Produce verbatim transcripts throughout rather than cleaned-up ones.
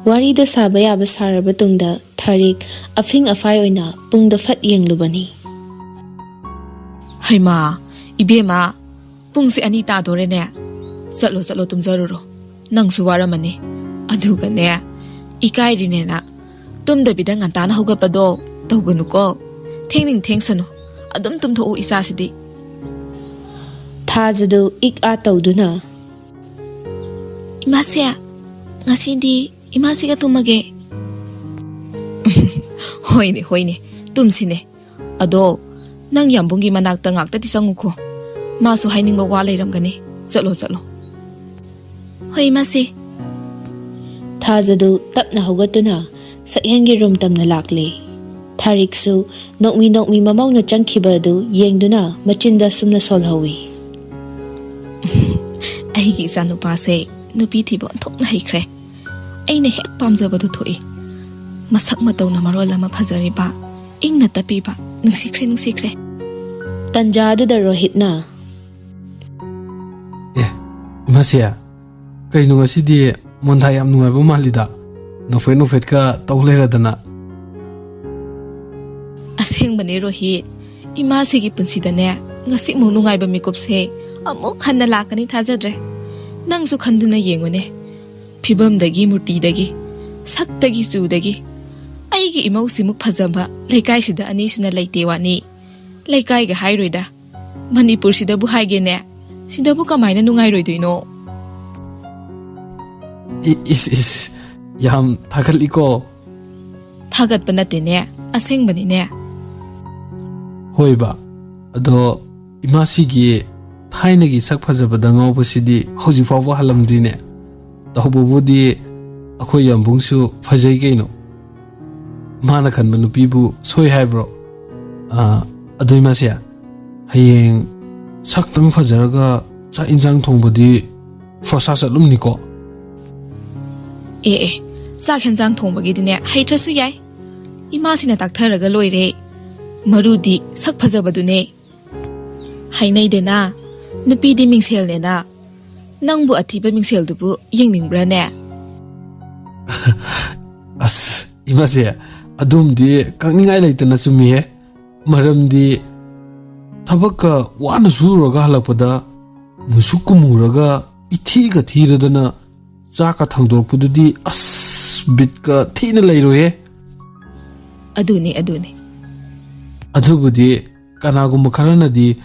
ꯋꯥꯔꯤꯗꯣ ꯁꯥꯕ ꯌꯥꯕ ꯁꯥꯔꯕ ꯇꯨꯡꯗ ꯊꯥꯔꯤꯛ ꯑꯐꯤꯡ ꯑꯐꯥꯏ ꯑꯣꯏꯅ ꯄꯨꯡꯗꯣ ꯐꯠ ꯌꯦꯡꯂꯨꯕꯅꯤ꯫ "ꯍꯩꯃꯥ, ꯏꯕꯦꯝꯃ, ꯄꯨꯡꯁꯦ ꯑꯅꯤ ꯇꯥꯗꯣꯔꯦꯅꯦ꯫ ꯆꯠꯂꯣ, ꯆꯠꯂꯣ, ꯇꯨꯝꯖꯔꯨꯔꯣ꯫ ꯅꯪꯁꯨ ꯋꯥꯔꯝꯃꯅꯤ꯫ ꯑꯗꯨꯒꯅꯦ, ꯏꯀꯥꯏꯔꯤꯅꯦꯅ ꯇꯨꯝꯗꯕꯤꯗ ꯉꯟꯇꯥꯅ ꯍꯧꯒꯠꯄꯗꯣ ꯇꯧꯒꯅꯨꯀꯣ꯫ ꯊꯦꯡꯅꯤꯡ ꯊꯦꯡꯁꯅꯨ꯫ ꯑꯗꯨꯝ ꯇꯨꯝꯊꯣꯛꯎ ꯏꯆꯥꯁꯤꯗꯤ꯫" ꯊꯥꯖꯗꯨ ꯏꯛ ꯑꯥ ꯇꯧꯗꯨꯅ, "ꯏꯃꯥꯁꯦ, ꯉꯁꯤꯗꯤ ꯏꯃꯥꯁꯤꯒ ꯇꯨꯝꯃꯒꯦ꯫" "ꯍꯣꯏꯅꯦ, ꯍꯣꯏꯅꯦ, ꯇꯨꯝꯁꯤꯅꯦ꯫ ꯑꯗꯣ ꯅꯪ ꯌꯥꯝꯕꯨꯡꯒꯤ ꯃꯅꯥꯛꯇ ꯉꯥꯛꯇꯗꯤ ꯆꯪꯉꯨꯈꯣ꯫ ꯃꯥꯁꯨ ꯍꯥꯏꯅꯤꯡꯕ ꯋꯥ ꯂꯩꯔꯝꯒꯅꯤ꯫ ꯆꯠꯂꯣ, ꯆꯠꯂꯣ꯫" "ꯍꯣꯏ, ꯏꯃꯥꯁꯦ꯫" ꯊꯥꯖꯗꯨ ꯇꯞꯅ ꯍꯧꯒꯠꯇꯨꯅ ꯁꯛꯍꯦꯟꯒꯤ ꯔꯨꯝ ꯇꯝꯅ ꯂꯥꯛꯂꯦ꯫ ꯊꯥꯔꯤꯛꯁꯨ ꯅꯣꯛꯃꯤ ꯅꯣꯛꯃꯤ ꯃꯃꯧꯅ ꯆꯪꯈꯤꯕ ꯑꯗꯨ ꯌꯦꯡꯗꯨꯅ ꯃꯆꯤꯟꯗ ꯑꯁꯨꯝꯅ ꯁꯣꯜꯍꯧꯏ꯫ "ꯑꯩꯒꯤ ꯏꯆꯥꯅꯨꯄꯥꯁꯦ ꯅꯨꯄꯤ ꯊꯤꯕ ꯑꯣꯟꯊꯣꯛꯅ ꯍꯩꯈ꯭ꯔꯦ꯫ ꯑꯩꯅ ꯍꯦꯛ ꯄꯥꯝꯖꯕꯗꯨ ꯊꯣꯛꯏ꯫ ꯃꯁꯛ ꯃꯇꯧꯅ ꯃꯔꯣꯜ ꯑꯃ ꯐꯖꯔꯤꯕ, ꯏꯪꯅ ꯇꯞꯄꯤꯕ, ꯅꯨꯡꯁꯤꯈ꯭ꯔꯦ, ꯅꯨꯡꯁꯤꯈ꯭ꯔꯦ꯫" ꯇꯟꯖꯥꯗꯨꯗ ꯔꯣꯍꯤꯠꯅ, "ꯑꯦ, ꯏꯃꯥꯁꯦ, ꯀꯩꯅꯣ ꯉꯁꯤꯗꯤ ꯃꯣꯟꯗꯥ ꯌꯥꯝ ꯅꯨꯡꯉꯥꯏꯕ ꯃꯥꯜꯂꯤꯗ? ꯅꯣꯐꯦꯠ ꯅꯣꯐꯦꯠꯀ ꯇꯧ ꯂꯩꯔꯗꯅ꯫" "ꯑꯁꯦꯡꯕꯅꯦ ꯔꯣꯍꯤꯠ, ꯏꯃꯥꯁꯤꯒꯤ ꯄꯨꯟꯁꯤꯗꯅꯦ ꯉꯁꯤꯃꯨꯛ ꯅꯨꯡꯉꯥꯏꯕ ꯃꯤꯀꯨꯞꯁꯦ ꯑꯃꯨꯛ ꯍꯟꯅ ꯂꯥꯛꯀꯅꯤ ꯊꯥꯖꯗ꯭ꯔꯦ꯫ ꯅꯪꯁꯨ ꯈꯟꯗꯨꯅ ꯌꯦꯡꯉꯨꯅꯦ꯫ ꯐꯤꯕꯝꯗꯒꯤ, ꯃꯨꯔꯇꯤꯗꯒꯤ, ꯁꯛꯇꯒꯤ, ꯆꯨꯗꯒꯤ꯫ ꯑꯩꯒꯤ ꯏꯃꯧꯁꯤꯃꯨꯛ ꯐꯖꯕ ꯂꯩꯀꯥꯏꯁꯤꯗ ꯑꯅꯤꯁꯨꯅ ꯂꯩꯇꯦ ꯋꯥꯅꯤ꯫ ꯂꯩꯀꯥꯏꯒ ꯍꯥꯏꯔꯣꯏꯗ, ꯃꯅꯤꯄꯨꯔꯁꯤꯗꯕꯨ ꯍꯥꯏꯒꯦꯅꯦ, ꯁꯤꯗꯕꯨ ꯀꯃꯥꯏꯅ ꯅꯨꯡꯉꯥꯏꯔꯣꯏꯗꯣꯏꯅꯣ?" ꯏ-, ꯏꯁ, ꯏꯁ, ꯌꯥꯝ ꯊꯥꯒꯠꯂꯤꯀꯣ꯫ "ꯊꯥꯒꯠꯄ ꯅꯠꯇꯦꯅꯦ, ꯑꯁꯦꯡꯕꯅꯤꯅꯦ꯫" "ꯍꯣꯏꯕ, ꯑꯗꯣ ꯏꯃꯥꯁꯤꯒꯤ ꯊꯥꯏꯅꯒꯤ ꯁꯛ ꯐꯖꯕꯗ ꯉꯥꯎꯕꯁꯤꯗꯤ ꯍꯧꯖꯤꯛ ꯐꯥꯎꯕ ꯍꯜꯂꯝꯗ꯭ꯔꯤꯅꯦ꯫ ꯇꯧꯕꯕꯨꯗꯤ ꯑꯩꯈꯣꯏ ꯌꯥꯝꯕꯨꯡꯁꯨ ꯐꯖꯩ ꯀꯩꯅꯣ꯫ ꯃꯥꯅ ꯈꯟꯕ ꯅꯨꯄꯤꯕꯨ ꯁꯣꯏ ꯍꯥꯏꯕ꯭ꯔꯣ? ꯑꯥ, ꯑꯗꯨ ꯏꯃꯥꯁꯦ, ꯍꯌꯦꯡ ꯁꯛꯇꯪ ꯐꯖꯔꯒ ꯆꯥꯛ ꯏꯟꯁꯥꯡ ꯊꯣꯡꯕꯗꯤ ꯐꯣꯔꯁꯥ ꯆꯠꯂꯨꯝꯅꯤꯀꯣ?" "ꯑꯦ, ꯑꯦ, ꯆꯥꯛ ꯍꯦꯟꯖꯥꯡ ꯊꯣꯡꯕꯒꯤꯗꯤꯅꯦ ꯍꯩꯇ꯭ꯔꯁꯨ ꯌꯥꯏ꯫ ꯏꯃꯥꯁꯤꯅ ꯇꯥꯛꯊꯔꯒ ꯂꯣꯏꯔꯦ꯫ ꯃꯔꯨꯗꯤ ꯁꯛ ꯐꯖꯕꯗꯨꯅꯦ꯫ ꯍꯥꯏꯅꯩꯗꯅ, ꯅꯨꯄꯤꯗꯤ ꯃꯤꯡꯁꯦꯜꯅꯦꯅ꯫ ꯅꯪꯕꯨ ꯑꯊꯤꯕ ꯃꯤꯡꯁꯦꯜꯗꯨꯕꯨ ꯌꯦꯡꯅꯤꯡꯕ꯭ꯔꯥꯅꯦ?" ꯑꯁ, ꯏꯃꯥꯁꯦ, ꯑꯗꯨꯝꯗꯤ ꯀꯛꯅꯤꯡꯉꯥꯏ ꯂꯩꯇꯅ ꯆꯨꯝꯃꯤꯍꯦ꯫ ꯃꯔꯝꯗꯤ ꯊꯕꯛꯀ ꯋꯥꯅ ꯁꯨꯔꯨꯔꯒ ꯍꯜꯂꯛꯄꯗ ꯃꯨꯁꯨꯛ ꯀꯨꯝꯃꯨꯔꯒ ꯏꯊꯤꯒ ꯊꯤꯔꯗꯅ ꯆꯥꯛꯀ ꯊꯥꯡꯗꯣꯔꯛꯄꯗꯨꯗꯤ ꯑꯁ, ꯕꯤꯠꯀ ꯊꯤꯅ ꯂꯩꯔꯣꯏꯍꯦ꯫ ꯑꯗꯨꯅꯤ, ꯑꯗꯨꯅꯤ꯫ ꯑꯗꯨꯕꯨꯗꯤ ꯀꯅꯥꯒꯨꯝꯕ ꯈꯔꯅꯗꯤ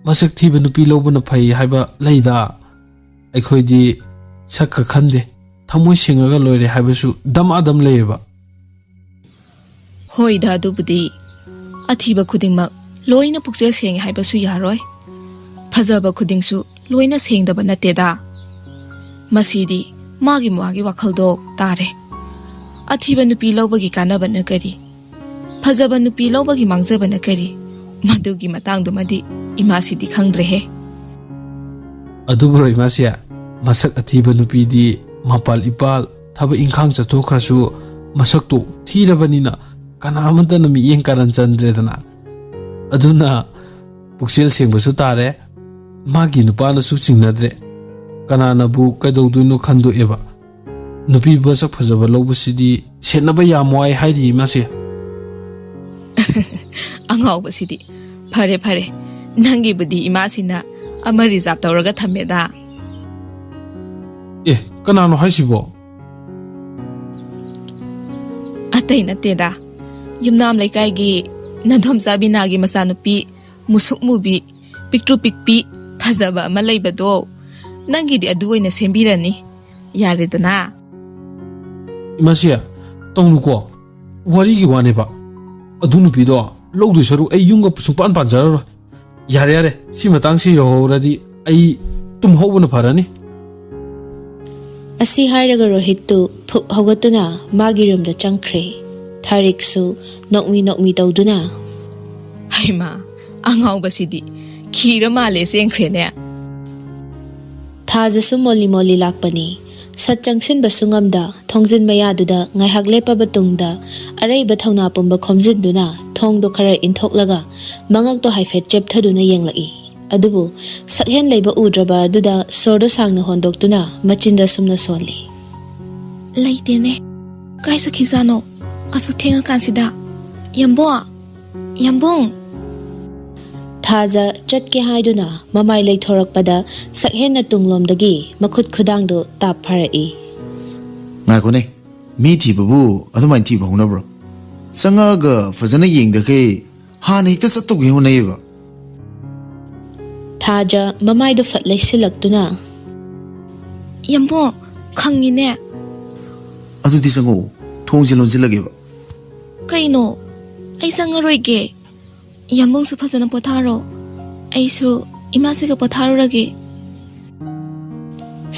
ꯃꯁꯛ ꯊꯤꯕ ꯅꯨꯄꯤ ꯂꯧꯕꯅ ꯐꯩ ꯍꯥꯏꯕ ꯂꯩꯗ꯫ ꯑꯩꯈꯣꯏꯗꯤ ꯁꯛꯀ ꯈꯟꯗꯦ, ꯊꯃꯣꯏ ꯁꯦꯡꯉꯒ ꯂꯣꯏꯔꯦ ꯍꯥꯏꯕꯁꯨ ꯗꯃꯥꯗꯝ ꯂꯩꯌꯦꯕ꯫ ꯍꯣꯏꯗ, ꯑꯗꯨꯕꯨꯗꯤ ꯑꯊꯤꯕ ꯈꯨꯗꯤꯡꯃꯛ ꯂꯣꯏꯅ ꯄꯨꯛꯆꯦꯜ ꯁꯦꯡꯉꯦ ꯍꯥꯏꯕꯁꯨ ꯌꯥꯔꯣꯏ꯫ ꯐꯖꯕ ꯈꯨꯗꯤꯡꯁꯨ ꯂꯣꯏꯅ ꯁꯦꯡꯗꯕ ꯅꯠꯇꯦꯗ꯫ ꯃꯁꯤꯗꯤ ꯃꯥꯒꯤ ꯃꯥꯒꯤ ꯋꯥꯈꯜꯗꯣ ꯇꯥꯔꯦ꯫ ꯑꯊꯤꯕ ꯅꯨꯄꯤ ꯂꯧꯕꯒꯤ ꯀꯥꯟꯅꯕꯅ ꯀꯔꯤ? ꯐꯖꯕ ꯅꯨꯄꯤ ꯂꯧꯕꯒꯤ ꯃꯥꯡꯖꯕꯅ ꯀꯔꯤ? ꯃꯗꯨꯒꯤ ꯃꯇꯥꯡꯗꯨꯃꯗꯤ ꯏꯃꯥꯁꯤꯗꯤ ꯈꯪꯗ꯭ꯔꯦꯍꯦ꯫ ꯑꯗꯨꯕꯨꯔꯣ ꯏꯃꯥꯁꯤ, ꯃꯁꯛ ꯑꯊꯤꯕ ꯅꯨꯄꯤꯗꯤ ꯃꯄꯥꯜ ꯏꯄꯥꯜ ꯊꯕꯛ ꯏꯪꯈꯥꯡ ꯆꯠꯊꯣꯛꯈ꯭ꯔꯁꯨ ꯃꯁꯛꯇꯣ ꯊꯤꯔꯕꯅꯤꯅ ꯀꯅꯥ ꯑꯃꯠꯇꯅ ꯃꯤꯠꯌꯦꯡ ꯀꯥꯔꯟ ꯆꯟꯗ꯭ꯔꯦꯗꯅ꯫ ꯑꯗꯨꯅ ꯄꯨꯛꯆꯦꯜ ꯁꯦꯡꯕꯁꯨ ꯇꯥꯔꯦ, ꯃꯥꯒꯤ ꯅꯨꯄꯥꯅꯁꯨ ꯆꯤꯡꯅꯗ꯭ꯔꯦ꯫ ꯀꯅꯥꯅꯕꯨ ꯀꯩꯗꯧꯗꯣꯏꯅꯣ ꯈꯟꯗꯣꯛꯑꯦꯕ꯫ ꯅꯨꯄꯤ ꯃꯁꯛ ꯐꯖꯕ ꯂꯧꯕꯁꯤꯗꯤ ꯁꯦꯟꯅꯕ ꯌꯥꯝ ꯋꯥꯏ ꯍꯥꯏꯔꯤ ꯏꯃꯥꯁꯦ꯫ ꯑꯉꯥꯎꯕꯁꯤꯗꯤ꯫ ꯐꯔꯦ, ꯐꯔꯦ, ꯅꯪꯒꯤꯕꯨꯗꯤ ꯏꯃꯥꯁꯤꯅ ꯑꯃ ꯔꯤꯖꯥꯕ ꯇꯧꯔꯒ ꯊꯝꯃꯦꯗ꯫ ꯑꯦ, ꯀꯅꯥꯅꯣ ꯍꯥꯏꯁꯤꯕꯣ? ꯑꯇꯩ ꯅꯠꯇꯦꯗ, ꯌꯨꯝꯅꯥꯝ ꯂꯩꯀꯥꯏꯒꯤ ꯅꯥꯗꯣꯝꯆꯥ ꯕꯤꯅꯥꯒꯤ ꯃꯆꯥꯅꯨꯄꯤ ꯃꯨꯁꯨꯛ ꯃꯨꯕꯤ, ꯄꯤꯛꯇ꯭ꯔꯨ ꯄꯤꯛꯄꯤ, ꯐꯖꯕ ꯑꯃ ꯂꯩꯕꯗꯣ, ꯅꯪꯒꯤꯗꯤ ꯑꯗꯨ ꯑꯣꯏꯅ ꯁꯦꯝꯕꯤꯔꯅꯤ꯫ ꯌꯥꯔꯦꯗꯅ꯫ ꯏꯃꯥꯁꯤ, ꯇꯧꯅꯨꯀꯣ, ꯋꯥꯔꯤꯒꯤ ꯋꯥꯅꯦꯕ꯫ ꯑꯗꯨ ꯅꯨꯄꯤꯗꯣ ꯂꯧꯗꯣꯏ ꯁꯔꯨꯛ ꯑꯩ ꯌꯨꯝꯒ ꯁꯨꯡꯄꯥꯟ ꯄꯥꯟꯖꯔꯔꯣꯏ꯫ ꯌꯥꯔꯦ, ꯌꯥꯔꯦ, ꯁꯤ ꯃꯇꯥꯡꯁꯤ ꯌꯧꯍꯧꯔꯗꯤ ꯑꯩ ꯇꯨꯝꯍꯧꯕꯅ ꯐꯔꯅꯤ꯫ ꯑꯁꯤ ꯍꯥꯏꯔꯒ ꯔꯣꯍꯤꯠꯇꯨ ꯐꯨꯛ ꯍꯧꯒꯠꯇꯨꯅ ꯃꯥꯒꯤ ꯔꯨꯝꯗ ꯆꯪꯈ꯭ꯔꯦ꯫ ꯊꯥꯔꯤꯛꯁꯨ ꯅꯣꯛꯃꯤ ꯅꯣꯛꯃꯤ ꯇꯧꯗꯨꯅ, "ꯍꯩꯃꯥ, ꯑꯉꯥꯎꯕꯁꯤꯗꯤ ꯈꯤꯔ ꯃꯥꯜꯂꯦ ꯆꯦꯟꯈ꯭ꯔꯦꯅꯦ꯫" ꯊꯥꯖꯁꯨ ꯃꯣꯜꯂꯤ ꯃꯣꯜꯂꯤ ꯂꯥꯛꯄꯅꯤ꯫ ꯁꯠ ꯆꯪꯁꯤꯟꯕꯁꯨ ꯉꯝꯗ, ꯊꯣꯡꯖꯤꯟ ꯃꯌꯥꯗꯨꯗ ꯉꯥꯏꯍꯥꯛ ꯂꯦꯞꯄꯕ ꯇꯨꯡꯗ, ꯑꯔꯩꯕ ꯊꯧꯅꯥ ꯄꯨꯝꯕ ꯈꯣꯝꯖꯤꯟꯗꯨꯅ ꯊꯣꯡꯗꯣ ꯈꯔ ꯏꯟꯊꯣꯛꯂꯒ ꯃꯉꯛꯇꯣ ꯍꯥꯏꯐꯦꯠ ꯆꯦꯞꯊꯗꯨꯅ ꯌꯦꯡꯂꯛꯏ꯫ ꯑꯗꯨꯕꯨ ꯁꯛꯍꯦꯟ ꯂꯩꯕ ꯎꯗ꯭ꯔꯕ ꯑꯗꯨꯗ ꯁꯣꯔꯗꯣ ꯁꯥꯡꯅ ꯍꯣꯟꯗꯣꯛꯇꯨꯅ ꯃꯆꯤꯟꯗ ꯑꯁꯨꯝꯅ ꯁꯣꯜꯂꯤ꯫ ꯂꯩꯇꯦꯅꯦ꯫ ꯀꯥꯏ ꯆꯠꯈꯤꯖꯥꯠꯅꯣ? ꯑꯁꯨꯛ ꯊꯦꯡꯉꯀꯥꯟꯁꯤꯗ꯫ ꯌꯥꯝꯕꯣ! ꯌꯥꯝꯕꯨꯡ! ꯊꯥꯖ ꯆꯠꯀꯦ ꯍꯥꯏꯗꯨꯅ ꯃꯃꯥꯏ ꯂꯩꯊꯣꯔꯛꯄꯗ ꯁꯛꯍꯦꯟꯅ ꯇꯨꯡꯂꯣꯝꯗꯒꯤ ꯃꯈꯨꯠ ꯈꯨꯗꯥꯡꯗꯨ ꯇꯥꯞ ꯐꯥꯔꯛꯏ꯫ ꯉꯥꯏꯈꯣꯅꯦ, ꯃꯤ ꯊꯤꯕꯕꯨ ꯑꯗꯨꯃꯥꯏꯅ ꯊꯤꯕ ꯍꯧꯅꯕ꯭ꯔꯣ? ꯆꯪꯉꯛꯑꯒ ꯐꯖꯅ ꯌꯦꯡꯗꯈꯩ ꯍꯥꯟꯅ ꯍꯦꯛꯇ ꯆꯠꯇꯧꯒꯦ ꯍꯣꯠꯅꯩꯌꯦꯕ꯫ ꯊꯥꯖ ꯃꯃꯥꯏꯗꯨ ꯐꯠ ꯂꯩꯁꯤꯜꯂꯛꯇꯨꯅ, ꯌꯥꯝꯕꯣ, ꯈꯪꯉꯤꯅꯦ꯫ ꯑꯗꯨꯗꯤ ꯆꯪꯉꯛꯑꯣ, ꯊꯣꯡꯁꯦ ꯂꯣꯟꯁꯤꯜꯂꯒꯦꯕ꯫ ꯀꯩꯅꯣ? ꯑꯩ ꯆꯪꯉꯔꯣꯏꯒꯦ꯫ ꯌꯥꯝꯕꯨꯡꯁꯨ ꯐꯖꯅ ꯄꯣꯊꯥꯔꯣ꯫ ꯑꯩꯁꯨ ꯏꯃꯥꯁꯤꯒ ꯄꯣꯊꯥꯔꯨꯔꯒꯦ꯫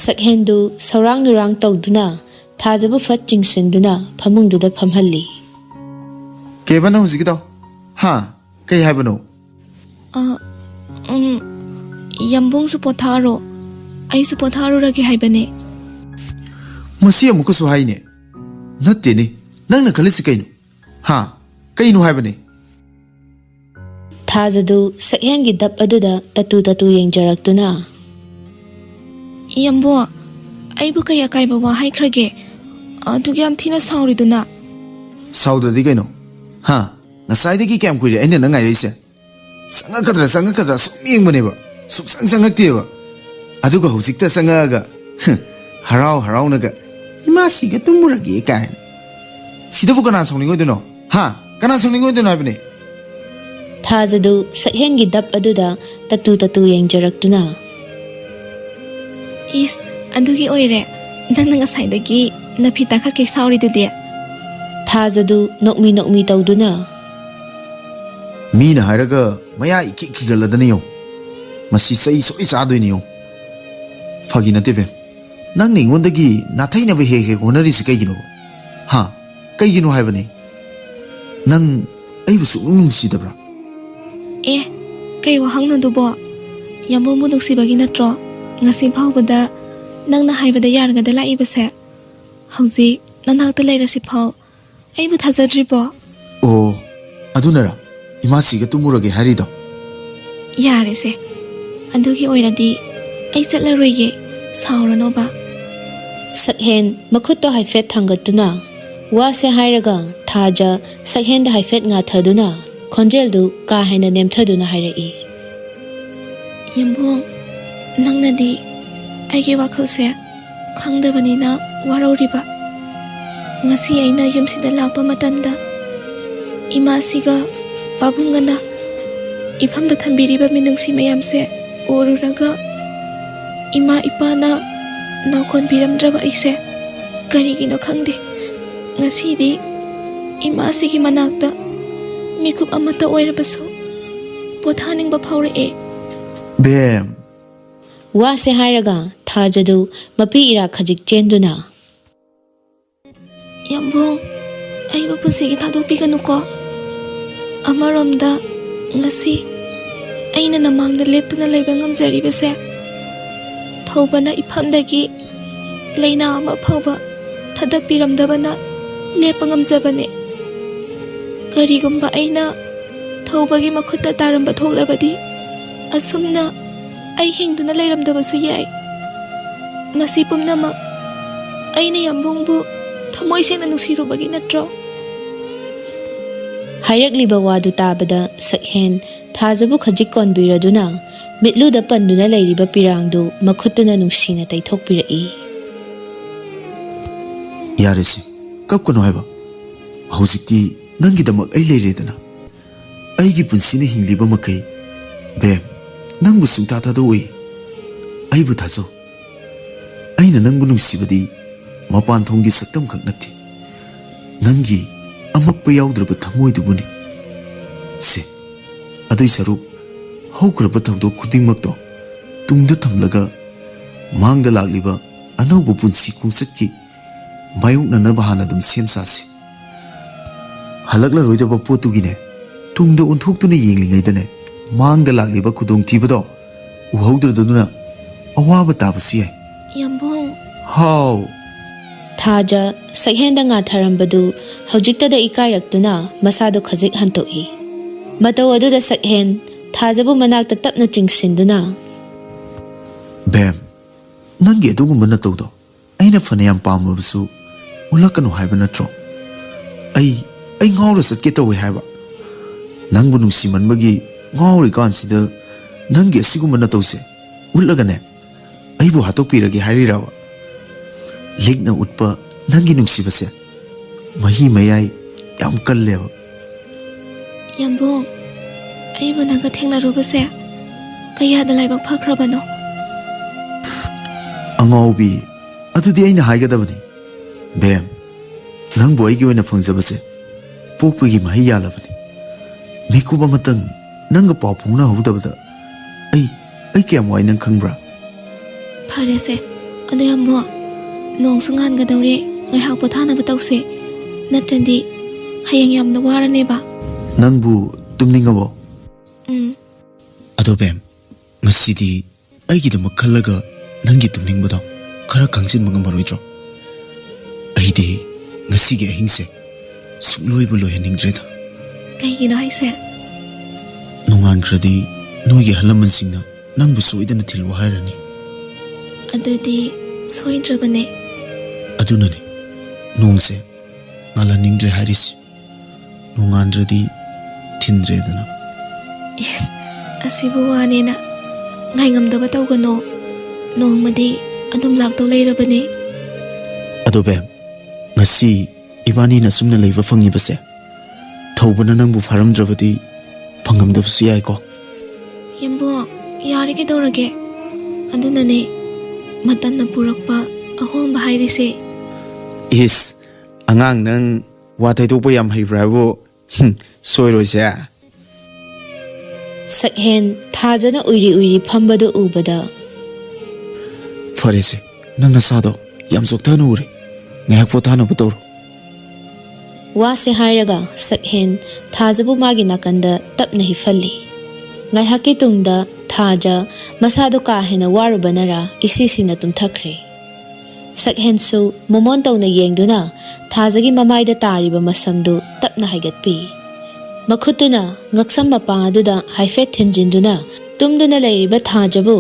ꯁꯛꯍꯦꯟꯗꯨ ꯁꯧꯔꯥꯡ ꯅꯨꯔꯥꯡ ꯇꯧꯗꯨꯅ ꯊꯥꯖꯕꯨ ꯐꯠ ꯆꯤꯡꯁꯤꯟꯗꯨꯅ ꯐꯃꯨꯡꯗꯨꯗ ꯐꯝꯍꯜꯂꯤ꯫ ꯀꯩꯕ ꯅꯪ ꯍꯧꯖꯤꯛꯀꯤꯗꯣ? ꯍꯥ? ꯀꯩ ꯍꯥꯏꯕꯅꯣ? ꯑ, ꯎꯝ, ꯌꯥꯝꯕꯨꯡꯁꯨ ꯄꯣꯊꯥꯔꯣ꯫ ꯑꯩꯁꯨ ꯄꯣꯊꯥꯔꯨꯔꯒꯦ ꯍꯥꯏꯕꯅꯦ꯫ ꯃꯁꯤ ꯑꯃꯨꯛꯀꯁꯨ ꯍꯥꯏꯅꯦ꯫ ꯅꯠꯇꯦꯅꯦ, ꯅꯪꯅ ꯈꯜꯂꯤꯁꯤ ꯀꯩꯅꯣ? ꯍꯥ? ꯀꯩꯅꯣ ꯍꯥꯏꯕꯅꯦ? ꯊꯥꯖꯗꯨ ꯁꯛꯍꯦꯟꯒꯤ ꯗꯞ ꯑꯗꯨꯗ ꯇꯇꯨ ꯇꯇꯨ ꯌꯦꯡꯖꯔꯛꯇꯨꯅ, ꯌꯥꯝꯕꯣ, ꯑꯩꯕꯨ ꯀꯩ ꯑꯀꯥꯏꯕ ꯋꯥ ꯍꯥꯏꯈ꯭ꯔꯒꯦ? ꯑꯗꯨꯛ ꯌꯥꯝ ꯊꯤꯅ ꯁꯥꯎꯔꯤꯗꯨꯅ? ꯁꯥꯎꯗ꯭ꯔꯗꯤ ꯀꯩꯅꯣ? ꯍꯥ? ꯉꯁꯥꯏꯗꯒꯤ ꯀꯌꯥꯝ ꯀꯨꯏꯔꯦ ꯑꯩꯅ ꯅꯪ ꯉꯥꯏꯔꯛꯏꯁꯦ? ꯆꯪꯉꯛꯀꯗ꯭ꯔꯥ ꯆꯪꯉꯛꯀꯗ꯭ꯔꯥ ꯁꯨꯝ ꯌꯦꯡꯕꯅꯦꯕ, ꯁꯨꯡꯆꯪ ꯆꯪꯉꯛꯇꯦꯕ꯫ ꯑꯗꯨꯒ ꯍꯧꯖꯤꯛꯇ ꯆꯪꯉꯛꯑꯒ, ꯍꯝ, ꯍꯔꯥꯎ ꯍꯔꯥꯎꯅꯒ, "ꯏꯃꯥꯁꯤꯒ ꯇꯨꯝꯃꯨꯔꯒꯦ" ꯀꯥꯏꯅ꯫ ꯁꯤꯗꯕꯨ ꯀꯅꯥ ꯁꯥꯎꯅꯤꯡꯉꯣꯏꯗꯣꯏꯅꯣ? ꯍꯥ? ꯀꯅꯥ ꯁꯥꯎꯅꯤꯡꯉꯣꯏꯗꯣꯏꯅꯣ ꯍꯥꯏꯕꯅꯦ? ꯊꯥꯖꯗꯨ ꯁꯛꯍꯦꯟꯒꯤ ꯗꯞ ꯑꯗꯨꯗ ꯇꯇꯨ ꯇꯇꯨ ꯌꯦꯡꯖꯔꯛꯇꯨꯅ, ꯏꯁ, ꯑꯗꯨꯒꯤ ꯑꯣꯏꯔꯦ ꯅꯪꯅ ꯉꯁꯥꯏꯗꯒꯤ ꯅꯐꯤ ꯇꯥꯈꯠꯀꯩ ꯁꯥꯎꯔꯤꯗꯨꯗꯤ꯫ ꯊꯥꯖꯗꯨ ꯅꯣꯛꯃꯤ ꯅꯣꯛꯃꯤ ꯇꯧꯗꯨꯅ, ꯃꯤꯅ ꯍꯥꯏꯔꯒ ꯃꯌꯥ ꯏꯈꯤꯛ ꯈꯤꯒꯠꯂꯗꯅ ꯌꯦꯡꯉꯨ꯫ ꯃꯁꯤ ꯆꯩ ꯁꯣꯏ ꯆꯥꯗꯣꯏꯅꯤ ꯌꯦꯡꯉꯨ꯫ ꯐꯥꯒꯤ ꯅꯠꯇꯦ ꯕꯦꯝ, ꯅꯪꯅ ꯑꯩꯉꯣꯟꯗꯒꯤ ꯅꯥꯊꯩꯅꯕ ꯍꯦꯛ ꯍꯦꯛ ꯍꯣꯠꯅꯔꯤꯁꯤ ꯀꯩꯒꯤꯅꯣꯕ? ꯍꯥ? ꯀꯩꯒꯤꯅꯣ ꯍꯥꯏꯕꯅꯤ? ꯅꯪ ꯑꯩꯕꯨ ꯁꯨꯛꯅꯨꯡ ꯅꯨꯡꯁꯤꯗꯕ꯭ꯔꯥ? ꯑꯦ, ꯀꯩ ꯋꯥꯍꯪꯅꯣ ꯑꯗꯨꯕꯣ? ꯌꯥꯝꯕꯨꯡꯕꯨ ꯅꯨꯡꯁꯤꯕꯒꯤ ꯅꯠꯇ꯭ꯔꯣ ꯉꯁꯤ ꯐꯥꯎꯕꯗ ꯅꯪꯅ ꯍꯥꯏꯕꯗ ꯌꯥꯔꯒꯗ ꯂꯥꯛꯏꯕꯁꯦ? ꯍꯧꯖꯤꯛ ꯅꯅꯥꯛꯇ ꯂꯩꯔꯁꯤꯐꯥꯎ ꯑꯩꯕꯨ ꯊꯥꯖꯗ꯭ꯔꯤꯕꯣ? ꯑꯣ, ꯑꯗꯨꯅꯔ ꯏꯃꯥꯁꯤꯒ ꯇꯨꯝꯃꯨꯔꯒꯦ ꯍꯥꯏꯔꯤꯗꯣ? ꯌꯥꯔꯦꯁꯦ, ꯑꯗꯨꯒꯤ ꯑꯣꯏꯔꯗꯤ ꯑꯩ ꯆꯠꯂꯔꯣꯏꯒꯦ, ꯁꯥꯎꯔꯅꯣꯕ꯫ ꯁꯛꯍꯦꯟ ꯃꯈꯨꯠꯇꯣ ꯍꯥꯏꯐꯦꯠ ꯊꯥꯡꯒꯠꯇꯨꯅ ꯋꯥꯁꯦ ꯍꯥꯏꯔꯒ ꯊꯥꯖ ꯁꯛꯍꯦꯟꯗ ꯍꯥꯏꯐꯦꯠ ꯉꯥꯊꯗꯨꯅ ꯈꯣꯟꯖꯦꯜꯗꯨ ꯀꯥ ꯍꯦꯟꯅ ꯅꯦꯝꯊꯗꯨꯅ ꯍꯥꯏꯔꯛꯏ꯫ ꯌꯥꯝꯕꯨꯡ, ꯅꯪꯅꯗꯤ ꯑꯩꯒꯤ ꯋꯥꯈꯜꯁꯦ ꯈꯪꯗꯕꯅꯤꯅ ꯋꯥꯔꯧꯔꯤꯕ꯫ ꯉꯁꯤ ꯑꯩꯅ ꯌꯨꯝꯁꯤꯗ ꯂꯥꯛꯄ ꯃꯇꯝꯗ ꯏꯃꯥꯁꯤꯒ ꯄꯥꯕꯨꯡꯒꯅ ꯏꯐꯝꯗ ꯊꯝꯕꯤꯔꯤꯕ ꯃꯤꯅꯨꯡꯁꯤ ꯃꯌꯥꯝꯁꯦ ꯎꯔꯨꯔꯒ ꯏꯃꯥ ꯏꯄꯥꯅ ꯅꯥꯎꯀꯣꯟꯕꯤꯔꯝꯗ꯭ꯔꯕ ꯑꯩꯁꯦ ꯀꯔꯤꯒꯤꯅꯣ ꯈꯪꯗꯦ꯫ ꯉꯁꯤꯗꯤ ꯏꯃꯥꯁꯤꯒꯤ ꯃꯅꯥꯛꯇ ꯃꯤꯀꯨꯞ ꯑꯃꯠꯇ ꯑꯣꯏꯔꯕꯁꯨ ꯄꯣꯊꯥꯅꯤꯡꯕ ꯐꯥꯎꯔꯛꯑꯦ꯫ ꯕꯦꯝ꯫ ꯋꯥꯁꯦ ꯍꯥꯏꯔꯒ ꯊꯥꯖꯗꯨ ꯃꯄꯤ ꯏꯔꯥꯛ ꯈꯖꯤꯛ ꯆꯦꯟꯗꯨꯅ, ꯌꯥꯝꯕꯨꯡ, ꯑꯩꯕꯨ ꯄꯨꯟꯁꯤꯒꯤ ꯊꯥꯗꯣꯛꯄꯤꯒꯅꯨꯀꯣ꯫ ꯑꯃꯔꯣꯝꯗ ꯉꯁꯤ ꯑꯩꯅ ꯅꯃꯥꯡꯗ ꯂꯦꯞꯇꯨꯅ ꯂꯩꯕ ꯉꯝꯖꯔꯤꯕꯁꯦ ꯊꯧꯕꯅ ꯏꯐꯝꯗꯒꯤ ꯂꯩꯅꯥ ꯑꯃ ꯐꯥꯎꯕ ꯊꯥꯗꯠꯄꯤꯔꯝꯗꯕꯅ ꯂꯦꯞꯄ ꯉꯝꯖꯕꯅꯦ꯫ ꯀꯔꯤꯒꯨꯝꯕ ꯑꯩꯅ ꯊꯧꯕꯒꯤ ꯃꯈꯨꯠꯇ ꯇꯥꯔꯝꯕ ꯊꯣꯛꯂꯕꯗꯤ ꯑꯁꯨꯝꯅ ꯑꯩ ꯍꯤꯡꯗꯨꯅ ꯂꯩꯔꯝꯗꯕꯁꯨ ꯌꯥꯏ꯫ ꯃꯁꯤ ꯄꯨꯝꯅꯃꯛ ꯑꯩꯅ ꯌꯥꯝꯕꯨꯡꯕꯨ ꯊꯃꯣꯏ ꯁꯦꯡꯅ ꯅꯨꯡꯁꯤꯔꯨꯕꯒꯤ ꯅꯠꯇ꯭ꯔꯣ? ꯍꯥꯏꯔꯛꯂꯤꯕ ꯋꯥꯗꯨ ꯇꯥꯕꯗ ꯁꯛꯍꯦꯟ ꯊꯥꯖꯕꯨ ꯈꯖꯤꯛ ꯀꯣꯟꯕꯤꯔꯗꯨꯅ ꯃꯤꯠꯂꯨꯗ ꯄꯟꯗꯨꯅ ꯂꯩꯔꯤꯕ ꯄꯤꯔꯥꯡꯗꯨ ꯃꯈꯨꯠꯇꯨꯅ ꯅꯨꯡꯁꯤꯅ ꯇꯩꯊꯣꯛꯄꯤꯔꯛꯏ꯫ ꯌꯥꯔꯦꯁꯦ, ꯀꯞꯀꯅꯨ ꯍꯥꯏꯕ꯫ ꯍꯧꯖꯤꯛꯇꯤ ꯅꯪꯒꯤꯗꯃꯛ ꯑꯩ ꯂꯩꯔꯦꯗꯅ꯫ ꯑꯩꯒꯤ ꯄꯨꯟꯁꯤꯅ ꯍꯤꯡꯂꯤꯕ ꯃꯈꯩ, ꯕꯦꯝ, ꯅꯪꯕꯨ ꯁꯨꯡꯊꯥ ꯊꯥꯗꯣꯛꯑꯣꯏ꯫ ꯑꯩꯕꯨ ꯊꯥꯖꯧ꯫ ꯑꯩꯅ ꯅꯪꯕꯨ ꯅꯨꯡꯁꯤꯕꯗꯤ ꯃꯄꯥꯟ ꯊꯣꯡꯒꯤ ꯁꯛꯇꯝ ꯈꯛ ꯅꯠꯇꯦ, ꯅꯪꯒꯤ ꯑꯃꯛꯄ ꯌꯥꯎꯗ꯭ꯔꯕ ꯊꯃꯣꯏꯗꯨꯕꯨꯅꯤ꯫ ꯁꯦ, ꯑꯗꯨꯏ ꯁꯔꯨꯛ ꯍꯧꯈ꯭ꯔꯕ ꯊꯧꯗꯣꯛ ꯈꯨꯗꯤꯡꯃꯛꯇꯣ ꯇꯨꯡꯗ ꯊꯝꯂꯒ ꯃꯥꯡꯗ ꯂꯥꯛꯂꯤꯕ ꯑꯅꯧꯕ ꯄꯨꯟꯁꯤ ꯈꯣꯡꯆꯠꯀꯤ ꯃꯥꯌꯣꯛꯅꯅꯕ ꯍꯥꯟꯅ ꯑꯗꯨꯝ ꯁꯦꯝ ꯁꯥꯁꯤ꯫ ꯍꯜꯂꯛꯂꯔꯣꯏꯗꯕ ꯄꯣꯠꯇꯨꯒꯤꯅꯦ, ꯇꯨꯡꯗ ꯑꯣꯟꯊꯣꯛꯇꯨꯅ ꯌꯦꯡꯂꯤꯉꯩꯗꯅꯦ, ꯃꯥꯡꯗ ꯂꯥꯛꯂꯤꯕ ꯈꯨꯗꯣꯡꯊꯤꯕꯗꯣ ꯎꯍꯧꯗ꯭ꯔꯗꯨꯅ ꯑꯋꯥꯕ ꯇꯥꯕꯁꯨ ꯌꯥꯏ꯫ ꯌꯥꯝꯕꯨꯡ꯫ ꯍꯥꯎ꯫ ꯊꯥꯖ ꯁꯛꯍꯦꯟꯗ ꯉꯥꯊꯔꯝꯕꯗꯨ ꯍꯧꯖꯤꯛꯇꯗ ꯏꯀꯥꯏꯔꯛꯇꯨꯅ ꯃꯁꯥꯗꯨ ꯈꯖꯤꯛ ꯍꯟꯇꯣꯛꯏ꯫ ꯃꯇꯧ ꯑꯗꯨꯗ ꯁꯛꯍꯦꯟ ꯊꯥꯖꯕꯨ ꯃꯅꯥꯛꯇ ꯇꯞꯅ ꯆꯤꯡꯁꯤꯟꯗꯨꯅ, ꯕꯦꯝ, ꯅꯪꯒꯤ ꯑꯗꯨꯒꯨꯝꯕ ꯅꯇꯧꯗꯣ ꯑꯩꯅ ꯐꯅ ꯌꯥꯝ ꯄꯥꯝꯃꯕꯁꯨ ꯎꯠꯂꯛꯀꯅꯨ ꯍꯥꯏꯕ ꯅꯠꯇ꯭ꯔꯣ? ꯑꯩ ꯑꯩ ꯉꯥꯎꯔ ꯆꯠꯀꯦ ꯇꯧꯋꯦ ꯍꯥꯏꯕ꯫ ꯅꯪꯕꯨ ꯅꯨꯡꯁꯤꯃꯟꯕꯒꯤ ꯉꯥꯎꯔꯤꯀꯥꯟꯁꯤꯗ ꯅꯪꯒꯤ ꯑꯁꯤꯒꯨꯝꯕ ꯅꯇꯧꯁꯦ ꯎꯠꯂꯒꯅꯦ, ꯑꯩꯕꯨ ꯍꯥꯠꯇꯣꯛꯄꯤꯔꯒꯦ ꯍꯥꯏꯔꯤꯔꯕ? ꯂꯤꯛꯅ ꯎꯠꯄ ꯅꯪꯒꯤ ꯅꯨꯡꯁꯤꯕꯁꯦ ꯃꯍꯤ ꯃꯌꯥꯏ ꯌꯥꯝ ꯀꯜꯂꯦꯕ꯫ ꯌꯥꯝꯕꯨꯡ, ꯑꯩꯕꯨ ꯅꯪꯒ ꯊꯦꯡꯅꯔꯨꯕꯁꯦ ꯀꯌꯥꯗ ꯂꯥꯏꯕꯛ ꯐꯈ꯭ꯔꯕꯅꯣ꯫ ꯑꯉꯥꯎꯕꯤ, ꯑꯗꯨꯗꯤ ꯑꯩꯅ ꯍꯥꯏꯒꯗꯕꯅꯤ꯫ ꯕꯦꯝ, ꯅꯪꯕꯨ ꯑꯩꯒꯤ ꯑꯣꯏꯅ ꯐꯪꯖꯕꯁꯦ ꯄꯣꯛꯄꯒꯤ ꯃꯍꯩ ꯌꯥꯜꯂꯕꯅꯤ꯫ ꯃꯤꯀꯨꯞ ꯑꯃꯇꯪ ꯅꯪꯒ ꯄꯥꯎ ꯐꯥꯎꯅꯍꯧꯗꯕꯗ ꯑꯩ ꯑꯩ ꯀꯌꯥꯝ ꯋꯥꯏ ꯅꯪ ꯈꯪꯕ꯭ꯔꯥ? ꯐꯔꯦꯁꯦ, ꯑꯗꯨ ꯌꯥꯝꯕꯨꯡ, ꯅꯣꯡꯁꯨ ꯉꯥꯟꯒꯗꯧꯔꯦ, ꯉꯥꯏꯍꯥꯛ ꯄꯣꯊꯥꯅꯕ ꯇꯧꯁꯦ, ꯅꯠꯇ꯭ꯔꯗꯤ ꯍꯌꯦꯡ ꯌꯥꯝꯅ ꯋꯥꯔꯅꯦꯕ꯫ ꯅꯪꯕꯨ ꯇꯨꯝꯅꯤꯡꯉꯕꯣ? ꯎꯝ꯫ ꯑꯗꯣ ꯕꯦꯝ, ꯉꯁꯤꯗꯤ ꯑꯩꯒꯤꯗꯃꯛ ꯈꯜꯂꯒ ꯅꯪꯒꯤ ꯇꯨꯝꯅꯤꯡꯕꯗꯣ ꯈꯔ ꯈꯥꯡꯖꯤꯟꯕ ꯉꯝꯃꯔꯣꯏꯗ꯭ꯔꯣ? ꯑꯩꯗꯤ ꯉꯁꯤꯒꯤ ꯑꯍꯤꯡꯁꯦ ꯁꯨꯡꯂꯣꯏꯕꯨ ꯂꯣꯏꯍꯟꯅꯤꯡꯗ꯭ꯔꯦꯗ꯫ ꯀꯩꯒꯤꯅꯣ ꯍꯥꯏꯁꯦ? ꯅꯣꯡꯉꯥꯟꯈ꯭ꯔꯗꯤ ꯅꯣꯏꯒꯤ ꯑꯍꯜ ꯂꯃꯟꯁꯤꯡꯅ ꯅꯪꯕꯨ ꯁꯣꯏꯗꯅ ꯊꯤꯜꯂꯨ ꯍꯥꯏꯔꯅꯤ꯫ ꯑꯗꯨꯗꯤ ꯁꯣꯏꯗ꯭ꯔꯕꯅꯦ꯫ ꯑꯗꯨꯅꯅꯤ ꯅꯣꯡꯁꯦ ꯉꯥꯜꯍꯟꯅꯤꯡꯗ꯭ꯔꯦ ꯍꯥꯏꯔꯤꯁꯤ꯫ ꯅꯣꯡꯉꯥꯟꯗ꯭ꯔꯗꯤ ꯊꯤꯟꯗ꯭ꯔꯦꯗꯅ꯫ ꯏꯁ, ꯑꯁꯤꯕꯨ ꯋꯥꯅꯦꯅ ꯉꯥꯏꯉꯝꯗꯕ ꯇꯧꯒꯅꯣ꯫ ꯅꯣꯡꯃꯗꯤ ꯑꯗꯨꯝ ꯂꯥꯛꯇꯧ ꯂꯩꯔꯕꯅꯦ꯫ ꯑꯗꯣ ꯕꯦꯝ, ꯉꯁꯤ ꯏꯕꯥꯅꯤꯅ ꯑꯁꯨꯝꯅ ꯂꯩꯕ ꯐꯪꯉꯤꯕꯁꯦ ꯊꯧꯕꯅ ꯅꯪꯕꯨ ꯐꯥꯔꯝꯗ꯭ꯔꯕꯗꯤ ꯐꯪꯉꯝꯗꯕꯁꯨ ꯌꯥꯏꯀꯣ꯫ ꯌꯥꯝꯕꯨꯡ, ꯌꯥꯔꯦ ꯀꯩꯗꯧꯔꯒꯦ? ꯑꯗꯨꯅꯅꯦ ꯃꯇꯝꯅ ꯄꯨꯔꯛꯄ ꯑꯍꯣꯡꯕ ꯍꯥꯏꯔꯤꯁꯦ꯫ ꯏꯁ, ꯑꯉꯥꯡ ꯅꯪ ꯋꯥ ꯇꯩꯊꯣꯛꯄ ꯌꯥꯝ ꯍꯩꯕ꯭ꯔꯥ ꯍꯥꯏꯕꯨ? ꯍꯨꯝ, ꯁꯣꯏꯔꯣꯏꯁꯦ꯫ ꯁꯛꯍꯦꯟ ꯊꯥꯖꯅ ꯎꯏꯔꯤ ꯎꯏꯔꯤ ꯐꯝꯕꯗꯨ ꯎꯕꯗ, ꯐꯔꯦꯁꯦ, ꯅꯪ ꯅꯁꯥꯗꯣ ꯌꯥꯝ ꯆꯣꯛꯊꯅ ꯎꯔꯦ꯫ ꯉꯥꯏꯍꯥꯛ ꯄꯣꯊꯥꯅꯕ ꯇꯧꯔꯣ꯫ ꯋꯥꯁꯦ ꯍꯥꯏꯔꯒ ꯁꯛꯍꯦꯟ ꯊꯥꯖꯕꯨ ꯃꯥꯒꯤ ꯅꯥꯀꯟꯗ ꯇꯞꯅ ꯍꯤꯞꯍꯜꯂꯤ꯫ ꯉꯥꯏꯍꯥꯛꯀꯤ ꯇꯨꯡꯗ ꯊꯥꯖ ꯃꯁꯥꯗꯣ ꯀꯥ ꯍꯦꯟꯅ ꯋꯥꯔꯨꯕꯅꯔ ꯏꯁꯤ ꯁꯤꯅ ꯇꯨꯝꯊꯈ꯭ꯔꯦ꯫ ꯁꯛꯍꯦꯟꯁꯨ ꯃꯃꯣꯟ ꯇꯧꯅ ꯌꯦꯡꯗꯨꯅ ꯊꯥꯖꯒꯤ ꯃꯃꯥꯏꯗ ꯇꯥꯔꯤꯕ ꯃꯁꯝꯗꯨ ꯇꯞꯅ ꯍꯥꯏꯒꯠꯄꯤ꯫ ꯃꯈꯨꯠꯇꯨꯅ ꯉꯛꯁꯝ ꯃꯄꯥ ꯑꯗꯨꯗ ꯍꯥꯏꯐꯦꯠ ꯊꯤꯟꯖꯤꯟꯗꯨꯅ ꯇꯨꯝꯗꯨꯅ ꯂꯩꯔꯤꯕ ꯊꯥꯖꯕꯨ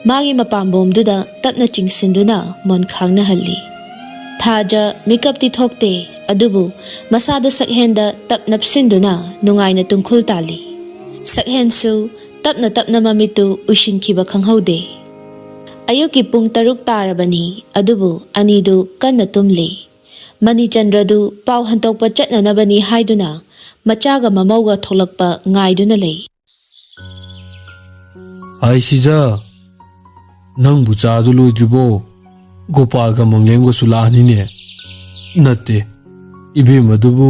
ꯃꯥꯒꯤ ꯃꯄꯥꯝꯕꯣꯝꯗꯨꯗ ꯇꯞꯅ ꯆꯤꯡꯁꯤꯟꯗꯨꯅ ꯃꯣꯟꯈꯥꯡꯅꯍꯜꯂꯤ꯫ ꯊꯥꯖ ꯃꯤꯀꯞꯇꯤ ꯊꯣꯛꯇꯦ, ꯑꯗꯨꯕꯨ ꯃꯁꯥꯗ ꯁꯛꯍꯦꯟꯗ ꯇꯞ ꯅꯞꯁꯤꯟꯗꯨꯅ ꯅꯨꯡꯉꯥꯏꯅ ꯇꯨꯡꯈꯨꯜ ꯇꯥꯜꯂꯤ꯫ ꯁꯛꯍꯦꯟꯁꯨ ꯇꯞꯅ ꯇꯞꯅ ꯃꯃꯤꯠꯇꯨ ꯎꯏꯁꯤꯟꯈꯤꯕ ꯈꯪꯍꯧꯗꯦ꯫ ꯑꯌꯨꯛꯀꯤ ꯄꯨꯡ ꯇꯔꯨꯛ ꯇꯥꯔꯕꯅꯤ, ꯑꯗꯨꯕꯨ ꯑꯅꯤꯗꯨ ꯀꯟꯅ ꯇꯨꯝꯂꯤ꯫ ꯃꯅꯤꯆꯟꯗ꯭ꯔꯗꯨ ꯄꯥꯎ ꯍꯟꯇꯣꯛꯄ ꯆꯠꯅꯅꯕꯅꯤ ꯍꯥꯏꯗꯨꯅ ꯃꯆꯥꯒ ꯃꯃꯧꯒ ꯊꯣꯛꯂꯛꯄ ꯉꯥꯏꯗꯨꯅ ꯂꯩ꯫ "ꯍꯥꯏ ꯁꯤꯖ, ꯅꯪꯕꯨ ꯆꯥꯗꯨ ꯂꯣꯏꯗ꯭ꯔꯤꯕꯣ? ꯒꯣꯄꯥꯜꯒ ꯃꯪꯂꯦꯝꯒꯁꯨ ꯂꯥꯛꯑꯅꯤꯅꯦ꯫ ꯅꯠꯇꯦ, ꯏꯕꯦꯝꯃꯗꯨꯕꯨ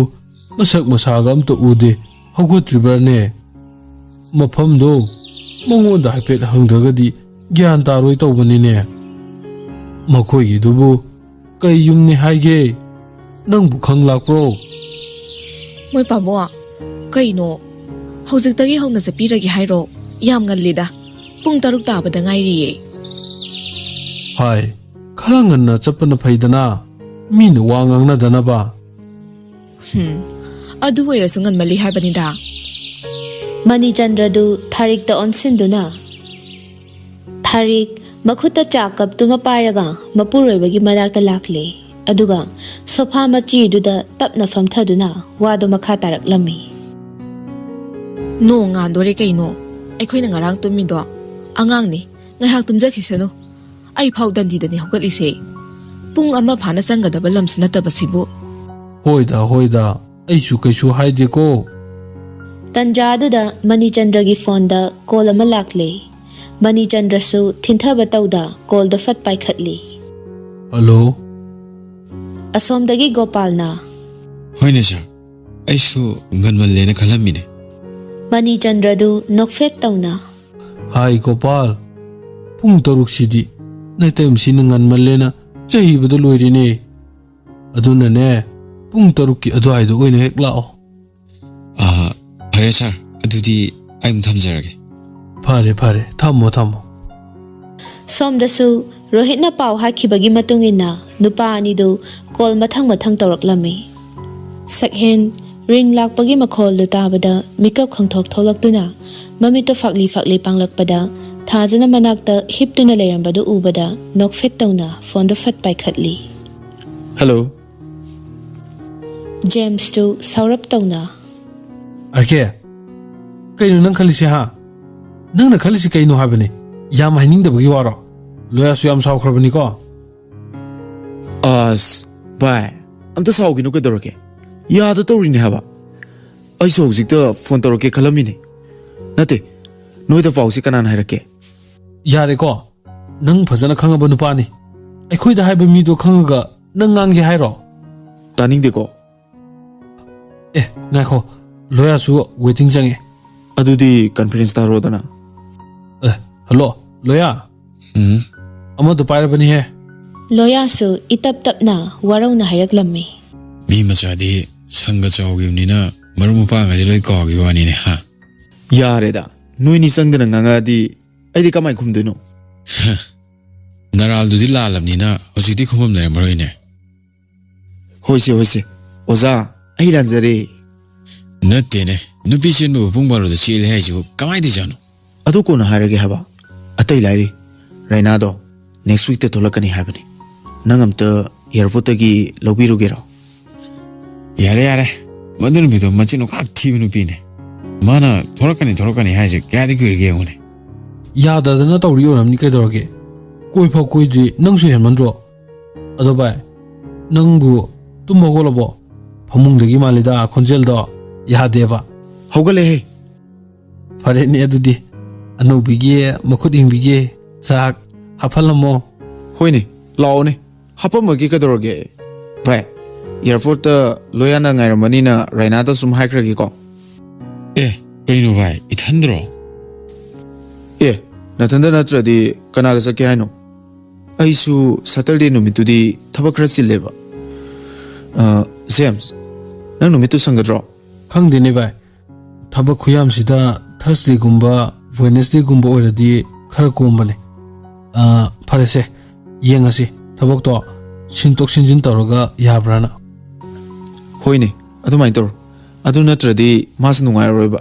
ꯃꯁꯛ ꯃꯁꯥꯒ ꯑꯝꯇ ꯎꯗꯦ, ꯍꯧꯒꯠꯇ꯭ꯔꯤꯕ꯭ꯔꯅꯦ? ꯃꯐꯝꯗꯣ ꯃꯉꯣꯟꯗ ꯍꯥꯏꯐꯦꯠ ꯍꯪꯗ꯭ꯔꯒꯗꯤ ꯒ꯭ꯌꯥꯟ ꯇꯥꯔꯣꯏ ꯇꯧꯕꯅꯤꯅꯦ꯫ ꯃꯈꯣꯏꯒꯤꯗꯨꯕꯨ ꯀꯩ ꯌꯨꯝꯅꯤ ꯍꯥꯏꯒꯦ? ꯅꯪꯕꯨ ꯈꯪ ꯂꯥꯛꯄ꯭ꯔꯣ?" "ꯃꯣꯏ ꯄꯥꯕꯣ, ꯀꯩꯅꯣ? ꯍꯧꯖꯤꯛꯇꯒꯤ ꯍꯧꯅ ꯆꯠꯄꯤꯔꯒꯦ ꯍꯥꯏꯔꯣ? ꯌꯥꯝ ꯉꯜꯂꯤꯗ꯫ ꯄꯨꯡ ꯇꯔꯨꯛ ꯇꯥꯕꯗ ꯉꯥꯏꯔꯤꯌꯦ꯫" "ꯍꯥꯏ, ꯈꯔ ꯉꯟꯅ ꯆꯠꯄꯅ ꯐꯩꯗꯅ, ꯃꯤꯅ ꯋꯥ ꯉꯥꯡꯅꯗꯅꯕ꯫" "ꯍꯨꯝ, ꯑꯗꯨ ꯑꯣꯏꯔꯁꯨ ꯉꯟꯃꯜꯂꯤ ꯍꯥꯏꯕꯅꯤꯗ꯫" ꯃꯅꯤꯆꯟꯗ꯭ꯔꯗꯨ ꯊꯥꯔꯤꯛꯇ ꯑꯣꯟꯁꯤꯟꯗꯨꯅ, ꯊꯥꯔꯤꯛ ꯃꯈꯨꯠꯇ ꯆꯥ ꯀꯞꯇꯨꯃ ꯄꯥꯏꯔꯒ ꯃꯄꯨꯔꯣꯏꯕꯒꯤ ꯃꯅꯥꯛꯇ ꯂꯥꯛꯂꯦ꯫ ꯑꯗꯨꯒ ꯁꯣꯐꯥ ꯃꯆꯤꯗꯨꯗ ꯇꯞꯅ ꯐꯝꯊꯗꯨꯅ ꯋꯥꯗꯨ ꯃꯈꯥ ꯇꯥꯔꯛꯂꯝꯃꯤ꯫ "ꯅꯣꯡ ꯉꯥꯟꯗꯣꯔꯦ ꯀꯩꯅꯣ? ꯑꯩꯈꯣꯏꯅ ꯉꯔꯥꯡ ꯇꯨꯝꯃꯤꯗꯣ ꯑꯉꯥꯡꯅꯤ꯫ ꯉꯥꯏꯍꯥꯛ ꯇꯨꯝꯖꯈꯤꯁꯅꯨ꯫ ꯑꯩ ꯐꯥꯎ ꯗꯟꯗꯤꯗꯅꯤ ꯍꯧꯒꯠꯂꯤꯁꯦ꯫ ꯄꯨꯡ ꯑꯃ ꯐꯥꯅ ꯆꯪꯒꯗꯕ ꯂꯝꯁꯨ ꯅꯠꯇꯕꯁꯤꯕꯨ꯫" "ꯍꯣꯏꯗ, ꯍꯣꯏꯗ, ꯑꯩꯁꯨ ꯀꯩꯁꯨ ꯍꯥꯏꯗꯦꯀꯣ꯫" ꯇꯟꯖꯥꯗꯨꯗ ꯃꯅꯤꯆꯟꯗ꯭ꯔꯒꯤ ꯐꯣꯟꯗ ꯀꯣꯜ ꯑꯃ ꯂꯥꯛꯂꯦ꯫ ꯃꯅꯤꯆꯟꯗ꯭ꯔꯁꯨ ꯊꯤꯟꯊꯕ ꯇꯧꯗ ꯀꯣꯜꯗꯣ ꯐꯠ ꯄꯥꯏꯈꯠꯂꯤ꯫ "ꯍꯜꯂꯣ?" ꯑꯁꯣꯝꯗꯒꯤ ꯒꯣꯄꯥꯜꯅ꯫ "ꯍꯣꯏꯅꯦ ꯁꯥꯔ, ꯑꯩꯁꯨ ꯉꯟꯃꯜꯂꯦꯅ ꯈꯜꯂꯝꯃꯤꯅꯦ꯫" ꯃꯅꯤꯆꯟꯗ꯭ꯔꯗꯨ ꯅꯣꯛꯐꯦꯠ ꯇꯧꯅ꯫ "ꯍꯥꯏ ꯒꯣꯄꯥꯜ, ꯄꯨꯡ ꯇꯔꯨꯛꯁꯤꯗꯤ ꯅꯇꯩꯃꯁꯤꯅ ꯉꯟꯃꯜꯂꯦꯅ ꯆꯩꯕꯗ ꯂꯣꯏꯔꯦꯅꯦ꯫ ꯑꯗꯨꯅꯅꯦ, ꯄꯨꯡ ꯇꯔꯨꯛꯀꯤ ꯑꯗꯨꯋꯥꯏꯗ ꯑꯣꯏꯅ ꯍꯦꯛ ꯂꯥꯛꯑꯣ꯫" "ꯑꯥ, ꯐꯔꯦ ꯁꯥꯔ, ꯑꯗꯨꯗꯤ ꯑꯩ ꯑꯃꯨꯛ ꯊꯝꯖꯔꯒꯦ꯫" "ꯐꯔꯦ, ꯐꯔꯦ, ꯊꯝꯃꯣ, ꯊꯝꯃꯣ꯫" ꯁꯣꯝꯗꯁꯨ ꯔꯣꯍꯤꯠꯅ ꯄꯥꯎ ꯍꯥꯏꯈꯤꯕꯒꯤ ꯃꯇꯨꯡ ꯏꯟꯅ ꯅꯨꯄꯥ ꯑꯅꯤꯗꯨ ꯀꯣꯜ ꯃꯊꯪ ꯃꯊꯪ ꯇꯧꯔꯛꯂꯝꯃꯤ꯫ ꯁꯛꯍꯦꯟ ꯔꯤꯡ ꯂꯥꯛꯄꯒꯤ ꯃꯈꯣꯜꯗꯨ ꯇꯥꯕꯗ ꯃꯤꯀꯞ ꯈꯪꯊꯣꯛ ꯊꯣꯛꯂꯛꯇꯨꯅ ꯃꯃꯤꯠꯇꯨ ꯐꯥꯛꯂꯤ ꯐꯥꯛꯂꯤ ꯄꯥꯡꯂꯛꯄꯗ ꯊꯥꯖꯅ ꯃꯅꯥꯛꯇ ꯍꯤꯞꯇꯨꯅ ꯂꯩꯔꯝꯕꯗꯨ ꯎꯕꯗ ꯅꯣꯛꯐꯦꯠ ꯇꯧꯅ ꯐꯣꯟꯗꯨ ꯐꯠ ꯄꯥꯏꯈꯠꯂꯤ꯫ ꯍꯜꯂꯣ꯫ ꯖꯦꯝꯁꯇꯨ ꯁꯥꯎꯔꯞ ꯇꯧꯅ꯫ ꯑꯥꯔ ꯀꯦ, ꯀꯩꯅꯣ ꯅꯪ ꯈꯜꯂꯤꯁꯦ ꯍꯥ? ꯅꯪꯅ ꯈꯜꯂꯤꯁꯤ ꯀꯩꯅꯣ ꯍꯥꯏꯕꯅꯤ? ꯌꯥꯝ ꯍꯥꯏꯅꯤꯡꯗꯕꯒꯤ ꯋꯥꯔꯣ? ꯂꯣꯌꯥꯁꯨ ꯌꯥꯝ ꯁꯥꯎꯈ꯭ꯔꯕꯅꯤꯀꯣ꯫ ꯑꯁ ꯚꯥꯏ, ꯑꯝꯇ ꯁꯥꯎꯈꯤꯅꯨ ꯀꯩꯗꯧꯔꯒꯦ? ꯌꯥꯗ ꯇꯧꯔꯤꯅꯦ ꯍꯥꯏꯕ꯫ ꯑꯩꯁꯨ ꯍꯧꯖꯤꯛꯇ ꯐꯣꯟ ꯇꯧꯔꯛꯀꯦ ꯈꯜꯂꯝꯃꯤꯅꯦ꯫ ꯅꯠꯇꯦ, ꯅꯣꯏꯗ ꯄꯥꯎꯁꯤ ꯀꯅꯥꯅ ꯍꯥꯏꯔꯛꯀꯦ? ꯌꯥꯔꯦꯀꯣ, ꯅꯪ ꯐꯖꯅ ꯈꯪꯉꯕ ꯅꯨꯄꯥꯅꯤ꯫ ꯑꯩꯈꯣꯏꯗ ꯍꯥꯏꯕ ꯃꯤꯗꯣ ꯈꯪꯉꯒ ꯅꯪ ꯉꯥꯡꯒꯦ ꯍꯥꯏꯔꯣ? ꯇꯥꯅꯤꯡꯗꯦꯀꯣ꯫ ꯑꯦ, ꯉꯥꯏꯈꯣ, ꯂꯣꯌꯥꯁꯨ ꯋꯦꯇꯤꯡ ꯆꯪꯉꯦ꯫ ꯑꯗꯨꯗꯤ ꯀꯟꯐꯔꯦꯟꯁ ꯊꯥꯔꯣꯗꯅ꯫ ꯑꯦ, ꯍꯜꯂꯣ, ꯂꯣꯌꯥ꯫ ꯎꯝ꯫ ꯑꯃꯗꯣ ꯄꯥꯏꯔꯕꯅꯤꯍꯦ꯫ ꯂꯣꯌꯥꯁꯨ ꯏꯇꯞ ꯇꯞꯅ ꯋꯥꯔꯧꯅ ꯍꯥꯏꯔꯛꯂꯝꯃꯤ꯫ ꯃꯤ ꯃꯆꯥꯗꯤ ꯁꯪꯒ ꯆꯥꯎꯈꯤꯕꯅꯤꯅ ꯃꯔꯨꯞ ꯃꯄꯥꯡꯒꯁꯦ ꯂꯣꯏ ꯀꯥꯎꯈꯤꯕ ꯋꯥꯅꯤꯅꯦ ꯍꯥ꯫ ꯌꯥꯔꯦꯗ, ꯅꯣꯏꯅꯤ ꯆꯪꯗꯅ ꯉꯥꯡꯉꯛꯑꯗꯤ ꯑꯩꯗꯤ ꯀꯃꯥꯏꯅ ꯈꯨꯝꯗꯣꯏꯅꯣ? ꯅꯔꯥꯜꯗꯨꯗꯤ ꯂꯥꯜꯂꯕꯅꯤꯅ ꯍꯧꯖꯤꯛꯇꯤ ꯈꯨꯝꯐꯝ ꯂꯩꯔꯝꯃꯔꯣꯏꯅꯦ꯫ ꯍꯣꯏꯁꯦ ꯍꯣꯏꯁꯦ, ꯑꯣꯖꯥ, ꯑꯩ ꯂꯥꯟꯖꯔꯦ꯫ ꯅꯠꯇꯦꯅꯦ, ꯅꯨꯄꯤ ꯆꯦꯟꯕꯕꯨ ꯄꯨꯡ ꯕꯥꯔꯣꯗ ꯆꯦꯜꯂꯦ ꯍꯥꯏꯁꯤꯕꯨ ꯀꯃꯥꯏꯅ ꯇꯧꯔꯤꯖꯥꯠꯅꯣ? ꯑꯗꯨ ꯀꯣꯟꯅ ꯍꯥꯏꯔꯒꯦ ꯍꯥꯏꯕ꯫ ꯑꯇꯩ ꯂꯥꯏꯔꯤ, ꯔꯥꯏꯅꯥꯗꯣ ꯅꯦꯛꯁ ꯋꯤꯛꯇ ꯊꯣꯛꯂꯛꯀꯅꯤ ꯍꯥꯏꯕꯅꯤ꯫ ꯅꯪ ꯑꯝꯇ ꯑꯦꯌꯥꯔꯄꯣꯔꯠꯇꯒꯤ ꯂꯧꯕꯤꯔꯨꯒꯦꯔꯣ? ꯌꯥꯔꯦ ꯌꯥꯔꯦ, ꯃꯗꯨ ꯅꯨꯄꯤꯗꯣ ꯃꯆꯤꯟ ꯈꯥꯛ ꯊꯤꯕ ꯅꯨꯄꯤꯅꯦ꯫ ꯃꯥꯅ ꯊꯣꯛꯂꯛꯀꯅꯤ ꯊꯣꯛꯂꯛꯀꯅꯤ ꯍꯥꯏꯁꯦ ꯀꯌꯥꯗꯤ ꯀꯨꯏꯔꯒꯦ ꯌꯦꯡꯉꯨꯅꯦ꯫ ꯌꯥꯗꯗꯅ ꯇꯧꯔꯤ ꯑꯣꯏꯔꯝꯅꯤ ꯀꯩꯗꯧꯔꯒꯦ? ꯀꯣꯏꯐꯥꯎ ꯀꯣꯏꯗ꯭ꯔꯤ, ꯅꯪꯁꯨ ꯍꯦꯟꯃꯟꯗ꯭ꯔꯣ? ꯑꯗꯣ ꯚꯥꯏ, ꯅꯪꯕꯨ ꯇꯨꯝ ꯍꯧꯒꯠꯂꯕꯣ? ꯐꯃꯨꯡꯗꯒꯤ ꯃꯥꯜꯂꯤꯗ ꯈꯣꯟꯖꯦꯜꯗꯣ꯫ ꯌꯥꯗꯦꯕ꯫ ꯍꯧꯒꯠꯂꯦꯍꯦ꯫ ꯐꯔꯦꯅꯦ ꯑꯗꯨꯗꯤ, ꯑꯅꯧꯕꯤꯒꯤ ꯃꯈꯨꯠ ꯏꯪꯕꯤꯒꯤ ꯆꯥꯛ ꯍꯥꯞꯐꯜꯂꯝꯃꯣ꯫ ꯍꯣꯏꯅꯦ, ꯂꯥꯛꯑꯣꯅꯦ, ꯍꯥꯄꯝꯃꯒꯦ ꯀꯩꯗꯧꯔꯒꯦ? ꯚꯥꯏ, ꯑꯦꯌꯥꯔꯄꯣꯔꯠꯇ ꯂꯣꯌꯥꯅ ꯉꯥꯏꯔꯝꯃꯅꯤꯅ ꯔꯥꯏꯅꯥꯗ ꯁꯨꯝ ꯍꯥꯏꯈ꯭ꯔꯒꯦꯀꯣ꯫ ꯑꯦ, ꯀꯩꯅꯣ ꯚꯥꯏ, ꯏꯊꯟꯗ꯭ꯔꯣ? ꯑꯦ, ꯅꯊꯟꯗ ꯅꯠꯇ꯭ꯔꯗꯤ ꯀꯅꯥꯒ ꯆꯠꯀꯦ ꯍꯥꯏꯅꯣ? ꯑꯩꯁꯨ ꯁꯇꯔꯗꯦ ꯅꯨꯃꯤꯠꯇꯨꯗꯤ ꯊꯕꯛ ꯈꯔ ꯆꯤꯜꯂꯦꯕ꯫ ꯑ, ꯖꯦꯝꯁ, ꯅꯪ ꯅꯨꯃꯤꯠꯇꯨ ꯁꯪꯒꯗ꯭ꯔꯣ? ꯈꯪꯗꯦꯅꯦ ꯚꯥꯏ, ꯊꯕꯛ ꯈꯨꯌꯥꯝꯁꯤꯗ ꯊꯔꯁꯗꯦꯒꯨꯝꯕ ꯋꯦꯅꯁꯗꯦꯒꯨꯝꯕ ꯑꯣꯏꯔꯗꯤ ꯈꯔ ꯀꯣꯝꯕꯅꯦ꯫ ꯑ, ꯐꯔꯦꯁꯦ, ꯌꯦꯡꯉꯁꯤ ꯊꯕꯛꯇꯣ ꯁꯤꯟꯇꯣꯛ ꯁꯤꯟꯖꯤꯟ ꯇꯧꯔꯒ ꯌꯥꯕ꯭ꯔꯥꯅ꯫ ꯍꯣꯏꯅꯦ, ꯑꯗꯨꯃꯥꯏꯅ ꯇꯧꯔꯣ꯫ ꯑꯗꯨ ꯅꯠꯇ꯭ꯔꯗꯤ ꯃꯥꯁꯨ ꯅꯨꯡꯉꯥꯏꯔꯔꯣꯏꯕ꯫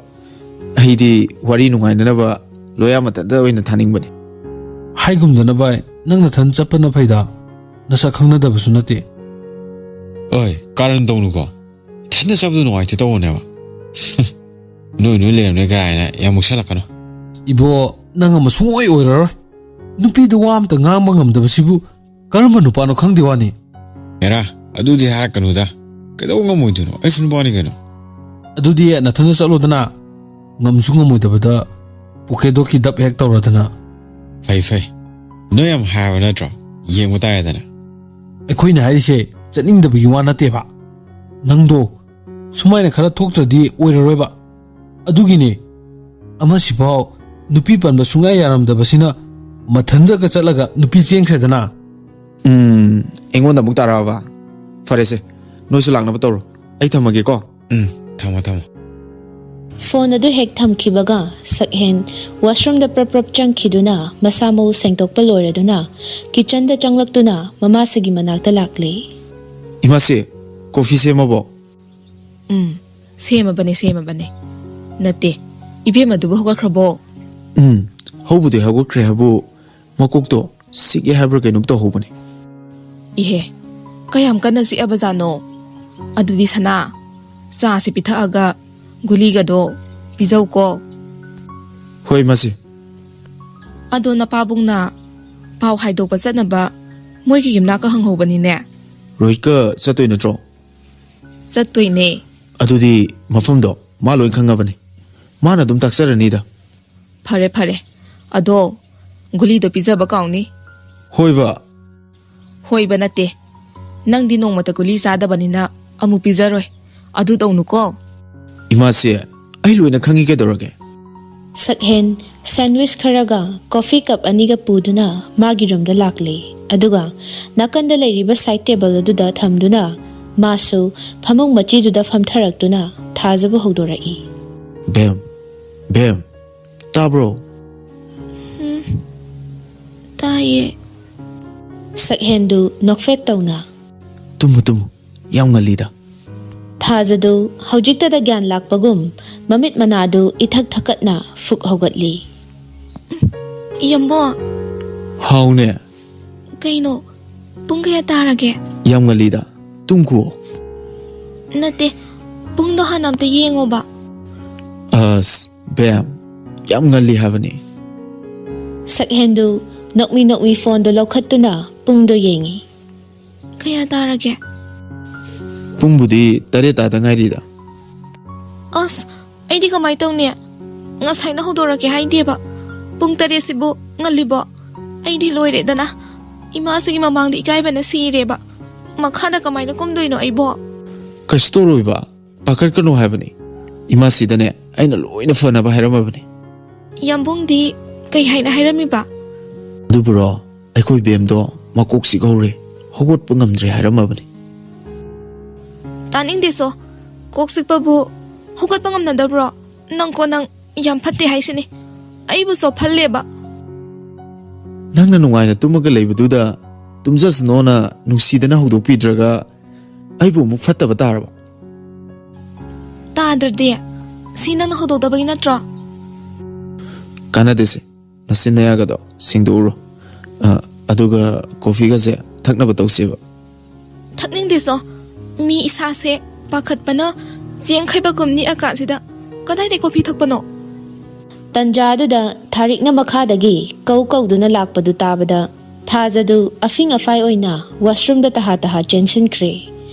ꯑꯩꯗꯤ ꯋꯥꯔꯤ ꯅꯨꯡꯉꯥꯏꯅꯅꯕ ꯂꯣꯌꯥ ꯃꯊꯟꯇ ꯑꯣꯏꯅ ꯊꯥꯅꯤꯡꯕꯅꯤ꯫ ꯍꯥꯏꯒꯨꯝꯗꯅ ꯚꯥꯏ, ꯅꯪ ꯅꯊꯟ ꯆꯠꯄꯅ ꯐꯩꯗ꯫ ꯅꯁꯛ ꯈꯪꯅꯗꯕꯁꯨ ꯅꯠꯇꯦ꯫ ꯑꯣꯏ, ꯀꯥꯔꯟ ꯇꯧꯅꯨꯀꯣ꯫ ꯏꯊꯟꯗ ꯆꯠꯄꯗꯣ ꯅꯨꯡꯉꯥꯏꯇꯦ ꯇꯧꯕꯅꯦꯕ꯫ ꯅꯣꯏ ꯅꯣꯏ ꯂꯩꯔꯝꯅꯦ ꯀꯥꯏꯅ ꯌꯥꯝ ꯃꯨꯛꯁꯜꯂꯛꯀꯅꯨ꯫ ꯏꯕꯣ, ꯅꯪ ꯑꯃ ꯁꯨꯡꯑꯣꯏ ꯑꯣꯏꯔꯔꯣꯏ꯫ ꯅꯨꯄꯤꯗ ꯋꯥ ꯑꯝꯇ ꯉꯥꯡꯕ ꯉꯝꯗꯕꯁꯤꯕꯨ ꯀꯔꯝꯕ ꯅꯨꯄꯥꯅꯣ ꯈꯪꯗꯦ ꯋꯥꯅꯤ꯫ ꯑꯦꯔꯥ, ꯑꯗꯨꯗꯤ ꯍꯥꯏꯔꯛꯀꯅꯨꯗ꯫ ꯀꯩꯗꯧ ꯉꯝꯃꯣꯏꯗꯣꯏꯅꯣ? ꯑꯩꯁꯨ ꯅꯨꯄꯥꯅꯤ ꯀꯩꯅꯣ꯫ ꯑꯗꯨꯗꯤ ꯅꯊꯟꯗ ꯆꯠꯂꯣꯗꯅ꯫ ꯉꯝꯁꯨ ꯉꯝꯃꯣꯏꯗꯕꯗ ꯄꯣꯀꯦꯗꯣꯛꯀꯤ ꯗꯞ ꯍꯦꯛ ꯇꯧꯔꯗꯅ꯫ ꯐꯩ ꯐꯩ꯫ ꯅꯣꯏ ꯌꯥꯝ ꯍꯥꯏꯔꯕ ꯅꯠꯇ꯭ꯔꯣ? ꯌꯦꯡꯕ ꯇꯥꯔꯦꯗꯅ꯫ ꯑꯩꯈꯣꯏꯅ ꯍꯥꯏꯔꯤꯁꯦ ꯆꯠꯅꯤꯡꯗꯕꯒꯤ ꯋꯥ ꯅꯠꯇꯦꯕ꯫ ꯅꯪꯗꯣ ꯁꯨꯃꯥꯏꯅ ꯈꯔ ꯊꯣꯛꯇ꯭ꯔꯗꯤ ꯑꯣꯏꯔꯔꯣꯏꯕ꯫ ꯑꯗꯨꯒꯤꯅꯦ꯫ ꯑꯃꯁꯤꯐꯥꯎ ꯅꯨꯄꯤ ꯄꯟꯕ ꯁꯨꯡꯌꯥ ꯌꯥꯔꯝꯗꯕꯁꯤꯅ ꯃꯊꯟꯗꯒ ꯆꯠꯂꯒ ꯅꯨꯄꯤ ꯆꯦꯟꯈ꯭ꯔꯦꯗꯅ꯫ ꯎꯝ, ꯑꯩꯉꯣꯟꯗ ꯑꯃꯨꯛ ꯇꯥꯔꯛꯑꯕ? ꯐꯔꯦꯁꯦ, ꯅꯣꯏꯁꯨ ꯂꯥꯛꯅꯕ ꯇꯧꯔꯣ꯫ ꯑꯩ ꯊꯝꯃꯒꯦꯀꯣ꯫ ꯎꯝ, ꯊꯝꯃꯣ ꯊꯝꯃꯣ꯫ ꯐꯣꯟ ꯑꯗꯨ ꯍꯦꯛ ꯊꯝꯈꯤꯕꯒ ꯁꯛꯍꯦꯟ ꯋꯥꯁꯔꯨꯝꯗ ꯄ꯭ꯔꯞ ꯄ꯭ꯔꯞ ꯆꯪꯈꯤꯗꯨꯅ ꯃꯁꯥ ꯃꯎ ꯁꯦꯡꯗꯣꯛꯄ ꯂꯣꯏꯔꯗꯨꯅ ꯀꯤꯆꯟꯗ ꯆꯪꯂꯛꯇꯨꯅ ꯃꯃꯥꯁꯤꯒꯤ ꯃꯅꯥꯛꯇ ꯂꯥꯛꯂꯦ꯫ ꯏꯃꯥꯁꯦ, ꯀꯣꯐꯤ ꯁꯦꯝꯃꯕꯣ? ꯎꯝ, ꯁꯦꯝꯃꯕꯅꯦ, ꯁꯦꯝꯃꯕꯅꯦ꯫ ꯅꯠꯇꯦ, ꯏꯕꯦꯝꯃꯗꯨꯕꯨ ꯍꯧꯒꯠꯈ꯭ꯔꯕꯣ? ꯎꯝ, ꯍꯧꯕꯨꯗꯤ ꯍꯧꯒꯠꯈ꯭ꯔꯦ ꯍꯥꯏꯕꯨ ꯃꯀꯣꯛꯇꯣ ꯆꯤꯛꯑꯦ ꯍꯥꯏꯕ꯭ꯔꯥ ꯀꯩꯅꯣꯝ ꯇꯧꯍꯧꯕꯅꯦ꯫ ꯏꯍꯦ, ꯀꯌꯥꯝ ꯀꯟꯅ ꯆꯤꯛꯑꯕꯖꯥꯠꯅꯣ? ꯑꯗꯨꯗꯤ ꯁꯅꯥ, ꯆꯥꯁꯤ ꯄꯤꯊꯛꯑꯒ ꯒꯨꯂꯤꯒꯗꯣ ꯄꯤꯖꯧꯀꯣ꯫ ꯍꯣꯏ, ꯏꯃꯥꯁꯦ꯫ ꯑꯗꯣ ꯅꯄꯥꯕꯨꯡꯅ ꯄꯥꯎ ꯍꯥꯏꯗꯣꯛꯄ ꯆꯠꯅꯕ ꯃꯣꯏꯒꯤ ꯌꯨꯝꯅꯥꯛꯀ ꯍꯪꯍꯧꯕꯅꯤꯅꯦ꯫ ꯔꯣꯍꯤꯠꯀ ꯆꯠꯇꯣꯏ ꯅꯠꯇ꯭ꯔꯣ? ꯆꯠꯇꯣꯏꯅꯦ꯫ ꯑꯗꯨꯗꯤ ꯃꯐꯝꯗꯣ ꯃꯥ ꯂꯣꯏ ꯈꯪꯉꯕꯅꯤ꯫ ꯃꯥꯅ ꯑꯗꯨꯝ ꯇꯥꯛꯆꯔꯅꯤꯗ꯫ ꯐꯔꯦ ꯐꯔꯦ꯫ ꯑꯗꯣ ꯒꯨꯂꯤꯗꯣ ꯄꯤꯖꯕ ꯀꯥꯎꯅꯤ꯫ ꯍꯣꯏꯕ꯫ ꯍꯣꯏꯕ ꯅꯠꯇꯦ꯫ ꯅꯪꯗꯤ ꯅꯣꯡꯃꯇ ꯒꯨꯂꯤ ꯆꯥꯗꯕꯅꯤꯅ ꯑꯃꯨꯛ ꯄꯤꯖꯔꯣꯏ꯫ ꯑꯗꯨ ꯇꯧꯅꯨꯀꯣ꯫ ꯏꯃꯥꯁꯦ, ꯑꯩ ꯂꯣꯏꯅ ꯈꯪꯉꯤ, ꯀꯩꯗꯧꯔꯒꯦ? ꯁꯛꯍꯦꯟ ꯁꯦꯟꯋꯤꯁ ꯈꯔꯒ ꯀꯣꯐꯤ ꯀꯞ ꯑꯅꯤꯒ ꯄꯨꯗꯨꯅ ꯃꯥꯒꯤ ꯔꯨꯝꯗ ꯂꯥꯛꯂꯦ꯫ ꯑꯗꯨꯒ ꯅꯥꯀꯟꯗ ꯂꯩꯔꯤꯕ ꯁꯥꯏꯠ ꯇꯦꯕꯜ ꯑꯗꯨꯗ ꯊꯝꯗꯨꯅ ꯃꯥꯁꯨ ꯐꯃꯨꯡ ꯃꯆꯤꯗꯨꯗ ꯐꯝꯊꯔꯛꯇꯨꯅ ꯊꯥꯖꯕ ꯍꯧꯗꯣꯔꯛꯏ꯫ ꯕꯦꯝ, ꯕꯦꯝ, ꯇꯥꯕ꯭ꯔꯣ? ꯇꯥꯏꯌꯦ꯫ ꯁꯛꯍꯦꯟꯗꯨ ꯅꯣꯛꯐꯦꯠ ꯇꯧꯅ꯫ ꯇꯨꯝꯃꯨ, ꯇꯨꯝꯃꯨ, ꯌꯥꯝ ꯉꯜꯂꯤꯗ꯫ ꯊꯥꯖꯗꯨ ꯍꯧꯖꯤꯛꯇꯗ ꯒ꯭ꯌꯥꯟ ꯂꯥꯛꯄꯒꯨꯝ ꯃꯃꯤꯠ ꯃꯅꯥꯗꯨ ꯏꯊꯛ ꯊꯛꯀꯠꯅ ꯐꯨꯛ ꯍꯧꯒꯠꯂꯤ꯫ ꯏꯌꯥꯝꯕꯣ, ꯍꯥꯎꯅꯦ꯫ ꯀꯩꯅꯣ? ꯄꯨꯡ ꯀꯌꯥ ꯇꯥꯔꯒꯦ? ꯌꯥꯝ ꯉꯜꯂꯤꯗ꯫ ꯇꯨꯝꯈꯨꯑꯣ꯫ ꯅꯠꯇꯦ, ꯄꯨꯡꯗꯣ ꯍꯥꯟꯅ ꯑꯝꯇ ꯌꯦꯡꯉꯣꯕ꯫ ꯑꯁ ꯕꯦꯝ, ꯌꯥꯝ ꯉꯜꯂꯤ ꯍꯥꯏꯕꯅꯤ꯫ ꯁꯛꯍꯦꯟꯗꯨ ꯅꯣꯛꯃꯤ ꯅꯣꯛꯃꯤ ꯐꯣꯟꯗꯨ ꯂꯧꯈꯠꯇꯨꯅ ꯄꯨꯡꯗꯣ ꯌꯦꯡꯉꯤ꯫ ꯀꯌꯥ ꯇꯥꯔꯒꯦ? ꯄꯨꯡꯕꯨꯗꯤ ꯇꯔꯦꯠ ꯇꯥꯗ ꯉꯥꯏꯔꯤꯗ꯫ ꯑꯁ, ꯑꯩꯗꯤ ꯀꯃꯥꯏ ꯇꯧꯅꯤ? ꯉꯁꯥꯏꯅ ꯍꯧꯗꯣꯔꯛꯀꯦ ꯍꯥꯏꯗꯦꯕ꯫ ꯄꯨꯡ ꯇꯔꯦꯠꯁꯤꯕꯨ ꯉꯜꯂꯤꯕꯣ? ꯑꯩꯗꯤ ꯂꯣꯏꯔꯦꯗꯅ꯫ ꯏꯃꯥꯁꯤꯒꯤ ꯃꯃꯥꯡꯗ ꯏꯀꯥꯏꯕꯅ ꯁꯤꯔꯦꯕ꯫ ꯃꯈꯥꯗ ꯀꯃꯥꯏꯅ ꯀꯨꯝꯗꯣꯏꯅꯣ ꯑꯩꯕꯣ? ꯀꯩꯁꯨ ꯇꯧꯔꯣꯏꯕ, ꯄꯥꯈꯠꯀꯅꯨ ꯍꯥꯏꯕꯅꯤ꯫ ꯏꯃꯥꯁꯤꯗꯅꯦ ꯑꯩꯅ ꯂꯣꯏꯅ ꯐꯅꯕ ꯍꯥꯏꯔꯝꯃꯕꯅꯤ꯫ ꯌꯥꯝꯕꯨꯡꯗꯤ ꯀꯩ ꯍꯥꯏꯅ ꯍꯥꯏꯔꯝꯃꯤꯕ? ꯑꯗꯨꯕꯨꯔꯣ, ꯑꯩꯈꯣꯏ ꯕꯦꯝꯗꯣ ꯃꯀꯣꯛ ꯆꯤꯛꯍꯧꯔꯦ, ꯍꯧꯒꯠꯄ ꯉꯝꯗ꯭ꯔꯦ ꯍꯥꯏꯔꯝꯃꯕꯅꯤ꯫ ꯇꯥꯅꯤꯡꯗꯦꯁꯣ, ꯀꯣꯛ ꯆꯤꯛꯄꯕꯨ ꯍꯧꯒꯠꯄ ꯉꯝꯅꯗꯕ꯭ꯔꯣ? ꯅꯪꯀꯣ ꯅꯪ ꯌꯥꯝ ꯐꯠꯇꯦ ꯍꯥꯏꯁꯤꯅꯤ꯫ ꯑꯩꯕꯨ ꯆꯣꯞꯍꯜꯂꯦꯕ꯫ ꯅꯪꯅ ꯅꯨꯡꯉꯥꯏꯅ ꯇꯨꯝꯃꯒ ꯂꯩꯕꯗꯨꯗ ꯇꯨꯝꯖꯁꯅꯣꯅ ꯅꯨꯡꯁꯤꯗꯅ ꯍꯧꯗꯣꯛꯄꯤꯗ꯭ꯔꯒ ꯑꯩꯕꯨ ꯑꯃꯨꯛ ꯐꯠꯇꯕ ꯇꯥꯔꯕ? ꯇꯥꯗ꯭ꯔꯗꯤ? ꯁꯤ ꯅꯪꯅ ꯍꯧꯗꯣꯛꯇꯕꯒꯤ ꯅꯠꯇ꯭ꯔꯣ? ꯀꯥꯟꯅꯗꯦꯁꯦ, ꯅꯆꯤꯟ ꯅꯌꯥꯒꯗꯣ ꯁꯦꯡꯗꯣꯛꯎꯔꯣ꯫ ꯑ, ꯑꯗꯨꯒ ꯀꯣꯐꯤꯒꯁꯦ ꯊꯛꯅꯕ ꯇꯧꯁꯦꯕ꯫ ꯊꯛꯅꯤꯡꯗꯦꯁꯣ꯫ ꯃꯤ ꯏꯁꯥꯁꯦ ꯄꯥꯈꯠꯄꯅ ꯆꯦꯡ ꯈꯩꯕꯒꯨꯝ ꯅꯤꯛꯑꯀꯥꯟꯁꯤꯗ ꯀꯗꯥꯏꯗꯩ ꯀꯣꯐꯤ ꯊꯛꯄꯅꯣ? ꯇꯟꯖꯥꯗꯨꯗ ꯊꯥꯔꯤꯛꯅ ꯃꯈꯥꯗꯒꯤ ꯀꯧ ꯀꯧꯗꯨꯅ ꯂꯥꯛꯄꯗꯨ ꯇꯥꯕꯗ ꯊꯥꯖꯗꯨ ꯑꯐꯤꯡ ꯑꯐꯥꯏ ꯑꯣꯏꯅ ꯋꯥꯁꯔꯨꯝꯗ ꯇꯍꯥ ꯇꯍꯥ ꯆꯦꯟꯁꯤꯟꯈ꯭ꯔꯦ꯫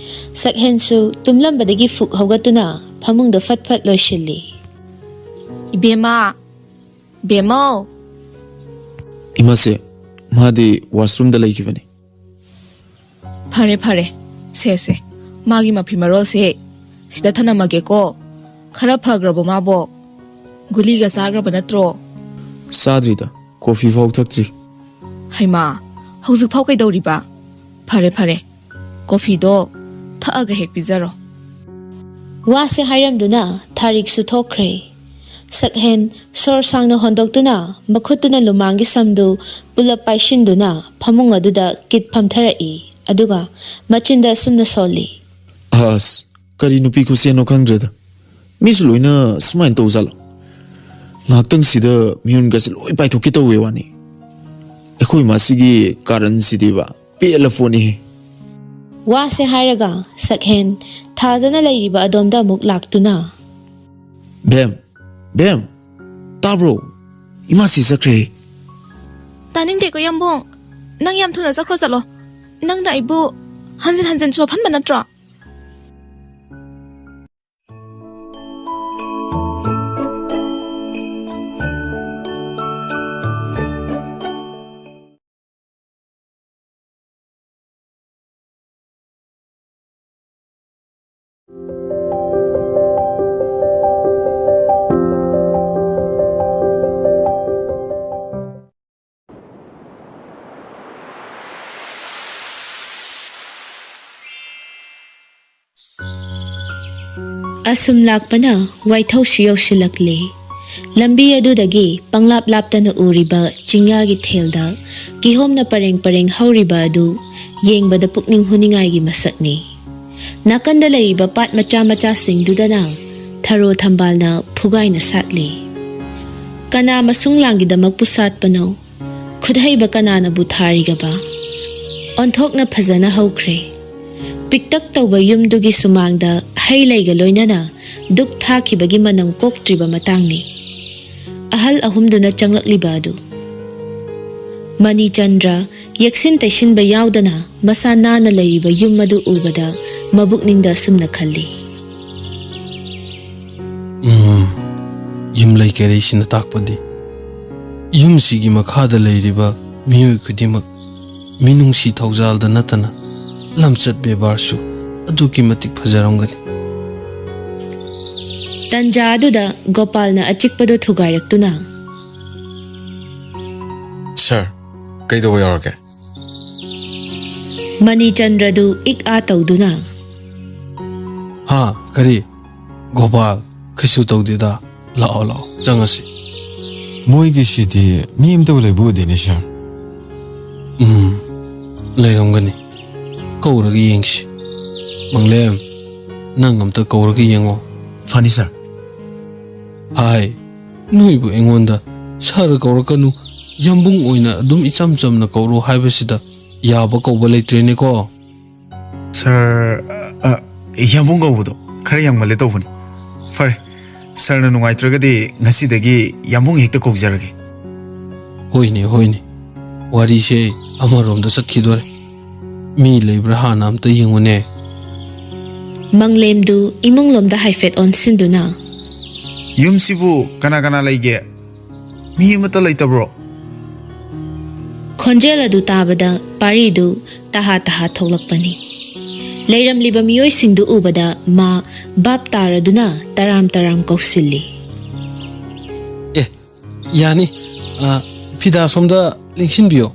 ꯁꯛꯍꯦꯟꯁꯨ ꯇꯨꯝꯂꯝꯕꯗꯒꯤ ꯐꯨꯛ ꯍꯧꯒꯠꯇꯨꯅ ꯐꯃꯨꯡꯗ ꯐꯠ ꯐꯠ ꯂꯣꯏꯁꯤꯜꯂꯤ꯫ ꯏꯕꯦꯝꯃ, ꯕꯦꯝꯃꯧ꯫ ꯏꯃꯥꯁꯦ, ꯃꯥꯗꯤ ꯋꯥꯁꯔꯨꯝꯗ ꯂꯩꯈꯤꯕꯅꯤ꯫ ꯐꯔꯦ ꯐꯔꯦ, ꯁꯦ ꯁꯦ, ꯃꯥꯒꯤ ꯃꯐꯤ ꯃꯔꯣꯜꯁꯦ ꯁꯤꯗ ꯊꯅꯝꯃꯒꯦꯀꯣ꯫ ꯈꯔ ꯐꯈ꯭ꯔꯕꯣ ꯃꯥꯕꯣ? ꯒꯨꯂꯤꯒ ꯆꯥꯈ꯭ꯔꯕ ꯅꯠꯇ꯭ꯔꯣ? ꯆꯥꯗ꯭ꯔꯤꯗ, ꯀꯣꯐꯤ ꯐꯥꯎ ꯊꯛꯇ꯭ꯔꯤ꯫ ꯍꯩꯃꯥ, ꯍꯧꯖꯤꯛꯐꯥꯎ ꯀꯩꯗꯧꯔꯤꯕ? ꯐꯔꯦ ꯐꯔꯦ, ꯀꯣꯐꯤꯗꯣ ꯊꯛꯑꯒ ꯍꯦꯛ ꯄꯤꯖꯔꯣ꯫ ꯋꯥꯁꯦ ꯍꯥꯏꯔꯝꯗꯨꯅ ꯊꯥꯔꯤꯛꯁꯨ ꯊꯣꯛꯈ꯭ꯔꯦ꯫ ꯁꯛꯍꯦꯟ ꯁꯣꯔ ꯁꯥꯡꯅ ꯍꯣꯟꯗꯣꯛꯇꯨꯅ ꯃꯈꯨꯠꯇꯨꯅ ꯂꯨꯃꯥꯡꯒꯤ ꯁꯝꯗꯨ ꯄꯨꯂꯞ ꯄꯥꯏꯁꯤꯟꯗꯨꯅ ꯐꯃꯨꯡ ꯑꯗꯨꯗ ꯀꯤꯠ ꯐꯝꯊꯔꯛꯏ꯫ ꯑꯗꯨꯒ ꯃꯆꯤꯟꯗ ꯑꯁꯨꯝꯅ ꯁꯣꯜꯂꯤ꯫ ꯑꯁ, ꯀꯔꯤ ꯅꯨꯄꯤ ꯈꯨꯠꯁꯦꯟꯅꯣ ꯈꯪꯗ꯭ꯔꯦꯗ꯫ ꯃꯤꯁꯨ ꯂꯣꯏꯅ ꯁꯨꯃꯥꯏꯅ ꯇꯧꯖꯥꯠꯂꯣ? ꯉꯥꯏꯍꯥꯛꯇꯪꯁꯤꯗ ꯃꯤꯍꯨꯟꯒꯁꯦ ꯂꯣꯏ ꯄꯥꯏꯊꯣꯛꯀꯦ ꯇꯧꯋꯦ ꯋꯥꯅꯤ꯫ ꯑꯩꯈꯣꯏ ꯃꯥꯁꯤꯒꯤ ꯀꯥꯔꯟꯁꯤꯗꯤꯕ ꯄꯦꯜꯂ ꯄꯣꯠꯅꯤꯍꯦ꯫ ꯋꯥꯁꯦ ꯍꯥꯏꯔꯒ ꯁꯛꯍꯦꯟ ꯊꯥꯖꯅ ꯂꯩꯔꯤꯕ ꯑꯗꯣꯝꯗ ꯑꯃꯨꯛ ꯂꯥꯛꯇꯨꯅ, ꯕꯦꯝ, ꯕꯦꯝ, ꯇꯥꯕ꯭ꯔꯣ? ꯏꯃꯥꯁꯤ ꯆꯠꯈ꯭ꯔꯦ꯫ ꯇꯥꯅꯤꯡꯗꯦꯀꯣ ꯌꯥꯝꯕꯨꯡ, ꯅꯪ ꯌꯥꯝ ꯊꯨꯅ ꯆꯠꯈ꯭ꯔꯣ ꯆꯠꯂꯣ꯫ ꯅꯪꯅ ꯑꯩꯕꯨ ꯍꯟꯖꯤꯟ ꯍꯟꯖꯤꯟ ꯁꯣꯐꯟꯕ ꯅꯠꯇ꯭ꯔꯣ? ꯑꯁꯨꯝ ꯂꯥꯛꯄꯅ ꯋꯥꯏꯊꯧꯁꯨ ꯌꯧꯁꯤꯜꯂꯛꯂꯦ꯫ ꯂꯝꯕꯤ ꯑꯗꯨꯗꯒꯤ ꯄꯪꯂꯥꯞ ꯂꯥꯞꯇꯅ ꯎꯔꯤꯕ ꯆꯤꯡꯌꯥꯒꯤ ꯊꯦꯜꯗ ꯀꯤꯍꯣꯝꯅ ꯄꯔꯦꯡ ꯄꯔꯦꯡ ꯍꯧꯔꯤꯕ ꯑꯗꯨ ꯌꯦꯡꯕꯗ ꯄꯨꯛꯅꯤꯡ ꯍꯨꯅꯤꯡꯉꯥꯏꯒꯤ ꯃꯁꯛꯅꯤ꯫ ꯅꯥꯀꯟꯗ ꯂꯩꯔꯤꯕ ꯄꯥꯠ ꯃꯆꯥ ꯃꯆꯥꯁꯤꯡꯗꯨꯗꯅ ꯊꯔꯣ ꯊꯝꯕꯥꯜꯅ ꯐꯨꯒꯥꯏꯅ ꯁꯥꯠꯂꯤ꯫ ꯀꯅꯥ ꯃꯁꯨꯡ ꯂꯥꯡꯒꯤꯗꯃꯛꯄꯨ ꯁꯥꯠꯄꯅꯣ? ꯈꯨꯠꯍꯩꯕ ꯀꯅꯥꯅꯕꯨ ꯊꯥꯔꯤꯒꯕ? ꯑꯣꯟꯊꯣꯛꯅ ꯐꯖꯅ ꯍꯧꯈ꯭ꯔꯦ꯫ ꯄꯤꯛꯇꯛ ꯇꯧꯕ ꯌꯨꯝꯗꯨꯒꯤ ꯁꯨꯃꯥꯡꯗ ꯍꯩ ꯂꯩꯒ ꯂꯣꯏꯅꯅ ꯗꯨꯛ ꯊꯥꯈꯤꯕꯒꯤ ꯃꯅꯝ ꯀꯣꯛꯇ꯭ꯔꯤꯕ ꯃꯇꯥꯡꯅꯤ꯫ ꯑꯍꯜ ꯑꯍꯨꯝꯗꯨꯅ ꯆꯪꯂꯛꯂꯤꯕ ꯑꯗꯨ꯫ ꯃꯅꯤꯆꯟꯗ꯭ꯔ ꯌꯦꯛꯁꯤꯟ ꯇꯩꯁꯤꯟꯕ ꯌꯥꯎꯗꯅ ꯃꯁꯥ ꯅꯥꯟꯅ ꯂꯩꯔꯤꯕ ꯌꯨꯝ ꯑꯗꯨ ꯎꯕꯗ ꯃꯕꯨꯛꯅꯤꯡꯗ ꯑꯁꯨꯝꯅ ꯈꯜꯂꯤ꯫ ꯎꯝ, ꯌꯨꯝꯂꯩ ꯀꯩꯔꯩꯁꯤꯅ ꯇꯥꯛꯄꯗꯤ ꯌꯨꯝꯁꯤꯒꯤ ꯃꯈꯥꯗ ꯂꯩꯔꯤꯕ ꯃꯤꯑꯣꯏ ꯈꯨꯗꯤꯡꯃꯛ ꯃꯤꯅꯨꯡꯁꯤ ꯊꯧꯖꯥꯜꯗ ꯅꯠꯇꯅ ꯂꯝꯆꯠ ꯕꯦꯕꯥꯔꯁꯨ ꯑꯗꯨꯛꯀꯤ ꯃꯇꯤꯛ ꯐꯖꯔꯝꯒꯅꯤ꯫ ꯇꯟꯖꯥ ꯑꯗꯨꯗ ꯒꯣꯄꯥꯜꯅ ꯑꯆꯤꯛꯄꯗꯨ ꯊꯨꯒꯥꯏꯔꯛꯇꯨꯅ, ꯁꯥꯔ, ꯀꯩꯗꯧꯕ ꯌꯥꯎꯔꯒꯦ? ꯃꯅꯤꯆꯟꯗ꯭ꯔꯗꯨ ꯏꯛ ꯑꯥ ꯇꯧꯗꯨꯅ, ꯍꯥ, ꯀꯔꯤ? ꯒꯣꯄꯥꯜ, ꯀꯩꯁꯨ ꯇꯧꯗꯦꯗ꯫ ꯂꯥꯛꯑꯣ, ꯂꯥꯛꯑꯣ, ꯆꯪꯉꯁꯤ꯫ ꯃꯣꯏꯒꯤꯁꯤꯗꯤ ꯃꯤ ꯑꯝꯇꯕꯨ ꯂꯩꯕ ꯎꯗꯦꯅꯦ, ꯁꯥꯔ꯫ ꯎꯝ, ꯂꯩꯔꯝꯒꯅꯤ꯫ ꯀꯧꯔꯒ ꯌꯦꯡꯁꯤ꯫ ꯃꯪꯂꯦꯝ, ꯅꯪ ꯑꯝꯇ ꯀꯧꯔꯒ ꯌꯦꯡꯉꯣ꯫ ꯐꯅꯤ ꯁꯥꯔ꯫ ꯍꯥꯏ, ꯅꯣꯏꯕꯨ ꯑꯩꯉꯣꯟꯗ ꯁꯥꯔ ꯀꯧꯔꯛꯀꯅꯨ, ꯌꯥꯝꯕꯨꯡ ꯑꯣꯏꯅ ꯑꯗꯨꯝ ꯏꯆꯝ ꯆꯝꯅ ꯀꯧꯔꯣ ꯍꯥꯏꯕꯁꯤꯗ ꯌꯥꯕ ꯀꯧꯕ ꯂꯩꯇ꯭ꯔꯦꯅꯦꯀꯣ꯫ ꯁꯥꯔ, ꯑ, ꯌꯥꯝꯕꯨꯡ ꯀꯧꯕꯗꯣ ꯈꯔ ꯌꯥꯝꯃꯜꯂꯦ ꯇꯧꯕꯅꯤ꯫ ꯐꯔꯦ, ꯁꯥꯔꯅ ꯅꯨꯡꯉꯥꯏꯇ꯭ꯔꯒꯗꯤ ꯉꯁꯤꯗꯒꯤ ꯌꯥꯝꯕꯨꯡ ꯍꯦꯛꯇ ꯀꯧꯖꯔꯒꯦ꯫ ꯍꯣꯏꯅꯦ, ꯍꯣꯏꯅꯦ, ꯋꯥꯔꯤꯁꯦ ꯑꯃꯔꯣꯝꯗ ꯆꯠꯈꯤꯗꯣꯔꯦ꯫ ꯃꯤ ꯂꯩꯕ꯭ꯔꯥ ꯍꯥꯟꯅ ꯑꯝꯇ ꯌꯦꯡꯉꯨꯅꯦ꯫ ꯃꯪꯂꯦꯝꯗꯨ ꯏꯃꯨꯡꯂꯣꯝꯗ ꯍꯥꯏꯐꯦꯠ ꯑꯣꯟꯁꯤꯟꯗꯨꯅ, ꯌꯨꯝꯁꯤꯕꯨ ꯀꯅꯥ ꯀꯅꯥ ꯂꯩꯒꯦ? ꯃꯤ ꯑꯃꯠꯇ ꯂꯩꯇꯕ꯭ꯔꯣ? ꯈꯣꯟꯖꯦꯜ ꯑꯗꯨ ꯇꯥꯕꯗ ꯄꯥꯔꯤꯗꯨ ꯇꯍꯥ ꯇꯍꯥ ꯊꯣꯛꯂꯛꯄꯅꯤ꯫ ꯂꯩꯔꯝꯂꯤꯕ ꯃꯤꯑꯣꯏꯁꯤꯡꯗꯨ ꯎꯕꯗ ꯃꯥ ꯚꯥꯞ ꯇꯥꯔꯗꯨꯅ ꯇꯔꯥꯝ ꯇꯔꯥꯝ ꯀꯧꯁꯤꯜꯂꯤ꯫ ꯑꯦ, ꯌꯥꯅꯤ꯫ ꯑ, ꯐꯤꯗꯥ ꯁꯣꯝꯗ ꯂꯦꯡꯁꯤꯟꯕꯤꯌꯣ꯫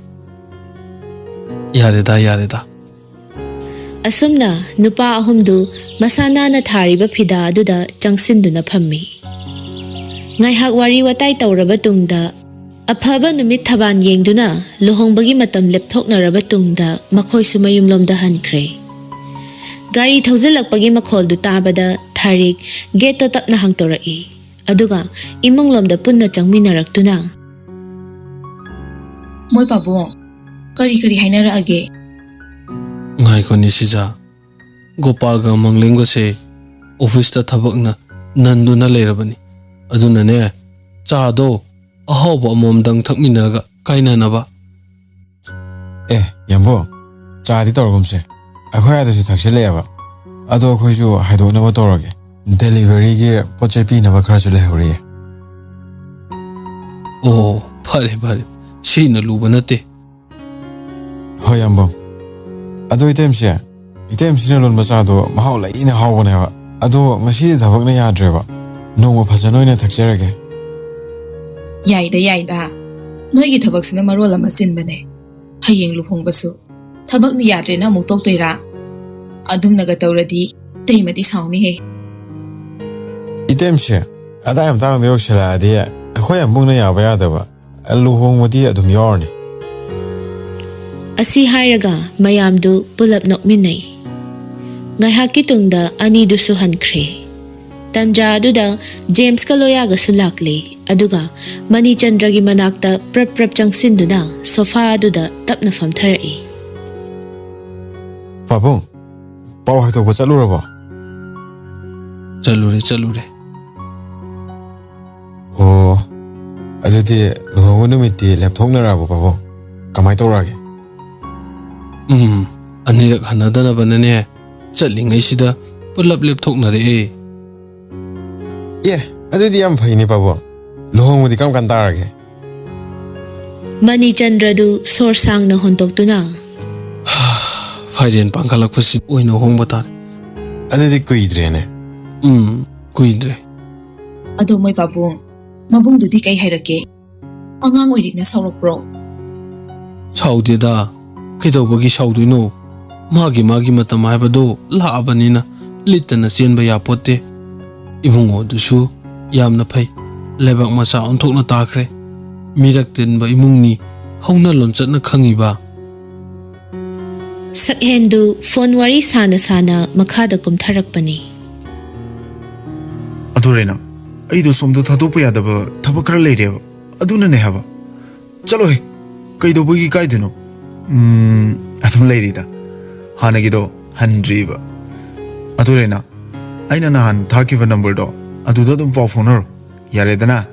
ꯌꯥꯔꯦꯗ, ꯌꯥꯔꯦꯗ꯫ ꯑꯁꯨꯝꯅ ꯅꯨꯄꯥ ꯑꯍꯨꯝꯗꯨ ꯃꯁꯥ ꯅꯥꯟꯅ ꯊꯥꯔꯤꯕ ꯐꯤꯗꯥ ꯑꯗꯨꯗ ꯆꯪꯁꯤꯟꯗꯨꯅ ꯐꯝꯃꯤ꯫ ꯉꯥꯏꯍꯥꯛ ꯋꯥꯔꯤ ꯋꯥꯇꯥꯏ ꯇꯧꯔꯕ ꯇꯨꯡꯗ, ꯑꯐꯕ ꯅꯨꯃꯤꯠ ꯊꯕꯥꯟ ꯌꯦꯡꯗꯨꯅ ꯂꯨꯍꯣꯡꯕꯒꯤ ꯃꯇꯝ ꯂꯦꯞꯊꯣꯛꯅꯔꯕ ꯇꯨꯡꯗ ꯃꯈꯣꯏꯁꯨ ꯃꯌꯨꯝꯂꯣꯝꯗ ꯍꯟꯈ꯭ꯔꯦ꯫ ꯒꯥꯔꯤ ꯊꯧꯖꯤꯜꯂꯛꯄꯒꯤ ꯃꯈꯣꯜꯗꯨ ꯇꯥꯕꯗ ꯊꯥꯔꯤꯛ ꯒꯦꯠꯇꯣ ꯇꯞꯅ ꯍꯥꯡꯇꯣꯔꯛꯏ꯫ ꯑꯗꯨꯒ ꯏꯃꯨꯡꯂꯣꯝꯗ ꯄꯨꯟꯅ ꯆꯪꯃꯤꯟꯅꯔꯛꯇꯨꯅ, ꯃꯣꯏ ꯄꯥꯕꯨꯡ, ꯀꯔꯤ ꯀꯔꯤ ꯍꯥꯏꯅꯔꯛꯑꯒꯦ? ꯉꯥꯏꯈꯣꯅꯦ ꯁꯤꯖꯥ, ꯒꯣꯄꯥꯜꯒ ꯃꯪꯂꯦꯝꯒꯁꯦ ꯑꯣꯐꯤꯁꯇ ꯊꯕꯛꯅ ꯅꯟꯗꯨꯅ ꯂꯩꯔꯕꯅꯤ꯫ ꯑꯗꯨꯅꯅꯦ, ꯆꯥꯗꯣ ꯑꯍꯥꯎꯕ ꯑꯃꯃꯝꯗꯪ ꯊꯛꯃꯤꯟꯅꯔꯒ ꯀꯥꯏꯅꯅꯕ꯫ ꯑꯦ, ꯌꯥꯝꯕꯨꯡ, ꯆꯥꯗꯤ ꯇꯧꯔꯒꯨꯝꯁꯦ꯫ ꯑꯩꯈꯣꯏ ꯑꯥꯗꯁꯨ ꯊꯛꯆꯤꯜꯂꯛꯑꯦꯕ꯫ ꯑꯗꯣ ꯑꯩꯈꯣꯏꯁꯨ ꯍꯥꯏꯗꯣꯛꯅꯕ ꯇꯧꯔꯒꯦ꯫ ꯗꯦꯂꯤꯚꯔꯤꯒꯤ ꯄꯣꯠ ꯆꯩ ꯄꯤꯅꯕ ꯈꯔꯁꯨ ꯂꯩꯍꯧꯔꯤꯌꯦ꯫ ꯑꯣ, ꯐꯔꯦ ꯐꯔꯦ, ꯁꯤꯅ ꯂꯨꯕ ꯅꯠꯇꯦ꯫ ꯍꯣꯏ ꯌꯥꯝꯕꯨꯡ꯫ ꯑꯗꯣ ꯏꯇꯩꯃꯁꯦ, ꯏꯇꯩꯃꯁꯤꯅ ꯂꯣꯟꯕ ꯆꯥꯗꯣ ꯃꯍꯥꯎ ꯂꯩꯅ ꯍꯥꯎꯕꯅꯦꯕ꯫ ꯑꯗꯣ ꯉꯁꯤꯗꯤ ꯊꯕꯛꯅ ꯌꯥꯗ꯭ꯔꯦꯕ꯫ ꯅꯣꯡꯃ ꯐꯖꯅ ꯑꯣꯏꯅ ꯊꯛꯆꯔꯒꯦ꯫ ꯌꯥꯏꯗ ꯌꯥꯏꯗ, ꯅꯣꯏꯒꯤ ꯊꯕꯛꯁꯤꯅ ꯃꯔꯣꯜ ꯑꯃ ꯆꯤꯟꯕꯅꯦ꯫ ꯍꯌꯦꯡ ꯂꯨꯍꯣꯡꯕꯁꯨ ꯊꯕꯛꯅ ꯌꯥꯗ꯭ꯔꯦꯅ ꯑꯃꯨꯛ ꯇꯣꯛꯇꯣꯏꯔꯥ? ꯑꯗꯨꯝꯅꯒ ꯇꯧꯔꯗꯤ ꯏꯇꯩꯃꯗꯤ ꯁꯥꯎꯅꯤꯍꯦ꯫ ꯏꯇꯩꯃꯁꯦ, ꯑꯗꯥꯏ ꯃꯇꯥꯡꯗ ꯌꯧꯁꯤꯜꯂꯛꯑꯗꯤ ꯑꯩꯈꯣꯏ ꯌꯥꯝꯕꯨꯡꯅ ꯌꯥꯕ ꯌꯥꯗꯕ ꯂꯨꯍꯣꯡꯕꯗꯤ ꯑꯗꯨꯝ ꯌꯥꯎꯔꯅꯤ꯫ ꯑꯁꯤ ꯍꯥꯏꯔꯒ ꯃꯌꯥꯝꯗꯨ ꯄꯨꯂꯞ ꯅꯣꯛꯃꯤꯟꯅꯩ꯫ ꯉꯥꯏꯍꯥꯛꯀꯤ ꯇꯨꯡꯗ ꯑꯅꯤꯗꯨꯁꯨ ꯍꯟꯈ꯭ꯔꯦ꯫ ꯇꯟꯖꯥ ꯑꯗꯨꯗ ꯖꯦꯝꯁꯀ ꯂꯣꯌꯥꯒꯁꯨ ꯂꯥꯛꯂꯦ, ꯑꯗꯨꯒ ꯃꯅꯤꯆꯟꯗ꯭ꯔꯒꯤ ꯃꯅꯥꯛꯇ ꯄ꯭ꯔꯞ ꯄ꯭ꯔꯞ ꯆꯪꯁꯤꯟꯗꯨꯅ ꯁꯣꯐꯥ ꯑꯗꯨꯗ ꯇꯞꯅ ꯐꯝꯊꯔꯛꯏ꯫ ꯄꯥꯕꯨꯡ, ꯄꯥꯎ ꯍꯥꯏꯗꯣꯛꯄ ꯆꯠꯂꯨꯔꯕꯣ? ꯆꯠꯂꯨꯔꯦ, ꯆꯠꯂꯨꯔꯦ꯫ ꯑꯣ, ꯑꯗꯨꯗꯤ ꯂꯨꯍꯣꯡꯕ ꯅꯨꯃꯤꯠꯇꯤ ꯂꯦꯞꯊꯣꯛꯅꯔꯛꯑꯕꯣ ꯄꯥꯕꯨꯡ? ꯀꯃꯥꯏ ꯇꯧꯔꯛꯑꯒꯦ? ꯎꯝ, ꯑꯅꯤꯔꯛ ꯍꯟꯅꯗꯅꯕꯅꯅꯦ ꯆꯠꯂꯤꯉꯩꯁꯤꯗ ꯄꯨꯂꯞ ꯂꯦꯞꯊꯣꯛꯅꯔꯛꯑꯦ꯫ ꯑꯦ, ꯑꯗꯨꯗꯤ ꯌꯥꯝ ꯐꯩꯅꯦ ꯄꯥꯕꯨꯡ꯫ ꯂꯨꯍꯣꯡꯕꯗꯤ ꯀꯔꯝ ꯀꯥꯟ ꯇꯥꯔꯒꯦ? ꯃꯅꯤꯆꯟꯗ꯭ꯔꯗꯨ ꯁꯣꯔ ꯁꯥꯡꯅ ꯍꯣꯟꯗꯣꯛꯇꯨꯅ, ꯐꯥꯏꯔꯦꯟ ꯄꯥꯡꯈꯠꯂꯛꯄꯁꯤ ꯑꯣꯏꯅ ꯍꯣꯡꯕ ꯇꯥꯔꯦ꯫ ꯑꯗꯨꯗꯤ ꯀꯨꯏꯗ꯭ꯔꯦꯅꯦ꯫ ꯎꯝ, ꯀꯨꯏꯗ꯭ꯔꯦ꯫ ꯑꯗꯣ ꯃꯣꯏ ꯄꯥꯕꯨꯡ, ꯃꯕꯨꯡꯗꯨꯗꯤ ꯀꯩ ꯍꯥꯏꯔꯛꯀꯦ? ꯑꯉꯥꯡ ꯑꯣꯏꯔꯤꯅ ꯁꯥꯎꯔꯛꯄ꯭ꯔꯣ? ꯁꯥꯎꯗꯦꯗ, ꯀꯩꯗꯧꯕꯒꯤ ꯁꯥꯎꯗꯣꯏꯅꯣ? ꯃꯥꯒꯤ ꯃꯥꯒꯤ ꯃꯇꯝ ꯍꯥꯏꯕꯗꯣ ꯂꯥꯛꯑꯕꯅꯤꯅ ꯂꯤꯠꯇꯅ ꯆꯦꯟꯕ ꯌꯥꯄꯣꯠꯇꯦ꯫ ꯏꯕꯨꯡꯉꯣꯗꯨꯁꯨ ꯌꯥꯝꯅ ꯐꯩ, ꯂꯩꯕꯥꯛ ꯃꯆꯥ ꯑꯣꯟꯊꯣꯛꯅ ꯇꯥꯈ꯭ꯔꯦ꯫ ꯃꯤꯔꯛ ꯇꯤꯟꯕ ꯏꯃꯨꯡꯅꯤ, ꯍꯧꯅ ꯂꯣꯟꯆꯠꯅ ꯈꯪꯉꯤꯕ꯫ ꯁꯛꯍꯦꯟꯗꯨ ꯐꯣꯟ ꯋꯥꯔꯤ ꯁꯥꯅ ꯁꯥꯅ ꯃꯈꯥꯗ ꯀꯨꯝꯊꯔꯛꯄꯅꯤ꯫ ꯑꯗꯨ ꯔꯦꯅꯥ, ꯑꯩꯗꯣ ꯁꯣꯝꯗ ꯊꯥꯗꯣꯛꯄ ꯌꯥꯗꯕ ꯊꯕꯛ ꯈꯔ ꯂꯩꯔꯦꯕ꯫ ꯑꯗꯨꯅꯅꯦ ꯍꯥꯏꯕ꯫ ꯆꯠꯂꯣꯍꯦ, ꯀꯩꯗꯧꯕꯒꯤ ꯀꯥꯏꯗꯣꯏꯅꯣ? ꯎꯝ, ꯑꯗꯨꯝ ꯂꯩꯔꯤꯗ, ꯍꯥꯟꯅꯒꯤꯗꯣ ꯍꯟꯗ꯭ꯔꯤꯕ꯫ ꯑꯗꯨ ꯔꯦꯅꯥ, ꯑꯩꯅ ꯅꯍꯥꯟ ꯊꯥꯈꯤꯕ ꯅꯝꯕꯔꯗꯣ ꯑꯗꯨꯗ ꯑꯗꯨꯝ ꯄꯥꯎ ꯐꯥꯎꯅꯔꯣ, ꯌꯥꯔꯦꯗꯅ?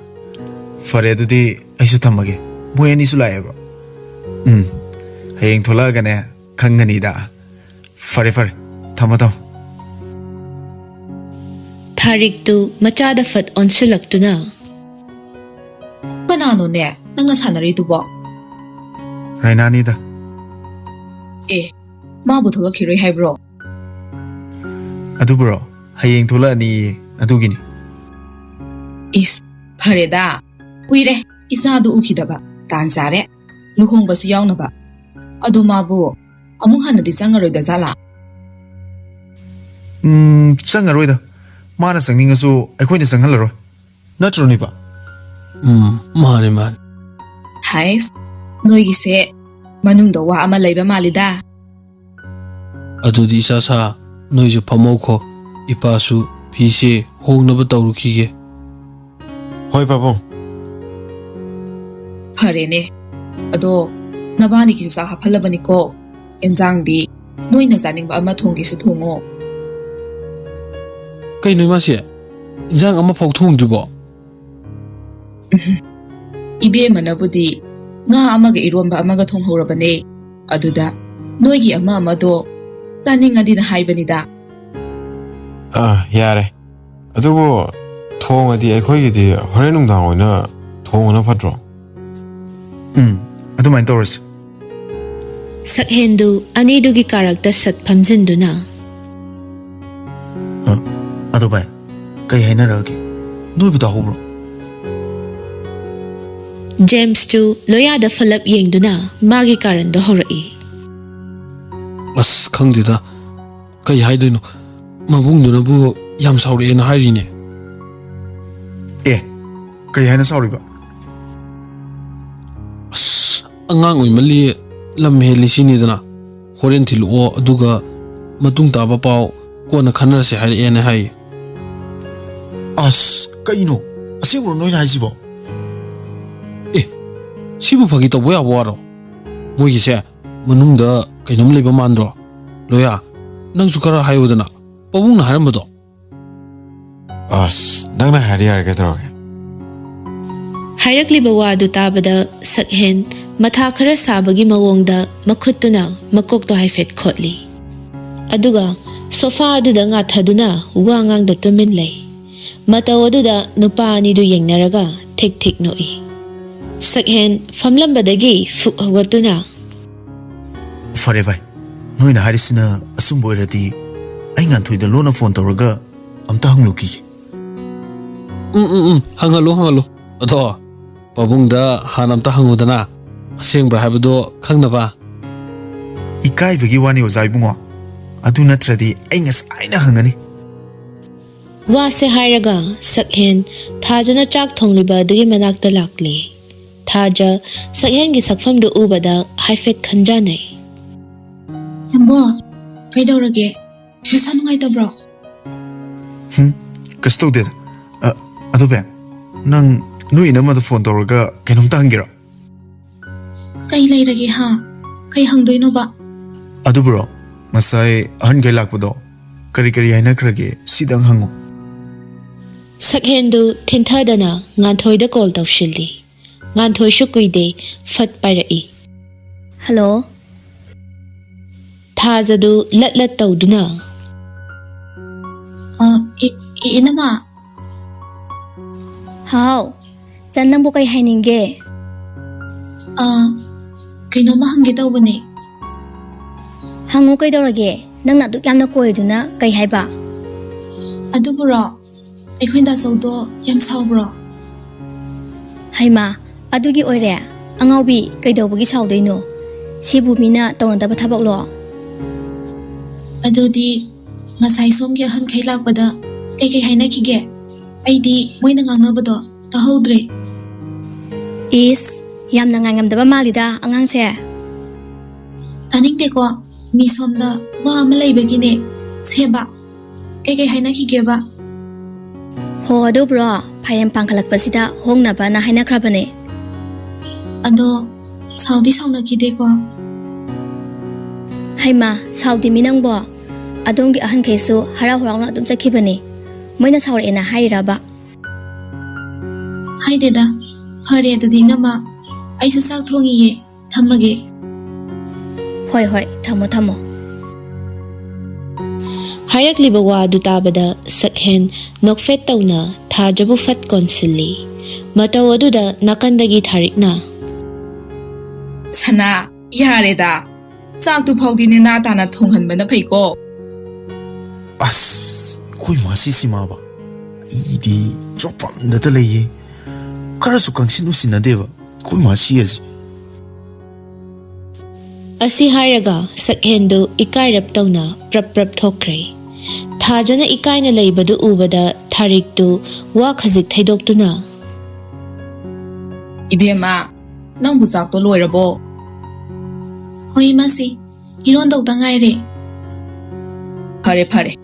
ꯐꯔꯦ, ꯑꯗꯨꯗꯤ ꯑꯩꯁꯨ ꯊꯝꯃꯒꯦ, ꯃꯣꯏ ꯑꯅꯤꯁꯨ ꯂꯥꯛꯑꯦꯕ꯫ ꯎꯝ, ꯍꯌꯦꯡ ꯊꯣꯛꯂꯛꯑꯒꯅꯦ ꯈꯪꯒꯅꯤꯗ꯫ ꯐꯔꯦ ꯐꯔꯦ, ꯊꯝꯃꯣ ꯊꯝꯃꯣ꯫ ꯊꯥꯔꯤꯛꯇꯨ ꯃꯆꯥꯗ ꯐꯠ ꯑꯣꯟꯁꯤꯜꯂꯛꯇꯨꯅ, ꯀꯅꯥꯅꯣꯅꯦ ꯅꯪꯅ ꯁꯥꯟꯅꯔꯤꯗꯨꯕꯣ? ꯔꯥꯏꯅꯥꯅꯤꯗ꯫ ꯑꯦ, ꯃꯥꯕꯨ ꯊꯣꯛꯂꯛꯈꯤꯔꯣꯏ ꯍꯥꯏꯕ꯭ꯔꯣ? ꯑꯗꯨꯕꯨꯔꯣ, ꯍꯌꯦꯡ ꯊꯣꯛꯂꯛꯑꯅꯤꯌꯦ, ꯑꯗꯨꯒꯤꯅꯤ꯫ ꯏꯁ, ꯐꯔꯦꯗ, ꯀꯨꯏꯔꯦ ꯏꯆꯥꯗꯨ ꯎꯈꯤꯗꯕ꯫ ꯇꯥꯟ ꯆꯥꯔꯦ, ꯂꯨꯍꯣꯡꯕꯁꯨ ꯌꯥꯎꯅꯕ꯫ ꯑꯗꯣ ꯃꯥꯕꯨ ꯑꯃꯨꯛ ꯍꯟꯅꯗꯤ ꯆꯪꯉꯔꯣꯏꯗ ꯖꯥꯠꯂꯥ? ꯎꯝ, ꯆꯪꯉꯔꯣꯏꯗ꯫ ꯃꯥꯅ ꯆꯪꯅꯤꯡꯉꯁꯨ ꯑꯩꯈꯣꯏꯅ ꯆꯪꯍꯜꯂꯔꯣꯏ꯫ ꯅꯠꯇ꯭ꯔꯣ, ꯅꯤꯄꯥ? ꯎꯝ, ꯃꯥꯅꯦ, ꯃꯥꯅꯦ꯫ ꯍꯥꯏꯁ, ꯅꯣꯏꯒꯤꯁꯦ ꯃꯅꯨꯡꯗ ꯋꯥ ꯑꯃ ꯂꯩꯕ ꯃꯥꯜꯂꯤꯗ꯫ ꯑꯗꯨꯗꯤ ꯏꯆꯥ ꯁꯥ, ꯅꯣꯏꯁꯨ ꯐꯝꯍꯧꯈꯣ꯫ ꯏꯄꯥꯁꯨ ꯐꯤꯁꯦ ꯍꯣꯡꯅꯕ ꯇꯧꯔꯨꯈꯤꯒꯦ꯫ ꯍꯣꯏ, ꯄꯥꯕꯨꯡ꯫ ꯐꯔꯦꯅꯦ꯫ ꯑꯗꯣ ꯅꯕꯥꯅꯤꯒꯤꯁꯨ ꯆꯥꯛ ꯍꯥꯞꯍꯜꯂꯕꯅꯤꯀꯣ꯫ ꯑꯦꯟꯖꯥꯡꯗꯤ ꯅꯣꯏꯅ ꯆꯥꯅꯤꯡꯕ ꯑꯃ ꯊꯣꯡꯒꯦꯁꯨ ꯊꯣꯡꯉꯣ꯫ ꯀꯩꯅꯣ ꯏꯃꯥꯁꯦ? ꯏꯟꯖꯥꯡ ꯑꯃꯐꯥꯎ ꯊꯣꯡꯗ꯭ꯔꯤꯕꯣ? ꯏꯕꯦꯝꯃꯅꯕꯨꯗꯤ ꯉꯥ ꯑꯃꯒ ꯏꯔꯣꯟꯕ ꯑꯃꯒ ꯊꯣꯡꯍꯧꯔꯕꯅꯦ꯫ ꯑꯗꯨꯗ ꯅꯣꯏꯒꯤ ꯑꯃ ꯑꯃꯗꯣ ꯆꯥꯅꯤꯡꯉꯗꯤꯅ ꯍꯥꯏꯕꯅꯤꯗ꯫ ꯑꯥ, ꯌꯥꯔꯦ꯫ ꯑꯗꯨꯕꯨ ꯊꯣꯡꯉꯗꯤ ꯑꯩꯈꯣꯏꯒꯤꯗꯤ ꯍꯣꯔꯦꯟ ꯅꯨꯡꯗꯥꯡ ꯑꯣꯏꯅ ꯊꯣꯡꯕꯅ ꯐꯠꯇ꯭ꯔꯣ? ꯎꯝ, ꯑꯗꯨꯃꯥꯏꯅ ꯇꯧꯔꯁꯤ꯫ ꯁꯛꯍꯦꯟꯗꯨ ꯑꯅꯤꯗꯨꯒꯤ ꯀꯥꯔꯛꯇ ꯁꯠ ꯐꯝꯖꯤꯟꯗꯨꯅ, ꯑ, ꯑꯗꯣ ꯚꯥꯏ, ꯀꯩ ꯍꯥꯏꯅꯔꯛꯑꯒꯦ? ꯅꯣꯏꯕꯨ ꯇꯥꯍꯧꯕ꯭ꯔꯣ? ꯖꯦꯝꯁꯇꯨ ꯂꯣꯌꯥꯗ ꯐꯂꯞ ꯌꯦꯡꯗꯨꯅ ꯃꯥꯒꯤ ꯀꯥꯔꯟꯗꯣ ꯍꯧꯔꯛꯏ꯫ ꯑꯁ, ꯈꯪꯗꯦꯗ꯫ ꯀꯩ ꯍꯥꯏꯗꯣꯏꯅꯣ? ꯃꯕꯨꯡꯗꯨꯅꯕꯨ ꯌꯥꯝ ꯁꯥꯎꯔꯛꯑꯦꯅ ꯍꯥꯏꯔꯤꯅꯦ꯫ ꯑꯦ, ꯀꯩ ꯍꯥꯏꯅ ꯁꯥꯎꯔꯤꯕ? ꯑꯁ, ꯑꯉꯥꯡ ꯑꯣꯏꯃꯜꯂꯤ, ꯂꯝ ꯍꯦꯜꯂꯤ ꯁꯤꯅꯤꯗꯅ꯫ ꯍꯣꯔꯦꯟ ꯊꯤꯜꯂꯛꯑꯣ, ꯑꯗꯨꯒ ꯃꯇꯨꯡ ꯇꯥꯕ ꯄꯥꯎ ꯀꯣꯟꯅ ꯈꯟꯅꯔꯁꯦ ꯍꯥꯏꯔꯛꯑꯦꯅ ꯍꯥꯏ꯫ ꯑꯁ, ꯀꯩꯅꯣ? ꯑꯁꯦꯡꯕ꯭ꯔꯣ ꯅꯣꯏꯅ ꯍꯥꯏꯁꯤꯕꯣ? ꯑꯦ, ꯁꯤꯕꯨ ꯐꯥꯒꯤ ꯇꯧꯕ ꯌꯥꯕ ꯋꯥꯔꯣ? ꯃꯣꯏꯒꯤꯁꯦ ꯃꯅꯨꯡꯗ ꯀꯩꯅꯣꯝ ꯂꯩꯕ ꯃꯥꯟꯗ꯭ꯔꯣ? ꯂꯣꯌꯥ, ꯅꯪꯁꯨ ꯈꯔ ꯍꯥꯏꯌꯨꯗꯅ, ꯄꯥꯕꯨꯡꯅ ꯍꯥꯏꯔꯝꯕꯗꯣ꯫ ꯑꯁ, ꯅꯪꯅ ꯍꯥꯏꯔꯗꯤ ꯌꯥꯔꯦ, ꯀꯩꯗꯧꯔꯒꯦ? ꯍꯥꯏꯔꯛꯂꯤꯕ ꯋꯥꯗꯨ ꯇꯥꯕꯗ ꯁꯛꯍꯦꯟ ꯃꯊꯥ ꯈꯔ ꯁꯥꯕꯒꯤ ꯃꯑꯣꯡꯗ ꯃꯈꯨꯠꯇꯨꯅ ꯃꯀꯣꯛꯇꯣ ꯍꯥꯏꯐꯦꯠ ꯈꯣꯠꯂꯤ꯫ ꯑꯗꯨꯒ ꯁꯣꯐꯥ ꯑꯗꯨꯗ ꯉꯥꯊꯗꯨꯅ ꯋꯥ ꯉꯥꯡꯗ ꯇꯨꯃꯤꯟ ꯂꯩ꯫ ꯃꯇꯧ ꯑꯗꯨꯗ ꯅꯨꯄꯥ ꯑꯅꯤꯗꯨ ꯌꯦꯡꯅꯔꯒ ꯊꯤꯛ ꯊꯤꯛ ꯅꯣꯛꯏ꯫ ꯁꯛꯍꯦꯟ ꯐꯝꯂꯝꯕꯗꯒꯤ ꯐꯨꯛ ꯍꯧꯒꯠꯇꯨꯅ, "ꯐꯔꯦ ꯚꯥꯏ, ꯅꯣꯏꯅ ꯍꯥꯏꯔꯤꯁꯤꯅ ꯑꯆꯨꯝꯕ ꯑꯣꯏꯔꯗꯤ ꯑꯩ ꯉꯥꯟꯊꯣꯏꯗ ꯂꯣꯟꯅ ꯐꯣꯟ ꯇꯧꯔꯒ ꯑꯝꯇ ꯍꯪꯂꯨꯈꯤꯒꯦ꯫" "ꯎꯝ, ꯎꯝ, ꯎꯝ, ꯍꯪꯍꯜꯂꯨ, ꯍꯪꯍꯜꯂꯨ꯫ ꯑꯗꯣ ꯄꯥꯕꯨꯡꯗ ꯍꯥꯟꯅ ꯑꯝꯇ ꯍꯪꯉꯨꯗꯅ, ꯑꯁꯦꯡꯕ꯭ꯔꯥ ꯍꯥꯏꯕꯗꯣ ꯈꯪꯅꯕ꯫" "ꯏꯀꯥꯏꯕꯒꯤ ꯋꯥꯅꯤ, ꯑꯣꯖꯥ ꯏꯕꯨꯡꯉꯣ꯫ ꯑꯗꯨ ꯅꯠꯇ꯭ꯔꯗꯤ ꯑꯩ ꯉꯁꯥꯏꯅ ꯍꯪꯉꯅꯤ꯫" ꯋꯥꯁꯦ ꯍꯥꯏꯔꯒ ꯁꯛꯍꯦꯟ ꯊꯥꯖꯅ ꯆꯥꯛ ꯊꯣꯡꯂꯤꯕ ꯑꯗꯨꯒꯤ ꯃꯅꯥꯛꯇ ꯂꯥꯛꯂꯦ꯫ ꯊꯥꯖ ꯁꯛꯍꯦꯟꯒꯤ ꯁꯛꯐꯝꯗꯨ ꯎꯕꯗ ꯍꯥꯏꯐꯦꯠ ꯈꯟꯖꯥꯅꯩ꯫ "ꯅꯝꯕꯣ, ꯀꯩꯗꯧꯔꯒꯦ? ꯅꯁꯥ ꯅꯨꯡꯉꯥꯏꯇꯕ꯭ꯔꯣ? ꯀꯩꯁꯨ ꯇꯧꯗꯦꯗ꯫ ꯑ, ꯑꯗꯣ ꯕꯦꯝ, ꯅꯪ ꯅꯣꯏ ꯏꯅꯝꯃꯗ ꯐꯣꯟ ꯇꯧꯔꯒ ꯀꯩꯅꯣꯝꯇ ꯍꯪꯒꯦꯔꯣ? ꯀꯩ ꯂꯩꯔꯒꯦ ꯍꯥ? ꯀꯩ ꯍꯪꯗꯣꯏꯅꯣꯕ? ꯑꯗꯨꯕꯨꯔꯣ, ꯉꯁꯥꯏ ꯑꯍꯟꯈꯩ ꯂꯥꯛꯄꯗꯣ ꯀꯔꯤ ꯀꯔꯤ ꯍꯥꯏꯅꯈ꯭ꯔꯒꯦ, ꯁꯤꯗꯪ ꯍꯪꯉꯣ꯫ ꯁꯛꯍꯦꯟꯗꯨ ꯊꯤꯟꯊꯗꯅ ꯉꯥꯟꯊꯣꯏꯗ ꯀꯣꯜ ꯇꯧꯁꯤꯜꯂꯤ꯫ ꯉꯥꯟꯊꯣꯏꯁꯨ ꯀꯨꯏꯗꯦ, ꯐꯠ ꯄꯥꯏꯔꯛꯏ꯫ ꯍꯜꯂꯣ꯫ ꯊꯥꯖꯗꯨ ꯂꯠ ꯂꯠ ꯇꯧꯗꯨꯅ꯫ ꯑ, ꯏ- ꯏ- ꯏꯅꯝꯃ꯫ ꯍꯥꯎ꯫ ꯆꯟ, ꯅꯪꯕꯨ ꯀꯩ ꯍꯥꯏꯅꯤꯡꯒꯦ? ꯑ, ꯀꯩꯅꯣꯝꯃ ꯍꯪꯒꯦ ꯇꯧꯕꯅꯦ꯫ ꯍꯪꯉꯨ, ꯀꯩꯗꯧꯔꯒꯦ? ꯅꯪꯅ ꯑꯗꯨꯛ ꯌꯥꯝꯅ ꯀꯣꯏꯔꯤꯗꯨꯅ ꯀꯩ ꯍꯥꯏꯕ? ꯑꯗꯨꯕꯨꯔꯣ, ꯑꯩꯈꯣꯏ ꯗꯥꯆꯧꯗꯣ ꯌꯥꯝ ꯁꯥꯎꯕ꯭ꯔꯣ? ꯍꯩꯃꯥ, ꯑꯗꯨꯒꯤ ꯑꯣꯏꯔꯦ? ꯑꯉꯥꯎꯕꯤ, ꯀꯩꯗꯧꯕꯒꯤ ꯁꯥꯎꯗꯣꯏꯅꯣ? ꯁꯤꯕꯨ ꯃꯤꯅ ꯇꯧꯅꯗꯕ ꯊꯕꯛꯂꯣ? ꯑꯗꯨꯗꯤ ꯉꯁꯥꯏ ꯁꯣꯝꯒꯤ ꯑꯍꯟꯈꯩ ꯂꯥꯛꯄꯗ ꯀꯩꯀꯩ ꯍꯥꯏꯅꯈꯤꯒꯦ? ꯑꯩꯗꯤ ꯃꯣꯏꯅ ꯉꯥꯡꯅꯕꯗꯣ ꯇꯥꯍꯧꯗ꯭ꯔꯦ꯫ ꯏꯁ, ꯌꯥꯝꯅ ꯉꯥꯏꯉꯝꯗꯕ ꯃꯥꯜꯂꯤꯗ ꯑꯉꯥꯡꯁꯦ꯫ ꯇꯥꯅꯤꯡꯗꯦꯀꯣ, ꯃꯤ ꯁꯣꯝꯗ ꯋꯥ ꯑꯃ ꯂꯩꯕꯒꯤꯅꯦ꯫ ꯁꯦꯕ, ꯀꯩꯀꯩ ꯍꯥꯏꯅꯈꯤꯒꯦꯕ? ꯍꯣ, ꯑꯗꯨꯕꯨꯔꯣ, ꯐꯥꯏꯔꯦꯟ ꯄꯥꯡꯈꯠꯂꯛꯄꯁꯤꯗ ꯍꯣꯡꯅꯕꯅ ꯍꯥꯏꯅꯈ꯭ꯔꯕꯅꯦ꯫ ꯑꯗꯣ ꯁꯥꯎꯗꯤ ꯁꯥꯎꯅꯈꯤꯗꯦꯀꯣ? ꯍꯩꯃꯥ, ꯁꯥꯎꯗꯦꯃꯤ ꯅꯪꯕꯣ꯫ ꯑꯗꯣꯝꯒꯤ ꯑꯍꯟꯈꯩꯁꯨ ꯍꯔꯥꯎ ꯍꯔꯥꯎꯅ ꯑꯗꯨꯝ ꯆꯠꯈꯤꯕꯅꯦ꯫ ꯃꯣꯏꯅ ꯁꯥꯎꯔꯛꯑꯦꯅ ꯍꯥꯏꯔꯤꯔꯕ? ꯍꯥꯏꯗꯦꯗ꯫ ꯐꯔꯦ ꯑꯗꯨꯗꯤ ꯏꯅꯝꯃ, ꯑꯩꯁꯨ ꯆꯥꯛ ꯊꯣꯡꯉꯤꯌꯦ꯫ ꯊꯝꯃꯒꯦ꯫ ꯍꯣꯏ ꯍꯣꯏ, ꯊꯝꯃꯣ ꯊꯝꯃꯣ꯫ ꯍꯥꯏꯔꯛꯂꯤꯕ ꯋꯥ ꯑꯗꯨ ꯇꯥꯕꯗ ꯁꯛꯍꯦꯟ ꯅꯣꯛꯐꯦꯠ ꯇꯧꯅ ꯊꯥꯖꯕꯨ ꯐꯠ ꯀꯣꯟꯁꯤꯜꯂꯤ꯫ ꯃꯇꯧ ꯑꯗꯨꯗ ꯅꯥꯀꯟꯗꯒꯤ ꯊꯥꯔꯤꯛꯅ꯫ ꯁꯅꯥ, ꯌꯥꯔꯦꯗ꯫ ꯆꯥꯛꯇꯨ ꯐꯥꯎꯗꯤ ꯅꯦꯅꯥ ꯇꯥꯅ ꯊꯣꯡꯍꯟꯕꯅ ꯐꯩꯀꯣ꯫ ꯑꯁ, ꯑꯩꯈꯣꯏ ꯃꯥꯁꯤ ꯁꯤꯃꯥꯕ꯫ ꯑꯩꯗꯤ ꯆꯣꯞꯄꯝꯗꯇ ꯂꯩꯌꯦ꯫ ꯈꯔꯁꯨ ꯀꯪꯁꯤꯟ ꯎꯁꯤꯟꯅꯗꯦꯕ ꯑꯩꯈꯣꯏ ꯃꯥꯁꯤ ꯑꯁꯤ꯫ ꯑꯁꯤ ꯍꯥꯏꯔꯒ ꯁꯛꯍꯦꯟꯗꯨ ꯏꯀꯥꯏꯔꯞ ꯇꯧꯅ ꯄ꯭ꯔꯞ ꯄ꯭ꯔꯞ ꯊꯣꯛꯈ꯭ꯔꯦ꯫ ꯊꯥꯖꯅ ꯏꯀꯥꯏꯅ ꯂꯩꯕꯗꯨ ꯎꯕꯗ ꯊꯥꯔꯤꯛꯇꯨ ꯋꯥ ꯈꯖꯤꯛ ꯊꯩꯗꯣꯛꯇꯨꯅ꯫ ꯏꯕꯦꯝꯃ, ꯅꯪꯕꯨ ꯆꯥꯛꯇꯣ ꯂꯣꯏꯔꯕꯣ? ꯍꯣꯏ ꯏꯃꯥꯁꯤ, ꯏꯔꯣꯟꯗꯧꯗ ꯉꯥꯏꯔꯦ꯫ ꯐꯔꯦ, ꯐꯔꯦ꯫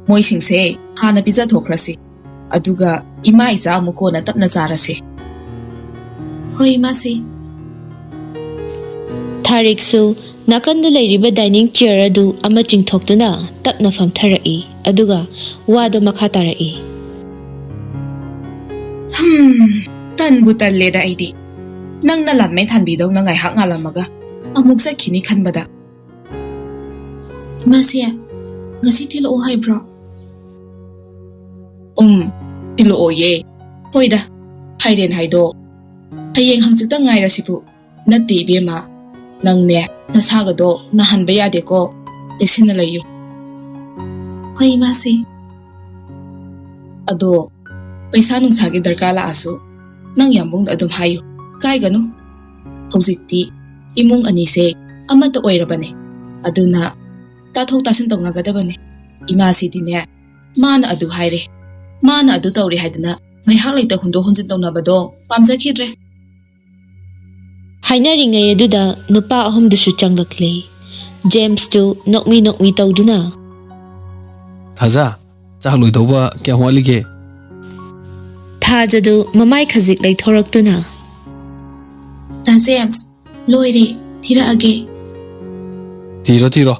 ꯃꯣꯏꯁꯤꯡꯁꯦ ꯍꯥꯟꯅ ꯄꯤꯖꯊꯣꯛꯈ꯭ꯔꯁꯤ꯫ ꯑꯗꯨꯒ ꯏꯃꯥ ꯏꯆꯥ ꯑꯃꯨꯛ ꯀꯣꯟꯅ ꯇꯞꯅ ꯆꯥꯔꯁꯤ꯫ ꯍꯣꯏ, ꯏꯃꯥꯁꯤ꯫ ꯊꯥꯔꯤꯛꯁꯨ ꯅꯥꯀꯟꯗ ꯂꯩꯔꯤꯕ dining chair ꯑꯗꯨ ꯑꯃ ꯆꯤꯡꯊꯣꯛꯇꯨꯅ ꯇꯞꯅ ꯐꯝꯊꯔꯛꯏ, ꯑꯗꯨꯒ ꯋꯥꯗꯣ ꯃꯈꯥ ꯇꯥꯔꯛꯏ꯫ ꯍꯝ, ꯇꯟꯕꯨ ꯇꯜꯂꯦꯗ ꯑꯩꯗꯤ꯫ ꯅꯪꯅ ꯂꯥꯟꯃꯩ ꯊꯥꯟꯕꯤꯗꯧꯅ ꯉꯥꯏꯍꯥꯛ ꯉꯥꯜꯂꯝꯃꯒ ꯑꯃꯨꯛ ꯆꯠꯈꯤꯅꯤ ꯈꯟꯕꯗ꯫ ꯏꯃꯥꯁꯦ, ꯉꯁꯤ ꯊꯤꯜꯂꯛꯑꯣ ꯍꯥꯏꯕ꯭ꯔꯣ? ꯎꯝ, ꯊꯤꯜꯂꯛꯑꯣꯌꯦ꯫ ꯍꯣꯏꯗ, ꯐꯥꯏꯔꯦꯟ ꯍꯥꯏꯗꯣ ꯍꯌꯦꯡ ꯍꯪꯆꯤꯠꯇ ꯉꯥꯏꯔꯁꯤꯕꯨ꯫ ꯅꯠꯇꯦ ꯏꯕꯦꯝꯃ, ꯅꯪꯅꯦ ꯅꯁꯥꯒꯗꯣ ꯅꯥꯍꯟꯕ ꯌꯥꯗꯦꯀꯣ, ꯆꯦꯛꯁꯤꯟꯅ ꯂꯩꯌꯨ꯫ ꯍꯣꯏ ꯏꯃꯥꯁꯦ꯫ ꯑꯗꯣ ꯄꯩꯁꯥ ꯅꯨꯡꯁꯥꯒꯤ ꯗꯔꯀꯥꯔ ꯂꯥꯛꯑꯁꯨ ꯅꯪ ꯌꯥꯝꯕꯨꯡꯗ ꯑꯗꯨꯝ ꯍꯥꯏꯌꯨ, ꯏꯀꯥꯏꯒꯅꯨ꯫ ꯍꯧꯖꯤꯛꯇꯤ ꯏꯃꯨꯡ ꯑꯅꯤꯁꯦ ꯑꯃꯠꯇ ꯑꯣꯏꯔꯕꯅꯦ, ꯑꯗꯨꯅ ꯇꯥꯊꯣꯛ ꯇꯥꯁꯤꯟ ꯇꯧꯅꯒꯗꯕꯅꯦ꯫ ꯏꯃꯥꯁꯤꯗꯤꯅꯦ, ꯃꯥꯅ ꯑꯗꯨ ꯍꯥꯏꯔꯦ, ꯃꯥꯅ ꯑꯗꯨ ꯇꯧꯔꯦ ꯍꯥꯏꯗꯅ ꯉꯥꯏꯍꯥꯛ ꯂꯩꯇ ꯍꯨꯟꯗꯣꯛ ꯍꯨꯟꯖꯤꯟ ꯇꯧꯅꯕꯗꯣ ꯄꯥꯝꯖꯈꯤꯗ꯭ꯔꯦ꯫ ꯍꯥꯏꯅꯔꯤꯉꯩ ꯑꯗꯨꯗ ꯅꯨꯄꯥ ꯑꯍꯨꯝꯗꯨꯁꯨ ꯆꯪꯂꯛꯂꯦ꯫ ꯖꯦꯝꯁꯇꯨ ꯅꯣꯛꯃꯤ ꯅꯣꯛꯃꯤ ꯇꯧꯗꯨꯅ, "ꯊꯥꯖ, ꯆꯥꯛ ꯂꯣꯏꯗꯧꯕ ꯀꯌꯥꯝ ꯋꯥꯠꯂꯤꯒꯦ?" ꯊꯥꯖꯗꯨ ꯃꯃꯥꯏ ꯈꯖꯤꯛ ꯂꯩꯊꯣꯔꯛꯇꯨꯅ, "ꯇꯥ ꯖꯦꯝꯁ, ꯂꯣꯏꯔꯦ, ꯊꯤꯔꯛꯑꯒꯦ꯫" "ꯊꯤꯔꯣ, ꯊꯤꯔꯣ꯫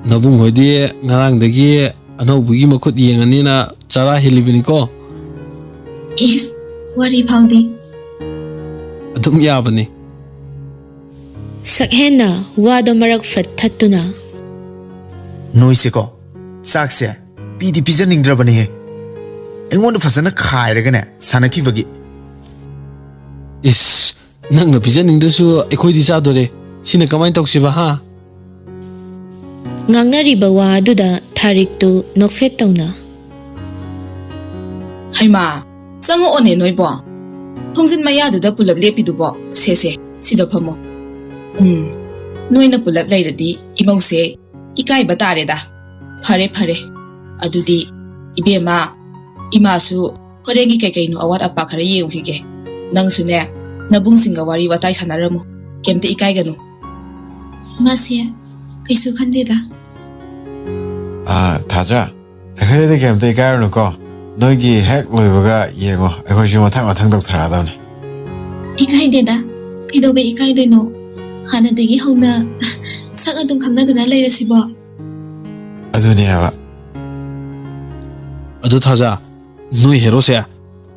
ꯅꯕꯨꯡ ꯍꯣꯏꯗꯤ ꯉꯔꯥꯡꯗꯒꯤ ꯑꯅꯧꯕꯒꯤ ꯃꯈꯨꯠ ꯌꯦꯡꯉꯅꯤꯅ ꯆꯔꯥ ꯍꯦꯜꯂꯤꯕꯅꯤꯀꯣ꯫" ꯏꯁ, ꯋꯥꯔꯤ ꯐꯥꯎꯗꯤ꯫ ꯑꯗꯨꯝ ꯌꯥꯕꯅꯤ꯫ ꯁꯛꯍꯦꯟꯅ ꯋꯥꯗꯣ ꯃꯔꯛ ꯐꯠ ꯊꯠꯇꯨꯅ, "ꯅꯣꯏꯁꯦꯀꯣ, ꯆꯥꯛꯁꯦ ꯄꯤꯗꯤ ꯄꯤꯖꯅꯤꯡꯗ꯭ꯔꯕꯅꯦꯍꯦ꯫ ꯑꯩꯉꯣꯟꯗ ꯐꯖꯅ ꯈꯥꯏꯔꯒꯅꯦ ꯁꯥꯟꯅꯈꯤꯕꯒꯤ꯫" "ꯏꯁ, ꯅꯪꯅ ꯄꯤꯖꯅꯤꯡꯗ꯭ꯔꯁꯨ ꯑꯩꯈꯣꯏꯗꯤ ꯆꯥꯗꯣꯔꯦ꯫ ꯁꯤꯅ ꯀꯃꯥꯏꯅ ꯇꯧꯁꯤꯕ, ꯍꯥ?" ꯉꯥꯡꯅꯔꯤꯕ ꯋꯥ ꯑꯗꯨꯗ ꯊꯥꯔꯤꯛꯇꯨ ꯅꯣꯛꯐꯦꯠ ꯇꯧꯅ, "ꯍꯩꯃꯥ, ꯆꯪꯉꯛꯑꯣꯅꯦ ꯅꯣꯏꯕꯣ꯫ ꯊꯣꯡꯖꯤꯟ ꯃꯌꯥꯗꯨꯗ ꯄꯨꯂꯞ ꯂꯦꯞꯄꯤꯗꯨꯕꯣ? ꯁꯦ, ꯁꯦ, ꯁꯤꯗ ꯐꯝꯃꯣ꯫ ꯎꯝ, ꯅꯣꯏꯅ ꯄꯨꯂꯞ ꯂꯩꯔꯗꯤ ꯏꯃꯧꯁꯦ ꯏꯀꯥꯏꯕ ꯇꯥꯔꯦꯗ꯫ ꯐꯔꯦ, ꯐꯔꯦ꯫ ꯑꯗꯨꯗꯤ ꯏꯕꯦꯝꯃ, ꯏꯃꯥꯁꯨ ꯍꯣꯔꯦꯟꯒꯤ ꯀꯩ ꯀꯩꯅꯣ ꯑꯋꯥꯠ ꯑꯄꯥ ꯈꯔ ꯌꯦꯡꯉꯨꯈꯤꯒꯦ꯫ ꯅꯪꯁꯨꯅꯦ, ꯅꯕꯨꯡꯁꯤꯡꯒ ꯋꯥꯔꯤ ꯋꯥꯇꯥꯏ ꯁꯥꯟꯅꯔꯝꯃꯨ꯫ ꯀꯩꯝꯇ ꯏꯀꯥꯏꯒꯅꯨ꯫" "ꯃꯥꯁꯦ ꯀꯩꯁꯨ ꯈꯟꯗꯦꯗ꯫" ꯑꯥ, ꯊꯥꯖ, ꯑꯩꯈꯣꯏꯗꯗꯤ ꯀꯩꯝꯇ ꯏꯀꯥꯏꯔꯨꯅꯨꯀꯣ꯫ ꯅꯣꯏꯒꯤ ꯍꯦꯛ ꯂꯣꯏꯕꯒ ꯌꯦꯡꯉꯣ, ꯑꯩꯈꯣꯏꯁꯨ ꯃꯊꯪ ꯃꯊꯪ ꯇꯧꯊꯔꯛꯑꯗꯕꯅꯤ꯫ ꯏꯀꯥꯏꯗꯦꯗ꯫ ꯀꯩꯗꯧꯕꯩ ꯏꯀꯥꯏꯗꯣꯏꯅꯣ? ꯍꯥꯟꯅꯗꯒꯤ ꯍꯧꯅ ꯁꯛ ꯑꯗꯨꯝ ꯈꯪꯅꯗꯅ ꯂꯩꯔꯁꯤꯕꯣ? ꯑꯗꯨꯅꯦ ꯍꯥꯏꯕ꯫ ꯑꯗꯨ ꯊꯥꯖ, ꯅꯣꯏ ꯍꯦꯔꯣꯁꯦ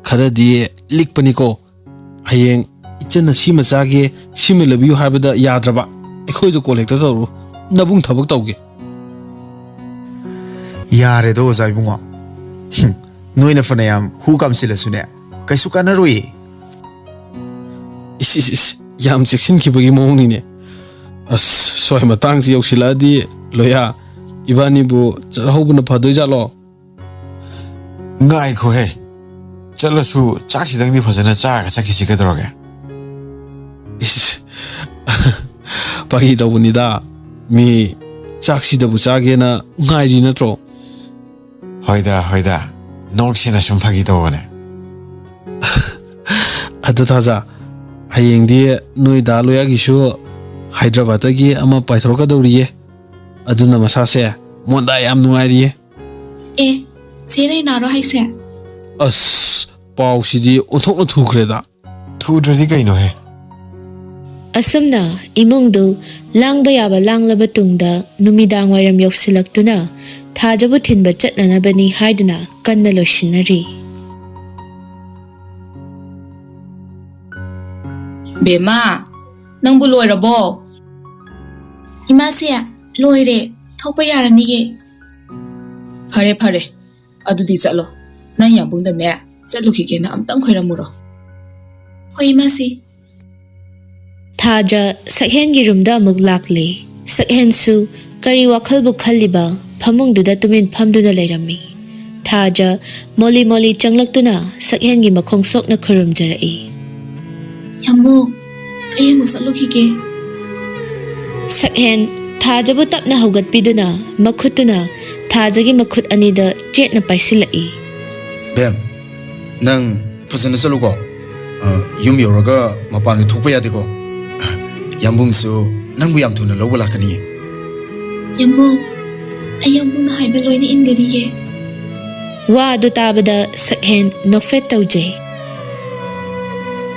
ꯈꯔꯗꯤ ꯂꯤꯛꯄꯅꯤꯀꯣ꯫ ꯍꯌꯦꯡ ꯏꯆꯟꯅ ꯁꯤꯃ ꯆꯥꯒꯦ, ꯁꯤꯃ ꯂꯩꯕꯤꯌꯨ ꯍꯥꯏꯕꯗ ꯌꯥꯗ꯭ꯔꯕ, ꯑꯩꯈꯣꯏꯗ ꯀꯣꯜ ꯍꯦꯛꯇ ꯇꯧꯔꯨ, ꯅꯕꯨꯡ ꯊꯕꯛ ꯇꯧꯒꯦ꯫ ꯌꯥꯔꯦꯗꯣ ꯑꯣꯖꯥ ꯏꯕꯨꯡꯉꯣ꯫ ꯍꯨꯝ, ꯅꯣꯏꯅ ꯐꯅꯌꯥꯝ ꯍꯨ ꯀꯥꯝꯁꯤꯜꯂꯁꯨꯅꯦ, ꯀꯩꯁꯨ ꯀꯥꯟꯅꯔꯣꯏꯌꯦ꯫ ꯏꯁ, ꯏꯁ, ꯏꯁ, ꯌꯥꯝ ꯆꯦꯛꯁꯤꯟꯈꯤꯕꯒꯤ ꯃꯑꯣꯡꯅꯤꯅꯦ꯫ ꯑꯁ, ꯁ꯭ꯋꯥꯏ ꯃꯇꯥꯡꯁꯤ ꯌꯧꯁꯤꯜꯂꯛꯑꯗꯤ, ꯂꯣꯌꯥ, ꯏꯕꯥꯅꯤꯕꯨ ꯆꯠꯍꯧꯕꯅ ꯐꯗꯣꯏꯖꯥꯠꯂꯣ? ꯉꯥꯏꯈꯣꯍꯦ, ꯆꯠꯂꯁꯨ ꯆꯥꯛꯁꯤꯗꯪꯗꯤ ꯐꯖꯅ ꯆꯥꯔꯒ ꯆꯠꯈꯤꯁꯤ, ꯀꯩꯗꯧꯔꯒꯦ? ꯏꯁ, ꯐꯥꯒꯤ ꯇꯧꯕꯅꯤꯗ, ꯃꯤ ꯆꯥꯛꯁꯤꯗꯕꯨ ꯆꯥꯒꯦꯅ ꯉꯥꯏꯔꯤ ꯅꯠꯇ꯭ꯔꯣ? ꯍꯣꯏꯗ, ꯍꯣꯏꯗ, ꯅꯣꯛꯁꯤꯅ ꯁꯨꯝ ꯐꯥꯒꯤ ꯇꯧꯕꯅꯦ꯫ ꯑꯗꯨ ꯊꯥꯖ, ꯍꯌꯦꯡꯗꯤ ꯅꯣꯏ ꯗꯥ ꯂꯣꯌꯥꯒꯤꯁꯨ ꯍꯥꯏꯗ꯭ꯔꯕꯥꯗꯇꯒꯤ ꯑꯃ ꯄꯥꯏꯊꯣꯔꯛꯀꯗꯧꯔꯤꯌꯦ꯫ ꯑꯗꯨꯅ ꯃꯁꯥꯁꯦ ꯃꯣꯟꯗꯥ ꯌꯥꯝ ꯅꯨꯡꯉꯥꯏꯔꯤꯌꯦ꯫ ꯑꯦ, ꯆꯦ ꯔꯦꯅꯥꯔꯣ ꯍꯥꯏꯁꯦ? ꯑꯁ, ꯄꯥꯎꯁꯤꯗꯤ ꯑꯣꯟꯊꯣꯛꯅ ꯊꯨꯈ꯭ꯔꯦꯗ꯫ ꯊꯨꯗ꯭ꯔꯗꯤ ꯀꯩꯅꯣꯍꯦ? ꯑꯁꯨꯝꯅ ꯏꯃꯨꯡꯗꯨ ꯂꯥꯡꯕ ꯌꯥꯕ ꯂꯥꯡꯂꯕ ꯇꯨꯡꯗ, ꯅꯨꯃꯤꯗꯥꯡ ꯋꯥꯏꯔꯝ ꯌꯧꯁꯤꯜꯂꯛꯇꯨꯅ ꯊꯥꯖꯕꯨ ꯊꯤꯟꯕ ꯆꯠꯅꯅꯕꯅꯤ ꯍꯥꯏꯗꯨꯅ ꯀꯟꯅ ꯂꯣꯏꯁꯤꯟꯅꯔꯤ꯫ ꯕꯦꯝꯃ, ꯅꯪꯕꯨ ꯂꯣꯏꯔꯕꯣ? ꯏꯃꯥꯁꯦ, ꯂꯣꯏꯔꯦ꯫ ꯊꯣꯛꯄ ꯌꯥꯔꯅꯤꯌꯦ꯫ ꯐꯔꯦ, ꯐꯔꯦ꯫ ꯑꯗꯨꯗꯤ ꯆꯠꯂꯣ꯫ ꯅꯪ ꯌꯥꯝꯕꯨꯡꯗꯅꯦ, ꯆꯠꯂꯨꯈꯤꯒꯦꯅ ꯑꯝꯇꯪ ꯈꯣꯏꯔꯝꯃꯨꯔꯣ꯫ ꯍꯣꯏ, ꯏꯃꯥꯁꯤ꯫ ꯊꯥꯖ ꯁꯛꯍꯦꯟꯒꯤ ꯔꯨꯝꯗ ꯑꯃꯨꯛ ꯂꯥꯛꯂꯦ꯫ ꯁꯛꯍꯦꯟꯁꯨ ꯀꯔꯤ ꯋꯥꯈꯜꯕꯨ ꯈꯜꯂꯤꯕ ꯐꯃꯨꯡꯗꯨꯗ ꯇꯨꯃꯤꯟ ꯐꯝꯗꯨꯅ ꯂꯩꯔꯝꯃꯤ꯫ ꯊꯥꯖ ꯃꯣꯂꯤ ꯃꯣꯂꯤ ꯆꯪꯂꯛꯇꯨꯅ ꯁꯛꯍꯦꯟꯒꯤ ꯃꯈꯣꯡ ꯁꯣꯛꯅ ꯈꯨꯔꯨꯝꯖꯔꯛꯏ꯫ ꯌꯥꯝꯕꯨꯡ, ꯑꯩ ꯑꯃꯨꯛ ꯆꯠꯂꯨꯈꯤꯒꯦ꯫ ꯁꯛꯍꯦꯟ ꯊꯥꯖꯕꯨ ꯇꯞꯅ ꯍꯧꯒꯠꯄꯤꯗꯨꯅ ꯃꯈꯨꯠꯇꯨꯅ ꯊꯥꯖꯒꯤ ꯃꯈꯨꯠ ꯑꯅꯤꯗ ꯆꯦꯠꯅ ꯄꯥꯏꯁꯤꯜꯂꯛꯏ꯫ ꯕꯦꯝ, ꯅꯪ ꯐꯖꯅ ꯆꯠꯂꯨꯀꯣ꯫ ꯑ, ꯌꯨꯝ ꯌꯧꯔꯒ ꯃꯄꯥꯟꯗ ꯊꯣꯛꯄ ꯌꯥꯗꯦꯀꯣ꯫ ꯌꯥꯝꯕꯨꯡꯁꯨ ꯅꯪꯕꯨ ꯌꯥꯝ ꯊꯨꯅ ꯂꯧꯕ ꯂꯥꯛꯀꯅꯤꯌꯦ꯫ ꯌꯥꯝꯕꯨꯡ꯫ ꯑꯩ ꯌꯥꯝꯕꯨꯡꯅ ꯍꯥꯏꯕ ꯂꯣꯏꯅ ꯏꯟꯒꯅꯤꯌꯦ꯫ ꯋꯥ ꯑꯗꯨ ꯇꯥꯕꯗ ꯁꯛꯍꯦꯟ ꯅꯣꯛꯐꯦꯠ ꯇꯧꯖꯩ꯫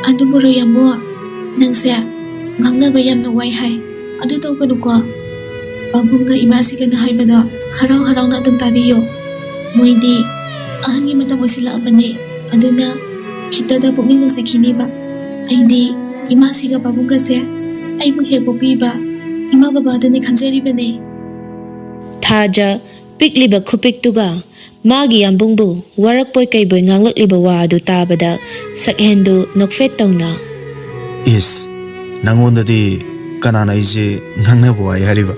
ꯑꯗꯨꯕꯨꯔꯣ ꯌꯥꯝꯕꯨ, ꯅꯪꯁꯦ ꯉꯥꯡꯅꯕ ꯌꯥꯝꯅ ꯋꯥꯏ ꯍꯥꯏ꯫ ꯑꯗꯨ ꯇꯧꯒꯅꯨꯀꯣ꯫ ꯄꯥꯕꯨꯡꯒ ꯏꯃꯥꯁꯤꯒꯅ ꯍꯥꯏꯕꯗꯣ ꯍꯔꯥꯎ ꯍꯔꯥꯎꯅ ꯑꯗꯨꯝ ꯇꯥꯕꯤꯌꯨ꯫ ꯃꯣꯏꯗꯤ ꯑꯍꯟꯒꯤ ꯃꯇꯝ ꯑꯣꯏꯁꯤꯜꯂꯛꯑꯕꯅꯦ꯫ ꯑꯗꯨꯅ ꯈꯤꯇꯗ ꯄꯨꯛꯅꯤꯡ ꯅꯨꯡꯁꯤꯈꯤꯅꯤꯕ꯫ ꯑꯩꯗꯤ ꯏꯃꯥꯁꯤꯒ ꯄꯥꯕꯨꯡꯒꯁꯦ ꯑꯩꯕꯨ ꯍꯦꯛ ꯄꯣꯛꯄꯤꯕ ꯏꯃꯥ ꯕꯕꯥꯗꯨꯅꯤ ꯈꯟꯖꯔꯤꯕꯅꯦ꯫ ꯊꯥꯖ ꯄꯤꯛꯂꯤꯕ ꯈꯨꯄꯤꯛꯇꯨꯒ ꯃꯥꯒꯤ ꯌꯥꯝꯕꯨꯡꯕꯨ ꯋꯥꯔꯛꯄꯣꯏ ꯀꯩꯕꯣꯏ ꯉꯥꯡꯂꯛꯂꯤꯕ ꯋꯥ ꯑꯗꯨ ꯇꯥꯕꯗ ꯁꯛꯍꯦꯟꯗꯨ ꯅꯣꯛꯐꯦꯠ ꯇꯧꯅ, "ꯏꯁ, ꯅꯪꯉꯣꯟꯗꯗꯤ ꯀꯅꯥꯅ ꯑꯩꯁꯦ ꯉꯥꯡꯅꯕ ꯋꯥꯏ ꯍꯥꯏꯔꯤꯕ?"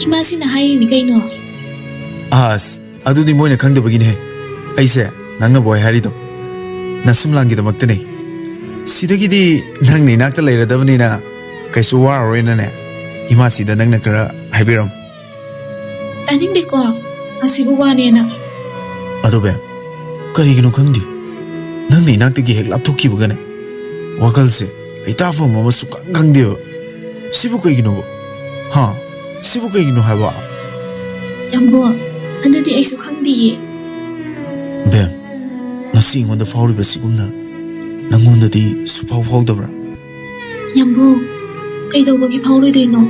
"ꯏꯃꯥꯁꯤꯅ ꯍꯥꯏꯔꯤꯅꯤ ꯀꯩꯅꯣ?" "ꯑꯁ, ꯑꯗꯨꯗꯤ ꯃꯣꯏꯅ ꯈꯪꯗꯕꯒꯤꯅꯦ꯫ ꯑꯩꯁꯦ ꯉꯥꯡꯅꯕ ꯋꯥꯏ ꯍꯥꯏꯔꯤꯗꯣ ꯅꯁꯨꯝꯂꯥꯡꯒꯤꯗꯃꯛꯇꯅꯦ꯫ ꯁꯤꯗꯒꯤꯗꯤ ꯅꯪꯅ ꯏꯅꯥꯛꯇ ꯂꯩꯔꯗꯕꯅꯤꯅ ꯀꯩꯁꯨ ꯋꯥꯔꯔꯣꯏꯅꯅꯦ꯫ ꯏꯃꯥꯁꯤꯗ ꯅꯪꯅ ꯈꯔ ꯍꯥꯏꯕꯤꯔꯝ꯫" "ꯇꯥꯅꯤꯡꯗꯦꯀꯣ, ꯑꯁꯤꯕꯨ ꯋꯥꯅꯦꯅ꯫" "ꯑꯗꯣ ꯕꯦꯝ, ꯀꯔꯤꯒꯤꯅꯣ ꯈꯪꯗꯦ, ꯅꯪꯅ ꯏꯅꯥꯛꯇꯒꯤ ꯍꯦꯛ ꯂꯥꯞꯊꯣꯛꯈꯤꯕꯒꯅꯦ, ꯋꯥꯈꯜꯁꯦ ꯂꯩꯇꯥꯐꯝ ꯑꯃ ꯁꯨꯛꯈꯪ ꯈꯪꯗꯦꯕ꯫ ꯁꯤꯕꯨ ꯀꯩꯒꯤꯅꯣꯕ? ꯍꯥ? ꯁꯤꯕꯨ ꯀꯩꯒꯤꯅꯣ ꯍꯥꯏꯕ?" "ꯌꯥꯝꯕꯨ, ꯑꯗꯨꯗꯤ ꯑꯩꯁꯨ ꯈꯪꯗꯤꯌꯦ꯫" "ꯕꯦꯝ, ꯉꯁꯤ ꯑꯩꯉꯣꯟꯗ ꯐꯥꯎꯔꯤꯕ ꯁꯤꯒꯨꯝꯅ ꯅꯪꯉꯣꯟꯗꯗꯤ ꯁꯨꯐꯥꯎ ꯐꯥꯎꯗꯕ꯭ꯔꯥ?" "ꯌꯥꯝꯕꯨ, ꯀꯩꯗꯧꯕꯒꯤ ꯐꯥꯎꯔꯣꯏꯗꯣꯏꯅꯣ?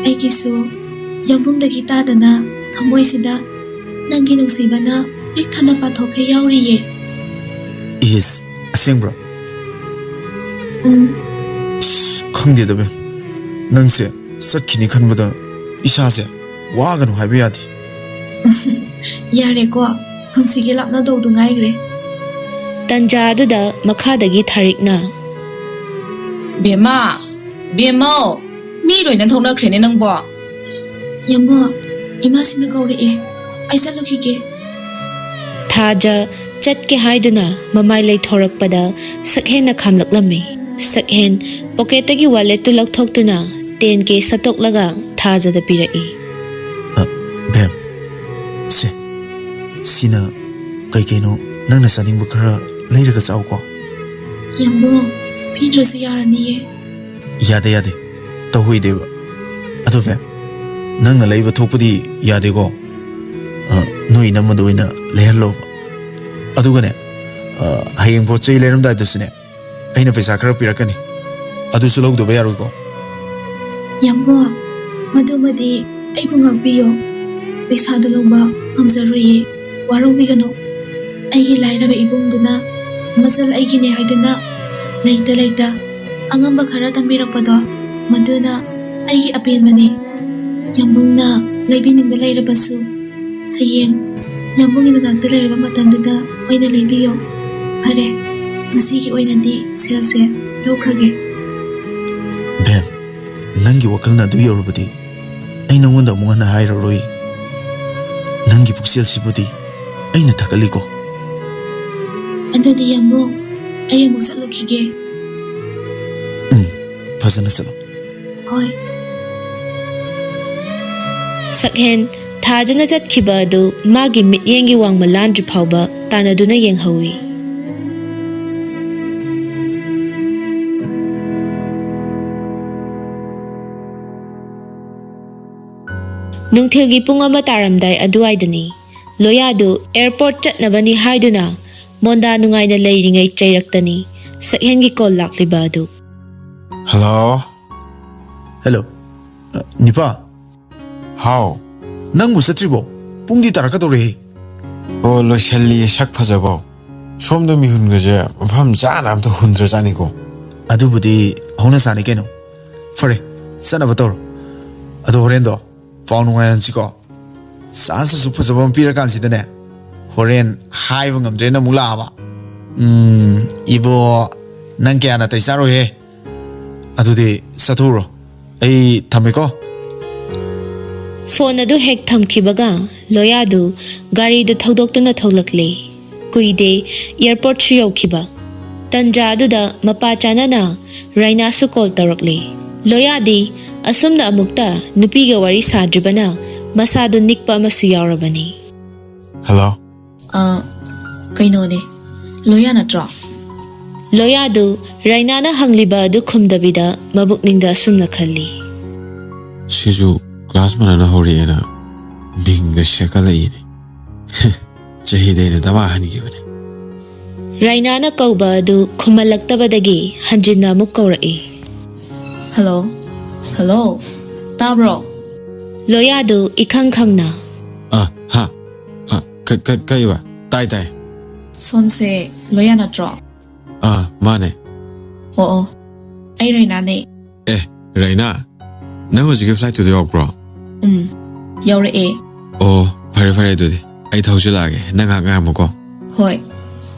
ꯑꯩꯒꯤꯁꯨ ꯌꯥꯝꯕꯨꯡꯗꯒꯤ ꯇꯥꯗꯅ ꯊꯃꯣꯏꯁꯤꯗ ꯅꯪꯒꯤ ꯅꯨꯡꯁꯤꯕꯅ ꯄꯤꯛ ꯊꯟꯅ ꯄꯥꯊꯣꯛꯈꯩ ꯌꯥꯎꯔꯤꯌꯦ꯫" "ꯏꯁ, ꯑꯁꯦꯡꯕ꯭ꯔꯣ?" "ꯎꯝ꯫" "ꯑꯁ, ꯈꯪꯗꯦꯗ ꯕꯦꯝ, ꯅꯪꯁꯦ ꯆꯠꯈꯤꯅꯤ ꯈꯟꯕꯗ ꯏꯁꯥꯁꯦ ꯋꯥꯒꯅꯨ ꯍꯥꯏꯕ ꯌꯥꯗꯦ꯫" "ꯌꯥꯔꯦꯀꯣ, ꯄꯨꯟꯁꯤꯒꯤ ꯂꯥꯞꯅꯗꯧꯗꯨ ꯉꯥꯏꯈ꯭ꯔꯦ꯫" ꯇꯟꯖꯥ ꯑꯗꯨꯗ ꯃꯈꯥꯗꯒꯤ ꯊꯥꯔꯤꯛꯅ, "ꯕꯦꯝꯃ, ꯕꯦꯝꯃꯧ, ꯃꯤ ꯂꯣꯏꯅ ꯊꯣꯛꯅꯈ꯭ꯔꯦꯅꯦ ꯅꯪꯕꯣ꯫" "ꯌꯥꯝꯕꯨ, ꯏꯃꯥꯁꯤꯅ ꯀꯧꯔꯛꯑꯦ, ꯑꯩ ꯆꯠꯂꯨꯈꯤꯒꯦ꯫" ꯊꯥꯖ ꯆꯠꯀꯦ ꯍꯥꯏꯗꯨꯅ ꯃꯃꯥꯏ ꯂꯩꯊꯣꯔꯛꯄꯗ ꯁꯛꯍꯦꯟꯅ ꯈꯥꯝꯂꯛꯂꯝꯃꯤ꯫ ꯁꯛꯍꯦꯟ ꯄꯣꯀꯦꯠꯇꯒꯤ ꯋꯥꯂꯦꯠꯇꯨ ꯂꯧꯊꯣꯛꯇꯨꯅ ꯇꯦꯟ ꯀꯦ ꯁꯠꯇꯣꯛꯂꯒ ꯊꯥꯖꯗ ꯄꯤꯔꯛꯏ꯫ "ꯑ, ꯕꯦꯝ, ꯁꯦ, ꯁꯤꯅ ꯀꯩ ꯀꯩꯅꯣ ꯅꯪꯅ ꯆꯥꯅꯤꯡꯕ ꯈꯔ ꯂꯩꯔꯒ ꯆꯥꯎꯀꯣ꯫" "ꯌꯥꯝꯕꯨ, ꯄꯤꯗ꯭ꯔꯁꯨ ꯌꯥꯔꯅꯤꯌꯦ꯫" "ꯌꯥꯗꯦ, ꯌꯥꯗꯦ, ꯇꯧꯍꯩꯗꯦꯕ꯫ ꯑꯗꯣ ꯕꯦꯝ, ꯅꯪꯅ ꯂꯩꯕ ꯊꯣꯛꯄꯗꯤ ꯌꯥꯗꯦꯀꯣ꯫ ꯑ, ꯅꯣꯏ ꯏꯅꯝꯃꯗ ꯑꯣꯏꯅ ꯂꯩꯍꯜꯂꯣ꯫ ꯑꯗꯨꯒꯅꯦ, ꯑ, ꯍꯌꯦꯡ ꯄꯣꯠ ꯆꯩ ꯂꯩꯔꯝꯗꯥꯏꯗꯁꯨꯅꯦ, ꯑꯩꯅ ꯄꯩꯁꯥ ꯈꯔ ꯄꯤꯔꯛꯀꯅꯤ, ꯑꯗꯨꯁꯨ ꯂꯧꯗꯕ ꯌꯥꯔꯣꯏꯀꯣ꯫ ꯌꯥꯝꯕꯨꯡ, ꯃꯗꯨꯃꯗꯤ ꯑꯩꯕꯨ ꯉꯥꯛꯄꯤꯌꯣ꯫ ꯄꯩꯁꯥꯗꯣ ꯂꯧꯕ ꯉꯝꯖꯔꯣꯏꯌꯦ꯫ ꯋꯥꯔꯧꯕꯤꯒꯅꯨ꯫ ꯑꯩꯒꯤ ꯂꯥꯏꯔꯕ ꯏꯕꯨꯡꯗꯨꯅ ꯃꯆꯜ ꯑꯩꯒꯤꯅꯦ ꯍꯥꯏꯗꯨꯅ ꯂꯩꯇ ꯂꯩꯇ ꯑꯉꯝꯕ ꯈꯔ ꯇꯝꯕꯤꯔꯛꯄꯗꯣ, ꯃꯗꯨꯅ ꯑꯩꯒꯤ ꯑꯄꯦꯟꯕꯅꯤ꯫ ꯌꯥꯝꯕꯨꯡꯅ ꯂꯩꯕꯤꯅꯤꯡꯕ ꯂꯩꯔꯕꯁꯨ, ꯍꯌꯦꯡ ꯌꯥꯝꯕꯨꯡꯒꯤ ꯅꯅꯥꯛꯇ ꯂꯩꯔꯕ ꯃꯇꯝꯗꯨꯗ ꯑꯣꯏꯅ ꯂꯩꯕꯤꯌꯣ꯫ ꯐꯔꯦ, ꯉꯁꯤꯒꯤ ꯑꯣꯏꯅꯗꯤ ꯁꯦꯜꯁꯦ ꯂꯧꯈ꯭ꯔꯒꯦ꯫ ꯕꯦꯝ, ꯅꯪꯒꯤ ꯋꯥꯈꯜꯅ ꯑꯗꯨ ꯌꯧꯔꯕꯗꯤ ꯑꯩ ꯅꯉꯣꯟꯗ ꯑꯃꯨꯛ ꯍꯟꯅ ꯍꯥꯏꯔꯔꯣꯏ꯫ ꯅꯪꯒꯤ ꯄꯨꯛꯆꯦꯜꯁꯤꯕꯨꯗꯤ ꯑꯩꯅ ꯊꯥꯒꯠꯂꯤꯀꯣ꯫ ꯑꯗꯨꯗꯤ ꯌꯥꯝꯕꯨꯡ, ꯑꯩ ꯑꯃꯨꯛ ꯆꯠꯂꯨꯈꯤꯒꯦ꯫ ꯎꯝ, ꯐꯖꯅ ꯆꯠꯂꯣ꯫ ꯍꯣꯏ꯫ ꯁꯛꯍꯦꯟ ꯊꯥꯖꯅ ꯆꯠꯈꯤꯕ ꯑꯗꯨ ꯃꯥꯒꯤ ꯃꯤꯠꯌꯦꯡꯒꯤ ꯋꯥꯡꯃ ꯂꯥꯟꯗ꯭ꯔꯤ ꯐꯥꯎꯕ ꯇꯥꯟꯅꯗꯨꯅ ꯌꯦꯡꯍꯧꯏ꯫ ꯅꯨꯡꯊꯤꯜꯒꯤ ꯄꯨꯡ ꯑꯃ ꯇꯥꯔꯝꯗꯥꯏ ꯑꯗꯨꯋꯥꯏꯗꯅꯤ꯫ ꯂꯣꯌꯥꯗꯨ ꯑꯦꯌꯔꯄꯣꯔꯠ ꯆꯠꯅꯕꯅꯤ ꯍꯥꯏꯗꯨꯅ ꯃꯣꯟꯗꯥ ꯅꯨꯡꯉꯥꯏꯅ ꯂꯩꯔꯤꯉꯩ ꯆꯩꯔꯛꯇꯅꯤ ꯁꯛꯍꯦꯟꯒꯤ ꯀꯣꯜ ꯂꯥꯛꯂꯤꯕ ꯑꯗꯨ꯫ ꯍꯜꯂꯣ꯫ ꯍꯜꯂꯣ꯫ ꯑ, ꯅꯤꯄꯥ꯫ ꯍꯥꯎ꯫ ꯅꯪꯕꯨ ꯆꯠꯇ꯭ꯔꯤꯕꯣ? ꯄꯨꯡꯗꯤ ꯇꯥꯔꯛꯀꯗꯧꯔꯦꯍꯦ꯫ ꯑꯣ, ꯂꯣꯏꯁꯜꯂꯤꯌꯦ, ꯁꯛ ꯐꯖꯕꯧ꯫ ꯁꯣꯝꯗ ꯃꯤꯍꯨꯟꯒꯁꯦ ꯃꯐꯝ ꯆꯥꯅ ꯑꯝꯇ ꯍꯨꯟꯗ꯭ꯔꯖꯥꯠꯅꯤꯀꯣ꯫ ꯑꯗꯨꯕꯨꯗꯤ ꯍꯧꯅ ꯁꯥꯅꯤ ꯀꯩꯅꯣ꯫ ꯐꯔꯦ, ꯆꯠꯅꯕ ꯇꯧꯔꯣ꯫ ꯑꯗꯣ ꯍꯣꯔꯦꯟꯗꯣ ꯄꯥꯎ ꯅꯨꯡꯉꯥꯏꯍꯟꯁꯤꯀꯣ꯫ ꯆꯥꯟꯁ ꯑꯁꯨꯛ ꯐꯖꯕ ꯑꯃ ꯄꯤꯔꯀꯥꯟꯁꯤꯗꯅꯦ, ꯍꯣꯔꯦꯟ ꯍꯥꯏꯕ ꯉꯝꯗ꯭ꯔꯦꯅ ꯑꯃꯨꯛ ꯂꯥꯛꯑꯕ꯫ ꯎꯝ, ꯏꯕꯣ, ꯅꯪ ꯀꯌꯥ ꯅꯥꯇꯩ ꯆꯥꯔꯣꯏꯍꯦ꯫ ꯑꯗꯨꯗꯤ ꯆꯠꯊꯣꯛꯎꯔꯣ, ꯑꯩ ꯊꯝꯃꯦꯀꯣ꯫ ꯐꯣꯟ ꯑꯗꯨ ꯍꯦꯛ ꯊꯝꯈꯤꯕꯒ ꯂꯣꯌꯥꯗꯨ ꯒꯥꯔꯤꯗꯨ ꯊꯧꯗꯣꯛꯇꯨꯅ ꯊꯣꯛꯂꯛꯂꯦ꯫ ꯀꯨꯏꯗꯦ ꯑꯦꯌꯔꯄꯣꯔꯠꯁꯨ ꯌꯧꯈꯤꯕ꯫ ꯇꯟꯖꯥ ꯑꯗꯨꯗ ꯃꯄꯥ ꯆꯥꯅꯅ ꯔꯥꯏꯅꯥꯁꯨ ꯀꯣꯜ ꯇꯧꯔꯛꯂꯦ꯫ ꯂꯣꯌꯥꯗꯤ ꯑꯁꯨꯝꯅ ꯑꯃꯨꯛꯇ ꯅꯨꯄꯤꯒ ꯋꯥꯔꯤ ꯁꯥꯗ꯭ꯔꯤꯕꯅ ꯃꯁꯥꯗꯨ ꯅꯤꯛꯄ ꯑꯃꯁꯨ ꯌꯥꯎꯔꯕꯅꯤ꯫ ꯍꯜꯂꯣ꯫ ꯑ, ꯀꯩꯅꯣꯅꯦ, ꯂꯣꯌꯥ ꯅꯠꯇ꯭ꯔꯣ? ꯂꯣꯌꯥꯗꯨ ꯔꯥꯏꯅꯥꯅ ꯍꯪꯂꯤꯕ ꯑꯗꯨ ꯈꯨꯝꯗꯕꯤꯗ ꯃꯕꯨꯛꯅꯤꯡꯗ ꯑꯁꯨꯝꯅ ꯈꯜꯂꯤ꯫ ꯁꯤꯁꯨ ꯀ꯭ꯂꯥꯁ ꯃꯥꯟꯅꯅ ꯍꯧꯔꯛꯑꯦꯅ ꯃꯤꯡꯒ ꯁꯦꯠꯀꯠꯂꯛꯏꯅꯦ꯫ ꯆꯍꯤꯗꯤ ꯑꯩꯅ ꯗꯃꯥ ꯍꯟꯈꯤꯕꯅꯦ꯫ ꯔꯥꯏꯅꯥꯅ ꯀꯧꯕ ꯑꯗꯨ ꯈꯨꯝꯍꯜꯂꯛꯇꯕꯗꯒꯤ ꯍꯟꯖꯤꯟꯅ ꯑꯃꯨꯛ ꯀꯧꯔꯛꯏ꯫ ꯍꯜꯂꯣ꯫ ꯍꯜꯂꯣ꯫ ꯇꯥꯕ꯭ꯔꯣ? ꯂꯣꯌꯥꯗꯨ ꯏꯈꯪ ꯈꯪꯅ꯫ ꯑ ꯍꯥ꯫ ꯑ, ꯀ- ꯀ- ꯀꯩꯕ? ꯇꯥꯏ ꯇꯥꯏ꯫ ꯁꯣꯝꯁꯦ ꯂꯣꯌꯥ ꯅꯠꯇ꯭ꯔꯣ? ꯑꯥ, ꯃꯥꯅꯦ꯫ ꯑꯣ ꯑꯣ꯫ ꯑꯩ ꯔꯩꯅꯥꯅꯦ꯫ ꯑꯦ, ꯔꯩꯅꯥ, ꯅꯪ ꯍꯧꯖꯤꯛꯀꯤ ꯐ꯭ꯂꯥꯏꯠꯇꯨꯗ ꯌꯥꯎꯔꯛꯄ꯭ꯔꯣ? ꯎꯝ꯫ ꯌꯧꯔꯛꯑꯦ꯫ ꯑꯣ, ꯐꯔꯦ ꯐꯔꯦ, ꯑꯗꯨꯗꯤ ꯑꯩ ꯊꯧꯖꯤꯜꯂꯛꯑꯒꯦ, ꯅꯪ ꯉꯥꯏꯍꯥꯛ ꯉꯥꯏꯔꯝꯃꯨꯀꯣ꯫ ꯍꯣꯏ꯫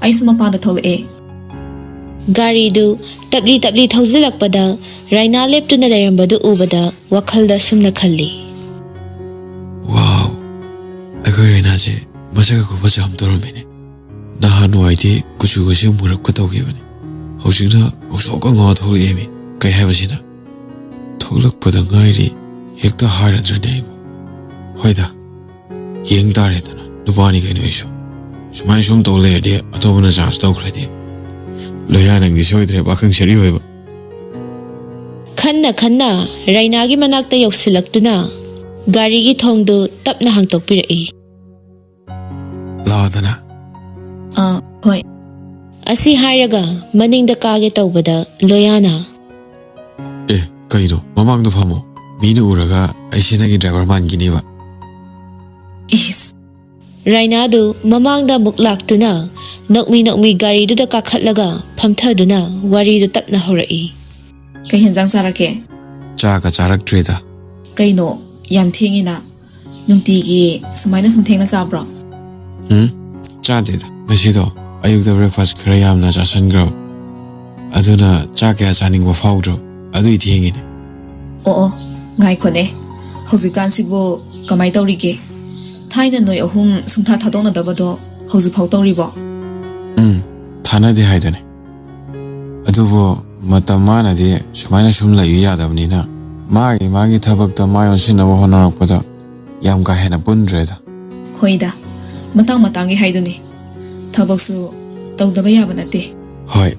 ꯑꯩꯁꯨ ꯃꯄꯥꯟꯗ ꯊꯣꯛꯂꯛꯑꯦ꯫ ꯒꯥꯔꯤꯗꯨ ꯇꯞꯂꯤ ꯇꯞꯂꯤ ꯊꯧꯖꯤꯜꯂꯛꯄꯗ ꯔꯥꯏꯅꯥ ꯂꯦꯞꯇꯨꯅ ꯂꯩꯔꯝꯕꯗꯨ ꯎꯕꯗ ꯋꯥꯈꯜꯗ ꯑꯁꯨꯝꯅ ꯈꯜꯂꯤ꯫ ꯋꯥꯎ, ꯑꯩꯈꯣꯏ ꯔꯩꯅꯥꯁꯦ ꯃꯁꯛ ꯈꯨꯐꯖ ꯑꯃ ꯇꯧꯔꯝꯃꯤꯅꯦ꯫ ꯅꯍꯥꯟꯋꯥꯏꯗꯤ ꯀꯨꯆꯨꯒꯁꯦ ꯃꯨꯔꯞꯀ ꯇꯧꯈꯤꯕꯅꯦ, ꯍꯧꯖꯤꯛꯅ ꯉꯧꯁꯣꯛꯀ ꯉꯧꯔ ꯊꯣꯛꯂꯛꯑꯦꯃꯤ꯫ ꯀꯩ ꯍꯥꯏꯕꯁꯤꯅ? ꯊꯣꯛꯂꯛꯄꯗ ꯉꯥꯏꯔꯤ, ꯍꯦꯛꯇ ꯍꯥꯏꯔꯗ꯭ꯔꯅꯦ ꯑꯩꯕꯨ? ꯍꯣꯏꯗ, ꯌꯦꯡ ꯇꯥꯔꯦꯗꯅ, ꯅꯨꯄꯥꯅꯤ ꯀꯩꯅꯣ ꯑꯩꯁꯨ꯫ ꯁꯨꯃꯥꯏꯅ ꯁꯨꯝ ꯇꯧ ꯂꯩꯔꯗꯤ ꯑꯇꯣꯞꯄꯅ ꯆꯥꯟꯁ ꯇꯧꯈ꯭ꯔꯗꯤ꯫ ꯂꯣꯌꯥ, ꯅꯪꯗꯤ ꯁꯣꯏꯗ꯭ꯔꯦ, ꯄꯥꯈꯪ ꯁꯥꯔꯤ ꯑꯣꯏꯕ꯫ ꯈꯟꯅ ꯈꯟꯅ ꯔꯥꯏꯅꯥꯒꯤ ꯃꯅꯥꯛꯇ ꯌꯧꯁꯤꯜꯂꯛꯇꯨꯅ ꯒꯥꯔꯤꯒꯤ ꯊꯣꯡꯗꯨ ꯇꯞꯅ ꯍꯥꯡꯇꯣꯛꯄꯤꯔꯛꯏ꯫ ꯂꯥꯛꯑꯣꯗꯅ꯫ ꯑꯥ, ꯍꯣꯏ꯫ ꯑꯁꯤ ꯍꯥꯏꯔꯒ ꯃꯅꯤꯡꯗ ꯀꯥꯒꯦ ꯇꯧꯕꯗ ꯂꯣꯌꯥꯅ꯫ ꯑꯦ, ꯀꯩꯅꯣ? ꯃꯃꯥꯡꯗ ꯐꯝꯃꯣ꯫ ꯃꯤꯅ ꯎꯔꯒ ꯑꯩꯁꯦ ꯅꯪꯒꯤ ꯗ꯭ꯔꯥꯏꯚꯔ ꯃꯥꯟꯈꯤꯅꯦꯕ꯫ ꯏꯁ꯫ ꯔꯥꯏꯅꯥꯗꯨ ꯃꯃꯥꯡꯗ ꯑꯃꯨꯛ ꯂꯥꯛꯇꯨꯅ ꯅꯣꯛꯃꯤ ꯅꯣꯛꯃꯤ ꯒꯥꯔꯤꯗꯨꯗ ꯀꯥꯈꯠꯂꯒ ꯐꯝꯊꯗꯨꯅ ꯋꯥꯔꯤꯗꯨ ꯇꯞꯅ ꯍꯧꯔꯛꯏ꯫ ꯀꯩ ꯍꯦꯟꯖꯥꯡ ꯆꯥꯔꯛꯀꯦ? ꯆꯥꯒ ꯆꯥꯔꯛꯇ꯭ꯔꯦꯗ꯫ ꯀꯩꯅꯣ? ꯌꯥꯝ ꯊꯦꯡꯉꯤꯅ꯫ ꯅꯨꯡꯇꯤꯒꯤ ꯁꯨꯃꯥꯏꯅ ꯁꯨꯝ ꯊꯦꯡꯅ ꯆꯥꯕ꯭ꯔꯣ? ꯎꯝ, ꯆꯥꯗꯦꯗ꯫ ꯉꯁꯤꯗꯣ ꯑꯌꯨꯛꯇ ꯕ꯭ꯔꯦꯛꯐꯥꯁ ꯈꯔ ꯌꯥꯝꯅ ꯆꯥꯁꯟꯈ꯭ꯔꯕ, ꯑꯗꯨꯅ ꯆꯥꯛ ꯀꯌꯥ ꯆꯥꯅꯤꯡꯕ ꯐꯥꯎꯗ꯭ꯔꯕ, ꯑꯗꯨꯏ ꯊꯦꯡꯉꯤꯅꯦ꯫ ꯑꯣ ꯑꯣ, ꯉꯥꯏꯈꯣꯅꯦ꯫ ꯍꯧꯖꯤꯛꯀꯥꯟꯁꯤꯕꯨ ꯀꯃꯥꯏ ꯇꯧꯔꯤꯒꯦ? ꯊꯥꯏꯅ ꯅꯣꯏ ꯑꯍꯨꯝ ꯁꯨꯡꯊꯥ ꯊꯥꯗꯣꯛꯅꯗꯕꯗꯣ ꯍꯧꯖꯤꯛꯐꯥꯎ ꯇꯧꯔꯤꯕꯣ? ꯎꯝ, ꯊꯥꯅꯗꯦ ꯍꯥꯏꯗꯨꯅꯦ꯫ ꯑꯗꯨꯕꯨ ꯃꯇꯝ ꯃꯥꯅꯗꯤ ꯁꯨꯃꯥꯏꯅ ꯁꯨꯝ ꯂꯩꯕ ꯌꯥꯗꯕꯅꯤꯅ, ꯃꯥꯒꯤ ꯃꯥꯒꯤ ꯊꯕꯛꯇ ꯃꯥꯏ ꯑꯣꯟꯁꯤꯟꯅꯕ ꯍꯣꯠꯅꯔꯛꯄꯗ ꯌꯥꯝ ꯀꯥ ꯍꯦꯟꯅ ꯄꯨꯟꯗ꯭ꯔꯦꯗ꯫ ꯍꯣꯏꯗ, ꯃꯇꯥꯡ ꯃꯇꯥꯡꯒꯤ ꯍꯥꯏꯗꯨꯅꯤ꯫ ꯊꯕꯛꯁꯨ ꯇꯧꯗꯕ ꯌꯥꯕ ꯅꯠꯇꯦ꯫ ꯍꯣꯏ꯫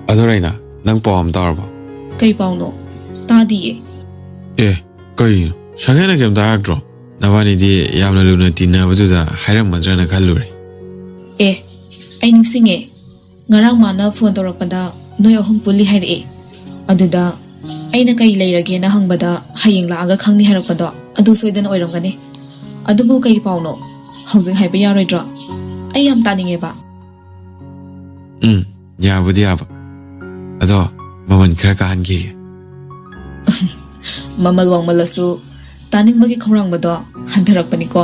ꯑꯗꯣ ꯔꯩꯅꯥ, ꯅꯪ ꯄꯥꯎ ꯑꯃ ꯇꯥꯔꯕꯣ? ꯀꯩ ꯄꯥꯎꯅꯣ? ꯇꯥꯗꯤꯌꯦ꯫ ꯑꯦ, ꯀꯩꯅꯣ? ꯁꯥꯒꯦꯅ ꯀꯩꯝꯇ ꯍꯥꯏꯔꯛꯇ꯭ꯔꯣ? ꯅꯕꯥꯅꯤꯗꯤ ꯌꯥꯝꯅ ꯂꯨꯅ ꯇꯤꯟꯅꯕꯗꯨꯗ ꯍꯥꯏꯔꯝꯒꯗ꯭ꯔꯅ ꯈꯜꯂꯨꯔꯦ꯫ ꯑꯦ, ꯑꯩ ꯅꯤꯡꯁꯤꯡꯉꯦ꯫ ꯉꯔꯥꯡ ꯃꯥꯅ ꯐꯣꯟ ꯇꯧꯔꯛꯄꯗ ꯅꯣꯏ ꯑꯍꯨꯝ ꯄꯨꯜꯂꯤ ꯍꯥꯏꯔꯛꯑꯦ꯫ ꯑꯗꯨꯗ ꯑꯩꯅ ꯀꯩ ꯂꯩꯔꯒꯦꯅ ꯍꯪꯕꯗ ꯍꯌꯦꯡ ꯂꯥꯛꯑꯒ ꯈꯪꯅꯤ ꯍꯥꯏꯔꯛꯄꯗꯣ ꯑꯗꯨ ꯁꯣꯏꯗꯅ ꯑꯣꯏꯔꯝꯒꯅꯤ꯫ ꯑꯗꯨꯕꯨ ꯀꯩ ꯄꯥꯎꯅꯣ? ꯍꯧꯖꯤꯛ ꯍꯥꯏꯕ ꯌꯥꯔꯣꯏꯗ꯭ꯔꯣ? ꯑꯩ ꯌꯥꯝ ꯇꯥꯅꯤꯡꯉꯦꯕ꯫ ꯎꯝ, ꯌꯥꯕꯨꯗꯤ ꯌꯥꯕ꯫ ꯑꯗꯣ ꯃꯃꯜ ꯈꯔ ꯀꯥꯍꯟꯈꯤꯒꯦ꯫ ꯃꯃꯜ ꯋꯥꯡꯃꯜꯂꯁꯨ ꯇꯥꯅꯤꯡꯕꯒꯤ ꯈꯧꯔꯥꯡꯕꯗꯣ ꯍꯟꯊꯔꯛꯄꯅꯤꯀꯣ꯫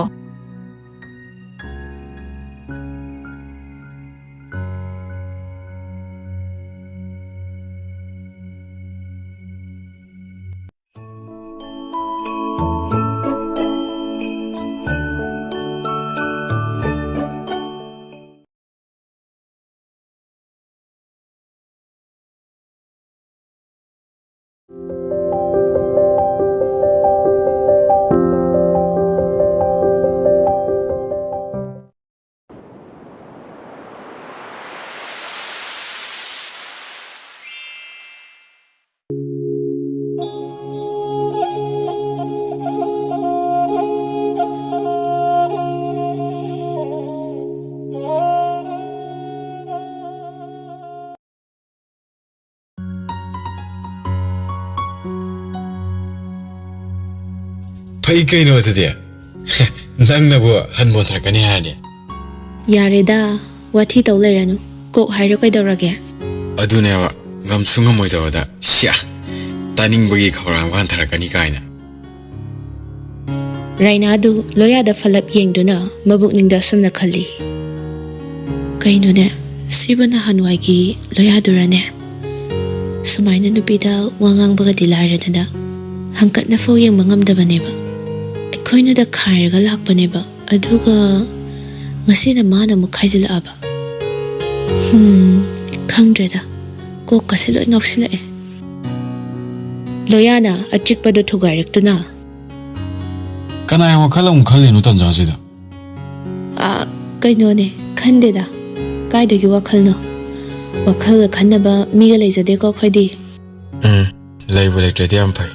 ꯐꯩ ꯀꯩꯅꯣ ꯑꯗꯨꯗꯤ꯫ ꯅꯪꯅꯕꯨ ꯍꯟꯕ ꯊꯥꯔꯛꯀꯅꯤ ꯍꯥꯏꯔꯗꯤ꯫ ꯌꯥꯔꯦꯗ, ꯋꯥꯊꯤ ꯇꯧ ꯂꯩꯔꯅꯨ꯫ ꯀꯣꯛ ꯍꯥꯏꯔꯣ ꯀꯩꯗꯧꯔꯒꯦ? ꯑꯗꯨꯅꯦꯕ, ꯉꯝꯁꯨ ꯉꯝꯃꯣꯏꯗꯕꯗ, ꯁꯤꯌꯥ, ꯇꯥꯅꯤꯡꯕꯒꯤ ꯈꯧꯔꯥꯡꯕ ꯍꯟꯊꯔꯛꯀꯅꯤ ꯀꯥꯏꯅ꯫ ꯔꯥꯏꯅꯥꯗꯨ ꯂꯣꯌꯥꯗ ꯐꯠꯂꯞ ꯌꯦꯡꯗꯨꯅ ꯃꯕꯨꯛꯅꯤꯡꯗ ꯑꯁꯨꯝꯅ ꯈꯜꯂꯤ, "ꯀꯩꯅꯣꯅꯦ, ꯁꯤꯕꯨ ꯅꯍꯥꯟꯋꯥꯏꯒꯤ ꯂꯣꯌꯥꯗꯨꯔꯅꯦ? ꯁꯨꯃꯥꯏꯅ ꯅꯨꯄꯤꯗ ꯋꯥ ꯉꯥꯡꯕꯒꯗꯤ ꯂꯥꯏꯔꯗꯅ, ꯍꯪꯀꯠꯅꯐꯥꯎ ꯌꯦꯡꯕ ꯉꯝꯗꯕꯅꯦꯕ꯫ ꯑꯩꯈꯣꯏꯅꯗ ꯈꯥꯏꯔꯒ ꯂꯥꯛꯄꯅꯦꯕ, ꯑꯗꯨꯒ ꯉꯁꯤꯅ ꯃꯥꯅ ꯑꯃꯨꯛ ꯈꯥꯏꯖꯤꯜꯂꯛꯑꯕ꯫ ꯍꯝ, ꯈꯪꯗ꯭ꯔꯦꯗ, ꯀꯣꯛꯀꯁꯦ ꯂꯣꯏ ꯉꯥꯎꯁꯤꯜꯂꯛꯑꯦ꯫" ꯂꯣꯌꯥꯅ ꯑꯆꯤꯛꯄꯗꯨ ꯊꯨꯒꯥꯏꯔꯛꯇꯨꯅ, "ꯀꯅꯥꯏ ꯋꯥꯈꯜ ꯑꯃꯨꯛ ꯈꯜꯂꯤꯅꯣ ꯇꯟꯖꯥꯁꯤꯗ?" "ꯑ, ꯀꯩꯅꯣꯅꯦ, ꯈꯟꯗꯦꯗ꯫ ꯀꯥꯏꯗꯒꯤ ꯋꯥꯈꯜꯅꯣ? ꯋꯥꯈꯜꯒ ꯈꯟꯅꯕ ꯃꯤꯒ ꯂꯩꯖꯗꯦꯀꯣ ꯑꯩꯈꯣꯏꯗꯤ꯫" "ꯎꯝ, ꯂꯩꯕꯨ ꯂꯩꯇ꯭ꯔꯗꯤ ꯌꯥꯝ ꯐꯩ꯫"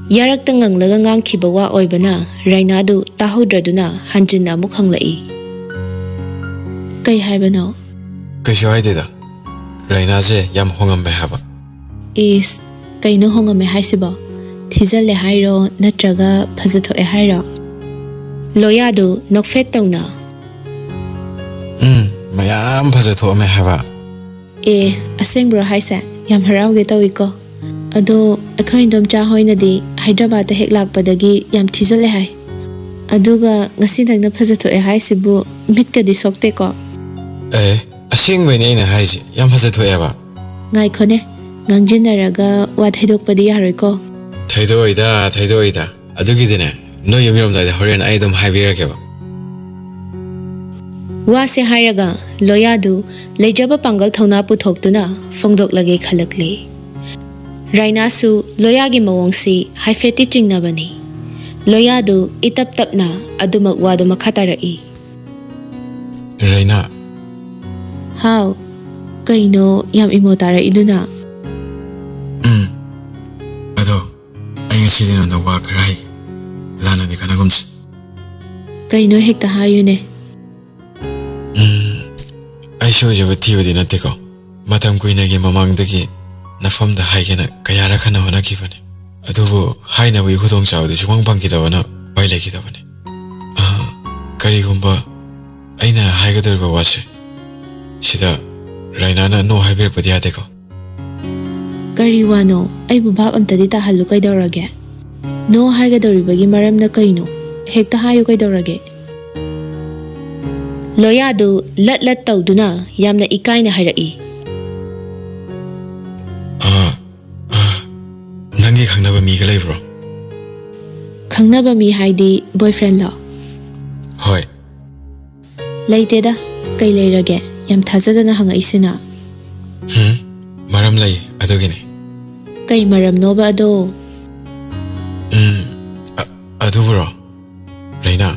ꯌꯥꯔꯛꯇ ꯉꯪꯂꯒ ꯉꯥꯡꯈꯤꯕ ꯋꯥ ꯑꯣꯏꯕꯅ ꯔꯥꯏꯅꯥꯗꯨ ꯇꯥꯍꯧꯗ꯭ꯔꯗꯨꯅ ꯍꯟꯖꯤꯟꯅ ꯑꯃꯨꯛ ꯍꯪꯂꯛꯏ꯫ "ꯀꯩ ꯍꯥꯏꯕꯅꯣ?" "ꯀꯩꯁꯨ ꯍꯥꯏꯗꯦꯗ꯫ ꯔꯥꯏꯅꯥꯁꯦ ꯌꯥꯝ ꯍꯣꯡꯉꯝꯃꯦ ꯍꯥꯏꯕ꯫" "ꯏꯁ, ꯀꯩꯅꯣ ꯍꯣꯡꯉꯝꯃꯦ ꯍꯥꯏꯁꯤꯕꯣ? ꯊꯤꯖꯜꯂꯦ ꯍꯥꯏꯔꯣ, ꯅꯠꯇ꯭ꯔꯒ ꯐꯖꯊꯣꯛꯑꯦ ꯍꯥꯏꯔꯣ?" ꯂꯣꯌꯥꯗꯨ ꯅꯣꯛꯐꯦꯠ ꯇꯧꯅ꯫ "ꯎꯝ, ꯃꯌꯥꯝ ꯐꯖꯊꯣꯛꯑꯝꯃꯦ ꯍꯥꯏꯕ꯫" "ꯑꯦ, ꯑꯁꯦꯡꯕ꯭ꯔꯣ ꯍꯥꯏꯁꯦ? ꯌꯥꯝ ꯍꯔꯥꯎꯒꯦ ꯇꯧꯏꯀꯣ꯫ ꯑꯗꯣ ꯑꯩꯈꯣꯏ ꯏꯟꯗꯣꯝꯆꯥ ꯍꯣꯏꯅꯗꯤ ꯍꯥꯏꯗ꯭ꯔꯕꯥꯠꯇ ꯍꯦꯛ ꯂꯥꯛꯄꯗꯒꯤ ꯌꯥꯝ ꯊꯤꯖꯜꯂꯦ ꯍꯥꯏ꯫ ꯑꯗꯨꯒ ꯉꯁꯤ ꯅꯪꯅ ꯐꯖꯊꯣꯛꯑꯦ ꯍꯥꯏꯁꯤꯕꯨ ꯃꯤꯠꯀꯗꯤ ꯁꯣꯛꯇꯦꯀꯣ?" "ꯑꯦ, ꯑꯁꯦꯡꯕꯩꯅꯦ ꯑꯩꯅ ꯍꯥꯏꯁꯦ, ꯌꯥꯝ ꯐꯖꯊꯣꯛꯑꯦꯕ꯫" "ꯉꯥꯏꯈꯣꯅꯦ, ꯉꯥꯡꯖꯤꯟꯅꯔꯒ ꯋꯥ ꯊꯩꯗꯣꯛꯄꯗꯤ ꯌꯥꯔꯣꯏꯀꯣ꯫" "ꯊꯩꯗꯣꯛꯑꯣꯏꯗ, ꯊꯩꯗꯣꯛꯑꯣꯏꯗ꯫ ꯑꯗꯨꯒꯤꯗꯤꯅꯦ, ꯅꯣꯏ ꯌꯨꯝ ꯌꯧꯔꯝꯗꯥꯏꯗ ꯍꯣꯔꯦꯟ ꯑꯩ ꯑꯗꯨꯝ ꯍꯥꯏꯕꯤꯔꯛꯀꯦꯕ꯫" ꯋꯥꯁꯦ ꯍꯥꯏꯔꯒ ꯂꯣꯌꯥꯗꯨ ꯂꯩꯖꯕ ꯄꯥꯡꯒꯜ ꯊꯧꯅꯥ ꯄꯨꯊꯣꯛꯇꯨꯅ ꯐꯣꯡꯗꯣꯛꯂꯒꯦ ꯈꯜꯂꯛꯂꯦ꯫ ꯔꯥꯏꯅꯥꯁꯨ ꯂꯣꯌꯥꯒꯤ ꯃꯑꯣꯡꯁꯤ ꯍꯥꯏꯐꯦꯠꯇꯤ ꯆꯤꯡꯅꯕꯅꯤ꯫ ꯂꯣꯌꯥꯗꯨ ꯏꯇꯞ ꯇꯞꯅ ꯑꯗꯨꯃꯛ ꯋꯥꯗꯨ ꯃꯈꯥ ꯇꯥꯔꯛꯏ꯫ "ꯔꯥꯏꯅꯥ꯫" "ꯍꯥꯎ, ꯀꯩꯅꯣ ꯌꯥꯝ ꯏꯃꯣ ꯇꯥꯔꯛꯏꯗꯨꯅ?" "ꯎꯝ, ꯑꯗꯣ ꯑꯩ ꯉꯁꯤꯗꯤ ꯅꯉꯣꯟꯗ ꯋꯥ ꯈꯔ ꯍꯥꯏꯒꯦ, ꯂꯥꯟꯅꯗꯤ ꯈꯟꯅꯒꯨꯝꯁꯤ꯫" "ꯀꯩꯅꯣ ꯍꯦꯛꯇ ꯍꯥꯏꯌꯨꯅꯦ꯫" "ꯎꯝ, ꯑꯩ ꯁꯣꯏꯖꯕ ꯊꯤꯕꯗꯤ ꯅꯠꯇꯦꯀꯣ꯫ ꯃꯇꯝ ꯀꯨꯏꯅꯒꯤ ꯃꯃꯥꯡꯗꯒꯤ ꯅꯐꯝꯗ ꯍꯥꯏꯒꯦꯅ ꯀꯌꯥꯔꯛ ꯍꯟꯅ ꯍꯣꯠꯅꯈꯤꯕꯅꯤ꯫ ꯑꯗꯨꯕꯨ ꯍꯥꯏꯅꯕꯒꯤ ꯈꯨꯗꯣꯡꯆꯥꯕꯗꯤ ꯁꯨꯡꯐꯪ ꯐꯪꯈꯤꯗꯕꯅ ꯎꯄꯥꯏ ꯂꯩꯈꯤꯗꯕꯅꯤ꯫ ꯑ, ꯀꯔꯤꯒꯨꯝꯕ ꯑꯩꯅ ꯍꯥꯏꯒꯗꯧꯔꯤꯕ ꯋꯥꯁꯦ ꯁꯤꯗ ꯔꯥꯏꯅꯥꯅ no ꯍꯥꯏꯕꯤꯔꯛꯄꯗꯤ ꯌꯥꯗꯦꯀꯣ꯫" "ꯀꯔꯤ ꯋꯥꯅꯣ? ꯑꯩꯕꯨ ꯚꯥꯞ ꯑꯝꯇꯗꯤ ꯇꯥꯍꯜꯂꯨ ꯀꯩꯗꯧꯔꯒꯦ? No ꯍꯥꯏꯒꯗꯧꯔꯤꯕꯒꯤ ꯃꯔꯝꯅ ꯀꯩꯅꯣ? ꯍꯦꯛꯇ ꯍꯥꯏꯌꯨ ꯀꯩꯗꯧꯔꯒꯦ?" ꯂꯣꯌꯥꯗꯨ ꯂꯠ ꯂꯠ ꯇꯧꯗꯨꯅ ꯌꯥꯝꯅ ꯏꯀꯥꯏꯅ ꯍꯥꯏꯔꯛꯏ꯫ "ꯑ, ꯑ, ꯅꯪꯒꯤ ꯈꯪꯅꯕ ꯃꯤꯒ ꯂꯩꯕ꯭ꯔꯣ?" "ꯈꯪꯅꯕ ꯃꯤ ꯍꯥꯏꯗꯤ boyfriendꯂꯣ?" "ꯍꯣꯏ꯫" "ꯂꯩꯇꯦꯗ, ꯀꯩ ꯂꯩꯔꯒꯦ? ꯌꯥꯝ ꯊꯥꯖꯗꯅ ꯍꯪꯉꯛꯏꯁꯤꯅ?" "ꯍꯨꯝ, ꯃꯔꯝ ꯂꯩ, ꯑꯗꯨꯒꯤꯅꯤ꯫" "ꯀꯩ ꯃꯔꯝꯅꯣꯕ ꯑꯗꯣ?" "ꯎꯝ, ꯑ-, ꯑꯗꯨꯕꯨꯔꯣ, ꯔꯩꯅꯥ,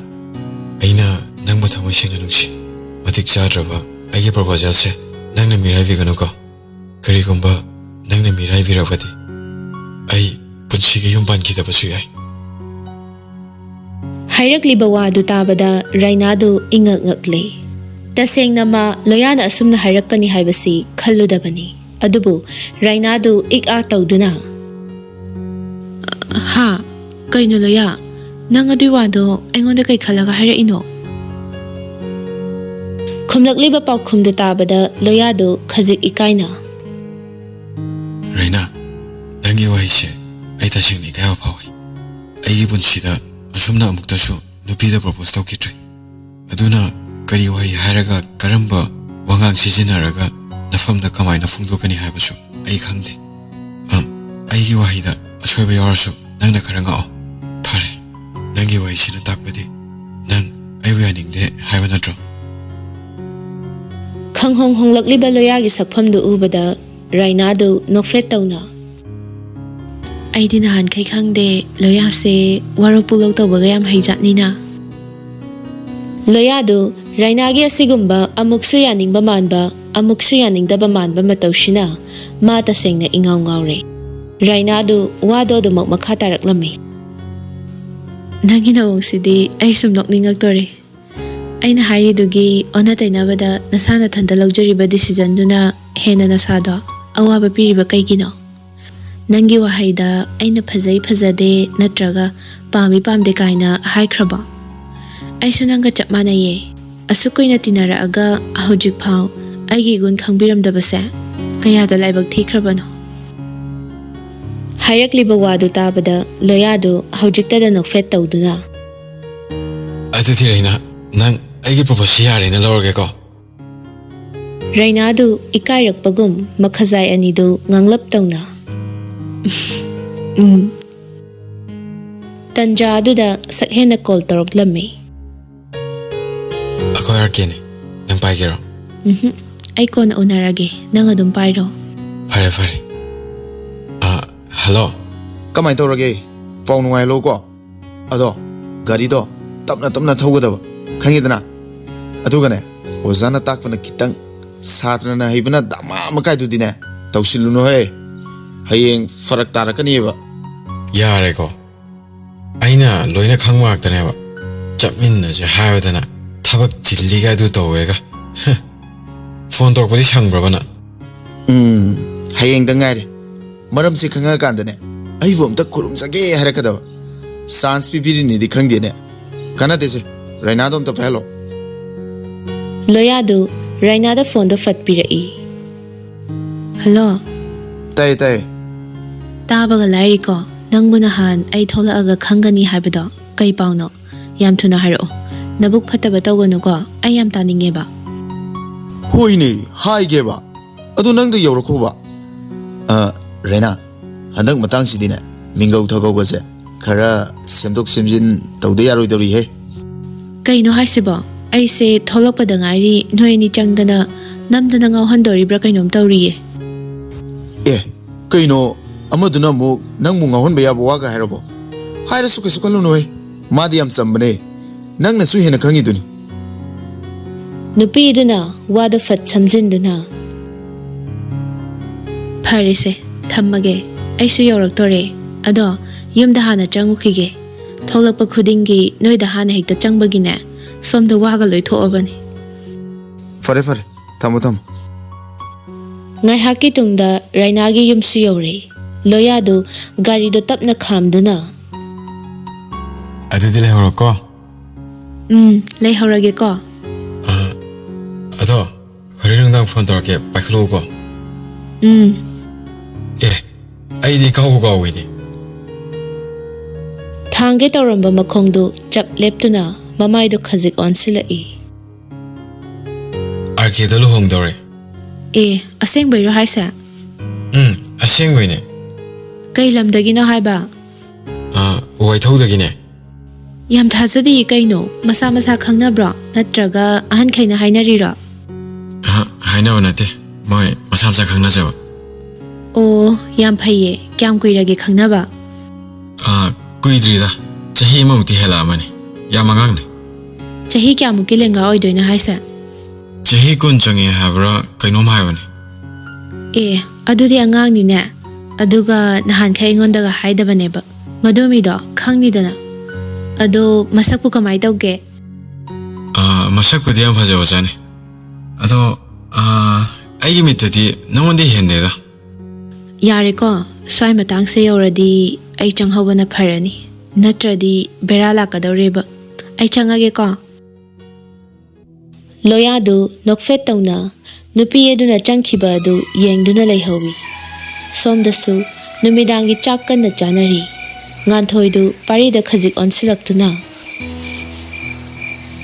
ꯑꯩꯅ ꯅꯪꯕꯨ ꯊꯃꯣꯏ ꯁꯦꯡꯅ ꯅꯨꯡꯁꯤ꯫ ꯃꯇꯤꯛ ꯆꯥꯗ꯭ꯔꯕ ꯑꯩꯒꯤ proposalꯁꯦ ꯅꯪꯅ ꯃꯤꯔꯥꯏꯕꯤꯒꯅꯨꯀꯣ꯫ ꯀꯔꯤꯒꯨꯝꯕ ꯅꯪꯅ ꯃꯤꯔꯥꯏꯕꯤꯔꯕꯗꯤ ꯑꯩ ꯁꯤꯒ ꯌꯨꯝ ꯄꯥꯟꯈꯤꯗꯕꯁꯨ ꯌꯥꯏ꯫ ꯍꯥꯏꯔꯛꯂꯤꯕ ꯋꯥꯗꯨ ꯇꯥꯕꯗ ꯔꯥꯏꯅꯥꯗꯨ ꯏꯉꯛ ꯉꯛꯂꯦ꯫ ꯇꯁꯦꯡꯅ ꯃꯥ ꯂꯣꯌꯥꯅ ꯑꯁꯨꯝꯅ ꯍꯥꯏꯔꯛꯀꯅꯤ ꯍꯥꯏꯕꯁꯤ ꯈꯜꯂꯨꯗꯕꯅꯤ꯫ ꯑꯗꯨꯕꯨ ꯔꯥꯏꯅꯥꯗꯨ ꯏꯛ ꯑꯥ ꯇꯧꯗꯨꯅ, "ꯍꯥ? ꯀꯩꯅꯣ ꯂꯣꯌꯥ? ꯅꯪ ꯑꯗꯨꯏ ꯋꯥꯗꯣ ꯑꯩꯉꯣꯟꯗ ꯀꯩ ꯈꯜꯂꯒ ꯍꯥꯏꯔꯛꯏꯅꯣ?" ꯈꯨꯝꯂꯛꯂꯤꯕ ꯄꯥꯎꯈꯨꯝꯗꯨ ꯇꯥꯕꯗ ꯂꯣꯌꯥꯗꯨ ꯈꯖꯤꯛ ꯏꯀꯥꯏꯅ, "ꯔꯥꯏꯅꯥ, ꯅꯪꯒꯤ ꯋꯥꯍꯩꯁꯦ ꯑꯩ ꯇꯁꯦꯡꯅ ꯏꯀꯥꯏꯕ ꯐꯥꯎꯏ꯫ ꯑꯩꯒꯤ ꯄꯨꯟꯁꯤꯗ ꯑꯁꯨꯝꯅ ꯑꯃꯨꯛꯇꯁꯨ ꯅꯨꯄꯤꯗ ꯄ꯭ꯔꯣꯄꯣꯁ ꯇꯧꯈꯤꯗ꯭ꯔꯤ꯫ ꯑꯗꯨꯅ ꯀꯔꯤ ꯋꯥꯍꯩ ꯍꯥꯏꯔꯒ, ꯀꯔꯝꯕ ꯋꯥꯉꯥꯡ ꯁꯤꯖꯤꯟꯅꯔꯒ ꯅꯐꯝꯗ ꯀꯃꯥꯏꯅ ꯐꯣꯡꯗꯣꯛꯀꯅꯤ ꯍꯥꯏꯕꯁꯨ ꯑꯩ ꯈꯪꯗꯦ꯫ ꯑꯝ, ꯑꯩꯒꯤ ꯋꯥꯍꯩꯗ ꯑꯁꯣꯏꯕ ꯌꯥꯎꯔꯁꯨ ꯅꯪꯅ ꯈꯔ ꯉꯥꯛꯑꯣ꯫ ꯐꯔꯦ, ꯅꯪꯒꯤ ꯋꯥꯍꯩꯁꯤꯅ ꯇꯥꯛꯄꯗꯤ ꯅꯪ ꯑꯩꯕꯨ ꯌꯥꯅꯤꯡꯗꯦ ꯍꯥꯏꯕ ꯅꯠꯇ꯭ꯔꯣ?" ꯈꯪꯍꯣꯡ ꯍꯣꯡꯂꯛꯂꯤꯕ ꯂꯣꯌꯥꯒꯤ ꯁꯛꯐꯝꯗꯨ ꯎꯕꯗ ꯔꯥꯏꯅꯥꯗꯨ ꯅꯣꯛꯐꯦꯠ ꯇꯧꯅ, "ꯑꯩꯗꯤ ꯅꯍꯥꯟꯈꯩ ꯈꯪꯗꯦ, ꯂꯣꯌꯥꯁꯦ ꯋꯥꯔꯣꯛ ꯄꯨꯛꯂꯣꯛ ꯇꯧꯕꯒ ꯌꯥꯝ ꯍꯩꯖꯥꯠꯅꯤꯅ꯫" ꯂꯣꯌꯥꯗꯨ ꯔꯥꯏꯅꯥꯒꯤ ꯑꯁꯤꯒꯨꯝꯕ ꯑꯃꯨꯛꯁꯨ ꯌꯥꯅꯤꯡꯕ ꯃꯥꯟꯕ, ꯑꯃꯨꯛꯁꯨ ꯌꯥꯅꯤꯡꯗꯕ ꯃꯥꯟꯕ ꯃꯇꯧꯁꯤꯅ ꯃꯥ ꯇꯁꯦꯡꯅ ꯏꯉꯥꯎ ꯉꯥꯎꯔꯦ꯫ ꯔꯥꯏꯅꯥꯗꯨ ꯋꯥꯗꯣ ꯑꯗꯨꯃꯛ ꯃꯈꯥ ꯇꯥꯔꯛꯂꯝꯃꯤ꯫ "ꯅꯪꯒꯤ ꯅꯑꯣꯡꯁꯤꯗꯤ ꯑꯩ ꯁꯨꯝ ꯅꯣꯛꯅꯤꯡꯉꯛꯇꯣꯔꯦ꯫ ꯑꯩꯅ ꯍꯥꯏꯔꯤꯗꯨꯒꯤ ꯑꯣꯟꯅ ꯇꯩꯅꯕꯗ ꯅꯁꯥ ꯅꯊꯟꯇ ꯂꯧꯖꯔꯤꯕ ꯗꯤꯁꯤꯖꯟꯗꯨꯅ ꯍꯦꯟꯅ ꯅꯁꯥꯗꯣ ꯑꯋꯥꯕ ꯄꯤꯔꯤꯕ ꯀꯩꯒꯤꯅꯣ? ꯅꯪꯒꯤ ꯋꯥꯍꯩꯗ ꯑꯩꯅ ꯐꯖꯩ ꯐꯖꯗꯦ ꯅꯠꯇ꯭ꯔꯒ ꯄꯥꯝꯃꯤ ꯄꯥꯝꯗꯦ ꯀꯥꯏꯅ ꯍꯥꯏꯈ꯭ꯔꯕꯣ? ꯑꯩꯁꯨ ꯅꯪꯒ ꯆꯞ ꯃꯥꯟꯅꯩꯌꯦ꯫ ꯑꯁꯨꯛ ꯀꯨꯏꯅ ꯇꯤꯟꯅꯔꯛꯑꯒ ꯍꯧꯖꯤꯛꯐꯥꯎ ꯑꯩꯒꯤ ꯏꯒꯨꯟ ꯈꯪꯕꯤꯔꯝꯗꯕꯁꯦ ꯀꯌꯥꯗ ꯂꯥꯏꯕꯛ ꯊꯤꯈ꯭ꯔꯕꯅꯣ?" ꯍꯥꯏꯔꯛꯂꯤꯕ ꯋꯥꯗꯨ ꯇꯥꯕꯗ ꯂꯣꯌꯥꯗꯨ ꯍꯧꯖꯤꯛꯇꯗ ꯅꯣꯛꯐꯦꯠ ꯇꯧꯗꯨꯅ, "ꯑꯗꯨꯗꯤ ꯔꯩꯅꯥ, ꯅꯪ ꯑꯩꯒꯤ ꯄ꯭ꯔꯣꯄꯣꯖꯁꯤ ꯌꯥꯔꯦꯅ ꯂꯧꯔꯒꯦꯀꯣ?" ꯔꯩꯅꯥꯗꯨ ꯏꯀꯥꯏꯔꯛꯄꯒꯨꯝ ꯃꯈꯖꯥꯏ ꯑꯅꯤꯗꯨ ꯉꯥꯡꯂꯞ ꯇꯧꯅ, "ꯎꯝ꯫" ꯇꯟꯖꯥ ꯑꯗꯨꯗ ꯁꯛꯍꯦꯟꯅ ꯀꯣꯜ ꯇꯧꯔꯛꯂꯝꯃꯤ꯫ "ꯑꯩꯈꯣꯏ ꯑꯥꯔ ꯀꯦꯅꯦ, ꯅꯪ ꯄꯥꯏꯒꯦꯔꯣ?" "ꯎꯝꯍꯨꯝ, ꯑꯩ ꯀꯣꯟꯅ ꯎꯅꯔꯒꯦ, ꯅꯪ ꯑꯗꯨꯝ ꯄꯥꯏꯔꯣ꯫" "ꯐꯔꯦ, ꯐꯔꯦ꯫ ꯑ, ꯍꯜꯂꯣ꯫" "ꯀꯃꯥꯏꯅ ꯇꯧꯔꯒꯦ? ꯄꯥꯎ ꯅꯨꯡꯉꯥꯏꯍꯜꯂꯣꯀꯣ꯫ ꯑꯗꯣ ꯒꯥꯔꯤꯗꯣ ꯇꯞꯅ ꯇꯞꯅ ꯊꯧꯒꯗꯕ, ꯈꯪꯉꯤꯗꯅ? ꯑꯗꯨꯒꯅꯦ, ꯑꯣꯖꯥꯅ ꯇꯥꯛꯄꯅ ꯈꯤꯇꯪ, ꯁꯥꯇ꯭ꯔꯅ ꯍꯩꯕꯅ ꯗꯃꯥ ꯑꯃ ꯀꯥꯏꯗꯨꯗꯤꯅꯦ, ꯇꯧꯁꯤꯜꯂꯨꯅꯨꯍꯦ꯫ ꯍꯌꯦꯡ ꯐꯔꯛ ꯇꯥꯔꯛꯀꯅꯤꯕ꯫" ꯌꯥꯔꯦꯀꯣ, ꯑꯩꯅ ꯂꯣꯏꯅ ꯈꯪꯕ ꯉꯥꯛꯇꯅꯦꯕ꯫ ꯆꯠꯃꯤꯟꯅꯁꯦ ꯍꯥꯏꯕꯗꯅ ꯊꯕꯛ ꯆꯤꯜꯂꯤꯒ ꯑꯗꯨ ꯇꯧꯋꯦꯒ꯫ ꯐꯣꯟ ꯇꯧꯔꯛꯄꯗꯤ ꯁꯪꯕ꯭ꯔꯕ ꯅꯪ? ꯎꯝ, ꯍꯌꯦꯡꯗ ꯉꯥꯏꯔꯦ꯫ ꯃꯔꯝꯁꯤ ꯈꯪꯉꯀꯥꯟꯗꯅꯦ, ꯑꯩꯕꯨ ꯑꯝꯇ ꯈꯨꯔꯨꯝꯖꯒꯦ ꯍꯥꯏꯔꯛꯀꯗꯕ꯫ ꯆꯥꯟꯁ ꯄꯤꯕꯤꯔꯤꯅꯤꯗꯤ ꯈꯪꯗꯦꯅꯦ꯫ ꯀꯥꯟꯅꯗꯦꯁꯦ, ꯔꯩꯅꯥꯗꯣ ꯑꯝꯇ ꯄꯥꯏꯍꯜꯂꯣ꯫ ꯂꯣꯌꯥꯗꯨ ꯔꯩꯅꯥꯗ ꯐꯣꯟꯗꯣ ꯐꯠ ꯄꯤꯔꯛꯏ꯫ ꯍꯜꯂꯣ꯫ ꯇꯥꯏꯌꯦ, ꯇꯥꯏꯌꯦ꯫ ꯇꯥꯕꯒ ꯂꯥꯏꯔꯤꯀꯣ, ꯅꯪꯕꯨ ꯅꯍꯥꯟ ꯑꯩ ꯊꯣꯛꯂꯛꯑꯒ ꯈꯪꯒꯅꯤ ꯍꯥꯏꯕꯗꯣ ꯀꯩ ꯄꯥꯎꯅꯣ? ꯌꯥꯝ ꯊꯨꯅ ꯍꯥꯏꯔꯛꯑꯣ꯫ ꯅꯕꯨꯛ ꯐꯠꯇꯕ ꯇꯧꯒꯅꯨꯀꯣ, ꯑꯩ ꯌꯥꯝ ꯇꯥꯅꯤꯡꯉꯦꯕ꯫ ꯍꯣꯏꯅꯦ, ꯍꯥꯏꯒꯦꯕ꯫ ꯑꯗꯨ ꯅꯪꯗ ꯌꯧꯔꯛꯈꯣꯕ꯫ ꯑ, ꯔꯦꯅꯥ, ꯍꯟꯗꯛ ꯃꯇꯥꯡꯁꯤꯗꯤꯅꯦ, ꯃꯤꯡꯒꯧ ꯊꯧꯒꯧꯕꯁꯦ ꯈꯔ ꯁꯦꯝꯗꯣꯛ ꯁꯦꯝꯖꯤꯟ ꯇꯧꯗ ꯌꯥꯔꯣꯏꯗꯧꯔꯤꯍꯦ꯫ ꯀꯩꯅꯣ ꯍꯥꯏꯁꯤꯕꯣ? ꯑꯩꯁꯦ ꯊꯣꯛꯂꯛꯄꯗ ꯉꯥꯏꯔꯤ, ꯅꯣꯏ ꯑꯅꯤ ꯆꯪꯗꯅ ꯅꯝꯗꯅ ꯉꯥꯎꯍꯟꯗꯣꯔꯤꯕ꯭ꯔꯥ ꯀꯩꯅꯣꯝ ꯇꯧꯔꯤꯌꯦ꯫ ꯑꯦ, ꯀꯩꯅꯣ, ꯑꯃꯗꯨꯅ ꯑꯃꯨꯛ ꯅꯪꯕꯨ ꯉꯥꯎꯍꯟꯕ ꯌꯥꯕ ꯋꯥꯒ ꯍꯥꯏꯔꯕꯣ? ꯍꯥꯏꯔꯁꯨ ꯀꯩꯁꯨ ꯈꯜꯂꯨꯅꯨꯍꯦ, ꯃꯥꯗꯤ ꯌꯥꯝ ꯆꯝꯕꯅꯦ, ꯅꯪꯅꯁꯨ ꯍꯦꯟꯅ ꯈꯪꯉꯤꯗꯨꯅꯤ꯫ ꯅꯨꯄꯤꯗꯨꯅ ꯋꯥꯗꯣ ꯐꯠ ꯁꯝꯖꯤꯟꯗꯨꯅ, "ꯐꯔꯦꯁꯦ, ꯊꯝꯃꯒꯦ, ꯑꯩꯁꯨ ꯌꯧꯔꯛꯇꯣꯔꯦ꯫ ꯑꯗꯣ ꯌꯨꯝꯗ ꯍꯥꯟꯅ ꯆꯪꯉꯨꯈꯤꯒꯦ꯫ ꯊꯣꯛꯂꯛꯄ ꯈꯨꯗꯤꯡꯒꯤ ꯅꯣꯏꯗ ꯍꯥꯟꯅ ꯍꯦꯛꯇ ꯆꯪꯕꯒꯤꯅꯦ, ꯁꯣꯝꯗ ꯋꯥꯒ ꯂꯣꯏ ꯊꯣꯛꯑꯕꯅꯤ꯫" ꯐꯔꯦ, ꯐꯔꯦ, ꯊꯝꯃꯣ, ꯊꯝꯃꯣ꯫ ꯉꯥꯏꯍꯥꯛꯀꯤ ꯇꯨꯡꯗ ꯔꯩꯅꯥꯒꯤ ꯌꯨꯝꯁꯨ ꯌꯧꯔꯦ꯫ ꯂꯣꯌꯥꯗꯨ ꯒꯥꯔꯤꯗꯣ ꯇꯞꯅ ꯈꯥꯝꯗꯨꯅ, "ꯑꯗꯨꯗꯤ ꯂꯩꯍꯧꯔꯣꯀꯣ꯫" "ꯎꯝ, ꯂꯩꯍꯧꯔꯒꯦꯀꯣ꯫" ꯑ, ꯑꯗꯣ ꯍꯣꯔꯦꯟ ꯅꯨꯡꯗꯥꯡ ꯐꯣꯟ ꯇꯧꯔꯛꯀꯦ, ꯄꯥꯏꯈꯠꯂꯛꯎꯀꯣ꯫ "ꯎꯝ꯫" ꯑꯦ, ꯑꯩꯗꯤ ꯀꯥꯎꯕꯨ ꯀꯥꯎꯋꯤꯅꯦ꯫ ꯊꯥꯡꯒꯦ ꯇꯧꯔꯝꯕ ꯃꯈꯣꯡꯗꯨ ꯆꯞ ꯂꯦꯞꯇꯨꯅ ꯃꯃꯥꯏꯗꯨ ꯈꯖꯤꯛ ꯑꯣꯟꯁꯤꯜꯂꯛꯏ꯫ "ꯑꯥꯔ ꯀꯦꯗꯣ ꯂꯨꯍꯣꯡꯗꯧꯔꯦ꯫" "ꯑꯦ, ꯑꯁꯦꯡꯕꯩꯔꯣ ꯍꯥꯏꯁꯦ?" "ꯎꯝ, ꯑꯁꯦꯡꯕꯩꯅꯦ꯫" "ꯀꯩ ꯂꯝꯗꯒꯤꯅꯣ ꯍꯥꯏꯕ?" "ꯑ, ꯋꯥꯏꯊꯧꯗꯒꯤꯅꯦ꯫" "ꯌꯥꯝ ꯊꯥꯖꯗꯤꯌꯦ ꯀꯩꯅꯣ, ꯃꯁꯥ ꯃꯁꯥ ꯈꯪꯅꯕ꯭ꯔꯣ? ꯅꯠꯇ꯭ꯔꯒ ꯑꯍꯟꯈꯩꯅ ꯍꯥꯏꯅꯔꯤꯔꯣ?" "ꯑꯍ, ꯍꯥꯏꯅꯕ ꯅꯠꯇꯦ, ꯃꯣꯏ ꯃꯁꯥ ꯃꯁꯥ ꯈꯪꯅꯖꯕ꯫" "ꯑꯣ, ꯌꯥꯝ ꯐꯩꯌꯦ꯫ ꯀꯌꯥꯝ ꯀꯨꯏꯔꯒꯦ ꯈꯪꯅꯕ?" "ꯑ, ꯀꯨꯏꯗ꯭ꯔꯤꯗ, ꯆꯍꯤ ꯑꯃꯃꯨꯛꯇꯤ ꯍꯦꯜꯂꯛꯑꯃꯅꯤ꯫ ꯌꯥꯝ ꯑꯉꯥꯡꯅꯦ꯫" "ꯆꯍꯤ ꯀꯌꯥꯃꯨꯛꯀꯤ ꯂꯦꯡꯒꯥ ꯑꯣꯏꯗꯣꯏꯅꯣ ꯍꯥꯏꯁꯦ?" "ꯆꯍꯤ ꯀꯨꯟ ꯆꯪꯉꯦ ꯍꯥꯏꯕ꯭ꯔꯥ ꯀꯩꯅꯣꯝ ꯍꯥꯏꯕꯅꯦ꯫" "ꯑꯦ, ꯑꯗꯨꯗꯤ ꯑꯉꯥꯡꯅꯤꯅꯦ꯫ ꯑꯗꯨꯒ ꯅꯍꯥꯟꯈꯩ ꯑꯩꯉꯣꯟꯗꯒ ꯍꯥꯏꯗꯕꯅꯦꯕ꯫ ꯃꯗꯨ ꯃꯤꯗꯣ ꯈꯪꯅꯤꯗꯅ꯫ ꯑꯗꯣ ꯃꯁꯛꯄꯨ ꯀꯃꯥꯏ ꯇꯧꯒꯦ? ꯑꯥ, ꯃꯁꯛꯄꯨꯗꯤ ꯌꯥꯝ ꯐꯖꯕꯖꯥꯠꯅꯤ꯫ ꯑꯗꯣ, ꯑꯥ, ꯑꯩꯒꯤ ꯃꯤꯠꯇꯗꯤ ꯅꯉꯣꯟꯗꯩ ꯍꯦꯟꯗꯦꯗ꯫ ꯌꯥꯔꯦꯀꯣ, ꯁ꯭ꯋꯥꯏ ꯃꯇꯥꯡꯁꯦ ꯌꯧꯔꯗꯤ ꯑꯩ ꯆꯪꯍꯧꯕꯅ ꯐꯔꯅꯤ꯫ ꯅꯠꯇ꯭ꯔꯗꯤ ꯕꯦꯔꯥ ꯂꯥꯛꯀꯗꯧꯔꯦꯕ꯫ ꯑꯩ ꯆꯪꯉꯒꯦꯀꯣ꯫ ꯂꯣꯌꯥꯗꯨ ꯅꯣꯛꯐꯦꯠ ꯇꯧꯅ ꯅꯨꯄꯤ ꯑꯗꯨꯅ ꯆꯪꯈꯤꯕ ꯑꯗꯨ ꯌꯦꯡꯗꯨꯅ ꯂꯩꯍꯧꯏ꯫ ꯁꯣꯝꯗꯁꯨ ꯅꯨꯃꯤꯗꯥꯡꯒꯤ ꯆꯥꯛ ꯀꯟꯅ ꯆꯥꯅꯔꯤ꯫ ꯉꯥꯟꯊꯣꯏꯗꯨ ꯄꯥꯔꯤꯗ ꯈꯖꯤꯛ ꯑꯣꯟꯁꯤꯜꯂꯛꯇꯨꯅ,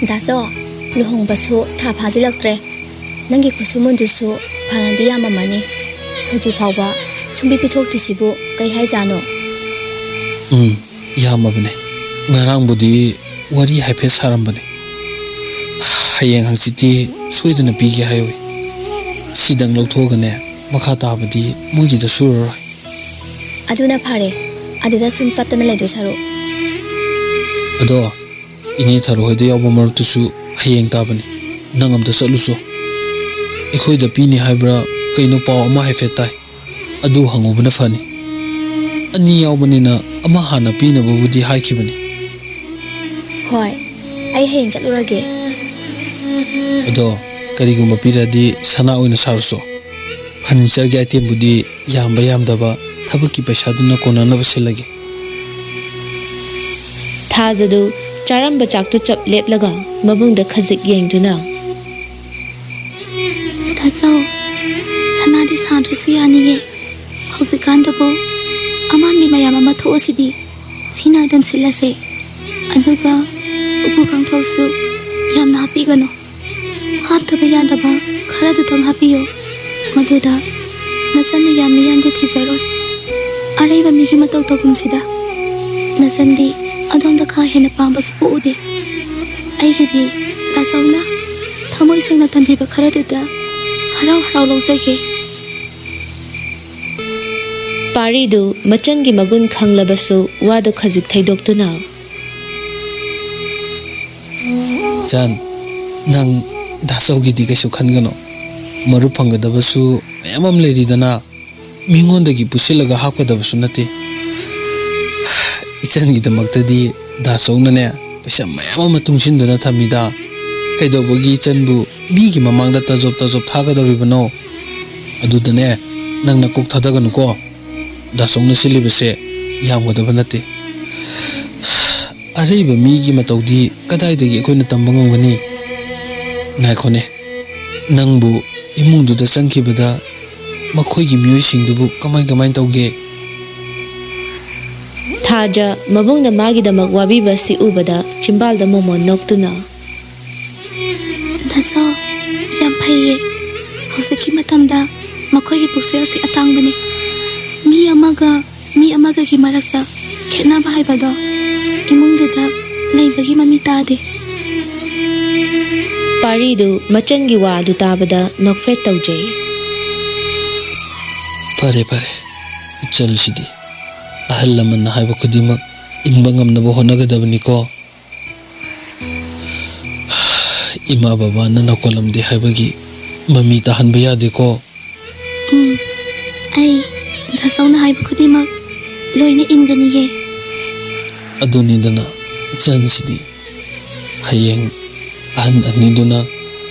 ꯗꯥꯆꯧ, ꯂꯨꯍꯣꯡꯕꯁꯨ ꯊꯥ ꯐꯥꯖꯤꯜꯂꯛꯇ꯭ꯔꯦ꯫ ꯅꯪꯒꯤ ꯈꯨꯠꯁꯨꯃꯟꯗꯨꯁꯨ ꯐꯅꯗꯤ ꯌꯥꯝꯃꯝꯃꯅꯤ꯫ ꯍꯧꯖꯤꯛ ꯐꯥꯎꯕ ꯁꯨꯡꯄꯤ ꯄꯤꯊꯣꯛꯇ꯭ꯔꯤꯁꯤꯕꯨ ꯀꯩ ꯍꯥꯏꯖꯥꯠꯅꯣ? ꯎꯝ, ꯌꯥꯝꯃꯕꯅꯦ꯫ ꯉꯔꯥꯡꯕꯨꯗꯤ ꯋꯥꯔꯤ ꯍꯥꯏꯐꯦꯠ ꯁꯥꯔꯝꯕꯅꯦ꯫ ꯍꯌꯦꯡ ꯍꯪꯆꯤꯠꯇꯤ ꯁꯣꯏꯗꯅ ꯄꯤꯒꯦ ꯍꯥꯏꯍꯧꯏ꯫ ꯁꯤꯗꯪ ꯂꯧꯊꯣꯛꯑꯒꯅꯦ, ꯃꯈꯥ ꯇꯥꯕꯗꯤ ꯃꯣꯏꯒꯤꯗ ꯁꯨꯔꯔꯣꯏ꯫ ꯑꯗꯨꯅ ꯐꯔꯦ, ꯑꯗꯨꯗ ꯁꯨꯝ ꯄꯠꯇꯅ ꯂꯩꯗꯣꯏ ꯁꯔꯨꯛ꯫ ꯑꯗꯣ, ꯏꯅꯦ ꯊꯔꯣ ꯍꯣꯏꯗ ꯌꯥꯎꯕ ꯃꯔꯨꯞꯇꯨꯁꯨ ꯍꯌꯦꯡ ꯇꯥꯕꯅꯤ꯫ ꯅꯪ ꯑꯝꯇ ꯆꯠꯂꯨꯆꯣ꯫ ꯑꯩꯈꯣꯏꯗ ꯄꯤꯅꯤ ꯍꯥꯏꯕ꯭ꯔꯥ ꯀꯩꯅꯣ ꯄꯥꯎ ꯑꯃ ꯍꯥꯏꯐꯦꯠ ꯇꯥꯏ꯫ ꯑꯗꯨ ꯍꯪꯉꯨꯕꯅ ꯐꯅꯤ꯫ ꯑꯅꯤ ꯌꯥꯎꯕꯅꯤꯅ ꯑꯃ ꯍꯥꯟꯅ ꯄꯤꯅꯕꯕꯨꯗꯤ ꯍꯥꯏꯈꯤꯕꯅꯤ꯫ ꯍꯣꯏ, ꯑꯩ ꯍꯌꯦꯡ ꯆꯠꯂꯨꯔꯒꯦ꯫ ꯑꯗꯣ, ꯀꯔꯤꯒꯨꯝꯕ ꯄꯤꯔꯗꯤ ꯁꯅꯥ ꯑꯣꯏꯅ ꯁꯥꯔꯨꯆꯣ꯫ ꯐꯔꯅꯤꯆꯔꯒꯤ ꯑꯥꯏꯇꯦꯝꯕꯨꯗꯤ ꯌꯥꯝꯕ ꯌꯥꯝꯗꯕ ꯊꯕꯛꯀꯤ ꯄꯩꯁꯥꯗꯨꯅ ꯀꯣꯟꯅꯅꯕ ꯁꯤꯜꯂꯒꯦ꯫ ꯊꯥꯖꯗꯨ ꯆꯥꯔꯝꯕ ꯆꯥꯛꯇꯨ ꯆꯞ ꯂꯦꯞꯂꯒ ꯃꯕꯨꯡꯗ ꯈꯖꯤꯛ ꯌꯦꯡꯗꯨꯅ, ꯗꯥꯆꯧ, ꯁꯅꯥꯗꯤ ꯁꯥꯗ꯭ꯔꯁꯨ ꯌꯥꯅꯤꯌꯦ꯫ ꯍꯧꯖꯤꯛꯀꯥꯟꯗꯕꯨ ꯑꯃꯥꯡꯕꯤ ꯃꯌꯥꯝ ꯑꯃ ꯊꯣꯛꯑꯁꯤꯗꯤ꯫ ꯁꯤꯅ ꯑꯗꯨꯝ ꯁꯤꯠꯂꯁꯦ꯫ ꯑꯗꯨꯒ ꯎꯄꯨ ꯀꯥꯡꯊꯣꯜꯁꯨ ꯌꯥꯝꯅ ꯍꯥꯞꯄꯤꯒꯅꯨ꯫ ꯍꯥꯞꯇꯕ ꯌꯥꯗꯕ ꯈꯔꯗꯨꯇꯪ ꯍꯥꯞꯄꯤꯌꯨ꯫ ꯃꯗꯨꯗ ꯅꯆꯟꯅ ꯌꯥꯝꯃꯤ ꯌꯥꯝꯗꯦ ꯊꯤꯖꯔꯣꯏ꯫ ꯑꯔꯩꯕ ꯃꯤꯒꯤ ꯃꯇꯧ ꯇꯧꯒꯨꯝꯁꯤꯗ꯫ ꯅꯆꯟꯗꯤ ꯑꯗꯣꯝꯗ ꯀꯥ ꯍꯦꯟꯅ ꯄꯥꯝꯕꯁꯨ ꯄꯣꯛꯎꯗꯦ꯫ ꯑꯩꯒꯤꯗꯤ ꯗꯥꯆꯧꯅ ꯊꯃꯣꯏ ꯁꯦꯡꯅ ꯇꯝꯕꯤꯕ ꯈꯔꯗꯨꯗ ꯍꯔꯥꯎ ꯍꯔꯥꯎ ꯂꯧꯖꯒꯦ꯫ ꯄꯥꯔꯤꯗꯨ ꯃꯆꯟꯒꯤ ꯃꯒꯨꯟ ꯈꯪꯂꯕꯁꯨ ꯋꯥꯗꯨ ꯈꯖꯤꯛ ꯊꯩꯗꯣꯛꯇꯨꯅ, ꯆꯟ, ꯅꯪ ꯗꯥꯆꯧꯒꯤꯗꯤ ꯀꯩꯁꯨ ꯈꯟꯒꯅꯨ꯫ ꯃꯔꯨꯞ ꯐꯪꯒꯗꯕꯁꯨ ꯃꯌꯥꯝ ꯑꯃ ꯂꯩꯔꯤꯗꯅ꯫ ꯃꯤꯉꯣꯟꯗꯒꯤ ꯄꯨꯁꯤꯜꯂꯒ ꯍꯥꯞꯀꯗꯕꯁꯨ ꯅꯠꯇꯦ꯫ ꯏꯆꯟꯒꯤꯗꯃꯛꯇꯗꯤ ꯗꯥ ꯆꯧꯅꯅꯦ ꯄꯩꯁꯥ ꯃꯌꯥꯝ ꯑꯃ ꯇꯨꯡꯁꯤꯟꯗꯨꯅ ꯊꯝꯃꯤꯗ꯫ ꯀꯩꯗꯧꯕꯒꯤ ꯏꯆꯟꯕꯨ ꯃꯤꯒꯤ ꯃꯃꯥꯡꯗ ꯇꯖꯣꯞ ꯇꯖꯣꯞ ꯊꯥꯒꯗꯧꯔꯤꯕꯅꯣ? ꯑꯗꯨꯗꯅꯦ, ꯅꯪꯅ ꯀꯣꯛ ꯊꯥꯗꯒꯅꯨꯀꯣ꯫ ꯗꯥ ꯆꯧꯅ ꯁꯤꯜꯂꯤꯕꯁꯦ ꯌꯥꯝꯒꯗꯕ ꯅꯠꯇꯦ꯫ ꯑꯔꯩꯕ ꯃꯤꯒꯤ ꯃꯇꯧꯗꯤ ꯀꯗꯥꯏꯗꯒꯤ ꯑꯩꯈꯣꯏꯅ ꯇꯝꯕ ꯉꯝꯒꯅꯤ? ꯉꯥꯏꯈꯣꯅꯦ, ꯅꯪꯕꯨ ꯏꯃꯨꯡꯗꯨꯗ ꯆꯪꯈꯤꯕꯗ ꯃꯈꯣꯏꯒꯤ ꯃꯤꯑꯣꯏꯁꯤꯡꯗꯨꯕꯨ ꯀꯃꯥꯏ ꯀꯃꯥꯏ ꯇꯧꯒꯦ? ꯊꯥꯖ ꯃꯕꯨꯡꯅ ꯃꯥꯒꯤꯗꯃꯛ ꯋꯥꯕꯤꯕ ꯑꯁꯤ ꯎꯕꯗ ꯆꯤꯝꯕꯥꯜꯗ ꯃꯣꯃꯣꯟ ꯅꯣꯛꯇꯨꯅ, ꯗꯥ ꯆꯧ, ꯌꯥꯝ ꯐꯩꯌꯦ꯫ ꯍꯧꯖꯤꯛꯀꯤ ꯃꯇꯝꯗ ꯃꯈꯣꯏꯒꯤ ꯄꯨꯛꯆꯦꯜꯁꯤ ꯑꯇꯥꯡꯕꯅꯤ꯫ ꯃꯤ ꯑꯃꯒ ꯃꯤ ꯑꯃꯒꯒꯤ ꯃꯔꯛꯇ ꯈꯦꯠꯅꯕ ꯍꯥꯏꯕꯗꯣ ꯏꯃꯨꯡꯗꯨꯗ ꯂꯩꯕꯒꯤ ꯃꯃꯤ ꯇꯥꯗꯦ꯫ ꯄꯥꯔꯤꯗꯨ ꯃꯆꯟꯒꯤ ꯋꯥ ꯑꯗꯨ ꯇꯥꯕꯗ ꯅꯣꯛꯐꯦꯠ ꯇꯧꯖꯩ꯫ ꯐꯔꯦ, ꯐꯔꯦ, ꯏꯆꯜꯁꯤꯗꯤ ꯑꯍꯜ ꯂꯃꯟꯅ ꯍꯥꯏꯕ ꯈꯨꯗꯤꯡꯃꯛ ꯏꯟꯕ ꯉꯝꯅꯕ ꯍꯣꯠꯅꯒꯗꯕꯅꯤꯀꯣ꯫ ꯏꯃꯥ ꯕꯕꯥꯅ ꯅꯧꯀꯣꯜꯂꯝꯗꯦ ꯍꯥꯏꯕꯒꯤ ꯃꯃꯤ ꯇꯥꯍꯟꯕ ꯌꯥꯗꯦꯀꯣ꯫ ꯎꯝ, ꯑꯩ ꯗꯥ ꯆꯧꯅ ꯍꯥꯏꯕ ꯈꯨꯗꯤꯡꯃꯛ ꯂꯣꯏꯅ ꯏꯟꯒꯅꯤꯌꯦ꯫ ꯑꯗꯨꯅꯤꯗꯅ, ꯏꯆꯟꯁꯤꯗꯤ ꯍꯌꯦꯡ ꯑꯍꯟ ꯑꯅꯤꯗꯨꯅ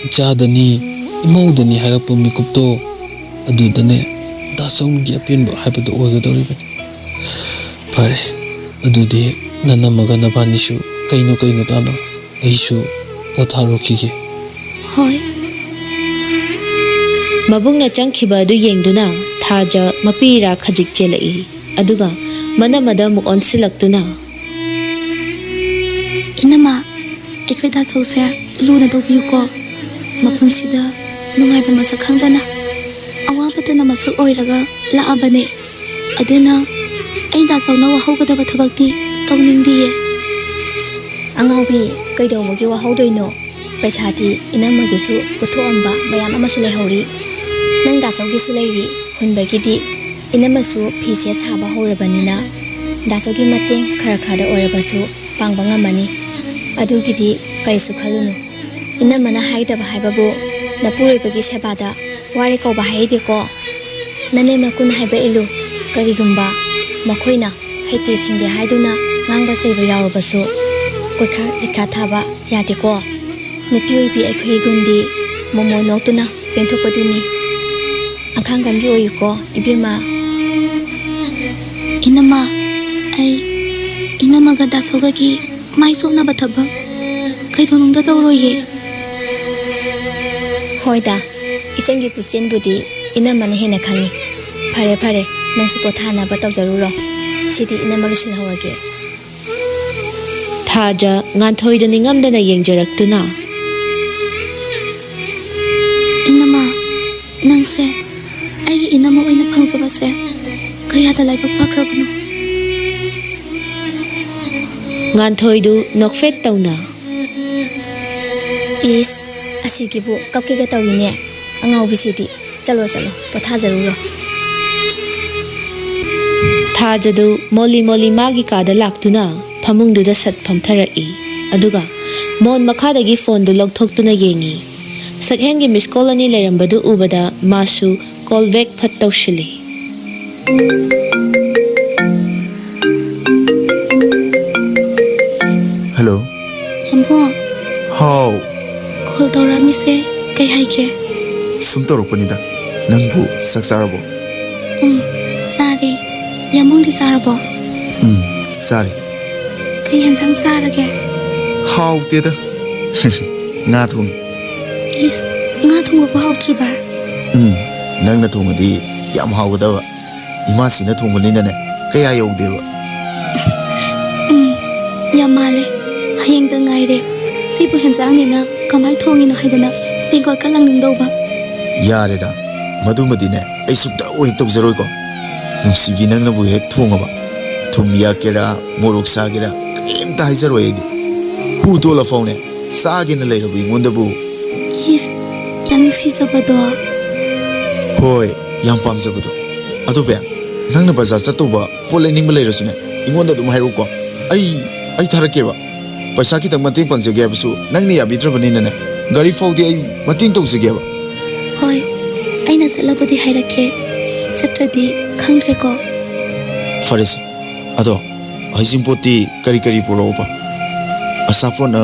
ꯏꯆꯥꯗꯅꯤ, ꯏꯃꯧꯗꯅꯤ ꯍꯥꯏꯔꯛꯄ ꯃꯤꯀꯨꯞꯇꯣ, ꯑꯗꯨꯗꯅꯦ ꯗꯥ ꯆꯧꯒꯤ ꯑꯄꯦꯟꯕ ꯍꯥꯏꯕꯗꯨ ꯑꯣꯏꯒꯗꯧꯔꯤꯕꯅꯤ꯫ ꯐꯔꯦ, ꯑꯗꯨꯗꯤ ꯅꯅꯝꯃꯒ ꯅꯕꯥꯅꯤꯁꯨ ꯀꯩꯅꯣ ꯀꯩꯅꯣ ꯇꯥꯅ, ꯑꯩꯁꯨ ꯄꯣꯊꯥꯔꯨꯈꯤꯒꯦ꯫ ꯍꯣꯏ꯫ ꯃꯕꯨꯡꯅ ꯆꯪꯈꯤꯕ ꯑꯗꯨ ꯌꯦꯡꯗꯨꯅ ꯊꯥꯖ ꯃꯄꯤ ꯏꯔꯥ ꯈꯖꯤꯛ ꯆꯦꯜꯂꯛꯏ꯫ ꯑꯗꯨꯒ ꯃꯅꯝꯃꯗ ꯑꯃꯨꯛ ꯑꯣꯟꯁꯤꯜꯂꯛꯇꯨꯅ, ꯏꯅꯝꯃ, ꯑꯩꯈꯣꯏ ꯗꯥ ꯆꯧꯁꯦ ꯂꯨꯅ ꯇꯧꯕꯤꯌꯨꯀꯣ꯫ ꯃꯄꯨꯟꯁꯤꯗ ꯅꯨꯡꯉꯥꯏꯕ ꯃꯁꯛ ꯈꯪꯗꯅ ꯑꯋꯥꯕꯇꯅ ꯃꯁꯛ ꯑꯣꯏꯔꯒ ꯂꯥꯛꯑꯕꯅꯦ꯫ ꯑꯗꯨꯅ ꯑꯩ ꯗꯥ ꯆꯧꯅ ꯋꯥꯍꯧꯒꯗꯕ ꯊꯕꯛꯇꯤ ꯇꯧꯅꯤꯡꯗꯤꯌꯦ꯫ ꯑꯉꯥꯎꯕꯤ, ꯀꯩꯗꯧꯕꯒꯤ ꯋꯥꯍꯧꯗꯣꯏꯅꯣ? ꯄꯩꯁꯥꯗꯤ ꯏꯅꯝꯃꯒꯤꯁꯨ ꯄꯨꯊꯣꯛꯑꯝꯕ ꯃꯌꯥꯝ ꯑꯃꯁꯨ ꯂꯩꯍꯧꯔꯤ꯫ ꯅꯪ ꯗꯥ ꯆꯧꯒꯤꯁꯨ ꯂꯩꯔꯤ꯫ ꯍꯨꯟꯕꯒꯤꯗꯤ ꯏꯅꯝꯃꯁꯨ ꯐꯤ ꯁꯦꯠ ꯁꯥꯕ ꯍꯧꯔꯕꯅꯤꯅ ꯗꯥ ꯆꯧꯒꯤ ꯃꯇꯦꯡ ꯈꯔ ꯈꯔꯗ ꯑꯣꯏꯔꯕꯁꯨ ꯄꯥꯡꯕ ꯉꯝꯃꯅꯤ꯫ ꯑꯗꯨꯒꯤꯗꯤ ꯀꯔꯤꯁꯨ ꯈꯜꯂꯨꯅꯨ꯫ ꯏꯅꯝꯃꯅ ꯍꯥꯏꯗꯕ ꯍꯥꯏꯕꯕꯨ ꯅꯄꯨꯔꯣꯏꯕꯒꯤ ꯁꯦꯕꯥꯗ ꯋꯥꯔꯦ ꯀꯧꯕ ꯍꯥꯏꯗꯦꯀꯣ꯫ ꯅꯅꯦꯝ ꯃꯀꯨꯟ ꯍꯥꯏꯕ ꯏꯜꯂꯨ꯫ ꯀꯔꯤꯒꯨꯝꯕ ꯃꯈꯣꯏꯅ ꯍꯩꯇꯦ ꯁꯤꯡꯗꯦ ꯍꯥꯏꯗꯨꯅ ꯉꯥꯡꯕ ꯆꯩꯕ ꯌꯥꯎꯔꯕꯁꯨ, ꯀꯣꯏꯈꯥ ꯂꯤꯈꯥ ꯊꯥꯕ ꯌꯥꯗꯦꯀꯣ꯫ ꯅꯨꯄꯤ ꯑꯣꯏꯕꯤ ꯑꯩꯈꯣꯏꯒꯤ ꯒꯨꯟꯗꯤ ꯃꯣꯃꯣꯟ ꯅꯣꯛꯇꯨꯅ ꯄꯦꯟꯊꯣꯛꯄꯗꯨꯅꯤ꯫ ꯑꯈꯥꯡ ꯀꯟꯕꯤ ꯑꯣꯏꯌꯨꯀꯣ, ꯏꯕꯦꯝꯃ꯫ ꯏꯅꯝꯃ, ꯑꯩ, ꯏꯅꯝꯃꯒ ꯗꯥꯁꯣꯒꯒꯤ ꯃꯥꯏ ꯆꯣꯞꯅꯕ ꯊꯕꯛ ꯀꯩꯗꯧꯅꯨꯡꯗ ꯇꯧꯔꯣꯏꯌꯦ꯫ ꯍꯣꯏꯗ, ꯏꯆꯟꯒꯤ ꯄꯨꯆꯦꯟꯕꯨꯗꯤ ꯏꯅꯝꯃꯅ ꯍꯦꯟꯅ ꯈꯪꯉꯤ꯫ ꯐꯔꯦ, ꯐꯔꯦ, ꯅꯪꯁꯨ ꯄꯣꯊꯥꯅꯕ ꯇꯧꯖꯔꯨꯔꯣ꯫ ꯁꯤꯗꯤ ꯏꯅꯝꯃ ꯂꯣꯏꯁꯤꯜꯍꯧꯔꯒꯦ꯫ ꯊꯥꯖ ꯉꯥꯟꯊꯣꯏꯗ ꯅꯤꯡꯉꯝꯗꯅ ꯌꯦꯡꯖꯔꯛꯇꯨꯅ, "ꯏꯅꯝꯃ, ꯅꯪꯁꯦ ꯑꯩꯒꯤ ꯏꯅꯝꯃ ꯑꯣꯏꯅ ꯐꯪꯖꯕꯁꯦ ꯀꯌꯥꯗ ꯂꯥꯏꯕꯛ ꯐꯈ꯭ꯔꯕꯅꯣ?" ꯉꯥꯟꯊꯣꯏꯗꯨ ꯅꯣꯛꯐꯦꯠ ꯇꯧꯅ, "ꯏꯁ, ꯑꯁꯤꯒꯤꯕꯨ ꯀꯞꯀꯦꯒ ꯇꯧꯏꯅꯦ, ꯑꯉꯥꯎꯕꯤꯁꯤꯗꯤ꯫ ꯆꯠꯂꯣ, ꯆꯠꯂꯣ, ꯄꯣꯊꯥꯖꯔꯨꯔꯣ꯫" ꯊꯥꯖꯗꯨ ꯃꯣꯂꯤ ꯃꯣꯂꯤ ꯃꯥꯒꯤ ꯀꯥꯗ ꯂꯥꯛꯇꯨꯅ ꯐꯃꯨꯡꯗꯨꯗ ꯁꯠ ꯐꯝꯊꯔꯛꯏ꯫ ꯑꯗꯨꯒ ꯃꯣꯟ ꯃꯈꯥꯗꯒꯤ ꯐꯣꯟꯗꯨ ꯂꯧꯊꯣꯛꯇꯨꯅ ꯌꯦꯡꯉꯤ꯫ ꯁꯛꯍꯦꯟꯒꯤ ꯃꯤꯁ ꯀꯣꯜ ꯑꯅꯤ ꯂꯩꯔꯝꯕꯗꯨ ꯎꯕꯗ ꯃꯥꯁꯨ ꯀꯣꯜ ꯕꯦꯛ ꯐꯠ ꯇꯧꯁꯤꯜꯂꯤ꯫ ꯍꯜꯂꯣ꯫ ꯌꯥꯝꯕꯨꯡ꯫ ꯍꯥꯎ꯫ ꯀꯣꯜ ꯇꯧꯔꯛꯑꯝꯃꯤꯁꯦ ꯀꯩ ꯍꯥꯏꯒꯦ? ꯁꯨꯝ ꯇꯧꯔꯛꯄꯅꯤꯗ꯫ ꯅꯪꯕꯨ ꯆꯥꯛ ꯆꯥꯔꯕꯣ? ꯎꯝ, ꯆꯥꯔꯦ꯫ ꯌꯥꯝꯕꯨꯡꯗꯤ ꯆꯥꯔꯕꯣ? ꯎꯝ, ꯆꯥꯔꯦ꯫ ꯀꯩ ꯌꯦꯟꯁꯥꯡ ꯆꯥꯔꯒꯦ? ꯍꯥꯎꯇꯦꯗ꯫ ꯉꯥ ꯊꯣꯡꯉꯦ꯫ ꯏꯁ, ꯉꯥ ꯊꯣꯡꯕꯕꯨ ꯍꯥꯎꯇ꯭ꯔꯤꯕ? ꯎꯝ, ꯅꯪꯅ ꯊꯣꯡꯉꯗꯤ ꯌꯥꯝ ꯍꯥꯎꯒꯗꯕ꯫ ꯏꯃꯥꯁꯤꯅ ꯊꯣꯡꯕꯅꯤꯅꯅꯦ, ꯀꯌꯥ ꯌꯧꯗꯦꯕ꯫ ꯎꯝ, ꯌꯥꯝ ꯃꯥꯜꯂꯦ꯫ ꯍꯌꯦꯡꯗ ꯉꯥꯏꯔꯦ꯫ ꯁꯤꯕꯨ ꯍꯦꯟꯖꯥꯡꯅꯦꯅ ꯀꯃꯥꯏ ꯊꯣꯡꯉꯤꯅꯣ ꯍꯥꯏꯗꯅ ꯇꯦꯡꯀꯣꯠꯀ ꯂꯪꯅꯤꯡꯗꯧꯕ꯫ ꯌꯥꯔꯦꯗ, ꯃꯗꯨꯃꯗꯤꯅꯦ, ꯑꯩ ꯁꯨꯛꯇꯧ ꯍꯦꯛ ꯇꯧꯖꯔꯣꯏꯀꯣ꯫ ꯅꯨꯡꯁꯤꯕꯤ, ꯅꯪꯅꯕꯨ ꯍꯦꯛ ꯊꯣꯡꯉꯕ, ꯊꯨꯝ ꯌꯥꯛꯀꯦꯔꯥ, ꯃꯣꯔꯣꯛ ꯁꯥꯒꯦꯔꯥ, ꯀꯔꯤꯝꯇ ꯍꯥꯏꯖꯔꯣꯏ ꯑꯩꯗꯤ꯫ ꯍꯨ ꯇꯣꯜꯂ ꯐꯥꯎꯅꯦ, ꯆꯥꯒꯦꯅ ꯂꯩꯔꯕ ꯑꯩꯉꯣꯟꯗꯕꯨ꯫ ꯏꯁ, ꯌꯥꯝ ꯅꯨꯡꯁꯤꯖꯕꯗꯣ꯫ ꯍꯣꯏ, ꯌꯥꯝ ꯄꯥꯝꯖꯕꯗꯣ꯫ ꯑꯗꯣ ꯕꯦꯝ, ꯅꯪꯅ ꯕꯖꯥꯔ ꯆꯠꯇꯧꯕ ꯄꯣꯠ ꯂꯩꯅꯤꯡꯕ ꯂꯩꯔꯁꯨꯅꯦ, ꯑꯩꯉꯣꯟꯗ ꯑꯗꯨꯝ ꯍꯥꯏꯔꯛꯎꯀꯣ꯫ ꯑꯩ, ꯑꯩ ꯊꯥꯔꯛꯀꯦꯕ꯫ ꯄꯩꯁꯥ ꯈꯤꯇꯪ ꯃꯇꯦꯡ ꯄꯥꯡꯖꯒꯦ ꯍꯥꯏꯕꯁꯨ ꯅꯪꯅ ꯌꯥꯕꯤꯗ꯭ꯔꯕꯅꯤꯅꯅꯦ, ꯒꯥꯔꯤ ꯐꯥꯎꯗꯤ ꯑꯩ ꯃꯇꯦꯡ ꯇꯧꯖꯒꯦꯕ꯫ ꯍꯣꯏ, ꯑꯩꯅ ꯆꯠꯂꯕꯨꯗꯤ ꯍꯥꯏꯔꯛꯀꯦ꯫ ꯆꯠꯇ꯭ꯔꯗꯤ ꯈꯪꯗ꯭ꯔꯦꯀꯣ꯫ ꯐꯔꯦꯁꯦ꯫ ꯑꯗꯣ ꯍꯩꯖꯤꯡꯄꯣꯠꯇꯤ ꯀꯔꯤ ꯀꯔꯤ ꯄꯨꯔꯛꯎꯕ? ꯑꯆꯥꯄꯣꯠꯅ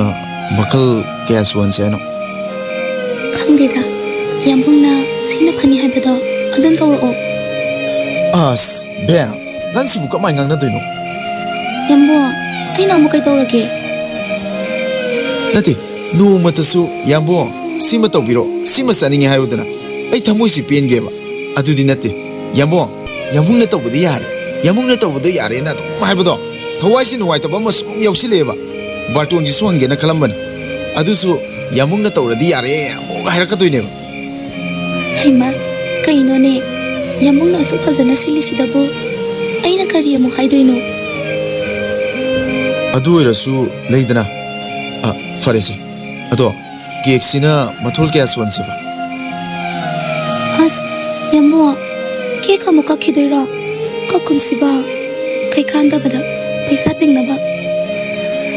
ꯃꯈꯜ ꯀꯌꯥ ꯁꯨꯍꯟꯁꯦ ꯍꯥꯏꯅꯣ? ꯈꯪꯗꯦꯗ, ꯌꯥꯝꯕꯨꯡꯅ ꯁꯤꯅ ꯐꯅꯤ ꯍꯥꯏꯕꯗꯣ ꯑꯗꯨꯝ ꯇꯧꯔꯛꯑꯣ꯫ ꯑꯁ, ꯕꯦꯝ, ꯅꯪꯁꯤꯕꯨ ꯀꯃꯥꯏ ꯉꯥꯡꯅꯗꯣꯏꯅꯣ? ꯌꯥꯝꯕꯨꯡ, ꯑꯩꯅ ꯑꯃꯨꯛ ꯀꯩꯗꯧꯔꯒꯦ? ꯅꯠꯇꯦ, ꯅꯣꯡꯃꯇꯁꯨ "ꯌꯥꯝꯕꯨꯡ, ꯁꯤꯃ ꯇꯧꯕꯤꯔꯣ, ꯁꯤꯃ ꯆꯥꯅꯤꯡꯉꯦ" ꯍꯥꯏꯔꯨꯗꯅ꯫ ꯑꯩ ꯊꯃꯣꯏꯁꯤ ꯄꯦꯟꯒꯦꯕ꯫ ꯑꯗꯨꯗꯤ ꯅꯠꯇꯦ꯫ "ꯌꯥꯝꯕꯨꯡ, ꯌꯥꯝꯕꯨꯡꯅ ꯇꯧꯕꯗꯤ ꯌꯥꯔꯦ, ꯌꯥꯝꯕꯨꯡꯅ ꯇꯧꯕꯗꯤ ꯌꯥꯔꯦꯅ" ꯑꯗꯨꯝ ꯍꯥꯏꯕꯗꯣ ꯊꯋꯥꯏꯁꯤ ꯅꯨꯡꯉꯥꯏꯇꯕ ꯑꯃ ꯁꯨꯝ ꯌꯥꯎꯁꯤꯜꯂꯛꯑꯦꯕ꯫ ꯕꯥꯔꯇꯣꯟꯁꯤꯁꯨ ꯍꯪꯒꯦꯅ ꯈꯜꯂꯝꯕꯅꯤ, ꯑꯗꯨꯁꯨ "ꯌꯥꯝꯕꯨꯡꯅ ꯇꯧꯔꯗꯤ ꯌꯥꯔꯦ" ꯑꯃꯨꯛ ꯍꯥꯏꯔꯛꯀꯗꯣꯏꯅꯦꯕ꯫ ꯍꯩꯃꯥ, ꯀꯩꯅꯣꯅꯦ? ꯌꯥꯝꯕꯨꯡꯅ ꯑꯁꯨꯛ ꯐꯖꯅ ꯁꯤꯜꯂꯤꯁꯤꯗꯕꯨ ꯑꯩꯅ ꯀꯔꯤ ꯑꯃꯨꯛ ꯍꯥꯏꯗꯣꯏꯅꯣ? ꯑꯗꯨ ꯑꯣꯏꯔꯁꯨ ꯂꯩꯗꯅ꯫ ꯑ, ꯐꯔꯦꯁꯦ꯫ ꯑꯗꯣ ꯀꯦꯛꯁꯤꯅ ꯃꯊꯣꯜ ꯀꯌꯥ ꯁꯨꯍꯟꯁꯦꯕ? ꯑꯁ, ꯌꯥꯝꯕꯨꯡ, ꯀꯦꯛ ꯑꯃꯨꯛ ꯀꯛꯈꯤꯗꯣꯏꯔꯣ? ꯀꯛꯀꯨꯝꯁꯤꯕ, ꯀꯩꯀꯥꯟꯗꯕꯗ ꯄꯩꯁꯥ ꯇꯤꯡꯅꯕ꯫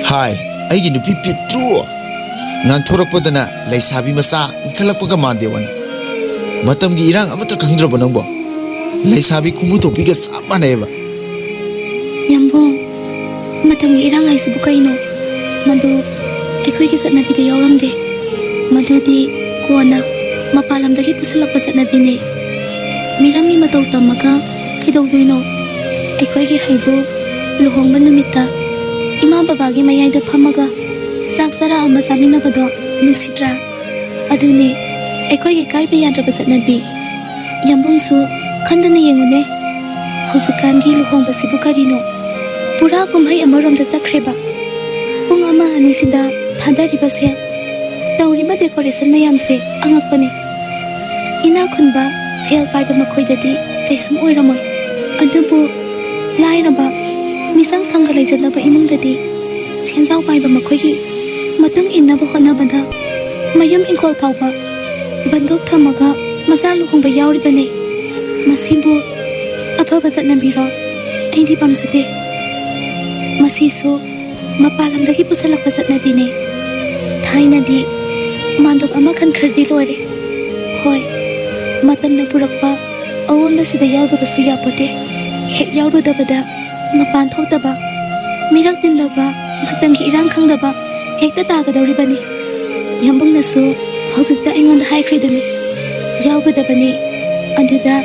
ꯍꯥꯏ, ꯑꯩꯒꯤ ꯅꯨꯄꯤ ꯄꯤꯛꯇ꯭ꯔꯨ! ꯉꯥꯡꯊꯣꯔꯛꯄꯗꯅ ꯂꯩꯁꯥꯕꯤ ꯃꯆꯥ ꯏꯟꯈꯠꯂꯛꯄꯒ ꯃꯥꯟꯗꯦ ꯋꯥꯅꯤ꯫ ꯃꯇꯝꯒꯤ ꯏꯔꯥꯡ ꯑꯃꯠꯇ ꯈꯪꯗ꯭ꯔꯕ ꯅꯪꯕꯣ? ꯂꯩꯁꯥꯕꯤ ꯈꯨꯃꯨ ꯊꯣꯛꯄꯤꯒ ꯆꯞ ꯃꯥꯟꯅꯩꯕ꯫ ꯌꯥꯝꯕꯨꯡ, ꯃꯇꯝꯒꯤ ꯏꯔꯥꯡ ꯍꯥꯏꯁꯤꯕꯨ ꯀꯩꯅꯣ? ꯃꯗꯨ ꯑꯩꯈꯣꯏꯒꯤ ꯆꯠꯅꯕꯤꯗ ꯌꯥꯎꯔꯝꯗꯦ꯫ ꯃꯗꯨꯗꯤ ꯀꯣꯟꯅ ꯃꯄꯥꯟ ꯂꯝꯗꯒꯤ ꯄꯨꯁꯤꯜꯂꯛꯄ ꯆꯠꯅꯕꯤꯅꯦ꯫ ꯃꯤꯔꯝꯒꯤ ꯃꯇꯧ ꯇꯝꯃꯒ ꯀꯩꯗꯧꯗꯣꯏꯅꯣ? ꯑꯩꯈꯣꯏꯒꯤ ꯍꯩꯕꯨ ꯂꯨꯍꯣꯡꯕ ꯅꯨꯃꯤꯠꯇ ꯏꯃꯥ ꯕꯕꯥꯒꯤ ꯃꯌꯥꯏꯗ ꯐꯝꯃꯒ ꯆꯥꯛ ꯆꯔꯥ ꯑꯃ ꯆꯥꯃꯤꯟꯅꯕꯗꯣ ꯅꯨꯡꯁꯤꯗ꯭ꯔꯥ? ꯑꯗꯨꯅꯦ ꯑꯩꯈꯣꯏꯒꯤ ꯀꯥꯏꯕ ꯌꯥꯗ꯭ꯔꯕ ꯆꯠꯅꯕꯤ꯫ ꯌꯥꯝꯕꯨꯡꯁꯨ ꯈꯟꯗꯅ ꯌꯦꯡꯉꯨꯅꯦ, ꯍꯧꯖꯤꯛꯀꯥꯟꯒꯤ ꯂꯨꯍꯣꯡꯕꯁꯤꯕꯨ ꯀꯔꯤꯅꯣ? ꯄꯨꯔꯥ ꯀꯨꯝꯍꯩ ꯑꯃꯔꯣꯝꯗ ꯆꯠꯈ꯭ꯔꯦꯕ꯫ ꯄꯨꯡ ꯑꯃ ꯑꯅꯤꯁꯤꯗ ꯊꯥꯗꯔꯤꯕ ꯁꯦꯜ, ꯇꯧꯔꯤꯕ decoration ꯃꯌꯥꯝꯁꯦ ꯑꯉꯛꯄꯅꯤ꯫ ꯏꯅꯥꯛ ꯈꯨꯟꯕ, ꯁꯦꯜ ꯄꯥꯏꯕ ꯃꯈꯣꯏꯗꯗꯤ ꯀꯩꯁꯨꯝ ꯑꯣꯏꯔꯝꯃꯣꯏ꯫ ꯑꯗꯨꯕꯨ ꯂꯥꯏꯔꯕ, ꯃꯤꯆꯪ ꯁꯪꯒ ꯂꯩꯖꯗꯕ ꯏꯃꯨꯡꯗꯗꯤ ꯁꯦꯟꯖꯥꯎ ꯄꯥꯏꯕ ꯃꯈꯣꯏꯒꯤ ꯃꯇꯨꯡ ꯏꯟꯅꯕ ꯍꯣꯠꯅꯕꯗ ꯃꯌꯨꯝ ꯏꯪꯈꯣꯜ ꯐꯥꯎꯕ ꯕꯟꯗꯣꯛ ꯊꯝꯃꯒ ꯃꯆꯥ ꯂꯨꯍꯣꯡꯕ ꯌꯥꯎꯔꯤꯕꯅꯤ꯫ ꯃꯁꯤꯕꯨ ꯑꯐꯕ ꯆꯠꯅꯕꯤꯔꯣ? ꯑꯩꯗꯤ ꯄꯥꯝꯖꯗꯦ꯫ ꯃꯁꯤꯁꯨ ꯃꯄꯥꯟ ꯂꯝꯗꯒꯤ ꯄꯨꯁꯜꯂꯛꯄ ꯆꯠꯅꯕꯤꯅꯤ꯫ ꯊꯥꯏꯅꯗꯤ ꯃꯥꯟꯗꯣꯞ ꯑꯃ ꯈꯟꯈ꯭ꯔꯗꯤ ꯂꯣꯏꯔꯦ꯫ ꯍꯣꯏ, ꯃꯇꯝꯅ ꯄꯨꯔꯛꯄ ꯑꯑꯣꯟꯕꯁꯤꯗ ꯌꯥꯎꯗꯕꯁꯨ ꯌꯥꯄꯣꯠꯇꯦ꯫ ꯍꯦꯛ ꯌꯥꯎꯔꯨꯗꯕꯗ ꯃꯄꯥꯟ ꯊꯣꯛꯇꯕ, ꯃꯤꯔꯛ ꯇꯤꯟꯗꯕ, ꯃꯇꯝꯒꯤ ꯏꯔꯥꯡ ꯈꯪꯗꯕ ꯍꯦꯛꯇ ꯇꯥꯒꯗꯧꯔꯤꯕꯅꯤ꯫ ꯌꯥꯝꯕꯨꯡꯅꯁꯨ ꯍꯧꯖꯤꯛꯇ ꯑꯩꯉꯣꯟꯗ ꯍꯥꯏꯈ꯭ꯔꯤꯗꯨꯅꯤ, ꯌꯥꯎꯒꯗꯕꯅꯤ꯫ ꯑꯗꯨꯗ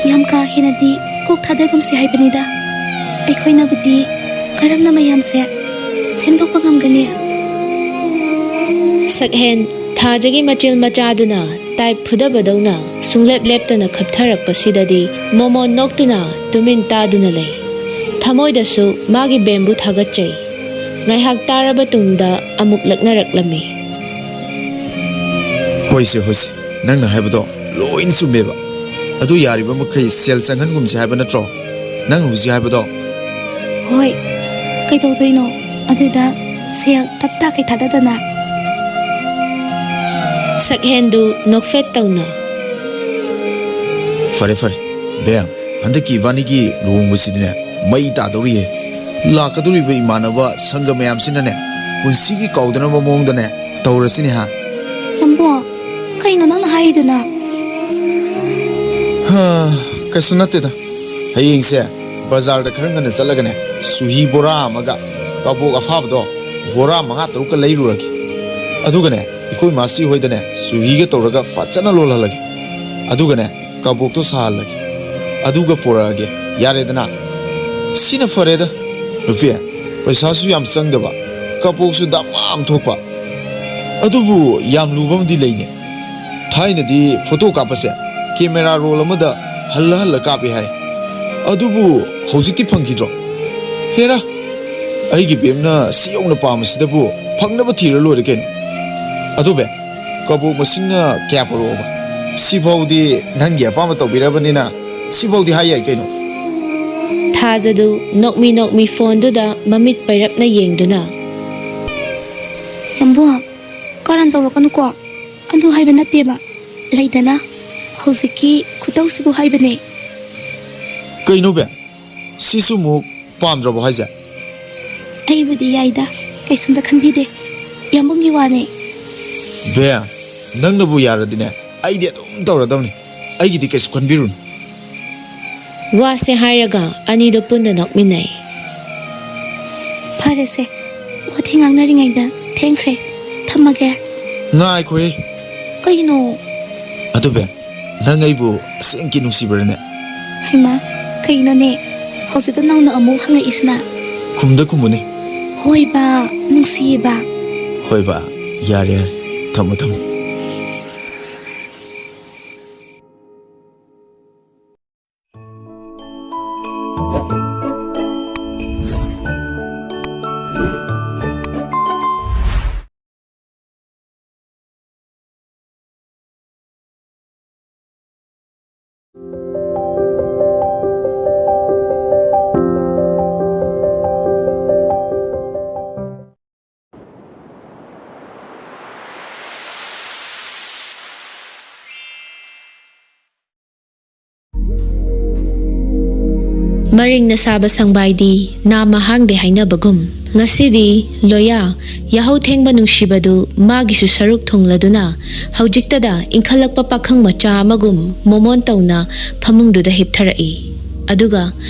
ꯌꯥꯝ ꯀꯥ ꯍꯦꯟꯅꯗꯤ ꯀꯣꯛ ꯊꯥꯗꯒꯨꯝꯁꯤ ꯍꯥꯏꯕꯅꯤꯗ꯫ ꯑꯩꯈꯣꯏꯅꯕꯨꯗꯤ ꯀꯔꯝꯅ ꯃꯌꯥꯝꯁꯦ ꯁꯦꯝꯗꯣꯛꯄ ꯉꯝꯒꯅꯤ? ꯁꯛꯍꯦꯟ ꯊꯥꯖꯒꯤ ꯃꯆꯤꯜ ꯃꯆꯥꯗꯨꯅ ꯇꯥꯏꯞ ꯐꯨꯗꯕꯗꯧꯅ ꯁꯨꯡꯂꯦꯞ ꯂꯦꯞꯇꯅ ꯈꯞꯊꯔꯛꯄꯁꯤꯗꯗꯤ ꯃꯣꯃꯣꯟ ꯅꯣꯛꯇꯨꯅ ꯇꯨꯃꯤꯟ ꯇꯥꯗꯨꯅ ꯂꯩ꯫ ꯊꯃꯣꯏꯗꯁꯨ ꯃꯥꯒꯤ ꯕꯦꯝꯕꯨ ꯊꯥꯒꯠꯆꯩ꯫ ꯉꯥꯏꯍꯥꯛ ꯇꯥꯔꯕ ꯇꯨꯡꯗ ꯑꯃꯨꯛ ꯂꯛꯅꯔꯛꯂꯝꯃꯤ꯫ ꯍꯣꯏꯁꯦ, ꯍꯣꯏꯁꯦ, ꯅꯪꯅ ꯍꯥꯏꯕꯗꯣ ꯂꯣꯏꯅ ꯆꯨꯝꯃꯦꯕ꯫ ꯑꯗꯨ ꯌꯥꯔꯤꯕ ꯃꯈꯩ ꯁꯦꯜ ꯆꯪꯍꯟꯒꯨꯝꯁꯦ ꯍꯥꯏꯕ ꯅꯠꯇ꯭ꯔꯣ ꯅꯪꯅ ꯍꯧꯖꯤꯛ ꯍꯥꯏꯕꯗꯣ? ꯍꯣꯏ, ꯀꯩꯗꯧꯗꯣꯏꯅꯣ? ꯑꯗꯨꯗ ꯁꯦꯜ ꯇꯞ ꯇꯥꯈꯩ ꯊꯥꯗꯗꯅ꯫ ꯁꯛꯍꯦꯟꯗꯨ ꯅꯣꯛꯐꯦꯠ ꯇꯧꯅ꯫ ꯐꯔꯦ, ꯐꯔꯦ, ꯕꯦꯝ, ꯍꯟꯗꯛꯀꯤ ꯏꯕꯥꯅꯤꯒꯤ ꯂꯨꯍꯣꯡꯕꯁꯤꯗꯤꯅꯦ, ꯃꯩ ꯇꯥꯗꯧꯔꯤꯌꯦ꯫ ꯂꯥꯛꯀꯗꯧꯔꯤꯕ ꯏꯃꯥꯟꯅꯕ ꯁꯪꯒ ꯃꯌꯥꯝꯁꯤꯅꯅꯦ, ꯄꯨꯟꯁꯤꯒꯤ ꯀꯥꯎꯗꯅꯕ ꯃꯑꯣꯡꯗꯅꯦ ꯇꯧꯔꯁꯤꯅꯦ, ꯍꯥ? ꯌꯥꯝꯕꯨꯡ, ꯀꯩꯅꯣ ꯅꯪꯅ ꯍꯥꯏꯔꯤꯗꯨꯅ? ꯍꯥ, ꯀꯩꯁꯨ ꯅꯠꯇꯦꯗ꯫ ꯍꯌꯦꯡꯁꯦ ꯕꯖꯥꯔꯗ ꯈꯔ ꯉꯟꯅ ꯆꯠꯂꯒꯅꯦ, ꯆꯨꯍꯤ ꯕꯣꯔꯥ ꯑꯃꯒ ꯀꯕꯣꯛ ꯑꯐꯥꯕꯗꯣ ꯕꯣꯔꯥ ꯃꯉꯥ ꯇꯔꯨꯛꯀ ꯂꯩꯔꯨꯔꯒꯦ꯫ ꯑꯗꯨꯒꯅꯦ, ꯑꯩꯈꯣꯏ ꯃꯥꯁꯤ ꯍꯣꯏꯗꯅꯦ ꯆꯨꯍꯤꯒ ꯇꯧꯔꯒ ꯐꯖꯅ ꯂꯣꯜꯍꯜꯂꯒꯦ꯫ ꯑꯗꯨꯒꯅꯦ, ꯀꯕꯣꯛꯇꯣ ꯁꯥꯍꯜꯂꯒꯦ꯫ ꯑꯗꯨꯒ ꯄꯨꯔꯛꯑꯒꯦ꯫ ꯌꯥꯔꯦꯗꯅ? ꯁꯤꯅ ꯐꯔꯦꯗ꯫ ꯅꯨꯄꯤ, ꯄꯩꯁꯥꯁꯨ ꯌꯥꯝ ꯆꯪꯗꯕ, ꯀꯕꯣꯛꯁꯨ ꯗꯥꯝ ꯑꯃ ꯊꯣꯛꯄ꯫ ꯑꯗꯨꯕꯨ ꯌꯥꯝ ꯂꯨꯕ ꯑꯃꯗꯤ ꯂꯩꯅꯦ꯫ ꯊꯥꯏꯅꯗꯤ ꯐꯣꯇꯣ ꯀꯥꯞꯄꯁꯦ ꯀꯦꯃꯦꯔꯥ ꯔꯣꯜ ꯑꯃꯗ ꯍꯜꯂ ꯍꯜꯂ ꯀꯥꯞꯄꯦ ꯍꯥꯏ꯫ ꯑꯗꯨꯕꯨ ꯍꯧꯖꯤꯛꯇꯤ ꯐꯪꯈꯤꯗ꯭ꯔꯣ? ꯍꯦꯔꯥ, ꯑꯩꯒꯤ ꯕꯦꯝꯅ ꯁꯤ ꯌꯧꯅ ꯄꯥꯝꯕꯁꯤꯗꯕꯨ ꯐꯪꯅꯕ ꯊꯤꯔ ꯂꯣꯏꯔꯦ ꯀꯩꯅꯣ꯫ ꯑꯗꯣ ꯕꯦꯝ, ꯀꯕꯣꯛ ꯃꯁꯤꯡꯅ ꯀꯌꯥ ꯄꯨꯔꯛꯑꯣꯕ? ꯁꯤꯐꯥꯎꯗꯤ ꯅꯪꯒꯤ ꯑꯄꯥꯝꯕ ꯇꯧꯕꯤꯔꯕꯅꯤꯅ ꯁꯤꯐꯥꯎꯗꯤ ꯍꯥꯏ ꯌꯥꯏ ꯀꯩꯅꯣ꯫ ꯊꯥꯖꯗꯨ ꯅꯣꯛꯃꯤ ꯅꯣꯛꯃꯤ ꯐꯣꯟꯗꯨꯗ ꯃꯃꯤꯠ ꯄꯩꯔꯞꯅ ꯌꯦꯡꯗꯨꯅ꯫ ꯌꯥꯝꯕꯨꯡ, ꯀꯔꯟ ꯇꯧꯔꯛꯀꯅꯨꯀꯣ꯫ ꯑꯗꯨ ꯍꯥꯏꯕ ꯅꯠꯇꯦꯕ꯫ ꯂꯩꯗꯅ, ꯍꯧꯖꯤꯛꯀꯤ ꯈꯨꯇꯧꯁꯤꯕꯨ ꯍꯥꯏꯕꯅꯦ꯫ ꯀꯩꯅꯣ ꯕꯦꯝ? ꯁꯤꯁꯨ ꯑꯃꯨꯛ ꯄꯥꯝꯗ꯭ꯔꯕꯣ ꯍꯥꯏꯁꯦ? ꯑꯩꯕꯨꯗꯤ ꯌꯥꯏꯗ, ꯀꯩꯁꯨꯝꯇ ꯈꯟꯕꯤꯗꯦ꯫ ꯌꯥꯝꯕꯨꯡꯒꯤ ꯋꯥꯅꯦ꯫ ꯕꯦꯝ, ꯅꯪꯅꯕꯨ ꯌꯥꯔꯗꯤꯅꯦ, ꯑꯩꯗꯤ ꯑꯗꯨꯝ ꯇꯧꯔꯗꯧꯅꯤ꯫ ꯑꯩꯒꯤꯗꯤ ꯀꯩꯁꯨ ꯈꯟꯕꯤꯔꯨꯅꯨ꯫ ꯋꯥꯁꯦ ꯍꯥꯏꯔꯒ ꯑꯅꯤꯗꯣ ꯄꯨꯟꯅ ꯅꯣꯛꯃꯤꯟꯅꯩ꯫ ꯐꯔꯦꯁꯦ, ꯋꯥꯊꯤ ꯉꯥꯡꯅꯔꯤꯉꯩꯗ ꯊꯦꯡꯈ꯭ꯔꯦ, ꯊꯝꯃꯒꯦ꯫ ꯉꯥꯏꯈꯣꯍꯦ꯫ ꯀꯩꯅꯣ? ꯑꯗꯨ ꯕꯦꯝ, ꯅꯪ ꯑꯩꯕꯨ ꯑꯁꯦꯡꯀꯤ ꯅꯨꯡꯁꯤꯕ꯭ꯔꯅꯦ? ꯍꯩꯃꯥ, ꯀꯩꯅꯣꯅꯦ? ꯍꯧꯖꯤꯛꯇ ꯅꯧꯅ ꯑꯃꯨꯛ ꯍꯪꯉꯛꯏꯁꯤꯅ? ꯈꯨꯝꯗ ꯈꯨꯝꯃꯨꯅꯦ꯫ ꯍꯣꯏꯕ, ꯅꯨꯡꯁꯤꯌꯦꯕ꯫ ꯍꯣꯏꯕ, ꯌꯥꯔꯦ, ꯌꯥꯔꯦ꯫ ꯊꯝꯃꯣ, ꯊꯝꯃꯣ꯫ ꯃꯔꯤꯡꯅ ꯁꯥꯕ ꯁꯪꯕꯥꯏꯗꯤ ꯅꯥꯝꯃ ꯍꯥꯡꯗꯦ ꯍꯥꯏꯅꯕꯒꯨꯝ, ꯉꯁꯤꯗꯤ ꯂꯣꯌꯥ, ꯌꯥꯍꯧ ꯊꯦꯡꯕ ꯅꯨꯡꯁꯤꯕꯗꯨ ꯃꯥꯒꯤꯁꯨ ꯁꯔꯨꯛ ꯊꯨꯡꯂꯗꯨꯅ, ꯍꯧꯖꯤꯛꯇꯗ ꯏꯟꯈꯠꯂꯛꯄ ꯄꯥꯈꯪ ꯃꯆꯥ ꯑꯃꯒꯨꯝ ꯃꯣꯃꯣꯟ ꯇꯧꯅ ꯐꯃꯨꯡꯗꯨꯗ ꯍꯤꯞꯊꯔꯛꯏ꯫ ꯑꯗꯨꯒ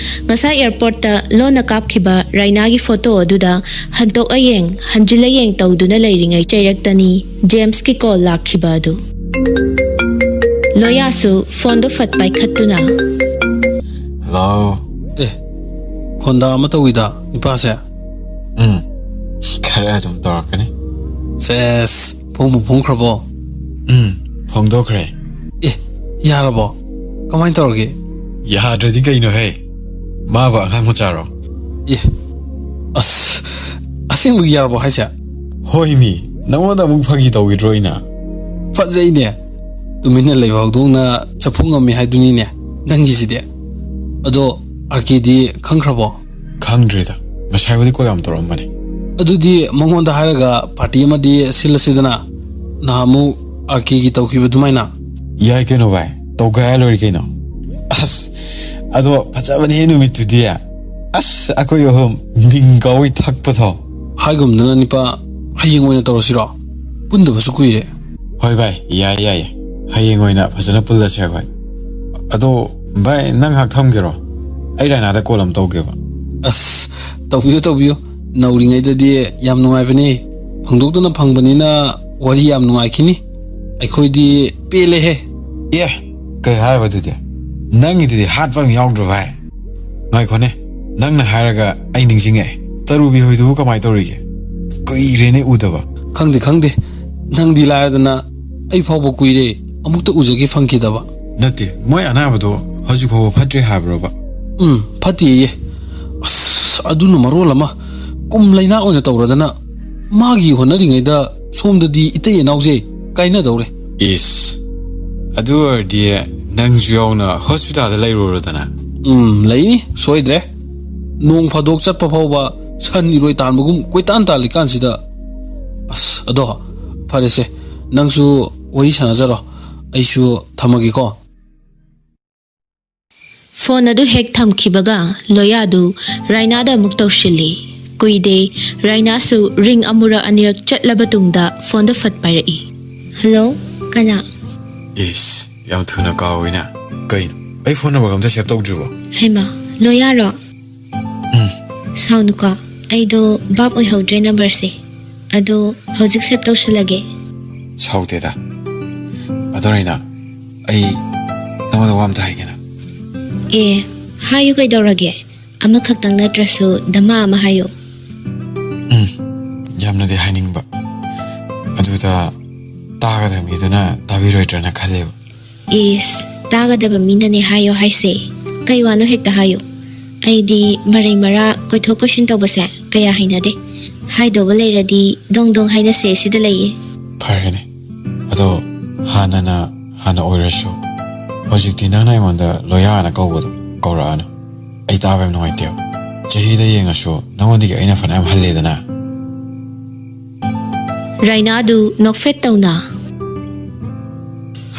ꯉꯁꯥꯏ ꯑꯦꯌꯔꯄꯣꯔꯠꯇ ꯂꯣꯟꯅ ꯀꯥꯞꯈꯤꯕ ꯔꯥꯏꯅꯥꯒꯤ ꯐꯣꯇꯣ ꯑꯗꯨꯗ ꯍꯟꯇꯣꯛꯑ ꯌꯦꯡ, ꯍꯟꯖꯤꯜꯂ ꯌꯦꯡ ꯇꯧꯗꯨꯅ ꯂꯩꯔꯤꯉꯩ ꯆꯩꯔꯛꯇꯅꯤ ꯖꯦꯝꯁꯀꯤ ꯀꯣꯜ ꯂꯥꯛꯈꯤꯕ ꯑꯗꯨ꯫ ꯂꯣꯌꯥꯁꯨ ꯐꯣꯟꯗꯣ ꯐꯠ ꯄꯥꯏꯈꯠꯇꯨꯅ, "ꯍꯜꯂꯣ꯫ ꯑꯦ, ꯈꯣꯟꯗꯥ ꯑꯃ ꯇꯧꯏꯗ, ꯅꯨꯄꯥꯁꯦ꯫ ꯎꯝ, ꯈꯔ ꯑꯗꯨꯝ ꯇꯧꯔꯛꯀꯅꯤ꯫ ꯁꯦꯁ, ꯐꯣꯡꯕꯨ ꯐꯣꯡꯈ꯭ꯔꯕꯣ?" "ꯎꯝ, ꯐꯣꯡꯗꯣꯛꯈ꯭ꯔꯦ꯫" "ꯑꯦ, ꯌꯥꯔꯕꯣ? ꯀꯃꯥꯏꯅ ꯇꯧꯔꯒꯦ?" "ꯌꯥꯗ꯭ꯔꯗꯤ ꯀꯩꯅꯣꯍꯦ? ꯃꯥꯕꯨ ꯑꯉꯥꯡ ꯃꯆꯥꯔꯣ?" "ꯑꯦ, ꯑꯁ, ꯑꯁꯦꯡꯕꯒꯤ ꯌꯥꯔꯕꯣ ꯍꯥꯏꯁꯦ?" "ꯍꯣꯏꯃꯤ, ꯅꯉꯣꯟꯗ ꯑꯃꯨꯛ ꯐꯥꯒꯤ ꯇꯧꯈꯤꯗ꯭ꯔꯣ ꯑꯩꯅ?" "ꯐꯖꯩꯅꯦ, ꯇꯨꯃꯤꯟꯅ ꯂꯩꯕ ꯍꯧꯗꯣꯡꯅ ꯆꯐꯨ ꯉꯝꯃꯤ ꯍꯥꯏꯗꯨꯅꯤꯅꯦ ꯅꯪꯒꯤꯁꯤꯗꯤ꯫ ꯑꯗꯣ, ꯑꯥꯔ ꯀꯦꯗꯤ ꯈꯪꯈ꯭ꯔꯕꯣ?" "ꯈꯪꯗ꯭ꯔꯤꯗ, ꯉꯁꯥꯏꯕꯨꯗꯤ ꯀꯣꯜ ꯌꯥꯝ ꯇꯧꯔꯛꯑꯝꯕꯅꯦ꯫" "ꯑꯗꯨꯗꯤ ꯃꯉꯣꯟꯗ ꯍꯥꯏꯔꯒ ꯄꯥꯔꯇꯤ ꯑꯃꯗꯤ ꯁꯤꯜꯂꯁꯤꯗꯅ, ꯅꯍꯥꯟꯃꯨꯛ ꯑꯥꯔ ꯀꯦꯒꯤ ꯇꯧꯈꯤꯕ ꯑꯗꯨꯃꯥꯏꯅ꯫" "ꯌꯥꯏ ꯀꯩꯅꯣ ꯚꯥꯏ, ꯇꯧꯒꯥꯏꯔ ꯂꯣꯏꯔꯦ ꯀꯩꯅꯣ꯫" "ꯑꯁ, ꯑꯗꯣ ꯐꯖꯕꯅꯦꯍꯦ ꯅꯨꯃꯤꯠꯇꯨꯗꯤ꯫ ꯑꯁ, ꯑꯩꯈꯣꯏ ꯑꯍꯨꯝ ꯃꯤꯡ ꯀꯥꯎꯏ ꯊꯛꯄꯗꯣ꯫" "ꯍꯥꯏꯒꯨꯝꯗꯅ ꯅꯤꯄꯥ, ꯍꯌꯦꯡ ꯑꯣꯏꯅ ꯇꯧꯔꯁꯤꯔꯣ? ꯄꯨꯟꯗꯕꯁꯨ ꯀꯨꯏꯔꯦ꯫" "ꯍꯣꯏ ꯚꯥꯏ, ꯌꯥꯏ, ꯌꯥꯏ, ꯌꯥꯏ꯫ ꯍꯌꯦꯡ ꯑꯣꯏꯅ ꯐꯖꯅ ꯄꯨꯜꯂꯁꯦ ꯑꯩꯈꯣꯏ꯫ ꯑꯗꯣ ꯚꯥꯏ, ꯅꯪ ꯉꯥꯏꯍꯥꯛ ꯊꯝꯒꯦꯔꯣ? ꯑꯩ ꯔꯥꯏꯅꯥꯗ ꯀꯣꯜ ꯑꯃ ꯇꯧꯒꯦꯕ꯫ ꯑꯁ, ꯇꯧꯕꯤꯌꯨ ꯇꯧꯕꯤꯌꯨ, ꯅꯧꯔꯤꯉꯩꯗꯗꯤ ꯌꯥꯝ ꯅꯨꯡꯉꯥꯏꯕꯅꯤ꯫ ꯐꯪꯗꯣꯛꯇꯅ ꯐꯪꯕꯅꯤꯅ ꯋꯥꯔꯤ ꯌꯥꯝ ꯅꯨꯡꯉꯥꯏꯈꯤꯅꯤ꯫ ꯑꯩꯈꯣꯏꯗꯤ ꯄꯦꯜꯂꯦꯍꯦ꯫ ꯑꯦ, ꯀꯩ ꯍꯥꯏꯕꯗꯨꯗꯤ? ꯅꯪꯒꯤꯗꯨꯗꯤ ꯍꯥꯠꯄ ꯑꯃ ꯌꯥꯎꯗ꯭ꯔꯣ ꯚꯥꯏ? ꯉꯥꯏꯈꯣꯅꯦ, ꯅꯪꯅ ꯍꯥꯏꯔꯒ ꯑꯩ ꯅꯤꯡꯁꯤꯡꯉꯛꯑꯦ꯫ ꯇꯔꯨꯕꯤ ꯍꯣꯏꯗꯨꯕꯨ ꯀꯃꯥꯏꯅ ꯇꯧꯔꯤꯒꯦ? ꯀꯨꯏꯔꯦꯅꯦ ꯎꯗꯕ꯫ ꯈꯪꯗꯦ ꯈꯪꯗꯦ, ꯅꯪꯗꯤ ꯂꯥꯏꯔꯗꯅ ꯑꯩ ꯐꯥꯎꯕ ꯀꯨꯏꯔꯦ ꯑꯃꯨꯛꯇ ꯎꯖꯒꯦ ꯐꯪꯈꯤꯗꯕ꯫ ꯅꯠꯇꯦ, ꯃꯣꯏ ꯑꯅꯥꯕꯗꯣ ꯍꯧꯖꯤꯛ ꯐꯥꯎꯕ ꯐꯠꯇ꯭ꯔꯤ ꯍꯥꯏꯕ꯭ꯔꯣꯕ? ꯎꯝ, ꯐꯠꯇꯦꯌꯦ꯫ ꯑꯁ, ꯑꯗꯨꯅ ꯃꯔꯣꯜ ꯑꯃ ꯀꯨꯝ ꯂꯩꯅꯥ ꯑꯣꯏꯅ ꯇꯧꯔꯗꯅ ꯃꯥꯒꯤ ꯍꯣꯠꯅꯔꯤꯉꯩꯗ ꯁꯣꯝꯗꯗꯤ ꯏꯇꯩ ꯏꯅꯥꯎꯁꯦ ꯀꯥꯏꯅꯗꯧꯔꯦ꯫ ꯏꯁ, ꯑꯗꯨ ꯑꯣꯏꯔꯗꯤ ꯅꯪꯁꯨ ꯌꯥꯎꯅ ꯍꯣꯁꯄꯤꯇꯥꯜꯗ ꯂꯩꯔꯨꯔꯗꯅ꯫ ꯎꯝ, ꯂꯩꯅꯤ ꯁꯣꯏꯗ꯭ꯔꯦ꯫ ꯅꯣꯡ ꯐꯥꯗꯣꯛ ꯆꯠꯄ ꯐꯥꯎꯕ ꯁꯟ ꯏꯔꯣꯏ ꯇꯥꯟꯕꯒꯨꯝ ꯀꯣꯏꯇꯥꯟ ꯇꯥꯜꯂꯤꯀꯥꯟꯁꯤꯗ꯫ ꯑꯁ, ꯑꯗꯣ ꯐꯔꯦꯁꯦ, ꯅꯪꯁꯨ ꯋꯥꯔꯤ ꯁꯥꯟꯅꯖꯔꯣ, ꯑꯩꯁꯨ ꯊꯝꯃꯒꯦꯀꯣ꯫ ꯐꯣꯟ ꯑꯗꯨ ꯍꯦꯛ ꯊꯝꯈꯤꯕꯒ ꯂꯣꯌꯥꯗꯨ ꯔꯥꯏꯅꯥꯗ ꯑꯃꯨꯛ ꯇꯧꯁꯤꯜꯂꯤ꯫ ꯀꯨꯏꯗꯦ, ꯔꯥꯏꯅꯥꯁꯨ ꯔꯤꯡ ꯑꯃꯨꯔꯛ ꯑꯅꯤꯔꯛ ꯆꯠꯂꯕ ꯇꯨꯡꯗ ꯐꯣꯟꯗꯣ ꯐꯠ ꯄꯥꯏꯔꯛꯏ꯫ ꯍꯜꯂꯣ, ꯀꯅꯥ? ꯏꯁ, ꯌꯥꯝ ꯊꯨꯅ ꯀꯥꯎꯋꯤꯅ꯫ ꯀꯩꯅꯣ, ꯑꯩ ꯐꯣꯟ ꯅꯝꯕꯔꯒ ꯑꯝꯇ ꯁꯦꯞ ꯇꯧꯗ꯭ꯔꯤꯕꯣ? ꯍꯩꯃ, ꯂꯣꯌꯥꯔꯣ? ꯁꯥꯎꯅꯨꯀꯣ, ꯑꯩꯗꯣ ꯚꯥꯞ ꯑꯣꯏꯍꯧꯗ꯭ꯔꯦ ꯅꯝꯕꯔꯁꯦ꯫ ꯑꯗꯣ ꯍꯧꯖꯤꯛ ꯁꯦꯞ ꯇꯧꯁꯤꯜꯂꯒꯦ꯫ ꯁꯥꯎꯗꯦꯗ꯫ ꯑꯗꯣ ꯔꯥꯏꯅꯥ, ꯑꯩ ꯅꯉꯣꯟꯗ ꯋꯥ ꯑꯝꯇ ꯍꯥꯏꯒꯦꯅ꯫ ꯑꯦ, ꯍꯥꯏꯌꯨ ꯀꯩꯗꯧꯔꯒꯦ? ꯑꯃꯈꯛꯇꯪ ꯅꯠꯇ꯭ꯔꯁꯨ ꯗꯃꯥ ꯑꯃ ꯍꯥꯏꯌꯨ꯫ ꯌꯥꯝꯅꯗꯤ ꯍꯥꯏꯅꯤꯡꯕ, ꯑꯗꯨꯗ ꯇꯥꯒꯗꯕ ꯃꯤꯗꯨꯅ ꯇꯥꯕꯤꯔꯣꯏꯗ꯭ꯔꯅ ꯈꯜꯂꯦꯕ꯫ ꯏꯁ, ꯇꯥꯒꯗꯕ ꯃꯤꯅꯅꯦ ꯍꯥꯏꯌꯣ ꯍꯥꯏꯁꯦ꯫ ꯀꯩ ꯋꯥꯅꯣ ꯍꯦꯛꯇ ꯍꯥꯏꯌꯨ꯫ ꯑꯩꯗꯤ ꯃꯔꯩ ꯃꯔꯥ ꯀꯣꯏꯊꯣꯛ ꯀꯣꯏꯁꯤꯟ ꯇꯧꯕꯁꯦ ꯀꯌꯥ ꯍꯩꯅꯗꯦ꯫ ꯍꯥꯏꯗꯧꯕ ꯂꯩꯔꯗꯤ ꯗꯣꯡ ꯗꯣꯡ ꯍꯥꯏꯅꯁꯦ, ꯁꯤꯗ ꯂꯩꯌꯦ꯫ ꯐꯔꯦꯅꯦ꯫ ꯑꯗꯣ ꯍꯥꯟꯅꯅ ꯍꯥꯟꯅ ꯑꯣꯏꯔꯁꯨ, ꯍꯧꯖꯤꯛꯇꯤ ꯅꯪꯅ ꯑꯩꯉꯣꯟꯗ ꯂꯣꯌꯥꯅ ꯀꯧꯕꯗꯣ ꯀꯧꯔꯛꯑꯅꯨ꯫ ꯑꯩ ꯇꯥꯕ ꯌꯥꯝ ꯅꯨꯡꯉꯥꯏꯇꯦꯕ꯫ ꯆꯍꯤꯗ ꯌꯦꯡꯉꯁꯨ ꯅꯉꯣꯟꯗꯒꯤ ꯑꯩꯅ ꯐꯅꯌꯥꯝ ꯍꯜꯂꯦꯗꯅ꯫ ꯔꯥꯏꯅꯥꯗꯨ ꯅꯣꯛꯐꯦꯠ ꯇꯧꯅ꯫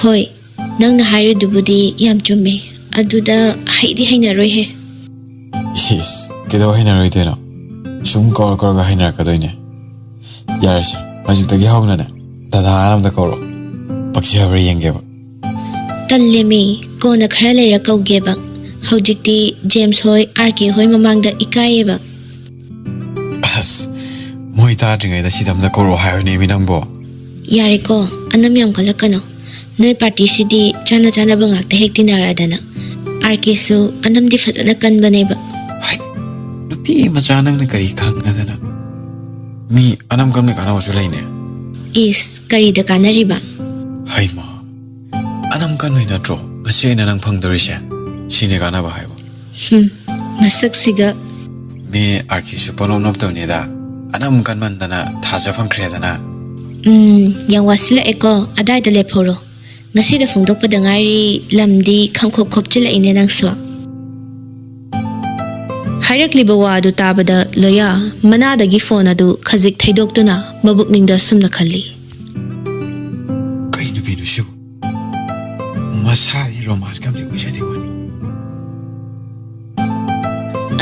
ꯍꯣꯏ, ꯅꯪꯅ ꯍꯥꯏꯔꯤꯗꯨꯕꯨꯗꯤ ꯌꯥꯝ ꯆꯨꯝꯃꯦ꯫ ꯑꯗꯨꯗ ꯍꯩꯗꯤ ꯍꯩꯅꯔꯣꯏꯍꯦ꯫ ꯏꯁ, ꯀꯩꯗꯧ ꯍꯩꯅꯔꯣꯏꯗꯣꯏꯅꯣ? ꯁꯨꯝ ꯀꯧꯔ ꯀꯧꯔꯒ ꯍꯩꯅꯔꯛꯀꯗꯣꯏꯅꯦ꯫ ꯌꯥꯔꯦꯁꯦ, ꯍꯧꯖꯤꯛꯇꯒꯤ ꯍꯧꯅꯅꯦ ꯗꯗꯥꯅ ꯑꯝꯇ ꯀꯧꯔꯣ꯫ ꯄꯛꯆꯕ꯭ꯔꯥ ꯌꯦꯡꯒꯦꯕ꯫ ꯇꯜꯂꯦꯃꯤ, ꯀꯣꯟꯅ ꯈꯔ ꯂꯩꯔ ꯀꯧꯒꯦꯕ꯫ ꯍꯧꯖꯤꯛꯇꯤ ꯖꯦꯝꯁ ꯍꯣꯏ, ꯑꯥꯔ ꯀꯦ ꯍꯣꯏ ꯃꯃꯥꯡꯗ ꯏꯀꯥꯏꯌꯦꯕ꯫ ꯑꯁ, ꯃꯣꯏ ꯇꯥꯗ꯭ꯔꯤꯉꯩꯗ ꯁꯤꯗꯝꯗ ꯀꯧꯔꯛꯑꯣ ꯍꯥꯏꯕꯅꯦꯃꯤ ꯅꯪꯕꯣ꯫ ꯌꯥꯔꯦꯀꯣ, ꯑꯅꯝ ꯌꯥꯝ ꯀꯜꯂꯛꯀꯅꯣ꯫ ꯅꯣꯏ ꯄꯥꯔꯇꯤꯁꯤꯗꯤ ꯆꯥꯅ ꯆꯥꯅꯕ ꯉꯥꯛꯇ ꯍꯦꯛ ꯇꯤꯟꯅꯔꯗꯅ꯫ ꯑꯥꯔ ꯀꯦꯁꯨ ꯑꯅꯝꯗꯤ ꯐꯖꯅ ꯀꯟꯕꯅꯦꯕ꯫ ꯍꯩ, ꯅꯨꯄꯤ ꯃꯆꯥ ꯅꯪꯅ ꯀꯔꯤ ꯈꯪꯗꯅ? ꯃꯤ ꯑꯅꯝ ꯀꯟꯕꯩ ꯀꯥꯟꯅꯕꯁꯨ ꯂꯩꯅꯦ꯫ ꯏꯁ, ꯀꯔꯤꯗ ꯀꯥꯟꯅꯔꯤꯕ? ꯍꯩꯃ, ꯑꯅꯝ ꯀꯟꯕꯩ ꯅꯠꯇ꯭ꯔꯣ ꯉꯁꯤ ꯑꯩꯅ ꯅꯪ ꯐꯪꯗꯧꯔꯤꯁꯦ? ꯁꯤꯅꯦ ꯀꯥꯟꯅꯕ ꯍꯥꯏꯕ꯫ ꯍꯨꯝ, ꯃꯁꯛꯁꯤꯒ꯫ ꯃꯤ ꯑꯥꯔ ꯀꯦꯁꯨ ꯄꯪꯅꯣꯞ ꯅꯣꯞꯇꯕꯅꯤꯗ, ꯑꯅꯝ ꯀꯟꯃꯟꯗꯅ ꯊꯥꯖ ꯐꯪꯈ꯭ꯔꯦꯗꯅ꯫ ꯎꯝ, ꯌꯥꯝ ꯋꯥꯁꯤꯜꯂꯛꯑꯦꯀꯣ, ꯑꯗꯥꯏꯗ ꯂꯦꯞꯍꯧꯔꯣ꯫ ꯉꯁꯤꯗ ꯐꯣꯡꯗꯣꯛꯄꯗ ꯉꯥꯏꯔꯤ, ꯂꯝꯗꯤ ꯈꯪꯈꯣꯞ ꯈꯣꯞꯆꯤꯜꯂꯛꯏꯅꯦ ꯅꯪꯁꯨ꯫ ꯍꯥꯏꯔꯛꯂꯤꯕ ꯋꯥ ꯑꯗꯨ ꯇꯥꯕꯗ ꯂꯣꯌꯥ ꯃꯅꯥꯗꯒꯤ ꯐꯣꯟ ꯑꯗꯨ ꯈꯖꯤꯛ ꯊꯩꯗꯣꯛꯇꯨꯅ ꯃꯕꯨꯛꯅꯤꯡꯗ ꯑꯁꯨꯝꯅ ꯈꯜꯂꯤ꯫ ꯀꯩ ꯅꯨꯄꯤꯅꯣ ꯁꯤꯕꯨ? ꯃꯁꯥꯗꯤ ꯔꯣꯃꯥꯟꯁꯀ ꯑꯝꯇ ꯑꯣꯏꯖꯗꯦ ꯋꯥꯅꯤ꯫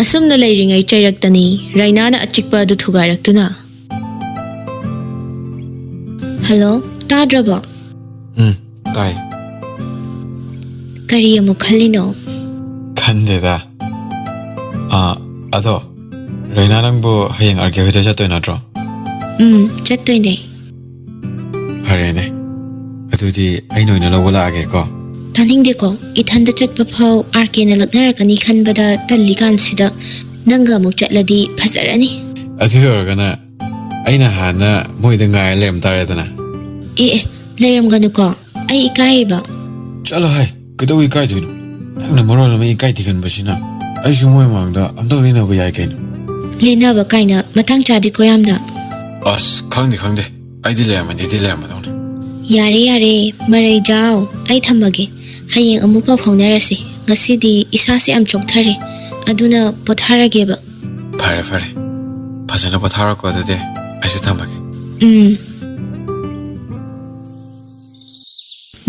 ꯑꯁꯨꯝꯅ ꯂꯩꯔꯤꯉꯩ ꯆꯩꯔꯛꯇꯅꯤ ꯔꯥꯏꯅꯥꯅ ꯑꯆꯤꯛꯄ ꯑꯗꯨ ꯊꯨꯒꯥꯏꯔꯛꯇꯨꯅ꯫ ꯍꯜꯂꯣ, ꯇꯥꯗ꯭ꯔꯕꯣ? ꯎꯝ, ꯇꯥꯏ꯫ ꯀꯔꯤ ꯑꯃꯨꯛ ꯈꯜꯂꯤꯅꯣ? ꯈꯟꯗꯦꯗ꯫ ꯑꯥ, ꯑꯗꯣ, ꯔꯩꯅꯥ, ꯅꯪꯕꯨ ꯍꯌꯦꯡ ꯑꯥꯔ ꯀꯦ ꯍꯣꯏꯗ ꯆꯠꯇꯣꯏ ꯅꯠꯇ꯭ꯔꯣ? ꯎꯝ, ꯆꯠꯇꯣꯏꯅꯦ꯫ ꯐꯔꯦꯅꯦ, ꯑꯗꯨꯗꯤ ꯑꯩꯅ ꯑꯣꯏꯅ ꯂꯧꯕ ꯂꯥꯛꯑꯒꯦꯀꯣ꯫ ꯇꯥꯅꯤꯡꯗꯦꯀꯣ, ꯏꯊꯟꯗ ꯆꯠꯄ ꯐꯥꯎ ꯑꯥꯔ ꯀꯦꯅ ꯂꯛꯅꯔꯛꯀꯅꯤ ꯈꯟꯕꯗ ꯇꯜꯂꯤꯀꯥꯟꯁꯤꯗ ꯅꯪꯒ ꯑꯃꯨꯛ ꯆꯠꯂꯗꯤ ꯐꯖꯔꯅꯤ꯫ ꯑꯗꯨ ꯑꯣꯏꯔꯒꯅ ꯑꯩꯅ ꯍꯥꯟꯅ ꯃꯣꯏꯗ ꯉꯥꯏꯔ ꯂꯩꯔꯝ ꯇꯥꯔꯦꯗꯅ꯫ ꯑꯦ ꯑꯦ, ꯂꯩꯔꯝꯒꯅꯨꯀꯣ, ꯑꯩ ꯏꯀꯥꯏꯌꯦꯕ꯫ ꯆꯠꯂꯣ ꯍꯥꯏ, ꯀꯩꯗꯧ ꯏꯀꯥꯏꯗꯣꯏꯅꯣ? ꯅꯪꯅ ꯃꯔꯣꯜ ꯑꯃ ꯏꯀꯥꯏ ꯊꯤꯒꯟꯕꯁꯤꯅ꯫ ꯑꯩꯁꯨ ꯃꯣꯏ ꯃꯃꯥꯡꯗ ꯑꯝꯇꯪ ꯂꯦꯟꯅꯕ ꯌꯥꯏ ꯀꯩꯅꯣ꯫ ꯂꯦꯟꯅꯕ ꯀꯥꯏꯅ ꯃꯇꯥꯡ ꯆꯥꯗꯦꯀꯣ ꯌꯥꯝꯅ꯫ ꯑꯁ, ꯈꯪꯗꯦ ꯈꯪꯗꯦ, ꯑꯩꯗꯤ ꯂꯩꯔꯝꯃꯗꯤ ꯂꯩꯔꯝꯃꯗꯧꯅꯤ꯫ ꯌꯥꯔꯦ ꯌꯥꯔꯦ, ꯃꯔꯩ ꯖꯥꯎ, ꯑꯩ ꯊꯝꯃꯒꯦ꯫ ꯍꯌꯦꯡ ꯑꯃꯨꯛ ꯄꯥꯎ ꯐꯥꯎꯅꯔꯁꯤ꯫ ꯉꯁꯤꯗꯤ ꯏꯁꯥꯁꯦ ꯌꯥꯝ ꯆꯣꯛꯊꯔꯦ, ꯑꯗꯨꯅ ꯄꯣꯊꯥꯔꯒꯦꯕ꯫ ꯐꯔꯦ ꯐꯔꯦ, ꯐꯖꯅ ꯄꯣꯊꯥꯔꯣꯀꯣ꯫ ꯑꯗꯨꯗꯤ ꯑꯩꯁꯨ ꯊꯝꯃꯒꯦ꯫ ꯎꯝ꯫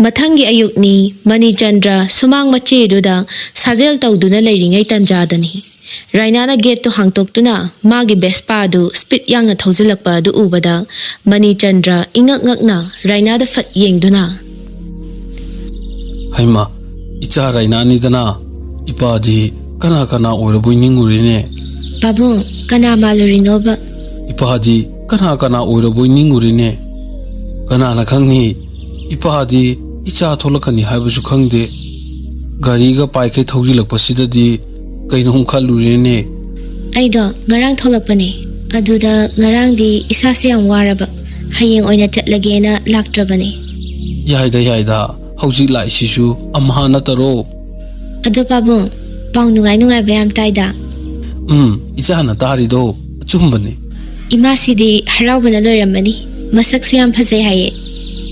ꯃꯊꯪꯒꯤ ꯑꯌꯨꯛꯅꯤ꯫ ꯃꯅꯤꯆꯟꯗ꯭ꯔ ꯁꯨꯃꯥꯡ ꯃꯆꯦꯗꯨꯗ ꯁꯥꯖꯦꯜ ꯇꯧꯗꯨꯅ ꯂꯩꯔꯤꯉꯩ ꯇꯟꯖꯥꯗꯅꯤ ꯔꯥꯏꯅꯥꯅ ꯒꯦꯠꯇꯨ ꯍꯥꯡꯇꯣꯛꯇꯨꯅ ꯃꯥꯒꯤ ꯕꯦꯁꯄꯥꯗꯨ ꯁ꯭ꯄꯤꯠ ꯌꯥꯡꯅ ꯊꯧꯖꯤꯜꯂꯛꯄ ꯑꯗꯨ ꯎꯕꯗ ꯃꯅꯤꯆꯟꯗ꯭ꯔ ꯏꯉꯛ ꯉꯛꯅ ꯔꯥꯏꯅꯥꯗ ꯐꯠ ꯌꯦꯡꯗꯨꯅ, "ꯍꯩꯃꯥ, ꯏꯆꯥ ꯔꯥꯏꯅꯥꯅꯤꯗꯅ꯫ ꯏꯄꯥꯗꯤ ꯀꯅꯥ ꯀꯅꯥ ꯑꯣꯏꯔꯕꯣꯏ ꯅꯤꯡꯉꯨꯔꯦꯅꯦ꯫ ꯄꯥꯕꯨꯡ, ꯀꯅꯥ ꯃꯥꯜꯂꯨꯔꯤꯅꯣꯕ? ꯏꯄꯥꯗꯤ ꯀꯅꯥ ꯀꯅꯥ ꯑꯣꯏꯔꯕꯣꯏ ꯅꯤꯡꯉꯨꯔꯦꯅꯦ꯫ ꯀꯅꯥꯅ ꯈꯪꯅꯤ? ꯏꯄꯥꯗꯤ ꯏꯆꯥ ꯊꯣꯛꯂꯛꯀꯅꯤ ꯍꯥꯏꯕꯁꯨ ꯈꯪꯗꯦ꯫ ꯒꯥꯔꯤꯒ ꯄꯥꯏꯈꯩ ꯊꯧꯖꯤꯜꯂꯛꯄꯁꯤꯗꯗꯤ ꯀꯩꯅꯣꯝ ꯈꯜꯂꯨꯔꯦꯅꯦ꯫ ꯑꯩꯗꯣ ꯉꯔꯥꯡ ꯊꯣꯛꯂꯛꯄꯅꯦ꯫ ꯑꯗꯨꯗ ꯉꯔꯥꯡꯗꯤ ꯏꯁꯥꯁꯦ ꯌꯥꯝ ꯋꯥꯔꯕ, ꯍꯌꯦꯡ ꯑꯣꯏꯅ ꯆꯠꯂꯒꯦꯅ ꯂꯥꯛꯇ꯭ꯔꯕꯅꯦ꯫ ꯌꯥꯏꯗ, ꯌꯥꯏꯗ, ꯍꯧꯖꯤꯛ ꯂꯥꯛꯏꯁꯤꯁꯨ ꯑꯝꯍꯥ ꯅꯠꯇꯔꯣ? ꯑꯗꯣ ꯄꯥꯕꯨꯡ, ꯄꯥꯎ ꯅꯨꯡꯉꯥꯏ ꯅꯨꯡꯉꯥꯏꯕ ꯌꯥꯝ ꯇꯥꯏꯗ꯫ ꯎꯝ, ꯏꯆꯥꯅ ꯇꯥꯔꯤꯗꯣ ꯑꯆꯨꯝꯕꯅꯤ꯫ ꯏꯃꯥꯁꯤꯗꯤ ꯍꯔꯥꯎꯕꯅ ꯂꯣꯏꯔꯝꯃꯅꯤ, ꯃꯁꯛꯁꯨ ꯌꯥꯝ ꯐꯖꯩ ꯍꯥꯏꯌꯦ꯫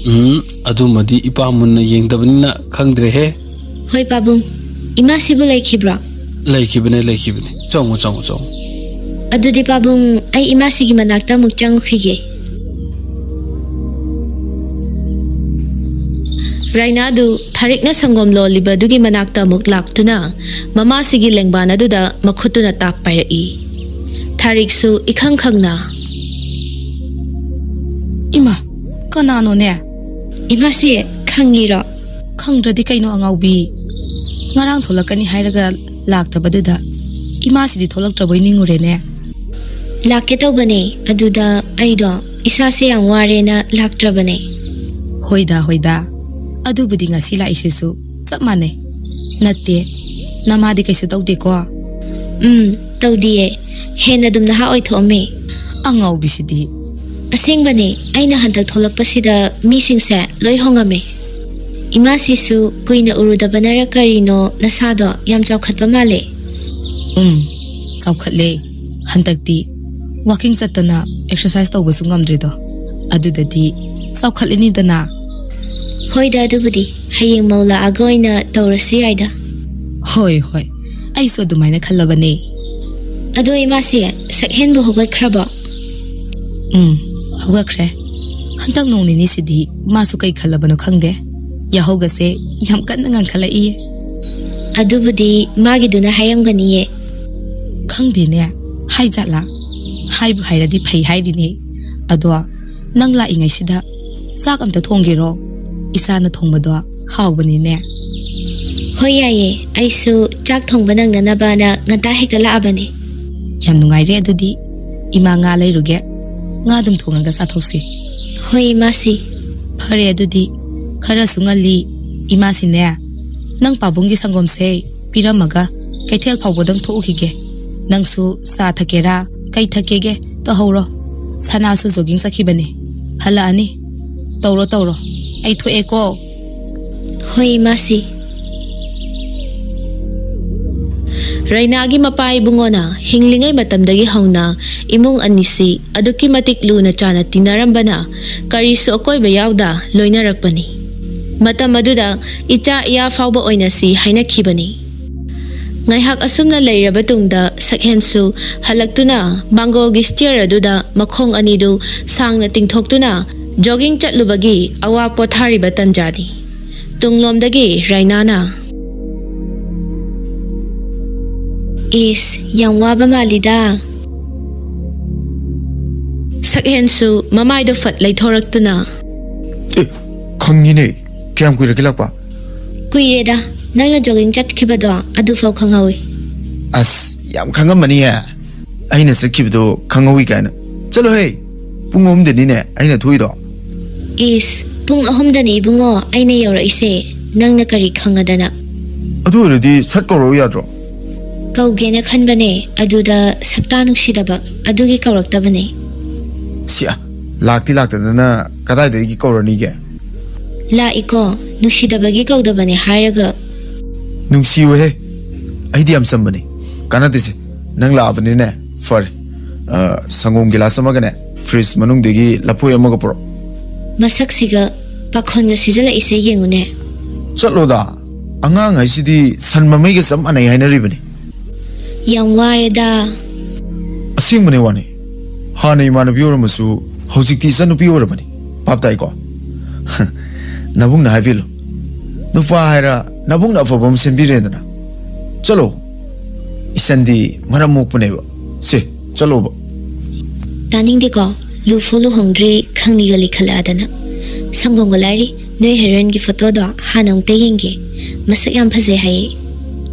ꯎꯝ, ꯑꯗꯨꯃꯗꯤ ꯏꯄꯥ ꯃꯨꯟꯅ ꯌꯦꯡꯗꯕꯅꯤꯅ ꯈꯪꯗ꯭ꯔꯦꯍꯦ꯫ ꯍꯣꯏ ꯄꯥꯕꯨꯡ, ꯏꯃꯥꯁꯤꯕꯨ ꯂꯩꯈꯤꯕ꯭ꯔꯣ? ꯂꯩꯈꯤꯕꯅꯦ, ꯂꯩꯈꯤꯕꯅꯦ꯫ ꯆꯪꯉꯣ, ꯆꯪꯉꯣ, ꯆꯪꯉꯣ꯫ ꯑꯗꯨꯗꯤ ꯄꯥꯕꯨꯡ, ꯑꯩ ꯏꯃꯥꯁꯤꯒꯤ ꯃꯅꯥꯛꯇ ꯑꯃꯨꯛ ꯆꯪꯉꯨꯈꯤꯒꯦ꯫ ꯔꯥꯏꯅꯥꯗꯨ ꯊꯥꯔꯤꯛꯅ ꯁꯪꯒꯣꯝ ꯂꯣꯜꯂꯤꯕꯗꯨꯒꯤ ꯃꯅꯥꯛꯇ ꯑꯃꯨꯛ ꯂꯥꯛꯇꯨꯅ ꯃꯃꯥꯁꯤꯒꯤ ꯂꯦꯡꯕꯥꯟ ꯑꯗꯨꯗ ꯃꯈꯨꯠꯇꯨꯅ ꯇꯥꯞ ꯄꯥꯏꯔꯛꯏ꯫ ꯊꯥꯔꯤꯛꯁꯨ ꯏꯈꯪ ꯈꯪꯅ, "ꯏꯃꯥ, ꯀꯅꯥꯅꯣꯅꯦ?" "ꯏꯃꯥꯁꯤ ꯈꯪꯉꯤꯔꯣ?" "ꯈꯪꯗ꯭ꯔꯗꯤ ꯀꯩꯅꯣ ꯑꯉꯥꯎꯕꯤ? ꯉꯔꯥꯡ ꯊꯣꯛꯂꯛꯀꯅꯤ ꯍꯥꯏꯔꯒ ꯂꯥꯛꯇꯕꯗꯨꯗ ꯏꯃꯥꯁꯤꯗꯤ ꯊꯣꯛꯂꯛꯇ꯭ꯔꯕꯣꯏ ꯅꯤꯡꯉꯨꯔꯦꯅꯦ꯫" "ꯂꯥꯛꯀꯦ ꯇꯧꯕꯅꯦ, ꯑꯗꯨꯗ ꯑꯩꯗꯣ ꯏꯁꯥꯁꯦ ꯌꯥꯝ ꯋꯥꯔꯦꯅ ꯂꯥꯛꯇ꯭ꯔꯕꯅꯦ꯫" "ꯍꯣꯏꯗ, ꯍꯣꯏꯗ, ꯑꯗꯨꯕꯨꯗꯤ ꯉꯁꯤ ꯂꯥꯛꯏꯁꯤꯁꯨ ꯆꯞ ꯃꯥꯟꯅꯩ꯫ ꯅꯠꯇꯦ, ꯅꯃꯥꯗꯤ ꯀꯩꯁꯨ ꯇꯧꯗꯦꯀꯣ?" "ꯎꯝ, ꯇꯧꯗꯤꯌꯦ꯫ ꯍꯦꯟꯅ ꯑꯗꯨꯝ ꯅꯍꯥ ꯑꯣꯏꯊꯣꯛꯑꯝꯃꯦ꯫" "ꯑꯉꯥꯎꯕꯤꯁꯤꯗꯤ!" "ꯑꯁꯦꯡꯕꯅꯦ, ꯑꯩꯅ ꯍꯟꯗꯛ ꯊꯣꯛꯂꯛꯄꯁꯤꯗ ꯃꯤꯁꯤꯡꯁꯦ ꯂꯣꯏ ꯍꯣꯡꯉꯝꯃꯦ꯫ ꯏꯃꯥꯁꯤꯁꯨ ꯀꯨꯏꯅ ꯎꯔꯨꯗꯕꯅꯔ ꯀꯔꯤꯅꯣ ꯅꯁꯥꯗꯣ ꯌꯥꯝ ꯆꯥꯎꯈꯠꯄ ꯃꯥꯜꯂꯦ꯫" "ꯎꯝ, ꯆꯥꯎꯈꯠꯂꯦ꯫ ꯍꯟꯗꯛꯇꯤ ꯋꯥꯀꯤꯡ ꯆꯠꯇꯅ ꯑꯦꯛꯁꯔꯁꯥꯏꯁ ꯇꯧꯕꯁꯨ ꯉꯝꯗ꯭ꯔꯦꯗꯣ꯫ ꯑꯗꯨꯗꯗꯤ ꯆꯥꯎꯈꯠꯂꯅꯤꯗꯅ꯫" "ꯍꯣꯏꯗ, ꯑꯗꯨꯕꯨꯗꯤ ꯍꯌꯦꯡ ꯃꯧ ꯂꯥꯛꯑꯒ ꯑꯣꯏꯅ ꯇꯧꯔꯁꯨ ꯌꯥꯏꯗ꯫" "ꯍꯣꯏ, ꯍꯣꯏ, ꯑꯩꯁꯨ ꯑꯗꯨꯃꯥꯏꯅ ꯈꯜꯂꯕꯅꯦ꯫" "ꯑꯗꯣ ꯏꯃꯥꯁꯦ ꯁꯛꯍꯦꯟꯕꯨ ꯍꯧꯒꯠꯈ꯭ꯔꯕꯣ?" "ꯎꯝ, ꯍꯧꯒꯠꯈ꯭ꯔꯦ꯫ ꯍꯟꯗꯛ ꯅꯣꯡ ꯅꯤꯅꯤꯁꯤꯗꯤ ꯃꯥꯁꯨ ꯀꯩ ꯈꯜꯂꯕꯅꯣ ꯈꯪꯗꯦ, ꯌꯥꯍꯧꯒꯁꯦ ꯌꯥꯝ ꯀꯟꯅ ꯉꯟꯈꯠꯂꯛꯏ꯫" "ꯑꯗꯨꯕꯨꯗꯤ ꯃꯥꯒꯤꯗꯨꯅ ꯍꯥꯏꯔꯝꯒꯅꯤꯌꯦ꯫" "ꯈꯪꯗꯦꯅꯦ, ꯍꯥꯏꯖꯥꯠꯂꯥ? ꯍꯥꯏꯕꯨ ꯍꯥꯏꯔꯗꯤ ꯐꯩ ꯍꯥꯏꯔꯤꯅꯦ꯫ ꯑꯗꯣ ꯅꯪ ꯂꯥꯛꯏꯉꯩꯁꯤꯗ ꯆꯥꯛ ꯑꯝꯇ ꯊꯣꯡꯒꯦꯔꯣ? ꯏꯆꯥꯅ ꯊꯣꯡꯕꯗꯣ ꯍꯥꯎꯕꯅꯤꯅꯦ꯫" ꯍꯣꯏ, ꯌꯥꯏꯌꯦ꯫ ꯑꯩꯁꯨ ꯆꯥꯛ ꯊꯣꯡꯕ ꯅꯪꯅꯅꯕꯅ ꯉꯟꯇꯥ ꯍꯦꯛꯇ ꯂꯥꯛꯑꯕꯅꯦ꯫ ꯌꯥꯝ ꯅꯨꯡꯉꯥꯏꯔꯦ꯫ ꯑꯗꯨꯗꯤ ꯏꯃꯥ ꯉꯥ ꯂꯩꯔꯨꯒꯦ꯫ ꯉꯥ ꯑꯗꯨꯝ ꯊꯣꯡꯉꯒ ꯆꯥꯊꯣꯛꯁꯤ꯫ ꯍꯣꯏ, ꯏꯃꯥꯁꯤ꯫ ꯐꯔꯦ, ꯑꯗꯨꯗꯤ ꯈꯔꯁꯨ ꯉꯜꯂꯤ꯫ ꯏꯃꯥꯁꯤꯅꯦ, ꯅꯪ ꯄꯥꯕꯨꯡꯒꯤ ꯁꯪꯒꯣꯝꯁꯦ ꯄꯤꯔꯝꯃꯒ ꯀꯩꯊꯦꯜ ꯐꯥꯎꯕꯗꯪ ꯊꯣꯛꯎꯈꯤꯒꯦ꯫ ꯅꯪꯁꯨ ꯆꯥ ꯊꯛꯀꯦꯔꯥ, ꯀꯩ ꯊꯛꯀꯦꯒꯦ ꯇꯧꯍꯧꯔꯣ꯫ ꯁꯅꯥꯁꯨ ꯖꯣꯒꯤꯡ ꯆꯠꯈꯤꯕꯅꯦ꯫ ꯍꯜꯂꯛꯑꯅꯤ꯫ ꯇꯧꯔꯣ, ꯇꯧꯔꯣ꯫ ꯑꯩ ꯊꯣꯛꯑꯦꯀꯣ꯫ ꯍꯣꯏ, ꯏꯃꯥꯁꯤ꯫ ꯔꯩꯅꯥꯒꯤ ꯃꯄꯥ ꯏꯕꯨꯡꯉꯣꯅ ꯍꯤꯡꯂꯤꯉꯩ ꯃꯇꯝꯗꯒꯤ ꯍꯧꯅ ꯏꯃꯨꯡ ꯑꯅꯤꯁꯤ ꯑꯗꯨꯛꯀꯤ ꯃꯇꯤꯛ ꯂꯨꯅ ꯆꯥꯅ ꯇꯤꯟꯅꯔꯝꯕꯅ ꯀꯔꯤꯁꯨ ꯑꯀꯣꯏꯕ ꯌꯥꯎꯗ ꯂꯣꯏꯅꯔꯛꯄꯅꯤ꯫ ꯃꯇꯝ ꯑꯗꯨꯗ ꯏꯆꯥ ꯏꯌꯥ ꯐꯥꯎꯕ ꯑꯣꯏꯅꯁꯤ ꯍꯥꯏꯅꯈꯤꯕꯅꯤ꯫ ꯉꯥꯏꯍꯥꯛ ꯑꯁꯨꯝꯅ ꯂꯩꯔꯕ ꯇꯨꯡꯗ ꯁꯛꯍꯦꯟꯁꯨ ꯍꯜꯂꯛꯇꯨꯅ ꯃꯥꯡꯒꯣꯜꯒꯤ ꯁ꯭ꯇꯤꯌꯔ ꯑꯗꯨꯗ ꯃꯈꯣꯡ ꯑꯅꯤꯗꯨ ꯁꯥꯡꯅ ꯇꯤꯡꯊꯣꯛꯇꯨꯅ ꯖꯣꯒꯤꯡ ꯆꯠꯂꯨꯕꯒꯤ ꯑꯋꯥ ꯄꯣꯊꯥꯔꯤꯕ ꯇꯟꯖꯥꯅꯤ꯫ ꯇꯨꯡꯂꯣꯝꯗꯒꯤ ꯔꯩꯅꯥꯅ, "ꯏꯁ, ꯌꯥꯝ ꯋꯥꯕ ꯃꯥꯜꯂꯤꯗ꯫" ꯁꯛꯍꯦꯟꯁꯨ ꯃꯃꯥꯏꯗꯣ ꯐꯠ ꯂꯩꯊꯣꯔꯛꯇꯨꯅ, "ꯑꯦ, ꯈꯪꯉꯤꯅꯦ꯫ ꯀꯌꯥꯝ ꯀꯨꯏꯔꯒꯦ ꯂꯥꯛꯄ?" "ꯀꯨꯏꯔꯦꯗ, ꯅꯪꯅ ꯖꯣꯒꯤꯡ ꯆꯠꯈꯤꯕꯗꯣ ꯑꯗꯨꯐꯥꯎ ꯈꯪꯍꯧꯏ꯫" "ꯑꯁ, ꯌꯥꯝ ꯈꯪꯉꯝꯃꯅꯤꯌꯦ꯫ ꯑꯩꯅ ꯆꯠꯈꯤꯕꯗꯣ ꯈꯪꯍꯧꯏ ꯀꯥꯏꯅ꯫ ꯆꯠꯂꯣꯍꯦ, ꯄꯨꯡ ꯑꯍꯨꯝꯗꯅꯤꯅꯦ ꯑꯩꯅ ꯊꯣꯛꯏꯗꯣ꯫" "ꯏꯁ, ꯄꯨꯡ ꯑꯍꯨꯝꯗꯅꯤ ꯏꯕꯨꯡꯉꯣ ꯑꯩꯅ ꯌꯧꯔꯛꯏꯁꯦ, ꯅꯪꯅ ꯀꯔꯤ ꯈꯪꯉꯗꯅ?" "ꯑꯗꯨ ꯑꯣꯏꯔꯗꯤ ꯁꯠ ꯀꯧꯔꯛꯎ ꯌꯥꯗ꯭ꯔꯣ?" "ꯀꯧꯒꯦꯅ ꯈꯟꯕꯅꯦ, ꯑꯗꯨꯗ ꯁꯛꯇꯥ ꯅꯨꯡꯁꯤꯗꯕ ꯑꯗꯨꯒꯤ ꯀꯧꯔꯛꯇꯕꯅꯦ꯫" "ꯁꯤꯌꯥ, ꯂꯥꯛꯇꯤ ꯂꯥꯛꯇꯗꯅ ꯀꯗꯥꯏꯗꯒꯤ ꯀꯧꯔꯅꯤꯒꯦ?" "ꯂꯥꯛꯏꯀꯣ, ꯅꯨꯡꯁꯤꯗꯕꯒꯤ ꯀꯧꯗꯕꯅꯦ ꯍꯥꯏꯔꯒ꯫" "ꯅꯨꯡꯁꯤꯌꯨꯍꯦ, ꯑꯩꯗꯤ ꯌꯥꯝ ꯆꯝꯕꯅꯤ꯫ ꯀꯥꯟꯅꯗꯦꯁꯦ, ꯅꯪ ꯂꯥꯛꯑꯕꯅꯤꯅꯦ, ꯐꯔꯦ꯫ ꯑ, ꯁꯪꯒꯣꯝ ꯒꯤꯂꯥꯁ ꯑꯃꯒꯅꯦ, ꯐ꯭ꯔꯤꯖ ꯃꯅꯨꯡꯗꯒꯤ ꯂꯐꯣꯏ ꯑꯃꯒ ꯄꯨꯔꯛ꯫" "ꯃꯁꯛꯁꯤꯒ ꯄꯥꯈꯣꯟꯒ ꯁꯤꯖꯤꯜꯂꯛꯏꯁꯦ ꯌꯦꯡꯉꯨꯅꯦ꯫" "ꯆꯠꯂꯣꯗ, ꯑꯉꯥꯡ ꯍꯥꯏꯁꯤꯗꯤ ꯁꯟ ꯃꯃꯩꯒ ꯆꯞ ꯃꯥꯟꯅꯩ ꯍꯥꯏꯅꯔꯤꯕꯅꯤ꯫" "ꯌꯥꯝ ꯋꯥꯔꯦꯗ꯫" "ꯑꯁꯦꯡꯕꯅꯦ ꯋꯥꯅꯤ꯫ ꯍꯥꯟꯅ ꯏꯃꯥꯟꯅꯕꯤ ꯑꯣꯏꯔꯝꯃꯁꯨ ꯍꯧꯖꯤꯛꯇꯤ ꯏꯆꯟꯅꯨꯄꯤ ꯑꯣꯏꯔꯕꯅꯤ꯫ ꯚꯥꯞ ꯇꯥꯏꯀꯣ?" "ꯅꯕꯨꯡꯅ ꯍꯥꯏꯕꯤꯜꯂꯨ꯫ ꯅꯨꯄꯥ ꯍꯥꯏꯔ ꯅꯕꯨꯡꯅ ꯑꯐꯕ ꯑꯃ ꯁꯦꯝꯕꯤꯔꯦꯗꯅ꯫ ꯆꯠꯂꯣ꯫ ꯏꯆꯟꯗꯤ ꯃꯔꯝ ꯃꯣꯛꯄꯅꯦꯕ꯫ ꯁꯦ, ꯆꯠꯂꯣꯕ꯫" "ꯇꯥꯅꯤꯡꯗꯦꯀꯣ, ꯂꯨꯐꯥꯎ ꯂꯨꯍꯣꯡꯗ꯭ꯔꯤ ꯈꯪꯅꯤꯒ ꯂꯤꯈꯠꯂꯛꯑꯗꯅ꯫ ꯁꯪꯒꯣꯝꯒ ꯂꯥꯏꯔꯤ, ꯅꯣꯏ ꯍꯦꯔꯣꯏꯟꯒꯤ ꯐꯣꯇꯣꯗꯣ ꯍꯥꯟꯅ ꯑꯃꯨꯛꯇ ꯌꯦꯡꯒꯦ꯫ ꯃꯁꯛ ꯌꯥꯝ ꯐꯖꯩ ꯍꯥꯏꯌꯦ꯫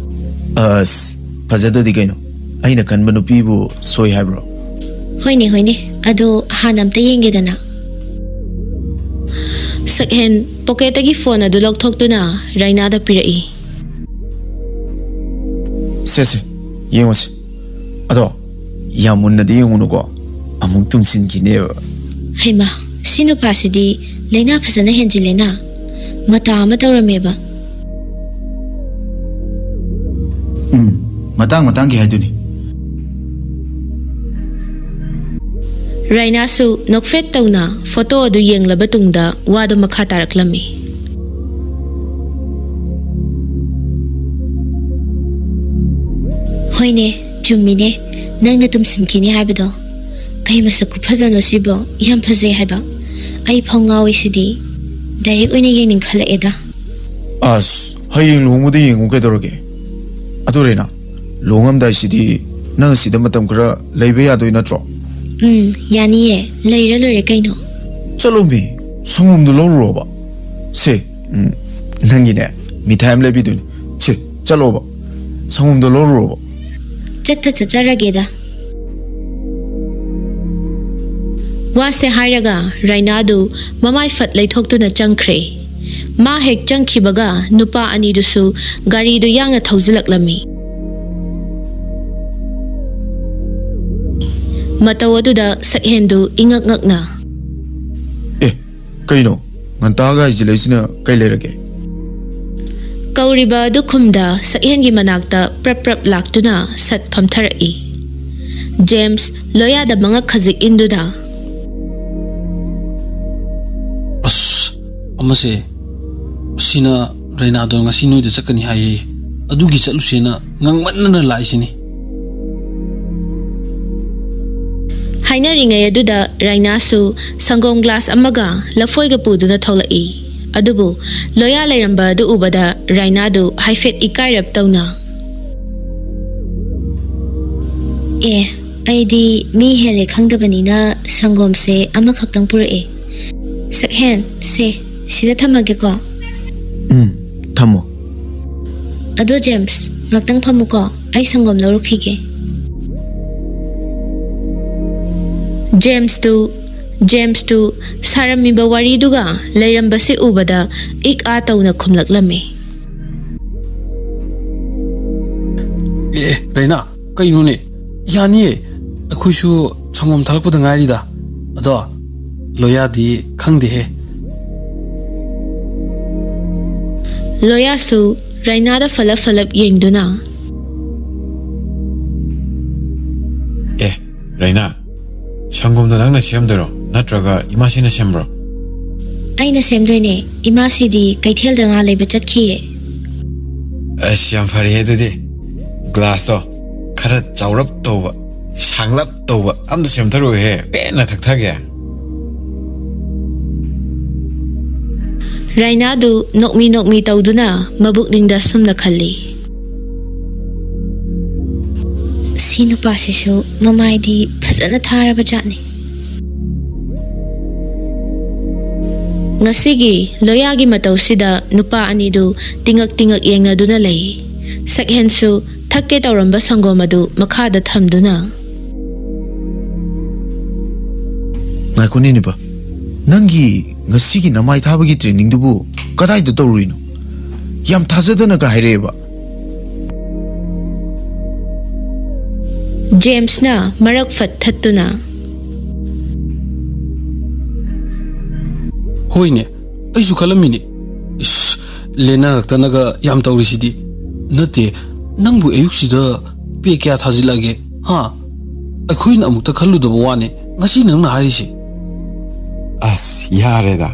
ꯑꯁ, ꯐꯖꯗꯗꯤ ꯀꯩꯅꯣ? ꯑꯩꯅ ꯈꯟꯕ ꯅꯨꯄꯤꯕꯨ ꯁꯣꯏ ꯍꯥꯏꯕ꯭ꯔꯣ? ꯍꯣꯏꯅꯦ, ꯍꯣꯏꯅꯦ꯫ ꯑꯗꯣ ꯍꯥꯟꯅ ꯑꯝꯇ ꯌꯦꯡꯒꯦꯗꯅ꯫ ꯁꯛꯍꯦꯟ ꯄꯣꯀꯦꯠꯇꯒꯤ ꯐꯣꯟ ꯑꯗꯨ ꯂꯧꯊꯣꯛꯇꯨꯅ ꯔꯥꯏꯅꯥꯗ ꯄꯤꯔꯛꯏ꯫ ꯁꯦ, ꯁꯦ, ꯌꯦꯡꯉꯨꯁꯦ꯫ ꯑꯗꯣ ꯌꯥꯝ ꯃꯨꯟꯅꯗꯤ ꯌꯦꯡꯉꯨꯅꯨꯀꯣ, ꯑꯃꯨꯛ ꯇꯨꯝꯁꯤꯟꯈꯤꯅꯦꯕ꯫ ꯍꯩꯃꯥ, ꯁꯤ ꯅꯨꯄꯥꯁꯤꯗꯤ ꯂꯥꯏꯅꯥ ꯐꯖꯅ ꯍꯦꯟꯖꯤꯜꯂꯦꯅ꯫ ꯃꯇꯥ ꯑꯃ ꯇꯧꯔꯝꯃꯦꯕ꯫ ꯎꯝ, ꯃꯇꯥꯡ ꯃꯇꯥꯡꯒꯤ ꯍꯥꯏꯗꯨꯅꯤ꯫ ꯔꯥꯏꯅꯥꯁꯨ ꯅꯣꯛꯐꯦꯠ ꯇꯧꯅ ꯐꯣꯇꯣ ꯑꯗꯨ ꯌꯦꯡꯂꯕ ꯇꯨꯡꯗ ꯋꯥꯗꯨ ꯃꯈꯥ ꯇꯥꯔꯛꯂꯝꯃꯤ꯫ ꯍꯣꯏꯅꯦ, ꯆꯨꯝꯃꯤꯅꯦ, ꯅꯪꯅ ꯇꯨꯝꯁꯤꯟꯈꯤꯅꯤ ꯍꯥꯏꯕꯗꯣ꯫ ꯀꯩ ꯃꯁꯛ ꯈꯨꯐꯖꯅꯣ ꯁꯤꯕꯣ, ꯌꯥꯝ ꯐꯖꯩ ꯍꯥꯏꯕ꯫ ꯑꯩ ꯐꯥꯎ ꯉꯥꯎꯏ ꯁꯤꯗꯤ꯫ ꯗꯥꯏꯔꯦꯛ ꯑꯣꯏꯅ ꯌꯦꯡꯅꯤꯡꯈꯠꯂꯛꯑꯦꯗ꯫ ꯑꯁ, ꯍꯌꯦꯡ ꯂꯨꯍꯣꯡꯕꯗ ꯌꯦꯡꯉꯨ ꯀꯩꯗꯧꯔꯒꯦ? ꯑꯗꯨ ꯔꯦꯅꯥ, ꯂꯨꯍꯣꯡꯉꯝꯗꯥꯏꯁꯤꯗꯤ ꯅꯪ ꯑꯁꯤꯗ ꯃꯇꯝ ꯈꯔ ꯂꯩꯕ ꯌꯥꯗꯣꯏ ꯅꯠꯇ꯭ꯔꯣ? ꯎꯝ, ꯌꯥꯅꯤꯌꯦ, ꯂꯩꯔ ꯂꯣꯏꯔꯦ ꯀꯩꯅꯣ꯫ ꯆꯠꯂꯣꯃꯤ, ꯁꯪꯒꯣꯝꯗꯣ ꯂꯧꯔꯨꯔꯣꯕ꯫ ꯁꯦ, ꯎꯝ, ꯅꯪꯒꯤꯅꯦ, ꯃꯤꯊꯥꯏ ꯑꯃ ꯂꯩꯕꯤꯗꯣꯏꯅꯤ꯫ ꯁꯦ, ꯆꯠꯂꯣꯕ, ꯁꯪꯒꯣꯝꯗꯣ ꯂꯧꯔꯨꯔꯣꯕ꯫ ꯆꯠꯇ ꯆꯠꯆꯔꯒꯦꯗ꯫ ꯋꯥꯁꯦ ꯍꯥꯏꯔꯒ ꯔꯥꯏꯅꯥꯗꯨ ꯃꯃꯥꯏ ꯐꯠ ꯂꯩꯊꯣꯛꯇꯨꯅ ꯆꯪꯈ꯭ꯔꯦ꯫ ꯃꯥ ꯍꯦꯛ ꯆꯪꯈꯤꯕꯒ ꯅꯨꯄꯥ ꯑꯅꯤꯗꯨꯁꯨ ꯒꯥꯔꯤꯗꯨ ꯌꯥꯡꯅ ꯊꯧꯖꯤꯜꯂꯛꯂꯝꯃꯤ꯫ ꯃꯇꯧ ꯑꯗꯨꯗ ꯁꯛꯍꯦꯟꯗꯨ ꯏꯉꯛ ꯉꯛꯅ, "ꯑꯦ, ꯀꯩꯅꯣ? ꯉꯟꯇꯥꯒ ꯍꯥꯏꯖꯤꯜꯂꯛꯏꯁꯤꯅ ꯀꯩ ꯂꯩꯔꯒꯦ?" ꯀꯧꯔꯤꯕ ꯑꯗꯨ ꯈꯨꯝꯗ ꯁꯛꯍꯦꯟꯒꯤ ꯃꯅꯥꯛꯇ ꯄ꯭ꯔꯞ ꯄ꯭ꯔꯞ ꯂꯥꯛꯇꯨꯅ ꯁꯠ ꯐꯝꯊꯔꯛꯏ꯫ ꯖꯦꯝꯁ ꯂꯣꯌꯥꯗ ꯃꯉꯛ ꯈꯖꯤꯛ ꯏꯟꯗꯨꯅ, "ꯑꯁ, ꯑꯃꯁꯦ, ꯑꯁꯤꯅ ꯔꯦꯅꯥꯗꯣ ꯉꯁꯤ ꯅꯣꯏꯗ ꯆꯠꯀꯅꯤ ꯍꯥꯏꯌꯦ, ꯑꯗꯨꯒꯤ ꯆꯠꯂꯨꯁꯦꯅ ꯉꯥꯡꯃꯟꯗꯅ ꯂꯥꯛꯏꯁꯤꯅꯤ꯫" ꯍꯥꯏꯅꯔꯤꯉꯩ ꯑꯗꯨꯗ ꯔꯥꯏꯅꯥꯁꯨ ꯁꯪꯒꯣꯝ ꯒ꯭ꯂꯥꯁ ꯑꯃꯒ ꯂꯐꯣꯏꯒ ꯄꯨꯗꯨꯅ ꯊꯣꯛꯂꯛꯏ꯫ ꯑꯗꯨꯕꯨ ꯂꯣꯌꯥ ꯂꯩꯔꯝꯕ ꯑꯗꯨ ꯎꯕꯗ ꯔꯥꯏꯅꯥꯗꯨ ꯍꯥꯏꯐꯦꯠ ꯏꯀꯥꯏꯔꯞ ꯇꯧꯅ, "ꯑꯦ, ꯑꯩꯗꯤ ꯃꯤ ꯍꯦꯜꯂꯦ ꯈꯪꯗꯕꯅꯤꯅ ꯁꯪꯒꯣꯝꯁꯦ ꯑꯃꯈꯛꯇꯪ ꯄꯨꯔꯛꯑꯦ꯫ ꯁꯛꯍꯦꯟ, ꯁꯦ, ꯁꯤꯗ ꯊꯝꯃꯒꯦꯀꯣ꯫ ꯎꯝ, ꯊꯝꯃꯣ꯫ ꯑꯗꯣ ꯖꯦꯝꯁ, ꯉꯥꯛꯇꯪ ꯐꯝꯃꯨꯀꯣ, ꯑꯩ ꯁꯪꯒꯣꯝ ꯂꯧꯔꯨꯈꯤꯒꯦ꯫ ꯖꯦꯝꯁꯇꯨ ꯖꯦꯝꯁꯇꯨ ꯁꯥꯔꯝꯃꯤꯕ ꯋꯥꯔꯤꯗꯨꯒ ꯂꯩꯔꯝꯕꯁꯤ ꯎꯕꯗ ꯏꯛ ꯑꯥ ꯇꯧꯅ ꯈꯨꯝꯂꯛꯂꯝꯃꯤ꯫ ꯑꯦ, ꯔꯩꯅꯥ, ꯀꯩꯅꯣꯅꯦ? ꯌꯥꯅꯤꯌꯦ, ꯑꯩꯈꯣꯏꯁꯨ ꯁꯪꯒꯣꯝ ꯊꯥꯔꯛꯄꯗ ꯉꯥꯏꯔꯤꯗ꯫ ꯑꯗꯣ ꯂꯣꯌꯥꯗꯤ ꯈꯪꯗꯦꯍꯦ꯫ ꯂꯣꯌꯥꯁꯨ ꯔꯩꯅꯥꯗ ꯐꯂꯞ ꯐꯂꯞ ꯌꯦꯡꯗꯨꯅ, ꯑꯦ, ꯔꯩꯅꯥ, ꯁꯪꯒꯣꯝꯗꯣ ꯅꯪꯅ ꯁꯦꯝꯗꯣꯏꯔꯣ, ꯅꯠꯇ꯭ꯔꯒ ꯏꯃꯥꯁꯤꯅ ꯁꯦꯝꯕ꯭ꯔꯣ? "ꯑꯩꯅ ꯁꯦꯝꯗꯣꯏꯅꯦ, ꯏꯃꯥꯁꯤꯗꯤ ꯀꯩꯊꯦꯜꯗ ꯉꯥ ꯂꯩꯕ ꯆꯠꯈꯤꯌꯦ꯫" ꯑꯁ, ꯌꯥꯝ ꯐꯔꯦ ꯑꯗꯨꯗꯤ꯫ ꯒ꯭ꯂꯥꯁꯇꯣ ꯈꯔ ꯆꯥꯎꯔꯞ ꯇꯧꯕ, ꯁꯥꯡꯂꯞ ꯇꯧꯕ ꯑꯝꯇ ꯁꯦꯝꯊꯔꯛꯎꯍꯦ, ꯄꯦꯟꯅ ꯊꯛꯊꯒꯦ꯫ ꯔꯩꯅꯥꯗꯨ ꯅꯣꯛꯃꯤ ꯅꯣꯛꯃꯤ ꯇꯧꯗꯨꯅ ꯃꯕꯨꯛꯅꯤꯡꯗ ꯁꯨꯝꯅ ꯈꯜꯂꯤ, "ꯁꯤ ꯅꯨꯄꯥꯁꯤꯁꯨ ꯃꯃꯥꯏꯗꯤ ꯐꯖꯅ ꯊꯥꯔꯕ ꯖꯥꯠꯅꯤ꯫" ꯉꯁꯤꯒꯤ ꯂꯣꯌꯥꯒꯤ ꯃꯇꯧꯁꯤꯗ ꯅꯨꯄꯥ ꯑꯅꯤꯗꯨ ꯇꯤꯉꯛ ꯇꯤꯉꯛ ꯌꯦꯡꯅꯗꯨꯅ ꯂꯩ꯫ ꯁꯛꯍꯦꯟꯁꯨ ꯊꯛꯀꯦ ꯇꯧꯔꯝꯕ ꯁꯪꯒꯣꯝ ꯑꯗꯨ ꯃꯈꯥꯗ ꯊꯝꯗꯨꯅ, ꯉꯥꯏꯈꯣꯅꯦ ꯅꯤꯄꯥ, ꯅꯪꯒꯤ ꯉꯁꯤꯒꯤ ꯅꯃꯥꯏ ꯊꯥꯕꯒꯤ ꯇ꯭ꯔꯦꯅꯤꯡꯗꯨꯕꯨ ꯀꯗꯥꯏꯗ ꯇꯧꯔꯨꯏꯅꯣ? ꯌꯥꯝ ꯊꯥꯖꯗꯅꯒ ꯍꯥꯏꯔꯛꯑꯦꯕ꯫ ꯖꯦꯝꯁꯅ ꯃꯔꯛ ꯐꯠ ꯊꯠꯇꯨꯅ, ꯍꯣꯏꯅꯦ, ꯑꯩꯁꯨ ꯈꯜꯂꯝꯃꯤꯅꯦ꯫ ꯏꯁ, ꯂꯦꯅꯥ ꯈꯛꯇꯅꯒ ꯌꯥꯝ ꯇꯧꯔꯤꯁꯤꯗꯤ꯫ ꯅꯠꯇꯦ, ꯅꯪꯕꯨ ꯑꯌꯨꯛꯁꯤꯗ ꯄꯦ ꯀꯌꯥ ꯊꯥꯖꯤꯜꯂꯛꯑꯒꯦ? ꯍꯥ? ꯑꯩꯈꯣꯏꯅ ꯑꯃꯨꯛꯇ ꯈꯜꯂꯨꯗꯕ ꯋꯥꯅꯦ ꯉꯁꯤ ꯅꯪꯅ ꯍꯥꯏꯔꯤꯁꯦ꯫ ꯑꯁ, ꯌꯥꯔꯦꯗ,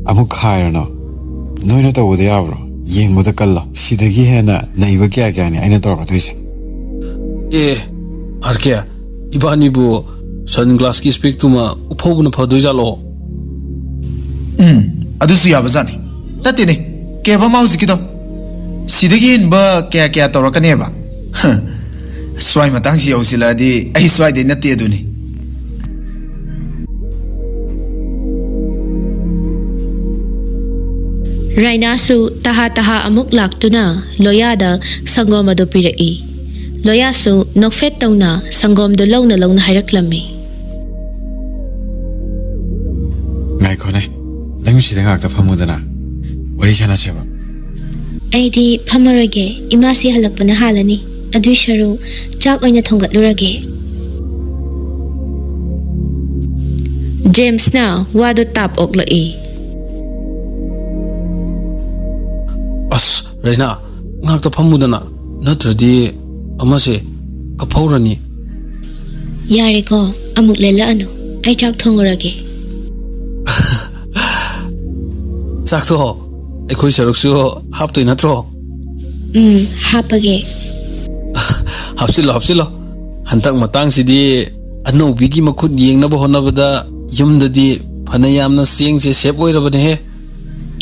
ꯑꯃꯨꯛ ꯈꯥꯏꯔꯅꯨ꯫ ꯅꯣꯏꯅ ꯇꯧꯕꯗ ꯌꯥꯕ꯭ꯔꯣ? ꯌꯦꯡꯕꯗ ꯀꯜꯂꯣ꯫ ꯁꯤꯗꯒꯤ ꯍꯦꯟꯅ ꯅꯩꯕ ꯀꯌꯥ ꯀꯌꯥꯅꯤ ꯑꯩꯅ ꯇꯧꯔꯛꯀꯗꯣꯏꯁꯦ꯫ ꯑꯦ, ꯑꯥꯔ ꯀꯦ, ꯏꯕꯥꯅꯤꯕꯨ ꯁꯟ ꯒ꯭ꯂꯥꯁꯀꯤ ꯏꯁꯄꯦꯛꯇꯨꯃ ꯎꯐꯧꯕꯅ ꯐꯗꯣꯏꯖꯥꯠꯂꯣ? ꯎꯝ, ꯑꯗꯨꯁꯨ ꯌꯥꯕꯖꯥꯠꯅꯤ꯫ ꯅꯠꯇꯦꯅꯦ, ꯀꯩ ꯍꯥꯏꯕ ꯑꯃ ꯍꯧꯖꯤꯛꯀꯤꯗꯣ? ꯁꯤꯗꯒꯤ ꯍꯦꯟꯕ ꯀꯌꯥ ꯀꯌꯥ ꯇꯧꯔꯛꯀꯅꯦꯕ? ꯍ, ꯁ꯭ꯋꯥꯏ ꯃꯇꯥꯡꯁꯤ ꯌꯧꯁꯤꯜꯂꯛꯑꯗꯤ ꯑꯩ ꯁ꯭ꯋꯥꯏꯗꯩ ꯅꯠꯇꯦ ꯑꯗꯨꯅꯤ꯫ ꯔꯥꯏꯅꯥꯁꯨ ꯇꯍꯥ ꯇꯍꯥ ꯑꯃꯨꯛ ꯂꯥꯛꯇꯨꯅ ꯂꯣꯌꯥꯗ ꯁꯪꯒꯣꯝ ꯑꯗꯨ ꯄꯤꯔꯛꯏ꯫ ꯂꯣꯌꯥꯁꯨ ꯅꯣꯛꯐꯦꯠ ꯇꯧꯅ ꯁꯪꯒꯣꯝꯗꯨ ꯂꯧꯅ ꯂꯧꯅ ꯍꯥꯏꯔꯛꯂꯝꯃꯤ꯫ ꯉꯥꯏꯈꯣꯅꯦ, ꯅꯪ ꯁꯤꯗ ꯉꯥꯛꯇ ꯐꯝꯃꯨꯗꯅ, ꯋꯥꯔꯤ ꯁꯥꯟꯅꯁꯦꯕ꯫ ꯑꯩꯗꯤ ꯐꯝꯃꯔꯣꯏꯒꯦ, ꯏꯃꯥꯁꯤ ꯍꯜꯂꯛꯄꯅ ꯍꯥꯜꯂꯅꯤ꯫ ꯑꯗꯨꯏ ꯁꯔꯨꯛ ꯆꯥꯛ ꯑꯣꯏꯅ ꯊꯣꯡꯒꯠꯂꯨꯔꯒꯦ꯫ ꯖꯦꯝꯁꯅ ꯋꯥꯗꯨ ꯇꯥꯞ ꯑꯣꯛꯂꯛꯏ꯫ ꯑꯁ, ꯔꯩꯅꯥ, ꯉꯥꯛꯇ ꯐꯝꯃꯨꯗꯅ, ꯅꯠꯇ꯭ꯔꯗꯤ ꯑꯃꯁꯦ ꯀꯞꯐꯧꯔꯅꯤ꯫ ꯌꯥꯔꯦꯀꯣ, ꯑꯃꯨꯛ ꯂꯦꯜꯂꯛꯑꯅꯨ꯫ ꯑꯩ ꯆꯥꯛ ꯊꯣꯡꯉꯨꯔꯒꯦ꯫ ꯆꯥꯛꯇꯣ ꯑꯩꯈꯣꯏ ꯁꯔꯨꯛꯁꯨ ꯍꯥꯞꯇꯣꯏ ꯅꯠꯇ꯭ꯔꯣ? ꯎꯝ, ꯍꯥꯞꯄꯒꯦ꯫ ꯍꯥꯞꯆꯤꯜꯂꯣ, ꯍꯥꯞꯆꯤꯜꯂꯣ꯫ ꯍꯟꯗꯛ ꯃꯇꯥꯡꯁꯤꯗꯤ ꯑꯅꯧꯕꯤꯒꯤ ꯃꯈꯨꯠ ꯌꯦꯡꯅꯕ ꯍꯣꯠꯅꯕꯗ ꯌꯨꯝꯗꯗꯤ ꯐꯅ ꯌꯥꯝꯅ ꯆꯦꯡꯁꯦ ꯁꯦꯞ ꯑꯣꯏꯔꯕꯅꯦꯍꯦ꯫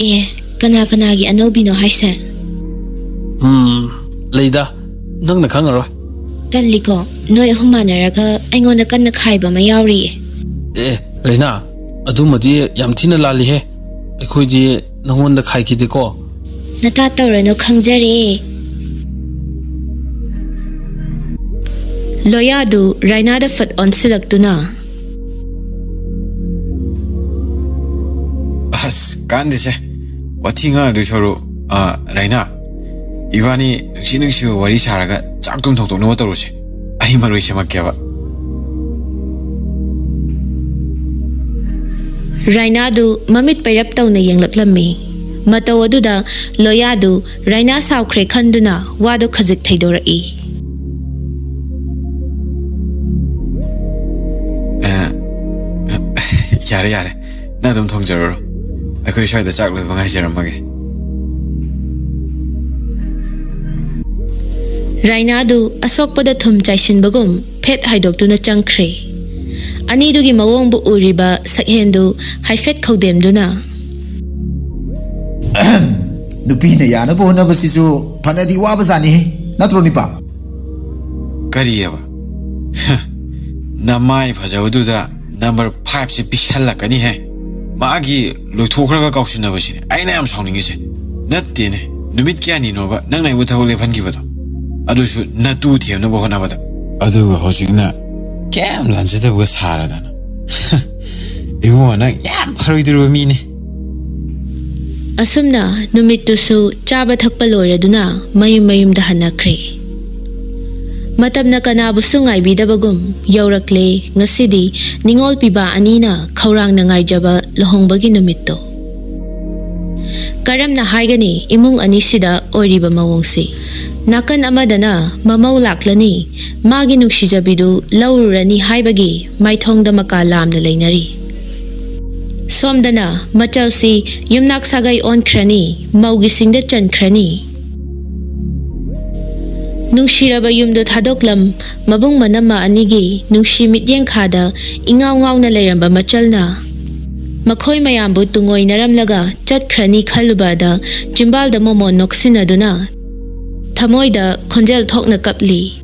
ꯑꯦ, ꯀꯅꯥ ꯀꯅꯥꯒꯤ ꯑꯅꯧꯕꯤꯅꯣ ꯍꯥꯏꯁꯦ? ꯎꯝ, ꯂꯩꯗ, ꯅꯪꯅ ꯈꯪꯉꯔꯣꯏ꯫ ꯇꯜꯂꯤꯀꯣ, ꯅꯣꯏ ꯑꯍꯨꯝ ꯃꯥꯟꯅꯔꯒ ꯑꯩꯉꯣꯟꯗ ꯀꯟꯅ ꯈꯥꯏꯕ ꯑꯃ ꯌꯥꯎꯔꯤꯌꯦ꯫ ꯑꯦ, ꯔꯩꯅꯥ, ꯑꯗꯨꯃꯗꯤ ꯌꯥꯝ ꯊꯤꯅ ꯂꯥꯜꯂꯤꯍꯦ꯫ ꯑꯩꯈꯣꯏꯗꯤ ꯅꯪꯉꯣꯟꯗ ꯈꯥꯏꯈꯤꯗꯦꯀꯣ꯫ ꯅꯇꯥ ꯇꯧꯔꯅꯨ, ꯈꯪꯖꯔꯦ꯫ ꯂꯣꯌꯥꯗꯨ ꯔꯥꯏꯅꯥꯗ ꯐꯠ ꯑꯣꯟꯁꯤꯜꯂꯛꯇꯨꯅ꯫ ꯑꯁ, ꯀꯥꯟꯗꯦꯁꯦ꯫ ꯋꯥꯊꯤ ꯉꯥꯡꯗꯣꯏ ꯁꯔꯨꯛ, ꯑ, ꯔꯥꯏꯅꯥ, ꯏꯕꯥꯅꯤ ꯅꯨꯡꯁꯤ ꯅꯨꯡꯁꯤꯕ ꯋꯥꯔꯤ ꯁꯥꯔꯒ ꯆꯥꯛ ꯇꯨꯝ ꯊꯣꯡꯗꯣꯛꯅꯕ ꯇꯧꯔꯁꯦ꯫ ꯑꯩ ꯃꯔꯣꯏ ꯁꯦꯝꯃꯛꯀꯦꯕ꯫ ꯔꯥꯏꯅꯥꯗꯨ ꯃꯃꯤꯠ ꯄꯩꯔꯞ ꯇꯧꯅ ꯌꯦꯡꯂꯛꯂꯝꯃꯤ꯫ ꯃꯇꯧ ꯑꯗꯨꯗ ꯂꯣꯌꯥꯗꯨ ꯔꯥꯏꯅꯥ ꯁꯥꯎꯈ꯭ꯔꯦ ꯈꯟꯗꯨꯅ ꯋꯥꯗꯨ ꯈꯖꯤꯛ ꯊꯩꯗꯣꯔꯛꯏ꯫ ꯑ, ꯌꯥꯔꯦ, ꯌꯥꯔꯦ꯫ ꯅꯪ ꯑꯗꯨꯝ ꯊꯣꯡꯖꯔꯨꯔꯣ꯫ ꯑꯩꯈꯣꯏ ꯁ꯭ꯋꯥꯏꯗ ꯆꯥꯛ ꯂꯣꯏꯕ ꯉꯥꯏꯖꯔꯝꯃꯒꯦ꯫ ꯔꯥꯏꯅꯥꯗꯨ ꯑꯁꯣꯛꯄꯗ ꯊꯨꯝ ꯆꯥꯏꯁꯤꯟꯕꯒꯨꯝ ꯐꯦꯠ ꯍꯥꯏꯗꯣꯛꯇꯨꯅ ꯆꯪꯈ꯭ꯔꯦ꯫ ꯑꯅꯤꯗꯨꯒꯤ ꯃꯑꯣꯡꯕꯨ ꯎꯔꯤꯕ ꯁꯛꯍꯦꯟꯗꯨ ꯍꯥꯏꯐꯦꯠ ꯈꯧꯗꯦꯝꯗꯨꯅ, ꯅꯨꯄꯤꯅ ꯌꯥꯅꯕ ꯍꯣꯠꯅꯕꯁꯤꯁꯨ ꯐꯅꯗꯤ ꯋꯥꯕꯖꯥꯠꯅꯤꯍꯦ, ꯅꯠꯇ꯭ꯔꯣ ꯅꯤꯄꯥ? ꯀꯔꯤꯑꯕ? ꯅꯃꯥꯏ ꯐꯖꯕꯗꯨꯗ ꯅꯝꯕꯔ ꯐꯥꯏꯚꯁꯦ ꯄꯤꯁꯜꯂꯛꯀꯅꯤꯍꯦ꯫ ꯃꯥꯒꯤ ꯂꯣꯏꯊꯣꯛꯈ꯭ꯔꯒ ꯀꯥꯎꯁꯤꯟꯅꯕꯁꯤꯅꯦ ꯑꯩꯅ ꯌꯥꯝ ꯁꯥꯎꯅꯤꯡꯉꯤꯁꯦ꯫ ꯅꯠꯇꯦꯅꯦ, ꯅꯨꯃꯤꯠ ꯀꯌꯥꯅꯤꯅꯣꯕ ꯅꯪꯅ ꯑꯩꯕꯨ ꯊꯕꯛ ꯂꯦꯞꯍꯟꯈꯤꯕꯗꯣ? ꯑꯗꯨꯁꯨ ꯅꯇꯨ ꯊꯦꯝꯅꯕ ꯍꯣꯠꯅꯕꯗ꯫ ꯑꯗꯨꯒ ꯍꯧꯖꯤꯛꯅ ꯀꯌꯥꯝ ꯂꯥꯟꯖꯗꯕꯒ ꯁꯥꯔꯗꯅ꯫ ꯏꯕꯨꯡꯉꯣ, ꯅꯪ ꯌꯥꯝ ꯐꯔꯣꯏꯗꯧꯔꯤꯕ ꯃꯤꯅꯤ꯫ ꯑꯁꯨꯝꯅ ꯅꯨꯃꯤꯠꯇꯨꯁꯨ ꯆꯥꯕ ꯊꯛꯄ ꯂꯣꯏꯔꯗꯨꯅ ꯃꯌꯨꯝ ꯃꯌꯨꯝꯗ ꯍꯟꯅꯈ꯭ꯔꯦ꯫ ꯃꯇꯝꯅ ꯀꯅꯥꯕꯨꯁꯨ ꯉꯥꯏꯕꯤꯗꯕꯒꯨꯝ ꯌꯧꯔꯛꯂꯦ ꯉꯁꯤꯗꯤ ꯅꯤꯉꯣꯜ ꯄꯤꯕ ꯑꯅꯤꯅ ꯈꯧꯔꯥꯡꯅ ꯉꯥꯏꯖꯕ ꯂꯨꯍꯣꯡꯕꯒꯤ ꯅꯨꯃꯤꯠꯇꯣ꯫ ꯀꯔꯝꯅ ꯍꯥꯏꯒꯅꯤ ꯏꯃꯨꯡ ꯑꯅꯤꯁꯤꯗ ꯑꯣꯏꯔꯤꯕ ꯃꯑꯣꯡꯁꯤ? ꯅꯥꯀꯟ ꯑꯃꯗꯅ ꯃꯃꯧ ꯂꯥꯛꯂꯅꯤ, ꯃꯥꯒꯤ ꯅꯨꯡꯁꯤꯖꯕꯤꯗꯨ ꯂꯧꯔꯨꯔꯅꯤ ꯍꯥꯏꯕꯒꯤ ꯃꯥꯏꯊꯣꯡꯗ ꯃꯀꯥ ꯂꯥꯝꯅ ꯂꯩꯅꯔꯤ꯫ ꯁꯣꯝꯗꯅ ꯃꯆꯜꯁꯤ ꯌꯨꯝꯅꯥꯛ ꯁꯥꯒꯩ ꯑꯣꯟꯈ꯭ꯔꯅꯤ, ꯃꯧꯒꯤ ꯁꯤꯡꯗ ꯆꯟꯈ꯭ꯔꯅꯤ꯫ ꯅꯨꯡꯁꯤꯔꯕ ꯌꯨꯝꯗꯣ ꯊꯥꯗꯣꯛꯂꯝ, ꯃꯕꯨꯡ ꯃꯅꯝꯃ ꯑꯅꯤꯒꯤ ꯅꯨꯡꯁꯤ ꯃꯤꯠꯌꯦꯡ ꯈꯥꯗ ꯏꯉꯥꯎ ꯉꯥꯎꯅ ꯂꯩꯔꯝꯕ ꯃꯆꯜꯅ ꯃꯈꯣꯏ ꯃꯌꯥꯝꯕꯨ ꯇꯨꯡꯑꯣꯏꯅꯔꯝꯂꯒ ꯆꯠꯈ꯭ꯔꯅꯤ ꯈꯜꯂꯨꯕꯗ ꯆꯤꯝꯕꯥꯜꯗ ꯃꯣꯃꯣꯟ ꯅꯣꯛꯁꯤꯟꯅꯗꯨꯅ ꯊꯃꯣꯏꯗ ꯈꯣꯟꯖꯦꯜ ꯊꯣꯛꯅ ꯀꯞꯂꯤ꯫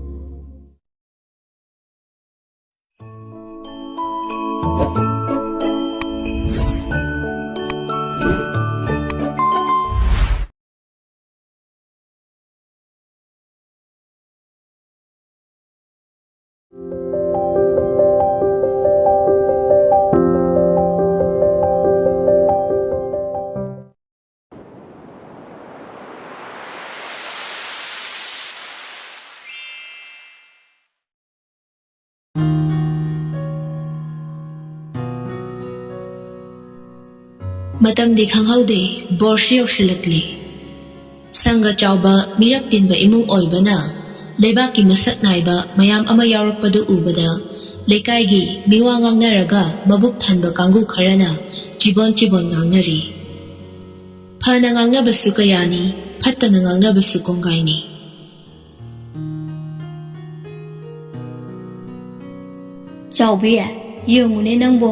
ꯃꯇꯝꯗꯤ ꯈꯪꯍꯧꯗꯦ, ꯕꯣꯔꯁꯨ ꯌꯧꯁꯤꯜꯂꯛꯂꯤ꯫ ꯁꯪꯒ ꯆꯥꯎꯕ, ꯃꯤꯔꯛ ꯇꯤꯟꯕ ꯏꯃꯨꯡ ꯑꯣꯏꯕꯅ ꯂꯩꯕꯥꯛꯀꯤ ꯃꯁꯛ ꯅꯥꯏꯕ ꯃꯌꯥꯝ ꯑꯃ ꯌꯥꯎꯔꯛꯄꯗꯨ ꯎꯕꯗ ꯂꯩꯀꯥꯏꯒꯤ ꯃꯤꯋꯥ ꯉꯥꯡꯅꯔꯒ ꯃꯕꯨꯛ ꯊꯟꯕ ꯀꯥꯡꯕꯨ ꯈꯔꯅ ꯆꯤꯕꯣꯟ ꯆꯤꯕꯣꯟ ꯉꯥꯡꯅꯔꯤ꯫ ꯐꯅ ꯉꯥꯡꯅꯕꯁꯨ ꯀꯌꯥꯅꯤ, ꯐꯠꯇꯅ ꯉꯥꯡꯅꯕꯁꯨ ꯀꯣꯡꯒꯥꯏꯅꯤ꯫ ꯆꯥꯎꯕꯤ, ꯌꯦꯡꯉꯨꯅꯦ ꯅꯪꯕꯣ꯫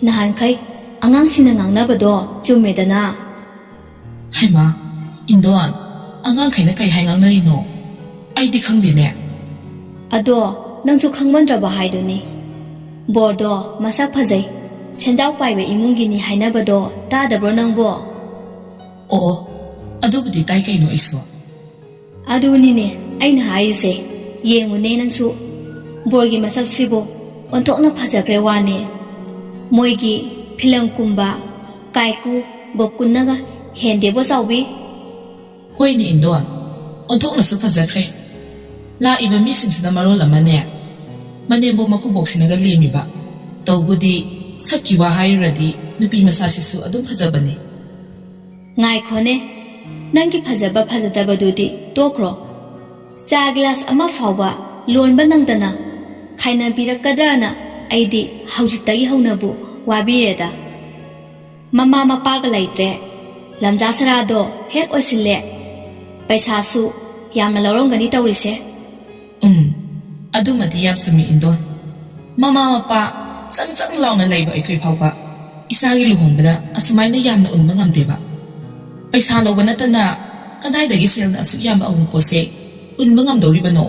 ꯅꯍꯥꯟꯈꯩ ꯑꯉꯥꯡꯁꯤꯡꯅ ꯉꯥꯡꯅꯕꯗꯣ ꯆꯨꯝꯃꯦꯗꯅ꯫ ꯍꯩꯃꯥ, ꯏꯟꯗꯣꯟ, ꯑꯉꯥꯡꯈꯩꯅ ꯀꯩ ꯍꯥꯏ ꯉꯥꯡꯅꯔꯤꯅꯣ? ꯑꯩꯗꯤ ꯈꯪꯗꯦꯅꯦ꯫ ꯑꯗꯣ ꯅꯪꯁꯨ ꯈꯪꯃꯟꯗ꯭ꯔꯕ ꯍꯥꯏꯗꯨꯅꯤ꯫ ꯕꯣꯔꯗꯣ ꯃꯁꯛ ꯐꯖꯩ, ꯁꯦꯟꯖꯥꯎ ꯄꯥꯏꯕ ꯏꯃꯨꯡꯒꯤꯅꯤ ꯍꯥꯏꯅꯕꯗꯣ ꯇꯥꯗꯕ꯭ꯔꯣ ꯅꯪꯕꯣ? ꯑꯣ, ꯑꯗꯨꯕꯨꯗꯤ ꯇꯥꯏ ꯀꯩꯅꯣ ꯑꯩꯁꯨ꯫ ꯑꯗꯨꯅꯤꯅꯦ ꯑꯩꯅ ꯍꯥꯏꯔꯤꯁꯦ꯫ ꯌꯦꯡꯉꯨꯅꯦ ꯅꯪꯁꯨ, ꯕꯣꯔꯒꯤ ꯃꯁꯛꯁꯤꯕꯨ ꯑꯣꯟꯊꯣꯛꯅ ꯐꯖꯈ꯭ꯔꯦ ꯋꯥꯅꯦ꯫ ꯃꯣꯏꯒꯤ ꯐꯤꯂꯝ ꯀꯨꯝꯕ ꯀꯥꯏꯀꯨ, ꯒꯣꯀꯨꯟꯅꯒ ꯍꯦꯟꯗꯦꯕꯣ ꯆꯥꯎꯕꯤ꯫ ꯍꯣꯏꯅꯦ ꯏꯟꯗꯣꯟ, ꯑꯣꯟꯊꯣꯛꯅꯁꯨ ꯐꯖꯈ꯭ꯔꯦ꯫ ꯂꯥꯛꯏꯕ ꯃꯤꯁꯤꯡꯁꯤꯅ ꯃꯔꯣꯜ ꯑꯃꯅꯦ, ꯃꯅꯦꯝꯕꯣꯛ ꯃꯀꯨꯕꯣꯛꯁꯤꯅꯒ ꯂꯦꯝꯃꯤꯕ꯫ ꯇꯧꯕꯨꯗꯤ ꯁꯛꯀꯤ ꯋꯥ ꯍꯥꯏꯔꯨꯔꯗꯤ ꯅꯨꯄꯤ ꯃꯆꯥꯁꯤꯁꯨ ꯑꯗꯨꯝ ꯐꯖꯕꯅꯤ꯫ ꯉꯥꯏꯈꯣꯅꯦ, ꯅꯪꯒꯤ ꯐꯖꯕ ꯐꯖꯗꯕꯗꯨꯗꯤ ꯇꯣꯛꯈ꯭ꯔꯣ꯫ ꯆꯥ ꯒꯤꯂꯥꯁ ꯑꯃ ꯐꯥꯎꯕ ꯂꯣꯟꯕ ꯅꯪꯗꯅ ꯈꯥꯏꯅꯕꯤꯔꯛꯀꯗ꯭ꯔꯅ ꯑꯩꯗꯤ ꯍꯧꯖꯤꯛꯇꯒꯤ ꯍꯧꯅꯕꯨ ꯋꯥꯕꯤꯔꯦꯗ꯫ ꯃꯃꯥ ꯃꯄꯥꯒ ꯂꯩꯇ꯭ꯔꯦ, ꯂꯝꯖꯥ ꯁꯔꯥꯗꯣ ꯍꯦꯛ ꯑꯣꯏꯁꯤꯜꯂꯦ꯫ ꯄꯩꯁꯥꯁꯨ ꯌꯥꯝꯅ ꯂꯧꯔꯝꯒꯅꯤ ꯇꯧꯔꯤꯁꯦ꯫ ꯎꯝ, ꯑꯗꯨꯃꯗꯤ ꯌꯥꯝ ꯆꯨꯝꯃꯤ ꯏꯟꯗꯣꯟ꯫ ꯃꯃꯥ ꯃꯄꯥ ꯆꯪ ꯆꯪ ꯂꯥꯎꯅ ꯂꯩꯕ ꯑꯩꯈꯣꯏ ꯐꯥꯎꯕ ꯏꯆꯥꯒꯤ ꯂꯨꯍꯣꯡꯕꯗ ꯑꯁꯨꯃꯥꯏꯅ ꯌꯥꯝꯅ ꯎꯟꯕ ꯉꯝꯗꯦꯕ꯫ ꯄꯩꯁꯥ ꯂꯧꯕ ꯅꯠꯇꯅ ꯀꯗꯥꯏꯗꯒꯤ ꯁꯦꯜꯅ ꯑꯁꯨꯛ ꯌꯥꯝꯕ ꯑꯋꯨꯟꯄꯣꯠꯁꯦ ꯎꯟꯕ ꯉꯝꯗꯧꯔꯤꯕꯅꯣ?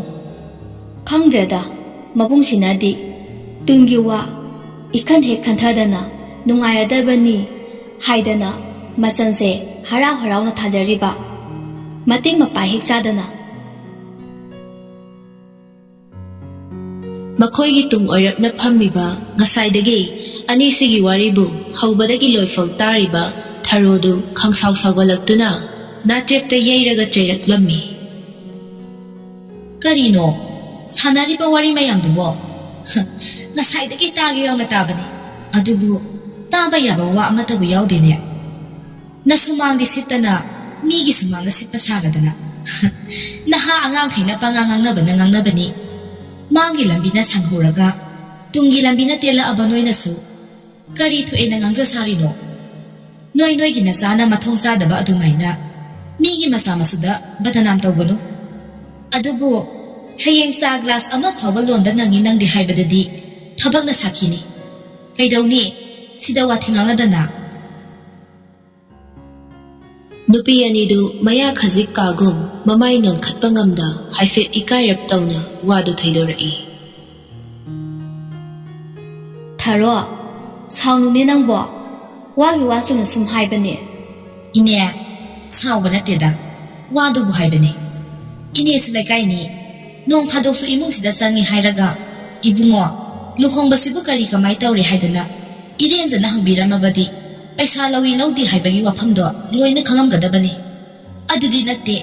ꯈꯪꯗ꯭ꯔꯦꯗ, ꯃꯕꯨꯡꯁꯤꯅꯗꯤ ꯇꯨꯡꯒꯤ ꯋꯥ ꯏꯈꯟ ꯍꯦꯛ ꯈꯟꯊꯗꯅ ꯅꯨꯡꯉꯥꯏꯔꯗꯕꯅꯤ ꯍꯥꯏꯗꯅ ꯃꯆꯟꯁꯦ ꯍꯔꯥꯎ ꯍꯔꯥꯎꯅ ꯊꯥꯖꯔꯤꯕ, ꯃꯇꯤꯛ ꯃꯄꯥꯏ ꯍꯦꯛ ꯆꯥꯗꯅ꯫ ꯃꯈꯣꯏꯒꯤ ꯇꯨꯡ ꯑꯣꯏꯔꯞꯅ ꯐꯝꯂꯤꯕ ꯉꯁꯥꯏꯗꯒꯤ ꯑꯅꯤꯁꯤꯒꯤ ꯋꯥꯔꯤꯕꯨ ꯍꯧꯕꯗꯒꯤ ꯂꯣꯏꯐꯥꯎ ꯇꯥꯔꯤꯕ ꯊꯔꯣꯗꯨ ꯈꯪꯁꯥꯎ ꯁꯥꯎꯒꯠꯂꯛꯇꯨꯅ ꯅꯥꯆꯦꯞꯇ ꯌꯩꯔꯒ ꯆꯩꯔꯛꯂꯝꯃꯤ꯫ ꯀꯔꯤꯅꯣ? ꯁꯥꯟꯅꯔꯤꯕ ꯋꯥꯔꯤ ꯃꯌꯥꯝꯗꯨꯕꯣ? ꯉꯁꯥꯏꯗꯒꯤ ꯇꯥꯒꯦ ꯌꯥꯎꯅ ꯇꯥꯕꯅꯤ, ꯑꯗꯨꯕꯨ ꯇꯥꯕ ꯌꯥꯕ ꯋꯥ ꯑꯃꯠꯇꯕꯨ ꯌꯥꯎꯗꯦꯅꯦ꯫ ꯅꯁꯨꯃꯥꯡꯗꯤ ꯁꯤꯠꯇꯅ ꯃꯤꯒꯤ ꯁꯨꯃꯥꯡꯗ ꯁꯤꯠꯄ ꯁꯥꯔꯗꯅ꯫ ꯅꯍꯥ ꯑꯉꯥꯡꯈꯩꯅ ꯄꯉꯥꯡ ꯉꯥꯡꯅꯕꯅ ꯉꯥꯡꯅꯕꯅꯤ꯫ ꯃꯥꯡꯒꯤ ꯂꯝꯕꯤꯅ ꯁꯥꯡꯍꯧꯔꯒ ꯇꯨꯡꯒꯤ ꯂꯝꯕꯤꯅ ꯇꯦꯜꯂꯛꯑꯕ ꯅꯣꯏꯅꯁꯨ ꯀꯔꯤ ꯊꯣꯛꯑꯦꯅ ꯉꯥꯡꯖ ꯁꯥꯔꯤꯅꯣ? ꯅꯣꯏ ꯅꯣꯏꯒꯤ ꯅꯆꯥꯅ ꯃꯊꯣꯡ ꯆꯥꯗꯕ ꯑꯗꯨꯃꯥꯏꯅ ꯃꯤꯒꯤ ꯃꯆꯥ ꯃꯁꯨꯗ ꯕꯗꯅꯥꯝ ꯇꯧꯒꯅꯨ꯫ ꯑꯗꯨꯕꯨ ꯍꯌꯦꯡ ꯆꯥ ꯒ꯭ꯂꯥꯁ ꯑꯃ ꯐꯥꯎꯕ ꯂꯣꯟꯕ ꯅꯪꯉꯤ ꯅꯪꯗꯦ ꯍꯥꯏꯕꯗꯨꯗꯤ ꯊꯕꯛꯅ ꯁꯥꯈꯤꯅꯤ꯫ ꯀꯩꯗꯧꯅꯤ? ꯁꯤꯗ ꯋꯥꯊꯤ ꯉꯥꯡꯅꯗꯅ꯫ ꯅꯨꯄꯤ ꯑꯅꯤꯗꯨ ꯃꯌꯥ ꯈꯖꯤꯛ ꯀꯥꯒꯨꯝ ꯃꯃꯥꯏ ꯉꯥꯡꯈꯠꯄ ꯉꯝꯗ ꯍꯥꯏꯐꯦꯠ ꯏꯀꯥꯏꯔꯞ ꯇꯧꯅ ꯋꯥꯗꯨ ꯊꯩꯗꯣꯔꯛꯏ꯫ ꯊꯔꯣ, ꯁꯥꯎꯅꯨꯅꯦ ꯅꯪꯕꯣ, ꯋꯥꯒꯤ ꯋꯥ ꯆꯨꯝꯅ ꯁꯨꯝ ꯍꯥꯏꯕꯅꯦ꯫ ꯏꯅꯦ, ꯁꯥꯎꯕ ꯅꯠꯇꯦꯗ, ꯋꯥꯗꯨꯕꯨ ꯍꯥꯏꯕꯅꯦ꯫ ꯏꯅꯦꯁꯨ ꯂꯩꯀꯥꯏꯅꯤ, ꯅꯣꯡ ꯐꯥꯗꯣꯛꯁꯨ ꯏꯃꯨꯡꯁꯤꯗ ꯆꯪꯉꯤ ꯍꯥꯏꯔꯒ, "ꯏꯕꯨꯡꯉꯣ, ꯂꯨꯍꯣꯡꯕꯁꯤꯕꯨ ꯀꯔꯤ ꯀꯃꯥꯏ ꯇꯧꯔꯤ?" ꯍꯥꯏꯗꯅ ꯏꯔꯦꯟꯖꯅ ꯍꯪꯕꯤꯔꯝꯃꯕꯗꯤ ꯄꯩꯁꯥ ꯂꯧꯏ ꯂꯧꯗꯦ ꯍꯥꯏꯕꯒꯤ ꯋꯥꯐꯝꯗꯣ ꯂꯣꯏꯅ ꯈꯪꯉꯝꯒꯗꯕꯅꯤ꯫ ꯑꯗꯨꯗꯤ ꯅꯠꯇꯦ꯫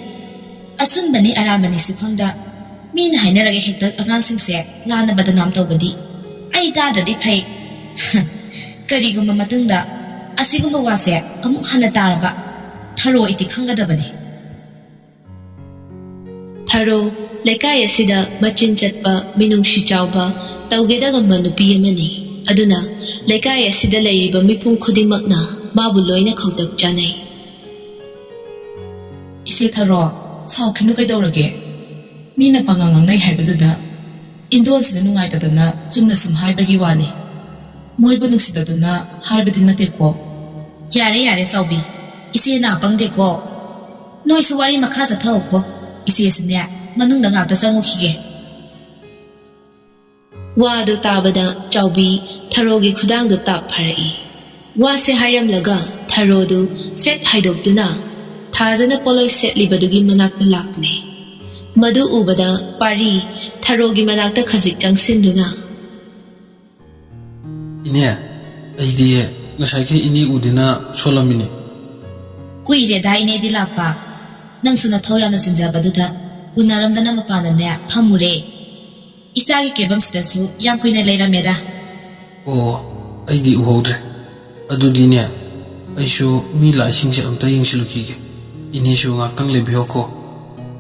ꯑꯆꯨꯝꯕꯅꯤ ꯑꯔꯥꯟꯕꯅꯤꯁꯨ ꯈꯪꯗ, ꯃꯤꯅ ꯍꯥꯏꯅꯔꯒ ꯍꯦꯛꯇ ꯑꯉꯥꯡꯁꯤꯡꯁꯦ ꯂꯥꯟꯅ ꯕꯗꯅꯥꯝ ꯇꯧꯕꯗꯤ ꯑꯩ ꯇꯥꯗ꯭ꯔꯗꯤ ꯐꯩ꯫ ꯀꯔꯤꯒꯨꯝꯕ ꯃꯇꯨꯡꯗ ꯑꯁꯤꯒꯨꯝꯕ ꯋꯥꯁꯦ ꯑꯃꯨꯛ ꯍꯟꯅ ꯇꯥꯔꯕ, ꯊꯔꯣ ꯏꯇꯤ ꯈꯪꯒꯗꯕꯅꯤ꯫ ꯊꯔꯣ ꯂꯩꯀꯥꯏ ꯑꯁꯤꯗ ꯃꯆꯤꯟ ꯆꯠꯄ, ꯃꯤꯅꯨꯡꯁꯤ ꯆꯥꯎꯕ, ꯇꯧꯒꯦꯗꯒꯝꯕ ꯅꯨꯄꯤ ꯑꯃꯅꯤ꯫ ꯑꯗꯨꯅ ꯂꯩꯀꯥꯏ ꯑꯁꯤꯗ ꯂꯩꯔꯤꯕ ꯃꯤꯄꯨꯝ ꯈꯨꯗꯤꯡꯃꯛꯅ ꯃꯥꯕꯨ ꯂꯣꯏꯅ ꯈꯧꯇꯛ ꯆꯥꯅꯩ꯫ "ꯏꯆꯦ ꯊꯔꯣ, ꯁꯥꯎꯈꯤꯅꯨ ꯀꯩꯗꯧꯔꯒꯦ? ꯃꯤꯅ ꯄꯉꯥꯡ ꯉꯥꯡꯅꯩ ꯍꯥꯏꯕꯗꯨꯗ ꯏꯟꯗꯣꯟꯁꯤꯅ ꯅꯨꯡꯉꯥꯏꯇꯗꯅ ꯆꯨꯝꯅ ꯁꯨꯝ ꯍꯥꯏꯕꯒꯤ ꯋꯥꯅꯤ꯫ ꯃꯣꯏꯕꯨ ꯅꯨꯡꯁꯤꯗꯗꯨꯅ ꯍꯥꯏꯕꯗꯤ ꯅꯠꯇꯦꯀꯣ꯫" "ꯌꯥꯔꯦ, ꯌꯥꯔꯦ, ꯆꯥꯎꯕꯤ꯫ ꯏꯆꯦ ꯅꯥ ꯄꯪꯗꯦꯀꯣ꯫ ꯅꯣꯏꯁꯨ ꯋꯥꯔꯤ ꯃꯈꯥ ꯆꯠꯊꯧꯀꯣ꯫ ꯏꯆꯦꯁꯨꯅꯦ, ꯃꯅꯨꯡꯗ ꯉꯥꯛꯇ ꯆꯪꯉꯨꯈꯤꯒꯦ꯫" ꯋꯥꯗꯨ ꯇꯥꯕꯗ ꯆꯥꯎꯕꯤ ꯊꯔꯣꯒꯤ ꯈꯨꯗꯥꯡꯗꯨ ꯇꯥꯞ ꯐꯥꯔꯛꯏ꯫ ꯋꯥꯁꯦ ꯍꯥꯏꯔꯝꯂꯒ ꯊꯔꯣꯗꯨ ꯐꯦꯠ ꯍꯥꯏꯗꯣꯛꯇꯨꯅ ꯊꯥꯖꯅ ꯄꯣꯠꯂꯣꯏ ꯁꯦꯠꯂꯤꯕꯗꯨꯒꯤ ꯃꯅꯥꯛꯇ ꯂꯥꯛꯂꯦ꯫ ꯃꯗꯨ ꯎꯕꯗ ꯄꯥꯔꯤ ꯊꯔꯣꯒꯤ ꯃꯅꯥꯛꯇ ꯈꯖꯤꯛ ꯆꯪꯁꯤꯟꯗꯨꯅ, "ꯏꯅꯦ, ꯑꯩꯗꯤ ꯉꯁꯥꯏꯈꯩ ꯏꯅꯦ ꯎꯗꯦꯅ ꯁꯣꯜꯂꯝꯃꯤꯅꯦ꯫" "ꯀꯨꯏꯔꯦꯗ ꯏꯅꯦꯗꯤ ꯂꯥꯛꯄ꯫ ꯅꯪꯁꯨ ꯅꯊꯧ ꯌꯥꯝꯅ ꯆꯤꯟꯖꯕꯗꯨꯗ ꯎꯅꯔꯝꯗꯅ ꯃꯄꯥꯟꯗꯅꯦ ꯐꯝꯃꯨꯔꯦ꯫ ꯏꯆꯥꯒꯤ ꯀꯦꯕꯝꯁꯤꯗꯁꯨ ꯌꯥꯝ ꯀꯨꯏꯅ ꯂꯩꯔꯝꯃꯦꯗ꯫" "ꯑꯣ, ꯑꯩꯗꯤ ꯎꯍꯧꯗ꯭ꯔꯦ꯫ ꯑꯗꯨꯗꯤꯅꯦ, ꯑꯩꯁꯨ ꯃꯤ ꯂꯥꯛꯏꯁꯤꯡꯁꯦ ꯑꯝꯇ ꯌꯦꯡꯁꯤꯜꯂꯨꯈꯤꯒꯦ꯫ ꯏꯅꯦꯁꯨ ꯉꯥꯛꯇꯪ ꯂꯩꯕꯤꯌꯣꯀꯣ꯫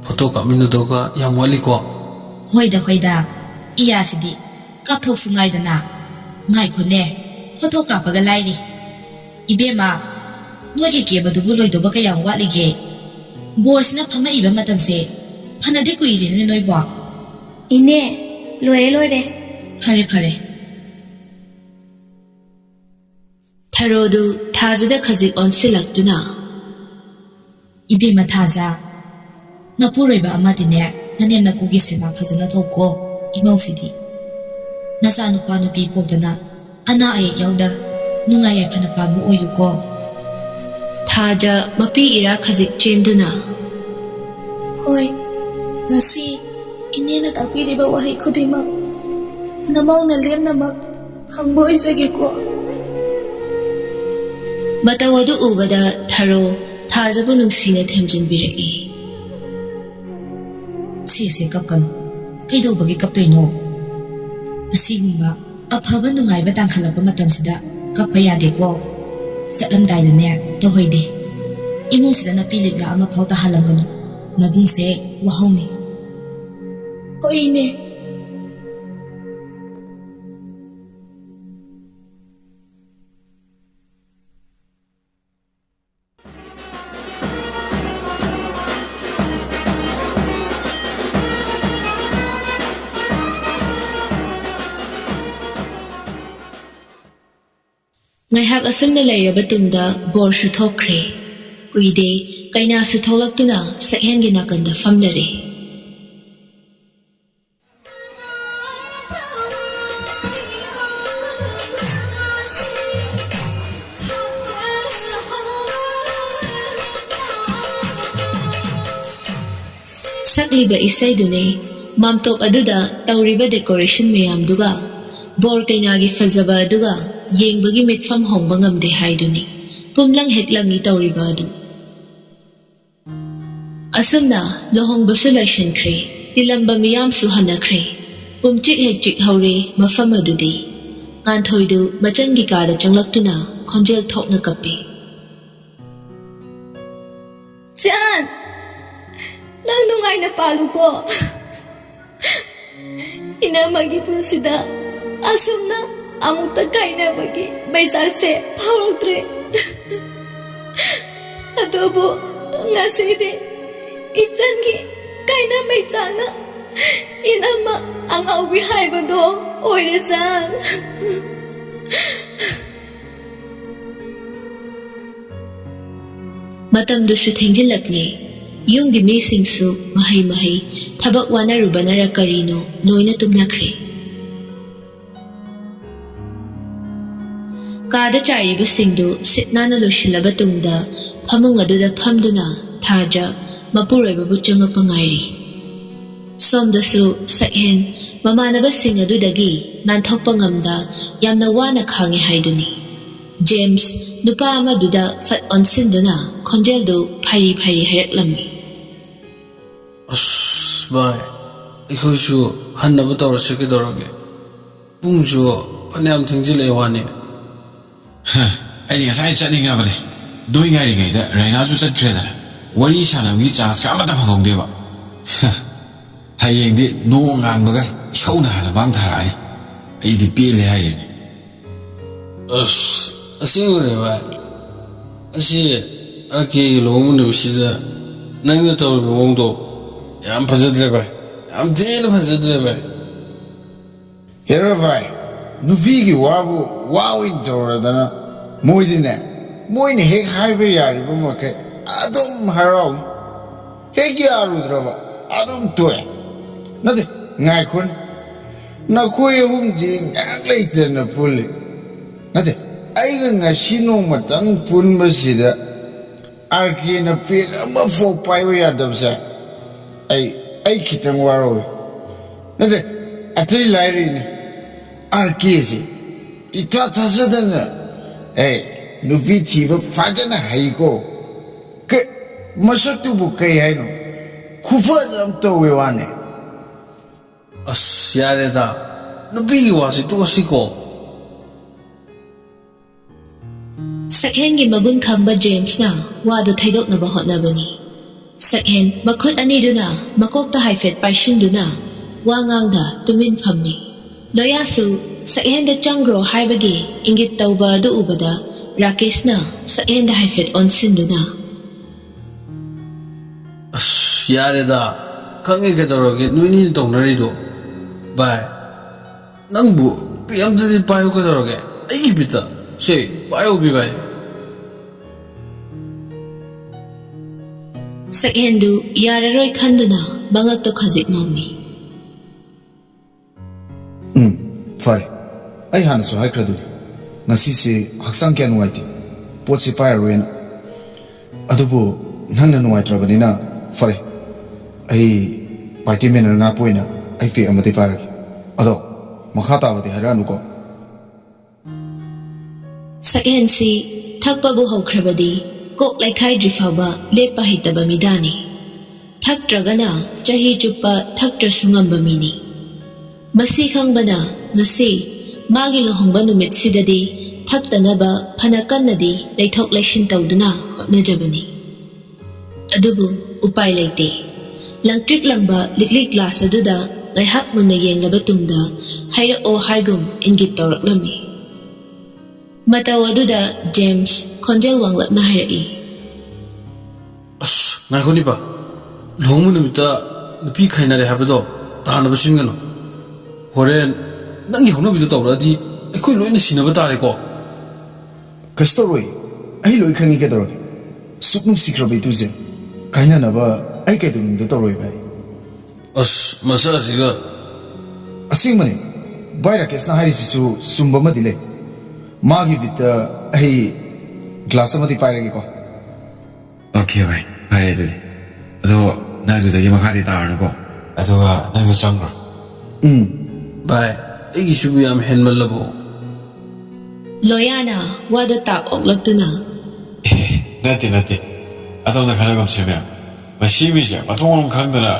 ꯐꯣꯇꯣ ꯀꯥꯞꯃꯤꯟꯅꯗꯧꯒ ꯌꯥꯝ ꯋꯥꯠꯂꯤꯀꯣ꯫" "ꯍꯣꯏꯗ, ꯍꯣꯏꯗ, ꯏꯌꯥꯁꯤꯗꯤ꯫ ꯀꯥꯞꯊꯣꯛꯁꯨ ꯉꯥꯏꯗꯅ꯫ ꯉꯥꯏꯈꯣꯅꯦ, ꯐꯣꯇꯣ ꯀꯥꯞꯄꯒ ꯂꯥꯏꯔꯤ꯫ ꯏꯕꯦꯝꯃ, ꯅꯣꯏꯒꯤ ꯀꯦꯕꯗꯨꯕꯨ ꯂꯣꯏꯗꯧꯕ ꯀꯌꯥꯝ ꯋꯥꯠꯂꯤꯒꯦ? ꯕꯣꯔꯁꯤꯅ ꯐꯝꯃꯛꯏꯕ ꯃꯇꯝꯁꯦ ꯐꯅꯗꯤ ꯀꯨꯏꯔꯦꯅꯦ ꯅꯣꯏꯕꯣ꯫" "ꯏꯅꯦ, ꯂꯣꯏꯔꯦ, ꯂꯣꯏꯔꯦ꯫" "ꯐꯔꯦ, ꯐꯔꯦ꯫" ꯊꯔꯣꯗꯨ ꯊꯥꯖꯗ ꯈꯖꯤꯛ ꯑꯣꯟꯁꯤꯜꯂꯛꯇꯨꯅ, "ꯏꯕꯦꯝꯃ ꯊꯥꯖ, ꯅꯄꯨꯔꯣꯏꯕ ꯑꯃꯗꯤꯅꯦ, ꯅꯅꯦꯝ ꯅꯀꯨꯒꯤ ꯁꯦꯕꯥ ꯐꯖꯅ ꯇꯧꯀꯣ꯫ ꯏꯃꯧꯁꯤꯗꯤ ꯅꯆꯥꯅꯨꯄꯥ ꯅꯨꯄꯤ ꯄꯣꯛꯇꯅ ꯑꯅꯥ ꯑꯌꯦꯛ ꯌꯥꯎꯗ ꯅꯨꯡꯉꯥꯏ ꯌꯥꯏꯐꯅ ꯄꯥꯟꯕ ꯑꯣꯏꯌꯨꯀꯣ꯫ ꯊꯥꯖ ꯃꯄꯤ ꯏꯔꯥ ꯈꯖꯤꯛ ꯆꯦꯟꯗꯨꯅ, "ꯍꯣꯏ, ꯉꯁꯤ ꯏꯅꯦꯅ ꯇꯥꯛꯄꯤꯔꯤꯕ ꯋꯥꯍꯩ ꯈꯨꯗꯤꯡꯃꯛ ꯅꯃꯧꯅ ꯂꯦꯝꯅꯃꯛ ꯐꯪꯕ ꯑꯣꯏꯖꯒꯦꯀꯣ꯫" ꯃꯇꯧ ꯑꯗꯨ ꯎꯕꯗ ꯊꯔꯣ ꯊꯥꯖꯕꯨ ꯅꯨꯡꯁꯤꯅ ꯊꯦꯝꯖꯤꯟꯕꯤꯔꯛꯏ꯫ "ꯁꯦ, ꯁꯦ, ꯀꯞꯀꯅꯨ꯫ ꯀꯩꯗꯧꯕꯒꯤ ꯀꯞꯇꯣꯏꯅꯣ? ꯑꯁꯤꯒꯨꯝꯕ ꯑꯐꯕ ꯅꯨꯡꯉꯥꯏꯕ ꯇꯥꯟꯈꯠꯂꯛꯄ ꯃꯇꯝꯁꯤꯗ ꯀꯞꯄ ꯌꯥꯗꯦꯀꯣ꯫ ꯆꯠꯂꯝꯗꯥꯏꯗꯅꯦ, ꯇꯧꯍꯩꯗꯦ꯫ ꯏꯃꯨꯡꯁꯤꯗ ꯅꯥꯄꯤ ꯂꯤꯛꯂꯥ ꯑꯃꯐꯥꯎ ꯇꯥꯍꯜꯂꯝꯒꯅꯨ꯫ ꯅꯕꯨꯡꯁꯦ ꯋꯥꯍꯧꯅꯤ꯫" "ꯍꯣꯏ, ꯏꯅꯦ꯫" ꯉꯥꯏꯍꯥꯛ ꯑꯁꯨꯝꯅ ꯂꯩꯔꯕ ꯇꯨꯡꯗ ꯕꯣꯔꯁꯨ ꯊꯣꯛꯈ꯭ꯔꯦ꯫ ꯀꯨꯏꯗꯦ, ꯀꯩꯅꯥꯁꯨ ꯊꯣꯛꯂꯛꯇꯨꯅ ꯁꯛꯍꯦꯟꯒꯤ ꯅꯥꯀꯟꯗ ꯐꯝꯂꯔꯦ꯫ ꯁꯛꯂꯤꯕ ꯏꯁꯩꯗꯨꯅꯦ꯫ ꯃꯥꯝꯇꯣꯞ ꯑꯗꯨꯗ ꯇꯧꯔꯤꯕ decoration ꯃꯌꯥꯝꯗꯨꯒ ꯕꯣꯔ ꯀꯩꯅꯥꯒꯤ ꯐꯖꯕ ꯑꯗꯨꯒ ꯌꯦꯡꯕꯒꯤ ꯃꯤꯠꯐꯝ ꯍꯣꯡꯕ ꯉꯝꯗꯦ ꯍꯥꯏꯗꯨꯅꯤ꯫ ꯄꯨꯝꯂꯪ ꯍꯦꯛ ꯂꯪꯉꯤ ꯇꯧꯔꯤꯕ ꯑꯗꯨ꯫ ꯑꯁꯨꯝꯅ ꯂꯨꯍꯣꯡꯕꯁꯨ ꯂꯣꯏꯁꯤꯟꯈ꯭ꯔꯦ꯫ ꯇꯤꯜꯂꯝꯕ ꯃꯤꯌꯥꯝꯁꯨ ꯍꯟꯅꯈ꯭ꯔꯦ꯫ ꯄꯨꯝꯆꯤꯛ ꯍꯦꯛ ꯆꯤꯛꯍꯧꯔꯦ ꯃꯐꯝ ꯑꯗꯨꯗꯤ꯫ ꯉꯥꯟꯊꯣꯏꯗꯨ ꯃꯆꯟꯒꯤ ꯀꯥꯗ ꯆꯪꯂꯛꯇꯨꯅ ꯈꯣꯟꯖꯦꯜ ꯊꯣꯛꯅ ꯀꯞꯄꯤ꯫ "ꯆꯥꯟ, ꯅꯪ ꯅꯨꯡꯉꯥꯏꯅ ꯄꯥꯜꯂꯨꯀꯣ꯫ ꯏꯅꯝꯃꯒꯤ ꯄꯨꯟꯁꯤꯗ ꯑꯁꯨꯝꯅ ꯑꯃꯨꯛꯇ ꯀꯥꯏꯅꯕꯒꯤ ꯃꯩꯆꯥꯛꯁꯦ ꯐꯥꯎꯔꯛꯇ꯭ꯔꯦ꯫ ꯑꯗꯨꯕꯨ ꯉꯁꯤꯗꯤ ꯏꯆꯟꯒꯤ ꯀꯥꯏꯅ ꯃꯩꯆꯥꯛꯅ ꯏꯅꯝꯃ ꯑꯉꯥꯎꯕꯤ ꯍꯥꯏꯕꯗꯣ ꯑꯣꯏꯔꯦ, ꯆꯥꯟ꯫" ꯃꯇꯝꯗꯨꯁꯨ ꯊꯦꯡꯖꯤꯜꯂꯛꯂꯦ꯫ ꯌꯨꯝꯒꯤ ꯃꯤꯁꯤꯡꯁꯨ ꯃꯍꯩ ꯃꯍꯩ, ꯊꯕꯛ ꯋꯥꯅꯔꯨꯕꯅꯔ ꯀꯔꯤꯅꯣ, ꯂꯣꯏꯅ ꯇꯨꯝꯅꯈ꯭ꯔꯦ꯫ ꯀꯥꯗ ꯆꯥꯏꯔꯤꯕꯁꯤꯡꯗꯨ ꯁꯤꯠ ꯅꯥꯟꯅ ꯂꯣꯏꯁꯤꯜꯂꯕ ꯇꯨꯡꯗ ꯐꯃꯨꯡ ꯑꯗꯨꯗ ꯐꯝꯗꯨꯅ ꯊꯥꯖ ꯃꯄꯨꯔꯣꯏꯕꯕꯨ ꯆꯪꯉꯛꯄ ꯉꯥꯏꯔꯤ꯫ ꯁꯣꯝꯗꯁꯨ ꯁꯛꯍꯦꯟ ꯃꯃꯥꯟꯅꯕꯁꯤꯡ ꯑꯗꯨꯗꯒꯤ ꯅꯥꯟꯊꯣꯛꯄ ꯉꯝꯗ ꯌꯥꯝꯅ ꯋꯥꯅ ꯈꯥꯡꯉꯦ ꯍꯥꯏꯗꯨꯅꯤ꯫ ꯖꯦꯝꯁ ꯅꯨꯄꯥ ꯑꯃꯗꯨꯗ ꯐꯠ ꯑꯣꯟꯁꯤꯟꯗꯨꯅ ꯈꯣꯟꯖꯦꯜꯗꯨ ꯐꯔꯤ ꯐꯔꯤ ꯍꯥꯏꯔꯛꯂꯝꯃꯤ꯫ ꯑꯁ ꯚꯥꯏ, ꯑꯩꯈꯣꯏꯁꯨ ꯍꯟꯅꯕ ꯇꯧꯔꯁꯤ ꯀꯩꯗꯧꯔꯒꯦ? ꯄꯨꯡꯁꯨ ꯐꯅꯌꯥꯝ ꯊꯦꯡꯖꯤꯜꯂꯛꯑꯦ ꯋꯥꯅꯤ꯫ ꯑꯩꯗꯤ ꯉꯁꯥꯏ ꯆꯠꯅꯤꯡꯉꯕꯅꯦ꯫ ꯅꯣꯏ ꯉꯥꯏꯔꯤꯉꯩꯗ ꯔꯥꯏꯅꯥꯁꯨ ꯆꯠꯈ꯭ꯔꯦꯗꯅ꯫ ꯋꯥꯔꯤ ꯁꯥꯟꯅꯕꯒꯤ ꯆꯥꯟꯁꯀ ꯑꯃꯠꯇ ꯐꯪꯍꯧꯗꯦꯕ꯫ ꯍꯌꯦꯡꯗꯤ ꯅꯣꯡ ꯉꯥꯟꯕꯒ ꯏꯁꯧꯅ ꯍꯥꯟꯅ ꯃꯥꯡ ꯊꯥꯔꯛꯑꯅꯤ꯫ ꯑꯩꯗꯤ ꯄꯦꯜꯂꯦ ꯍꯥꯏꯁꯤꯅꯤ꯫ ꯑꯁ, ꯑꯁꯦꯡꯕꯅꯦ ꯚꯥꯏ꯫ ꯑꯁꯤ ꯑꯥꯔ ꯀꯦꯒꯤ ꯂꯨꯍꯣꯡꯕ ꯅꯨꯃꯤꯠꯁꯤꯗ ꯅꯪꯅ ꯇꯧꯔꯤꯕ ꯃꯑꯣꯡꯗꯣ ꯌꯥꯝ ꯐꯖꯗ꯭ꯔꯦ ꯚꯥꯏ꯫ ꯌꯥꯝ ꯊꯤꯅ ꯐꯖꯗ꯭ꯔꯦ ꯚꯥꯏ꯫ ꯍꯦꯔꯣ ꯚꯥꯏ, ꯅꯨꯄꯤꯒꯤ ꯋꯥꯕꯨ ꯋꯥ ꯑꯣꯏꯅ ꯇꯧꯔꯗꯅ, ꯃꯣꯏꯗꯤꯅꯦ, ꯃꯣꯏꯅ ꯍꯦꯛ ꯍꯥꯏꯕ ꯌꯥꯔꯤꯕ ꯃꯈꯩ ꯑꯗꯨꯝ ꯍꯔꯥꯎꯏ꯫ ꯍꯦꯛ ꯌꯥꯔꯨꯗ꯭ꯔꯕ ꯑꯗꯨꯝ ꯇꯣꯛꯑꯦ꯫ ꯅꯠꯇꯦ, ꯉꯥꯏꯈꯣꯅꯦ, ꯅꯈꯣꯏ ꯑꯍꯨꯝꯗꯤ ꯉꯥꯏꯍꯥꯛ ꯂꯩꯇꯅ ꯄꯨꯜꯂꯤ꯫ ꯅꯠꯇꯦ, ꯑꯩꯒ ꯉꯁꯤ ꯅꯣꯡꯃꯇꯪ ꯄꯨꯟꯕꯁꯤꯗ ꯑꯥꯔ ꯀꯦꯅ ꯄꯦꯛ ꯑꯃꯐꯥꯎ ꯄꯥꯏꯕ ꯌꯥꯗꯕꯁꯦ ꯑꯩ ꯑꯩ ꯈꯤꯇꯪ ꯋꯥꯔꯧꯏ꯫ ꯅꯠꯇꯦ, ꯑꯇꯩ ꯂꯥꯏꯔꯤꯅꯦ, ꯑꯥꯔ ꯀꯦꯁꯦ ꯏꯊꯥ ꯊꯥꯖꯗꯅ ꯑꯦ ꯅꯨꯄꯤ ꯊꯤꯕ ꯐꯖꯅ ꯍꯩꯀꯣ꯫ ꯀꯩ, ꯃꯁꯛꯇꯨꯕꯨ ꯀꯩ ꯍꯥꯏꯅꯣ? ꯈꯨꯐꯖ ꯑꯃ ꯇꯧꯋꯦ ꯋꯥꯅꯦ꯫ ꯑꯁ, ꯌꯥꯔꯦꯗ, ꯅꯨꯄꯤꯒꯤ ꯋꯥꯁꯤ ꯇꯣꯛꯑꯁꯤꯀꯣ꯫ ꯁꯛꯍꯦꯟꯒꯤ ꯃꯒꯨꯟ ꯈꯪꯕ ꯖꯦꯝꯁꯅ ꯋꯥꯗꯨ ꯊꯩꯗꯣꯛꯅꯕ ꯍꯣꯠꯅꯕꯅꯤ꯫ ꯁꯛꯍꯦꯟ ꯃꯈꯨꯠ ꯑꯅꯤꯗꯨꯅ ꯃꯀꯣꯛꯇ ꯍꯥꯏꯐꯦꯠ ꯄꯥꯏꯁꯤꯟꯗꯨꯅ ꯋꯥ ꯉꯥꯡꯗ ꯇꯨꯃꯤꯟ ꯐꯝꯃꯤ꯫ ꯂꯣꯌꯥꯁꯨ ꯁꯛꯍꯦꯟꯗ ꯆꯪꯈ꯭ꯔꯣ ꯍꯥꯏꯕꯒꯤ ꯏꯪꯒꯤꯠ ꯇꯧꯕ ꯑꯗꯨ ꯎꯕꯗ ꯔꯥꯀꯦꯁꯅ ꯁꯛꯍꯦꯟꯗ ꯍꯥꯏꯐꯦꯠ ꯑꯣꯟꯁꯤꯟꯗꯨꯅ, ꯑꯁ, ꯌꯥꯔꯦꯗ, ꯈꯪꯉꯦ ꯀꯩꯗꯧꯔꯒꯦ ꯅꯣꯏꯅꯤꯅ ꯇꯧꯅꯔꯤꯗꯣ꯫ ꯚꯥꯏ, ꯅꯪꯕꯨ ꯄꯤ ꯑꯝꯇꯗꯤ ꯄꯥꯏꯌꯨ ꯀꯩꯗꯧꯔꯒꯦ? ꯑꯩꯒꯤ ꯕꯤꯠꯇ ꯁꯦ ꯄꯥꯏꯌꯨ ꯄꯤ ꯚꯥꯏ꯫ ꯁꯛꯍꯦꯟꯗꯨ ꯌꯥꯔꯔꯣꯏ ꯈꯟꯗꯨꯅ ꯃꯉꯛꯇ ꯈꯖꯤꯛ ꯅꯣꯝꯃꯤ꯫ ꯎꯝ, ꯐꯔꯦ꯫ ꯑꯩ ꯍꯥꯟꯅꯁꯨ ꯍꯥꯏꯈ꯭ꯔꯗꯨꯅꯤ, ꯉꯁꯤꯁꯦ ꯍꯛꯆꯥꯡ ꯀꯌꯥ ꯅꯨꯡꯉꯥꯏꯇꯦ꯫ ꯄꯣꯠꯁꯤ ꯄꯥꯏꯔꯔꯣꯏꯅ꯫ ꯑꯗꯨꯕꯨ ꯅꯪꯅ ꯅꯨꯡꯉꯥꯏꯇ꯭ꯔꯕꯅꯤꯅ ꯐꯔꯦ꯫ ꯑꯩ party manner ꯉꯥꯛꯄ ꯑꯣꯏꯅ ꯑꯩ ꯄꯦꯛ ꯑꯃꯗꯤ ꯄꯥꯏꯔꯒꯦ꯫ ꯑꯗꯣ ꯃꯈꯥ ꯇꯥꯕꯗꯤ ꯍꯥꯏꯔꯛꯑꯅꯨꯀꯣ꯫ ꯁꯛꯍꯦꯟꯁꯤ ꯊꯛꯄꯕꯨ ꯍꯧꯈ꯭ꯔꯕꯗꯤ ꯀꯣꯛ ꯂꯩꯈꯥꯏꯗ꯭ꯔꯤ ꯐꯥꯎꯕ ꯂꯦꯞꯄ ꯍꯩꯇꯕ ꯃꯤꯗꯥꯅꯤ꯫ ꯊꯛꯇ꯭ꯔꯒꯅ ꯆꯍꯤ ꯆꯨꯞꯄ ꯊꯛꯇ꯭ꯔꯁꯨ ꯉꯝꯕ ꯃꯤꯅꯤ꯫ ꯃꯁꯤ ꯈꯪꯕꯅ ꯉꯁꯤ ꯃꯥꯒꯤ ꯂꯨꯍꯣꯡꯕ ꯅꯨꯃꯤꯠꯁꯤꯗꯗꯤ ꯊꯛꯇꯅꯕ ꯐꯅ ꯀꯟꯅꯗꯤ ꯂꯩꯊꯣꯛ ꯂꯩꯁꯤꯟ ꯇꯧꯗꯨꯅ ꯍꯣꯠꯅꯖꯕꯅꯤ꯫ ꯑꯗꯨꯕꯨ ꯎꯄꯥꯏ ꯂꯩꯇꯦ꯫ ꯂꯪꯇ꯭ꯔꯤꯛ ꯂꯪꯕ ꯂꯤꯛꯂꯤ ꯒ꯭ꯂꯥꯁ ꯑꯗꯨꯗ ꯉꯥꯏꯍꯥꯛ ꯃꯨꯟꯅ ꯌꯦꯡꯂꯕ ꯇꯨꯡꯗ ꯍꯥꯏꯔꯛꯑꯣ ꯍꯥꯏꯒꯨꯝ ꯏꯪꯒꯤꯠ ꯇꯧꯔꯛꯂꯝꯃꯤ꯫ ꯃꯇꯧ ꯑꯗꯨꯗ ꯖꯦꯝꯁ ꯈꯣꯟꯖꯦꯜ ꯋꯥꯡꯂꯞꯅ ꯍꯥꯏꯔꯛꯏ꯫ ꯑꯁ, ꯉꯥꯏꯈꯣ ꯅꯤꯄꯥ꯫ ꯂꯨꯍꯣꯡꯕ ꯅꯨꯃꯤꯠꯇ ꯅꯨꯄꯤ ꯈꯥꯏꯅꯔꯦ ꯍꯥꯏꯕꯗꯣ ꯇꯥꯅꯕ ꯁꯤꯟꯒꯅꯨ꯫ ꯍꯣꯔꯦꯟ ꯅꯪꯒꯤ ꯍꯧꯅꯕꯤꯗꯣ ꯇꯧꯔꯛꯑꯗꯤ ꯑꯩꯈꯣꯏ ꯂꯣꯏꯅ ꯁꯤꯟꯅꯕ ꯇꯥꯔꯦꯀꯣ꯫ ꯀꯩꯁꯨ ꯇꯧꯔꯣꯏ꯫ ꯑꯩ ꯂꯣꯏ ꯈꯪꯉꯤ ꯀꯩꯗꯧꯔꯒꯦ꯫ ꯁꯨꯛ ꯅꯨꯡꯁꯤꯈ꯭ꯔꯕ ꯏꯇꯨꯁꯦ ꯀꯥꯏꯅꯅꯕ ꯑꯩ ꯀꯩꯗꯧꯅꯨꯡꯗ ꯇꯧꯔꯣꯏ ꯚꯥꯏ꯫ ꯑꯁ, ꯃꯆꯥꯁꯤꯒ꯫ ꯑꯁꯦꯡꯕꯅꯦ꯫ ꯚꯥꯏ ꯔꯥꯀꯦꯁꯅ ꯍꯥꯏꯔꯤꯁꯤꯁꯨ ꯆꯨꯝꯕ ꯑꯃꯗꯤ ꯂꯩ꯫ ꯃꯥꯒꯤ ꯕꯤꯠꯇ ꯑꯩ ꯒ꯭ꯂꯥꯁ ꯑꯃꯗꯤ ꯄꯥꯏꯔꯒꯦꯀꯣ꯫ ꯑꯣꯀꯦ ꯚꯥꯏ, ꯐꯔꯦ ꯑꯗꯨꯗꯤ꯫ ꯑꯗꯣ ꯅꯪ ꯑꯗꯨꯗꯒꯤ ꯃꯈꯥꯗꯤ ꯇꯥꯔꯅꯨꯀꯣ꯫ ꯑꯗꯨꯒ ꯅꯪꯁꯨ ꯆꯪꯈ꯭ꯔꯣ꯫ ꯎꯝ꯫ ꯚꯥꯏ, ꯑꯩꯒꯤꯁꯤꯕꯨ ꯌꯥꯝ ꯍꯦꯟꯃꯜꯂꯕꯣ? ꯂꯣꯌꯥꯅ ꯋꯥꯗ ꯇꯥꯞ ꯑꯣꯛꯂꯛꯇꯨꯅ꯫ ꯑꯦ, ꯅꯠꯇꯦ ꯅꯠꯇꯦ꯫ ꯑꯗꯣꯝꯗ ꯈꯟꯅꯒꯨꯝꯁꯦ ꯃꯦꯝ꯫ ꯃꯁꯤ ꯃꯤꯁꯦ ꯃꯊꯣꯡ ꯃꯔꯝ ꯈꯪꯗꯅ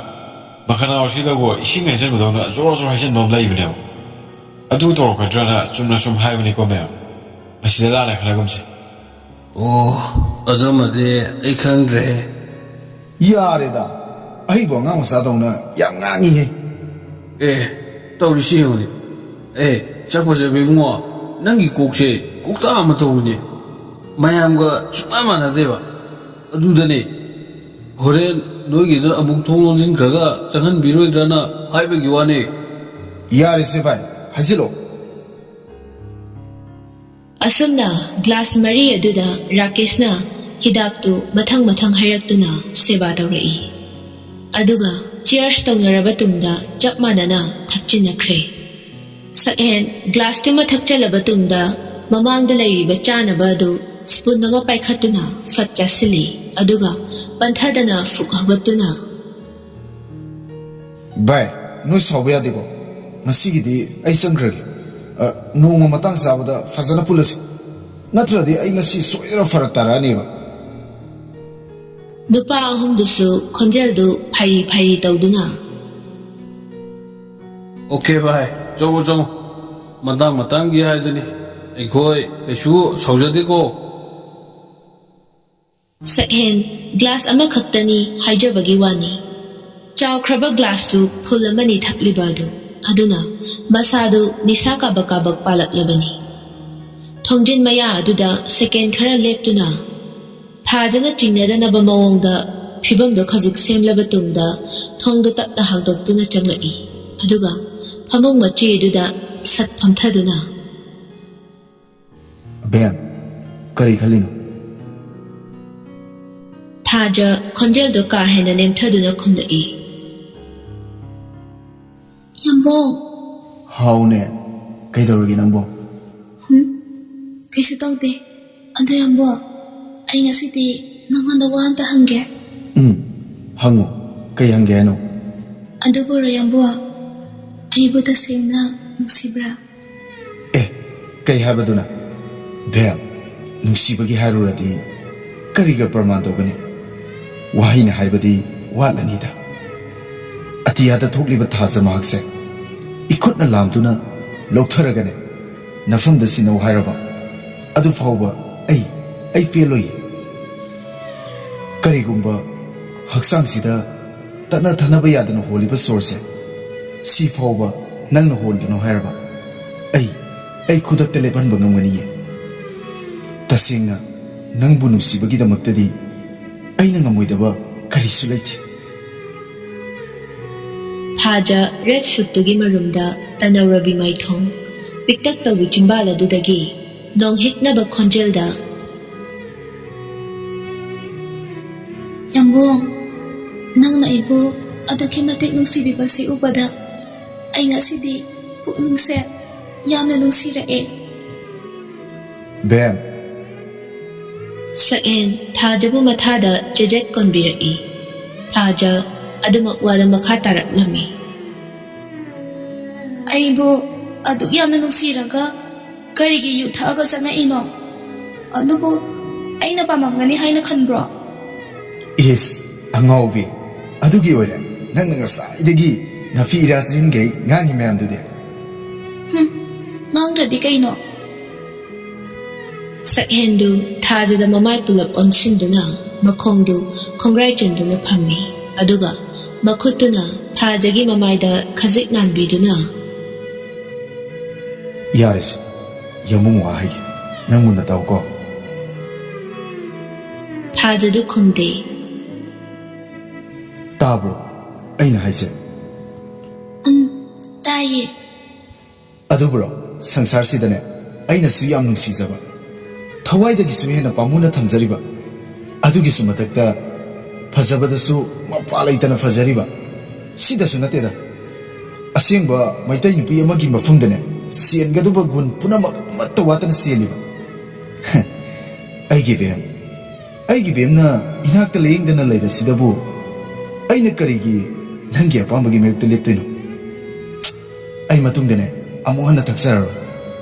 ꯃꯈꯅꯥꯎ ꯑꯁꯤꯗꯕꯨ ꯏꯁꯤꯡ ꯍꯩꯖꯤꯟꯕꯗꯧꯅ ꯖꯣꯔ ꯖꯣꯔ ꯍꯩꯖꯤꯟꯕ ꯑꯃ ꯂꯩꯕꯅꯦꯕ꯫ ꯑꯗꯨ ꯇꯧꯔꯛꯀꯗ꯭ꯔꯅ ꯆꯨꯝꯅ ꯁꯨꯝ ꯍꯥꯏꯕꯅꯤꯀꯣ ꯃꯦꯝ꯫ ꯃꯁꯤꯗ ꯂꯥꯟꯅ ꯈꯟꯅꯒꯨꯝꯁꯦ꯫ ꯑꯣ, ꯑꯗꯨꯃꯗꯤ ꯑꯩ ꯈꯪꯗ꯭ꯔꯦ꯫ ꯌꯥꯔꯦꯗ꯫ ꯑꯍꯩꯕ ꯑꯉꯥꯡ ꯃꯆꯥꯗꯧꯅ ꯌꯥꯝ ꯉꯥꯡꯉꯤꯍꯦ꯫ ꯑꯦ, ꯇꯧꯔꯤꯁꯤ ꯌꯦꯡꯉꯨꯅꯦ꯫ ꯑꯦ, ꯆꯥꯛ ꯐꯖꯕ ꯏꯕꯨꯡꯉꯣ, ꯅꯪꯒꯤ ꯀꯣꯛꯁꯦ ꯀꯣꯛꯇꯥ ꯑꯃ ꯇꯧꯏꯅꯦ꯫ ꯃꯌꯥꯝꯒ ꯁꯨꯡꯃꯥꯟ ꯃꯥꯟꯅꯗꯦꯕ꯫ ꯑꯗꯨꯗꯅꯦ ꯍꯣꯔꯦꯟ ꯅꯣꯏꯒꯤꯗꯨꯅ ꯑꯃꯨꯛ ꯊꯣꯡ ꯂꯣꯟꯁꯤꯟꯈ꯭ꯔꯒ ꯆꯪꯍꯟꯕꯤꯔꯣꯏꯗ꯭ꯔꯅ ꯍꯥꯏꯕꯒꯤ ꯋꯥꯅꯦ꯫ ꯌꯥꯔꯦꯁꯦ ꯚꯥꯏ, ꯍꯥꯏꯖꯤꯜꯂꯣ꯫ ꯑꯁꯨꯝꯅ ꯒ꯭ꯂꯥꯁ ꯃꯔꯤ ꯑꯗꯨꯗ ꯔꯥꯀꯦꯁꯅ ꯍꯤꯗꯥꯛꯇꯨ ꯃꯊꯪ ꯃꯊꯪ ꯍꯩꯔꯛꯇꯨꯅ ꯁꯦꯕꯥ ꯇꯧꯔꯛꯏ꯫ ꯑꯗꯨꯒ ꯆꯤꯌꯔꯁ ꯇꯧꯅꯔꯕ ꯇꯨꯡꯗ ꯆꯞ ꯃꯥꯟꯅꯅ ꯊꯛꯆꯤꯟꯅꯈ꯭ꯔꯦ꯫ ꯁꯛꯍꯦꯟ ꯒ꯭ꯂꯥꯁꯇꯨꯃ ꯊꯛꯆꯜꯂꯕ ꯇꯨꯡꯗ ꯃꯃꯥꯡꯗ ꯂꯩꯔꯤꯕ ꯆꯥꯅꯕ ꯑꯗꯨ ꯁ꯭ꯄꯨꯟ ꯑꯃ ꯄꯥꯏꯈꯠꯇꯨꯅ ꯐꯠ ꯆꯥꯁꯤꯜꯂꯤ, ꯑꯗꯨꯒ ꯄꯟꯊꯗꯅ ꯐꯨꯛ ꯍꯧꯒꯠꯇꯨꯅ, ꯚꯥꯏ, ꯅꯣꯏ ꯁꯥꯎꯕ ꯌꯥꯗꯦꯀꯣ꯫ ꯉꯁꯤꯒꯤꯗꯤ ꯑꯩ ꯆꯪꯈ꯭ꯔꯒꯦ꯫ ꯑ, ꯅꯣꯡꯃ ꯃꯇꯥꯡ ꯆꯥꯕꯗ ꯐꯖꯅ ꯄꯨꯜꯂꯁꯤ꯫ ꯅꯠꯇ꯭ꯔꯗꯤ ꯑꯩ ꯉꯁꯤ ꯁꯣꯏꯗꯅ ꯐꯔꯛ ꯇꯥꯔꯛꯑꯅꯦꯕ꯫ ꯅꯨꯄꯥ ꯑꯍꯨꯝꯗꯨꯁꯨ ꯈꯣꯟꯖꯦꯜꯗꯨ ꯐꯩꯔꯤ ꯐꯩꯔꯤ ꯇꯧꯗꯨꯅ, ꯑꯣꯀꯦ ꯚꯥꯏ, ꯆꯪꯉꯣ ꯆꯪꯉꯣ꯫ ꯃꯇꯥꯡ ꯃꯇꯥꯡꯒꯤ ꯍꯥꯏꯗꯨꯅꯤ, ꯑꯩꯈꯣꯏ ꯀꯩꯁꯨ ꯁꯥꯎꯖꯗꯦꯀꯣ꯫ ꯁꯛꯍꯦꯟ ꯒ꯭ꯂꯥꯁ ꯑꯃꯈꯛꯇꯅꯤ ꯍꯥꯏꯖꯕꯒꯤ ꯋꯥꯅꯤ꯫ ꯆꯥꯎꯈ꯭ꯔꯕ ꯒ꯭ꯂꯥꯁꯇꯨ ꯐꯨꯜ ꯑꯃꯅꯤ ꯊꯛꯂꯤꯕ ꯑꯗꯨ, ꯑꯗꯨꯅ ꯃꯁꯥꯗꯨ ꯅꯤꯁꯥ ꯀꯥꯕꯛ ꯀꯥꯕꯛ ꯄꯥꯜꯂꯛꯂꯕꯅꯤ꯫ ꯊꯣꯡꯖꯤꯟ ꯃꯌꯥ ꯑꯗꯨꯗ ꯁꯦꯀꯦꯟ ꯈꯔ ꯂꯦꯞꯇꯨꯅ, ꯊꯥꯖꯅ ꯆꯤꯡꯅꯗꯅꯕ ꯃꯑꯣꯡꯗ ꯐꯤꯕꯝꯗꯨ ꯈꯖꯤꯛ ꯁꯦꯝꯂꯕ ꯇꯨꯡꯗ, ꯊꯣꯡꯗꯨ ꯇꯞꯅ ꯍꯥꯡꯗꯣꯛꯇꯨꯅ ꯆꯪꯂꯛꯏ꯫ ꯑꯗꯨꯒ ꯐꯃꯨꯡ ꯃꯆꯦꯗꯨꯗ ꯁꯠ ꯐꯝꯊꯗꯨꯅ, ꯕꯦꯝ, ꯀꯔꯤ ꯈꯜꯂꯤꯅꯣ? ꯊꯥꯖ ꯈꯣꯟꯖꯦꯜꯗꯨ ꯀꯥ ꯍꯦꯟꯅ ꯅꯦꯝꯊꯗꯨꯅ ꯈꯨꯝꯂꯛꯏ꯫ ꯌꯥꯝꯕꯣ꯫ ꯍꯥꯎꯅꯦ, ꯀꯩꯗꯧꯔꯒꯦ ꯅꯪꯕꯣ? ꯍꯨꯝ? ꯀꯩꯁꯨ ꯇꯧꯗꯦ꯫ ꯑꯗꯣ ꯌꯥꯝꯕꯣ, ꯑꯩ ꯉꯁꯤꯗꯤ ꯅꯉꯣꯟꯗ ꯋꯥ ꯑꯝꯇ ꯍꯪꯒꯦ꯫ ꯎꯝ, ꯍꯪꯉꯨ꯫ ꯀꯩ ꯍꯪꯒꯦ ꯍꯥꯏꯅꯣ? ꯑꯗꯨꯕꯨꯔꯣ ꯌꯥꯝꯕꯣ, ꯑꯩꯕꯨ ꯇꯁꯦꯡꯅ ꯅꯨꯡꯁꯤꯕ꯭ꯔꯥ? ꯑꯦ, ꯀꯩ ꯍꯥꯏꯕꯗꯨꯅ? ꯕꯦꯝ, ꯅꯨꯡꯁꯤꯕꯒꯤ ꯍꯥꯏꯔꯨꯔꯗꯤ ꯀꯔꯤꯒ ꯄ꯭ꯔꯃꯥꯟ ꯇꯧꯒꯅꯤ? ꯋꯥꯍꯩꯅ ꯍꯥꯏꯕꯗꯤ ꯋꯥꯠꯂꯅꯤꯗ꯫ ꯑꯇꯤꯌꯥꯗ ꯊꯣꯛꯂꯤꯕ ꯊꯥꯖ ꯃꯍꯥꯛꯁꯦ ꯏꯈꯨꯠꯅ ꯂꯥꯝꯗꯨꯅ ꯂꯧꯊꯔꯒꯅꯦ ꯅꯐꯝꯗ ꯁꯤꯟꯅꯧ ꯍꯥꯏꯔꯕ? ꯑꯗꯨ ꯐꯥꯎꯕ ꯑꯩ, ꯑꯩ ꯄꯦꯜꯂꯣꯏꯌꯦ꯫ ꯀꯔꯤꯒꯨꯝꯕ ꯍꯛꯆꯥꯡꯁꯤꯗ ꯇꯠꯅ ꯊꯥꯅꯕ ꯌꯥꯗꯅ ꯍꯣꯜꯂꯤꯕ ꯁꯣꯔꯁꯦ, ꯁꯤ ꯐꯥꯎꯕ ꯅꯪꯅ ꯍꯣꯟꯒꯅꯨ ꯍꯥꯏꯔꯕ? ꯑꯩ, ꯑꯩ ꯈꯨꯗꯛꯇ ꯂꯦꯞꯍꯟꯕ ꯉꯝꯒꯅꯤꯌꯦ꯫ ꯇꯁꯦꯡꯅ ꯅꯪꯕꯨ ꯅꯨꯡꯁꯤꯕꯒꯤꯗꯃꯛꯇꯗꯤ ꯑꯩꯅ ꯉꯝꯃꯣꯏꯗꯕ ꯀꯔꯤꯁꯨ ꯂꯩꯇꯦ꯫ ꯊꯥꯖ ꯔꯦꯗ ꯁꯨꯠꯇꯨꯒꯤ ꯃꯔꯨꯝꯗ ꯇꯅꯧꯔꯕꯤ ꯃꯥꯏꯊꯣꯡ, ꯄꯤꯛꯇꯛ ꯇꯧꯕꯤ ꯆꯤꯝꯕꯥꯜ ꯑꯗꯨꯗꯒꯤ ꯅꯣꯡꯍꯤꯛꯅꯕ ꯈꯣꯟꯖꯦꯜꯗ, ꯌꯥꯝꯕꯣ, ꯅꯪꯅ ꯑꯩꯕꯨ ꯑꯗꯨꯛꯀꯤ ꯃꯇꯤꯛ ꯅꯨꯡꯁꯤꯕꯤꯕꯁꯤ ꯎꯕꯗ ꯑꯩ ꯉꯁꯤꯗꯤ ꯄꯨꯛꯅꯤꯡꯁꯦ ꯌꯥꯝꯅ ꯅꯨꯡꯁꯤꯔꯛꯑꯦ꯫ ꯕꯦꯝ꯫ ꯁꯛꯍꯦꯟ ꯊꯥꯖꯕꯨ ꯃꯊꯥꯗ ꯆꯦꯖꯦꯠ ꯀꯣꯟꯕꯤꯔꯛꯏ꯫ ꯊꯥꯖ ꯑꯗꯨꯃꯛ ꯋꯥꯗ ꯃꯈꯥ ꯇꯥꯔꯛꯂꯝꯃꯤ꯫ ꯑꯩꯕꯨ ꯑꯗꯨꯛ ꯌꯥꯝꯅ ꯅꯨꯡꯁꯤꯔꯒ ꯀꯔꯤꯒꯤ ꯌꯨ ꯊꯛꯑꯒ ꯆꯪꯉꯛꯏꯅꯣ? ꯑꯗꯨꯕꯨ ꯑꯩꯅ ꯄꯥꯝꯃꯝꯒꯅꯤ ꯍꯥꯏꯅ ꯈꯟꯕ꯭ꯔꯣ? ꯏꯁ, ꯑꯉꯥꯎꯕꯤ꯫ ꯑꯗꯨꯒꯤ ꯑꯣꯏꯔꯦ ꯅꯪꯅ ꯉꯁꯥꯏꯗꯒꯤ ꯅꯥꯄꯤ ꯏꯔꯥ ꯁꯤꯖꯤꯟꯈꯩ ꯉꯥꯡꯉꯤ ꯃꯌꯥꯝꯗꯨꯗꯤ꯫ ꯉꯥꯡꯗ꯭ꯔꯗꯤ ꯀꯩꯅꯣ? ꯁꯛꯍꯦꯟꯗꯨ ꯊꯥꯖꯗ ꯃꯃꯥꯏ ꯄꯨꯂꯞ ꯑꯣꯟꯁꯤꯟꯗꯨꯅ ꯃꯈꯣꯡꯗꯨ ꯈꯣꯡꯒ꯭ꯔꯥꯏ ꯆꯟꯗꯨꯅ ꯐꯝꯃꯤ꯫ ꯑꯗꯨꯒ ꯃꯈꯨꯠꯇꯨꯅ ꯊꯥꯖꯒꯤ ꯃꯃꯥꯏꯗ ꯈꯖꯤꯛ ꯅꯥꯟꯕꯤꯗꯨꯅ, ꯌꯥꯔꯦꯁꯦ, ꯌꯥꯝꯕꯨꯡ ꯋꯥ ꯍꯥꯏꯒꯦ, ꯅꯪ ꯃꯨꯟꯅ ꯇꯥꯎꯀꯣ꯫ ꯊꯥꯖꯗꯨ ꯈꯨꯝꯗꯦ꯫ ꯇꯥꯕ꯭ꯔꯣ ꯑꯩꯅ ꯍꯥꯏꯁꯦ? ꯎꯝ, ꯇꯥꯏꯌꯦ꯫ ꯑꯗꯨꯕꯨꯔꯣ, ꯁꯪꯁꯥꯔꯁꯤꯗꯅꯦ, ꯑꯩꯅꯁꯨ ꯌꯥꯝ ꯅꯨꯡꯁꯤꯖꯕ, ꯊꯋꯥꯏꯗꯒꯤꯁꯨ ꯍꯦꯟꯅ ꯄꯥꯝꯃꯨꯅ ꯊꯝꯖꯔꯤꯕ, ꯑꯗꯨꯒꯤꯁꯨ ꯃꯊꯛꯇ ꯐꯖꯕꯗꯁꯨ ꯃꯄꯥ ꯂꯩꯇꯅ ꯐꯖꯔꯤꯕ, ꯁꯤꯗꯁꯨ ꯅꯠꯇꯦꯗ, ꯑꯁꯦꯡꯕ ꯃꯩꯇꯩ ꯅꯨꯄꯤ ꯑꯃꯒꯤ ꯃꯐꯝꯗꯅꯦ, ꯆꯦꯟꯒꯗꯧꯕ ꯒꯨꯟ ꯄꯨꯝꯅꯃꯛ ꯑꯃꯠꯇ ꯋꯥꯠꯇꯅ ꯆꯦꯜꯂꯤꯕ꯫ ꯑꯩꯒꯤ ꯕꯦꯝ, ꯑꯩꯒꯤ ꯕꯦꯝꯅ ꯏꯅꯥꯛꯇ ꯂꯥꯌꯦꯡꯗꯅ ꯂꯩꯔꯁꯤꯗꯕꯨ, ꯑꯩꯅ ꯀꯔꯤꯒꯤ ꯅꯪꯒꯤ ꯑꯄꯥꯝꯕꯒꯤ ꯃꯥꯌꯣꯛꯇ ꯂꯦꯞꯇꯣꯏꯅꯣ? ꯑꯩ ꯃꯇꯨꯡꯗꯅꯦ ꯑꯃꯨꯛ ꯍꯟꯅ ꯊꯛꯆꯔꯔꯣꯏ꯫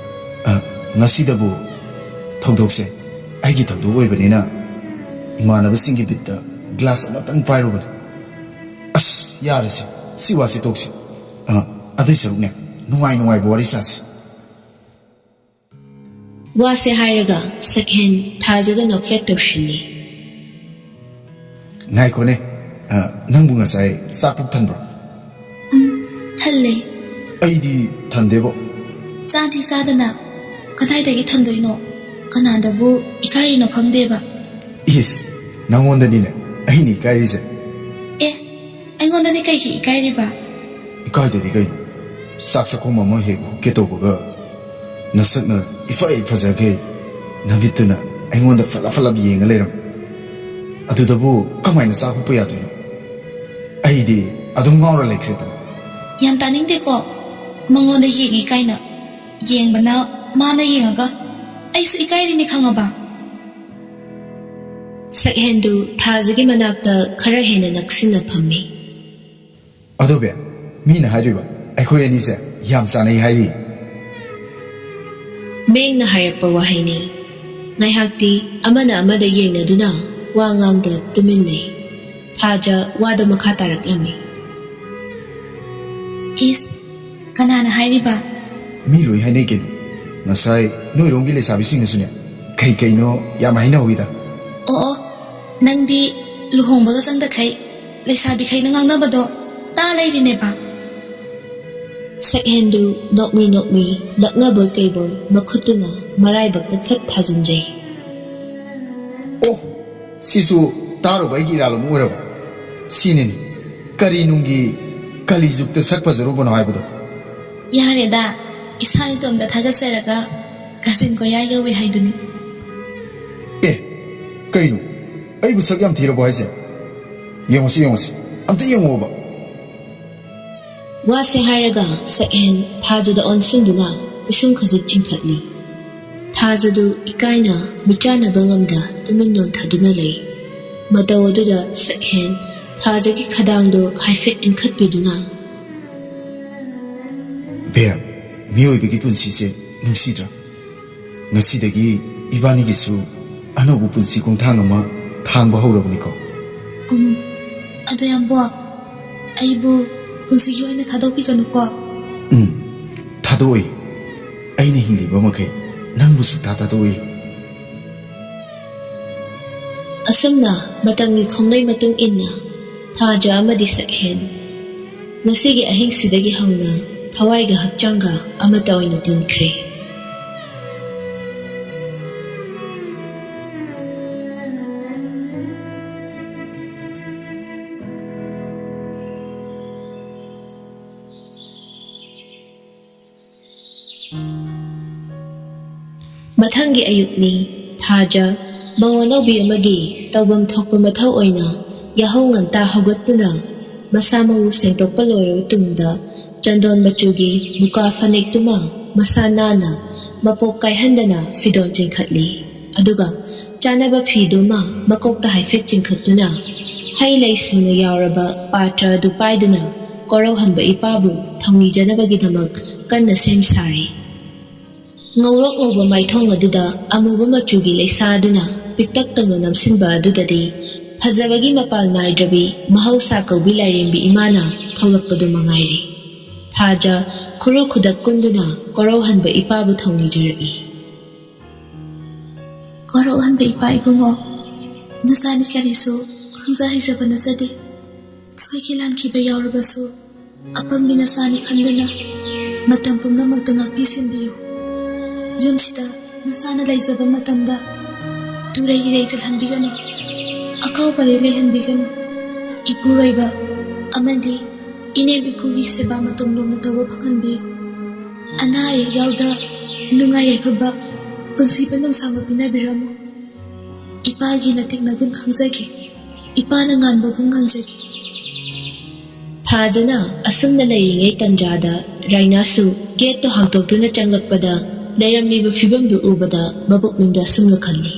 ꯑ, ꯉꯁꯤꯗꯕꯨ ꯊꯧꯗꯣꯛꯁꯦ ꯑꯩꯒꯤ ꯊꯧꯗꯣꯛ ꯑꯣꯏꯕꯅꯤꯅ ꯏꯃꯥꯟꯅꯕꯁꯤꯡꯒꯤ ꯕꯤꯠꯇ ꯒ꯭ꯂꯥꯁ ꯑꯃꯇꯪ ꯄꯥꯏꯔꯨꯕꯅꯤ꯫ ꯑꯁ, ꯌꯥꯔꯦꯁꯦ, ꯁꯤ ꯋꯥꯁꯤ ꯇꯣꯛꯁꯤ꯫ ꯑ, ꯑꯗꯨꯏ ꯁꯔꯨꯛꯅꯦ, ꯅꯨꯡꯉꯥꯏ ꯅꯨꯡꯉꯥꯏꯕ ꯋꯥꯔꯤ ꯁꯥꯁꯤ꯫ ꯋꯥꯁꯦ ꯍꯥꯏꯔꯒ ꯁꯛꯍꯦꯟ ꯊꯥꯖꯗ ꯅꯣꯛꯐꯦꯠ ꯇꯧꯁꯤꯜꯂꯤ꯫ ꯉꯥꯏꯈꯣꯅꯦ, ꯑ, ꯅꯪꯕꯨ ꯉꯁꯥꯏ ꯆꯥꯛ ꯄꯨꯛ ꯊꯟꯕ꯭ꯔꯣ? ꯊꯜꯂꯦ꯫ ꯑꯩꯗꯤ ꯊꯟꯗꯦꯕꯣ꯫ ꯆꯥꯗꯤ ꯆꯥꯗꯅ ꯀꯗꯥꯏꯗꯒꯤ ꯊꯟꯗꯣꯏꯅꯣ? ꯀꯅꯥꯗꯕꯨ ꯏꯀꯥꯏꯔꯤꯅꯣ ꯈꯪꯗꯦꯕ꯫ ꯏꯁ, ꯅꯪꯉꯣꯟꯗꯅꯤꯅꯦ ꯑꯩꯅ ꯏꯀꯥꯏꯔꯤꯁꯦ꯫ ꯑꯦ, ꯑꯩꯉꯣꯟꯗꯗꯤ ꯀꯩꯒꯤ ꯏꯀꯥꯏꯔꯤꯕ? ꯏꯀꯥꯏꯗꯗꯤ ꯀꯩꯅꯣ? ꯆꯥꯛ ꯆꯥꯛꯈꯣꯝ ꯑꯃ ꯍꯦꯛ ꯍꯨꯛꯀꯦ ꯇꯧꯕꯒ ꯅꯁꯛꯅ ꯏꯐ ꯍꯦꯛ ꯐꯖꯈꯩ ꯅꯃꯤꯠꯇꯨꯅ ꯑꯩꯉꯣꯟꯗ ꯐꯠꯂꯞ ꯐꯠꯂꯞ ꯌꯦꯡꯉ ꯂꯩꯔꯝꯃꯤ꯫ ꯑꯗꯨꯗꯕꯨ ꯀꯃꯥꯏꯅ ꯆꯥꯛ ꯍꯨꯛꯄ ꯌꯥꯗꯣꯏꯅꯣ? ꯑꯩꯗꯤ ꯑꯗꯨꯝ ꯉꯥꯎꯔ ꯂꯩꯈ꯭ꯔꯦꯗꯅ꯫ ꯌꯥꯝ ꯇꯥꯅꯤꯡꯗꯦꯀꯣ, ꯃꯉꯣꯟꯗ ꯌꯦꯡꯉꯤ ꯀꯥꯏꯅ꯫ ꯌꯦꯡꯕꯅ ꯃꯥꯅ ꯌꯦꯡꯉꯒ ꯑꯩꯁꯨ ꯏꯀꯥꯏꯔꯤꯅꯦ ꯈꯪꯉꯕ꯫ ꯁꯛꯍꯦꯟꯗꯨ ꯊꯥꯖꯒꯤ ꯃꯅꯥꯛꯇ ꯈꯔ ꯍꯦꯟꯅ ꯅꯛꯁꯤꯟꯅ ꯐꯝꯃꯤ꯫ ꯑꯗꯣ ꯕꯦ, ꯃꯤꯅ ꯍꯥꯏꯔꯤꯕ ꯑꯩꯈꯣꯏ ꯑꯅꯤꯁꯦ ꯌꯥꯝ ꯆꯥꯟꯅꯩ ꯍꯥꯏꯔꯤ꯫ ꯃꯦꯡꯅ ꯍꯥꯏꯔꯛꯄ ꯋꯥꯍꯩꯅꯤ꯫ ꯉꯥꯏꯍꯥꯛꯇꯤ ꯑꯃꯅ ꯑꯃꯗ ꯌꯦꯡꯅꯗꯨꯅ ꯋꯥ ꯉꯥꯡꯗ ꯇꯨꯃꯤꯟ ꯂꯩ꯫ ꯊꯥꯖ ꯋꯥꯗ ꯃꯈꯥ ꯇꯥꯔꯛꯂꯝꯃꯤ꯫ ꯏꯁ, ꯀꯅꯥꯅ ꯍꯥꯏꯔꯤꯕ? ꯃꯤ ꯂꯣꯏ ꯍꯥꯏꯅꯩ ꯀꯩꯅꯣ꯫ ꯉꯁꯥꯏ ꯅꯣꯏꯔꯣꯝꯒꯤ ꯂꯩꯁꯥꯕꯤꯁꯤꯡꯅꯁꯨꯅꯦ ꯀꯩ ꯀꯩꯅꯣ ꯌꯥꯝ ꯍꯥꯏꯅꯍꯧꯋꯤꯗ꯫ ꯑꯣ ꯑꯣ, ꯅꯪꯗꯤ ꯂꯨꯍꯣꯡꯕꯒ ꯆꯪꯗꯈꯩ ꯂꯩꯁꯥꯕꯤꯈꯩꯅ ꯉꯥꯡꯅꯕꯗꯣ ꯇꯥ ꯂꯩꯔꯤꯅꯦꯕ꯫ ꯁꯛꯍꯦꯟꯗꯨ ꯅꯣꯛꯃꯤ ꯅꯣꯛꯃꯤ ꯂꯛꯅꯕꯣꯏ ꯀꯩꯕꯣꯏ ꯃꯈꯨꯠꯇꯨꯅ ꯃꯔꯥꯏꯕꯛꯇ ꯐꯠ ꯊꯥꯖꯤꯟꯖꯩ꯫ ꯑꯣ, ꯁꯤꯁꯨ ꯇꯥꯔꯨꯕ ꯑꯩꯒꯤ ꯏꯔꯥꯜ ꯑꯃ ꯑꯣꯏꯔꯕ꯫ ꯁꯤꯅꯤꯅꯦ ꯀꯔꯤ ꯅꯨꯡꯒꯤ ꯀꯂꯤ ꯖꯨꯛꯇ ꯁꯛ ꯐꯖꯔꯨꯕꯅꯣ ꯍꯥꯏꯕꯗꯣ꯫ ꯌꯥꯔꯦꯗ, ꯏꯁꯥ ꯏꯇꯣꯝꯇ ꯊꯥꯒꯠꯆꯔꯒ ꯀꯥꯆꯤꯟ ꯀꯣꯏꯌꯥ ꯌꯧꯏ ꯍꯥꯏꯗꯨꯅꯤ꯫ ꯑꯦ, ꯀꯩꯅꯣ? ꯑꯩꯕꯨ ꯁꯛ ꯌꯥꯝ ꯊꯤꯔꯕꯣ ꯍꯥꯏꯁꯦ? ꯌꯦꯡꯉꯨꯁꯤ, ꯌꯦꯡꯉꯨꯁꯤ, ꯑꯝꯇ ꯌꯦꯡꯉꯣꯕ꯫ ꯋꯥꯁꯦ ꯍꯥꯏꯔꯒ ꯁꯛꯍꯦꯟ ꯊꯥꯖꯗ ꯑꯣꯟꯁꯤꯟꯗꯨꯅ ꯄꯤꯁꯨꯝ ꯈꯖꯤꯛ ꯆꯤꯡꯈꯠꯂꯤ꯫ ꯊꯥꯖꯗꯨ ꯏꯀꯥꯏꯅ ꯃꯤꯠꯆꯥꯟꯅꯕ ꯉꯝꯗ ꯇꯨꯃꯤꯟ ꯅꯣꯟꯊꯗꯨꯅ ꯂꯩ꯫ ꯃꯇꯧ ꯑꯗꯨꯗ ꯁꯛꯍꯦꯟ ꯊꯥꯖꯒꯤ ꯈꯗꯥꯡꯗꯨ ꯍꯥꯏꯐꯦꯠ ꯏꯟꯈꯠꯄꯤꯗꯨꯅ, ꯕꯦꯝ, ꯃꯤꯑꯣꯏꯕꯒꯤ ꯄꯨꯟꯁꯤꯁꯦ ꯅꯨꯡꯁꯤꯗ꯭ꯔꯥ? ꯉꯁꯤꯗꯒꯤ ꯏꯕꯥꯅꯤꯒꯤꯁꯨ ꯑꯅꯧꯕ ꯄꯨꯟꯁꯤ ꯈꯣꯡꯊꯥꯡ ꯑꯃ ꯊꯥꯡꯕ ꯍꯧꯔꯕꯅꯤꯀꯣ꯫ ꯎꯝ, ꯑꯗꯣ ꯌꯥꯝꯕꯣ, ꯑꯩꯕꯨ ꯄꯨꯟꯁꯤꯒꯤ ꯑꯣꯏꯅ ꯊꯥꯗꯣꯛꯄꯤꯒꯅꯨꯀꯣ꯫ ꯎꯝ, ꯊꯥꯗꯣꯛꯑꯣꯏ꯫ ꯑꯩꯅ ꯍꯤꯡꯂꯤꯕ ꯃꯈꯩ ꯅꯪꯕꯨ ꯁꯨꯛꯊꯥ ꯊꯥꯗꯣꯛꯑꯣꯏ꯫ ꯑꯁꯨꯝꯅ ꯃꯇꯝꯒꯤ ꯈꯣꯡꯂꯩ ꯃꯇꯨꯡ ꯏꯟꯅ ꯊꯥꯖ ꯑꯃꯗꯤ ꯁꯛꯍꯦꯟ ꯉꯁꯤꯒꯤ ꯑꯍꯤꯡꯁꯤꯗꯒꯤ ꯍꯧꯅ ꯊꯋꯥꯏꯒ ꯍꯛꯆꯥꯡꯒ ꯑꯃꯠꯇ ꯑꯣꯏꯅ ꯇꯤꯟꯈ꯭ꯔꯦ꯫ ꯃꯊꯪꯒꯤ ꯑꯌꯨꯛꯅꯤ꯫ ꯊꯥꯖ, ꯃꯧ ꯑꯅꯧꯕꯤ ꯑꯃꯒꯤ ꯇꯧꯐꯝ ꯊꯣꯛꯄ ꯃꯊꯧ ꯑꯣꯏꯅ ꯌꯥꯍꯧ ꯉꯟꯇꯥ ꯍꯧꯒꯠꯇꯨꯅ ꯃꯁꯥ ꯃꯎ ꯁꯦꯡꯗꯣꯛꯄ ꯂꯣꯏꯔꯕ ꯇꯨꯡꯗ ꯆꯟꯗꯣꯟ ꯃꯆꯨꯒꯤ ꯃꯨꯀꯥ ꯐꯅꯦꯛꯇꯨꯃ ꯃꯁꯥ ꯅꯥꯟꯅ, ꯃꯄꯣꯞ ꯀꯥꯏꯍꯟꯗꯅ ꯐꯤꯗꯣꯟ ꯆꯤꯡꯈꯠꯂꯤ꯫ ꯑꯗꯨꯒ ꯆꯥꯅꯕ ꯐꯤꯗꯨꯃ ꯃꯀꯣꯛꯇ ꯍꯥꯏꯐꯦꯠ ꯆꯤꯡꯈꯠꯇꯨꯅ, ꯍꯩ ꯂꯩ ꯁꯨꯅ ꯌꯥꯎꯔꯕ ꯄꯥꯇ꯭ꯔ ꯑꯗꯨ ꯄꯥꯏꯗꯨꯅ ꯀꯣꯔꯧꯍꯟꯕ ꯏꯄꯥꯕꯨ ꯊꯧꯅꯤꯖꯅꯕꯒꯤꯗꯃꯛ ꯀꯟꯅ ꯁꯦꯝ ꯁꯥꯔꯤ꯫ ꯉꯧꯔꯣꯛ ꯉꯧꯕ ꯃꯥꯏꯊꯣꯡ ꯑꯗꯨꯗ ꯑꯃꯨꯕ ꯃꯆꯨꯒꯤ ꯂꯩꯁꯥ ꯑꯗꯨꯅ ꯄꯤꯛꯇꯛ ꯇꯧꯅ ꯅꯝꯁꯤꯟꯕ ꯑꯗꯨꯗꯗꯤ ꯐꯖꯕꯒꯤ ꯃꯄꯥꯜ ꯅꯥꯏꯗ꯭ꯔꯕꯤ ꯃꯍꯧꯁꯥ ꯀꯧꯕꯤ ꯂꯥꯏꯔꯦꯝꯕꯤ ꯏꯃꯥꯅ ꯊꯣꯛꯂꯛꯄꯗꯨ ꯃꯉꯥꯏꯔꯦ꯫ ꯊꯥꯖ ꯈꯨꯔꯨ ꯈꯨꯗꯛ ꯀꯨꯟꯗꯨꯅ ꯀꯣꯔꯧꯍꯟꯕ ꯏꯄꯥꯕꯨ ꯊꯧꯅꯤꯖꯔꯛꯏ꯫ ꯀꯣꯔꯧꯍꯟꯕ ꯏꯄꯥ ꯏꯕꯨꯡꯉꯣ, ꯅꯆꯥꯅꯤ ꯀꯔꯤꯁꯨ ꯈꯪꯖ ꯍꯩꯖꯕ ꯅꯠꯆꯗꯦ꯫ ꯁꯣꯏꯈꯤ ꯂꯥꯟꯈꯤꯕ ꯌꯥꯎꯔꯕꯁꯨ ꯑꯄꯪꯕꯤ ꯅꯆꯥꯅꯤ ꯈꯟꯗꯨꯅ ꯃꯇꯝ ꯄꯨꯝꯅꯃꯛꯇ ꯉꯥꯛꯄꯤ ꯁꯦꯟꯕꯤꯌꯨ꯫ ꯌꯨꯝꯁꯤꯗ ꯅꯆꯥꯅ ꯂꯩꯖꯕ ꯃꯇꯝꯗ ꯇꯨꯔꯩ ꯏꯔꯩ ꯆꯠꯍꯟꯕꯤꯒꯅꯨ꯫ ꯑꯀꯥꯎ ꯄꯔꯩ ꯂꯩꯍꯟꯕꯤꯒꯅꯨ꯫ ꯏꯄꯨꯔꯣꯏꯕ ꯑꯃꯗꯤ ꯏꯅꯦꯝ ꯏꯀꯨꯒꯤ ꯁꯦꯕꯥ ꯃꯇꯧ ꯂꯨꯅ ꯇꯧꯕ ꯐꯪꯍꯟꯕꯤꯌꯨ꯫ ꯑꯅꯥ ꯑꯌꯦꯛ ꯌꯥꯎꯗ ꯅꯨꯡꯉꯥꯏ ꯌꯥꯏꯐꯕ ꯄꯨꯟꯁꯤ ꯄꯨꯟꯅꯨꯡꯁꯥꯡꯕ ꯄꯤꯅꯕꯤꯔꯝꯃꯨ꯫ ꯏꯄꯥꯒꯤ ꯅꯇꯤꯛ ꯅꯒꯨꯟ ꯈꯪꯖꯒꯦ꯫ ꯏꯄꯥꯅ ꯉꯥꯟꯕ ꯒꯨꯟ ꯉꯥꯟꯖꯒꯦ꯫ ꯊꯥꯖꯅ ꯑꯁꯨꯝꯅ ꯂꯩꯔꯤꯉꯩ ꯇꯟꯖꯥꯗ ꯔꯥꯏꯅꯥꯁꯨ ꯒꯦꯠꯇꯣ ꯍꯥꯡꯇꯣꯛꯇꯨꯅ ꯆꯪꯂꯛꯄꯗ ꯂꯩꯔꯝꯂꯤꯕ ꯐꯤꯕꯝꯗꯨ ꯎꯕꯗ ꯃꯕꯨꯛꯅꯤꯡꯗ ꯑꯁꯨꯝꯅ ꯈꯜꯂꯤ꯫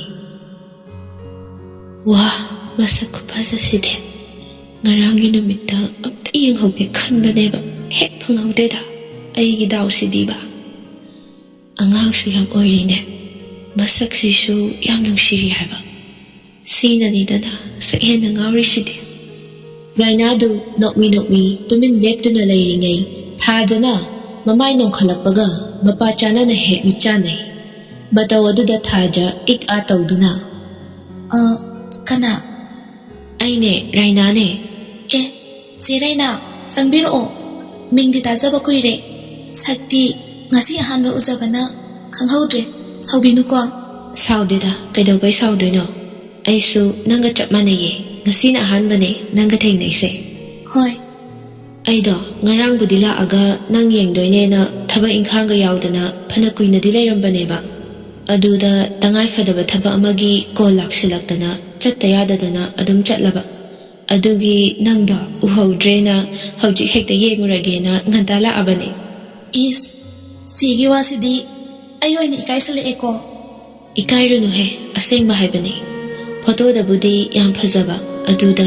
ꯋꯥ, ꯃꯁꯛ ꯈꯨꯐꯖꯁꯤꯗꯤ꯫ ꯉꯔꯥꯡꯒꯤ ꯅꯨꯃꯤꯠꯇ ꯑꯝꯇ ꯌꯦꯡꯍꯧꯒꯦ ꯈꯟꯕꯅꯦꯕ, ꯍꯦꯛ ꯐꯪꯍꯧꯗꯦꯗ꯫ ꯑꯩꯒꯤ ꯗꯥꯎꯁꯤꯗꯤꯕ꯫ ꯑꯉꯥꯡꯁꯨ ꯌꯥꯝ ꯑꯣꯏꯔꯤꯅꯦ꯫ ꯃꯁꯛꯁꯤꯁꯨ ꯌꯥꯝ ꯅꯨꯡꯁꯤꯔꯤ ꯍꯥꯏꯕ꯫ ꯁꯤꯅꯅꯤꯗꯅ ꯁꯛ ꯍꯦꯟꯅ ꯉꯥꯎꯔꯤꯁꯤꯗꯤ꯫ ꯔꯥꯏꯅꯥꯗꯨ ꯅꯣꯛꯃꯤ ꯅꯣꯛꯃꯤ ꯇꯨꯃꯤꯟ ꯂꯦꯞꯇꯨꯅ ꯂꯩꯔꯤꯉꯩ ꯊꯥꯖꯅ ꯃꯃꯥꯏ ꯅꯣꯡꯈꯠꯂꯛꯄꯒ ꯃꯄꯥ ꯆꯥꯅꯅ ꯍꯦꯛ ꯃꯤꯠ ꯆꯥꯅꯩ꯫ ꯃꯇꯧ ꯑꯗꯨꯗ ꯊꯥꯖ ꯏꯛ ꯑꯥ ꯇꯧꯗꯨꯅ, "ꯑ, ꯀꯅꯥ?" "ꯑꯩꯅꯦ, ꯔꯥꯏꯅꯥꯅꯦ꯫" "ꯑꯦ, ꯆꯦ ꯔꯥꯏꯅꯥ, ꯆꯪꯕꯤꯔꯛꯑꯣ꯫ ꯃꯤꯡꯗꯤ ꯇꯥꯖꯕ ꯀꯨꯏꯔꯦ꯫ ꯁꯛꯇꯤ ꯉꯁꯤ ꯑꯍꯥꯟꯕ ꯎꯖꯕꯅ ꯈꯪꯍꯧꯗ꯭ꯔꯦ꯫ ꯁꯥꯎꯕꯤꯅꯨꯀꯣ꯫" "ꯁꯥꯎꯗꯦꯗ, ꯀꯩꯗꯧꯕꯩ ꯁꯥꯎꯗꯣꯏꯅꯣ? ꯑꯩꯁꯨ ꯅꯪꯒ ꯆꯞ ꯃꯥꯟꯅꯩꯌꯦ꯫ ꯉꯁꯤꯅ ꯑꯍꯥꯟꯕꯅꯦ ꯅꯪꯒ ꯊꯦꯡꯅꯩꯁꯦ꯫" "ꯍꯣꯏ꯫" "ꯑꯩꯗꯣ ꯉꯔꯥꯡꯕꯨꯗꯤ ꯂꯥꯛꯑꯒ ꯅꯪ ꯌꯦꯡꯗꯣꯏꯅꯦꯅ ꯊꯕꯛ ꯏꯪꯈꯥꯡꯒ ꯌꯥꯎꯗꯅ ꯐꯅ ꯀꯨꯏꯅꯗꯤ ꯂꯩꯔꯝꯕꯅꯦꯕ꯫ ꯑꯗꯨꯗ ꯇꯉꯥꯏ ꯐꯗꯕ ꯊꯕꯛ ꯑꯃꯒꯤ ꯀꯣꯜ ꯂꯥꯛꯁꯤꯜꯂꯛꯇꯅ ꯆꯠꯇ ꯌꯥꯗꯗꯅ ꯑꯗꯨꯝ ꯆꯠꯂꯕ꯫ ꯑꯗꯨꯒꯤ ꯅꯪꯗꯣ ꯎꯍꯧꯗ꯭ꯔꯦꯅ ꯍꯧꯖꯤꯛ ꯍꯦꯛꯇ ꯌꯦꯡꯉꯨꯔꯒꯦꯅ ꯉꯟꯇꯥ ꯂꯥꯛꯑꯕꯅꯦ꯫" "ꯏꯁ, ꯆꯦꯒꯤ ꯋꯥꯁꯤꯗꯤ ꯑꯩ ꯑꯣꯏꯅ ꯏꯀꯥꯏꯁꯜꯂꯛꯑꯦꯀꯣ꯫ ꯏꯀꯥꯏꯔꯨꯅꯨꯍꯦ, ꯑꯁꯦꯡꯕ ꯍꯥꯏꯕꯅꯤ꯫ ꯐꯣꯇꯣꯗꯕꯨꯗꯤ ꯌꯥꯝ ꯐꯖꯕ, ꯑꯗꯨꯗ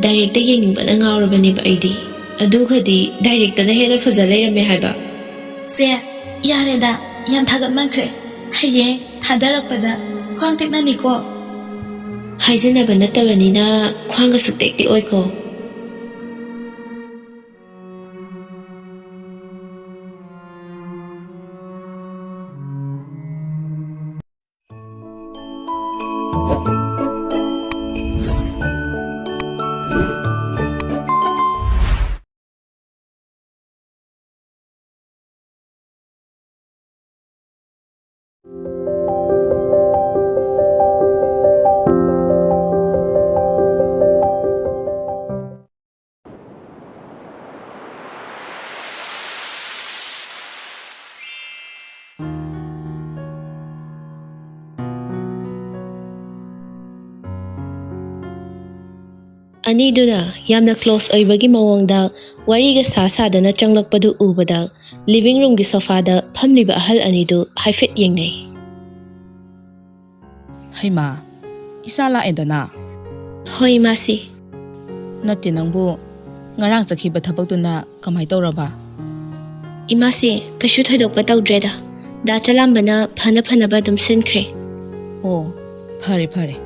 ꯗꯥꯏꯔꯦꯛꯇ ꯌꯦꯡꯅꯤꯡꯕꯅ ꯉꯥꯎꯔꯕꯅꯦꯕ ꯑꯩꯗꯤ꯫ ꯑꯗꯨꯒꯗꯤ ꯗꯥꯏꯔꯦꯛꯇꯅ ꯍꯦꯟꯅ ꯐꯖ ꯂꯩꯔꯝꯃꯦ ꯍꯥꯏꯕ꯫ ꯆꯦ, ꯌꯥꯔꯦꯗ, ꯌꯥꯝ ꯊꯥꯒꯠꯃꯟꯈ꯭ꯔꯦ꯫ ꯍꯌꯦꯡ ꯊꯥꯗꯔꯛꯄꯗ ꯈ꯭ꯋꯥꯡ ꯇꯦꯛꯅꯅꯤꯀꯣ꯫ ꯍꯥꯏꯖꯟꯅꯕ ꯅꯠꯇꯕꯅꯤꯅ ꯈ꯭ꯋꯥꯡꯒ ꯁꯨꯛꯇꯦꯛ ꯇꯦꯛꯑꯣꯏꯀꯣ꯫ ꯑꯅꯤꯗꯨꯅ ꯌꯥꯝꯅ ꯀ꯭ꯂꯣꯁ ꯑꯣꯏꯕꯒꯤ ꯃꯑꯣꯡꯗ ꯋꯥꯔꯤꯒ ꯁꯥ ꯁꯥꯗꯅ ꯆꯪꯂꯛꯄꯗꯨ ꯎꯕꯗ, ꯂꯤꯚꯤꯡ ꯔꯨꯝꯒꯤ ꯁꯣꯐꯥꯗ ꯐꯝꯂꯤꯕ ꯑꯍꯜ ꯑꯅꯤꯗꯨ ꯍꯥꯏꯐꯦꯠ ꯌꯦꯡꯅꯩ꯫ ꯍꯩꯃꯥ, ꯏꯆꯥ ꯂꯥꯛꯑꯦꯗꯅ꯫ ꯍꯣꯏ, ꯏꯃꯥꯁꯤ꯫ ꯅꯠꯇꯦ, ꯅꯪꯕꯨ ꯉꯔꯥꯡ ꯆꯠꯈꯤꯕ ꯊꯕꯛꯇꯨꯅ ꯀꯃꯥꯏ ꯇꯧꯔꯕ? ꯏꯃꯥꯁꯤ, ꯀꯩꯁꯨ ꯊꯣꯏꯗꯣꯛꯄ ꯇꯧꯗ꯭ꯔꯦꯗ꯫ ꯗꯥ ꯆꯂꯥꯝꯕꯅ ꯐꯅ ꯐꯅꯕ ꯑꯗꯨꯝ ꯁꯤꯟꯈ꯭ꯔꯦ꯫ ꯑꯣ, ꯐꯔꯦ, ꯐꯔꯦ꯫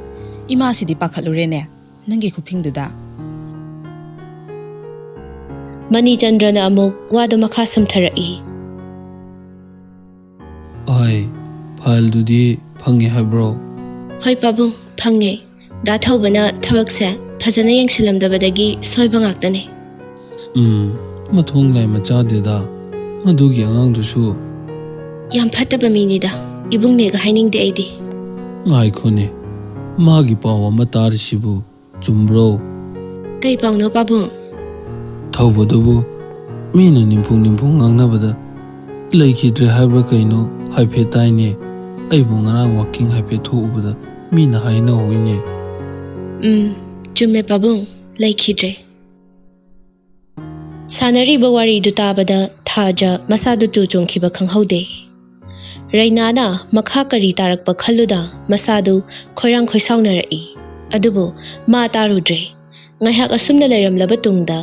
ꯏꯃꯥꯁꯤꯗꯤ ꯄꯥꯈꯠꯂꯨꯔꯦꯅꯦ, ꯅꯪꯒꯤ ꯈꯨꯐꯤꯡꯗꯨꯗ꯫ ꯃꯅꯤꯆꯟꯗ꯭ꯔꯅ ꯑꯃꯨꯛ ꯋꯥꯗꯨ ꯃꯈꯥ ꯁꯝꯊꯔꯛꯏ꯫ ꯑꯩ ꯐꯥꯏꯜꯗꯨꯗꯤ ꯐꯪꯉꯦ ꯍꯥꯏꯕ꯭ꯔꯣ? ꯍꯣꯏ ꯄꯥꯕꯨꯡ, ꯐꯪꯉꯦ꯫ ꯗꯥ ꯊꯧꯕꯅ ꯊꯕꯛꯁꯦ ꯐꯖꯅ ꯌꯦꯡꯁꯤꯜꯂꯝꯗꯕꯗꯒꯤ ꯁꯣꯏꯕ ꯉꯥꯛꯇꯅꯦ꯫ ꯎꯝ, ꯃꯊꯣꯡ ꯂꯥꯏ ꯃꯆꯥꯗꯦꯗ, ꯃꯗꯨꯒꯤ ꯑꯉꯥꯡꯗꯨꯁꯨ꯫ ꯌꯥꯝ ꯐꯠꯇꯕ ꯃꯤꯅꯤꯗ, ꯏꯕꯨꯡꯅꯦꯒ ꯍꯥꯏꯅꯤꯡꯗꯦ ꯑꯩꯗꯤ꯫ ꯉꯥꯏꯈꯣꯅꯦ, ꯃꯥꯒꯤ ꯄꯥꯎ ꯑꯃ ꯇꯥꯔꯤꯁꯤꯕꯨ ꯆꯨꯝꯕ꯭ꯔꯣ? ꯀꯩ ꯄꯥꯎꯅꯣ ꯄꯥꯕꯨꯡ? ꯊꯧꯕꯗꯨꯕꯨ ꯃꯤꯅ ꯅꯤꯝꯐꯨꯡ ꯅꯤꯝꯐꯨꯡ ꯉꯥꯡꯅꯕꯗ ꯂꯩꯈꯤꯗ꯭ꯔꯦ ꯍꯥꯏꯕ꯭ꯔꯥ ꯀꯩꯅꯣ ꯍꯥꯏꯐꯦꯠ ꯇꯥꯏꯅꯦ꯫ ꯑꯩꯕꯨ ꯉꯔꯥꯡ ꯋꯥꯀꯤꯡ ꯍꯥꯏꯐꯦꯠ ꯊꯣꯛꯎꯕꯗ ꯃꯤꯅ ꯍꯥꯏꯅꯍꯧꯏꯅꯦ꯫ ꯎꯝ, ꯆꯨꯝꯃꯦ ꯄꯥꯕꯨꯡ, ꯂꯩꯈꯤꯗ꯭ꯔꯦ꯫ ꯁꯥꯟꯅꯔꯤꯕ ꯋꯥꯔꯤꯗꯨ ꯇꯥꯕꯗ ꯊꯥꯖ ꯃꯁꯥꯗꯨ ꯇꯨ ꯆꯣꯡꯈꯤꯕ ꯈꯪꯍꯧꯗꯦ꯫ ꯔꯩꯅꯥꯅ ꯃꯈꯥ ꯀꯔꯤ ꯇꯥꯔꯛꯄ ꯈꯜꯂꯨꯗ ꯃꯁꯥꯗꯨ ꯈꯣꯏꯔꯥꯡ ꯈꯣꯏꯁꯥꯎꯅꯔꯛꯏ꯫ ꯑꯗꯨꯕꯨ ꯃꯥ ꯇꯥꯔꯨꯗ꯭ꯔꯦ꯫ ꯉꯥꯏꯍꯥꯛ ꯑꯁꯨꯝꯅ ꯂꯩꯔꯝꯂꯕ ꯇꯨꯡꯗ,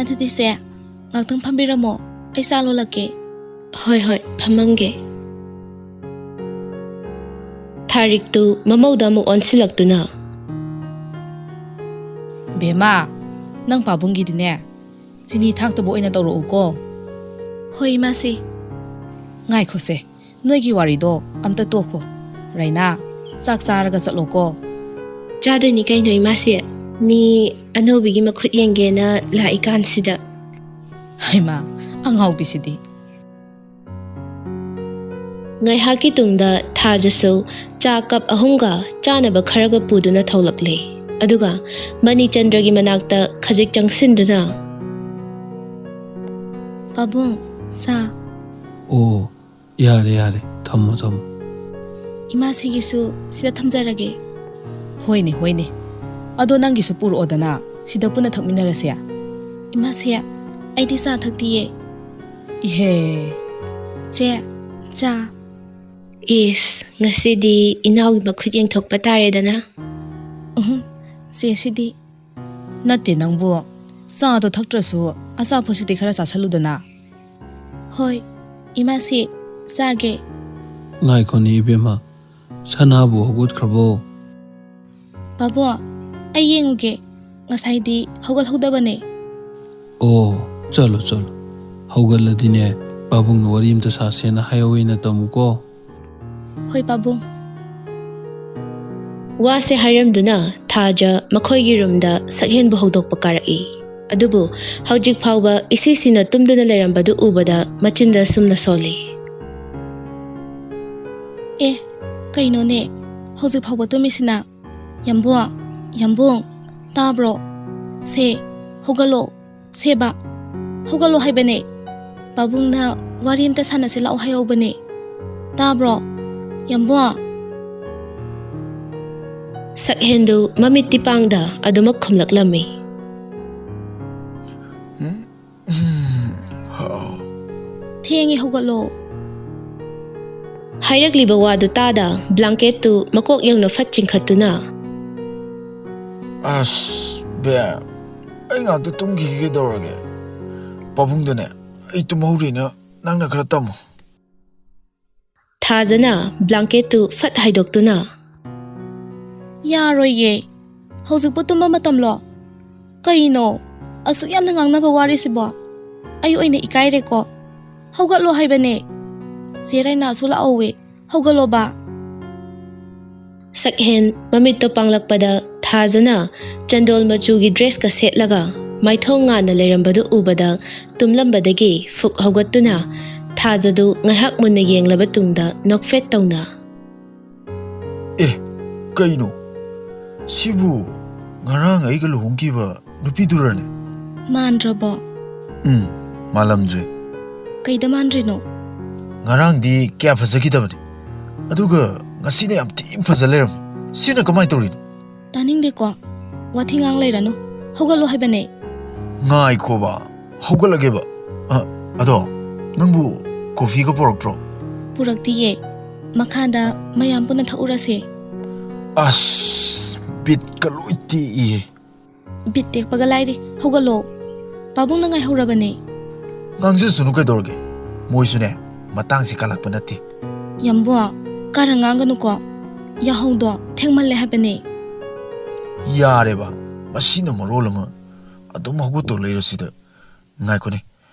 "ꯑꯗꯨꯗꯤ ꯁꯦ, ꯉꯥꯛꯇꯪ ꯐꯝꯕꯤꯔꯝꯃꯣ, ꯑꯩ ꯆꯥ ꯂꯣꯜꯂꯛꯀꯦ꯫" "ꯍꯣꯏ, ꯍꯣꯏ, ꯐꯝꯃꯝꯒꯦ꯫" ꯊꯥꯔꯤꯛꯇꯨ ꯃꯃꯧꯗ ꯑꯃꯨꯛ ꯑꯣꯟꯁꯤꯜꯂꯛꯇꯨꯅ, "ꯕꯦꯝꯃ, ꯅꯪ ꯄꯥꯕꯨꯡꯒꯤꯗꯤꯅꯦ, ꯆꯤꯅꯤ ꯊꯥꯛꯇꯕ ꯑꯣꯏꯅ ꯇꯧꯔꯛꯎꯀꯣ꯫" "ꯍꯣꯏ, ꯏꯃꯥꯁꯤ꯫" "ꯉꯥꯏꯈꯣꯁꯦ, ꯅꯣꯏꯒꯤ ꯋꯥꯔꯤꯗꯣ ꯑꯝꯇ ꯇꯣꯛꯈꯣ꯫ ꯔꯩꯅꯥ, ꯆꯥꯛ ꯆꯥꯔꯒ ꯆꯠꯂꯣꯀꯣ꯫" "ꯆꯥꯗꯣꯏꯅꯤ ꯀꯩꯅꯣ, ꯏꯃꯥꯁꯤ꯫ ꯃꯤ ꯑꯅꯧꯕꯤꯒꯤ ꯃꯈꯨꯠ ꯌꯦꯡꯒꯦꯅ ꯂꯥꯛꯏꯀꯥꯟꯁꯤꯗ꯫" ꯍꯩꯃꯥ, ꯑꯉꯥꯎꯕꯤꯁꯤꯗꯤ꯫ ꯉꯥꯏꯍꯥꯛꯀꯤ ꯇꯨꯡꯗ ꯊꯥꯖꯁꯨ ꯆꯥ ꯀꯞ ꯑꯍꯨꯝꯒ ꯆꯥꯅꯕ ꯈꯔꯒ ꯄꯨꯗꯨꯅ ꯊꯣꯛꯂꯛꯂꯦ꯫ ꯑꯗꯨꯒ ꯃꯅꯤꯆꯟꯗ꯭ꯔꯒꯤ ꯃꯅꯥꯛꯇ ꯈꯖꯤꯛ ꯆꯪꯁꯤꯟꯗꯨꯅ, "ꯄꯥꯕꯨꯡ, ꯆꯥ꯫" "ꯑꯣ, ꯌꯥꯔꯦ, ꯌꯥꯔꯦ, ꯊꯝꯃꯣ, ꯊꯝꯃꯣ꯫" "ꯏꯃꯥꯁꯤꯒꯤꯁꯨ ꯁꯤꯗ ꯊꯝꯖꯔꯒꯦ꯫" "ꯍꯣꯏꯅꯦ, ꯍꯣꯏꯅꯦ꯫ ꯑꯗꯣ ꯅꯪꯒꯤꯁꯨ ꯄꯨꯔꯛꯑꯣꯗꯅ, ꯁꯤꯗ ꯄꯨꯟꯅ ꯊꯛꯃꯤꯟꯅꯔꯁꯦ꯫" "ꯏꯃꯥꯁꯤ, ꯑꯩꯗꯤ ꯆꯥ ꯊꯛꯇꯤꯌꯦ꯫" "ꯏꯍꯦ꯫" "ꯆꯦ, ꯆꯥ꯫" "ꯏꯁ, ꯉꯁꯤꯗꯤ ꯏꯅꯥꯎꯒꯤ ꯃꯈꯨꯠ ꯌꯦꯡꯊꯣꯛꯄ ꯇꯥꯔꯦꯗꯅ꯫" "ꯎꯍꯨꯝ, ꯆꯦ, ꯁꯤꯗꯤ꯫" "ꯅꯠꯇꯦ ꯅꯪꯕꯨ, ꯆꯥꯗꯣ ꯊꯛꯇ꯭ꯔꯁꯨ ꯑꯆꯥꯄꯣꯠꯁꯤꯗꯤ ꯈꯔ ꯆꯥꯁꯜꯂꯨꯗꯅ꯫" "ꯍꯣꯏ, ꯏꯃꯥꯁꯤ, ꯆꯥꯒꯦ꯫" "ꯉꯥꯏꯈꯣꯅꯦ ꯏꯕꯦꯝꯃ, ꯁꯅꯥꯕꯨ ꯍꯧꯒꯠꯈ꯭ꯔꯕꯣ?" "ꯄꯥꯕꯨꯡ, ꯑꯩ ꯌꯦꯡꯉꯨꯒꯦ, ꯉꯁꯥꯏꯗꯤ ꯍꯧꯒꯠꯍꯧꯗꯕꯅꯦ꯫" "ꯑꯣ, ꯆꯠꯂꯣ, ꯆꯠꯂꯣ꯫ ꯍꯧꯒꯠꯂꯗꯤꯅꯦ, ꯄꯥꯕꯨꯡꯅ ꯋꯥꯔꯤ ꯑꯝꯇ ꯁꯥꯁꯦꯅ ꯍꯥꯏꯍꯧꯋꯦꯅ ꯇꯝꯃꯨꯀꯣ꯫" "ꯍꯣꯏ, ꯄꯥꯕꯨꯡ꯫" ꯋꯥꯁꯦ ꯍꯥꯏꯔꯝꯗꯨꯅ ꯊꯥꯖ ꯃꯈꯣꯏꯒꯤ ꯔꯨꯝꯗ ꯁꯛꯍꯦꯟꯕꯨ ꯍꯧꯗꯣꯛꯄ ꯀꯥꯔꯛꯏ꯫ ꯑꯗꯨꯕꯨ ꯍꯧꯖꯤꯛ ꯐꯥꯎꯕ ꯏꯁꯤꯁꯤꯅ ꯇꯨꯝꯗꯨꯅ ꯂꯩꯔꯝꯕꯗꯨ ꯎꯕꯗ ꯃꯆꯤꯟꯗ ꯑꯁꯨꯝꯅ ꯁꯣꯜꯂꯤ꯫ "ꯑꯦ, ꯀꯩꯅꯣꯅꯦ, ꯍꯧꯖꯤꯛ ꯐꯥꯎꯕ ꯇꯨꯝꯃꯤꯁꯤꯅ? ꯌꯥꯝꯕꯨꯡ, ꯌꯥꯝꯕꯨꯡ, ꯇꯥꯕ꯭ꯔꯣ? ꯁꯦ, ꯍꯧꯒꯠꯂꯣ, ꯁꯦꯕ, ꯍꯧꯒꯠꯂꯣ ꯍꯥꯏꯕꯅꯦ꯫ ꯄꯥꯕꯨꯡꯅ ꯋꯥꯔꯤ ꯑꯝꯇ ꯁꯥꯟꯅꯁꯤ ꯂꯥꯛꯑꯣ ꯍꯥꯏꯍꯧꯕꯅꯦ꯫ ꯇꯥꯕ꯭ꯔꯣ? ꯌꯥꯝꯕꯨꯡ?" ꯁꯛꯍꯦꯟꯗꯨ ꯃꯃꯤꯠꯇꯤ ꯄꯥꯡꯗ ꯑꯗꯨꯃꯛ ꯈꯨꯝꯂꯛꯂꯝꯃꯤ꯫ ꯊꯦꯡꯉꯦ, ꯍꯧꯒꯠꯂꯣ꯫ ꯍꯥꯏꯔꯛꯂꯤꯕ ꯋꯥꯗꯨ ꯇꯥꯗ ꯕ꯭ꯂꯥꯡꯀꯦꯠꯇꯨ ꯃꯀꯣꯛ ꯌꯧꯅ ꯐꯠ ꯆꯤꯡꯈꯠꯇꯨꯅ, "ꯑꯁ, ꯕꯦꯝ, ꯑꯩ ꯉꯥꯛꯇ ꯇꯨꯝꯈꯤꯒꯦ ꯀꯩꯗꯧꯔꯒꯦ? ꯄꯥꯕꯨꯡꯗꯅꯦ, ꯑꯩ ꯇꯨꯝꯍꯧꯔꯤꯅ ꯅꯪꯅ ꯈꯔ ꯇꯝꯃꯨ꯫" ꯊꯥꯖꯅ ꯕ꯭ꯂꯥꯡꯀꯦꯠꯇꯨ ꯐꯠ ꯍꯥꯏꯗꯣꯛꯇꯨꯅ, "ꯌꯥꯔꯣꯏꯌꯦ, ꯍꯧꯖꯤꯛꯄꯨ ꯇꯨꯝꯕ ꯃꯇꯝꯂꯣ? ꯀꯩꯅꯣ ꯑꯁꯨꯛ ꯌꯥꯝꯅ ꯉꯥꯡꯅꯕ ꯋꯥꯔꯤꯁꯤꯕꯣ? ꯑꯩ ꯑꯣꯏꯅ ꯏꯀꯥꯏꯔꯦꯀꯣ꯫ ꯍꯧꯒꯠꯂꯣ ꯍꯥꯏꯕꯅꯦ꯫ ꯆꯦ ꯔꯥꯏꯅꯥꯁꯨ ꯂꯥꯛꯍꯧꯋꯦ꯫ ꯍꯧꯒꯠꯂꯣꯕ꯫" ꯁꯛꯍꯦꯟ ꯃꯃꯤꯠꯇꯣ ꯄꯥꯡꯂꯛꯄꯗ ꯊꯥꯖꯅ ꯆꯟꯗꯣꯜ ꯃꯆꯨꯒꯤ ꯗ꯭ꯔꯦꯁꯀ ꯁꯦꯠꯂꯒ ꯃꯥꯏꯊꯣꯡ ꯉꯥꯟꯅ ꯂꯩꯔꯝꯕꯗꯨ ꯎꯕꯗ ꯇꯨꯝꯂꯝꯕꯗꯒꯤ ꯐꯨꯛ ꯍꯧꯒꯠꯇꯨꯅ ꯊꯥꯖꯗꯨ ꯉꯥꯏꯍꯥꯛ ꯃꯨꯟꯅ ꯌꯦꯡꯂꯕ ꯇꯨꯡꯗ ꯅꯣꯛꯐꯦꯠ ꯇꯧꯅ, "ꯑꯦ, ꯀꯩꯅꯣ? ꯁꯤꯕꯨ ꯉꯔꯥꯡ ꯑꯩꯒ ꯂꯨꯍꯣꯡꯈꯤꯕ ꯅꯨꯄꯤꯗꯨꯔꯅꯦ?" "ꯃꯥꯟꯗ꯭ꯔꯕꯣ?" "ꯎꯝ, ꯃꯥꯜꯂꯝꯗ꯭ꯔꯦ꯫" "ꯀꯩꯗ ꯃꯥꯟꯗ꯭ꯔꯤꯅꯣ?" "ꯉꯔꯥꯡꯗꯤ ꯀꯌꯥ ꯐꯖꯈꯤꯗꯕꯅꯤ, ꯑꯗꯨꯒ ꯉꯁꯤꯅ ꯌꯥꯝ ꯊꯤꯅ ꯐꯖ ꯂꯩꯔꯝꯃꯤ꯫ ꯁꯤꯅ ꯀꯃꯥꯏꯅ ꯇꯧꯔꯤꯅꯣ?" "ꯇꯥꯅꯤꯡꯗꯦꯀꯣ, ꯋꯥꯊꯤ ꯉꯥꯡ ꯂꯩꯔꯅꯨ꯫ ꯍꯧꯒꯠꯂꯣ ꯍꯥꯏꯕꯅꯦ꯫" "ꯉꯥꯏꯈꯣꯕ, ꯍꯧꯒꯠꯂꯒꯦꯕ꯫ ꯑ, ꯑꯗꯣ, ꯅꯪꯕꯨ ꯀꯣꯐꯤꯒ ꯄꯨꯔꯛꯇ꯭ꯔꯣ?" "ꯄꯨꯔꯛꯇꯤꯌꯦ꯫ ꯃꯈꯥꯗ ꯃꯌꯥꯝ ꯄꯨꯟꯅ ꯊꯛꯎꯔꯁꯦ꯫" "ꯑꯁ, ꯕꯤꯠꯀ ꯂꯣꯏ ꯇꯦꯛꯏꯍꯦ꯫" "ꯕꯤꯠ ꯇꯦꯛꯄꯒ ꯂꯥꯏꯔꯤ꯫ ꯍꯧꯒꯠꯂꯣ꯫ ꯄꯥꯕꯨꯡꯅ ꯉꯥꯏꯍꯧꯔꯕꯅꯦ꯫" "ꯉꯥꯡꯖꯁꯅꯨ ꯀꯩꯗꯧꯔꯒꯦ? ꯃꯣꯏꯁꯨꯅꯦ, ꯃꯇꯥꯡꯁꯤ ꯀꯜꯂꯛꯄ ꯅꯠꯇꯦ꯫" "ꯌꯥꯝꯕꯣ, ꯀꯥꯔ ꯉꯥꯡꯒꯅꯨꯀꯣ꯫ ꯌꯥꯍꯧꯗꯣ ꯊꯦꯡꯃꯜꯂꯦ ꯍꯥꯏꯕꯅꯦ꯫" "ꯌꯥꯔꯦꯕ, ꯃꯁꯤꯅ ꯃꯔꯣꯜ ꯑꯃ ꯑꯗꯨꯝ ꯍꯧꯒꯠꯇꯧ ꯂꯩꯔꯁꯤꯗ꯫ ꯉꯥꯏꯈꯣꯅꯦ,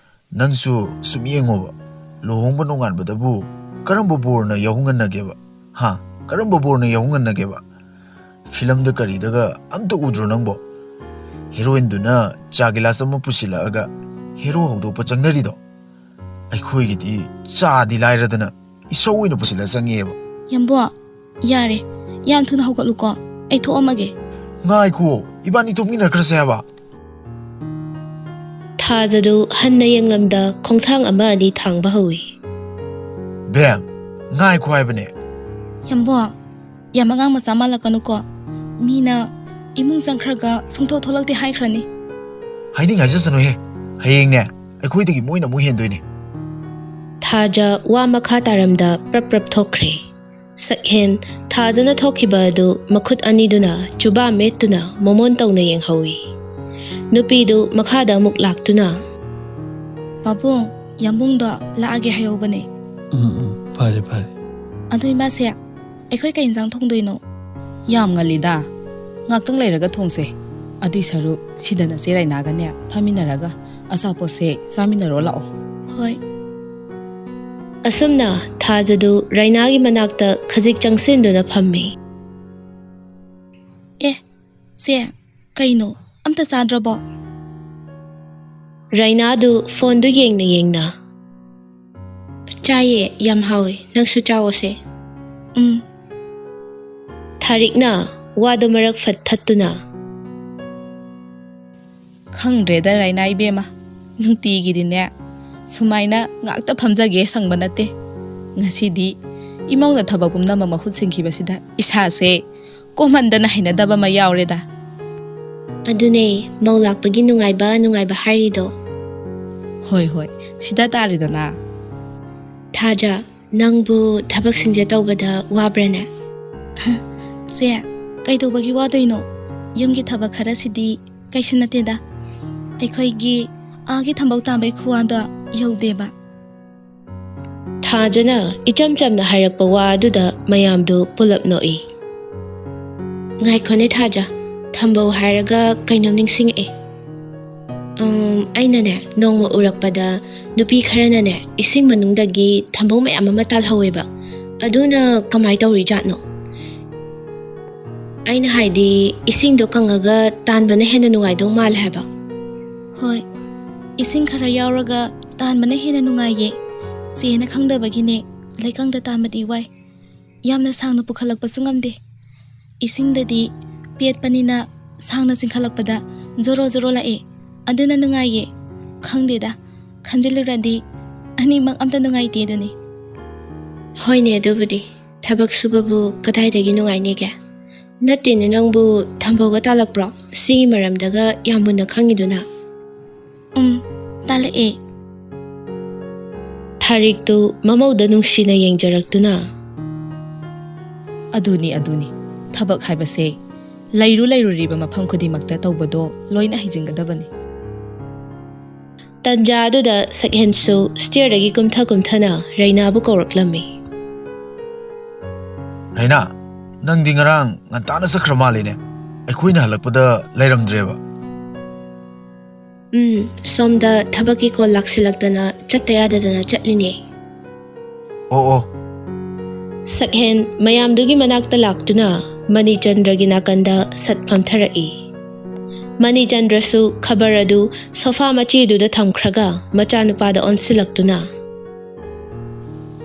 ꯅꯪꯁꯨ ꯁꯨꯝ ꯌꯦꯡꯉꯣꯕ, ꯂꯨꯍꯣꯡꯕ ꯅꯣꯡꯉꯥꯟꯕꯗꯕꯨ ꯀꯔꯝꯕ ꯕꯣꯔꯅ ꯌꯥꯍꯧ ꯉꯟꯅꯒꯦꯕ? ꯍꯥ? ꯀꯔꯝꯕ ꯕꯣꯔꯅ ꯌꯥꯍꯧ ꯉꯟꯅꯒꯦꯕ? ꯐꯤꯂꯝꯗ ꯀꯔꯤꯗꯒ ꯑꯝꯇ ꯎꯗ꯭ꯔꯣ ꯅꯪꯕꯣ? ꯍꯦꯔꯣꯏꯟꯗꯨꯅ ꯆꯥ ꯒꯤꯂꯥꯁ ꯑꯃ ꯄꯨꯁꯤꯜꯂꯛꯑꯒ ꯍꯦꯔꯣ ꯍꯧꯗꯣꯛꯄ ꯆꯪꯅꯔꯤꯗꯣ꯫ ꯑꯩꯈꯣꯏꯒꯤꯗꯤ ꯆꯥꯗꯤ ꯂꯥꯏꯔꯗꯅ ꯏꯁꯧ ꯑꯣꯏꯅ ꯄꯨꯁꯤꯜꯂ ꯆꯪꯉꯦꯕ꯫" "ꯌꯥꯝꯕꯣ, ꯌꯥꯔꯦ, ꯌꯥꯝ ꯊꯨꯅ ꯍꯧꯒꯠꯂꯨꯀꯣ, ꯑꯩ ꯊꯣꯛꯑꯝꯃꯒꯦ꯫" "ꯉꯥꯏꯈꯣ, ꯏꯕꯥꯅꯤ ꯊꯣꯛꯃꯤꯟꯅꯈ꯭ꯔꯁꯦ ꯍꯥꯏꯕ꯫" ꯊꯥꯖꯗꯨ ꯍꯟꯅ ꯌꯦꯡꯂꯝꯗ ꯈꯣꯡꯊꯥꯡ ꯑꯃ ꯑꯅꯤ ꯊꯥꯡꯕ ꯍꯧꯏ꯫ "ꯕꯦꯝ, ꯉꯥꯏꯈꯣ ꯍꯥꯏꯕꯅꯦ꯫" "ꯌꯥꯝꯕꯣ, ꯌꯥꯝ ꯑꯉꯥꯡ ꯃꯆꯥ ꯃꯥꯜꯂꯛꯀꯅꯨꯀꯣ꯫ ꯃꯤꯅ ꯏꯃꯨꯡ ꯆꯪꯈ꯭ꯔꯒ ꯁꯨꯡꯊꯣꯛ ꯊꯣꯛꯂꯛꯇꯦ ꯍꯥꯏꯈ꯭ꯔꯅꯤ꯫" "ꯍꯥꯏꯅꯤꯡ ꯍꯥꯏꯖꯁꯅꯨꯍꯦ, ꯍꯌꯦꯡꯅꯦ ꯑꯩꯈꯣꯏꯗꯒꯤ ꯃꯣꯏꯅ ꯑꯃꯨꯛ ꯍꯦꯟꯗꯣꯏꯅꯦ꯫" ꯊꯥꯖ ꯋꯥ ꯃꯈꯥ ꯇꯥꯔꯝꯗ ꯄ꯭ꯔꯞ ꯄ꯭ꯔꯞ ꯊꯣꯛꯈ꯭ꯔꯦ꯫ ꯁꯛꯍꯦꯟ ꯊꯥꯖꯅ ꯊꯣꯛꯈꯤꯕ ꯑꯗꯨ ꯃꯈꯨꯠ ꯑꯅꯤꯗꯨꯅ ꯆꯨꯕꯥ ꯃꯦꯠꯇꯨꯅ ꯃꯣꯃꯣꯟ ꯇꯧꯅ ꯌꯦꯡꯍꯧꯏ꯫ ꯅꯨꯄꯤꯗꯨ ꯃꯈꯥꯗ ꯑꯃꯨꯛ ꯂꯥꯛꯇꯨꯅ, "ꯄꯥꯕꯨꯡ, ꯌꯥꯝꯕꯨꯡꯗꯣ ꯂꯥꯛꯑꯒꯦ ꯍꯥꯏꯍꯧꯕꯅꯦ꯫" "ꯎꯝ, ꯎꯝ, ꯐꯔꯦ, ꯐꯔꯦ꯫" "ꯑꯗꯨ ꯏꯃꯥꯁꯦ, ꯑꯩꯈꯣꯏ ꯀꯩ ꯏꯟꯁꯥꯡ ꯊꯣꯡꯗꯣꯏꯅꯣ?" "ꯌꯥꯝ ꯉꯜꯂꯤꯗ, ꯉꯥꯛꯇꯪ ꯂꯩꯔꯒ ꯊꯣꯡꯁꯦ꯫ ꯑꯗꯨꯏ ꯁꯔꯨꯛ ꯁꯤꯗ ꯅꯆꯦ ꯔꯥꯏꯅꯥꯒꯅꯦ ꯐꯝꯃꯤꯟꯅꯔꯒ ꯑꯆꯥꯄꯣꯠꯁꯦ ꯆꯥꯃꯤꯟꯅꯔꯣ ꯂꯥꯛꯑꯣ꯫" "ꯍꯣꯏ꯫" ꯑꯁꯨꯝꯅ ꯊꯥꯖꯗꯨ ꯔꯥꯏꯅꯥꯒꯤ ꯃꯅꯥꯛꯇ ꯈꯖꯤꯛ ꯆꯪꯁꯤꯟꯗꯨꯅ ꯐꯝꯃꯤ꯫ "ꯑꯦ, ꯆꯦ, ꯀꯩꯅꯣ, ꯑꯝꯇ ꯆꯥꯗ꯭ꯔꯕꯣ?" ꯔꯥꯏꯅꯥꯗꯨ ꯐꯣꯟꯗꯨ ꯌꯦꯡꯅ ꯌꯦꯡꯅ, "ꯆꯥꯏꯌꯦ, ꯌꯥꯝ ꯍꯥꯎꯋꯦ, ꯅꯪꯁꯨ ꯆꯥꯎꯑꯣꯁꯦ꯫" "ꯎꯝ꯫" ꯊꯥꯔꯤꯛꯅ ꯋꯥꯗꯨ ꯃꯔꯛ ꯐꯠ ꯊꯠꯇꯨꯅ, "ꯈꯪꯗ꯭ꯔꯦꯗ ꯔꯥꯏꯅꯥ ꯏꯕꯦꯝꯃ, ꯅꯨꯡꯇꯤꯒꯤꯗꯤꯅꯦ ꯁꯨꯃꯥꯏꯅ ꯉꯥꯛꯇ ꯐꯝꯖꯒꯦ ꯁꯪꯕ ꯅꯠꯇꯦ꯫ ꯉꯁꯤꯗꯤ ꯏꯃꯧꯅ ꯊꯕꯛ ꯄꯨꯝꯅꯃꯛ ꯃꯍꯨꯠ ꯁꯤꯟꯈꯤꯕꯁꯤꯗ ꯏꯁꯥꯁꯦ ꯀꯣꯝꯃꯟꯗꯅ ꯍꯩꯅꯗꯕ ꯑꯃ ꯌꯥꯎꯔꯦꯗ꯫" "ꯑꯗꯨꯅꯦ, ꯃꯧ ꯂꯥꯛꯄꯒꯤ ꯅꯨꯡꯉꯥꯏꯕ ꯅꯨꯡꯉꯥꯏꯕ ꯍꯥꯏꯔꯤꯗꯣ꯫" "ꯍꯣꯏ, ꯍꯣꯏ, ꯁꯤꯗ ꯇꯥꯔꯦꯗꯅ꯫" "ꯊꯥꯖ, ꯅꯪꯕꯨ ꯊꯕꯛꯁꯤꯡꯁꯦ ꯇꯧꯕꯗ ꯋꯥꯕ꯭ꯔꯥꯅꯦ?" "ꯆꯦ, ꯀꯩꯗꯧꯕꯒꯤ ꯋꯥꯗꯣꯏꯅꯣ? ꯌꯨꯝꯒꯤ ꯊꯕꯛ ꯈꯔꯁꯤꯗꯤ ꯀꯩꯁꯨ ꯅꯠꯇꯦꯗ꯫ ꯑꯩꯈꯣꯏꯒꯤ ꯑꯥꯒꯤ ꯊꯝꯕꯧ ꯇꯥꯕꯩ ꯈꯨꯋꯥꯗꯣ ꯌꯧꯗꯦꯕ꯫" ꯊꯥꯖꯅ ꯏꯆꯝ ꯆꯝꯅ ꯍꯥꯏꯔꯛꯄ ꯋꯥ ꯑꯗꯨꯗ ꯃꯌꯥꯝꯗꯨ ꯄꯨꯂꯞ ꯅꯣꯛꯏ꯫ "ꯉꯥꯏꯈꯣꯅꯦ ꯊꯥꯖ, ꯊꯝꯕꯧ ꯍꯥꯏꯔꯒ ꯀꯩꯅꯣꯝ ꯅꯤꯡꯁꯤꯡꯉꯛꯑꯦ꯫ ꯎꯝ, ꯑꯩꯅꯅꯦ, ꯅꯣꯡꯃ ꯎꯔꯛꯄꯗ ꯅꯨꯄꯤ ꯈꯔꯅꯅꯦ, ꯏꯁꯤꯡ ꯃꯅꯨꯡꯗꯒꯤ ꯊꯝꯕꯧ ꯃꯌꯥꯝ ꯑꯃ ꯇꯥꯜꯍꯧꯋꯦꯕ꯫ ꯑꯗꯨꯅ ꯀꯃꯥꯏ ꯇꯧꯔꯤꯖꯥꯠꯅꯣ? ꯑꯩꯅ ꯍꯥꯏꯗꯤ, ꯏꯁꯤꯡꯗꯣ ꯀꯪꯉꯒ ꯇꯥꯟꯕꯅ ꯍꯦꯟꯅ ꯅꯨꯡꯉꯥꯏꯗꯧ ꯃꯥꯜꯂꯦ ꯍꯥꯏꯕ꯫" "ꯍꯣꯏ, ꯏꯁꯤꯡ ꯈꯔ ꯌꯥꯎꯔꯒ ꯇꯥꯟꯕꯅ ꯍꯦꯟꯅ ꯅꯨꯡꯉꯥꯏꯌꯦ꯫ ꯆꯦꯅ ꯈꯪꯗꯕꯒꯤꯅꯦ, ꯂꯩꯀꯪꯗ ꯇꯥꯟꯕꯗꯤ ꯋꯥꯏ꯫ ꯌꯥꯝꯅ ꯁꯥꯡꯅ ꯄꯨꯈꯠꯂꯛꯄꯁꯨ ꯉꯝꯗꯦ꯫ ꯏꯁꯤꯡꯗꯗꯤ ꯄꯦꯠꯄꯅꯤꯅ ꯁꯥꯡꯅ ꯆꯤꯡꯈꯠꯂꯛꯄꯗ ꯖꯣꯔꯣ ꯖꯣꯔꯣ ꯂꯥꯛꯑꯦ꯫ ꯑꯗꯨꯅ ꯅꯨꯡꯉꯥꯏꯌꯦ꯫ ꯈꯪꯗꯦꯗ, ꯈꯟꯖꯤꯜꯂꯨꯔꯗꯤ ꯑꯅꯤꯃꯛ ꯑꯝꯇ ꯅꯨꯡꯉꯥꯏꯇꯦ ꯑꯗꯨꯅꯤ꯫" "ꯍꯣꯏꯅꯦ, ꯑꯗꯨꯕꯨꯗꯤ꯫ ꯊꯕꯛ ꯁꯨꯕꯕꯨ ꯀꯗꯥꯏꯗꯒꯤ ꯅꯨꯡꯉꯥꯏꯅꯤꯒꯦ? ꯅꯠꯇꯦꯅꯦ, ꯅꯪꯕꯨ ꯊꯝꯕꯧꯒ ꯇꯥꯜꯂꯛꯄ꯭ꯔꯣ? ꯁꯤꯒꯤ ꯃꯔꯝꯗꯒ ꯌꯥꯝ ꯃꯨꯟꯅ ꯈꯪꯉꯤꯗꯨꯅ?" "ꯎꯝ, ꯇꯥꯜꯂꯛꯑꯦ꯫" ꯊꯥꯔꯤꯛꯇꯨ ꯃꯃꯧꯗ ꯅꯨꯡꯁꯤꯅ ꯌꯦꯡꯖꯔꯛꯇꯨꯅ꯫ ꯑꯗꯨꯅꯤ, ꯑꯗꯨꯅꯤ꯫ ꯊꯕꯛ ꯍꯥꯏꯕꯁꯦ ꯂꯩꯔꯨ ꯂꯩꯔꯨꯔꯤꯕ ꯃꯐꯝ ꯈꯨꯗꯤꯡꯃꯛꯇ ꯇꯧꯕꯗꯣ ꯂꯣꯏꯅ ꯍꯩꯖꯤꯟꯒꯗꯕꯅꯤ꯫ ꯇꯟꯖꯥ ꯑꯗꯨꯗ ꯁꯛꯍꯦꯟꯁꯨ ꯁ꯭ꯇꯤꯌꯔꯗꯒꯤ ꯀꯨꯝꯊ ꯀꯨꯝꯊꯅ ꯔꯩꯅꯥꯕꯨ ꯀꯧꯔꯛꯂꯝꯃꯤ꯫ ꯔꯩꯅꯥ, ꯅꯪꯗꯤ ꯉꯔꯥꯡ ꯉꯟꯇꯥꯅ ꯆꯠꯈ꯭ꯔ ꯃꯥꯜꯂꯦꯅꯦ꯫ ꯑꯩꯈꯣꯏꯅ ꯍꯜꯂꯛꯄꯗ ꯂꯩꯔꯝꯗ꯭ꯔꯦꯕ꯫ ꯎꯝ, ꯁꯣꯝꯗ ꯊꯕꯛꯀꯤ ꯀꯣꯜ ꯂꯥꯛꯁꯤꯜꯂꯛꯇꯅ ꯆꯠꯇ ꯌꯥꯗꯗꯅ ꯆꯠꯂꯤꯅꯦ꯫ ꯑꯣ ꯑꯣ꯫ ꯁꯛꯍꯦꯟ ꯃꯌꯥꯝꯗꯨꯒꯤ ꯃꯅꯥꯛꯇ ꯂꯥꯛꯇꯨꯅ ꯃꯅꯤꯆꯟꯗ꯭ꯔꯒꯤ ꯅꯥꯀꯟꯗ ꯁꯠ ꯐꯝꯊꯔꯛꯏ꯫ ꯃꯅꯤꯆꯟꯗ꯭ꯔꯁꯨ ꯈꯕꯔ ꯑꯗꯨ ꯁꯣꯐꯥ ꯃꯆꯤꯗꯨꯗ ꯊꯝꯈ꯭ꯔꯒ ꯃꯆꯥꯅꯨꯄꯥꯗ ꯑꯣꯟꯁꯤꯜꯂꯛꯇꯨꯅ꯫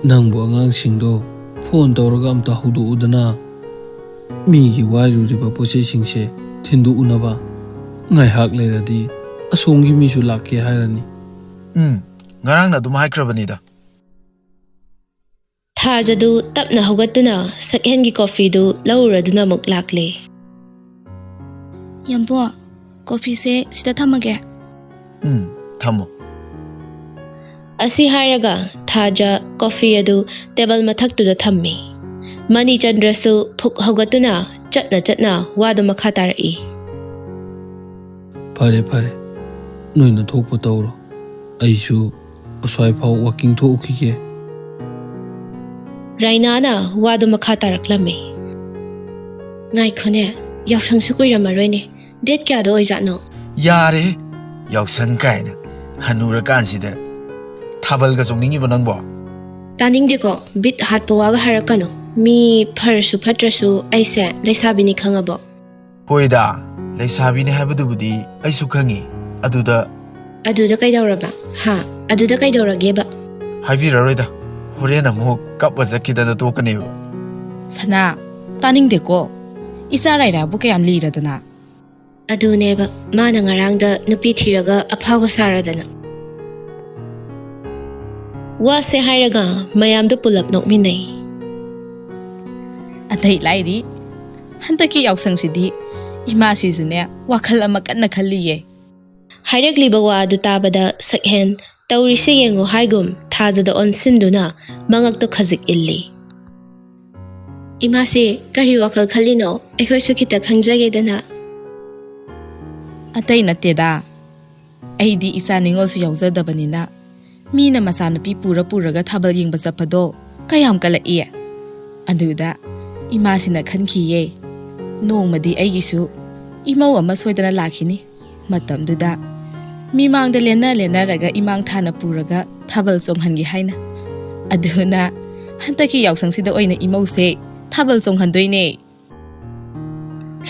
ꯅꯪꯕꯨ ꯑꯉꯥꯡꯁꯤꯡꯗꯣ ꯐꯣꯟ ꯇꯧꯔꯒ ꯑꯝꯇ ꯍꯧꯗꯣꯛꯎꯗꯅ꯫ ꯃꯤꯒꯤ ꯋꯥꯏꯔꯨꯔꯤꯕ ꯄꯣꯠꯆꯩꯁꯤꯡꯁꯦ ꯊꯤꯟꯗꯣꯛꯎꯅꯕ꯫ ꯉꯥꯏꯍꯥꯛ ꯂꯩꯔꯗꯤ ꯑꯁꯣꯝꯒꯤ ꯃꯤꯁꯨ ꯂꯥꯛꯀꯦ ꯍꯥꯏꯔꯅꯤ꯫ ꯎꯝ, ꯉꯔꯥꯡꯅ ꯑꯗꯨꯝ ꯍꯥꯏꯈ꯭ꯔꯕꯅꯤꯗ꯫ ꯊꯥꯖꯗꯨ ꯇꯞꯅ ꯍꯧꯒꯠꯇꯨꯅ ꯁꯛꯍꯦꯟꯒꯤ ꯀꯣꯐꯤꯗꯨ ꯂꯧꯔꯗꯨꯅ ꯑꯃꯨꯛ ꯂꯥꯛꯂꯦ꯫ ꯌꯥꯝꯕꯣ, ꯀꯣꯐꯤꯁꯦ ꯁꯤꯗ ꯊꯝꯃꯒꯦ꯫ ꯎꯝ, ꯊꯝꯃꯣ꯫ ꯑꯁꯤ ꯍꯥꯏꯔꯒ ꯊꯥꯖ ꯀꯣꯐꯤ ꯑꯗꯨ ꯇꯦꯕꯜ ꯃꯊꯛꯇꯨꯗ ꯊꯝꯃꯤ꯫ ꯃꯅꯤꯆꯟꯗ꯭ꯔꯁꯨ ꯐꯨꯛ ꯍꯧꯒꯠꯇꯨꯅ ꯆꯠꯅ ꯆꯠꯅ ꯋꯥꯗꯨ ꯃꯈꯥ ꯇꯥꯔꯛꯏ꯫ ꯐꯔꯦ ꯐꯔꯦ, ꯅꯣꯏꯅ ꯊꯣꯛꯄ ꯇꯧꯔꯣ꯫ ꯑꯩꯁꯨ ꯑꯁ꯭ꯋꯥꯏꯐꯥꯎ ꯋꯥꯀꯤꯡ ꯊꯣꯛꯎꯈꯤꯒꯦ꯫ ꯔꯥꯏꯅꯥꯅ ꯋꯥꯗꯨ ꯃꯈꯥ ꯇꯥꯔꯛꯂꯝꯃꯤ꯫ ꯉꯥꯏꯈꯣꯅꯦ, ꯌꯥꯎꯁꯪꯁꯨ ꯀꯨꯏꯔꯝꯃꯔꯣꯏꯅꯦ꯫ ꯗꯦꯠ ꯀꯌꯥꯗ ꯑꯣꯏꯖꯥꯠꯅꯣ? ꯌꯥꯔꯦ, ꯌꯥꯎꯁꯪ ꯀꯥꯏꯅ꯫ ꯍꯅꯨꯔꯀꯥꯟꯁꯤꯗ ꯊꯥꯕꯜꯒ ꯆꯣꯡꯅꯤꯡꯉꯤꯕꯣ ꯅꯪꯕꯣ? ꯇꯥꯅꯤꯡꯗꯦꯀꯣ, ꯕꯤꯠ ꯍꯥꯠꯄ ꯋꯥꯒ ꯍꯥꯏꯔꯛꯀꯅꯨ꯫ ꯃꯤ ꯐꯔꯁꯨ ꯐꯠꯇ꯭ꯔꯁꯨ ꯑꯩꯁꯦ ꯂꯩꯁꯥꯕꯤꯅꯤ, ꯈꯪꯉꯕꯣ? ꯍꯣꯏꯗ, ꯂꯩꯁꯥꯕꯤꯅꯤ ꯍꯥꯏꯕꯗꯨꯕꯨꯗꯤ ꯑꯩꯁꯨ ꯈꯪꯉꯤ꯫ ꯑꯗꯨꯗ ꯑꯗꯨꯗ ꯀꯩꯗꯧꯔꯕ? ꯍꯥ? ꯑꯗꯨꯗ ꯀꯩꯗꯧꯔꯒꯦꯕ? ꯍꯥꯏꯕꯤꯔꯔꯣꯏꯗ, ꯍꯣꯔꯦꯟ ꯑꯃꯨꯛ ꯀꯞꯄ ꯆꯠꯈꯤꯗꯅ ꯇꯣꯛꯀꯅꯦꯕ꯫ ꯁꯅꯥ, ꯇꯥꯅꯤꯡꯗꯦꯀꯣ꯫ ꯏꯆꯥ ꯔꯥꯏꯔꯥꯕꯨ ꯀꯌꯥꯝ ꯂꯤꯔꯗꯅ? ꯑꯗꯨꯅꯦꯕ, ꯃꯥꯅ ꯉꯔꯥꯡꯗ ꯅꯨꯄꯤ ꯊꯤꯔꯒ ꯑꯐꯥꯎꯒ ꯁꯥꯔꯗꯅ꯫ ꯋꯥꯁꯦ ꯍꯥꯏꯔꯒ ꯃꯌꯥꯝꯗꯨ ꯄꯨꯂꯞ ꯅꯣꯛꯃꯤꯟꯅꯩ꯫ ꯑꯇꯩ ꯂꯥꯏꯔꯤ, ꯍꯟꯗꯛꯀꯤ ꯌꯥꯎꯁꯪꯁꯤꯗꯤ ꯏꯃꯥꯁꯤꯁꯨꯅꯦ ꯋꯥꯈꯜ ꯑꯃ ꯀꯟꯅ ꯈꯜꯂꯤꯌꯦ꯫ ꯍꯥꯏꯔꯛꯂꯤꯕ ꯋꯥ ꯑꯗꯨ ꯇꯥꯕꯗ ꯁꯛꯍꯦꯟ ꯇꯧꯔꯤꯁꯦ ꯌꯦꯡꯉꯨ ꯍꯥꯏꯒꯨꯝ ꯊꯥꯖꯗ ꯑꯣꯟꯁꯤꯟꯗꯨꯅ ꯃꯉꯛꯇꯣ ꯈꯖꯤꯛ ꯏꯜꯂꯤ꯫ "ꯏꯃꯥꯁꯦ ꯀꯔꯤ ꯋꯥꯈꯜ ꯈꯜꯂꯤꯅꯣ? ꯑꯩꯈꯣꯏꯁꯨ ꯈꯤꯇ ꯈꯪꯖꯒꯦꯗꯅ꯫" "ꯑꯇꯩ ꯅꯠꯇꯦꯗ, ꯑꯩꯗꯤ ꯏꯆꯥ ꯅꯤꯉꯣꯜꯁꯨ ꯌꯥꯎꯖꯗꯕꯅꯤꯅ ꯃꯤꯅ ꯃꯆꯥꯅꯨꯄꯤ ꯄꯨꯔ ꯄꯨꯔꯒ ꯊꯥꯕꯜ ꯌꯦꯡꯕ ꯆꯠꯄꯗꯣ ꯀꯌꯥꯝ ꯀꯜꯂꯛꯏ꯫ ꯑꯗꯨꯗ ꯏꯃꯥꯁꯤꯅ ꯈꯟꯈꯤꯌꯦ, ꯅꯣꯡꯃꯗꯤ ꯑꯩꯒꯤꯁꯨ ꯏꯃꯧ ꯑꯃ ꯁꯣꯏꯗꯅ ꯂꯥꯛꯈꯤꯅꯤ꯫ ꯃꯇꯝꯗꯨꯗ ꯃꯤꯃꯥꯡꯗ ꯂꯦꯟꯅ ꯂꯦꯟꯅꯔꯒ ꯏꯃꯥꯡ ꯊꯥꯅ ꯄꯨꯔꯒ ꯊꯥꯕꯜ ꯆꯣꯡꯍꯟꯒꯦ ꯍꯥꯏꯅ꯫ ꯑꯗꯨꯅ ꯍꯟꯗꯛꯀꯤ ꯌꯥꯎꯁꯪꯁꯤꯗ ꯑꯣꯏꯅ ꯏꯃꯧꯁꯦ ꯊꯥꯕꯜ ꯆꯣꯡꯍꯟꯗꯣꯏꯅꯦ꯫"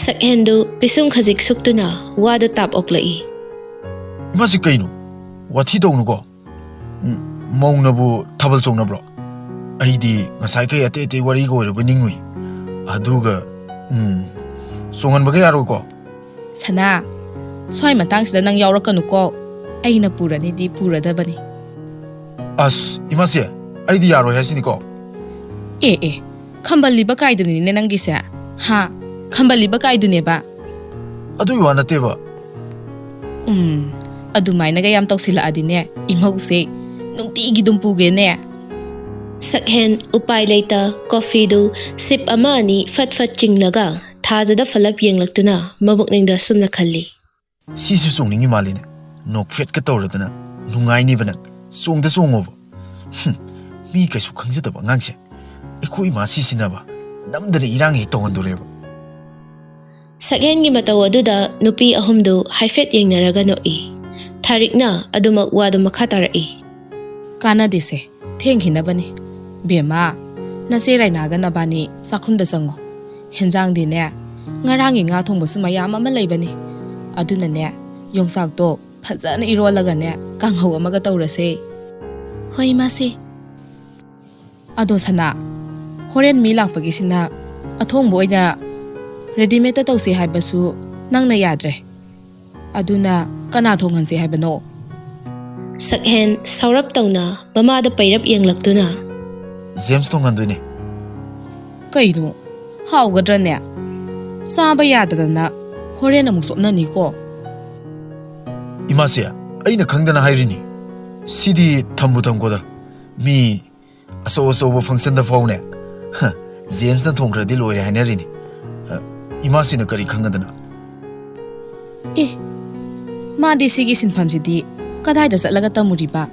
ꯁꯛꯍꯦꯟꯗꯨ ꯄꯤꯁꯨꯝ ꯈꯖꯤꯛ ꯁꯨꯛꯇꯨꯅ ꯋꯥꯗꯨ ꯇꯥꯞ ꯑꯣꯛꯂꯛꯏ꯫ "ꯏꯃꯥꯁꯤ ꯀꯩꯅꯣ? ꯋꯥꯊꯤ ꯇꯧꯅꯨꯀꯣ꯫ ꯎꯝ, ꯃꯧꯅꯕꯨ ꯊꯥꯕꯜ ꯆꯣꯡꯅꯕ꯭ꯔꯣ? ꯑꯩꯗꯤ ꯉꯁꯥꯏꯈꯩ ꯑꯇꯩ ꯑꯇꯩ ꯋꯥꯔꯤꯒ ꯑꯣꯏꯔꯕ ꯅꯤꯡꯉꯨꯏ꯫ ꯑꯗꯨꯒ, ꯎꯝ, ꯆꯣꯡꯍꯟꯕꯒ ꯌꯥꯔꯣꯏꯀꯣ?" "ꯁꯅꯥ, ꯁ꯭ꯋꯥꯏ ꯃꯇꯥꯡꯁꯤꯗ ꯅꯪ ꯌꯥꯎꯔꯛꯀꯅꯨꯀꯣ꯫ ꯑꯩꯅ ꯄꯨꯔꯅꯤꯗꯤ ꯄꯨꯔꯗꯕꯅꯤ꯫" "ꯑꯁ, ꯏꯃꯥꯁꯦ, ꯑꯩꯗꯤ ꯌꯥꯔꯣꯏ ꯍꯥꯏꯁꯤꯅꯤꯀꯣ꯫" "ꯑꯦ, ꯑꯦ, ꯈꯝꯕꯜꯂꯤꯕ ꯀꯥꯏꯗꯨꯅꯤꯅꯦ ꯅꯪꯒꯤꯁꯦ꯫ ꯍꯥ? ꯈꯝꯕꯜꯂꯤꯕ ꯀꯥꯏꯗꯨꯅꯦꯕ?" "ꯑꯗꯨꯒꯤ ꯋꯥ ꯅꯠꯇꯦꯕ꯫" "ꯎꯝ, ꯑꯗꯨꯃꯥꯏꯅꯒ ꯌꯥꯝ ꯇꯧꯁꯤꯜꯂꯛꯑꯗꯤꯅꯦ, ꯏꯃꯧꯁꯦ ꯅꯨꯡꯇꯤꯒꯤ ꯑꯗꯨꯝ ꯄꯨꯒꯦꯅꯦ꯫" ꯁꯛꯍꯦꯟ ꯎꯄꯥꯏ ꯂꯩꯇ ꯀꯣꯐꯤꯗꯨ ꯁꯤꯞ ꯑꯃ ꯑꯅꯤ ꯐꯠ ꯐꯠ ꯆꯤꯡꯂꯒ ꯊꯥꯖꯗ ꯐꯂꯞ ꯌꯦꯡꯂꯛꯇꯨꯅ ꯃꯕꯨꯛꯅꯤꯡꯗ ꯑꯁꯨꯝꯅ ꯈꯜꯂꯤ꯫ "ꯁꯤꯁꯨ ꯆꯣꯡꯅꯤꯡꯉꯤ ꯃꯥꯜꯂꯤꯅꯦ꯫ ꯅꯣꯛꯐꯦꯠꯀ ꯇꯧꯔꯗꯅ ꯅꯨꯡꯉꯥꯏꯅꯤꯕ ꯅꯪ꯫ ꯆꯣꯡꯗ ꯆꯣꯡꯉꯣꯕ꯫ ꯍꯨꯝ, ꯃꯤ ꯀꯩꯁꯨ ꯈꯪꯖꯗꯕ ꯑꯉꯥꯡꯁꯦ꯫ ꯑꯩꯈꯣꯏ ꯏꯃꯥ ꯁꯤꯁꯤꯅꯕ ꯅꯝꯗꯅ ꯏꯔꯥꯡ ꯍꯦꯛ ꯇꯧꯍꯟꯗꯣꯔꯦꯕ꯫" ꯁꯛꯍꯦꯟꯒꯤ ꯃꯇꯧ ꯑꯗꯨꯗ ꯅꯨꯄꯤ ꯑꯍꯨꯝꯗꯨ ꯍꯥꯏꯐꯦꯠ ꯌꯦꯡꯅꯔꯒ ꯅꯣꯛꯏ꯫ ꯊꯥꯔꯤꯛꯅ ꯑꯗꯨꯃꯛ ꯋꯥꯗꯨ ꯃꯈꯥ ꯇꯥꯔꯛꯏ꯫ "ꯀꯥꯟꯅꯗꯦꯁꯦ, ꯊꯦꯡꯈꯤꯅꯕꯅꯤ꯫ ꯕꯦꯝꯃ, ꯅꯆꯦ ꯔꯥꯏꯅꯥꯒ ꯅꯕꯥꯅꯤ ꯆꯥꯛꯈꯨꯝꯗ ꯆꯪꯉꯣ꯫ ꯍꯦꯟꯖꯥꯡꯗꯤꯅꯦ, ꯉꯔꯥꯡꯒꯤ ꯉꯥ ꯊꯣꯡꯕꯁꯨ ꯃꯌꯥꯝ ꯑꯃ ꯂꯩꯕꯅꯤ꯫ ꯑꯗꯨꯅꯅꯦ, ꯌꯣꯡꯆꯥꯛꯇꯣ ꯐꯖꯅ ꯏꯔꯣꯜꯂꯒꯅꯦ, ꯀꯥꯡꯍꯧ ꯑꯃꯒ ꯇꯧꯔꯁꯦ꯫" "ꯍꯣꯏ, ꯏꯃꯥꯁꯦ꯫" "ꯑꯗꯣ ꯁꯅꯥ, ꯍꯣꯔꯦꯟ ꯃꯤ ꯂꯥꯛꯄꯒꯤꯁꯤꯅ ꯑꯊꯣꯡꯕ ꯑꯣꯏꯅ ꯔꯦꯗꯤꯃꯦꯗꯇ ꯇꯧꯁꯦ ꯍꯥꯏꯕꯁꯨ ꯅꯪꯅ ꯌꯥꯗ꯭ꯔꯦ꯫ ꯑꯗꯨꯅ ꯀꯅꯥ ꯊꯣꯡꯍꯟꯁꯦ ꯍꯥꯏꯕꯅꯣ?" ꯁꯛꯍꯦꯟ ꯁꯥꯎꯔꯞ ꯇꯧꯅ ꯃꯃꯥꯗ ꯄꯩꯔꯞ ꯌꯦꯡꯂꯛꯇꯨꯅ, "ꯖꯦꯝꯁ ꯊꯣꯡꯍꯟꯗꯣꯏꯅꯦ꯫" "ꯀꯩꯅꯣ, ꯍꯥꯎꯒꯗ꯭ꯔꯅꯦ? ꯆꯥꯕ ꯌꯥꯗꯗꯅ ꯍꯣꯔꯦꯟ ꯑꯃꯨꯛ ꯆꯣꯞꯅꯅꯤꯀꯣ꯫" "ꯏꯃꯥꯁꯦ, ꯑꯩꯅ ꯈꯪꯗꯅ ꯍꯥꯏꯔꯤꯅꯤ꯫ ꯁꯤꯗꯤ ꯊꯝꯕꯨ ꯊꯝꯈꯣꯗ꯫ ꯃꯤ ꯑꯆꯧ ꯑꯆꯧꯕ ꯐꯪꯁꯟꯗ ꯐꯥꯎꯅꯦ, ꯍ, ꯖꯦꯝꯁꯅ ꯊꯣꯡꯈ꯭ꯔꯗꯤ ꯂꯣꯏꯔꯦ ꯍꯥꯏꯅꯔꯤꯅꯤ꯫ ꯑ, ꯏꯃꯥꯁꯤꯅ ꯀꯔꯤ ꯈꯪꯒꯗꯅ? ꯑꯦ, ꯃꯥꯗꯤ ꯁꯤꯒꯤ ꯁꯤꯟꯐꯝꯁꯤꯗꯤ ꯀꯗꯥꯏꯗ ꯆꯠꯂꯒ ꯇꯝꯃꯨꯔꯤꯕ?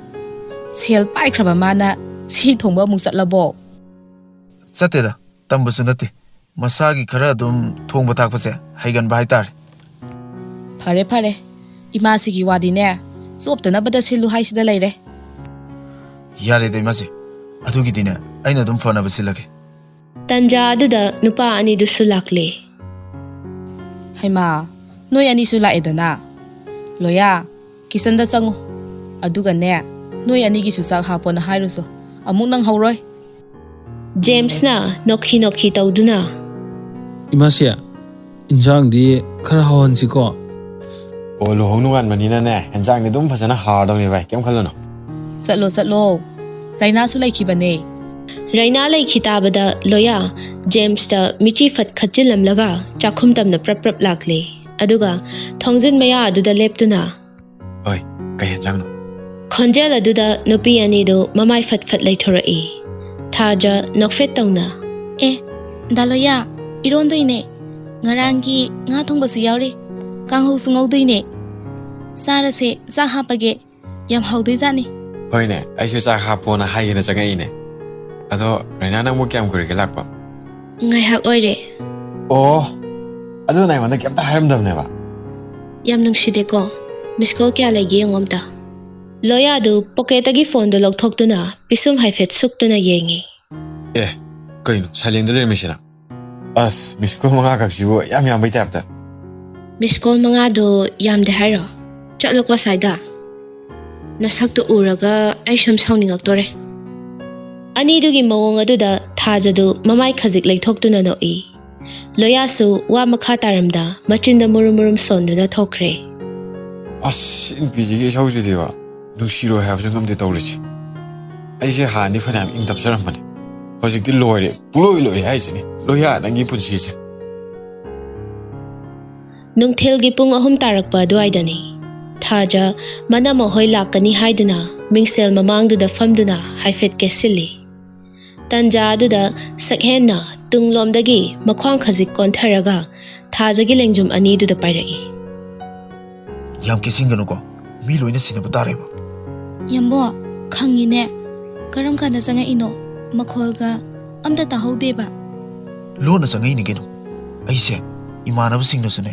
ꯁꯦꯜ ꯄꯥꯏꯈ꯭ꯔꯕ ꯃꯥꯅ ꯁꯤ ꯊꯣꯡꯕ ꯑꯃꯨꯛ ꯆꯠꯂꯕꯣ? ꯆꯠꯇꯦꯗ, ꯇꯝꯕꯁꯨ ꯅꯠꯇꯦ꯫ ꯃꯁꯥꯒꯤ ꯈꯔ ꯑꯗꯨꯝ ꯊꯣꯡꯕ ꯊꯥꯛꯄꯁꯦ ꯍꯩꯒꯟꯕ ꯍꯥꯏꯇꯥꯔꯦ꯫ ꯐꯔꯦ ꯐꯔꯦ, ꯏꯃꯥꯁꯤꯒꯤ ꯋꯥꯗꯤꯅꯦ, ꯆꯣꯞꯇꯅꯕꯗ ꯁꯤꯜꯂꯨ ꯍꯥꯏꯁꯤꯗ ꯂꯩꯔꯦ꯫ ꯌꯥꯔꯦꯗ ꯏꯃꯥꯁꯦ, ꯑꯗꯨꯒꯤꯗꯤꯅꯦ ꯑꯩꯅ ꯑꯗꯨꯝ ꯐꯅꯕ ꯁꯤꯜꯂꯒꯦ꯫ ꯇꯟꯖꯥ ꯑꯗꯨꯗ ꯅꯨꯄꯥ ꯑꯅꯤꯗꯨꯁꯨ ꯂꯥꯛꯂꯦ꯫ ꯍꯩꯃꯥ, ꯅꯣꯏ ꯑꯅꯤꯁꯨ ꯂꯥꯛꯑꯦꯗꯅ꯫ ꯂꯣꯌꯥ, ꯀꯤꯆꯟꯗ ꯆꯪꯉꯨ꯫ ꯑꯗꯨꯒꯅꯦ, ꯅꯣꯏ ꯑꯅꯤꯒꯤꯁꯨ ꯆꯥꯛ ꯍꯥꯞꯄꯣꯅ ꯍꯥꯏꯔꯨꯁꯣ꯫ ꯑꯃꯨꯛ ꯅꯪꯍꯧꯔꯣꯏ꯫ ꯖꯦꯝꯁꯅ ꯅꯣꯛꯈꯤ ꯅꯣꯛꯈꯤ ꯇꯧꯗꯨꯅ, ꯏꯃꯥꯁꯦ, ꯏꯟꯖꯥꯡꯗꯤ ꯈꯔ ꯍꯥꯎꯍꯟꯁꯤꯀꯣ꯫ ꯑꯣ, ꯂꯨꯍꯣꯡ ꯅꯣꯡꯉꯥꯟꯕꯅꯤꯅꯅꯦ, ꯏꯟꯖꯥꯡꯗꯤ ꯑꯗꯨꯝ ꯐꯖꯅ ꯍꯥꯎꯔꯗꯧꯅꯤ ꯚꯥꯏ, ꯀꯩꯝ ꯈꯜꯂꯨꯅꯨ꯫ ꯆꯠꯂꯣ ꯆꯠꯂꯣ, ꯔꯩꯅꯥꯁꯨ ꯂꯩꯈꯤꯕꯅꯦ꯫ ꯔꯩꯅꯥ ꯂꯩꯈꯤ ꯇꯥꯕꯗ ꯂꯣꯌꯥ ꯖꯦꯝꯁꯇ ꯃꯤꯆꯤ ꯐꯠ ꯈꯠꯆꯤꯜꯂꯝꯂꯒ ꯆꯥꯛꯈꯨꯝ ꯇꯝꯅ ꯄ꯭ꯔꯞ ꯄ꯭ꯔꯞ ꯂꯥꯛꯂꯦ꯫ ꯑꯗꯨꯒ ꯊꯣꯡꯖꯤꯟ ꯃꯌꯥ ꯑꯗꯨꯗ ꯂꯦꯞꯇꯨꯅ, ꯍꯣꯏ, ꯀꯩ ꯌꯦꯟꯖꯥꯡꯅꯣ? ꯈꯣꯟꯖꯦꯜ ꯑꯗꯨꯗ ꯅꯨꯄꯤ ꯑꯅꯤꯗꯨ ꯃꯃꯥꯏ ꯐꯠ ꯐꯠ ꯂꯩꯊꯣꯔꯛꯏ꯫ ꯊꯥꯖ ꯅꯣꯛꯐꯦꯠ ꯇꯧꯅ, ꯑꯦ, ꯗꯥ ꯂꯣꯌꯥ, ꯏꯔꯣꯟꯗꯣꯏꯅꯦ꯫ ꯉꯔꯥꯡꯒꯤ ꯉꯥ ꯊꯣꯡꯕꯁꯨ ꯌꯥꯎꯔꯤ꯫ ꯀꯥꯡꯍꯧꯁꯨ ꯉꯧꯗꯣꯏꯅꯦ꯫ ꯆꯥꯔꯁꯦ, ꯆꯥꯛ ꯍꯥꯞꯄꯒꯦ꯫ ꯌꯥꯝ ꯍꯥꯎꯗꯣꯏꯖꯥꯠꯅꯤ꯫ ꯍꯣꯏꯅꯦ, ꯑꯩꯁꯨ ꯆꯥꯛ ꯍꯥꯞꯄꯣꯅ ꯍꯥꯏꯒꯦꯅ ꯆꯪꯉꯛꯏꯅꯦ꯫ ꯑꯗꯣ ꯔꯩꯅꯥ, ꯅꯪꯕꯨ ꯀꯌꯥꯝ ꯀꯨꯏꯔꯒꯦ ꯂꯥꯛꯄ? ꯉꯥꯏꯍꯥꯛ ꯑꯣꯏꯔꯦ꯫ ꯑꯣ, ꯑꯗꯨ ꯅꯪ ꯑꯩꯉꯣꯟꯗ ꯀꯩꯝꯇ ꯍꯥꯏꯔꯝꯗꯕꯅꯦꯕ? ꯌꯥꯝ ꯅꯨꯡꯁꯤꯗꯦꯀꯣ꯫ ꯃꯤꯁ ꯀꯣꯜ ꯀꯌꯥ ꯂꯩꯒꯦ ꯌꯦꯡꯉꯣ ꯑꯝꯇ꯫ ꯂꯣꯌꯥꯗꯨ ꯄꯣꯀꯦꯠꯇꯒꯤ ꯐꯣꯟꯗꯨ ꯂꯧꯊꯣꯛꯇꯨꯅ ꯄꯤꯁꯨꯝ ꯍꯥꯏꯐꯦꯠ ꯁꯨꯛꯇꯨꯅ ꯌꯦꯡꯉꯤ꯫ ꯑꯦ, ꯀꯩꯅꯣ ꯁꯥꯏꯂꯦꯟꯗ ꯂꯩꯔꯝꯃꯤꯁꯤꯅ? ꯑꯁ, ꯃꯤꯁ ꯀꯣꯜ ꯃꯉꯥ ꯈꯛꯁꯤꯕꯨ ꯌꯥꯝ ꯌꯥꯝꯕꯩ ꯇꯥꯏꯞꯇ꯫ ꯃꯤꯁ ꯀꯣꯜ ꯃꯉꯥꯗꯣ ꯌꯥꯝꯗꯦ ꯍꯥꯏꯔꯣ? ꯆꯠꯂꯣꯀꯣ ꯑꯁꯥꯏꯗ꯫ ꯅꯁꯛꯇꯨ ꯎꯔꯒ ꯑꯩ ꯁꯨꯝ ꯁꯥꯎꯅꯤꯡꯉꯛꯇꯣꯔꯦ꯫ ꯑꯅꯤꯗꯨꯒꯤ ꯃꯑꯣꯡ ꯑꯗꯨꯗ ꯊꯥꯖꯗꯨ ꯃꯃꯥꯏ ꯈꯖꯤꯛ ꯂꯩꯊꯣꯛꯇꯨꯅ ꯅꯣꯛꯏ꯫ ꯂꯣꯌꯥꯁꯨ ꯋꯥ ꯃꯈꯥ ꯇꯥꯔꯝꯗ ꯃꯆꯤꯟꯗ ꯃꯨꯔꯨꯝ ꯃꯨꯔꯨꯝ ꯁꯣꯟꯗꯨꯅ ꯊꯣꯛꯈ꯭ꯔꯦ꯫ ꯑꯁ, ꯁꯤ ꯅꯨꯄꯤꯁꯤꯒꯤ ꯏꯁꯧꯁꯤꯗꯤꯕ, ꯅꯨꯡꯁꯤꯔꯣꯏ ꯍꯥꯏꯕꯁꯨ ꯉꯝꯗꯦ ꯇꯧꯔꯤꯁꯦ꯫ ꯑꯩꯁꯦ ꯍꯥꯟꯅꯗꯤ ꯐꯅꯌꯥꯝ ꯏꯪ ꯇꯞꯆꯔꯝꯕꯅꯦ, ꯍꯧꯖꯤꯛꯇꯤ ꯂꯣꯏꯔꯦ, ꯄꯨꯡꯂꯣꯏ ꯂꯣꯏꯔꯦ ꯍꯥꯏꯁꯤꯅꯤ꯫ ꯂꯣꯌꯥ, ꯅꯪꯒꯤ ꯄꯨꯟꯁꯤꯁꯦ꯫ ꯅꯨꯡꯊꯤꯜꯒꯤ ꯄꯨꯡ ꯑꯍꯨꯝ ꯇꯥꯔꯛꯄ ꯑꯗꯨꯋꯥꯏꯗꯅꯤ꯫ ꯊꯥꯖ ꯃꯅꯝꯃ ꯍꯣꯏ ꯂꯥꯛꯀꯅꯤ ꯍꯥꯏꯗꯨꯅ ꯃꯤꯡꯁꯦꯜ ꯃꯃꯥꯡꯗꯨꯗ ꯐꯝꯗꯨꯅ ꯍꯥꯏꯐꯦꯠ ꯀꯦꯁꯤꯜꯂꯤ꯫ ꯇꯟꯖꯥ ꯑꯗꯨꯗ ꯁꯛꯍꯦꯟꯅ ꯇꯨꯡꯂꯣꯝꯗꯒꯤ ꯃꯈ꯭ꯋꯥꯡ ꯈꯖꯤꯛ ꯀꯣꯟꯊꯔꯒ ꯊꯥꯖꯒꯤ ꯂꯦꯡꯖꯨꯝ ꯑꯅꯤꯗꯨꯗ ꯄꯥꯏꯔꯛꯏ꯫ "ꯌꯥꯝ ꯀꯦꯁꯤꯟꯒꯅꯨꯀꯣ, ꯃꯤ ꯂꯣꯏꯅ ꯁꯤꯟꯅꯕ ꯇꯥꯔꯦꯕ꯫" "ꯌꯥꯝꯕꯣ, ꯈꯪꯉꯤꯅꯦ꯫ ꯀꯔꯝ ꯀꯥꯟꯗ ꯆꯪꯉꯛꯏꯅꯣ? ꯃꯈꯣꯜꯒ ꯑꯝꯇ ꯇꯥꯍꯧꯗꯦꯕ꯫" "ꯂꯣꯟꯅ ꯆꯪꯉꯛꯏꯅꯤ ꯀꯩꯅꯣ꯫ ꯑꯩꯁꯦ ꯏꯃꯥꯟꯅꯕꯁꯤꯡꯅꯁꯨꯅꯦ,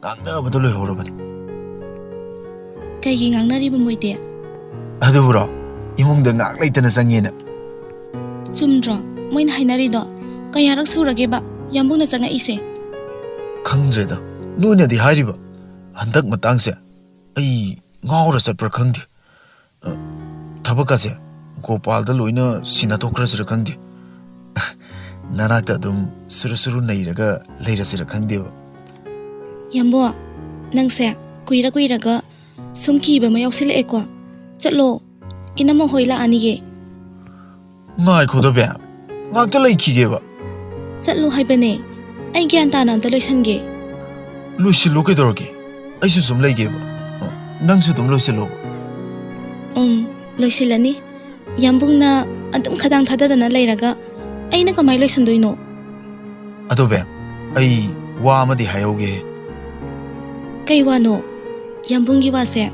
ꯉꯥꯡꯅꯕꯗ ꯂꯣꯏꯍꯧꯔꯕꯅꯤ꯫" "ꯀꯩꯒꯤ ꯉꯥꯡꯅꯔꯤꯕ ꯃꯣꯏꯗꯤ?" "ꯑꯗꯨꯕꯨꯔꯣ, ꯏꯃꯨꯡꯗ ꯉꯥꯏꯍꯥꯛ ꯂꯩꯇꯅ ꯆꯪꯉꯦꯅ꯫" "ꯆꯨꯝꯗ꯭ꯔꯣ ꯃꯣꯏꯅ ꯍꯥꯏꯅꯔꯤꯗꯣ? ꯀꯌꯥꯔꯛ ꯁꯨꯔꯒꯦꯕ ꯌꯥꯝꯕꯨꯡꯅ ꯆꯪꯉꯛꯏꯁꯦ?" "ꯈꯪꯗ꯭ꯔꯦꯗ, ꯅꯣꯏꯅꯗꯤ ꯍꯥꯏꯔꯤꯕ꯫ ꯍꯟꯗꯛ ꯃꯇꯥꯡꯁꯦ ꯑꯩ ꯉꯥꯎꯔ ꯆꯠꯄ꯭ꯔꯥ ꯈꯪꯗꯦ꯫ ꯑ, ꯊꯕꯛꯀꯁꯦ ꯒꯣꯄꯥꯜꯗ ꯂꯣꯏꯅ ꯁꯤꯟꯅꯊꯣꯛꯈ꯭ꯔꯁꯤꯔ ꯈꯪꯗꯦ꯫ ꯅꯅꯥꯛꯇ ꯑꯗꯨꯝ ꯁꯨꯔꯨ ꯁꯨꯔꯨ ꯅꯩꯔꯒ ꯂꯩꯔꯁꯤꯔ ꯈꯪꯗꯦꯕ꯫" "ꯌꯥꯝꯕꯣ, ꯅꯪꯁꯦ ꯀꯨꯏꯔ ꯀꯨꯏꯔꯒ ꯁꯨꯝ ꯀꯤꯕ ꯑꯃ ꯌꯥꯎꯁꯤꯜꯂꯛꯑꯦꯀꯣ꯫ ꯆꯠꯂꯣ, ꯏꯅꯝꯃ ꯍꯣꯏ ꯂꯥꯛꯑꯅꯤꯌꯦ꯫" "ꯉꯥꯏꯈꯣꯗ ꯕꯦꯝ, ꯉꯥꯛꯇ ꯂꯩꯈꯤꯒꯦꯕ꯫" "ꯆꯠꯂꯣ ꯍꯥꯏꯕꯅꯦ, ꯑꯩ ꯒ꯭ꯌꯥꯟ ꯇꯥꯅ ꯑꯝꯇ ꯂꯣꯏꯁꯟꯒꯦ꯫" "ꯂꯣꯏꯁꯤꯜꯂꯣ ꯀꯩꯗꯧꯔꯒꯦ, ꯑꯩꯁꯨ ꯁꯨꯝ ꯂꯩꯒꯦꯕ꯫ ꯅꯪꯁꯨ ꯑꯗꯨꯝ ꯂꯣꯏꯁꯤꯜꯂꯣꯕ꯫" "ꯎꯝ, ꯂꯣꯏꯁꯤꯜꯂꯅꯤ꯫ ꯌꯥꯝꯕꯨꯡꯅ ꯑꯗꯨꯝ ꯈꯗꯥꯡ ꯊꯥꯗꯗꯅ ꯂꯩꯔꯒ ꯑꯩꯅ ꯀꯃꯥꯏ ꯂꯣꯏꯁꯟꯗꯣꯏꯅꯣ?" "ꯑꯗꯣ ꯕꯦꯝ, ꯑꯩ ꯋꯥ ꯑꯃꯗꯤ ꯍꯥꯏꯍꯧꯒꯦ꯫" "ꯀꯩ ꯋꯥꯅꯣ? ꯌꯥꯝꯕꯨꯡꯒꯤ ꯋꯥꯁꯦ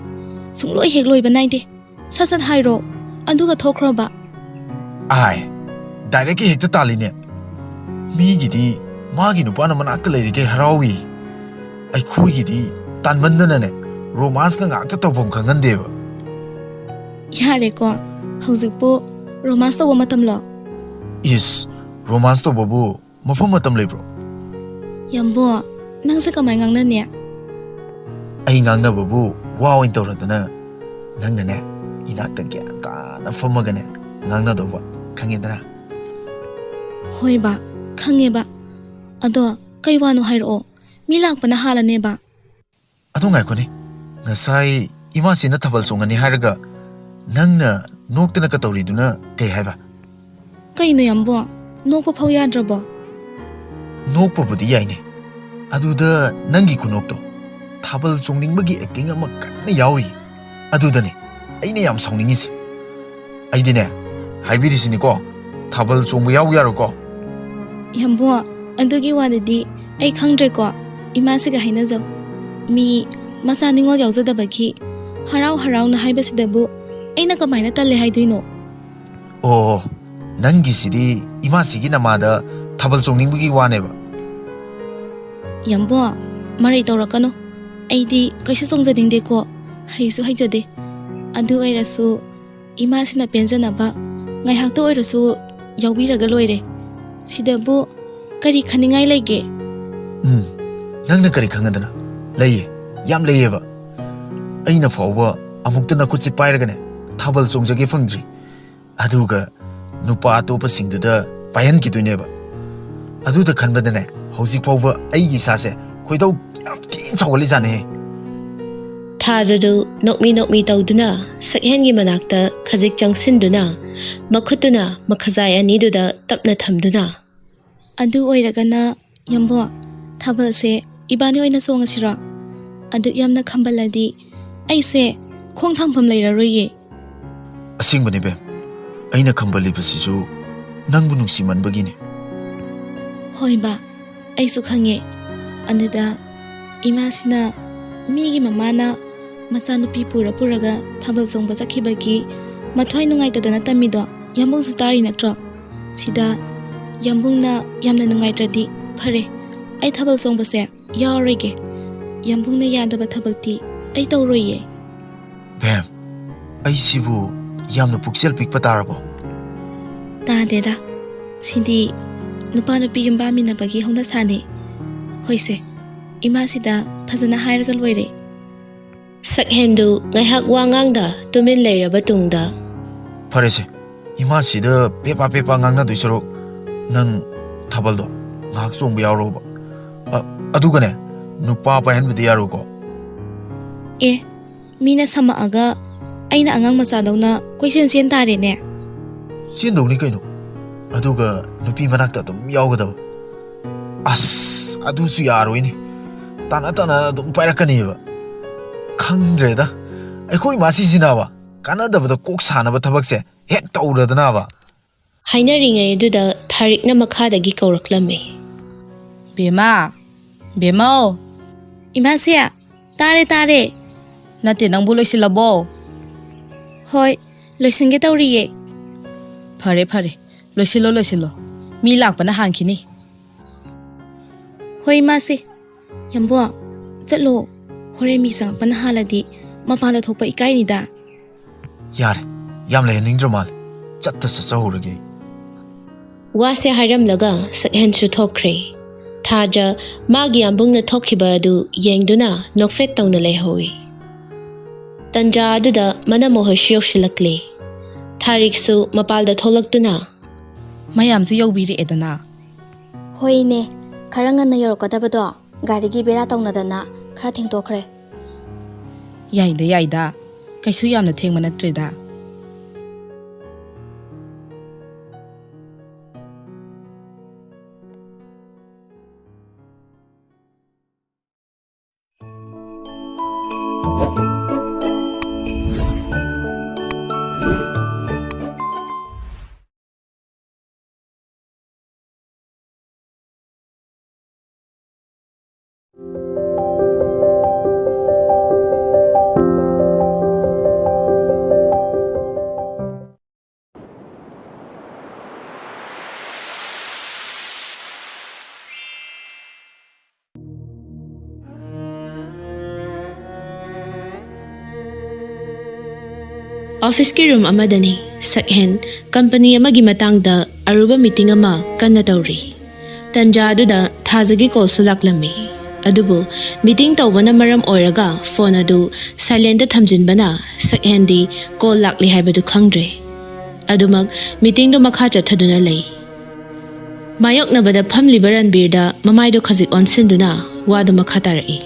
ꯁꯨꯡꯂꯣꯏ ꯍꯦꯛ ꯂꯣꯏꯕ ꯅꯥꯏꯗꯦ꯫ ꯁꯠ ꯁꯠ ꯍꯥꯏꯔꯣ, ꯑꯗꯨꯒ ꯊꯣꯛꯈ꯭ꯔꯣꯕ꯫" "ꯑꯥꯏ, ꯗꯥꯏꯔꯦꯛꯀꯤ ꯍꯦꯛꯇ ꯇꯥꯜꯂꯤꯅꯦ꯫ ꯃꯤꯒꯤꯗꯤ ꯃꯥꯒꯤ ꯅꯨꯄꯥꯅ ꯃꯅꯥꯛꯇ ꯂꯩꯔꯤꯈꯩ ꯍꯔꯥꯎꯏ, ꯑꯩꯈꯣꯏꯒꯤꯗꯤ ꯇꯥꯟꯃꯟꯗꯅꯅꯦ, ꯔꯣꯃꯥꯟꯁꯀ ꯉꯥꯛꯇ ꯇꯧꯐꯝ ꯈꯪꯍꯟꯗꯦꯕ꯫" "ꯌꯥꯔꯦꯀꯣ, ꯍꯧꯖꯤꯛꯄꯨ ꯔꯣꯃꯥꯟꯁ ꯇꯧꯕ ꯃꯇꯝꯂꯣ?" "ꯏꯁ, ꯔꯣꯃꯥꯟꯁ ꯇꯧꯕꯕꯨ ꯃꯐꯝ ꯃꯇꯝ ꯂꯩꯕ꯭ꯔꯣ?" "ꯌꯥꯝꯕꯣ, ꯅꯪꯁꯦ ꯀꯃꯥꯏ ꯉꯥꯡꯅꯅꯤ?" "ꯑꯩ ꯉꯥꯡꯅꯕꯕꯨ ꯋꯥ ꯑꯣꯏꯅ ꯇꯧꯔꯗꯅ, ꯅꯪꯅꯅꯦ ꯏꯅꯥꯛꯇ ꯒ꯭ꯌꯥꯟ ꯇꯥꯅ ꯐꯝꯃꯒꯅꯦ ꯉꯥꯡꯅꯗꯧꯕ, ꯈꯪꯉꯦꯗꯅ?" "ꯍꯣꯏꯕ, ꯈꯪꯉꯦꯕ꯫ ꯑꯗꯣ ꯀꯩ ꯋꯥꯅꯣ ꯍꯥꯏꯔꯛꯑꯣ, ꯃꯤ ꯂꯥꯛꯄꯅ ꯍꯥꯜꯂꯅꯦꯕ꯫" "ꯑꯗꯨ ꯉꯥꯏꯈꯣꯅꯦ, ꯉꯁꯥꯏ ꯏꯃꯥꯁꯤꯅ ꯊꯥꯕꯜ ꯆꯣꯡꯉꯅꯤ ꯍꯥꯏꯔꯒ ꯅꯪꯅ ꯅꯣꯛꯇꯅ ꯀꯇꯧꯔꯤꯗꯨꯅ ꯀꯩ ꯍꯥꯏꯕ?" "ꯀꯩꯅꯣ ꯌꯥꯝꯕꯣ, ꯅꯣꯛꯄ ꯐꯥꯎ ꯌꯥꯗ꯭ꯔꯕꯣ?" "ꯅꯣꯛꯄꯕꯨꯗꯤ ꯌꯥꯏꯅꯦ, ꯑꯗꯨꯗ ꯅꯪꯒꯤ ꯈꯨꯅꯣꯛꯇꯣ, ꯊꯥꯕꯜ ꯆꯣꯡꯅꯤꯡꯕꯒꯤ ꯑꯦꯛꯇꯤꯡ ꯑꯃ ꯀꯟꯅ ꯌꯥꯎꯔꯤ, ꯑꯗꯨꯗꯅꯦ꯫" ꯑꯩꯅ ꯌꯥꯝ ꯁꯥꯎꯅꯤꯡꯉꯤꯁꯦ꯫ ꯑꯩꯗꯤꯅꯦ, ꯍꯥꯏꯕꯤꯔꯤꯁꯤꯅꯤꯀꯣ, ꯊꯥꯕꯜ ꯆꯣꯡꯕ ꯌꯥꯎ ꯌꯥꯔꯣꯏꯀꯣ꯫ ꯌꯥꯝꯕꯣ, ꯑꯗꯨꯒꯤ ꯋꯥꯗꯨꯗꯤ ꯑꯩ ꯈꯪꯗ꯭ꯔꯦꯀꯣ꯫ ꯏꯃꯥꯁꯤꯒ ꯍꯥꯏꯅꯖꯧ꯫ ꯃꯤ ꯃꯆꯥ ꯅꯤꯉꯣꯜ ꯌꯥꯎꯖꯗꯕꯒꯤ ꯍꯔꯥꯎ ꯍꯔꯥꯎꯅ ꯍꯥꯏꯕꯁꯤꯗꯕꯨ ꯑꯩꯅ ꯀꯃꯥꯏꯅ ꯇꯜꯂꯦ ꯍꯥꯏꯗꯣꯏꯅꯣ? ꯑꯣ, ꯅꯪꯒꯤꯁꯤꯗꯤ ꯏꯃꯥꯁꯤꯒꯤ ꯅꯃꯥꯗ ꯊꯥꯕꯜ ꯆꯣꯡꯅꯤꯡꯕꯒꯤ ꯋꯥꯅꯦꯕ꯫ ꯌꯥꯝꯕꯣ, ꯃꯔꯩ ꯇꯧꯔꯛꯀꯅꯨ꯫ ꯑꯩꯗꯤ ꯀꯩꯁꯨ ꯆꯣꯡꯖꯅꯤꯡꯗꯦꯀꯣ, ꯍꯩꯁꯨ ꯍꯩꯖꯗꯦ꯫ ꯑꯗꯨ ꯑꯣꯏꯔꯁꯨ ꯏꯃꯥꯁꯤꯅ ꯄꯦꯟꯖꯅꯕ ꯉꯥꯏꯍꯥꯛꯇ ꯑꯣꯏꯔꯁꯨ ꯌꯥꯎꯕꯤꯔꯒ ꯂꯣꯏꯔꯦ꯫ ꯁꯤꯗꯕꯨ ꯀꯔꯤ ꯈꯟꯅꯤꯡꯉꯥꯏ ꯂꯩꯒꯦ? ꯎꯝ, ꯅꯪꯅ ꯀꯔꯤ ꯈꯪꯉꯗꯅ? ꯂꯩꯌꯦ, ꯌꯥꯝ ꯂꯩꯌꯦꯕ꯫ ꯑꯩꯅ ꯐꯥꯎꯕ ꯑꯃꯨꯛꯇ ꯅꯈꯨꯠꯁꯦ ꯄꯥꯏꯔꯒꯅꯦ ꯊꯥꯕꯜ ꯆꯣꯡꯖꯒꯦ ꯐꯪꯗ꯭ꯔꯤ꯫ ꯑꯗꯨꯒ ꯅꯨꯄꯥ ꯑꯇꯣꯞꯄꯁꯤꯡꯗꯨꯗ ꯄꯥꯏꯍꯟꯈꯤꯗꯣꯏꯅꯦꯕ꯫ ꯑꯗꯨꯗ ꯈꯟꯕꯗꯅꯦ ꯍꯧꯖꯤꯛ ꯐꯥꯎꯕ ꯑꯩꯒꯤ ꯏꯁꯥꯁꯦ ꯈꯣꯏꯗꯧ ꯌꯥꯝ ꯊꯤꯅ ꯁꯥꯎꯒꯠꯂꯤꯖꯥꯠꯅꯦꯍꯦ꯫ ꯊꯥꯖꯗꯨ ꯅꯣꯛꯃꯤ ꯅꯣꯛꯃꯤ ꯇꯧꯗꯨꯅ ꯁꯛꯍꯦꯟꯒꯤ ꯃꯅꯥꯛꯇ ꯈꯖꯤꯛ ꯆꯪꯁꯤꯟꯗꯨꯅ ꯃꯈꯨꯠꯇꯨꯅ ꯃꯈꯖꯥꯏ ꯑꯅꯤꯗꯨꯗ ꯇꯞꯅ ꯊꯝꯗꯨꯅ, ꯑꯗꯨ ꯑꯣꯏꯔꯒꯅ ꯌꯥꯝꯕꯣ, ꯊꯥꯕꯜꯁꯦ ꯏꯕꯥꯅꯤ ꯑꯣꯏꯅ ꯆꯣꯡꯉꯁꯤꯔꯣ? ꯑꯗꯨꯛ ꯌꯥꯝꯅ ꯈꯝꯕꯜꯂꯗꯤ ꯑꯩꯁꯦ ꯈꯣꯡ ꯊꯥꯡꯐꯝ ꯂꯩꯔꯔꯣꯏꯌꯦ꯫ ꯑꯁꯦꯡꯕꯅꯦ ꯕꯦꯝ, ꯑꯩꯅ ꯈꯝꯕꯜꯂꯤꯕꯁꯤꯁꯨ ꯅꯪꯕꯨ ꯅꯨꯡꯁꯤꯃꯟꯕꯒꯤꯅꯦ꯫ ꯍꯣꯏ ꯕꯥ, ꯑꯩꯁꯨ ꯈꯪꯉꯦ꯫ ꯑꯗꯨꯗ ꯏꯃꯥꯁꯤꯅ ꯃꯤꯒꯤ ꯃꯃꯥꯅ ꯃꯆꯥꯅꯨꯄꯤ ꯄꯨꯔ ꯄꯨꯔꯒ ꯊꯥꯕꯜ ꯆꯣꯡꯕ ꯆꯠꯈꯤꯕꯒꯤ ꯃꯊ꯭ꯋꯥꯏ ꯅꯨꯡꯉꯥꯏꯇꯗꯅ ꯇꯝꯃꯤꯗꯣ ꯌꯥꯝꯕꯨꯡꯁꯨ ꯇꯥꯔꯤ ꯅꯠꯇ꯭ꯔꯣ? ꯁꯤꯗ ꯌꯥꯝꯕꯨꯡꯅ ꯌꯥꯝꯅ ꯅꯨꯡꯉꯥꯏꯇ꯭ꯔꯗꯤ ꯐꯔꯦ, ꯑꯩ ꯊꯥꯕꯜ ꯆꯣꯡꯕꯁꯦ ꯌꯥꯎꯔꯣꯏꯒꯦ꯫ ꯌꯥꯝꯕꯨꯡꯅ ꯌꯥꯗꯕ ꯊꯕꯛꯇꯤ ꯑꯩ ꯇꯧꯔꯣꯏꯌꯦ꯫ ꯕꯦꯝ, ꯑꯩꯁꯤꯕꯨ ꯌꯥꯝꯅ ꯄꯨꯛꯆꯦꯜ ꯄꯤꯛꯄ ꯇꯥꯔꯕꯣ? ꯇꯥꯗꯦꯗ, ꯁꯤꯗꯤ ꯅꯨꯄꯥ ꯅꯨꯄꯤ ꯌꯨꯝꯕꯥꯟꯃꯤꯟꯅꯕꯒꯤ ꯍꯧꯅꯁꯥꯅꯤ꯫ ꯍꯣꯏꯁꯦ, ꯏꯃꯥꯁꯤꯗ ꯐꯖꯅ ꯍꯥꯏꯔꯒ ꯂꯣꯏꯔꯦ꯫ ꯁꯛꯍꯦꯟꯗꯨ ꯉꯥꯏꯍꯥꯛ ꯋꯥ ꯉꯥꯡꯗ ꯇꯨꯃꯤꯟ ꯂꯩꯔꯕ ꯇꯨꯡꯗ, ꯐꯔꯦꯁꯦ, ꯏꯃꯥꯁꯤꯗ ꯄꯦꯄꯥ ꯄꯦꯄꯥ ꯉꯥꯡꯅꯗꯣꯏ ꯁꯔꯨꯛ ꯅꯪ ꯊꯥꯕꯜꯗꯣ ꯉꯥꯏꯍꯥꯛ ꯆꯣꯡꯕ ꯌꯥꯎꯔꯣꯕ꯫ ꯑ, ꯑꯗꯨꯒꯅꯦ, ꯅꯨꯄꯥ ꯄꯥꯏꯍꯟꯕꯗꯤ ꯌꯥꯔꯣꯏꯀꯣ꯫ ꯑꯦ, ꯃꯤꯅ ꯁꯝꯃꯛꯑꯒ ꯑꯩꯅ ꯑꯉꯥꯡ ꯃꯆꯥꯗꯧꯅ ꯀꯣꯏꯆꯦꯟ ꯆꯦꯟ ꯇꯥꯔꯦꯅꯦ꯫ ꯆꯦꯟꯗꯧꯅꯤ ꯀꯩꯅꯣ꯫ ꯑꯗꯨꯒ ꯅꯨꯄꯤ ꯃꯅꯥꯛꯇ ꯑꯗꯨꯝ ꯌꯥꯎꯒꯗꯕ꯫ ꯑꯁ, ꯑꯗꯨꯁꯨ ꯌꯥꯔꯣꯏꯅꯦ꯫ ꯇꯥꯅ ꯇꯥꯅ ꯑꯗꯨꯝ ꯄꯥꯏꯔꯛꯀꯅꯦꯕ꯫ ꯈꯪꯗ꯭ꯔꯦꯗ, ꯑꯩꯈꯣꯏ ꯃꯥꯁꯤꯁꯤꯅꯕ꯫ ꯀꯥꯟꯅꯗꯕꯗ ꯀꯣꯛ ꯁꯥꯟꯅꯕ ꯊꯕꯛꯁꯦ ꯍꯦꯛ ꯇꯧꯔꯗꯅꯕ꯫ ꯍꯥꯏꯅꯔꯤꯉꯩ ꯑꯗꯨꯗ ꯊꯥꯔꯤꯛꯅ ꯃꯈꯥꯗꯒꯤ ꯀꯧꯔꯛꯂꯝꯃꯤ꯫ "ꯕꯦꯝꯃ! ꯕꯦꯝꯃꯧ! ꯏꯃꯥꯁꯦ! ꯇꯥꯔꯦ, ꯇꯥꯔꯦ!" "ꯅꯠꯇꯦ, ꯅꯪꯕꯨ ꯂꯣꯏꯁꯤꯜꯂꯕꯣ?" "ꯍꯣꯏ, ꯂꯣꯏꯁꯤꯟꯒꯦ ꯇꯧꯔꯤꯌꯦ꯫" "ꯐꯔꯦ, ꯐꯔꯦ꯫ ꯂꯣꯏꯁꯤꯜꯂꯣ, ꯂꯣꯏꯁꯤꯜꯂꯣ꯫ ꯃꯤ ꯂꯥꯛꯄꯅ ꯍꯥꯟꯈꯤꯅꯤ꯫" "ꯍꯣꯏ, ꯏꯃꯥꯁꯦ꯫ ꯌꯥꯝꯕꯣ, ꯆꯠꯂꯣ꯫ ꯍꯣꯔꯦꯟ ꯃꯤ ꯆꯪꯉꯛꯄꯅ ꯍꯥꯜꯂꯗꯤ ꯃꯄꯥꯟꯗ ꯊꯣꯛꯄ ꯏꯀꯥꯏꯅꯤꯗ꯫" "ꯌꯥꯔꯦ, ꯌꯥꯝ ꯂꯩꯍꯟꯅꯤꯡꯗ꯭ꯔ ꯃꯥꯜꯂꯦ꯫ ꯆꯠꯇ ꯆꯠꯆꯍꯧꯔꯒꯦ ꯑꯩ꯫" ꯋꯥꯁꯦ ꯍꯥꯏꯔꯝꯂꯒ ꯁꯛꯍꯦꯟꯁꯨ ꯊꯣꯛꯈ꯭ꯔꯦ꯫ ꯊꯥꯖ ꯃꯥꯒꯤ ꯌꯥꯝꯕꯨꯡꯅ ꯊꯣꯛꯈꯤꯕ ꯑꯗꯨ ꯌꯦꯡꯗꯨꯅ ꯅꯣꯛꯐꯦꯠ ꯇꯧꯅ ꯂꯩꯍꯧꯏ꯫ ꯇꯟꯖꯥ ꯑꯗꯨꯗ ꯃꯅꯝꯃꯍꯣꯏꯁꯨ ꯌꯧꯁꯤꯜꯂꯛꯂꯦ꯫ ꯊꯥꯔꯤꯛꯁꯨ ꯃꯄꯥꯜꯗ ꯊꯣꯛꯂꯛꯇꯨꯅ, "ꯃꯌꯥꯝꯁꯨ ꯌꯧꯕꯤꯔꯛꯑꯦꯗꯅ꯫" "ꯍꯣꯏꯅꯦ, ꯈꯔ ꯉꯟꯅ ꯌꯧꯔꯛꯀꯗꯕꯗꯣ ꯒꯥꯔꯤꯒꯤ ꯕꯦꯔꯥ ꯇꯧꯅꯗꯅ ꯈꯔ ꯊꯦꯡꯗꯣꯛꯈ꯭ꯔꯦ꯫" "ꯌꯥꯏꯗ, ꯌꯥꯏꯗ꯫ ꯀꯩꯁꯨ ꯌꯥꯝꯅ ꯊꯦꯡꯕ ꯅꯠꯇ꯭ꯔꯦꯗ꯫" ꯑꯣꯐꯤꯁꯀꯤ ꯔꯨꯝ ꯑꯃꯗꯅꯤ꯫ ꯁꯛꯍꯦꯟ ꯀꯝꯄꯅꯤ ꯑꯃꯒꯤ ꯃꯇꯥꯡꯗ ꯑꯔꯨꯕ ꯃꯤꯇꯤꯡ ꯑꯃ ꯀꯟꯅ ꯇꯧꯔꯤ꯫ ꯇꯟꯖꯥ ꯑꯗꯨꯗ ꯊꯥꯖꯒꯤ ꯀꯣꯜꯁꯨ ꯂꯥꯛꯂꯝꯃꯤ꯫ ꯑꯗꯨꯕꯨ ꯃꯤꯇꯤꯡ ꯇꯧꯕꯅ ꯃꯔꯝ ꯑꯣꯏꯔꯒ ꯐꯣꯟ ꯑꯗꯨ ꯁꯥꯏꯂꯦꯟꯗ ꯊꯝꯖꯤꯟꯕꯅ ꯁꯛꯍꯦꯟꯗꯤ ꯀꯣꯜ ꯂꯥꯛꯂꯤ ꯍꯥꯏꯕꯗꯨ ꯈꯪꯗ꯭ꯔꯦ꯫ ꯑꯗꯨꯃꯛ ꯃꯤꯇꯤꯡꯗꯨ ꯃꯈꯥ ꯆꯠꯊꯗꯨꯅ ꯂꯩ꯫ ꯃꯥꯌꯣꯛꯅꯕꯗ ꯐꯝꯂꯤꯕ ꯔꯟꯕꯤꯔꯗ ꯃꯃꯥꯏꯗꯨ ꯈꯖꯤꯛ ꯑꯣꯟꯁꯤꯟꯗꯨꯅ ꯋꯥꯗꯨ ꯃꯈꯥ ꯇꯥꯔꯛꯏ꯫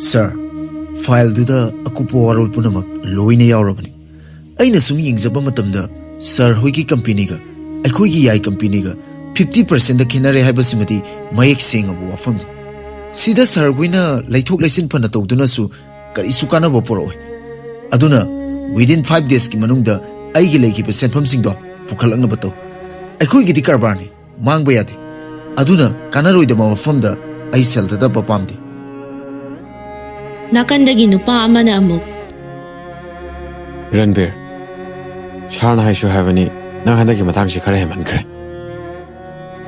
"ꯁꯥꯔ, ꯐꯥꯏꯜꯗꯨꯗ ꯑꯀꯨꯞꯄ ꯋꯥꯔꯣꯜ ꯄꯨꯝꯅꯃꯛ ꯂꯣꯏꯅ ꯌꯥꯎꯔꯕꯅꯤ꯫ ꯑꯩꯅ ꯁꯨꯝ ꯌꯦꯡꯖꯕ ꯃꯇꯝꯗ ꯁꯥꯔ ꯍꯣꯏꯒꯤ ꯀꯝꯄꯦꯅꯤꯒ ꯑꯩꯈꯣꯏꯒꯤ ꯌꯥꯏ ꯀꯝꯄꯦꯅꯤꯒ ꯐꯤꯐꯇꯤ ꯄꯥꯔꯁꯦꯟꯗ ꯈꯦꯠꯅꯔꯦ ꯍꯥꯏꯕꯁꯤꯃꯗꯤ ꯃꯌꯦꯛ ꯁꯦꯡꯉꯕ ꯋꯥꯐꯝꯅꯤ꯫ ꯁꯤꯗ ꯁꯥꯔ ꯈꯣꯏꯅ ꯂꯩꯊꯣꯛ ꯂꯩꯁꯤꯟ ꯐꯅ ꯇꯧꯗꯨꯅꯁꯨ ꯀꯔꯤꯁꯨ ꯀꯥꯟꯅꯕ ꯄꯨꯔꯛꯑꯣꯏ꯫ ꯑꯗꯨꯅ within five days ꯀꯤ ꯃꯅꯨꯡꯗ ꯑꯩꯒꯤ ꯂꯩꯈꯤꯕ ꯁꯦꯟꯐꯝꯁꯤꯡꯗꯣ ꯄꯨꯈꯠꯂꯛꯅꯕ ꯇꯧ꯫ ꯑꯩꯈꯣꯏꯒꯤꯗꯤ ꯀꯔꯕꯥꯔꯅꯤ, ꯃꯥꯡꯕ ꯌꯥꯗꯦ꯫ ꯑꯗꯨꯅ ꯀꯥꯟꯅꯔꯣꯏꯗꯕ ꯃꯐꯝꯗ ꯑꯩ ꯁꯦꯜ ꯊꯥꯗꯕ ꯄꯥꯝꯗꯦ꯫ ꯅꯥꯀꯟꯗꯒꯤ ꯅꯨꯄꯥ ꯑꯃꯅ ꯑꯃꯨꯛ, "ꯔꯟꯕꯤꯔ, ꯁꯥꯔꯅ ꯍꯥꯏꯁꯨ ꯍꯥꯏꯕꯅꯤ, ꯅꯪ ꯍꯟꯗꯛꯀꯤ ꯃꯇꯥꯡꯁꯤ ꯈꯔ ꯍꯦꯟꯃꯟꯈ꯭ꯔꯦ꯫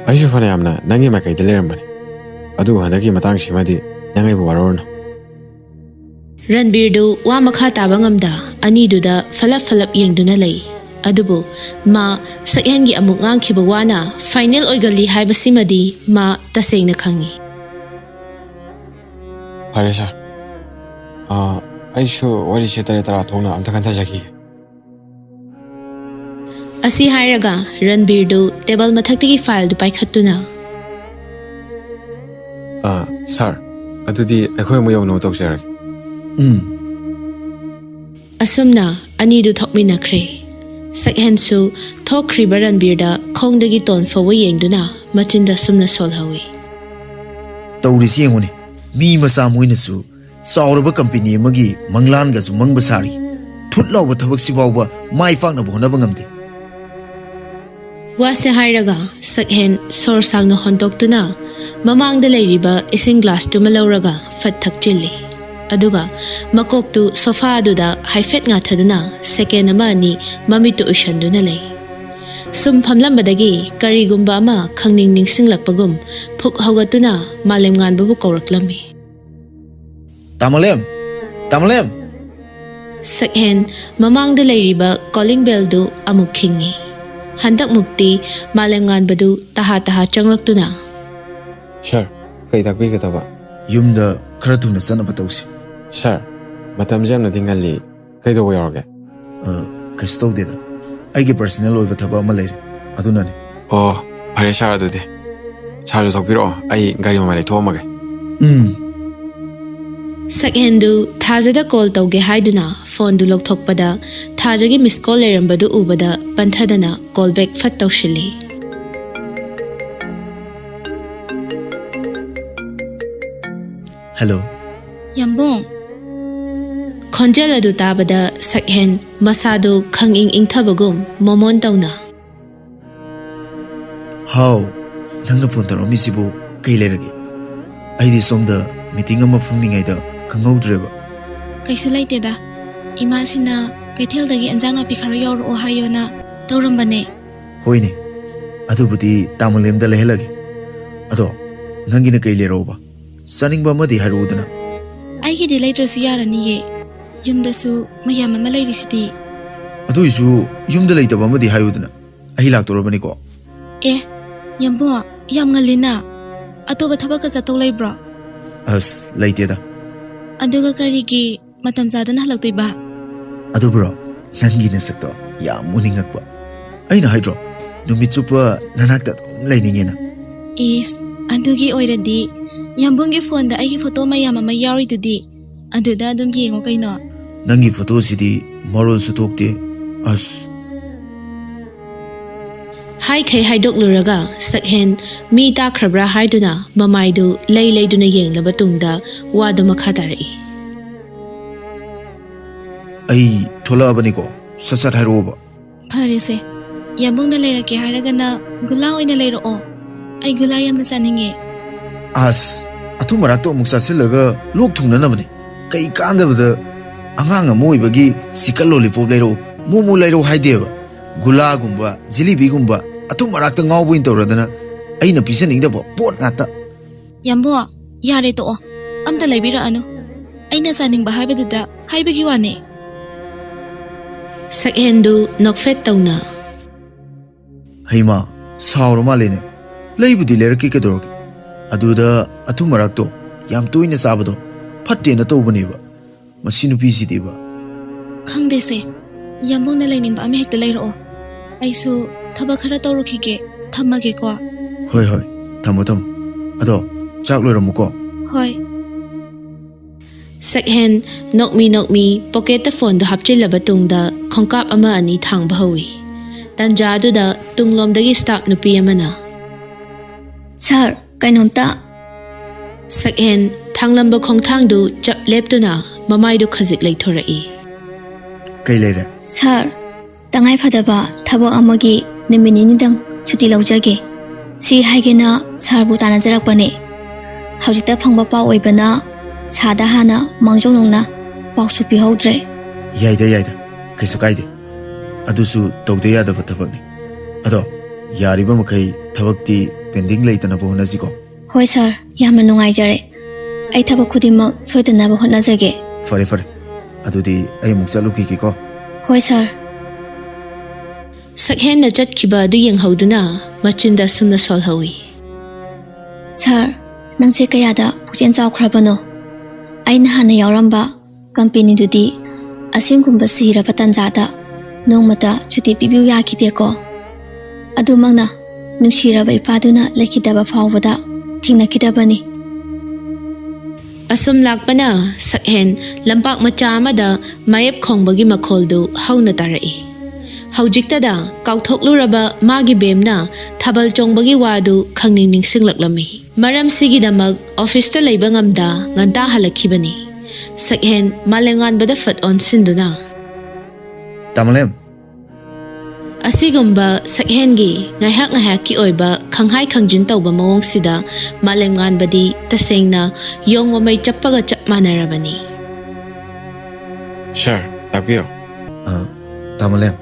ꯑꯩꯁꯨ ꯐꯅꯌꯥꯝꯅ ꯅꯪꯒꯤ ꯃꯥꯏꯀꯩꯗ ꯂꯩꯔꯝꯕꯅꯤ, ꯑꯗꯨꯕꯨ ꯍꯟꯗꯛꯀꯤ ꯃꯇꯥꯡꯁꯤꯃꯗꯤ ꯅꯪ ꯑꯩꯕꯨ ꯋꯥꯔꯧꯔꯅꯨ꯫" ꯔꯟꯕꯤꯔꯗꯨ ꯋꯥ ꯃꯈꯥ ꯇꯥꯕ ꯉꯝꯗ ꯑꯅꯤꯗꯨꯗ ꯐꯂꯞ ꯐꯂꯞ ꯌꯦꯡꯗꯨꯅ ꯂꯩ꯫ ꯑꯗꯨꯕꯨ ꯃꯥ ꯁꯛꯍꯦꯟꯒꯤ ꯑꯃꯨꯛ ꯉꯥꯡꯈꯤꯕ ꯋꯥꯅ ꯐꯥꯏꯅꯦꯜ ꯑꯣꯏꯒꯜꯂꯤ ꯍꯥꯏꯕꯁꯤꯃꯗꯤ ꯃꯥ ꯇꯁꯦꯡꯅ ꯈꯪꯏ꯫ "ꯐꯔꯦ ꯁꯥꯔ, ꯑꯥ, ꯑꯩꯁꯨ ꯋꯥꯔꯤꯁꯦ ꯇꯔꯦꯠ ꯇꯔꯥ ꯊꯣꯛꯅ ꯑꯝꯇ ꯈꯟꯊꯖꯈꯤꯒꯦ꯫" ꯑꯁꯤ ꯍꯥꯏꯔꯒ ꯔꯟꯕꯤꯔꯗꯨ ꯇꯦꯕꯜ ꯃꯊꯛꯇꯒꯤ ꯐꯥꯏꯜꯗꯨ ꯄꯥꯏꯈꯠꯇꯨꯅ, "ꯑꯥ, ꯁꯥꯔ, ꯑꯗꯨꯗꯤ ꯑꯩꯈꯣꯏ ꯑꯃꯨꯛ ꯌꯧꯅꯕ ꯇꯧꯖꯔꯒꯦ꯫" ꯎꯝ꯫ ꯑꯁꯨꯝꯅ ꯑꯅꯤꯗꯨ ꯊꯣꯛꯃꯤꯟꯅꯈ꯭ꯔꯦ꯫ ꯁꯛꯍꯦꯟꯁꯨ ꯊꯣꯛꯈ꯭ꯔꯤꯕ ꯔꯟꯕꯤꯔꯗ ꯈꯣꯡꯗꯒꯤ ꯇꯣꯟ ꯐꯥꯎꯕ ꯌꯦꯡꯗꯨꯅ ꯃꯆꯤꯟꯗ ꯑꯁꯨꯝꯅ ꯁꯣꯜꯍꯧꯏ꯫ ꯇꯧꯔꯤꯁꯤ ꯌꯦꯡꯉꯨꯅꯦ, ꯃꯤ ꯃꯆꯥ ꯃꯣꯏꯅꯁꯨ ꯆꯥꯎꯔꯕ ꯀꯝꯄꯦꯅꯤ ꯑꯃꯒꯤ ꯃꯪꯂꯥꯟꯒꯁꯨ ꯃꯪꯕ ꯁꯥꯔꯤ꯫ ꯊꯨꯠ ꯂꯥꯎꯕ ꯊꯕꯛꯁꯤ ꯐꯥꯎꯕ ꯃꯥꯏ ꯄꯥꯛꯅꯕ ꯍꯣꯠꯅꯕ ꯉꯝꯗꯦ꯫ ꯋꯥꯁꯦ ꯍꯥꯏꯔꯒ ꯁꯛꯍꯦꯟ ꯁꯣꯔ ꯁꯥꯡꯅ ꯍꯣꯟꯗꯣꯛꯇꯨꯅ ꯃꯃꯥꯡꯗ ꯂꯩꯔꯤꯕ ꯏꯁꯤꯡ ꯒ꯭ꯂꯥꯁꯇꯨꯃ ꯂꯧꯔꯒ ꯐꯠ ꯊꯛꯆꯤꯜꯂꯤ꯫ ꯑꯗꯨꯒ ꯃꯀꯣꯛꯇꯨ ꯁꯣꯐꯥ ꯑꯗꯨꯗ ꯍꯥꯏꯐꯦꯠ ꯉꯥꯊꯗꯨꯅ ꯁꯦꯀꯦꯟ ꯑꯃ ꯑꯅꯤ ꯃꯃꯤꯠꯇꯨ ꯎꯏꯁꯟꯗꯨꯅ ꯂꯩ꯫ ꯁꯨꯝ ꯐꯝꯂꯝꯕꯗꯒꯤ ꯀꯔꯤꯒꯨꯝꯕ ꯑꯃ ꯈꯪꯅꯤꯡ ꯅꯤꯡꯁꯤꯡꯂꯛꯄꯒꯨꯝ ꯐꯨꯛ ꯍꯧꯒꯠꯇꯨꯅ ꯃꯥꯂꯦꯝꯉꯥꯟꯕꯕꯨ ꯀꯧꯔꯛꯂꯝꯃꯤ꯫ "ꯇꯥꯃꯣꯂꯦꯝ! ꯇꯥꯃꯣꯂꯦꯝ!" ꯁꯛꯍꯦꯟ ꯃꯃꯥꯡꯗ ꯂꯩꯔꯤꯕ ꯀꯣꯂꯤꯡ ꯕꯦꯜꯗꯨ ꯑꯃꯨꯛ ꯈꯤꯡꯉꯤ꯫ ꯍꯟꯗꯛꯃꯨꯛꯇꯤ ꯃꯥꯂꯦꯝꯉꯥꯟꯕꯗꯨ ꯇꯍꯥ ꯇꯍꯥ ꯆꯪꯂꯛꯇꯨꯅ, "ꯁꯥꯔ, ꯀꯩ ꯇꯥꯛꯄꯤꯒꯗꯕ?" "ꯌꯨꯝꯗ ꯈꯔ ꯊꯨꯅ ꯆꯠꯅꯕ ꯇꯧꯁꯤ꯫" "ꯁꯥꯔ, ꯃꯇꯝꯁꯦ ꯌꯥꯝꯅꯗꯤ ꯉꯜꯂꯤ, ꯀꯩꯗꯧꯕ ꯌꯥꯎꯔꯒꯦ?" "ꯑ, ꯀꯩꯁꯨ ꯇꯧꯗꯦꯗ, ꯑꯩꯒꯤ ꯄꯔꯁꯅꯦꯜ ꯑꯣꯏꯕ ꯊꯕꯛ ꯑꯃ ꯂꯩꯔꯦ, ꯑꯗꯨꯅꯅꯤ꯫" "ꯑꯣ, ꯐꯔꯦ ꯁꯥꯔ, ꯑꯗꯨꯗꯤ ꯁꯥꯔꯁꯨ ꯊꯣꯛꯄꯤꯔꯛꯑꯣ, ꯑꯩ ꯒꯥꯔꯤ ꯃꯃꯥꯏ ꯂꯩꯊꯣꯛꯑꯝꯃꯒꯦ꯫" "ꯎꯝ꯫" ꯁꯛꯍꯦꯟꯗꯨ ꯊꯥꯖꯗ ꯀꯣꯜ ꯇꯧꯒꯦ ꯍꯥꯏꯗꯨꯅ ꯐꯣꯟꯗꯨ ꯂꯧꯊꯣꯛꯄꯗ ꯊꯥꯖꯒꯤ ꯃꯤꯁ ꯀꯣꯜ ꯂꯩꯔꯝꯕꯗꯨ ꯎꯕꯗ ꯄꯟꯊꯗꯅ ꯀꯣꯜ ꯕꯦꯛ ꯐꯠ ꯇꯧꯁꯤꯜꯂꯤ꯫ ꯍꯜꯂꯣ꯫ ꯌꯥꯝꯕꯨꯡ꯫ ꯈꯣꯟꯖꯦꯜ ꯑꯗꯨ ꯇꯥꯕꯗ ꯁꯛꯍꯦꯟ ꯃꯁꯥꯗꯨ ꯈꯪꯏꯪ ꯏꯪꯊꯕꯒꯨꯝ ꯃꯣꯃꯣꯟ ꯇꯧꯅ꯫ ꯍꯥꯎ, ꯅꯪꯅ ꯐꯣꯟ ꯇꯧꯔꯛꯑꯝꯃꯤꯁꯤꯕꯨ ꯀꯩ ꯂꯩꯔꯒꯦ? ꯑꯩꯗꯤ ꯁꯣꯝꯗ ꯃꯤꯇꯤꯡ ꯑꯃ ꯐꯝꯃꯤꯉꯩꯗ ꯈꯪꯍꯧꯗ꯭ꯔꯦꯕ꯫ ꯀꯩꯁꯨ ꯂꯩꯇꯦꯗ꯫ ꯏꯃꯥꯁꯤꯅ ꯀꯩꯊꯦꯜꯗꯒꯤ ꯏꯟꯖꯥꯡ ꯅꯥꯄꯤ ꯈꯔ ꯌꯥꯎꯔꯛꯑꯣ ꯍꯥꯏꯌꯣꯅ ꯇꯧꯔꯝꯕꯅꯦ꯫ ꯍꯣꯏꯅꯦ, ꯑꯗꯨꯕꯨꯗꯤ ꯇꯥꯃꯣꯂꯦꯝꯗ ꯂꯩꯍꯜꯂꯒꯦ꯫ ꯑꯗꯣ ꯅꯪꯒꯤꯅ ꯀꯩ ꯂꯩꯔꯛꯑꯣꯕ? ꯆꯥꯅꯤꯡꯕ ꯑꯃꯗꯤ ꯍꯥꯏꯔꯛꯎꯗꯅ꯫ ꯑꯩꯒꯤꯗꯤ ꯂꯩꯇ꯭ꯔꯁꯨ ꯌꯥꯔꯅꯤꯌꯦ꯫ ꯌꯨꯝꯗꯁꯨ ꯃꯌꯥꯝ ꯑꯃ ꯂꯩꯔꯤꯁꯤꯗꯤ꯫ ꯑꯗꯨꯏꯁꯨ ꯌꯨꯝꯗ ꯂꯩꯇꯕ ꯑꯃꯗꯤ ꯍꯥꯏꯌꯨꯗꯅ꯫ ꯑꯩ ꯂꯥꯛꯇꯣꯔꯕꯅꯤꯀꯣ꯫ ꯑꯦ, ꯌꯥꯝꯕꯣ, ꯌꯥꯝ ꯉꯜꯂꯤꯅ꯫ ꯑꯇꯣꯞꯄ ꯊꯕꯛꯀ ꯆꯠꯇꯧ ꯂꯩꯕ꯭ꯔꯣ? ꯑꯁ, ꯂꯩꯇꯦꯗ꯫ ꯑꯗꯨꯒ ꯀꯔꯤꯒꯤ ꯃꯇꯝ ꯆꯥꯗꯅ ꯍꯜꯂꯛꯇꯣꯏꯕ? ꯑꯗꯨꯕꯨꯔꯣ, ꯅꯪꯒꯤ ꯅꯁꯛꯇꯣ ꯌꯥꯝ ꯎꯅꯤꯡꯉꯛꯄ꯫ ꯑꯩꯅ ꯍꯥꯏꯗ꯭ꯔꯣ, ꯅꯨꯃꯤꯠ ꯆꯨꯞꯄ ꯅꯅꯥꯛꯇ ꯑꯗꯨꯝ ꯂꯩꯅꯤꯡꯉꯦꯅ꯫ ꯏꯁ, ꯑꯗꯨꯒꯤ ꯑꯣꯏꯔꯗꯤ ꯌꯥꯝꯕꯨꯡꯒꯤ ꯐꯣꯟꯗ ꯑꯩꯒꯤ ꯐꯣꯇꯣ ꯃꯌꯥꯝ ꯑꯃ ꯌꯥꯎꯔꯤꯗꯨꯗꯤ, ꯑꯗꯨꯗ ꯑꯗꯨꯝ ꯌꯦꯡꯉꯣ ꯀꯩꯅꯣ꯫ ꯅꯪꯒꯤ ꯐꯣꯇꯣꯁꯤꯗꯤ ꯃꯔꯣꯜꯁꯨ ꯊꯣꯛꯇꯦ꯫ ꯑꯁ꯫ ꯍꯥꯏꯈꯩ ꯍꯥꯏꯗꯣꯛꯂꯨꯔꯒ ꯁꯛꯍꯦꯟ ꯃꯤ ꯇꯥꯈ꯭ꯔꯕ꯭ꯔꯥ ꯍꯥꯏꯗꯨꯅ ꯃꯃꯥꯏꯗꯨ ꯂꯩ ꯂꯩꯗꯨꯅ ꯌꯦꯡꯂꯕ ꯇꯨꯡꯗ ꯋꯥꯗꯨ ꯃꯈꯥ ꯇꯥꯔꯛꯏ꯫ ꯑꯩ ꯊꯣꯛꯂꯛꯑꯕꯅꯤꯀꯣ, ꯁꯠ ꯁꯠ ꯍꯥꯏꯔꯛꯑꯣꯕ꯫ ꯐꯔꯦꯁꯦ, ꯌꯥꯝꯕꯨꯡꯅ ꯂꯩꯔꯛꯀꯦ ꯍꯥꯏꯔꯒꯅ ꯒꯨꯂꯥ ꯑꯣꯏꯅ ꯂꯩꯔꯛꯑꯣ꯫ ꯑꯩ ꯒꯨꯂꯥ ꯌꯥꯝꯅ ꯆꯥꯅꯤꯡꯉꯦ꯫ ꯑꯁ, ꯑꯊꯨꯝ ꯃꯔꯛꯇꯣ ꯑꯃꯨꯛ ꯆꯥꯁꯤꯜꯂꯒ ꯂꯣꯛ ꯊꯨꯡꯅꯅꯕꯅꯦ꯫ ꯀꯩ ꯀꯥꯟꯗꯕꯗ ꯑꯉꯥꯡ ꯑꯃ ꯑꯣꯏꯕꯒꯤ ꯆꯤꯛꯀꯟ ꯂꯣꯂꯤꯄꯣꯞ ꯂꯩꯔꯛꯎ, ꯃꯣꯃꯣ ꯂꯩꯔꯛꯎ ꯍꯥꯏꯗꯦꯕ꯫ ꯒꯨꯂꯥꯒꯨꯝꯕ, ꯖꯤꯂꯤꯕꯤꯒꯨꯝꯕ, ꯑꯊꯨꯝ ꯃꯔꯛꯇ ꯉꯥꯎꯕ ꯑꯣꯏꯅ ꯇꯧꯔꯗꯅ ꯑꯩꯅ ꯄꯤꯖꯅꯤꯡꯗꯕ ꯄꯣꯠ ꯉꯥꯛꯇ꯫ ꯌꯥꯝꯕꯣ, ꯌꯥꯔꯦ ꯇꯣꯛꯑꯣ꯫ ꯑꯝꯇ ꯂꯩꯕꯤꯔꯛꯑꯅꯨ꯫ ꯑꯩꯅ ꯆꯥꯅꯤꯡꯕ ꯍꯥꯏꯕꯗꯨꯗ ꯍꯥꯏꯕꯒꯤ ꯋꯥꯅꯦ꯫ ꯁꯛꯍꯦꯟꯗꯨ ꯅꯣꯛꯐꯦꯠ ꯇꯧꯅ꯫ ꯍꯩꯃꯥ, ꯁꯥꯎꯔ ꯃꯥꯜꯂꯦꯅꯦ꯫ ꯂꯩꯕꯨꯗꯤ ꯂꯩꯔꯛꯀꯦ ꯀꯩꯗꯧꯔꯒꯦ? ꯑꯗꯨꯗ ꯑꯊꯨꯝ ꯃꯔꯛꯇꯣ ꯌꯥꯝ ꯇꯣꯏꯅ ꯆꯥꯕꯗꯣ ꯐꯠꯇꯦꯅ ꯇꯧꯕꯅꯦꯕ꯫ ꯃꯁꯤ ꯅꯨꯄꯤꯁꯤꯗꯤꯕ꯫ ꯈꯪꯗꯦꯁꯦ, ꯌꯥꯝꯕꯨꯡꯅ ꯂꯩꯅꯤꯡꯕ ꯑꯃ ꯍꯦꯛꯇ ꯂꯩꯔꯛꯑꯣ꯫ ꯑꯩꯁꯨ ꯊꯕꯛ ꯈꯔ ꯇꯧꯔꯨꯈꯤꯒꯦ, ꯊꯝꯃꯒꯦꯀꯣ꯫ ꯍꯣꯏ, ꯍꯣꯏ, ꯊꯝꯃꯣ, ꯊꯝꯃꯣ꯫ ꯑꯗꯣ ꯆꯥꯛ ꯂꯣꯏꯔꯝꯃꯨꯀꯣ꯫ ꯍꯣꯏ꯫ ꯁꯛꯍꯦꯟ ꯅꯣꯛꯃꯤ ꯅꯣꯛꯃꯤ ꯄꯣꯀꯦꯠꯇ ꯐꯣꯟꯗꯨ ꯍꯥꯞꯆꯤꯜꯂꯕ ꯇꯨꯡꯗ ꯈꯣꯡꯀꯥꯞ ꯑꯃ ꯑꯅꯤ ꯊꯥꯡꯕ ꯍꯧꯏ꯫ ꯇꯟꯖꯥꯗꯨꯗ ꯇꯨꯡꯂꯣꯝꯗꯒꯤ ꯁ꯭ꯇꯥꯐ ꯅꯨꯄꯤ ꯑꯃꯅ, "ꯁꯥꯔ, ꯀꯩꯅꯣꯝꯇ?" ꯁꯛꯍꯦꯟ ꯊꯥꯡꯂꯝꯕ ꯈꯣꯡꯊꯥꯡꯗꯨ ꯆꯞ ꯂꯦꯞꯇꯨꯅ ꯃꯃꯥꯏꯗꯨ ꯈꯖꯤꯛ ꯂꯩꯊꯣꯔꯛꯏ꯫ ꯀꯩ ꯂꯩꯔꯦ? ꯁꯥꯔ, ꯇꯉꯥꯏ ꯐꯗꯕ ꯊꯕꯛ ꯑꯃꯒꯤ ꯅꯨꯃꯤꯠ ꯅꯤꯅꯤꯗꯪ ꯁꯨꯇꯤ ꯂꯧꯖꯒꯦ꯫ ꯁꯤ ꯍꯥꯏꯒꯦꯅ ꯁꯥꯔꯕꯨ ꯇꯥꯟꯅꯖꯔꯛꯄꯅꯦ꯫ ꯍꯧꯖꯤꯛꯇ ꯐꯪꯕ ꯄꯥꯎ ꯑꯣꯏꯕꯅ ꯁꯥꯔꯗ ꯍꯥꯟꯅ ꯃꯥꯡꯖꯧꯅꯅ ꯄꯥꯎꯁꯨ ꯄꯤꯍꯧꯗ꯭ꯔꯦ꯫ ꯌꯥꯏꯗ ꯌꯥꯏꯗ, ꯀꯩꯁꯨ ꯀꯥꯏꯗꯦ꯫ ꯑꯗꯨꯁꯨ ꯇꯧꯗ ꯌꯥꯗꯕ ꯊꯕꯛꯅꯤ꯫ ꯑꯗꯣ ꯌꯥꯔꯤꯕ ꯃꯈꯩ ꯊꯕꯛꯇꯤ ꯄꯦꯟꯗꯤꯡ ꯂꯩꯇꯅꯕ ꯍꯣꯠꯅꯁꯤꯀꯣ꯫ ꯍꯣꯏ ꯁꯥꯔ, ꯌꯥꯝꯅ ꯅꯨꯡꯉꯥꯏꯖꯔꯦ꯫ ꯑꯩ ꯊꯕꯛ ꯈꯨꯗꯤꯡꯃꯛ ꯁꯣꯏꯗꯅꯕ ꯍꯣꯠꯅꯖꯒꯦ꯫ ꯐꯔꯦ ꯐꯔꯦ, ꯑꯗꯨꯗꯤ ꯑꯩ ꯑꯃꯨꯛ ꯆꯠꯂꯨꯈꯤꯒꯦꯀꯣ꯫ ꯍꯣꯏ ꯁꯥꯔ꯫ ꯁꯛꯍꯦꯟꯅ ꯆꯠꯈꯤꯕ ꯑꯗꯨ ꯌꯦꯡꯍꯧꯗꯨꯅ ꯃꯆꯤꯟꯗ ꯑꯁꯨꯝꯅ ꯁꯣꯜꯍꯧꯏ꯫ ꯁꯥꯔ, ꯅꯪꯁꯦ ꯀꯌꯥꯗ ꯄꯨꯛꯆꯦꯜ ꯆꯥꯎꯈ꯭ꯔꯕꯅꯣ? ꯑꯩꯅ ꯍꯥꯟꯅ ꯌꯥꯎꯔꯝꯕ ꯀꯝꯄꯦꯅꯤꯗꯨꯗꯤ ꯑꯁꯤꯒꯨꯝꯕ ꯁꯤꯔꯕ ꯇꯟꯖꯥꯗ ꯅꯣꯡꯃꯇ ꯁꯨꯇꯤ ꯄꯤꯕꯤꯌꯨ ꯌꯥꯈꯤꯗꯦꯀꯣ꯫ ꯑꯗꯨꯃꯛꯅ ꯅꯨꯡꯁꯤꯔꯕ ꯏꯄꯥꯗꯨꯅ ꯂꯩꯈꯤꯗꯕ ꯐꯥꯎꯕꯗ ꯊꯦꯡꯅꯈꯤꯗꯕꯅꯤ꯫ ꯑꯁꯨꯝ ꯂꯥꯛꯄꯅ ꯁꯛꯍꯦꯟ ꯂꯝꯄꯥꯛ ꯃꯆꯥ ꯑꯃꯗ ꯃꯥꯌꯦꯞ ꯈꯣꯡꯕꯒꯤ ꯃꯈꯣꯜꯗꯨ ꯍꯧꯅ ꯇꯥꯔꯛꯏ꯫ ꯍꯧꯖꯤꯛꯇꯗ ꯀꯥꯎꯊꯣꯛꯂꯨꯔꯕ ꯃꯥꯒꯤ ꯕꯦꯝꯅ ꯊꯥꯕꯜ ꯆꯣꯡꯕꯒꯤ ꯋꯥꯗꯨ ꯈꯪꯅꯤꯡ ꯅꯤꯡꯁꯤꯡꯂꯛꯂꯝꯃꯤ꯫ ꯃꯔꯝꯁꯤꯒꯤꯗꯃꯛ ꯑꯣꯐꯤꯁꯇ ꯂꯩꯕ ꯉꯝꯗ ꯉꯟꯇꯥ ꯍꯜꯂꯛꯈꯤꯕꯅꯤ꯫ ꯁꯛꯍꯦꯟ ꯃꯥꯂꯦꯝꯉꯥꯟꯕꯗ ꯐꯠ ꯑꯣꯟꯁꯤꯟꯗꯨꯅ, ꯇꯥꯃꯂꯦꯝ, ꯑꯁꯤꯒꯨꯝꯕ ꯁꯛꯍꯦꯟꯒꯤ ꯉꯥꯏꯍꯥꯛ ꯉꯥꯏꯍꯥꯛꯀꯤ ꯑꯣꯏꯕ ꯈꯪꯍꯥꯏ ꯈꯪꯖꯤꯟ ꯇꯧꯕ ꯃꯑꯣꯡꯁꯤꯗ ꯃꯥꯂꯦꯝꯉꯥꯟꯕꯗꯤ ꯇꯁꯦꯡꯅ ꯌꯣꯡ ꯃꯃꯩ ꯆꯞꯄꯒ ꯆꯞ ꯃꯥꯟꯅꯔꯕꯅꯤ꯫ ꯁꯥꯔ, ꯇꯥꯛꯄꯤꯌꯣ꯫ ꯑ, ꯇꯥꯃꯂꯦꯝ,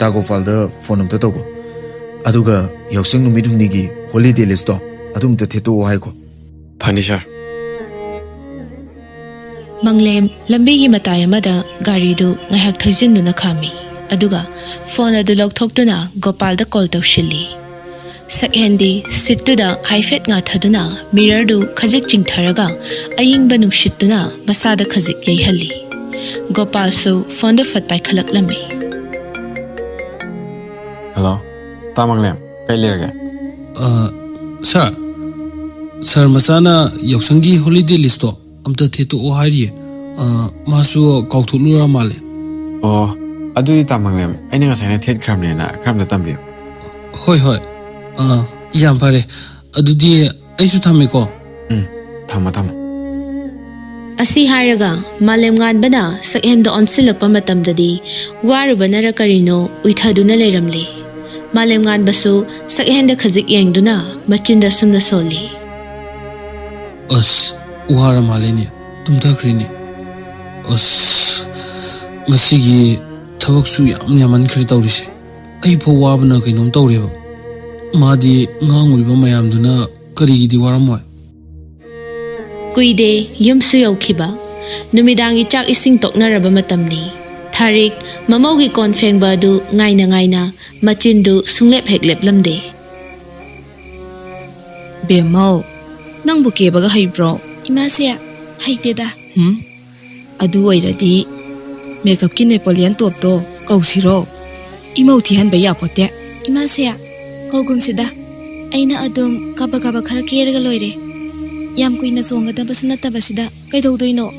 ꯇꯥ ꯒꯣꯄꯥꯜꯗ ꯐꯣꯟ ꯑꯝꯇ ꯇꯧꯀꯣ꯫ ꯑꯗꯨꯒ ꯌꯥꯎꯁꯪ ꯅꯨꯃꯤꯠ ꯍꯨꯝꯅꯤꯒꯤ ꯍꯣꯂꯤꯗꯦ ꯂꯤꯁꯇꯣ ꯑꯗꯨ ꯑꯝꯇ ꯊꯦꯠꯇꯣꯛꯑꯣ ꯍꯥꯏꯀꯣ꯫ ꯐꯅꯤ ꯁꯥꯔ꯫ ꯃꯪꯂꯦꯝ ꯂꯝꯕꯤꯒꯤ ꯃꯇꯥꯏ ꯑꯃꯗ ꯒꯥꯔꯤꯗꯨ ꯉꯥꯏꯍꯥꯛ ꯊꯩꯖꯤꯟꯗꯨꯅ ꯈꯥꯝꯃꯤ꯫ ꯑꯗꯨꯒ ꯐꯣꯟ ꯑꯗꯨ ꯂꯧꯊꯣꯛꯇꯨꯅ ꯒꯣꯄꯥꯜꯗ ꯀꯣꯜ ꯇꯧꯁꯤꯜꯂꯤ꯫ ꯁꯛꯍꯦꯟꯗꯤ ꯁꯤꯠꯇꯨꯗ ꯍꯥꯏꯐꯦꯠ ꯉꯥꯊꯗꯨꯅ ꯃꯤꯔꯔꯗꯨ ꯈꯖꯤꯛ ꯆꯤꯡꯊꯔꯒ ꯑꯏꯪꯕ ꯅꯨꯡꯁꯤꯠꯇꯨꯅ ꯃꯁꯥꯗ ꯈꯖꯤꯛ ꯌꯩꯍꯜꯂꯤ꯫ ꯒꯣꯄꯥꯜꯁꯨ ꯐꯣꯟꯗꯨ ꯐꯠ ꯄꯥꯏꯈꯠꯂꯛꯂꯝꯃꯤ꯫ ꯍꯜꯂꯣ, ꯇꯥ ꯃꯪꯂꯦꯝ, ꯀꯩ ꯂꯩꯔꯒꯦ? ꯑ, ꯁꯥꯔ, ꯁꯥꯔ ꯃꯆꯥꯅ ꯌꯥꯎꯁꯪꯒꯤ ꯍꯣꯂꯤꯗꯦ ꯂꯤꯁꯇꯣ ꯑꯝꯇ ꯊꯦꯠꯇꯣꯛꯑꯣ ꯍꯥꯏꯔꯤꯌꯦ꯫ ꯑ, ꯃꯥꯁꯨ ꯀꯥꯎꯊꯣꯛꯂꯨꯔ ꯃꯥꯜꯂꯦ꯫ ꯑꯣ, ꯑꯗꯨꯗꯤ ꯇꯥ ꯃꯪꯂꯦꯝ, ꯑꯩꯅ ꯉꯁꯥꯏꯅ ꯊꯦꯠꯈ꯭ꯔꯕꯅꯦꯅ ꯈꯔ ꯑꯝꯇ ꯇꯝꯕꯤꯌꯨ꯫ ꯍꯣꯏ ꯍꯣꯏ꯫ ꯑ, ꯌꯥꯝ ꯐꯔꯦ꯫ ꯑꯗꯨꯗꯤ ꯑꯩꯁꯨ ꯊꯝꯃꯦꯀꯣ꯫ ꯎꯝ, ꯊꯝꯃꯣ ꯊꯝꯃꯣ꯫ ꯑꯁꯤ ꯍꯥꯏꯔꯒ ꯃꯥꯂꯦꯝꯉꯥꯟꯕꯅ ꯁꯛꯍꯦꯟꯗ ꯑꯣꯟꯁꯤꯜꯂꯛꯄ ꯃꯇꯝꯗꯗꯤ ꯋꯥꯔꯨꯕꯅꯔ ꯀꯔꯤꯅꯣ ꯎꯏꯊꯗꯨꯅ ꯂꯩꯔꯝꯂꯦ꯫ ꯃꯥꯂꯦꯝꯉꯥꯟꯕꯁꯨ ꯁꯛꯍꯦꯟꯗ ꯈꯖꯤꯛ ꯌꯦꯡꯗꯨꯅ ꯃꯆꯤꯟꯗ ꯁꯨꯝꯅ ꯁꯣꯜꯂꯤ꯫ ꯑꯁ, ꯋꯥꯔ ꯃꯥꯜꯂꯦꯅꯦ, ꯇꯨꯝꯊꯈ꯭ꯔꯦꯅꯦ꯫ ꯑꯁ, ꯉꯁꯤꯒꯤ ꯊꯕꯛꯁꯨ ꯌꯥꯝ ꯌꯥꯝꯃꯟꯈ꯭ꯔꯦ ꯇꯧꯔꯤꯁꯦ꯫ ꯑꯩꯐꯥꯎ ꯋꯥꯕꯅ ꯀꯩꯅꯣꯝ ꯇꯧꯔꯦꯕ꯫ ꯃꯥꯗꯤ ꯉꯥꯡꯉꯨꯔꯤꯕ ꯃꯌꯥꯝꯗꯨꯅ ꯀꯔꯤꯒꯤꯗꯤ ꯋꯥꯔꯝꯃꯣꯏ? ꯀꯨꯏꯗꯦ ꯌꯨꯝꯁꯨ ꯌꯧꯈꯤꯕ꯫ ꯅꯨꯃꯤꯗꯥꯡꯒꯤ ꯆꯥꯛ ꯏꯁꯤꯡ ꯇꯣꯛꯅꯔꯕ ꯃꯇꯝꯅꯤ꯫ ꯊꯥꯔꯤꯛ ꯃꯃꯧꯒꯤ ꯀꯣꯟ ꯐꯦꯡꯕ ꯑꯗꯨ ꯉꯥꯏꯅ ꯉꯥꯏꯅ ꯃꯆꯤꯟꯗꯨ ꯁꯨꯡꯂꯦꯞ ꯍꯦꯛ ꯂꯦꯞꯂꯝꯗꯦ꯫ ꯕꯦꯝꯃꯧ, ꯅꯪꯕꯨ ꯀꯦꯕꯒ ꯍꯩꯕ꯭ꯔꯣ? ꯏꯃꯥꯁꯦ, ꯍꯩꯇꯦꯗ꯫ ꯍꯨꯝ? ꯑꯗꯨ ꯑꯣꯏꯔꯗꯤ ꯃꯦꯀꯞꯀꯤ ꯅꯦꯄꯣꯂꯤꯌꯟ ꯇꯣꯞꯇꯣ ꯀꯧꯁꯤꯔꯣ? ꯏꯃꯧ ꯊꯤꯍꯟꯕ ꯌꯥꯄꯣꯠꯇꯦ꯫ ꯏꯃꯥꯁꯦ, ꯀꯧꯒꯨꯝꯁꯤꯗ꯫ ꯑꯩꯅ ꯑꯗꯨꯝ ꯀꯥꯕꯛ ꯀꯥꯕꯛ ꯈꯔ ꯀꯦꯔꯒ ꯂꯣꯏꯔꯦ꯫ ꯌꯥꯝ ꯀꯨꯏꯅ ꯆꯣꯡꯒꯗꯕꯁꯨ ꯅꯠꯇꯕꯁꯤꯗ ꯀꯩꯗꯧꯗꯣꯏꯅꯣ?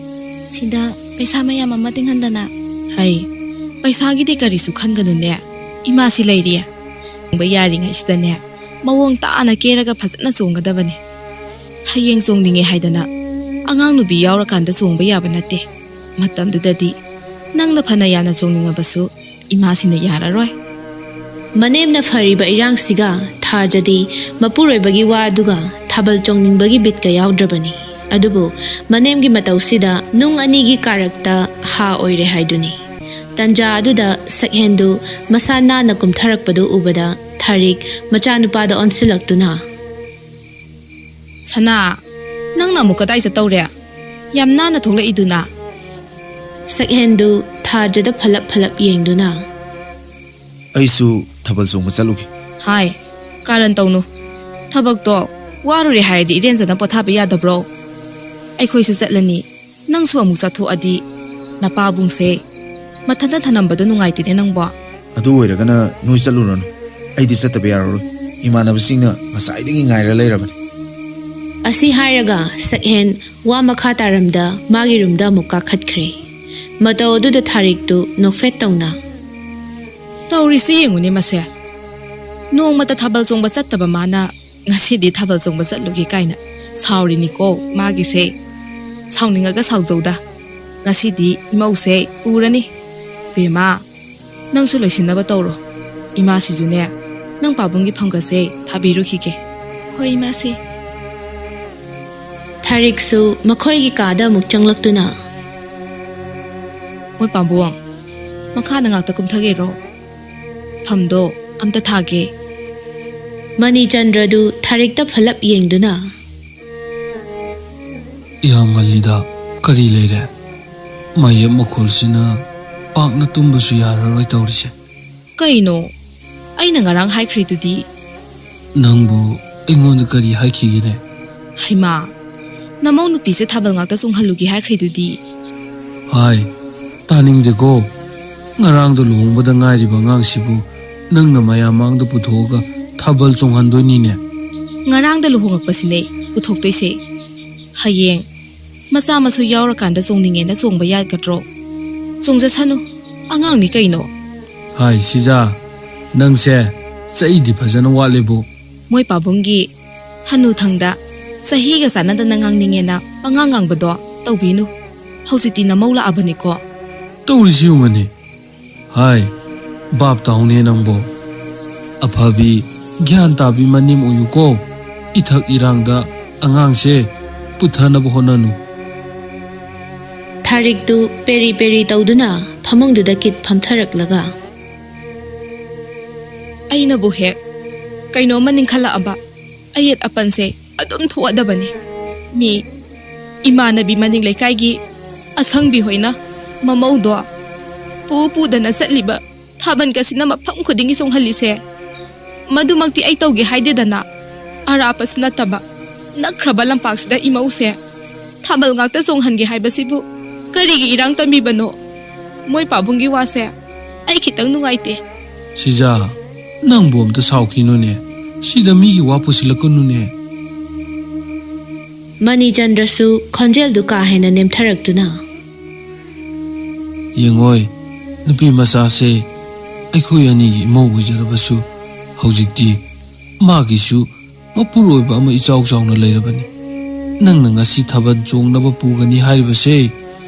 ꯁꯤꯗ ꯄꯩꯁꯥ ꯃꯌꯥꯝ ꯑꯃ ꯇꯤꯡꯍꯟꯗꯅ꯫ ꯍꯩ, ꯄꯩꯁꯥꯒꯤꯗꯤ ꯀꯔꯤꯁꯨ ꯈꯟꯒꯅꯨꯅꯦ꯫ ꯏꯃꯥꯁꯤ ꯂꯩꯔꯤ꯫ ꯆꯣꯡꯕ ꯌꯥꯔꯤꯉꯩꯁꯤꯗꯅꯦ, ꯃꯑꯣꯡ ꯇꯥꯅ ꯀꯦꯔꯒ ꯐꯖꯅ ꯆꯣꯡꯒꯗꯕꯅꯤ꯫ ꯍꯌꯦꯡ ꯆꯣꯡꯅꯤꯡꯉꯦ ꯍꯥꯏꯗꯅ ꯑꯉꯥꯡ ꯅꯨꯄꯤ ꯌꯥꯎꯔꯀꯥꯟꯗ ꯆꯣꯡꯕ ꯌꯥꯕ ꯅꯠꯇꯦ꯫ ꯃꯇꯝꯗꯨꯗꯗꯤ ꯅꯪꯅ ꯐꯅ ꯌꯥꯝꯅ ꯆꯣꯡꯅꯤꯡꯉꯕꯁꯨ ꯏꯃꯥꯁꯤꯅ ꯌꯥꯔꯔꯣꯏ꯫ ꯃꯅꯦꯝꯅ ꯐꯔꯤꯕ ꯏꯔꯥꯡꯁꯤꯒ ꯊꯥꯖꯗꯤ ꯃꯄꯨꯔꯣꯏꯕꯒꯤ ꯋꯥ ꯑꯗꯨꯒ ꯊꯥꯕꯜ ꯆꯣꯡꯅꯤꯡꯕꯒꯤ ꯕꯤꯠꯀ ꯌꯥꯎꯗ꯭ꯔꯕꯅꯤ꯫ ꯑꯗꯨꯕꯨ ꯃꯅꯦꯝꯒꯤ ꯃꯇꯧꯁꯤꯗ ꯅꯨꯡ ꯑꯅꯤꯒꯤ ꯀꯥꯔꯛꯇ ꯍꯥ ꯑꯣꯏꯔꯦ ꯍꯥꯏꯗꯨꯅꯤ꯫ ꯇꯟꯖꯥ ꯑꯗꯨꯗ ꯁꯛꯍꯦꯟꯗꯨ ꯃꯁꯥ ꯅꯥꯟꯅ ꯀꯨꯝꯊꯔꯛꯄꯗꯨ ꯎꯕꯗ ꯊꯥꯔꯤꯛ ꯃꯆꯥꯅꯨꯄꯥꯗ ꯑꯣꯟꯁꯤꯜꯂꯛꯇꯨꯅ, "ꯁꯅꯥ, ꯅꯪꯅ ꯑꯃꯨꯛ ꯀꯗꯥꯏ ꯆꯠꯇꯧꯔꯦ? ꯌꯥꯝ ꯅꯥꯟꯅ ꯊꯣꯛꯂꯛꯏꯗꯨꯅ?" ꯁꯛꯍꯦꯟꯗꯨ ꯊꯥꯖꯗ ꯐꯂꯞ ꯐꯂꯞ ꯌꯦꯡꯗꯨꯅ, "ꯑꯩꯁꯨ ꯊꯥꯕꯜ ꯆꯣꯡꯕ ꯆꯠꯂꯨꯒꯦ꯫" ꯍꯥꯏ, ꯀꯥꯔꯟ ꯇꯧꯅꯨ꯫ ꯊꯕꯛꯇꯣ ꯋꯥꯔꯨꯔꯦ ꯍꯥꯏꯔꯗꯤ ꯏꯔꯦꯟꯖꯅ ꯄꯣꯊꯥꯕ ꯌꯥꯗꯕ꯭ꯔꯣ? ꯑꯩꯈꯣꯏꯁꯨ ꯆꯠꯂꯅꯤ꯫ ꯅꯪꯁꯨ ꯑꯃꯨꯛ ꯆꯠꯊꯣꯛꯑꯗꯤ ꯅꯄꯥꯕꯨꯡꯁꯦ ꯃꯊꯟꯇ ꯊꯅꯝꯕꯗꯣ ꯅꯨꯡꯉꯥꯏꯇꯦꯅꯦ ꯅꯪꯕꯣ꯫ ꯑꯗꯨ ꯑꯣꯏꯔꯒꯅ ꯅꯣꯏ ꯆꯠꯂꯨꯔꯅꯨ꯫ ꯑꯩꯗꯤ ꯆꯠꯇꯕ ꯌꯥꯔꯔꯣꯏ꯫ ꯏꯃꯥꯟꯅꯕꯁꯤꯡꯅ ꯉꯁꯥꯏꯗꯒꯤ ꯉꯥꯏꯔ ꯂꯩꯔꯕꯅꯤ꯫ ꯑꯁꯤ ꯍꯥꯏꯔꯒ ꯁꯛꯍꯦꯟ ꯋꯥ ꯃꯈꯥ ꯇꯥꯔꯝꯗ ꯃꯥꯒꯤ ꯔꯨꯝꯗ ꯑꯃꯨꯛ ꯀꯥꯈꯠꯈ꯭ꯔꯦ꯫ ꯃꯇꯧ ꯑꯗꯨꯗ ꯊꯥꯔꯤꯛꯇꯨ ꯅꯣꯛꯐꯦꯠ ꯇꯧꯅ, "ꯇꯧꯔꯤꯁꯦ ꯌꯦꯡꯉꯨꯅꯦ ꯃꯁꯦ꯫ ꯅꯣꯡꯃꯇ ꯊꯥꯕꯜ ꯆꯣꯡꯕ ꯆꯠꯇꯕ ꯃꯥꯅ ꯉꯁꯤꯗꯤ ꯊꯥꯕꯜ ꯆꯣꯡꯕ ꯆꯠꯂꯨꯒꯦ ꯀꯥꯏꯅ ꯁꯥꯎꯔꯤꯅꯤꯀꯣ ꯃꯥꯒꯤꯁꯦ꯫" ꯁꯥꯎꯅꯤꯡꯉꯒ ꯁꯥꯎꯖꯧꯗ꯫ ꯉꯁꯤꯗꯤ ꯏꯃꯧꯁꯦ ꯄꯨꯔꯅꯤ꯫ ꯕꯦꯝꯃ, ꯅꯪꯁꯨ ꯂꯣꯏꯁꯤꯟꯅꯕ ꯇꯧꯔꯣ꯫ ꯏꯃꯥꯁꯤꯁꯨꯅꯦ, ꯅꯪ ꯄꯥꯕꯨꯡꯒꯤ ꯐꯝꯒꯁꯦ ꯊꯥꯕꯤꯔꯨꯈꯤꯒꯦ꯫ ꯍꯣꯏ, ꯏꯃꯥꯁꯤ꯫ ꯊꯥꯔꯤꯛꯁꯨ ꯃꯈꯣꯏꯒꯤ ꯀꯥꯗ ꯑꯃꯨꯛ ꯆꯪꯂꯛꯇꯨꯅ, ꯃꯣꯏ ꯄꯥꯕꯨꯡ, ꯃꯈꯥꯗ ꯉꯥꯛꯇ ꯀꯨꯝꯊꯒꯦꯔꯣ? ꯐꯝꯗꯣ ꯑꯝꯇ ꯊꯥꯒꯦ꯫ ꯃꯅꯤꯆꯟꯗ꯭ꯔꯗꯨ ꯊꯥꯔꯤꯛꯇ ꯐꯂꯞ ꯌꯦꯡꯗꯨꯅ, ꯌꯥꯝ ꯉꯜꯂꯤꯗ, ꯀꯔꯤ ꯂꯩꯔꯦ? ꯃꯌꯦꯞ ꯃꯈꯣꯜꯁꯤꯅ ꯄꯥꯛꯅ ꯇꯨꯝꯕꯁꯨ ꯌꯥꯔꯔꯣꯏ ꯇꯧꯔꯤꯁꯦ꯫ ꯀꯩꯅꯣ? ꯑꯩꯅ ꯉꯔꯥꯡ ꯍꯥꯏꯈ꯭ꯔꯤꯗꯨꯗꯤ꯫ ꯅꯪꯕꯨ ꯑꯩꯉꯣꯟꯗ ꯀꯔꯤ ꯍꯥꯏꯈꯤꯒꯦꯅꯦ? ꯍꯩꯃꯥ, ꯅꯃꯧ ꯅꯨꯄꯤꯁꯦ ꯊꯥꯕꯜ ꯉꯥꯛꯇ ꯆꯣꯡꯍꯜꯂꯨꯒꯦ ꯍꯥꯏꯈ꯭ꯔꯤꯗꯨꯗꯤ꯫ ꯍꯥꯏ, ꯇꯥꯅꯤꯡꯗꯦꯀꯣ꯫ ꯉꯔꯥꯡꯗ ꯂꯨꯍꯣꯡꯕꯗ ꯉꯥꯏꯔꯤꯕ ꯑꯉꯥꯡꯁꯤꯕꯨ ꯅꯪꯅ ꯃꯌꯥꯝ ꯃꯥꯡꯗ ꯄꯨꯊꯣꯛꯑꯒ ꯊꯥꯕꯜ ꯆꯣꯡꯍꯟꯗꯣꯏꯅꯤꯅꯦ꯫ ꯉꯔꯥꯡꯗ ꯂꯨꯍꯣꯡꯉꯛꯄꯁꯤꯅꯦ ꯄꯨꯊꯣꯛꯇꯣꯏꯁꯦ꯫ ꯍꯌꯦꯡ ꯃꯆꯥ ꯃꯁꯨ ꯌꯥꯎꯔꯀꯥꯟꯗ ꯆꯣꯡꯅꯤꯡꯉꯦꯅ ꯆꯣꯡꯕ ꯌꯥꯒꯗ꯭ꯔꯣ? ꯆꯣꯡꯖꯁꯅꯨ, ꯑꯉꯥꯡꯅꯤ ꯀꯩꯅꯣ꯫ ꯍꯥꯏ ꯁꯤꯖꯥ, ꯅꯪꯁꯦ ꯆꯩꯗꯤ ꯐꯖꯅ ꯋꯥꯠꯂꯦꯕꯨ꯫ ꯃꯣꯏ ꯄꯥꯕꯨꯡꯒꯤ ꯍꯅꯨꯊꯪꯗ ꯆꯍꯤꯒ ꯆꯥꯟꯅꯗꯅ ꯉꯥꯡꯅꯤꯡꯉꯦꯅ ꯄꯉꯥꯡ ꯉꯥꯡꯕꯗꯣ ꯇꯧꯕꯤꯅꯨ꯫ ꯍꯧꯖꯤꯛꯇꯤ ꯅꯃꯧ ꯂꯥꯛꯑꯕꯅꯤꯀꯣ꯫ ꯇꯧꯔꯤꯁꯤ ꯌꯦꯡꯉꯨꯅꯦ꯫ ꯍꯥꯏ, ꯚꯥꯞ ꯇꯥꯎꯅꯦ ꯅꯪꯕꯣ꯫ ꯑꯐꯕꯤ, ꯒ꯭ꯌꯥꯟ ꯇꯥꯕꯤ ꯃꯅꯦꯝ ꯑꯣꯏꯌꯨꯀꯣ꯫ ꯏꯊꯛ ꯏꯔꯥꯡꯗ ꯑꯉꯥꯡꯁꯦ ꯄꯨꯊꯅꯕ ꯍꯣꯠꯅꯅꯨ꯫ ꯊꯥꯔꯤꯛꯇꯨ ꯄꯦꯔꯤ ꯄꯦꯔꯤ ꯇꯧꯗꯨꯅ ꯐꯃꯨꯡꯗꯨꯗ ꯀꯤꯠ ꯐꯝꯊꯔꯛꯂꯒ, ꯑꯩꯅꯕꯨ ꯍꯦꯛ ꯀꯩꯅꯣꯝꯃ ꯅꯤꯡꯈꯠꯂꯛꯑꯕ꯫ ꯑꯌꯦꯠ ꯑꯄꯟꯁꯦ ꯑꯗꯨꯝ ꯊꯣꯛꯑꯗꯕꯅꯤ꯫ ꯃꯤ ꯏꯃꯥꯟꯅꯕꯤ ꯃꯅꯤꯡ ꯂꯩꯀꯥꯏꯒꯤ ꯑꯁꯪꯕꯤ ꯍꯣꯏꯅ ꯃꯃꯧꯗꯣ ꯄꯨ ꯄꯨꯗꯅ ꯆꯠꯂꯤꯕ ꯊꯥꯕꯜꯒꯁꯤꯅ ꯃꯐꯝ ꯈꯨꯗꯤꯡꯒꯤ ꯆꯣꯡꯍꯜꯂꯤꯁꯦ꯫ ꯃꯗꯨꯃꯛꯇꯤ ꯑꯩ ꯇꯧꯒꯦ ꯍꯥꯏꯗꯦꯗꯅ꯫ ꯑꯔꯥꯞꯄꯁꯨ ꯅꯠꯇꯕ ꯅꯛꯈ꯭ꯔꯕ ꯂꯝꯄꯥꯛꯁꯤꯗ ꯏꯃꯧꯁꯦ ꯊꯥꯕꯜ ꯉꯥꯛꯇ ꯆꯣꯡꯍꯟꯒꯦ ꯍꯥꯏꯕꯁꯤꯕꯨ ꯀꯔꯤꯒꯤ ꯏꯔꯥꯡ ꯇꯝꯃꯤꯕꯅꯣ? ꯃꯣꯏ ꯄꯥꯕꯨꯡꯒꯤ ꯋꯥꯁꯦ ꯑꯩ ꯈꯤꯇꯪ ꯅꯨꯡꯉꯥꯏꯇꯦ꯫ ꯁꯤꯖꯥ, ꯅꯪꯕꯨ ꯑꯝꯇ ꯁꯥꯎꯈꯤꯅꯨꯅꯦ꯫ ꯁꯤꯗ ꯃꯤꯒꯤ ꯋꯥ ꯄꯨꯁꯤꯜꯂꯛꯀꯅꯨꯅꯦ꯫ ꯃꯅꯤꯆꯟꯗ꯭ꯔꯁꯨ ꯈꯣꯟꯖꯦꯜꯗꯨ ꯀꯥ ꯍꯦꯟꯅ ꯅꯦꯝꯊꯔꯛꯇꯨꯅ, ꯌꯦꯡꯉꯣꯏ, ꯅꯨꯄꯤ ꯃꯆꯥꯁꯦ ꯑꯩꯈꯣꯏ ꯑꯅꯤꯒꯤ ꯏꯃꯧ ꯑꯣꯏꯖꯔꯕꯁꯨ ꯍꯧꯖꯤꯛꯇꯤ ꯃꯥꯒꯤꯁꯨ ꯃꯄꯨꯔꯣꯏꯕ ꯑꯃ ꯏꯆꯥꯎ ꯆꯥꯎꯅ ꯂꯩꯔꯕꯅꯤ꯫ ꯅꯪꯅ ꯉꯁꯤ ꯊꯥꯕꯜ ꯆꯣꯡꯅꯕ ꯄꯨꯒꯅꯤ ꯍꯥꯏꯔꯤꯕꯁꯦ,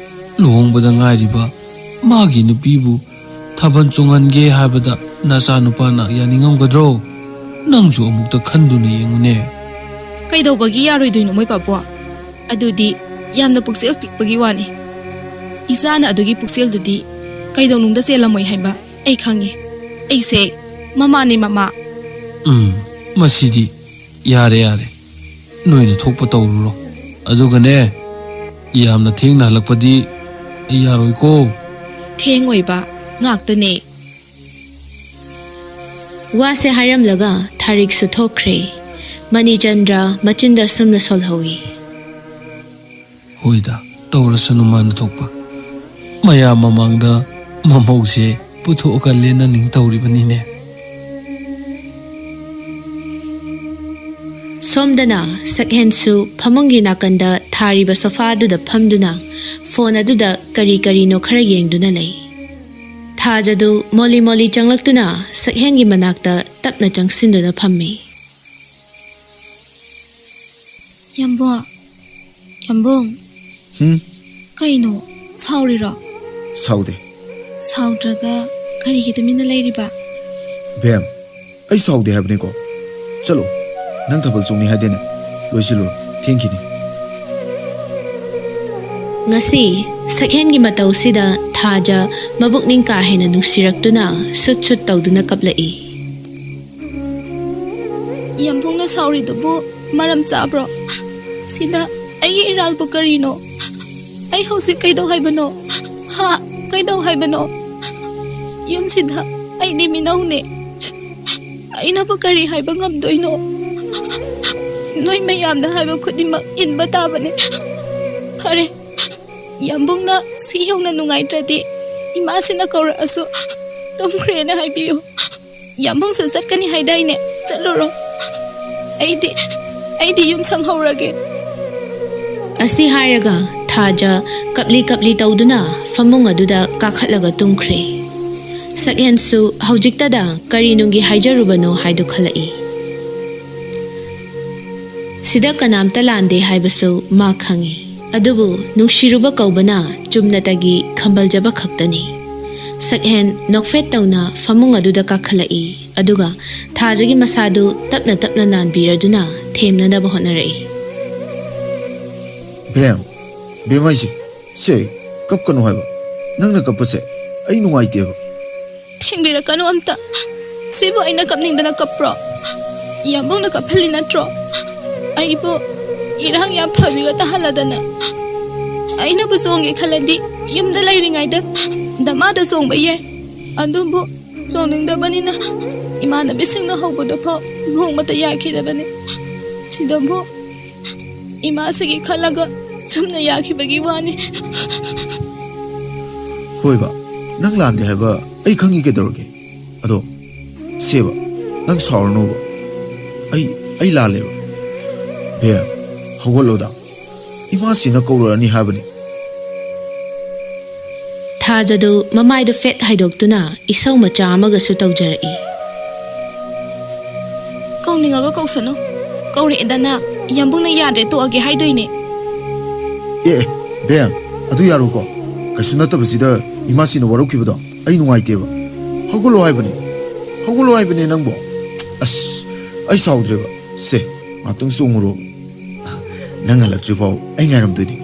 ꯂꯨꯍꯣꯡꯕꯗ ꯉꯥꯏꯔꯤꯕ ꯃꯥꯒꯤ ꯅꯨꯄꯤꯕꯨ ꯊꯥꯕꯜ ꯆꯣꯡꯍꯟꯒꯦ ꯍꯥꯏꯕꯗ ꯅꯆꯥꯅꯨꯄꯥꯅ ꯌꯥꯅꯤꯡꯉꯝꯒꯗ꯭ꯔꯣ? ꯅꯪꯁꯨ ꯑꯃꯨꯛꯇ ꯈꯟꯗꯨꯅ ꯌꯦꯡꯉꯨꯅꯦ꯫ ꯀꯩꯗꯧꯕꯒꯤ ꯌꯥꯔꯣꯏꯗꯣꯏꯅꯣ, ꯃꯣꯏ ꯄꯥꯕꯨꯡ? ꯑꯗꯨꯗꯤ ꯌꯥꯝꯅ ꯄꯨꯛꯆꯦꯜ ꯄꯤꯛꯄꯒꯤ ꯋꯥꯅꯤ꯫ ꯏꯆꯥꯅ ꯑꯗꯨꯒꯤ ꯄꯨꯛꯆꯦꯜꯗꯨꯗꯤ ꯀꯩꯗꯧꯅꯨꯡꯗ ꯆꯦꯜꯂꯝꯃꯣꯏ ꯍꯥꯏꯕ ꯑꯩ ꯈꯪꯉꯤ꯫ ꯑꯩꯁꯦ ꯃꯃꯥꯅꯦ, ꯃꯃꯥ꯫ ꯎꯝ, ꯃꯁꯤꯗꯤ ꯌꯥꯔꯦ, ꯌꯥꯔꯦ꯫ ꯅꯣꯏꯅ ꯊꯣꯛꯄ ꯇꯧꯔꯨꯔꯣ꯫ ꯑꯗꯨꯒꯅꯦ, ꯌꯥꯝꯅ ꯊꯦꯡꯅ ꯍꯜꯂꯛꯄꯗꯤ ꯑꯩ ꯌꯥꯔꯣꯏꯀꯣ꯫ ꯊꯦꯡꯉꯣꯏꯕ ꯉꯥꯛꯇꯅꯦ꯫ ꯋꯥꯁꯦ ꯍꯥꯏꯔꯝꯂꯒ ꯊꯥꯔꯤꯛꯁꯨ ꯊꯣꯛꯈ꯭ꯔꯦ꯫ ꯃꯅꯤꯆꯟꯗ꯭ꯔ ꯃꯆꯤꯟꯗ ꯑꯁꯨꯝꯅ ꯁꯣꯜꯍꯧꯏ꯫ ꯍꯣꯏꯗ, ꯇꯧꯔꯁꯅꯨ ꯃꯥꯅ ꯊꯣꯛꯄ꯫ ꯃꯌꯥꯝ ꯃꯃꯥꯡꯗ ꯃꯃꯧꯁꯦ ꯄꯨꯊꯣꯛꯑꯒ ꯂꯦꯟꯅꯅꯤꯡ ꯇꯧꯔꯤꯕꯅꯤꯅꯦ꯫ ꯁꯣꯝꯗꯅ ꯁꯛꯍꯦꯟꯁꯨ ꯐꯃꯨꯡꯒꯤ ꯅꯥꯀꯟꯗ ꯊꯥꯔꯤꯕ ꯁꯣꯐꯥꯗꯨꯗ ꯐꯝꯗꯨꯅ ꯐꯣꯟ ꯑꯗꯨꯗ ꯀꯔꯤ ꯀꯔꯤꯅꯣ ꯈꯔ ꯌꯦꯡꯗꯨꯅ ꯂꯩ꯫ ꯊꯥꯖꯗꯨ ꯃꯣꯂꯤ ꯃꯣꯂꯤ ꯆꯪꯂꯛꯇꯨꯅ ꯁꯛꯍꯦꯟꯒꯤ ꯃꯅꯥꯛꯇ ꯇꯞꯅ ꯆꯪꯁꯤꯟꯗꯨꯅ ꯐꯝꯃꯤ꯫ ꯌꯥꯝꯕꯨꯡ, ꯌꯥꯝꯕꯨꯡ꯫ ꯍꯨꯝ? ꯀꯩꯅꯣ, ꯁꯥꯎꯔꯤꯔꯣ? ꯁꯥꯎꯗꯦ꯫ ꯁꯥꯎꯗ꯭ꯔꯒ ꯀꯔꯤꯒꯤ ꯇꯨꯃꯤꯟꯅ ꯂꯩꯔꯤꯕ? ꯕꯦꯝ, ꯑꯩ ꯁꯥꯎꯗꯦ ꯍꯥꯏꯕꯅꯤꯀꯣ꯫ ꯆꯠꯂꯣ, ꯅꯪ ꯊꯥꯕꯜ ꯆꯣꯡꯅꯤ ꯍꯥꯏꯗꯦꯅꯦ꯫ ꯂꯣꯏꯁꯤꯜꯂꯨꯔꯣ, ꯊꯦꯡꯈꯤꯅꯤ꯫ ꯉꯁꯤ ꯁꯛꯍꯦꯟꯒꯤ ꯃꯇꯧꯁꯤꯗ ꯊꯥꯖ ꯃꯕꯨꯛꯅꯤꯡ ꯀꯥ ꯍꯦꯟꯅ ꯅꯨꯡꯁꯤꯔꯛꯇꯨꯅ ꯁꯨꯠ ꯁꯨꯠ ꯇꯧꯗꯨꯅ ꯀꯞꯂꯛꯏ꯫ ꯌꯥꯝꯕꯨꯡꯅ ꯁꯥꯎꯔꯤꯗꯨꯕꯨ ꯃꯔꯝ ꯆꯥꯕ꯭ꯔꯣ? ꯁꯤꯗ ꯑꯩꯒꯤ ꯏꯔꯥꯜꯕꯨ ꯀꯔꯤꯅꯣ? ꯑꯩ ꯍꯧꯖꯤꯛ ꯀꯩꯗꯧ ꯍꯥꯏꯕꯅꯣ? ꯍꯥ? ꯀꯩꯗꯧ ꯍꯥꯏꯕꯅꯣ? ꯌꯨꯝꯁꯤꯗ ꯑꯩꯗꯤ ꯃꯤꯅꯧꯅꯦ꯫ ꯑꯩꯅꯕꯨ ꯀꯔꯤ ꯍꯥꯏꯕ ꯉꯝꯗꯣꯏꯅꯣ? ꯅꯣꯏ ꯃꯌꯥꯝꯅ ꯍꯥꯏꯕ ꯈꯨꯗꯤꯡꯃꯛ ꯏꯟꯕ ꯇꯥꯕꯅꯦ꯫ ꯐꯔꯦ, ꯌꯥꯝꯕꯨꯡꯅ ꯁꯤ ꯌꯧꯅ ꯅꯨꯡꯉꯥꯏꯇ꯭ꯔꯗꯤ ꯏꯃꯥꯁꯤꯅ ꯀꯧꯔꯛꯑꯁꯨ ꯇꯨꯝꯈ꯭ꯔꯦꯅ ꯍꯥꯏꯕꯤꯌꯨ꯫ ꯌꯥꯝꯕꯨꯡꯁꯨ ꯆꯠꯀꯅꯤ ꯍꯥꯏꯗꯥꯏꯅꯦ? ꯆꯠꯂꯨꯔꯣ꯫ ꯑꯩꯗꯤ, ꯑꯩꯗꯤ ꯌꯨꯝ ꯁꯪꯍꯧꯔꯒꯦ꯫ ꯑꯁꯤ ꯍꯥꯏꯔꯒ ꯊꯥꯖ ꯀꯞꯂꯤ ꯀꯞꯂꯤ ꯇꯧꯗꯨꯅ ꯐꯃꯨꯡ ꯑꯗꯨꯗ ꯀꯥꯈꯠꯂꯒ ꯇꯨꯝꯈ꯭ꯔꯦ꯫ ꯁꯛꯍꯦꯟꯁꯨ ꯍꯧꯖꯤꯛꯇꯗ ꯀꯔꯤ ꯅꯨꯡꯒꯤ ꯍꯥꯏꯖꯔꯨꯕꯅꯣ ꯍꯥꯏꯗꯨ ꯈꯜꯂꯛꯏ꯫ ꯁꯤꯗ ꯀꯅꯥꯝꯇ ꯂꯥꯟꯗꯦ ꯍꯥꯏꯕꯁꯨ ꯃꯥ ꯈꯪꯏ꯫ ꯑꯗꯨꯕꯨ ꯅꯨꯡꯁꯤꯔꯨꯕ ꯀꯧꯕꯅ ꯆꯨꯝꯅꯇꯒꯤ ꯈꯝꯕꯜꯖꯕ ꯈꯛꯇꯅꯤ꯫ ꯁꯛꯍꯦꯟ ꯅꯣꯛꯐꯦꯠ ꯇꯧꯅ ꯐꯃꯨꯡ ꯑꯗꯨꯗ ꯀꯥꯈꯠꯂꯛꯏ, ꯑꯗꯨꯒ ꯊꯥꯖꯒꯤ ꯃꯁꯥꯗꯨ ꯇꯞꯅ ꯇꯞꯅ ꯅꯥꯟꯕꯤꯔꯗꯨꯅ ꯊꯦꯝꯅꯅꯕ ꯍꯣꯠꯅꯔꯛꯏ꯫ ꯕꯦꯝ, ꯕꯦꯝ ꯑꯩꯁꯦ, ꯁꯦ, ꯀꯞꯀꯅꯨ ꯍꯥꯏꯕ꯫ ꯅꯪꯅ ꯀꯞꯄꯁꯦ ꯑꯩ ꯅꯨꯡꯉꯥꯏꯇꯦꯕ꯫ ꯊꯦꯡꯕꯤꯔꯛꯀꯅꯨ ꯑꯝꯇ꯫ ꯁꯤꯕꯨ ꯑꯩꯅ ꯀꯞꯅꯤꯡꯗꯅ ꯀꯞꯄ꯭ꯔꯣ? ꯌꯥꯝꯕꯨꯡꯅ ꯀꯞꯍꯜꯂꯤ ꯅꯠꯇ꯭ꯔꯣ? ꯑꯩꯕꯨ ꯏꯔꯥꯡ ꯌꯥꯝ ꯐꯕꯤꯒ ꯇꯥꯍꯜꯂꯗꯅ꯫ ꯑꯩꯅꯕꯨ ꯆꯣꯡꯒꯦ ꯈꯜꯂꯗꯤ ꯌꯨꯝꯗ ꯂꯩꯔꯤꯉꯩꯗ ꯗꯃꯥꯗ ꯆꯣꯡꯕ ꯌꯥꯏ꯫ ꯑꯗꯨꯕꯨ ꯆꯣꯡꯅꯤꯡꯗꯕꯅꯤꯅ ꯏꯃꯥꯟꯅꯕꯤꯁꯤꯡꯅ ꯍꯧꯕꯗꯐꯥꯎ ꯅꯣꯡꯃꯇ ꯌꯥꯈꯤꯗꯕꯅꯤ꯫ ꯁꯤꯗꯕꯨ ꯏꯃꯥꯁꯤꯒꯤ ꯈꯜꯂꯒ ꯆꯨꯝꯅ ꯌꯥꯈꯤꯕꯒꯤ ꯋꯥꯅꯤ꯫ ꯍꯣꯏꯕ, ꯅꯪ ꯂꯥꯟꯗꯦ ꯍꯥꯏꯕ ꯑꯩ ꯈꯪꯉꯤ, ꯀꯩꯗꯧꯔꯒꯦ? ꯑꯗꯣ ꯁꯦꯕ, ꯅꯪ ꯁꯥꯎꯔꯅꯣꯕ꯫ ꯑꯩ, ꯑꯩ ꯂꯥꯜꯂꯦꯕ꯫ ꯕꯦꯝ, ꯍꯧꯒꯠꯂꯣꯗ꯫ ꯏꯃꯥꯁꯤꯅ ꯀꯧꯔꯛꯑꯅꯤ ꯍꯥꯏꯕꯅꯤ꯫ ꯊꯥꯖꯗꯨ ꯃꯃꯥꯏꯗꯨ ꯐꯦꯠ ꯍꯥꯏꯗꯣꯛꯇꯨꯅ ꯏꯁꯧ ꯃꯆꯥ ꯑꯃꯒꯁꯨ ꯇꯧꯖꯔꯛꯏ꯫ ꯀꯧꯅꯤꯡꯉꯒ ꯀꯧꯁꯅꯨ꯫ ꯀꯧꯔꯛꯑꯦꯗꯅ, ꯌꯥꯝꯕꯨꯡꯅ ꯌꯥꯗ꯭ꯔꯦ ꯇꯣꯛꯑꯒꯦ ꯍꯥꯏꯗꯣꯏꯅꯦ꯫ ꯑꯦ, ꯑꯦ, ꯕꯦꯝ, ꯑꯗꯨ ꯌꯥꯔꯣꯏꯀꯣ꯫ ꯀꯩꯁꯨ ꯅꯠꯇꯕꯁꯤꯗ ꯏꯃꯥꯁꯤꯅ ꯋꯥꯔꯧꯈꯤꯕꯗꯣ ꯑꯩ ꯅꯨꯡꯉꯥꯏꯇꯦꯕ꯫ ꯍꯧꯒꯠꯂꯣ ꯍꯥꯏꯕꯅꯦ, ꯍꯧꯒꯠꯂꯣ ꯍꯥꯏꯕꯅꯦ ꯅꯪꯕꯣ꯫ ꯑꯁ, ꯑꯩ ꯁꯥꯎꯗ꯭ꯔꯦꯕ꯫ ꯁꯦ, ꯉꯥꯛꯇꯪ ꯆꯣꯡꯉꯨꯔꯣ꯫ ꯅꯪ ꯍꯜꯂꯛꯇ꯭ꯔꯤꯐꯥꯎ ꯑꯩ ꯉꯥꯏꯔꯝꯗꯣꯏꯅꯤ꯫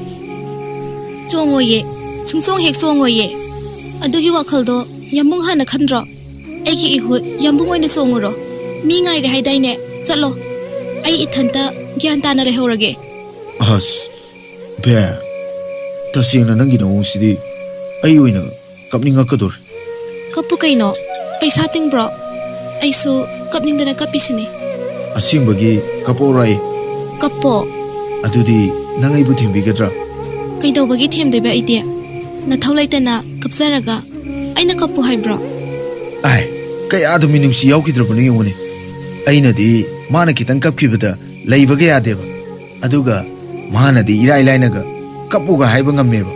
ꯆꯣꯡꯉꯣꯏꯌꯦ, ꯁꯨꯡꯆꯣꯡ ꯍꯦꯛ ꯆꯣꯡꯉꯣꯏꯌꯦ꯫ ꯑꯗꯨꯒꯤ ꯋꯥꯈꯜꯗꯣ ꯌꯥꯝꯕꯨꯡ ꯍꯥꯟꯅ ꯈꯟꯗ꯭ꯔꯣ? ꯑꯩꯒꯤ ꯏꯍꯨꯠ ꯌꯥꯝꯕꯨꯡ ꯑꯣꯏꯅ ꯆꯣꯡꯉꯨꯔꯣ꯫ ꯃꯤ ꯉꯥꯏꯔꯦ ꯍꯥꯏꯗꯥꯏꯅꯦ? ꯆꯠꯂꯣ꯫ ꯑꯩ ꯏꯊꯟꯇ ꯒ꯭ꯌꯥꯟ ꯇꯥꯅ ꯂꯩꯍꯧꯔꯒꯦ꯫ ꯑꯁ, ꯕꯦ, ꯇꯁꯦꯡꯅ ꯅꯪꯒꯤ ꯅꯑꯣꯡꯁꯤꯗꯤ ꯑꯩ ꯑꯣꯏꯅ ꯀꯞꯅꯤꯡꯉꯛꯀꯗꯧꯔꯦ꯫ ꯀꯞꯄꯨ ꯀꯩꯅꯣ? ꯄꯩꯁꯥ ꯇꯤꯡꯕ꯭ꯔꯣ? ꯑꯩꯁꯨ ꯀꯞꯅꯤꯡꯗꯅ ꯀꯞꯄꯤꯁꯤꯅꯤ꯫ ꯑꯁꯦꯡꯕꯒꯤ ꯀꯞꯄꯛꯑꯣꯔꯥꯏ꯫ ꯀꯞꯄꯣ꯫ ꯑꯗꯨꯗꯤ ꯅꯪ ꯑꯩꯕꯨ ꯊꯦꯝꯕꯤꯒꯗ꯭ꯔꯥ? ꯀꯩꯗꯧꯕꯒꯤ ꯊꯦꯝꯗꯣꯏꯕ ꯑꯩꯗꯤ? ꯅꯊꯧ ꯂꯩꯇꯅ ꯀꯞꯆꯔꯒ ꯑꯩꯅ ꯀꯞꯄꯨ ꯍꯥꯏꯕ꯭ꯔꯣ? ꯑꯥꯏ, ꯀꯌꯥꯗ ꯃꯤꯅꯨꯡꯁꯤ ꯌꯥꯎꯈꯤꯗ꯭ꯔꯕꯅꯣ ꯌꯦꯡꯉꯨꯅꯦ꯫ ꯑꯩꯅꯗꯤ ꯃꯥꯅ ꯈꯤꯇꯪ ꯀꯞꯈꯤꯕꯗ ꯂꯩꯕꯒ ꯌꯥꯗꯦꯕ꯫ ꯑꯗꯨꯒ ꯃꯥꯅꯗꯤ ꯏꯔꯥꯏ ꯂꯥꯏꯅꯒ ꯀꯞꯄꯨꯒ ꯍꯥꯏꯕ ꯉꯝꯃꯦꯕ꯫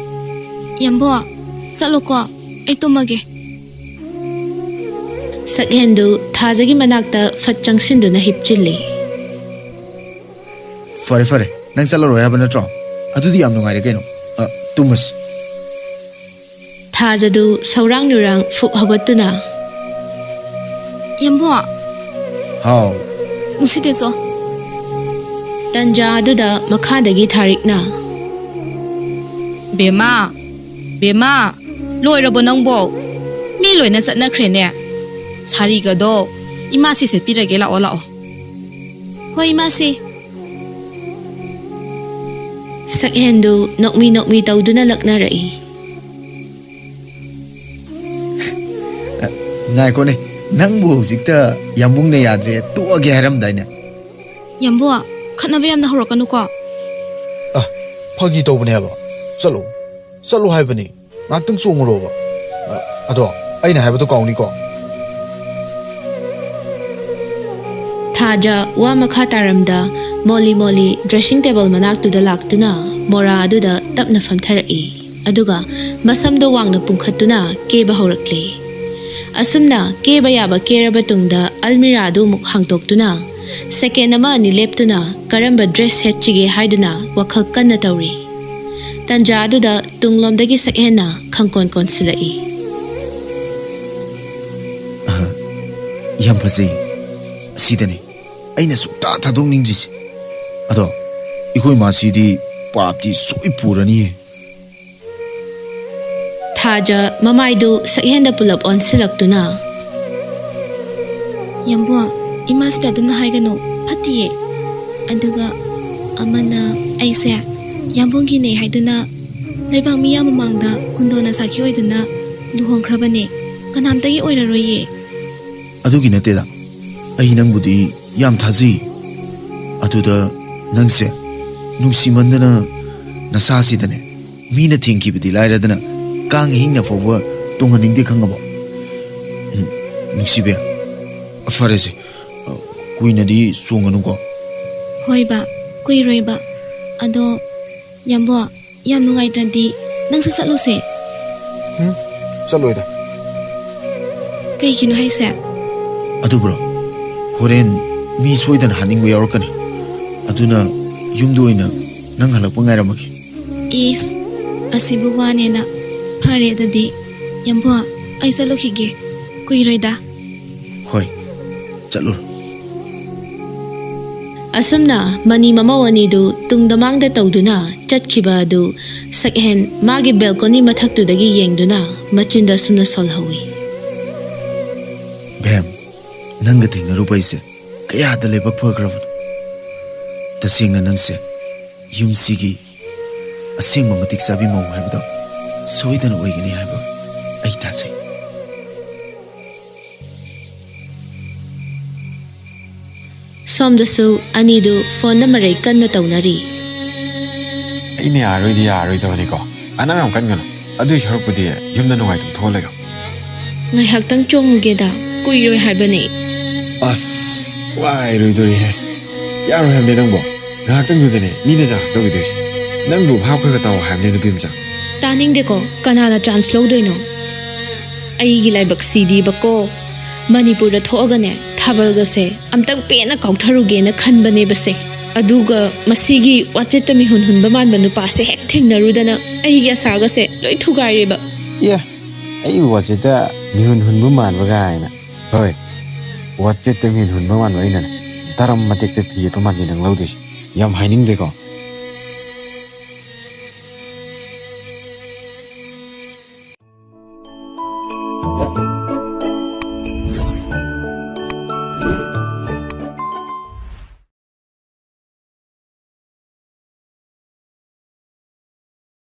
ꯌꯥꯝꯕꯣ, ꯆꯠꯂꯣꯀꯣ, ꯑꯩ ꯇꯨꯝꯃꯒꯦ꯫ ꯁꯛꯍꯦꯟꯗꯨ ꯊꯥꯖꯒꯤ ꯃꯅꯥꯛꯇ ꯐꯠ ꯆꯪꯁꯤꯟꯗꯨꯅ ꯍꯤꯞꯆꯤꯜꯂꯤ꯫ ꯐꯔꯦ, ꯐꯔꯦ, ꯅꯪ ꯆꯠꯂꯔꯣꯏ ꯍꯥꯏꯕ ꯅꯠꯇ꯭ꯔꯣ? ꯑꯗꯨꯗꯤ ꯌꯥꯝ ꯅꯨꯡꯉꯥꯏꯔꯦ ꯀꯩꯅꯣ꯫ ꯑ, ꯇꯨꯝꯃꯁꯤ꯫ ꯊꯥꯖꯗꯨ ꯁꯧꯔꯥꯡ ꯅꯨꯔꯥꯡ ꯐꯨꯛ ꯍꯧꯒꯠꯇꯨꯅ, "ꯌꯥꯝꯕꯨ, ꯍꯥꯎ꯫ ꯅꯨꯡꯁꯤꯇꯦꯆꯣ꯫" ꯇꯟꯖꯥ ꯑꯗꯨꯗ ꯃꯈꯥꯗꯒꯤ ꯊꯥꯔꯤꯛꯅ, "ꯕꯦꯃꯥ, ꯕꯦꯃꯥ, ꯂꯣꯏꯔꯕꯣ ꯅꯪꯕꯣ? ꯃꯤ ꯂꯣꯏꯅ ꯆꯠꯅꯈ꯭ꯔꯦꯅꯦ꯫ ꯁꯥꯔꯤꯒꯗꯣ ꯏꯃꯥꯁꯤ ꯁꯦꯠꯄꯤꯔꯒꯦ, ꯂꯥꯛꯑꯣ, ꯂꯥꯛꯑꯣ꯫" "ꯍꯣꯏ, ꯏꯃꯥꯁꯤ꯫" ꯁꯛꯍꯦꯟꯗꯨ ꯅꯣꯛꯃꯤ ꯅꯣꯛꯃꯤ ꯇꯧꯗꯨꯅ ꯂꯛꯅꯔꯛꯏ꯫ "ꯑ, ꯉꯥꯏꯈꯣꯅꯦ, ꯅꯪꯕꯨ ꯍꯧꯖꯤꯛꯇ ꯌꯥꯝꯕꯨꯡꯅ ꯌꯥꯗ꯭ꯔꯦ, ꯇꯣꯛꯑꯒꯦ ꯍꯥꯏꯔꯝꯗꯥꯏꯅꯦ?" "ꯌꯥꯝꯕꯨ, ꯈꯠꯅꯕ ꯌꯥꯝꯅ ꯍꯧꯔꯛꯀꯅꯨꯀꯣ꯫" "ꯑ, ꯐꯥꯒꯤ ꯇꯧꯕꯅꯦ ꯍꯥꯏꯕ꯫ ꯆꯠꯂꯣ, ꯆꯠꯂꯣ ꯍꯥꯏꯕꯅꯤ꯫ ꯉꯥꯛꯇꯪ ꯆꯣꯡꯉꯨꯔꯣꯕ꯫ ꯑ, ꯑꯗꯣ ꯑꯩꯅ ꯍꯥꯏꯕꯗꯣ ꯀꯥꯎꯅꯤꯀꯣ꯫" ꯊꯥꯖ ꯋꯥ ꯃꯈꯥ ꯇꯥꯔꯝꯗ ꯃꯣꯂꯤ ꯃꯣꯂꯤ dressing table ꯃꯅꯥꯛꯇꯨꯗ ꯂꯥꯛꯇꯨꯅ ꯃꯣꯔꯥ ꯑꯗꯨꯗ ꯇꯞꯅ ꯐꯝꯊꯔꯛꯏ꯫ ꯑꯗꯨꯒ ꯃꯁꯝꯗꯣ ꯋꯥꯡꯅ ꯄꯨꯡꯈꯠꯇꯨꯅ ꯀꯦꯕ ꯍꯧꯔꯛꯂꯦ꯫ ꯑꯁꯨꯝꯅ ꯀꯦꯕ ꯌꯥꯕ ꯀꯦꯔꯕ ꯇꯨꯡꯗ ꯑꯜꯃꯤꯔꯥꯗꯨ ꯑꯃꯨꯛ ꯍꯥꯡꯗꯣꯛꯇꯨꯅ second ꯑꯃ ꯑꯅꯤ ꯂꯦꯞꯇꯨꯅ ꯀꯔꯝꯕ dress ꯁꯦꯠꯁꯤꯒꯦ ꯍꯥꯏꯗꯨꯅ ꯋꯥꯈꯜ ꯀꯟꯅ ꯇꯧꯔꯤ꯫ ꯇꯟꯖꯥ ꯑꯗꯨꯗ ꯇꯨꯡꯂꯣꯝꯗꯒꯤ ꯁꯛꯍꯦꯟꯅ ꯈꯪꯀꯣꯟ ꯀꯣꯟꯁꯤꯜꯂꯛꯏ꯫ "ꯑꯍ, ꯌꯥꯝ ꯐꯖꯩ꯫ ꯑꯁꯤꯗꯅꯤ ꯑꯩꯅ ꯁꯨꯡꯊꯥ ꯊꯥꯗꯣꯛꯅꯤꯡꯗ꯭ꯔꯤꯁꯦ꯫ ꯑꯗꯣ ꯑꯩꯈꯣꯏ ꯃꯥꯁꯤꯗꯤ ꯄꯥꯞꯇꯤ ꯁꯣꯏ ꯄꯨꯔꯅꯤꯌꯦ꯫" ꯊꯥꯖ ꯃꯃꯥꯏꯗꯨ ꯁꯛꯍꯦꯟꯗ ꯄꯨꯂꯞ ꯑꯣꯟꯁꯤꯜꯂꯛꯇꯨꯅ, "ꯌꯥꯝꯕꯨ, ꯏꯃꯥꯁꯤꯗ ꯑꯗꯨꯝꯅ ꯍꯥꯏꯒꯅꯨ, ꯐꯠꯇꯤꯌꯦ꯫ ꯑꯗꯨꯒ ꯑꯃꯅ ꯑꯩꯁꯦ ꯌꯥꯝꯕꯨꯡꯒꯤꯅꯦ ꯍꯥꯏꯗꯨꯅ ꯂꯩꯕꯥꯛ ꯃꯤꯌꯥꯝ ꯃꯃꯥꯡꯗ ꯀꯨꯟꯗꯣꯅ ꯁꯥꯈꯤ ꯑꯣꯏꯗꯨꯅ ꯂꯨꯍꯣꯡꯈ꯭ꯔꯕꯅꯦ꯫ ꯀꯅꯥꯝꯇꯒꯤ ꯑꯣꯏꯔꯔꯣꯏꯌꯦ꯫" "ꯑꯗꯨꯒꯤ ꯅꯠꯇꯦꯗ, ꯑꯩ ꯅꯪꯕꯨꯗꯤ ꯌꯥꯝ ꯊꯥꯖꯩ꯫ ꯑꯗꯨꯗ ꯅꯪꯁꯦ ꯅꯨꯡꯁꯤꯃꯟꯗꯅ ꯅꯁꯥꯁꯤꯗꯅꯦ, ꯃꯤꯅ ꯊꯦꯡꯈꯤꯕꯗꯤ ꯂꯥꯏꯔꯗꯅ ꯀꯥꯡ ꯑꯍꯤꯡꯅ ꯐꯥꯎꯕ ꯇꯣꯡꯍꯟꯅꯤꯡꯗꯦ, ꯈꯪꯉꯕꯣ?" "ꯎꯝ, ꯅꯨꯡꯁꯤꯕꯤ, ꯐꯔꯦꯁꯦ, ꯀꯨꯏꯅꯗꯤ ꯆꯣꯡꯒꯅꯨꯀꯣ꯫" "ꯍꯣꯏꯕ, ꯀꯨꯏꯔꯣꯏꯕ꯫ ꯑꯗꯣ ꯌꯥꯝꯕꯣ, ꯌꯥꯝ ꯅꯨꯡꯉꯥꯏꯇ꯭ꯔꯗꯤ ꯅꯪꯁꯨ ꯆꯠꯂꯨꯁꯦ꯫" "ꯎꯝ, ꯆꯠꯂꯣꯏꯗ꯫" "ꯀꯩꯒꯤꯅꯣ ꯍꯥꯏꯁꯦ?" "ꯑꯗꯨꯕꯨꯔꯣ, ꯍꯣꯔꯦꯟ ꯃꯤ ꯁꯣꯏꯗꯅ ꯍꯥꯠꯅꯤꯡꯕ ꯌꯥꯎꯔꯛꯀꯅꯤ꯫ ꯑꯗꯨꯅ ꯌꯨꯝꯗ ꯑꯣꯏꯅ ꯅꯪ ꯍꯜꯂꯛꯄ ꯉꯥꯏꯔꯝꯃꯒꯦ꯫ ꯏꯁ, ꯑꯁꯤꯕꯨ ꯋꯥꯅꯦꯅ꯫ ꯐꯔꯦ ꯑꯗꯨꯗꯤ, ꯌꯥꯝꯕꯨꯡ, ꯑꯩ ꯆꯠꯂꯨꯈꯤꯒꯦ꯫ ꯀꯨꯏꯔꯣꯏꯗ꯫ ꯍꯣꯏ, ꯆꯠꯂꯨꯔꯣ꯫ ꯑꯁꯨꯝꯅ ꯃꯅꯤ ꯃꯃꯧ ꯑꯅꯤꯗꯨ ꯇꯨꯡꯗ ꯃꯥꯡꯗ ꯇꯧꯗꯨꯅ ꯆꯠꯈꯤꯕ ꯑꯗꯨ ꯁꯛꯍꯦꯟ ꯃꯥꯒꯤ ꯕꯦꯜꯀꯣꯅꯤ ꯃꯊꯛꯇꯨꯗꯒꯤ ꯌꯦꯡꯗꯨꯅ ꯃꯆꯤꯟꯗ ꯑꯁꯨꯝꯅ ꯁꯣꯜꯍꯧꯏ꯫ ꯕꯦꯝ, ꯅꯪꯒ ꯊꯦꯡꯅꯔꯨꯕ ꯑꯩꯁꯦ ꯀꯌꯥꯗ ꯂꯥꯏꯕꯛ ꯐꯈ꯭ꯔꯕꯅꯣ꯫ ꯇꯁꯦꯡꯅ ꯅꯪꯁꯦ ꯌꯨꯝꯁꯤꯒꯤ ꯑꯁꯦꯡꯕ ꯃꯇꯤꯛ ꯆꯥꯕꯤ ꯃꯧ ꯍꯥꯏꯕꯗꯣ ꯁꯣꯏꯗꯅ ꯑꯣꯏꯒꯅꯤ ꯍꯥꯏꯕ ꯑꯩ ꯊꯥꯖꯩ꯫ ꯁꯣꯝꯗꯁꯨ ꯑꯅꯤꯗꯨ ꯐꯣꯟꯗ ꯃꯔꯩ ꯀꯟꯅ ꯇꯧꯅꯔꯤ꯫ ꯑꯩꯅ ꯌꯥꯔꯣꯏꯗꯤ ꯌꯥꯔꯣꯏꯗꯕꯅꯤꯀꯣ꯫ ꯑꯅꯥ ꯌꯥꯝ ꯀꯟꯒꯅꯨ꯫ ꯑꯗꯨꯏ ꯁꯔꯨꯛꯄꯨꯗꯤ ꯌꯨꯝꯗ ꯅꯨꯡꯉꯥꯏꯇꯕ ꯊꯣꯛꯍꯜꯂꯒ꯫ ꯉꯥꯏꯍꯥꯛꯇꯪ ꯆꯣꯡꯉꯨꯒꯦꯗ, ꯀꯨꯏꯔꯣꯏ ꯍꯥꯏꯕꯅꯦ꯫ ꯑꯁ, ꯋꯥꯏꯔꯣꯏꯗꯣꯔꯤꯍꯦ꯫ ꯌꯥꯔꯣꯏ ꯍꯥꯏꯕꯅꯦ ꯅꯪꯕꯣ꯫ ꯉꯥꯏꯍꯥꯛꯇꯪꯗꯨꯗꯅꯦ ꯃꯤꯅ ꯆꯥꯛ ꯇꯧꯈꯤꯗꯣꯏꯁꯦ꯫ ꯅꯪꯕꯨ ꯚꯥꯞ ꯈꯔ ꯈꯔ ꯇꯥꯎ ꯍꯥꯏꯕꯅꯦ, ꯅꯨꯄꯤ ꯃꯆꯥ꯫ ꯇꯥꯅꯤꯡꯗꯦꯀꯣ, ꯀꯅꯥꯅ ꯆꯥꯟꯁ ꯂꯧꯗꯣꯏꯅꯣ? ꯑꯩꯒꯤ ꯂꯥꯏꯕꯛ ꯁꯤꯗꯤꯕꯀꯣ, ꯃꯅꯤꯄꯨꯔꯗ ꯊꯣꯛꯑꯒꯅꯦ, ꯊꯥꯕꯜꯒꯁꯦ ꯑꯝꯇꯪ ꯄꯦꯟꯅ ꯀꯥꯎꯊꯔꯨꯒꯦꯅ ꯈꯟꯕꯅꯦꯕꯁꯦ꯫ ꯑꯗꯨꯒ ꯃꯁꯤꯒꯤ ꯋꯥꯆꯦꯠꯇ ꯃꯤꯍꯨꯟ ꯍꯨꯟꯕ ꯃꯥꯟꯕ ꯅꯨꯄꯥꯁꯦ ꯍꯦꯛ ꯊꯦꯡꯅꯔꯨꯗꯅ ꯑꯩꯒꯤ ꯑꯁꯥꯒꯁꯦ ꯂꯣꯏ ꯊꯨꯒꯥꯏꯔꯦꯕ꯫ ꯑꯦ, ꯑꯩꯕꯨ ꯋꯥꯆꯦꯠꯇ ꯃꯤꯍꯨꯟ ꯍꯨꯟꯕ ꯃꯥꯟꯕ ꯀꯥꯏꯅ꯫ ꯍꯣꯏ, ꯋꯥꯆꯦꯠꯇ ꯃꯤꯍꯨꯟ ꯍꯨꯟꯕ ꯃꯥꯟꯕ ꯑꯩꯅꯅꯦ ꯗꯔꯝ ꯃꯇꯦꯛꯇ ꯐꯤ ꯌꯦꯞꯄ ꯃꯥꯟꯕꯤ ꯅꯪ ꯂꯧꯗꯣꯏꯁꯦ꯫ ꯌꯥꯝ ꯍꯥꯏꯅꯤꯡꯗꯦꯀꯣ꯫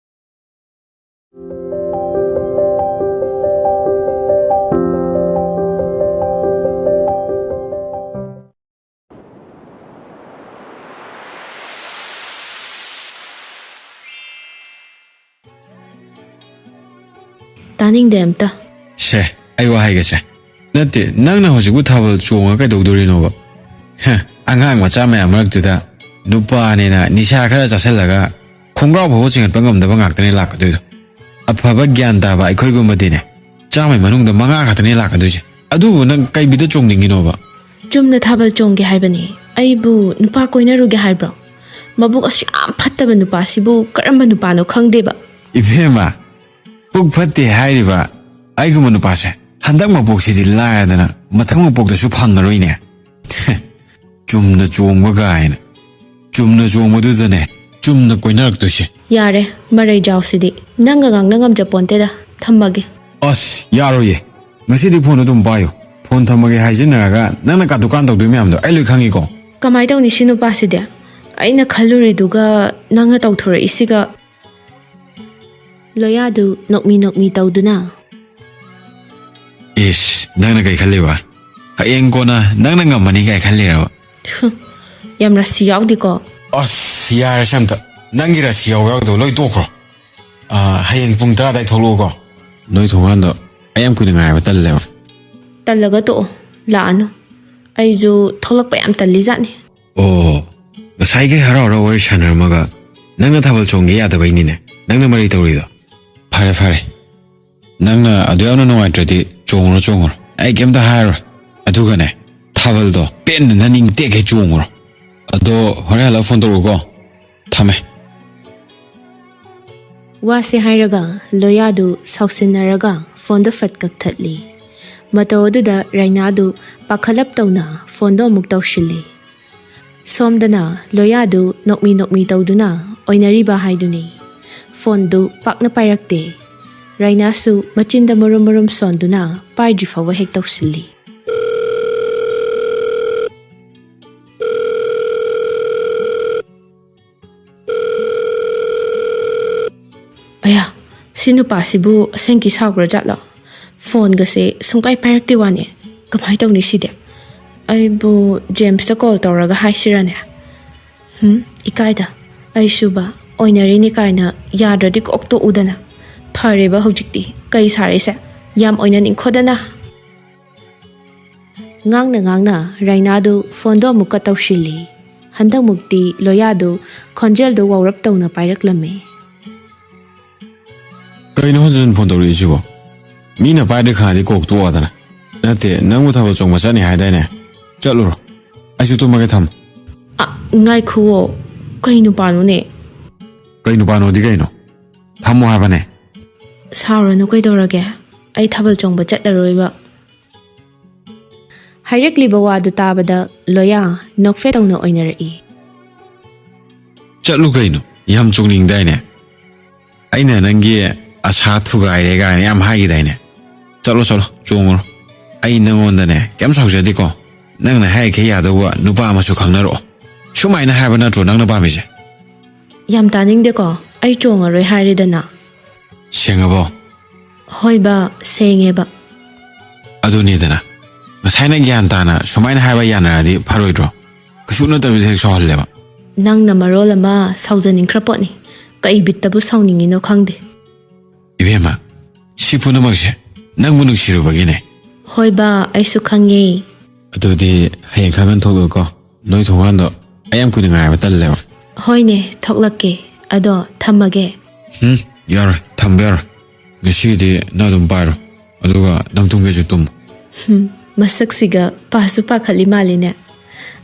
ꯇꯥꯅꯤꯡꯗꯦ ꯑꯝꯇ꯫ ꯁꯦ, ꯑꯩ ꯋꯥ ꯍꯥꯏꯒꯦꯁꯦ꯫ ꯅꯠꯇꯦ, ꯅꯪꯅ ꯍꯧꯖꯤꯛꯄꯨ ꯊꯥꯕꯜ ꯆꯣꯡꯉ ꯀꯩꯗꯧꯗꯣꯔꯤꯅꯣꯕ? ꯍꯦ, ꯑꯉꯥꯡ ꯃꯆꯥ ꯃꯌꯥꯝ ꯃꯔꯛꯇꯨꯗ ꯅꯨꯄꯥꯅꯦꯅ ꯅꯤꯁꯥ ꯈꯔ ꯆꯥꯁꯤꯜꯂꯒ ꯈꯣꯡꯒ꯭ꯔꯥꯎ ꯐꯥꯎꯕ ꯆꯤꯡꯈꯠꯄ ꯉꯝꯗꯕ ꯉꯥꯛꯇꯅꯦ ꯂꯥꯛꯀꯗꯣꯏꯗꯣ꯫ ꯑꯐꯕ ꯒ꯭ꯌꯥꯟ ꯇꯥꯕ ꯑꯩꯈꯣꯏꯒꯨꯝꯕꯗꯤꯅꯦ, ꯆꯥꯝꯃꯩ ꯃꯅꯨꯡꯗ ꯃꯉꯥ ꯈꯛꯇꯅꯦ ꯂꯥꯛꯀꯗꯣꯏꯁꯦ꯫ ꯑꯗꯨꯕꯨ ꯅꯪ ꯀꯩ ꯕꯤꯠꯇ ꯆꯣꯡꯅꯤꯡꯉꯤꯅꯣꯕ? ꯆꯨꯝꯅ ꯊꯥꯕꯜ ꯆꯣꯡꯒꯦ ꯍꯥꯏꯕꯅꯦ꯫ ꯑꯩꯕꯨ ꯅꯨꯄꯥ ꯀꯣꯏꯅꯔꯨꯒꯦ ꯍꯥꯏꯕ꯭ꯔꯣ? ꯃꯕꯨꯛ ꯑꯁꯨꯛ ꯌꯥꯝ ꯐꯠꯇꯕ ꯅꯨꯄꯥꯁꯤꯕꯨ ꯀꯔꯝꯕ ꯅꯨꯄꯥꯅꯣ ꯈꯪꯗꯦꯕ꯫ ꯏꯕꯦꯝꯃ, ꯄꯨꯛ ꯐꯠꯇꯦ ꯍꯥꯏꯔꯤꯕ ꯑꯩꯒꯨꯝꯕ ꯅꯨꯄꯥꯁꯦ ꯍꯟꯗꯛ ꯃꯄꯣꯛꯁꯤꯗꯤ ꯂꯥꯏꯔꯗꯅ ꯃꯊꯪ ꯃꯄꯣꯛꯇꯁꯨ ꯐꯪꯉꯔꯣꯏꯅꯦ꯫ ꯆꯨꯝꯅ ꯆꯣꯡꯕ ꯀꯥꯏꯅ꯫ ꯆꯨꯝꯅ ꯆꯣꯡꯕꯗꯨꯗꯅꯦ ꯆꯨꯝꯅ ꯀꯣꯏꯅꯔꯛꯇꯣꯏꯁꯦ꯫ ꯌꯥꯔꯦ, ꯃꯔꯩ ꯖꯥꯎꯁꯤꯗꯤ꯫ ꯅꯪꯒ ꯉꯥꯡꯅ ꯉꯝꯖꯄꯣꯟꯇꯦꯗ꯫ ꯊꯝꯃꯒꯦ꯫ ꯑꯁ, ꯌꯥꯔꯣꯏꯌꯦ꯫ ꯉꯁꯤꯗꯤ ꯐꯣꯟ ꯑꯗꯨꯝ ꯄꯥꯏꯌꯨ꯫ ꯐꯣꯟ ꯊꯝꯃꯒꯦ ꯍꯥꯏꯖꯤꯟꯅꯔꯒ ꯅꯪꯅ ꯀꯥꯇꯨ ꯀꯥꯟ ꯇꯧꯗꯣꯏ ꯃꯌꯥꯝꯗꯣ ꯑꯩ ꯂꯣꯏ ꯈꯪꯉꯤꯀꯣ꯫ ꯀꯃꯥꯏ ꯇꯧꯅꯤ ꯁꯤ ꯅꯨꯄꯥꯁꯤꯗꯤ? ꯑꯩꯅ ꯈꯜꯂꯨꯔꯤꯗꯨꯒ ꯅꯪꯅ ꯇꯧꯊꯣꯔꯛꯏꯁꯤꯒ꯫ ꯂꯣꯌꯥꯗꯨ ꯅꯣꯛꯃꯤ ꯅꯣꯛꯃꯤ ꯇꯧꯗꯨꯅ꯫ ꯏꯁ, ꯅꯪꯅ ꯀꯩ ꯈꯜꯂꯤꯕ? ꯍꯌꯦꯡ ꯀꯣꯟꯅ ꯅꯪꯅ ꯉꯝꯃꯅꯤ ꯀꯥꯏ ꯈꯜꯂꯤꯔꯕ? ꯌꯥꯝ ꯔꯥꯁꯤ ꯌꯥꯎꯗꯦꯀꯣ꯫ ꯑꯁ, ꯌꯥꯔꯦꯁꯦ ꯑꯝꯇ꯫ ꯅꯪꯒꯤ ꯔꯥꯁꯤ ꯌꯥꯎꯕ ꯌꯥꯎꯗꯕ ꯂꯣꯏ ꯇꯣꯛꯈ꯭ꯔꯣ꯫ ꯑꯥ, ꯍꯌꯦꯡ ꯄꯨꯡ ꯇꯔꯥ ꯑꯗꯥꯏ ꯊꯣꯛꯂꯛꯎꯀꯣ꯫ ꯅꯣꯏ ꯊꯣꯡꯒꯥꯟꯗꯣ ꯑꯩ ꯌꯥꯝ ꯀꯨꯏꯅ ꯉꯥꯏꯕ ꯇꯜꯂꯦꯕ꯫ ꯇꯜꯂꯒ ꯇꯣꯛꯑꯣ, ꯂꯥꯛꯑꯅꯨ꯫ ꯑꯩꯁꯨ ꯊꯣꯛꯂꯛꯄ ꯌꯥꯝ ꯇꯜꯂꯤ ꯖꯥꯠꯅꯤ꯫ ꯑꯣ, ꯉꯁꯥꯏꯒꯩ ꯍꯔꯥꯎ ꯍꯔꯥꯎ ꯋꯥꯔꯤ ꯁꯥꯟꯅꯔꯝꯃꯒ ꯅꯪꯅ ꯊꯥꯕꯜ ꯆꯣꯡꯒꯦ ꯌꯥꯗꯕꯩꯅꯤꯅꯦ ꯅꯪꯅ ꯃꯔꯩ ꯇꯧꯔꯤꯗꯣ꯫ ꯐꯔꯦ, ꯐꯔꯦ꯫ ꯅꯪꯅ ꯑꯗꯨ ꯌꯥꯝꯅ ꯅꯨꯡꯉꯥꯏꯇ꯭ꯔꯗꯤ ꯆꯣꯡꯉꯨꯔꯣ, ꯆꯣꯡꯉꯨꯔꯣ꯫ ꯑꯩ ꯀꯩꯝꯇ ꯍꯥꯏꯔꯣꯏ꯫ ꯑꯗꯨꯒꯅꯦ, ꯊꯥꯕꯜꯗꯣ ꯄꯦꯟꯅ ꯅꯅꯤꯡ ꯇꯦꯛꯈꯩ ꯆꯣꯡꯉꯨꯔꯣ꯫ ꯑꯗꯣ ꯍꯣꯔꯦꯟ ꯍꯜꯂꯛ ꯐꯣꯟ ꯇꯧꯔꯛꯎꯀꯣ꯫ ꯊꯝꯃꯦ꯫ ꯋꯥꯁꯦ ꯍꯥꯏꯔꯒ ꯂꯣꯌꯥꯗꯨ ꯁꯥꯎꯁꯤꯟꯅꯔꯒ ꯐꯣꯟꯗꯣ ꯐꯠ ꯀꯛꯊꯠꯂꯤ꯫ ꯃꯇꯧ ꯑꯗꯨꯗ ꯔꯥꯏꯅꯥꯗꯨ ꯄꯥꯈꯠꯂꯞ ꯇꯧꯅ ꯐꯣꯟꯗꯣ ꯑꯃꯨꯛ ꯇꯧꯁꯤꯜꯂꯤ꯫ ꯁꯣꯝꯗꯅ ꯂꯣꯌꯥꯗꯨ ꯅꯣꯛꯃꯤ ꯅꯣꯛꯃꯤ ꯇꯧꯗꯨꯅ ꯑꯣꯏꯅꯔꯤꯕ ꯍꯥꯏꯗꯨꯅꯤ꯫ ꯐꯣꯟꯗꯨ ꯄꯥꯛꯅ ꯄꯥꯏꯔꯛꯇꯦ꯫ ꯔꯥꯏꯅꯥꯁꯨ ꯃꯆꯤꯟꯗ ꯃꯔꯨꯝ ꯃꯔꯨꯝ ꯁꯣꯟꯗꯨꯅ ꯄꯥꯏꯗ꯭ꯔꯤ ꯐꯥꯎꯕ ꯍꯦꯛ ꯇꯧꯁꯤꯜꯂꯤ꯫ ꯑꯌꯥ, ꯁꯤ ꯅꯨꯄꯥꯁꯤꯕꯨ ꯑꯁꯦꯡꯀꯤ ꯁꯥꯎꯈ꯭ꯔꯖꯥꯠꯂꯣ? ꯐꯣꯟꯒꯁꯦ ꯁꯨꯡꯄꯥꯏ ꯄꯥꯏꯔꯛꯇꯦ ꯋꯥꯅꯦ꯫ ꯀꯃꯥꯏ ꯇꯧꯅꯤ ꯁꯤꯗꯤ? ꯑꯩꯕꯨ ꯖꯦꯝꯁꯇ ꯀꯣꯜ ꯇꯧꯔꯒ ꯍꯥꯏꯁꯤꯔꯅꯦ? ꯍꯨꯝ, ꯏꯀꯥꯏꯗ꯫ ꯑꯩꯁꯨꯕ ꯑꯣꯏꯅꯔꯤꯅꯤ ꯀꯥꯏꯅ ꯌꯥꯗ꯭ꯔꯗꯤ ꯀꯣꯛ ꯇꯣꯛꯎꯗꯅ꯫ ꯐꯔꯦꯕ ꯍꯧꯖꯤꯛꯇꯤ ꯀꯩ ꯁꯥꯔꯤꯁꯦ? ꯌꯥꯝ ꯑꯣꯏꯅꯅꯤꯡꯈꯣꯗꯅ꯫ ꯉꯥꯡꯅ ꯉꯥꯡꯅ ꯔꯥꯏꯅꯥꯗꯨ ꯐꯣꯟꯗꯣ ꯑꯃꯨꯛꯀ ꯇꯧꯁꯤꯜꯂꯤ꯫ ꯍꯟꯗꯛꯃꯨꯛꯇꯤ ꯂꯣꯌꯥꯗꯨ ꯈꯣꯟꯖꯦꯜꯗꯨ ꯋꯥꯎꯔꯞ ꯇꯧꯅ ꯄꯥꯏꯔꯛꯂꯝꯃꯤ꯫ ꯀꯩꯅꯣ ꯍꯟꯖꯤꯟ ꯍꯟꯖꯤꯟ ꯐꯣꯟ ꯇꯧꯔꯛꯏꯁꯤꯕꯣ? ꯃꯤꯅ ꯄꯥꯏꯗ꯭ꯔꯤ ꯈꯪꯉꯗꯤ ꯀꯣꯛ ꯇꯣꯛꯑꯗꯅ꯫ ꯅꯠꯇꯦ, ꯅꯪꯕꯨ ꯊꯥꯕꯜ ꯆꯣꯡꯕ ꯆꯠꯅꯤ ꯍꯥꯏꯗꯥꯏꯅꯦ? ꯆꯠꯂꯨꯔꯣ꯫ ꯑꯩꯁꯨ ꯇꯨꯝꯃꯒꯦ, ꯊꯝꯃꯣ꯫ ꯑ, ꯉꯥꯏꯈꯨꯋꯣ꯫ ꯀꯩ ꯅꯨꯄꯥꯅꯣꯅꯦ? ꯀꯩ ꯅꯨꯄꯥꯅꯣꯗꯤ ꯀꯩꯅꯣ? ꯐꯝꯃꯣ ꯍꯥꯏꯕꯅꯦ꯫ ꯁꯥꯎꯔꯅꯨ, ꯀꯩꯗꯧꯔꯒꯦ? ꯑꯩ ꯊꯥꯕꯜ ꯆꯣꯡꯕ ꯆꯠꯂꯔꯣꯏꯕ꯫ ꯍꯥꯏꯔꯛꯂꯤꯕ ꯋꯥꯗꯨ ꯇꯥꯕꯗ ꯂꯣꯌꯥ ꯅꯣꯛꯐꯦꯠ ꯇꯧꯅ ꯑꯣꯏꯅꯔꯛꯏ꯫ ꯆꯠꯂꯨ ꯀꯩꯅꯣ, ꯌꯥꯝ ꯆꯣꯡꯅꯤꯡꯗꯥꯏꯅꯦ? ꯑꯩꯅ ꯅꯪꯒꯤ ꯑꯁꯥ ꯊꯨꯒꯥꯏꯔꯦ ꯀꯥꯏꯅ ꯌꯥꯝ ꯍꯥꯏꯈꯤꯗꯥꯏꯅꯦ? ꯆꯠꯂꯣ, ꯆꯠꯂꯣ, ꯆꯣꯡꯉꯨꯔꯣ꯫ ꯑꯩ ꯅꯪꯉꯣꯟꯗꯅꯦ ꯀꯩꯝ ꯁꯥꯎꯖꯗꯦꯀꯣ꯫ ꯅꯪꯅ ꯍꯥꯏꯔꯤꯈꯩ ꯌꯥꯗꯧꯕ ꯅꯨꯄꯥ ꯑꯃꯁꯨ ꯈꯪꯅꯔꯛꯑꯣ꯫ ꯁꯨꯃꯥꯏꯅ ꯍꯥꯏꯕ ꯅꯠꯇ꯭ꯔꯣ ꯅꯪꯅ ꯄꯥꯝꯃꯤꯁꯦ? ꯌꯥꯝ ꯇꯥꯅꯤꯡꯗꯦꯀꯣ, ꯑꯩ ꯆꯣꯡꯉꯔꯣꯏ ꯍꯥꯏꯔꯦꯗꯅ꯫ ꯁꯦꯡꯉꯕꯣ? ꯍꯣꯏꯕ, ꯁꯦꯡꯉꯦꯕ꯫ ꯑꯗꯨꯅꯤꯗꯅ, ꯉꯁꯥꯏꯅ ꯒ꯭ꯌꯥꯟ ꯇꯥꯅ ꯁꯨꯃꯥꯏꯅ ꯍꯥꯏꯕ ꯌꯥꯅꯔꯗꯤ ꯐꯔꯣꯏꯗ꯭ꯔꯣ? ꯀꯩꯁꯨ ꯅꯠꯇꯕꯤꯗ ꯍꯦꯛ ꯁꯥꯎꯍꯜꯂꯦꯕ꯫ ꯅꯪꯅ ꯃꯔꯣꯜ ꯑꯃ ꯁꯥꯎꯖꯅꯤꯡꯈ꯭ꯔ ꯄꯣꯠꯅꯤ꯫ ꯀꯩ ꯕꯤꯠꯇꯕꯨ ꯁꯥꯎꯅꯤꯡꯉꯤꯅꯣ ꯈꯪꯗꯦ꯫ ꯏꯕꯦꯝꯃ, ꯁꯤ ꯄꯨꯝꯅꯃꯛꯁꯦ ꯅꯪꯕꯨ ꯅꯨꯡꯁꯤꯔꯨꯕꯒꯤꯅꯦ꯫ ꯍꯣꯏꯕ, ꯑꯩꯁꯨ ꯈꯪꯉꯦ꯫ ꯑꯗꯨꯗꯤ ꯍꯌꯦꯡ ꯈꯔ ꯉꯟꯅ ꯊꯣꯛꯂꯛꯎꯀꯣ꯫ ꯅꯣꯏ ꯊꯣꯡꯒꯥꯟꯗꯣ ꯑꯩ ꯌꯥꯝ ꯀꯨꯏꯅ ꯉꯥꯏꯕ ꯇꯜꯂꯦꯕ꯫ ꯍꯣꯏꯅꯦ, ꯊꯣꯛꯂꯛꯀꯦ꯫ ꯑꯗꯣ ꯊꯝꯃꯒꯦ꯫ ꯎꯝ, ꯌꯥꯔꯣꯏ, ꯊꯝꯕ ꯌꯥꯔꯣꯏ꯫ ꯉꯁꯤꯒꯤꯗꯤ ꯅꯪ ꯑꯗꯨꯝ ꯄꯥꯏꯔꯣ, ꯑꯗꯨꯒ ꯅꯪ ꯇꯨꯝꯒꯦꯁꯨ ꯇꯨꯝꯃꯣ꯫ ꯍꯨꯝ, ꯃꯁꯛꯁꯤꯒ ꯄꯥꯁꯨ ꯄꯥꯈꯠꯂꯤ ꯃꯥꯜꯂꯤꯅꯦ꯫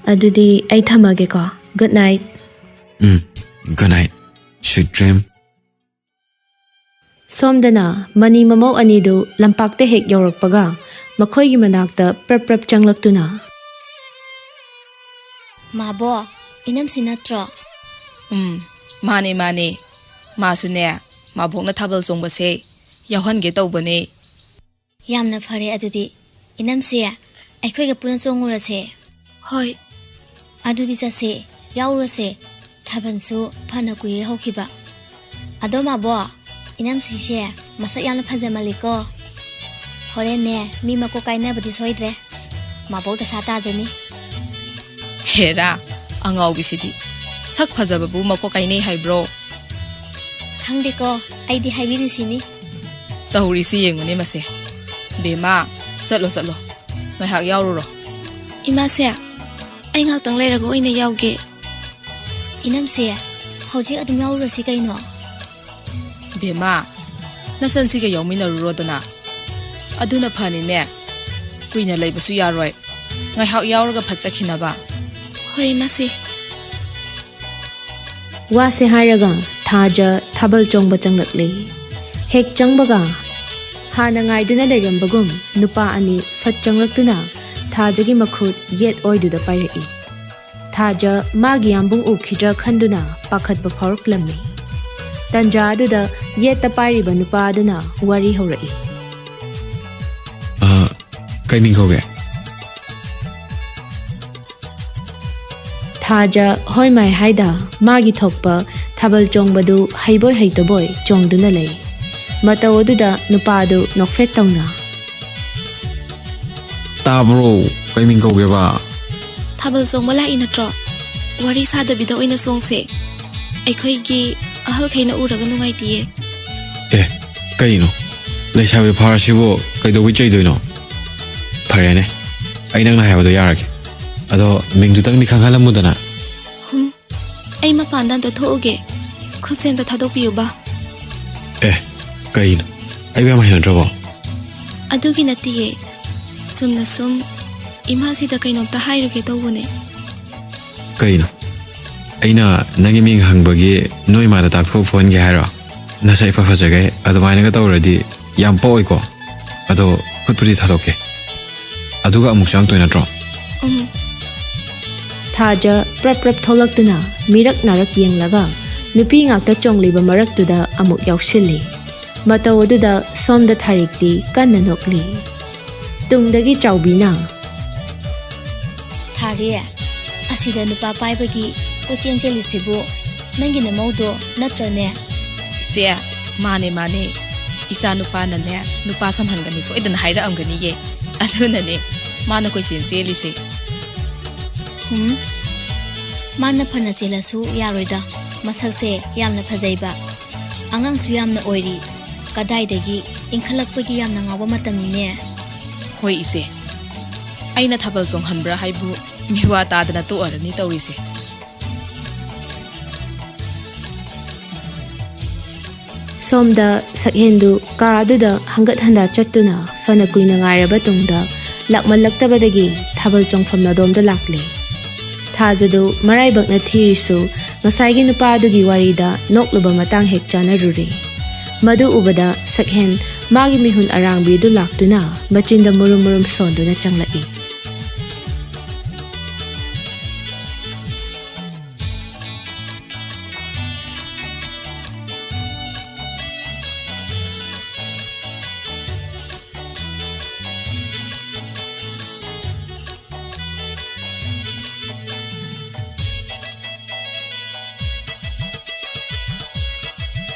ꯑꯗꯨꯗꯤ ꯑꯩ ꯊꯝꯃꯒꯦꯀꯣ꯫ Good night꯫ Um, good night, sweet dream꯫ ꯁꯣꯝꯗꯅ ꯃꯅꯤ ꯃꯃꯧ ꯑꯅꯤꯗꯨ ꯂꯝꯄꯥꯛꯇ ꯍꯦꯛ ꯌꯧꯔꯛꯄꯒ ꯃꯈꯣꯏꯒꯤ ꯃꯅꯥꯛꯇ ꯄ꯭ꯔꯞ ꯄ꯭ꯔꯞ ꯆꯪꯂꯛꯇꯨꯅ꯫ ꯃꯥꯕꯣ, ꯏꯅꯝꯁꯤ ꯅꯠꯇ꯭ꯔꯣ? ꯎꯝ, ꯃꯥꯅꯦ, ꯃꯥꯅꯦ꯫ ꯃꯥꯁꯨꯅꯦ, ꯃꯥꯕꯣꯛꯅ ꯊꯥꯕꯜ ꯆꯣꯡꯕꯁꯦ ꯌꯥꯎꯍꯟꯒꯦ ꯇꯧꯕꯅꯦ꯫ ꯌꯥꯝꯅ ꯐꯔꯦ ꯑꯗꯨꯗꯤ꯫ ꯏꯅꯝꯁꯦ, ꯑꯩꯈꯣꯏꯒ ꯄꯨꯟꯅ ꯆꯣꯡꯉꯨꯔꯁꯦ꯫ ꯍꯣꯏ꯫ ꯑꯗꯨꯗꯤ ꯆꯠꯁꯦ, ꯌꯥꯎꯔꯨꯔꯁꯦ꯫ ꯊꯥꯕꯜꯁꯨ ꯐꯅ ꯀꯨꯏꯔꯦ ꯍꯧꯈꯤꯕ꯫ ꯑꯗꯣ ꯃꯥꯕꯣ, ꯏꯅꯝꯁꯤꯁꯦ ꯃꯁꯛ ꯌꯥꯝꯅ ꯐꯖꯃꯜꯂꯤꯀꯣ꯫ ꯍꯣꯔꯦꯟꯅꯦ, ꯃꯤ ꯃꯀꯣꯛ ꯀꯥꯏꯅꯕꯗꯤ ꯁꯣꯏꯗ꯭ꯔꯦ꯫ ꯃꯥꯕꯣꯛ ꯗꯁꯥ ꯇꯥꯖꯅꯤ꯫ ꯍꯦꯔꯥ, ꯑꯉꯥꯎꯕꯤꯁꯤꯗꯤ꯫ ꯁꯛ ꯐꯖꯕꯕꯨ ꯃꯀꯣꯛ ꯀꯥꯏꯅꯩ ꯍꯥꯏꯕ꯭ꯔꯣ? ꯈꯪꯗꯦꯀꯣ, ꯑꯩꯗꯤ ꯍꯥꯏꯕꯤꯔꯤꯁꯤꯅꯤ꯫ ꯇꯧꯔꯤꯁꯤ ꯌꯦꯡꯉꯨꯅꯦ ꯃꯁꯦ꯫ ꯕꯦꯝꯃ, ꯆꯠꯂꯣ, ꯆꯠꯂꯣ꯫ ꯉꯥꯏꯍꯥꯛ ꯌꯥꯎꯔꯨꯔꯣ꯫ ꯏꯃꯥꯁꯦ, ꯑꯩ ꯉꯥꯏꯍꯥꯛꯇꯪ ꯂꯩꯔꯒ ꯑꯣꯏꯅ ꯌꯥꯎꯒꯦ꯫ ꯏꯅꯝꯁꯦ, ꯍꯧꯖꯤꯛ ꯑꯗꯨꯝ ꯌꯥꯎꯔꯨꯔꯁꯤ ꯀꯩꯅꯣ? ꯕꯦꯝꯃ, ꯅꯆꯟꯁꯤꯒ ꯌꯥꯎꯃꯤꯟꯅꯔꯨꯔꯣꯗꯅ꯫ ꯑꯗꯨꯅ ꯐꯅꯤꯅꯦ꯫ ꯀꯨꯏꯅ ꯂꯩꯕꯁꯨ ꯌꯥꯔꯣꯏ꯫ ꯉꯥꯏꯍꯥꯛ ꯌꯥꯎꯔꯒ ꯐꯠ ꯆꯠꯈꯤꯅꯕ꯫ ꯍꯣꯏ, ꯏꯃꯥꯁꯦ꯫ ꯋꯥꯁꯦ ꯍꯥꯏꯔꯒ ꯊꯥꯖ ꯊꯥꯕꯜ ꯆꯣꯡꯕ ꯆꯪꯂꯛꯂꯦ꯫ ꯍꯦꯛ ꯆꯪꯕꯒ ꯍꯥꯟꯅ ꯉꯥꯏꯗꯨꯅ ꯂꯩꯔꯝꯕꯒꯨꯝ ꯅꯨꯄꯥ ꯑꯅꯤ ꯐꯠ ꯆꯪꯂꯛꯇꯨꯅ ꯊꯥꯖꯒꯤ ꯃꯈꯨꯠ ꯌꯦꯠ ꯑꯣꯏꯗꯨꯗ ꯄꯥꯏꯔꯛꯏ꯫ ꯊꯥꯖ ꯃꯥꯒꯤ ꯌꯥꯝꯕꯨꯡ ꯎꯈꯤꯗ꯭ꯔꯥ ꯈꯟꯗꯨꯅ ꯄꯥꯈꯠꯄ ꯐꯥꯎꯔꯛꯂꯝꯃꯤ꯫ ꯇꯟꯖꯥ ꯑꯗꯨꯗ ꯌꯦꯠꯇ ꯄꯥꯏꯔꯤꯕ ꯅꯨꯄꯥ ꯑꯗꯨꯅ ꯋꯥꯔꯤ ꯍꯧꯔꯛꯏ꯫ ꯑ, ꯀꯩ ꯃꯤꯡ ꯀꯧꯒꯦ? ꯊꯥꯖ ꯍꯣꯏ ꯃꯥꯏ ꯍꯥꯏꯗ ꯃꯥꯒꯤ ꯊꯣꯛꯄ ꯊꯥꯕꯜ ꯆꯣꯡꯕꯗꯨ ꯍꯩꯕꯣꯏ ꯍꯩꯇꯕꯣꯏ ꯆꯣꯡꯗꯨꯅ ꯂꯩ꯫ ꯃꯇꯧ ꯑꯗꯨꯗ ꯅꯨꯄꯥꯗꯨ ꯅꯣꯛꯐꯦꯠ ꯇꯧꯅ꯫ ꯇꯥꯕ꯭ꯔꯣ? ꯀꯩ ꯃꯤꯡ ꯀꯧꯒꯦꯕ? ꯊꯥꯕꯜ ꯆꯣꯡꯕ ꯂꯥꯛꯏ ꯅꯠꯇ꯭ꯔꯣ? ꯋꯥꯔꯤ ꯁꯥꯗꯕꯤꯗ ꯑꯣꯏꯅ ꯆꯣꯡꯁꯦ꯫ ꯑꯩꯈꯣꯏꯒꯤ ꯑꯍꯜꯈꯩꯅ ꯎꯔꯒ ꯅꯨꯡꯉꯥꯏꯇꯤꯌꯦ꯫ ꯑꯦ, ꯀꯩꯅꯣ? ꯂꯩꯁꯥꯕꯤ ꯐꯥꯔꯁꯤꯕꯨ ꯀꯩꯗꯧꯕꯩ ꯆꯩꯗꯣꯏꯅꯣ? ꯐꯔꯦꯅꯦ, ꯑꯩ ꯅꯪꯅ ꯍꯥꯏꯕꯗꯣ ꯌꯥꯔꯒꯦ꯫ ꯑꯗꯣ ꯃꯤꯡꯗꯨꯇꯪꯗꯤ ꯈꯪꯍꯜꯂꯝꯃꯨꯗꯅ꯫ ꯍꯨꯝ, ꯑꯩ ꯃꯄꯥꯟꯗ ꯑꯝꯇ ꯊꯣꯛꯎꯒꯦ꯫ ꯈꯨꯠꯁꯦ ꯑꯝꯇ ꯊꯥꯗꯣꯛꯄꯤꯌꯨꯕ꯫ ꯑꯦ, ꯀꯩꯅꯣ? ꯑꯩꯕꯨ ꯌꯥꯝ ꯍꯩꯅꯗ꯭ꯔꯕꯣ? ꯑꯗꯨꯒꯤ ꯅꯠꯇꯤꯌꯦ꯫ ꯆꯨꯝꯅ ꯁꯨꯝ ꯏꯃꯥꯁꯤꯗ ꯀꯩꯅꯣꯝꯇ ꯍꯥꯏꯔꯨꯒꯦ ꯇꯧꯕꯅꯦ꯫ ꯀꯩꯅꯣ? ꯑꯩꯅ ꯅꯪꯒꯤ ꯃꯤꯡ ꯍꯪꯕꯒꯤ ꯅꯣꯏ ꯏꯃꯥꯗ ꯇꯥꯛꯊꯣꯛ ꯐꯣꯟꯒꯦ ꯍꯥꯏꯔꯣ? ꯅꯁꯛ ꯏꯐ ꯐꯖꯒꯩ ꯑꯗꯨꯃꯥꯏꯅꯒ ꯇꯧꯔꯗꯤ ꯌꯥꯝ ꯄꯛꯑꯣꯏꯀꯣ꯫ ꯑꯗꯣ ꯈꯨꯠꯄꯨꯗꯤ ꯊꯥꯗꯣꯛꯀꯦ꯫ ꯑꯗꯨꯒ ꯑꯃꯨꯛ ꯆꯪꯉꯛꯇꯣꯏ ꯅꯠꯇ꯭ꯔꯣ? ꯎꯝ꯫ ꯊꯥꯖ ꯄ꯭ꯔꯞ ꯄ꯭ꯔꯞ ꯊꯣꯛꯂꯛꯇꯨꯅ ꯃꯤꯔꯛ ꯅꯥꯔꯛ ꯌꯦꯡꯂꯒ ꯅꯨꯄꯤ ꯉꯥꯛꯇ ꯆꯣꯡꯂꯤꯕ ꯃꯔꯛꯇꯨꯗ ꯑꯃꯨꯛ ꯌꯥꯎꯁꯤꯜꯂꯤ꯫ ꯃꯇꯧ ꯑꯗꯨꯗ ꯁꯣꯝꯗ ꯊꯥꯔꯤꯛꯇꯤ ꯀꯟꯅ ꯅꯣꯛꯂꯤ꯫ ꯇꯨꯡꯗꯒꯤ ꯆꯥꯎꯕꯤꯅ, ꯊꯥꯔꯦ, ꯑꯁꯤꯗ ꯅꯨꯄꯥ ꯄꯥꯏꯕꯒꯤ ꯀꯣꯏꯆꯦꯟ ꯆꯦꯜꯂꯤꯁꯤꯕꯨ ꯅꯪꯒꯤ ꯅꯃꯧꯗꯣ ꯅꯠꯇ꯭ꯔꯅꯦ? ꯏꯆꯦ, ꯃꯥꯅꯦ ꯃꯥꯅꯦ꯫ ꯏꯆꯥ ꯅꯨꯄꯥꯅꯅꯦ ꯅꯨꯄꯥ ꯁꯝꯍꯟꯒꯅꯤ ꯁꯣꯏꯗꯅ ꯍꯥꯏꯔꯛꯑꯝꯒꯅꯤꯌꯦ꯫ ꯑꯗꯨꯅꯅꯦ ꯃꯥꯅ ꯀꯣꯏꯆꯦꯟ ꯆꯦꯜꯂꯤꯁꯦ꯫ ꯍꯨꯝ, ꯃꯥꯅ ꯐꯅ ꯆꯦꯜꯂꯁꯨ ꯌꯥꯔꯣꯏꯗ꯫ ꯃꯁꯛꯁꯦ ꯌꯥꯝꯅ ꯐꯖꯩꯕ꯫ ꯑꯉꯥꯡꯁꯨ ꯌꯥꯝꯅ ꯑꯣꯏꯔꯤ꯫ ꯀꯗꯥꯏꯗꯒꯤ ꯏꯟꯈꯠꯂꯛꯄꯒꯤ ꯌꯥꯝꯅ ꯉꯥꯎꯕ ꯃꯇꯝꯅꯤꯅꯦ꯫ ꯍꯣꯏ ꯏꯆꯦ, ꯑꯩꯅ ꯊꯥꯕꯜ ꯆꯣꯡꯍꯟꯕ꯭ꯔꯥ ꯍꯥꯏꯕꯨ ꯃꯤꯋꯥ ꯇꯥꯗꯅ ꯇꯣꯛꯑꯔꯅꯤ ꯇꯧꯔꯤꯁꯦ꯫ ꯁꯣꯝꯗ ꯁꯛꯍꯦꯟꯗꯨ ꯀꯥ ꯑꯗꯨꯗ ꯍꯪꯒꯠ ꯍꯟꯗ ꯆꯠꯇꯨꯅ ꯐꯅ ꯀꯨꯏꯅ ꯉꯥꯏꯔꯕ ꯇꯨꯡꯗ ꯂꯥꯛꯃꯜꯂꯛꯇꯕꯗꯒꯤ ꯊꯥꯕꯜ ꯆꯣꯡꯐꯝ ꯑꯗꯣꯝꯗ ꯂꯥꯛꯂꯦ꯫ ꯊꯥꯖꯗꯨ ꯃꯔꯥꯏꯕꯛꯅ ꯊꯤꯔꯤꯁꯨ ꯉꯁꯥꯏꯒꯤ ꯅꯨꯄꯥ ꯑꯗꯨꯒꯤ ꯋꯥꯔꯤꯗ ꯅꯣꯛꯂꯨꯕ ꯃꯇꯥꯡ ꯍꯦꯛ ꯆꯥꯅꯔꯨꯔꯦ꯫ ꯃꯗꯨ ꯎꯕꯗ ꯁꯛꯍꯦꯟ ꯃꯥꯒꯤ ꯃꯤꯍꯨꯟ ꯑꯔꯥꯡꯕꯤꯗꯨ ꯂꯥꯛꯇꯨꯅ ꯃꯆꯤꯟꯗ ꯃꯨꯔꯨꯝ ꯃꯨꯔꯨꯝ ꯁꯣꯟꯗꯨꯅ ꯆꯪꯂꯛꯏ꯫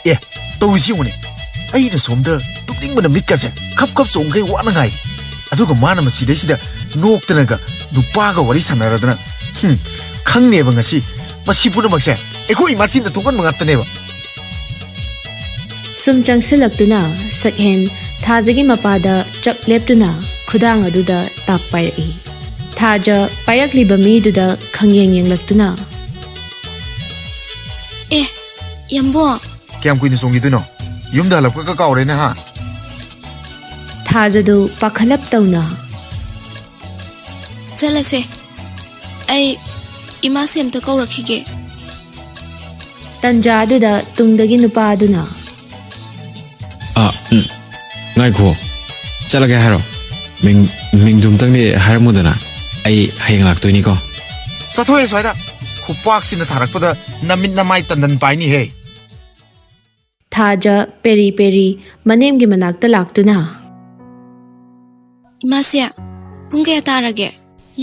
ꯑꯦ, ꯇꯧꯔꯤꯁꯤ ꯌꯦꯡꯉꯨꯅꯦ꯫ ꯑꯩꯅ ꯁꯣꯝꯗ ꯇꯨꯝꯅꯤꯡꯕꯅ ꯃꯤꯠꯀꯁꯦ ꯈꯞ ꯈꯞ ꯆꯣꯡꯈꯩ ꯋꯥꯅ ꯉꯥꯏꯔꯤ꯫ ꯑꯗꯨꯒ ꯃꯥꯅ ꯃꯁꯤꯗꯩꯁꯤꯗ ꯅꯣꯛꯇꯅꯒ ꯅꯨꯄꯥꯒ ꯋꯥꯔꯤ ꯁꯥꯟꯅꯔꯗꯅ꯫ ꯍꯨꯝ, ꯈꯪꯅꯦꯕ ꯉꯁꯤ꯫ ꯃꯁꯤ ꯄꯨꯝꯅꯃꯛꯁꯦ ꯑꯩꯈꯣꯏ ꯏꯃꯥꯁꯤꯅ ꯊꯣꯛꯍꯟꯕ ꯉꯥꯛꯇꯅꯦꯕ꯫ ꯁꯨꯝ ꯆꯪꯁꯤꯜꯂꯛꯇꯨꯅ ꯁꯛꯍꯦꯟ ꯊꯥꯖꯒꯤ ꯃꯄꯥꯗ ꯆꯞ ꯂꯦꯞꯇꯨꯅ ꯈꯨꯗꯥꯡ ꯑꯗꯨꯗ ꯇꯥꯞ ꯄꯥꯏꯔꯛꯏ꯫ ꯊꯥꯖ ꯄꯥꯏꯔꯛꯂꯤꯕ ꯃꯤꯗꯨꯗ ꯈꯪꯌꯦꯡ ꯌꯦꯡꯂꯛꯇꯨꯅ, "ꯑꯦ, ꯌꯥꯝꯕꯣ!" "ꯀꯌꯥꯝ ꯀꯨꯏꯅ ꯆꯣꯡꯈꯤꯗꯣꯏꯅꯣ? ꯌꯨꯝꯗ ꯍꯜꯂꯛꯄꯒ ꯀꯥꯎꯔꯦꯅꯦ, ꯍꯥ?" ꯊꯥꯖꯗꯨ ꯄꯥꯈꯠꯂꯞ ꯇꯧꯅ, "ꯆꯠꯂꯁꯦ꯫ ꯑꯩ ꯏꯃꯥꯁꯦ ꯑꯝꯇ ꯀꯧꯔꯛꯈꯤꯒꯦ꯫" ꯇꯟꯖꯥ ꯑꯗꯨꯗ ꯇꯨꯡꯗꯒꯤ ꯅꯨꯄꯥ ꯑꯗꯨꯅ, "ꯑꯥ, ꯎꯝ, ꯉꯥꯏꯈꯣ, ꯆꯠꯂꯒꯦ ꯍꯥꯏꯔꯣ? ꯃꯤꯡ, ꯃꯤꯡꯗꯨꯝꯇꯪꯗꯤ ꯍꯥꯏꯔꯝꯃꯨꯗꯅ, ꯑꯩ ꯍꯌꯦꯡ ꯂꯥꯛꯇꯣꯏꯅꯤꯀꯣ꯫" "ꯆꯠꯊꯣꯛꯑꯦ ꯁ꯭ꯋꯥꯏꯗ, ꯈꯨꯄꯥꯛꯁꯤꯅ ꯊꯥꯔꯛꯄꯗ ꯅꯃꯤꯠ ꯅꯃꯥꯏ ꯇꯟꯗꯟ ꯄꯥꯏꯅꯤꯍꯦ꯫" ꯊꯥꯖ ꯄꯦꯔꯤ ꯄꯦꯔꯤ ꯃꯅꯦꯝꯒꯤ ꯃꯅꯥꯛꯇ ꯂꯥꯛꯇꯨꯅ, "ꯏꯃꯥꯁꯦ, ꯄꯨꯡ ꯀꯌꯥ ꯇꯥꯔꯒꯦ?"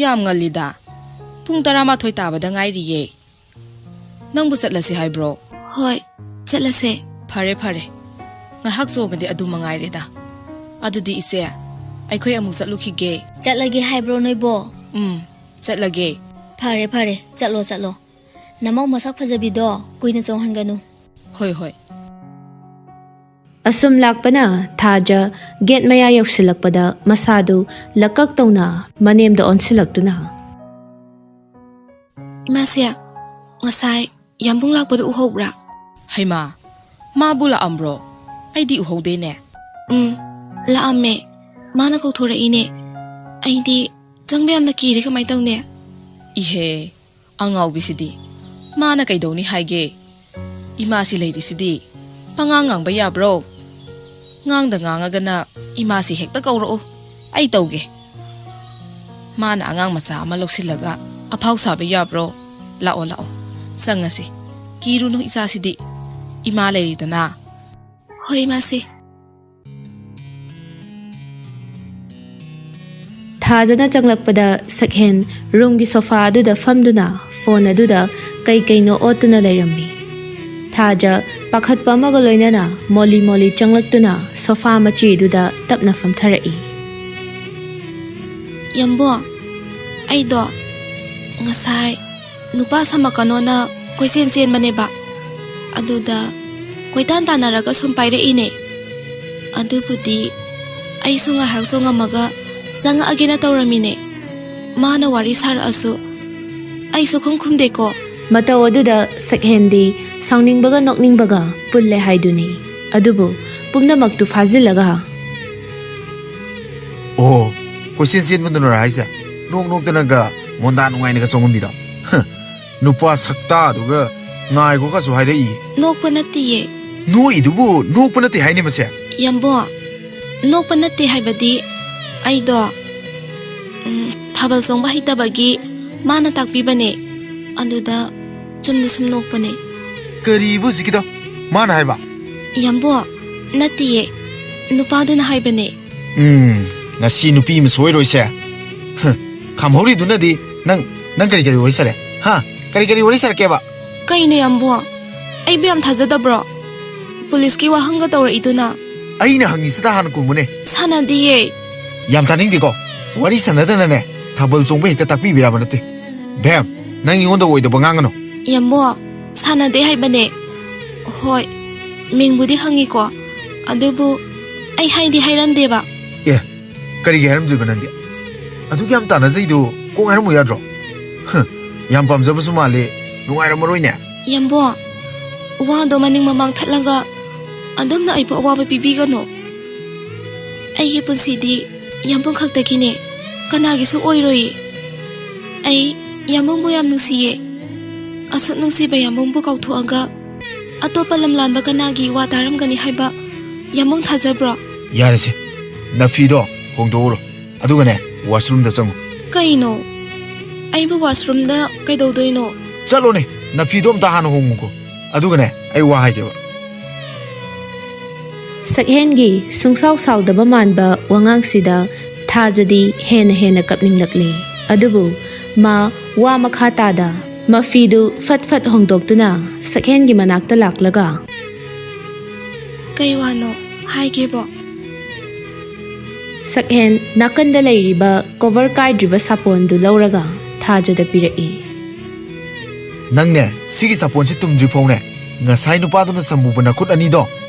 "ꯌꯥꯝ ꯉꯜꯂꯤꯗ꯫ ꯄꯨꯡ ꯇꯔꯥꯃꯥꯊꯣꯏ ꯇꯥꯕꯗ ꯉꯥꯏꯔꯤꯌꯦ꯫ ꯅꯪꯕꯨ ꯆꯠꯂꯁꯤ ꯍꯥꯏꯕ꯭ꯔꯣ?" "ꯍꯣꯏ, ꯆꯠꯂꯁꯦ꯫" "ꯐꯔꯦ, ꯐꯔꯦ꯫ ꯉꯥꯏꯍꯥꯛ ꯆꯣꯡꯉꯗꯤ ꯑꯗꯨ ꯃꯉꯥꯏꯔꯦꯗ꯫ ꯑꯗꯨꯗꯤ ꯏꯆꯦ, ꯑꯩꯈꯣꯏ ꯑꯃꯨꯛ ꯆꯠꯂꯨꯈꯤꯒꯦ꯫" "ꯆꯠꯂꯒꯦ ꯍꯥꯏꯕ꯭ꯔꯣ ꯅꯣꯏꯕꯣ?" "ꯎꯝ, ꯆꯠꯂꯒꯦ꯫" "ꯐꯔꯦ, ꯐꯔꯦ, ꯆꯠꯂꯣ, ꯆꯠꯂꯣ꯫ ꯅꯃꯧ ꯃꯁꯛ ꯐꯖꯕꯤꯗꯣ ꯀꯨꯏꯅ ꯆꯣꯡꯍꯟꯒꯅꯨ꯫" "ꯍꯣꯏ, ꯍꯣꯏ꯫" ꯑꯁꯨꯝ ꯂꯥꯛꯄꯅ ꯊꯥꯖ ꯒꯦꯠ ꯃꯌꯥ ꯌꯧꯁꯤꯜꯂꯛꯄꯗ ꯃꯁꯥꯗꯨ ꯂꯀꯛ ꯇꯧꯅ ꯃꯅꯦꯝꯗ ꯑꯣꯟꯁꯤꯜꯂꯛꯇꯨꯅ, "ꯏꯃꯥꯁꯦ, ꯉꯁꯥꯏ ꯌꯥꯝꯕꯨꯡ ꯂꯥꯛꯄꯗꯨ ꯎꯍꯧꯕ꯭ꯔꯥ?" "ꯍꯩꯃꯥ, ꯃꯥꯕꯨ ꯂꯥꯛꯑꯝꯕ꯭ꯔꯣ? ꯑꯩꯗꯤ ꯎꯍꯧꯗꯦꯅꯦ꯫" "ꯎꯝ, ꯂꯥꯛꯑꯝꯃꯦ꯫ ꯃꯥꯅ ꯀꯧꯊꯣꯔꯛꯏꯅꯦ꯫ ꯑꯩꯗꯤ ꯆꯪꯕ ꯌꯥꯝꯅ ꯀꯤꯔꯦ, ꯀꯃꯥꯏ ꯇꯧꯅꯤ?" "ꯏꯍꯦ, ꯑꯉꯥꯎꯕꯤꯁꯤꯗꯤ꯫ ꯃꯥꯅ ꯀꯩꯗꯧꯅꯤ ꯍꯥꯏꯒꯦ? ꯏꯃꯥꯁꯤ ꯂꯩꯔꯤꯁꯤꯗꯤ꯫ ꯄꯉꯥꯡ ꯉꯥꯡꯕ ꯌꯥꯕ꯭ꯔꯣ? ꯉꯥꯡꯗ ꯉꯥꯡꯉꯒꯅ ꯏꯃꯥꯁꯤ ꯍꯦꯛꯇ ꯀꯧꯔꯛꯎ꯫ ꯑꯩ ꯇꯧꯒꯦ꯫ ꯃꯥꯅ ꯑꯉꯥꯡ ꯃꯆꯥ ꯑꯃ ꯂꯧꯁꯤꯜꯂꯒ ꯑꯐꯥꯎ ꯁꯥꯕ ꯌꯥꯕ꯭ꯔꯣ? ꯂꯥꯛꯑꯣ, ꯂꯥꯛꯑꯣ꯫ ꯆꯪꯉꯁꯤ꯫ ꯀꯤꯔꯨꯅꯨ ꯏꯆꯥꯁꯤꯗꯤ꯫ ꯏꯃꯥ ꯂꯩꯔꯤꯗꯅ꯫ ꯍꯣꯏ, ꯏꯃꯥꯁꯦ꯫ ꯊꯥꯖꯅ ꯆꯪꯂꯛꯄꯗ ꯁꯛꯍꯦꯟ ꯔꯨꯝꯒꯤ ꯁꯣꯐꯥ ꯑꯗꯨꯗ ꯐꯝꯗꯨꯅ ꯐꯣꯟ ꯑꯗꯨꯗ ꯀꯩ ꯀꯩꯅꯣ ꯑꯣꯠꯇꯨꯅ ꯂꯩꯔꯝꯃꯤ꯫ ꯊꯥꯖ ꯄꯥꯈꯠꯄ ꯑꯃꯒ ꯂꯣꯏꯅꯅ ꯃꯣꯂꯤ ꯃꯣꯂꯤ ꯆꯪꯂꯛꯇꯨꯅ ꯁꯣꯐꯥ ꯃꯆꯦꯗꯨꯗ ꯇꯞꯅ ꯐꯝꯊꯔꯛꯏ꯫ ꯌꯥꯝꯕꯣ, ꯑꯩꯗꯣ ꯉꯁꯥꯏ ꯅꯨꯄꯥ ꯁꯥꯃꯛꯀꯅꯣꯅ ꯀꯣꯏꯆꯦꯟ ꯆꯦꯟꯕꯅꯦꯕ꯫ ꯑꯗꯨꯗ ꯀꯣꯏꯇꯥꯟ ꯇꯥꯟꯅꯔꯒ ꯁꯨꯝ ꯄꯥꯏꯔꯛꯏꯅꯦ꯫ ꯑꯗꯨꯕꯨꯗꯤ ꯑꯩꯁꯨ ꯉꯥꯏꯍꯥꯛ ꯆꯣꯡꯉꯝꯃꯒ ꯆꯪꯉꯛꯑꯒꯦꯅ ꯇꯧꯔꯝꯃꯤꯅꯦ꯫ ꯃꯥꯅ ꯋꯥꯔꯤ ꯁꯥꯔꯛꯑꯁꯨ ꯑꯩ ꯁꯨꯈꯨꯝ ꯈꯨꯝꯗꯦꯀꯣ꯫ ꯃꯇꯧ ꯑꯗꯨꯗ ꯁꯛꯍꯦꯟꯗꯤ ꯁꯥꯎꯅꯤꯡꯕꯒ ꯅꯣꯛꯅꯤꯡꯕꯒ ꯄꯨꯜꯂꯦ ꯍꯥꯏꯗꯨꯅꯤ꯫ ꯑꯗꯨꯕꯨ ꯄꯨꯝꯅꯃꯛꯇꯨ ꯐꯥꯖꯤꯜꯂꯒ, ꯑꯣ, ꯀꯣꯏꯆꯦꯟ ꯆꯦꯟꯕꯗꯨꯅꯔ ꯍꯥꯏꯁꯦ? ꯅꯣꯛ ꯅꯣꯛꯇꯅꯒ ꯃꯣꯟꯗꯥ ꯅꯨꯡꯉꯥꯏꯅꯒ ꯆꯣꯡꯉꯝꯃꯤꯗꯣ꯫ ꯍ, ꯅꯨꯄꯥ ꯁꯛꯇꯥꯗꯨꯒ ꯉꯥꯏꯈꯣꯒꯁꯨ ꯍꯥꯏꯔꯛꯏ꯫ ꯅꯣꯛꯄ ꯅꯠꯇꯤꯌꯦ꯫ ꯅꯣꯛꯏꯗꯨꯕꯨ ꯅꯣꯛꯄ ꯅꯠꯇꯦ ꯍꯥꯏꯅꯦ ꯃꯁꯦ꯫ ꯌꯥꯝꯕꯣ, ꯅꯣꯛꯄ ꯅꯠꯇꯦ ꯍꯥꯏꯕꯗꯤ ꯑꯩꯗꯣ, ꯎꯝ, ꯊꯥꯕꯜ ꯆꯣꯡꯕ ꯍꯩꯇꯕꯒꯤ ꯃꯥꯅ ꯇꯥꯛꯄꯤꯕꯅꯦ꯫ ꯑꯗꯨꯗ ꯆꯨꯝꯅ ꯁꯨꯝ ꯅꯣꯛꯄꯅꯦ꯫ ꯀꯔꯤꯕꯨ ꯍꯧꯖꯤꯛꯀꯤꯗꯣ ꯃꯥꯅ ꯍꯥꯏꯕ? ꯌꯥꯝꯕꯣ, ꯅꯠꯇꯤꯌꯦ, ꯅꯨꯄꯥꯗꯨꯅ ꯍꯥꯏꯕꯅꯦ꯫ ꯎꯝ, ꯉꯁꯤ ꯅꯨꯄꯤ ꯑꯃ ꯁꯣꯏꯔꯣꯏꯁꯦ꯫ ꯍ, ꯈꯥꯝꯍꯧꯔꯤꯗꯨꯅꯗꯤ ꯅꯪ, ꯅꯪ ꯀꯔꯤ ꯀꯔꯤ ꯋꯥꯔꯤ ꯁꯥꯔꯦ? ꯍꯥ? ꯀꯔꯤ ꯀꯔꯤ ꯋꯥꯔꯤ ꯁꯥꯔꯛꯀꯦꯕ? ꯀꯩꯅꯣ ꯌꯥꯝꯕꯣ? ꯑꯩꯕꯨ ꯌꯥꯝ ꯊꯥꯖꯗꯕ꯭ꯔꯣ? ꯄꯨꯂꯤꯁꯀꯤ ꯋꯥꯍꯪꯒ ꯇꯧꯔꯛꯏꯗꯨꯅ? ꯑꯩꯅ ꯍꯪꯉꯤꯁꯤꯗ ꯍꯥꯟꯅ ꯈꯨꯝꯃꯨꯅꯦ꯫ ꯁꯥꯟꯅꯗꯤꯌꯦ꯫ ꯌꯥꯝ ꯇꯥꯅꯤꯡꯗꯦꯀꯣ꯫ ꯋꯥꯔꯤ ꯁꯥꯟꯅꯗꯅꯅꯦ ꯊꯥꯕꯜ ꯆꯣꯡꯕ ꯍꯦꯛꯇ ꯇꯥꯛꯄꯤꯕ ꯌꯥꯕ ꯅꯠꯇꯦ꯫ ꯕꯦꯝ, ꯅꯪ ꯑꯩꯉꯣꯟꯗ ꯑꯣꯏꯗꯕ ꯉꯥꯡꯒꯅꯨ꯫ ꯌꯥꯝꯕꯣ, ꯁꯥꯟꯅꯗꯦ ꯍꯥꯏꯕꯅꯦ꯫ ꯍꯣꯏ, ꯃꯤꯡꯕꯨꯗꯤ ꯍꯪꯉꯤꯀꯣ, ꯑꯗꯨꯕꯨ ꯑꯩ ꯍꯥꯏꯗꯤ ꯍꯥꯏꯔꯝꯗꯦꯕ꯫ ꯑꯦ, ꯀꯔꯤꯒꯤ ꯍꯥꯏꯔꯝꯗꯣꯏꯕ ꯅꯪꯗꯤ? ꯑꯗꯨꯛ ꯌꯥꯝ ꯇꯥꯟꯅꯖꯩꯗꯨ ꯀꯣꯛ ꯍꯥꯏꯔꯝꯃꯨ ꯌꯥꯗ꯭ꯔꯣ? ꯍ, ꯌꯥꯝ ꯄꯥꯝꯖꯕꯁꯨ ꯃꯥꯜꯂꯤ, ꯅꯨꯡꯉꯥꯏꯔꯝꯃꯔꯣꯏꯅꯦ꯫ ꯌꯥꯝꯕꯣ, ꯋꯥꯗꯣ ꯃꯅꯤꯡ ꯃꯃꯥꯡ ꯊꯠꯂꯒ ꯑꯗꯨꯝꯅ ꯑꯩꯕꯨ ꯑꯋꯥꯕ ꯄꯤꯕꯤꯒꯅꯨ꯫ ꯑꯩꯒꯤ ꯄꯨꯟꯁꯤꯗꯤ ꯌꯥꯝꯕꯨꯡ ꯈꯛꯇꯒꯤꯅꯦ, ꯀꯅꯥꯒꯤꯁꯨ ꯑꯣꯏꯔꯣꯏꯌꯦ꯫ ꯑꯩ ꯌꯥꯝꯕꯨꯡꯕꯨ ꯌꯥꯝ ꯅꯨꯡꯁꯤꯌꯦ꯫ ꯑꯁꯨꯛ ꯅꯨꯡꯁꯤꯕ ꯌꯥꯝꯕꯨꯡꯕꯨ ꯀꯥꯎꯊꯣꯛꯑꯒ ꯑꯇꯣꯞꯄ ꯂꯝꯂꯥꯟꯕ ꯀꯅꯥꯒꯤ ꯋꯥ ꯇꯥꯔꯝꯒꯅꯤ ꯍꯥꯏꯕ ꯌꯥꯝꯕꯨꯡ ꯊꯥꯖꯕ꯭ꯔꯣ? ꯌꯥꯔꯦꯁꯦ, ꯅꯐꯤꯗꯣ ꯍꯣꯡꯗꯣꯛꯎꯔꯣ, ꯑꯗꯨꯒꯅꯦ washroomꯗ ꯆꯪꯉꯨ꯫ ꯀꯩꯅꯣ? ꯑꯩꯕꯨ washroomꯗ ꯀꯩꯗꯧꯗꯣꯏꯅꯣ? ꯆꯠꯂꯣꯅꯦ, ꯅꯐꯤꯗꯣ ꯑꯝꯇ ꯍꯥꯟꯅ ꯍꯣꯡꯉꯨꯀꯣ, ꯑꯗꯨꯒꯅꯦ ꯑꯩ ꯋꯥ ꯍꯥꯏꯒꯦꯕ꯫ ꯁꯛꯍꯦꯟꯒꯤ ꯁꯨꯡꯁꯥꯎ ꯁꯥꯎꯗꯕ ꯃꯥꯟꯕ ꯋꯥꯉꯥꯡꯁꯤꯗ ꯊꯥꯖꯗꯤ ꯍꯦꯟꯅ ꯍꯦꯟꯅ ꯀꯞꯅꯤꯡꯂꯛꯂꯤ꯫ ꯑꯗꯨꯕꯨ ꯃꯥ ꯋꯥ ꯃꯈꯥ ꯇꯥꯗ ꯃꯐꯤꯗꯨ ꯐꯠ ꯐꯠ ꯍꯣꯡꯗꯣꯛꯇꯨꯅ ꯁꯛꯍꯦꯟꯒꯤ ꯃꯅꯥꯛꯇ ꯂꯥꯛꯂꯒ, "ꯀꯩ ꯋꯥꯅꯣ? ꯍꯥꯏꯒꯦꯕꯣ?" ꯁꯛꯍꯦꯟ ꯅꯥꯀꯟꯗ ꯂꯩꯔꯤꯕ cover ꯀꯥꯏꯗ꯭ꯔꯤꯕ ꯁꯥꯄꯣꯟꯗꯨ ꯂꯧꯔꯒ ꯊꯥꯖꯗ ꯄꯤꯔꯛꯏ꯫ "ꯅꯪꯅꯦ, ꯁꯤꯒꯤ ꯁꯥꯄꯣꯟꯁꯤ ꯇꯨꯝꯗ꯭ꯔꯤ ꯐꯥꯎꯅꯦ, ꯉꯁꯥꯏ ꯅꯨꯄꯥꯗꯨꯅ ꯁꯝꯕꯨꯕ ꯅꯈꯨꯠ ꯑꯅꯤꯗꯣ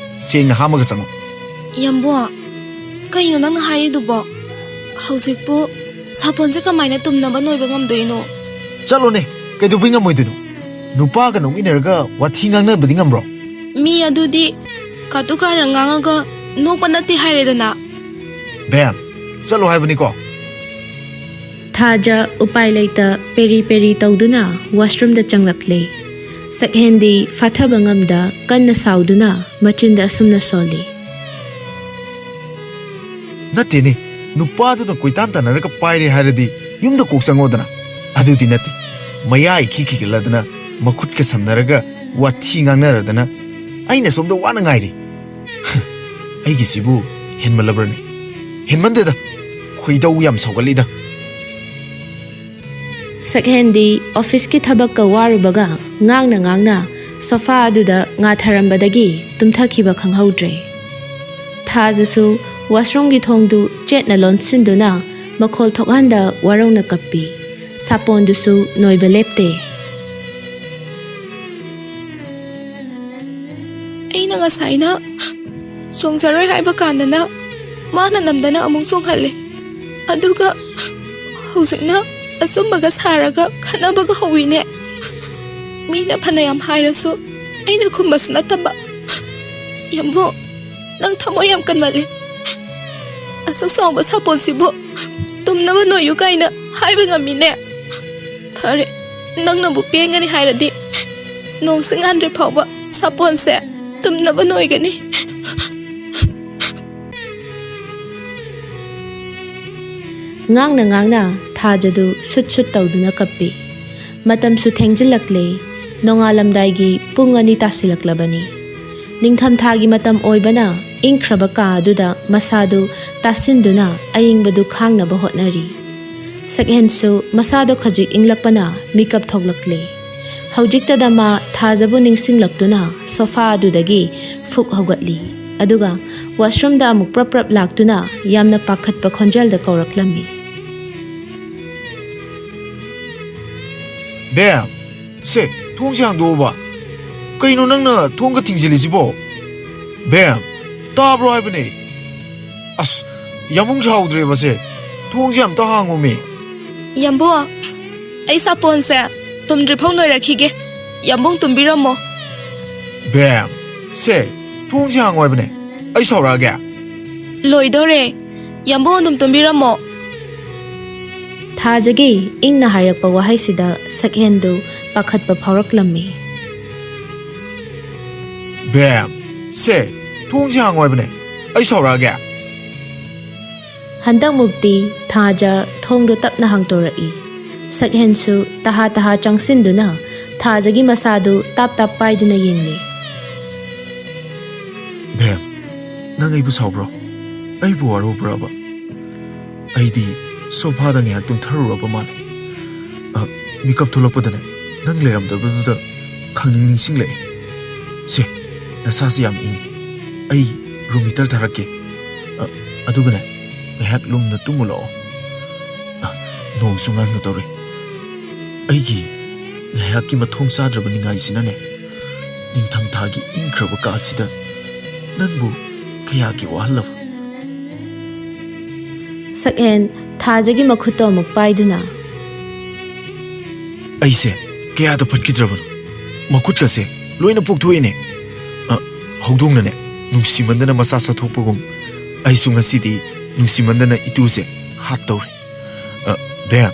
ꯁꯦꯡꯅ ꯍꯥꯝꯃꯒ ꯆꯪꯉꯨ꯫" "ꯌꯥꯝꯕꯣ, ꯀꯩꯅꯣ ꯅꯪꯅ ꯍꯥꯏꯔꯤꯗꯨꯕꯣ? ꯍꯧꯖꯤꯛꯄꯨ ꯁꯥꯄꯣꯟꯁꯦ ꯀꯃꯥꯏꯅ ꯇꯨꯝꯅꯕ ꯅꯣꯏꯕ ꯉꯝꯗꯣꯏꯅꯣ?" "ꯆꯠꯂꯣꯅꯦ, ꯀꯩꯗꯧꯕꯩ ꯉꯝꯃꯣꯏꯗꯣꯏꯅꯣ? ꯅꯨꯄꯥꯒ ꯅꯣꯛꯃꯤꯟꯅꯔꯒ ꯋꯥꯊꯤ ꯉꯥꯡꯅꯕꯗꯤ ꯉꯝꯕ꯭ꯔꯣ?" "ꯃꯤ ꯑꯗꯨꯗꯤ ꯀꯥꯇꯨ ꯀꯥꯔꯟ ꯉꯥꯡꯉꯒ ꯅꯣꯛꯄ ꯅꯠꯇꯦ ꯍꯥꯏꯔꯦꯗꯅ꯫" "ꯕꯦꯝ, ꯆꯠꯂꯣ ꯍꯥꯏꯕꯅꯤꯀꯣ꯫" ꯊꯥꯖ ꯎꯄꯥꯏ ꯂꯩꯇ ꯄꯦꯔꯤ ꯄꯦꯔꯤ ꯇꯧꯗꯨꯅ washroomꯗ ꯆꯪꯂꯛꯂꯦ꯫ ꯁꯛꯍꯦꯟꯗꯤ ꯐꯥꯊꯕ ꯉꯝꯗ ꯀꯟꯅ ꯁꯥꯎꯗꯨꯅ ꯃꯆꯤꯟꯗ ꯑꯁꯨꯝꯅ ꯁꯣꯜꯂꯤ꯫ "ꯅꯠꯇꯦꯅꯦ, ꯅꯨꯄꯥꯗꯨꯅ ꯀꯣꯏꯇꯥꯟ ꯇꯥꯟꯅꯔꯒ ꯄꯥꯏꯔꯦ ꯍꯥꯏꯔꯗꯤ ꯌꯨꯝꯗ ꯀꯣꯛ ꯆꯪꯉꯣꯗꯅ꯫ ꯑꯗꯨꯗꯤ ꯅꯠꯇꯦ, ꯃꯌꯥ ꯏꯈꯤ ꯈꯤꯒꯠꯂꯗꯅ ꯃꯈꯨꯠꯀ ꯁꯝꯅꯔꯒ ꯋꯥꯊꯤ ꯉꯥꯡꯅꯔꯗꯅ ꯑꯩꯅ ꯁꯣꯝꯗ ꯋꯥꯅ ꯉꯥꯏꯔꯤ꯫ ꯑꯩꯒꯤꯁꯤꯕꯨ ꯍꯦꯟꯃꯜꯂꯕ꯭ꯔꯅꯦ? ꯍꯦꯟꯃꯟꯗꯦꯗ, ꯈꯣꯏꯗꯧ ꯌꯥꯝ ꯁꯥꯎꯒꯠꯂꯤꯗ꯫" ꯁꯛꯍꯦꯟꯗꯤ officeꯀꯤ ꯊꯕꯛꯀ ꯋꯥꯔꯨꯕꯒ ꯉꯥꯡꯅ ꯉꯥꯡꯅ sofa ꯑꯗꯨꯗ ꯉꯥꯊꯔꯝꯕꯗꯒꯤ ꯇꯨꯝꯊꯈꯤꯕ ꯈꯪꯍꯧꯗ꯭ꯔꯦ꯫ ꯊꯥꯖꯁꯨ washroomꯒꯤ ꯊꯣꯡꯗꯨ ꯆꯦꯠꯅ ꯂꯣꯟꯁꯤꯟꯗꯨꯅ ꯃꯈꯣꯜ ꯊꯣꯛꯍꯟꯗ ꯋꯥꯔꯧꯅ ꯀꯞꯄꯤ꯫ ꯁꯥꯄꯣꯟꯗꯨꯁꯨ ꯅꯣꯏꯕ ꯂꯦꯞꯇꯦ꯫ ꯑꯩꯅ ꯉꯁꯥꯏꯅ ꯆꯣꯡꯖꯔꯣꯏ ꯍꯥꯏꯕ ꯀꯥꯟꯗꯅ ꯃꯥꯅ ꯅꯝꯗꯅ ꯑꯃꯨꯛ ꯆꯣꯡꯍꯜꯂꯦ꯫ ꯑꯗꯨꯒ ꯍꯧꯖꯤꯛꯅ ꯑꯆꯨꯝꯕꯒ ꯁꯥꯔꯒ ꯈꯠꯅꯕꯒ ꯍꯧꯋꯤꯅꯦ꯫ ꯃꯤꯅ ꯐꯅꯌꯥꯝ ꯍꯥꯏꯔꯁꯨ ꯑꯩꯅ ꯈꯨꯝꯕꯁꯨ ꯅꯠꯇꯕ꯫ ꯌꯥꯝꯕꯨ, ꯅꯪ ꯊꯃꯣꯏ ꯌꯥꯝ ꯀꯟꯃꯜꯂꯦ꯫ ꯑꯁꯨꯛ ꯆꯥꯎꯕ ꯁꯥꯄꯣꯟꯁꯤꯕꯨ ꯇꯨꯝꯅꯕ ꯅꯣꯏꯌꯨ ꯀꯥꯏꯅ ꯍꯥꯏꯕ ꯉꯝꯃꯤꯅꯦ꯫ ꯐꯔꯦ, ꯅꯪꯅꯕꯨ ꯄꯦꯟꯒꯅꯤ ꯍꯥꯏꯔꯗꯤ ꯅꯣꯡꯁꯦ ꯉꯥꯟꯗ꯭ꯔꯤ ꯐꯥꯎꯕ ꯁꯥꯄꯣꯟꯁꯦ ꯇꯨꯝꯅꯕ ꯅꯣꯏꯒꯅꯤ꯫ ꯉꯥꯡꯅ ꯉꯥꯡꯅ ꯊꯥꯖꯗꯨ ꯁꯨꯠ ꯁꯨꯠ ꯇꯧꯗꯨꯅ ꯀꯞꯄꯤ꯫ ꯃꯇꯝꯁꯨ ꯊꯦꯡꯖꯤꯜꯂꯛꯂꯦ꯫ ꯅꯣꯡꯉꯥꯜꯂꯝꯗꯥꯏꯒꯤ ꯄꯨꯡ ꯑꯅꯤ ꯇꯥꯁꯤꯜꯂꯛꯂꯕꯅꯤ꯫ ꯅꯤꯡꯊꯝꯊꯥꯒꯤ ꯃꯇꯝ ꯑꯣꯏꯕꯅ ꯏꯪꯈ꯭ꯔꯕ ꯀꯥ ꯑꯗꯨꯗ ꯃꯁꯥꯗꯨ ꯇꯥꯁꯤꯟꯗꯨꯅ ꯑꯏꯪꯕꯗꯨ ꯈꯥꯡꯅꯕ ꯍꯣꯠꯅꯔꯤ꯫ ꯁꯛꯍꯦꯟꯁꯨ ꯃꯁꯥꯗꯣ ꯈꯖꯤꯛ ꯏꯪꯂꯛꯄꯅ ꯃꯤꯀꯞ ꯊꯣꯛꯂꯛꯂꯦ꯫ ꯍꯧꯖꯤꯛꯇꯗ ꯃꯥ ꯊꯥꯖꯕꯨ ꯅꯤꯡꯁꯤꯡꯂꯛꯇꯨꯅ ꯁꯣꯐꯥ ꯑꯗꯨꯗꯒꯤ ꯐꯨꯛ ꯍꯧꯒꯠꯂꯤ꯫ ꯑꯗꯨꯒ ꯋꯥꯁꯔꯨꯝꯗ ꯑꯃꯨꯛ ꯄ꯭ꯔꯞ ꯄ꯭ꯔꯞ ꯂꯥꯛꯇꯨꯅ ꯌꯥꯝꯅ ꯄꯥꯈꯠꯄ ꯈꯣꯟꯖꯦꯜꯗ ꯀꯧꯔꯛꯂꯝꯃꯤ꯫ ꯕꯦꯝ, ꯁꯦ, ꯊꯣꯡꯁꯦ ꯍꯥꯡꯗꯣꯛꯑꯣꯕ꯫ ꯀꯩꯅꯣ ꯅꯪꯅ ꯊꯣꯡꯒ ꯊꯤꯡꯖꯤꯜꯂꯤꯁꯤꯕꯣ? ꯕꯦꯝ, ꯇꯥꯕ꯭ꯔꯣ ꯍꯥꯏꯕꯅꯦ? ꯑꯁ, ꯌꯥꯝꯕꯨꯡ ꯁꯥꯎꯗ꯭ꯔꯦꯕꯁꯦ꯫ ꯊꯣꯡꯁꯦ ꯑꯝꯇ ꯍꯥꯡꯉꯣꯃꯤ꯫ ꯌꯥꯝꯕꯨꯡ, ꯑꯩ ꯁꯥꯄꯣꯟꯁꯦ ꯇꯨꯝꯗ꯭ꯔꯤꯐꯥꯎ ꯅꯣꯏꯔꯛꯈꯤꯒꯦ꯫ ꯌꯥꯝꯕꯨꯡ ꯇꯨꯝꯕꯤꯔꯝꯃꯣ꯫ ꯕꯦꯝ, ꯁꯦ, ꯊꯣꯡꯁꯦ ꯍꯥꯡꯉꯣ ꯍꯥꯏꯕꯅꯦ꯫ ꯑꯩ ꯁꯥꯎꯔꯛꯑꯒꯦ꯫ ꯂꯣꯏꯗꯧꯔꯦ꯫ ꯌꯥꯝꯕꯨꯡ ꯑꯗꯨꯝ ꯇꯨꯝꯕꯤꯔꯝꯃꯣ꯫ ꯊꯥꯖꯒꯤ ꯏꯪꯅ ꯍꯥꯏꯔꯛꯄ ꯋꯥꯍꯩꯁꯤꯗ ꯁꯛꯍꯦꯟꯗꯨ ꯄꯥꯈꯠꯄ ꯐꯥꯎꯔꯛꯂꯝꯃꯤ꯫ ꯕꯦꯝ, ꯁꯦ, ꯊꯣꯡꯁꯦ ꯍꯥꯡꯉꯣ ꯍꯥꯏꯕꯅꯦ꯫ ꯑꯩ ꯁꯥꯎꯔꯛꯑꯒꯦ꯫ ꯍꯟꯗꯛꯃꯨꯛꯇꯤ ꯊꯥꯖ ꯊꯣꯡꯗꯨ ꯇꯞꯅ ꯍꯥꯡꯇꯣꯔꯛꯏ꯫ ꯁꯛꯍꯦꯟꯁꯨ ꯇꯍꯥ ꯇꯍꯥ ꯆꯪꯁꯤꯟꯗꯨꯅ ꯊꯥꯖꯒꯤ ꯃꯁꯥꯗꯨ ꯇꯥꯞ ꯇꯥꯞ ꯄꯥꯏꯗꯨꯅ ꯌꯦꯡꯂꯤ꯫ ꯕꯦꯝ, ꯅꯪ ꯑꯩꯕꯨ ꯁꯥꯎꯕ꯭ꯔꯣ? ꯑꯩꯕꯨ ꯋꯥꯔꯧꯕ꯭ꯔꯕ? ꯑꯩꯗꯤ ꯁꯣꯐꯥꯗ ꯉꯥꯏꯍꯥꯛ ꯇꯨꯝꯊꯔꯨꯔꯕ ꯃꯥꯜꯂꯦ꯫ ꯑ, ꯃꯤꯀꯞ ꯊꯣꯛꯂꯛꯄꯗꯅꯦ, ꯅꯪ ꯂꯩꯔꯝꯗꯕꯗꯨꯗ ꯈꯪꯅꯤꯡ ꯅꯤꯡꯁꯤꯡꯂꯛꯑꯦ꯫ ꯁꯦ, ꯅꯁꯥꯁꯦ ꯌꯥꯝ ꯏꯪꯉꯤ꯫ ꯑꯩ ꯔꯨꯝ ꯍꯤꯇꯔ ꯊꯥꯔꯛꯀꯦ꯫ ꯑ, ꯑꯗꯨꯒꯅꯦ, ꯉꯥꯏꯍꯥꯛ ꯂꯨꯝꯅ ꯇꯨꯝꯃꯨ ꯂꯥꯛꯑꯣ꯫ ꯑ, ꯅꯣꯡꯁꯨ ꯉꯥꯟꯒꯗꯧꯔꯦ꯫ ꯑꯩꯒꯤ ꯉꯥꯏꯍꯥꯛꯀꯤ ꯃꯊꯣꯡ ꯆꯥꯗ꯭ꯔꯕ ꯅꯤꯡꯉꯥꯏꯁꯤꯅꯅꯦ, ꯅꯤꯡꯊꯝꯊꯥꯒꯤ ꯏꯪꯈ꯭ꯔꯕ ꯀꯥ ꯑꯁꯤꯗ ꯅꯪꯕꯨ ꯀꯌꯥꯒꯤ ꯋꯥꯍꯜꯂꯕ? ꯁꯛꯍꯦꯟ ꯊꯥꯖꯒꯤ ꯃꯈꯨꯠꯇꯣ ꯑꯃꯨꯛ ꯄꯥꯏꯗꯨꯅ꯫ ꯑꯩꯁꯦ ꯀꯌꯥꯗ ꯐꯠꯈꯤꯗ꯭ꯔꯕꯅꯣ? ꯃꯈꯨꯠꯀꯁꯦ ꯂꯣꯏꯅ ꯄꯣꯛꯊꯣꯛꯏꯅꯦ꯫ ꯑ, ꯍꯧꯗꯣꯡꯅꯅꯦ ꯅꯨꯡꯁꯤꯃꯟꯗꯅ ꯃꯆꯥ ꯆꯥꯊꯣꯛꯄꯒꯨꯝ, ꯑꯩꯁꯨ ꯉꯁꯤꯗꯤ ꯅꯨꯡꯁꯤꯃꯟꯗꯅ ꯏꯇꯨꯁꯦ ꯍꯥꯠꯇꯧꯔꯦ꯫ ꯑ, ꯕꯦꯝ,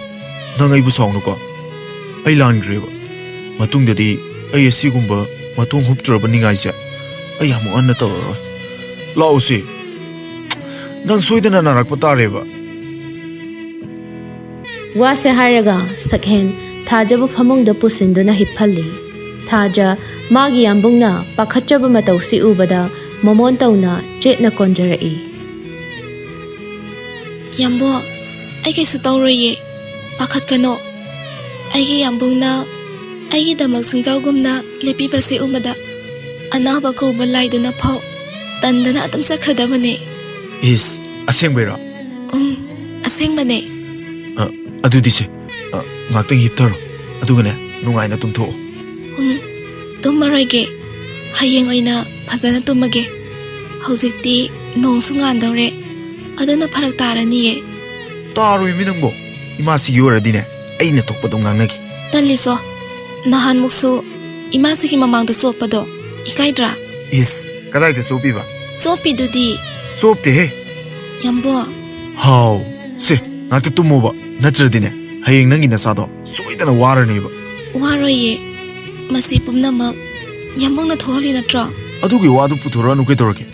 ꯅꯪ ꯑꯩꯕꯨ ꯁꯥꯎꯅꯨꯀꯣ꯫ ꯑꯩ ꯂꯥꯟꯈ꯭ꯔꯦꯕ꯫ ꯃꯇꯨꯡꯗꯗꯤ ꯑꯩ ꯑꯁꯤꯒꯨꯝꯕ ꯃꯇꯣꯡ ꯍꯨꯞꯇ꯭ꯔꯕ ꯅꯤꯡꯉꯥꯏꯁꯦ ꯑꯩ ꯑꯃꯨꯛ ꯍꯟꯅ ꯇꯧꯔꯔꯣꯏ꯫ ꯂꯥꯛꯑꯣꯁꯦ, ꯅꯪ ꯁꯣꯏꯗꯅ ꯅꯥꯔꯛꯄ ꯇꯥꯔꯦꯕ꯫ ꯋꯥꯁꯦ ꯍꯥꯏꯔꯒ ꯁꯛꯍꯦꯟ ꯊꯥꯖꯕꯨ ꯐꯃꯨꯡꯗ ꯄꯨꯁꯤꯟꯗꯨꯅ ꯍꯤꯞꯍꯜꯂꯤ꯫ ꯊꯥꯖ ꯃꯥꯒꯤ ꯌꯥꯝꯕꯨꯡꯅ ꯄꯥꯈꯠꯆꯕ ꯃꯇꯧꯁꯤ ꯎꯕꯗ ꯃꯃꯣꯟ ꯇꯧꯅ ꯆꯦꯠꯅ ꯀꯣꯟꯖꯔꯛꯏ꯫ ꯌꯥꯝꯕꯣ, ꯑꯩ ꯀꯩꯁꯨ ꯇꯧꯔꯣꯏꯌꯦ, ꯄꯥꯈꯠꯀꯅꯣ꯫ ꯑꯩꯒꯤ ꯌꯥꯝꯕꯨꯡꯅ ꯑꯩꯒꯤꯗꯃꯛ ꯁꯤꯡꯖꯥꯎꯒꯨꯝꯅ ꯂꯦꯞꯄꯤꯕꯁꯦ ꯎꯕꯗ ꯑꯅꯥꯕ ꯀꯧꯕ ꯂꯥꯏꯗꯨꯅ ꯐꯥꯎ ꯇꯟꯗꯅ ꯑꯗꯨꯝ ꯆꯠꯈ꯭ꯔꯗꯕꯅꯦ꯫ ꯏꯁ, ꯑꯁꯦꯡꯕꯩꯔꯣ? ꯎꯝ, ꯑꯁꯦꯡꯕꯅꯦ꯫ ꯑ, ꯑꯗꯨꯗꯤ ꯁꯦ, ꯑ, ꯉꯥꯛꯇꯪ ꯍꯤꯞꯊꯔꯣ, ꯑꯗꯨꯒꯅꯦ ꯅꯨꯡꯉꯥꯏꯅ ꯇꯨꯝꯊꯣꯛꯑꯣ꯫ ꯎꯝ, ꯇꯨꯝꯃꯔꯣꯏꯒꯦ꯫ ꯍꯌꯦꯡ ꯑꯣꯏꯅ ꯐꯖꯅ ꯇꯨꯝꯃꯒꯦ꯫ ꯍꯧꯖꯤꯛꯇꯤ ꯅꯣꯡꯁꯨ ꯉꯥꯟꯗꯧꯔꯦ, ꯑꯗꯨꯅ ꯐꯔꯛ ꯇꯥꯔꯅꯤꯌꯦ꯫ ꯇꯥꯔꯣꯏꯃꯤ ꯅꯪꯕꯣ, ꯏꯃꯥꯁꯤꯒꯤ ꯑꯣꯏꯔꯗꯤꯅꯦ ꯑꯩꯅ ꯊꯣꯛꯄꯗꯣ ꯉꯥꯡꯅꯒꯦ꯫ ꯇꯜꯂꯤꯁꯣ, ꯅꯍꯥꯟꯃꯨꯛꯁꯨ ꯏꯃꯥꯁꯤꯒꯤ ꯃꯃꯥꯡꯗ ꯆꯣꯞꯄꯗꯣ ꯏꯀꯥꯏꯗ꯭ꯔꯥ? ꯏꯁ, ꯀꯗꯥꯏꯗ ꯆꯣꯞꯄꯤꯕ? ꯆꯣꯞꯄꯤꯗꯨꯗꯤ꯫ ꯆꯣꯞꯇꯦꯍꯦ꯫ ꯌꯥꯝꯕꯣ꯫ ꯍꯥꯎ, ꯁꯦ, ꯉꯥꯛꯇ ꯇꯨꯝꯃꯣꯕ, ꯅꯠꯇ꯭ꯔꯗꯤꯅꯦ ꯍꯌꯦꯡ ꯅꯪꯒꯤ ꯅꯁꯥꯗꯣ ꯁꯣꯏꯗꯅ ꯋꯥꯔꯅꯦꯕ꯫ ꯋꯥꯔꯣꯏꯌꯦ, ꯃꯁꯤ ꯄꯨꯝꯅꯃꯛ ꯌꯥꯝꯕꯨꯡꯅ ꯊꯣꯛꯍꯜꯂꯤ ꯅꯠꯇ꯭ꯔꯣ? ꯑꯗꯨꯒꯤ ꯋꯥꯗꯨ ꯄꯨꯊꯣꯔꯛꯑꯅꯨ ꯀꯩꯗꯧꯔꯒꯦ?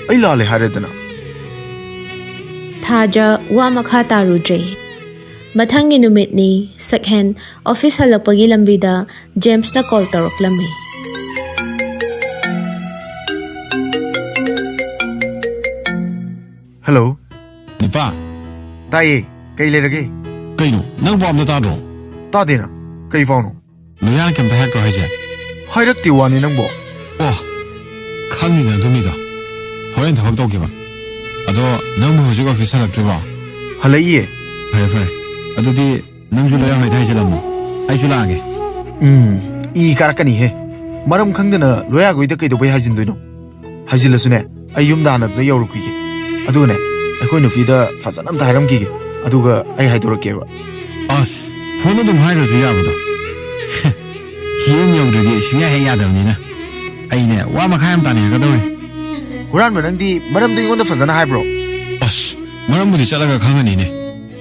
ꯑꯩ ꯂꯥꯜꯂꯦ ꯍꯥꯏꯔꯦꯗꯅ꯫ ꯊꯥꯖ ꯋꯥ ꯃꯈꯥ ꯇꯥꯔꯨꯗ꯭ꯔꯦ꯫ ꯃꯊꯪꯒꯤ ꯅꯨꯃꯤꯠꯅꯤ꯫ ꯁꯛꯍꯦꯟ ꯑꯣꯐꯤꯁ ꯍꯜꯂꯛꯄꯒꯤ ꯂꯝꯕꯤꯗ ꯖꯦꯝꯁꯅ ꯀꯣꯜ ꯇꯧꯔꯛꯂꯝꯃꯤ꯫ ꯍꯜꯂꯣ꯫ ꯅꯤꯄꯥ꯫ ꯇꯥꯏꯌꯦ꯫ ꯀꯩ ꯂꯩꯔꯒꯦ? ꯀꯩꯅꯣ, ꯅꯪ ꯄꯥꯎ ꯑꯝꯇ ꯇꯥꯗ꯭ꯔꯣ? ꯇꯥꯗꯦꯅ꯫ ꯀꯩ ꯄꯥꯎꯅꯣ? ꯂꯣꯌꯥꯅ ꯀꯩꯝꯇ ꯍꯥꯏꯔꯛꯇ꯭ꯔꯣ ꯍꯥꯏꯁꯦ? ꯍꯥꯏꯔꯛꯇꯦ ꯋꯥꯅꯤ ꯅꯪꯕꯣ꯫ ꯑꯣ, ꯈꯪꯅꯤꯗꯅ ꯑꯗꯨ ꯃꯤꯗꯣ꯫ ꯍꯣꯔꯦꯟ ꯊꯕꯛ ꯇꯧꯈꯤꯕ꯫ ꯑꯗꯣ, ꯅꯪꯕꯨ ꯍꯧꯖꯤꯛ ꯑꯣꯐꯤꯁ ꯍꯜꯂꯛꯇ꯭ꯔꯤꯕꯣ? ꯍꯜꯂꯛꯏꯌꯦ꯫ ꯐꯔꯦ, ꯐꯔꯦ꯫ ꯑꯗꯨꯗꯤ ꯅꯪꯁꯨ ꯂꯣꯌꯥ ꯍꯣꯏꯗ ꯍꯥꯏꯖꯤꯜꯂꯝꯃꯣ꯫ ꯑꯩꯁꯨ ꯂꯥꯛꯑꯒꯦ꯫ ꯎꯝ, ꯏ ꯀꯥꯔꯛꯀꯅꯤꯍꯦ꯫ ꯃꯔꯝ ꯈꯪꯗꯅ ꯂꯣꯌꯥꯒꯣꯏꯗ ꯀꯩꯗꯧꯕꯩ ꯍꯥꯏꯖꯤꯟꯗꯣꯏꯅꯣ? ꯍꯥꯏꯖꯤꯜꯂꯁꯨꯅꯦ, ꯑꯩ ꯌꯨꯝꯗ ꯍꯥꯟꯅ ꯑꯝꯇ ꯌꯧꯔꯨꯈꯤꯒꯦ꯫ ꯑꯗꯨꯒꯅꯦ, ꯑꯩꯈꯣꯏ ꯅꯨꯄꯤꯗ ꯐꯖꯅ ꯑꯝꯇ ꯍꯥꯏꯔꯝꯈꯤꯒꯦ꯫ ꯑꯗꯨꯒ ꯑꯩ ꯍꯥꯏꯗꯣꯔꯛꯀꯦꯕ꯫ ꯑꯁ, ꯐꯣꯟ ꯑꯗꯨꯝ ꯍꯥꯏꯔꯁꯨ ꯌꯥꯕꯗꯣ꯫ ꯌꯨꯝ ꯌꯧꯗ꯭ꯔꯗꯤ ꯁꯨꯡꯌꯥ ꯍꯦꯛ ꯌꯥꯗꯕꯅꯤꯅ꯫ ꯑꯩꯅꯦ, ꯋꯥ ꯃꯈꯥ ꯌꯥꯝ ꯇꯥꯅ ꯍꯦꯛꯀꯗꯧꯔꯤ꯫ ꯍꯨꯔꯥꯟꯕ ꯅꯪꯗꯤ ꯃꯔꯝꯗꯣ ꯑꯩꯉꯣꯟꯗ ꯐꯖꯅ ꯍꯥꯏꯕ꯭ꯔꯣ? ꯑꯁ, ꯃꯔꯝꯕꯨꯗꯤ ꯆꯠꯂꯒ ꯈꯪꯉꯅꯤꯅꯦ꯫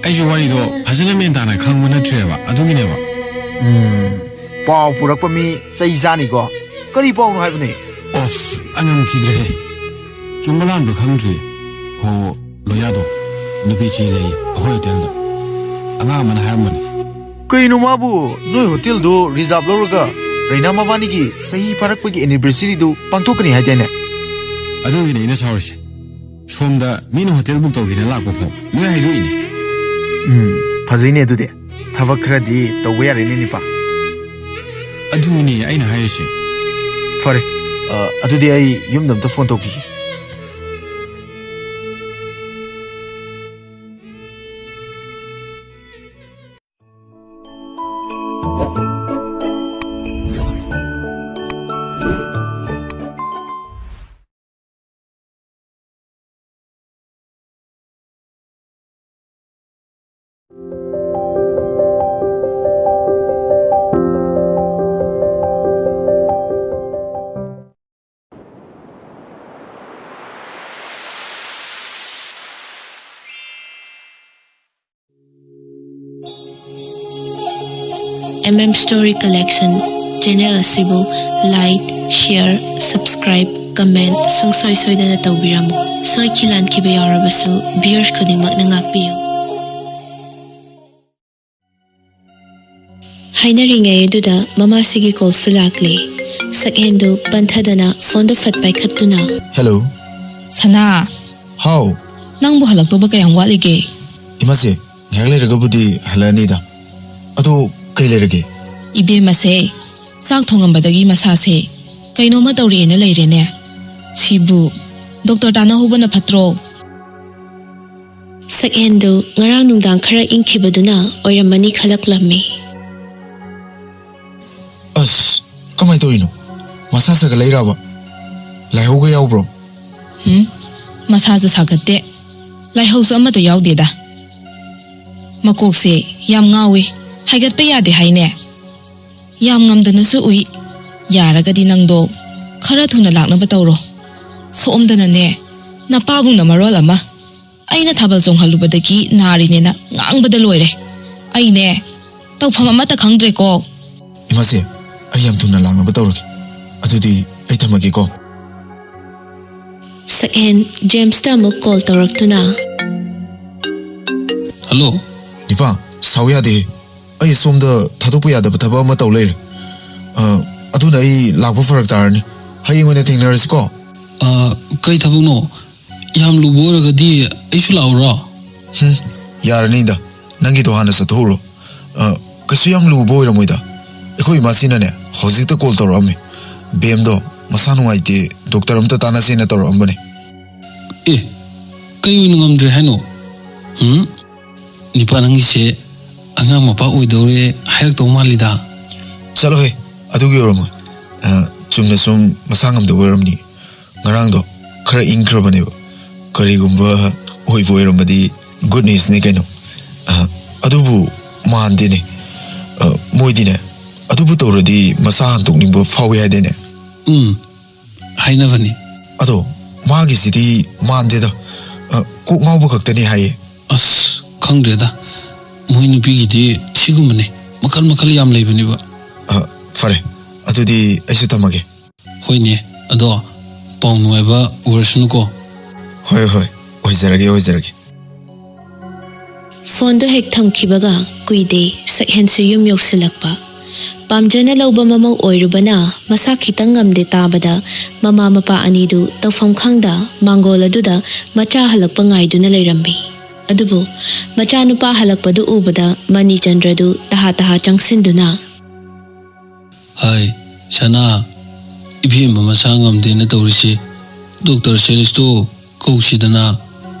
ꯑꯩꯁꯨ ꯋꯥꯔꯤꯗꯣ ꯐꯖꯅ ꯃꯦꯟ ꯇꯥꯅ ꯈꯪꯕ ꯅꯠꯇ꯭ꯔꯦꯕ, ꯑꯗꯨꯒꯤꯅꯦꯕ꯫ ꯎꯝ, ꯄꯥꯎ ꯄꯨꯔꯛꯄ ꯃꯤ ꯆꯩ ꯆꯥꯅꯤꯀꯣ꯫ ꯀꯔꯤ ꯄꯥꯎꯅꯣ ꯍꯥꯏꯕꯅꯦ? ꯑꯁ, ꯑꯩ ꯉꯝꯈꯤꯗ꯭ꯔꯦꯍꯦ꯫ ꯆꯨꯝꯕ ꯂꯥꯟꯕ ꯈꯪꯗ꯭ꯔꯤ꯫ ꯍꯣ, ꯂꯣꯌꯥꯗꯣ, ꯅꯨꯄꯤ ꯆꯦꯜꯂꯦ ꯑꯩꯈꯣꯏ ꯍꯣꯇꯦꯜꯗ꯫ ꯑꯉꯥꯡ ꯑꯃꯅ ꯍꯥꯏꯔꯝꯕꯅꯤ꯫ ꯀꯩꯅꯣ ꯃꯥꯕꯨ? ꯅꯣꯏ ꯍꯣꯇꯦꯜꯗꯣ ꯔꯤꯖꯥꯕ ꯂꯧꯔꯒ ꯔꯩꯅꯥ ꯃꯕꯥꯅꯤꯒꯤ ꯆꯍꯤ ꯐꯥꯔꯛꯄꯒꯤ ꯑꯦꯅꯤꯚꯔꯁꯔꯤꯗꯨ ꯄꯥꯡꯊꯣꯛꯀꯅꯤ ꯍꯥꯏꯗꯥꯏꯅꯦ? ꯑꯗꯨꯒꯤꯅꯦ ꯑꯩꯅ ꯁꯥꯎꯔꯤꯁꯦ꯫ ꯁꯣꯝꯗ ꯃꯤꯅ ꯍꯣꯇꯦꯜ ꯕꯨꯛ ꯇꯧꯒꯦꯅ ꯂꯥꯛꯄ ꯐꯥꯎ ꯂꯣꯏ ꯍꯥꯏꯗꯣꯛꯏꯅꯦ꯫ ꯎꯝ, ꯐꯖꯩꯅꯦ ꯑꯗꯨꯗꯤ꯫ ꯊꯕꯛ ꯈꯔꯗꯤ ꯇꯧꯕ ꯌꯥꯔꯦꯅꯦ, ꯅꯤꯄꯥ꯫ ꯑꯗꯨꯅꯦ ꯑꯩꯅ ꯍꯥꯏꯔꯤꯁꯦ꯫ ꯐꯔꯦ, ꯑ, ꯑꯗꯨꯗꯤ ꯑꯩ ꯌꯨꯝꯗ ꯑꯝꯇ phone ꯇꯧꯈꯤꯒꯦ꯫ M M Story Collection channel ꯑꯁꯤꯕꯨ like, share, subscribe, comment ꯁꯨꯡꯁꯣꯏ ꯁꯣꯏꯗꯅ ꯇꯧꯕꯤꯔꯝꯃꯨ꯫ ꯁꯣꯏꯈꯤ ꯂꯥꯟꯈꯤꯕ ꯌꯥꯎꯔꯕꯁꯨ viewers ꯈꯨꯗꯤꯡꯃꯛꯅ ꯉꯥꯛꯄꯤꯌꯨ꯫ ꯍꯥꯏꯅꯔꯤꯉꯩ ꯑꯗꯨꯗ ꯃꯃꯥꯁꯤꯒꯤ ꯀꯣꯜꯁꯨ ꯂꯥꯛꯂꯦ꯫ ꯁꯛꯍꯦꯟꯗꯨ ꯄꯟꯊꯗꯅ ꯐꯣꯟꯗꯨ ꯐꯠ ꯄꯥꯏꯈꯠꯇꯨꯅ, ꯍꯦꯜꯂꯣ꯫ ꯁꯅꯥ꯫ ꯍꯥꯎ꯫ ꯅꯪꯕꯨ ꯍꯜꯂꯛꯇꯧꯕ ꯀꯌꯥꯝ ꯋꯥꯠꯂꯤꯒꯦ? ꯏꯃꯥꯁꯦ, ꯉꯥꯏꯍꯥꯛ ꯂꯩꯔꯒꯕꯨꯗꯤ ꯍꯜꯂꯛꯑꯅꯤꯗ꯫ ꯑꯗꯣ ꯀꯩ ꯂꯩꯔꯒꯦ? ꯏꯕꯦꯝꯃꯁꯦ ꯆꯥꯛ ꯊꯣꯡꯉꯝꯕꯗꯒꯤ ꯃꯁꯥꯁꯦ ꯀꯩꯅꯣꯝꯃ ꯇꯧꯔꯦꯅ ꯂꯩꯔꯦꯅꯦ꯫ ꯁꯤꯕꯨ ꯗꯣꯛꯇꯔ ꯇꯥꯟꯅꯍꯧꯕꯅ ꯐꯠꯇ꯭ꯔꯣ? ꯁꯛꯍꯦꯟꯗꯨ ꯉꯔꯥꯡ ꯅꯨꯡꯗꯥꯡ ꯈꯔ ꯏꯪꯈꯤꯕꯗꯨꯅ ꯑꯣꯏꯔꯝꯃꯅꯤ ꯈꯜꯂꯛꯂꯝꯃꯤ꯫ ꯑꯁ, ꯀꯃꯥꯏ ꯇꯧꯔꯤꯅꯣ? ꯃꯁꯥ ꯁꯥꯒꯠꯂꯛꯏꯔꯕ? ꯂꯥꯏꯍꯧꯒ ꯌꯥꯎꯕ꯭ꯔꯣ? ꯎꯝ, ꯃꯁꯥꯁꯨ ꯁꯥꯒꯠꯇꯦ, ꯂꯥꯏꯍꯧꯁꯨ ꯑꯃꯠꯇ ꯌꯥꯎꯗꯦꯗ꯫ ꯃꯀꯣꯛꯁꯦ ꯌꯥꯝ ꯉꯥꯎꯏ, ꯍꯥꯏꯒꯠꯄ ꯌꯥꯗꯦ ꯍꯥꯏꯅꯦ꯫ ꯌꯥꯝ ꯉꯝꯗꯅꯁꯨ ꯎꯏ꯫ ꯌꯥꯔꯒꯗꯤ ꯅꯪꯗꯣ ꯈꯔ ꯊꯨꯅ ꯂꯥꯛꯅꯕ ꯇꯧꯔꯣ꯫ ꯁꯣꯝꯗꯅꯅꯦ, ꯅꯄꯥꯕꯨꯡꯅ ꯃꯔꯣꯜ ꯑꯃ꯫ ꯑꯩꯅ ꯊꯥꯕꯜ ꯆꯣꯡꯍꯜꯂꯨꯕꯗꯒꯤ ꯅꯥꯔꯤꯅꯦꯅ ꯉꯥꯡꯕꯗ ꯂꯣꯏꯔꯦ꯫ ꯑꯩꯅꯦ, ꯇꯧꯐꯝ ꯑꯃꯠꯇ ꯈꯪꯗ꯭ꯔꯦꯀꯣ꯫ ꯏꯃꯥꯁꯦ, ꯑꯩ ꯌꯥꯝ ꯊꯨꯅ ꯂꯥꯛꯅꯕ ꯇꯧꯔꯒꯦ꯫ ꯑꯗꯨꯗꯤ ꯑꯩ ꯊꯝꯃꯒꯦꯀꯣ꯫ ꯁꯛꯍꯦꯟ ꯖꯦꯝꯁꯇ ꯑꯃꯨꯛ ꯀꯣꯜ ꯇꯧꯔꯛꯇꯨꯅ꯫ ꯍꯜꯂꯣ꯫ ꯅꯤꯄꯥ, ꯁꯥꯎ ꯌꯥꯗꯦ꯫ ꯑꯩ ꯁꯣꯝꯗ ꯊꯥꯗꯣꯛꯄ ꯌꯥꯗꯕ ꯊꯕꯛ ꯑꯃ ꯇꯧ ꯂꯩꯔꯦ꯫ ꯑ, ꯑꯗꯨꯅ ꯑꯩ ꯂꯥꯛꯄ ꯐꯔꯛ ꯇꯥꯔꯅꯤ꯫ ꯍꯌꯦꯡ ꯑꯣꯏꯅ ꯊꯦꯡꯅꯔꯁꯤꯀꯣ꯫ ꯑ, ꯀꯩ ꯊꯕꯛꯅꯣ? ꯌꯥꯝ ꯂꯨꯕ ꯑꯣꯏꯔꯒꯗꯤ ꯑꯩꯁꯨ ꯂꯥꯛꯎꯔꯣ? ꯍꯨꯝ, ꯌꯥꯔꯅꯤꯗ꯫ ꯅꯪꯒꯤꯗꯣ ꯍꯥꯟꯅ ꯆꯠꯊꯣꯛꯎꯔꯣ꯫ ꯑ, ꯀꯩꯁꯨ ꯌꯥꯝ ꯂꯨꯕ ꯑꯣꯏꯔꯝꯃꯣꯏꯗ꯫ ꯑꯩꯈꯣꯏ ꯏꯃꯥꯁꯤꯅꯅꯦ, ꯍꯧꯖꯤꯛꯇ ꯀꯣꯜ ꯇꯧꯔꯛꯑꯝꯃꯦ꯫ ꯕꯦꯝꯗꯣ ꯃꯁꯥ ꯅꯨꯡꯉꯥꯏꯇꯦ, ꯗꯣꯛꯇꯔ ꯑꯝꯇ ꯇꯥꯟꯅꯁꯦꯅ ꯇꯧꯔꯛꯑꯝꯕꯅꯦ꯫ ꯑꯦ, ꯀꯩ ꯑꯣꯏꯅ ꯉꯝꯗ꯭ꯔꯦ ꯍꯥꯏꯅꯣ? ꯎꯝ? ꯅꯤꯄꯥ, ꯅꯪꯒꯤꯁꯦ ꯑꯉꯥꯡ ꯃꯄꯥ ꯑꯣꯏꯗꯧꯔꯦ ꯍꯥꯏꯔꯛꯇꯧ ꯃꯥꯜꯂꯤꯗ꯫ ꯆꯠꯂꯣꯍꯦ, ꯑꯗꯨꯒꯤ ꯑꯣꯏꯔꯝꯃꯣꯏ꯫ ꯑ, ꯆꯨꯝꯅ ꯁꯨꯝ ꯃꯁꯥ ꯉꯝꯗꯕ ꯑꯣꯏꯔꯝꯅꯤ꯫ ꯉꯔꯥꯡꯗꯣ ꯈꯔ ꯏꯪꯈ꯭ꯔꯕꯅꯦꯕ꯫ ꯀꯔꯤꯒꯨꯝꯕ ꯑꯣꯏꯕ ꯑꯣꯏꯔꯝꯃꯗꯤ ꯒꯨꯗ ꯅ꯭ꯌꯨꯁꯅꯤ ꯀꯩꯅꯣ꯫ ꯑ, ꯑꯗꯨꯕꯨ ꯃꯥꯟꯗꯦꯅꯦ꯫ ꯑ, ꯃꯣꯏꯗꯤꯅꯦ, ꯑꯗꯨꯕꯨ ꯇꯧꯔꯗꯤ ꯃꯁꯥ ꯍꯟꯇꯣꯛꯅꯤꯡꯕ ꯐꯥꯎꯏ ꯍꯥꯏꯗꯥꯏꯅꯦ? ꯎꯝ, ꯍꯥꯏꯅꯕꯅꯤ꯫ ꯑꯗꯣ ꯃꯥꯒꯤꯁꯤꯗꯤ ꯃꯥꯟꯗꯦꯗ꯫ ꯑ, ꯀꯣꯛ ꯉꯥꯎꯕ ꯈꯛꯇꯅꯤ ꯍꯥꯏꯌꯦ꯫ ꯑꯁ, ꯈꯪꯗ꯭ꯔꯦꯗ꯫ ꯃꯣꯏ ꯅꯨꯄꯤꯒꯤꯗꯤ ꯁꯤꯒꯨꯝꯕꯅꯦ꯫ ꯃꯈꯜ ꯃꯈꯜ ꯌꯥꯝ ꯂꯩꯕꯅꯦꯕ꯫ ꯑ, ꯐꯔꯦ, ꯑꯗꯨꯗꯤ ꯑꯩꯁꯨ ꯊꯝꯃꯒꯦ꯫ ꯍꯣꯏꯅꯦ, ꯑꯗꯣ ꯄꯥꯎ ꯅꯨꯡꯉꯥꯏꯕ ꯑꯣꯏꯔꯁꯅꯨꯀꯣ꯫ ꯍꯣꯏ, ꯍꯣꯏ, ꯑꯣꯏꯖꯔꯒꯦ, ꯑꯣꯏꯖꯔꯒꯦ꯫ ꯐꯣꯟꯗꯣ ꯍꯦꯛ ꯊꯝꯈꯤꯕꯒ ꯀꯨꯏꯗꯦ, ꯁꯛꯍꯦꯟꯁꯨ ꯌꯨꯝ ꯌꯧꯁꯤꯜꯂꯛꯄ꯫ ꯄꯥꯝꯖꯅ ꯂꯧꯕ ꯃꯃꯧ ꯑꯣꯏꯔꯨꯕꯅ ꯃꯁꯥ ꯈꯤꯇꯪ ꯉꯝꯗꯦ ꯇꯥꯕꯗ, ꯃꯃꯥ ꯃꯄꯥ ꯑꯅꯤꯗꯨ ꯇꯧꯐꯝ ꯈꯪꯗ ꯃꯥꯡꯒꯣꯜ ꯑꯗꯨꯗ ꯃꯆꯥ ꯍꯜꯂꯛꯄ ꯉꯥꯏꯗꯨꯅ ꯂꯩꯔꯝꯃꯤ꯫ ꯑꯗꯨꯕꯨ ꯃꯆꯥꯅꯨꯄꯥ ꯍꯜꯂꯛꯄꯗꯨ ꯎꯕꯗ ꯃꯅꯤꯆꯟꯗ꯭ꯔꯗꯨ ꯇꯍꯥ ꯇꯍꯥ ꯆꯪꯁꯤꯟꯗꯨꯅ, ꯍꯥꯏ, ꯁꯅꯥ, ꯏꯕꯦꯝꯃ ꯃꯁꯥ ꯉꯝꯗꯦꯅ ꯇꯧꯔꯤꯁꯤ꯫ ꯗꯣꯛꯇꯔ ꯁꯦꯂꯤꯁꯇꯣ ꯀꯧꯁꯤꯗꯅ꯫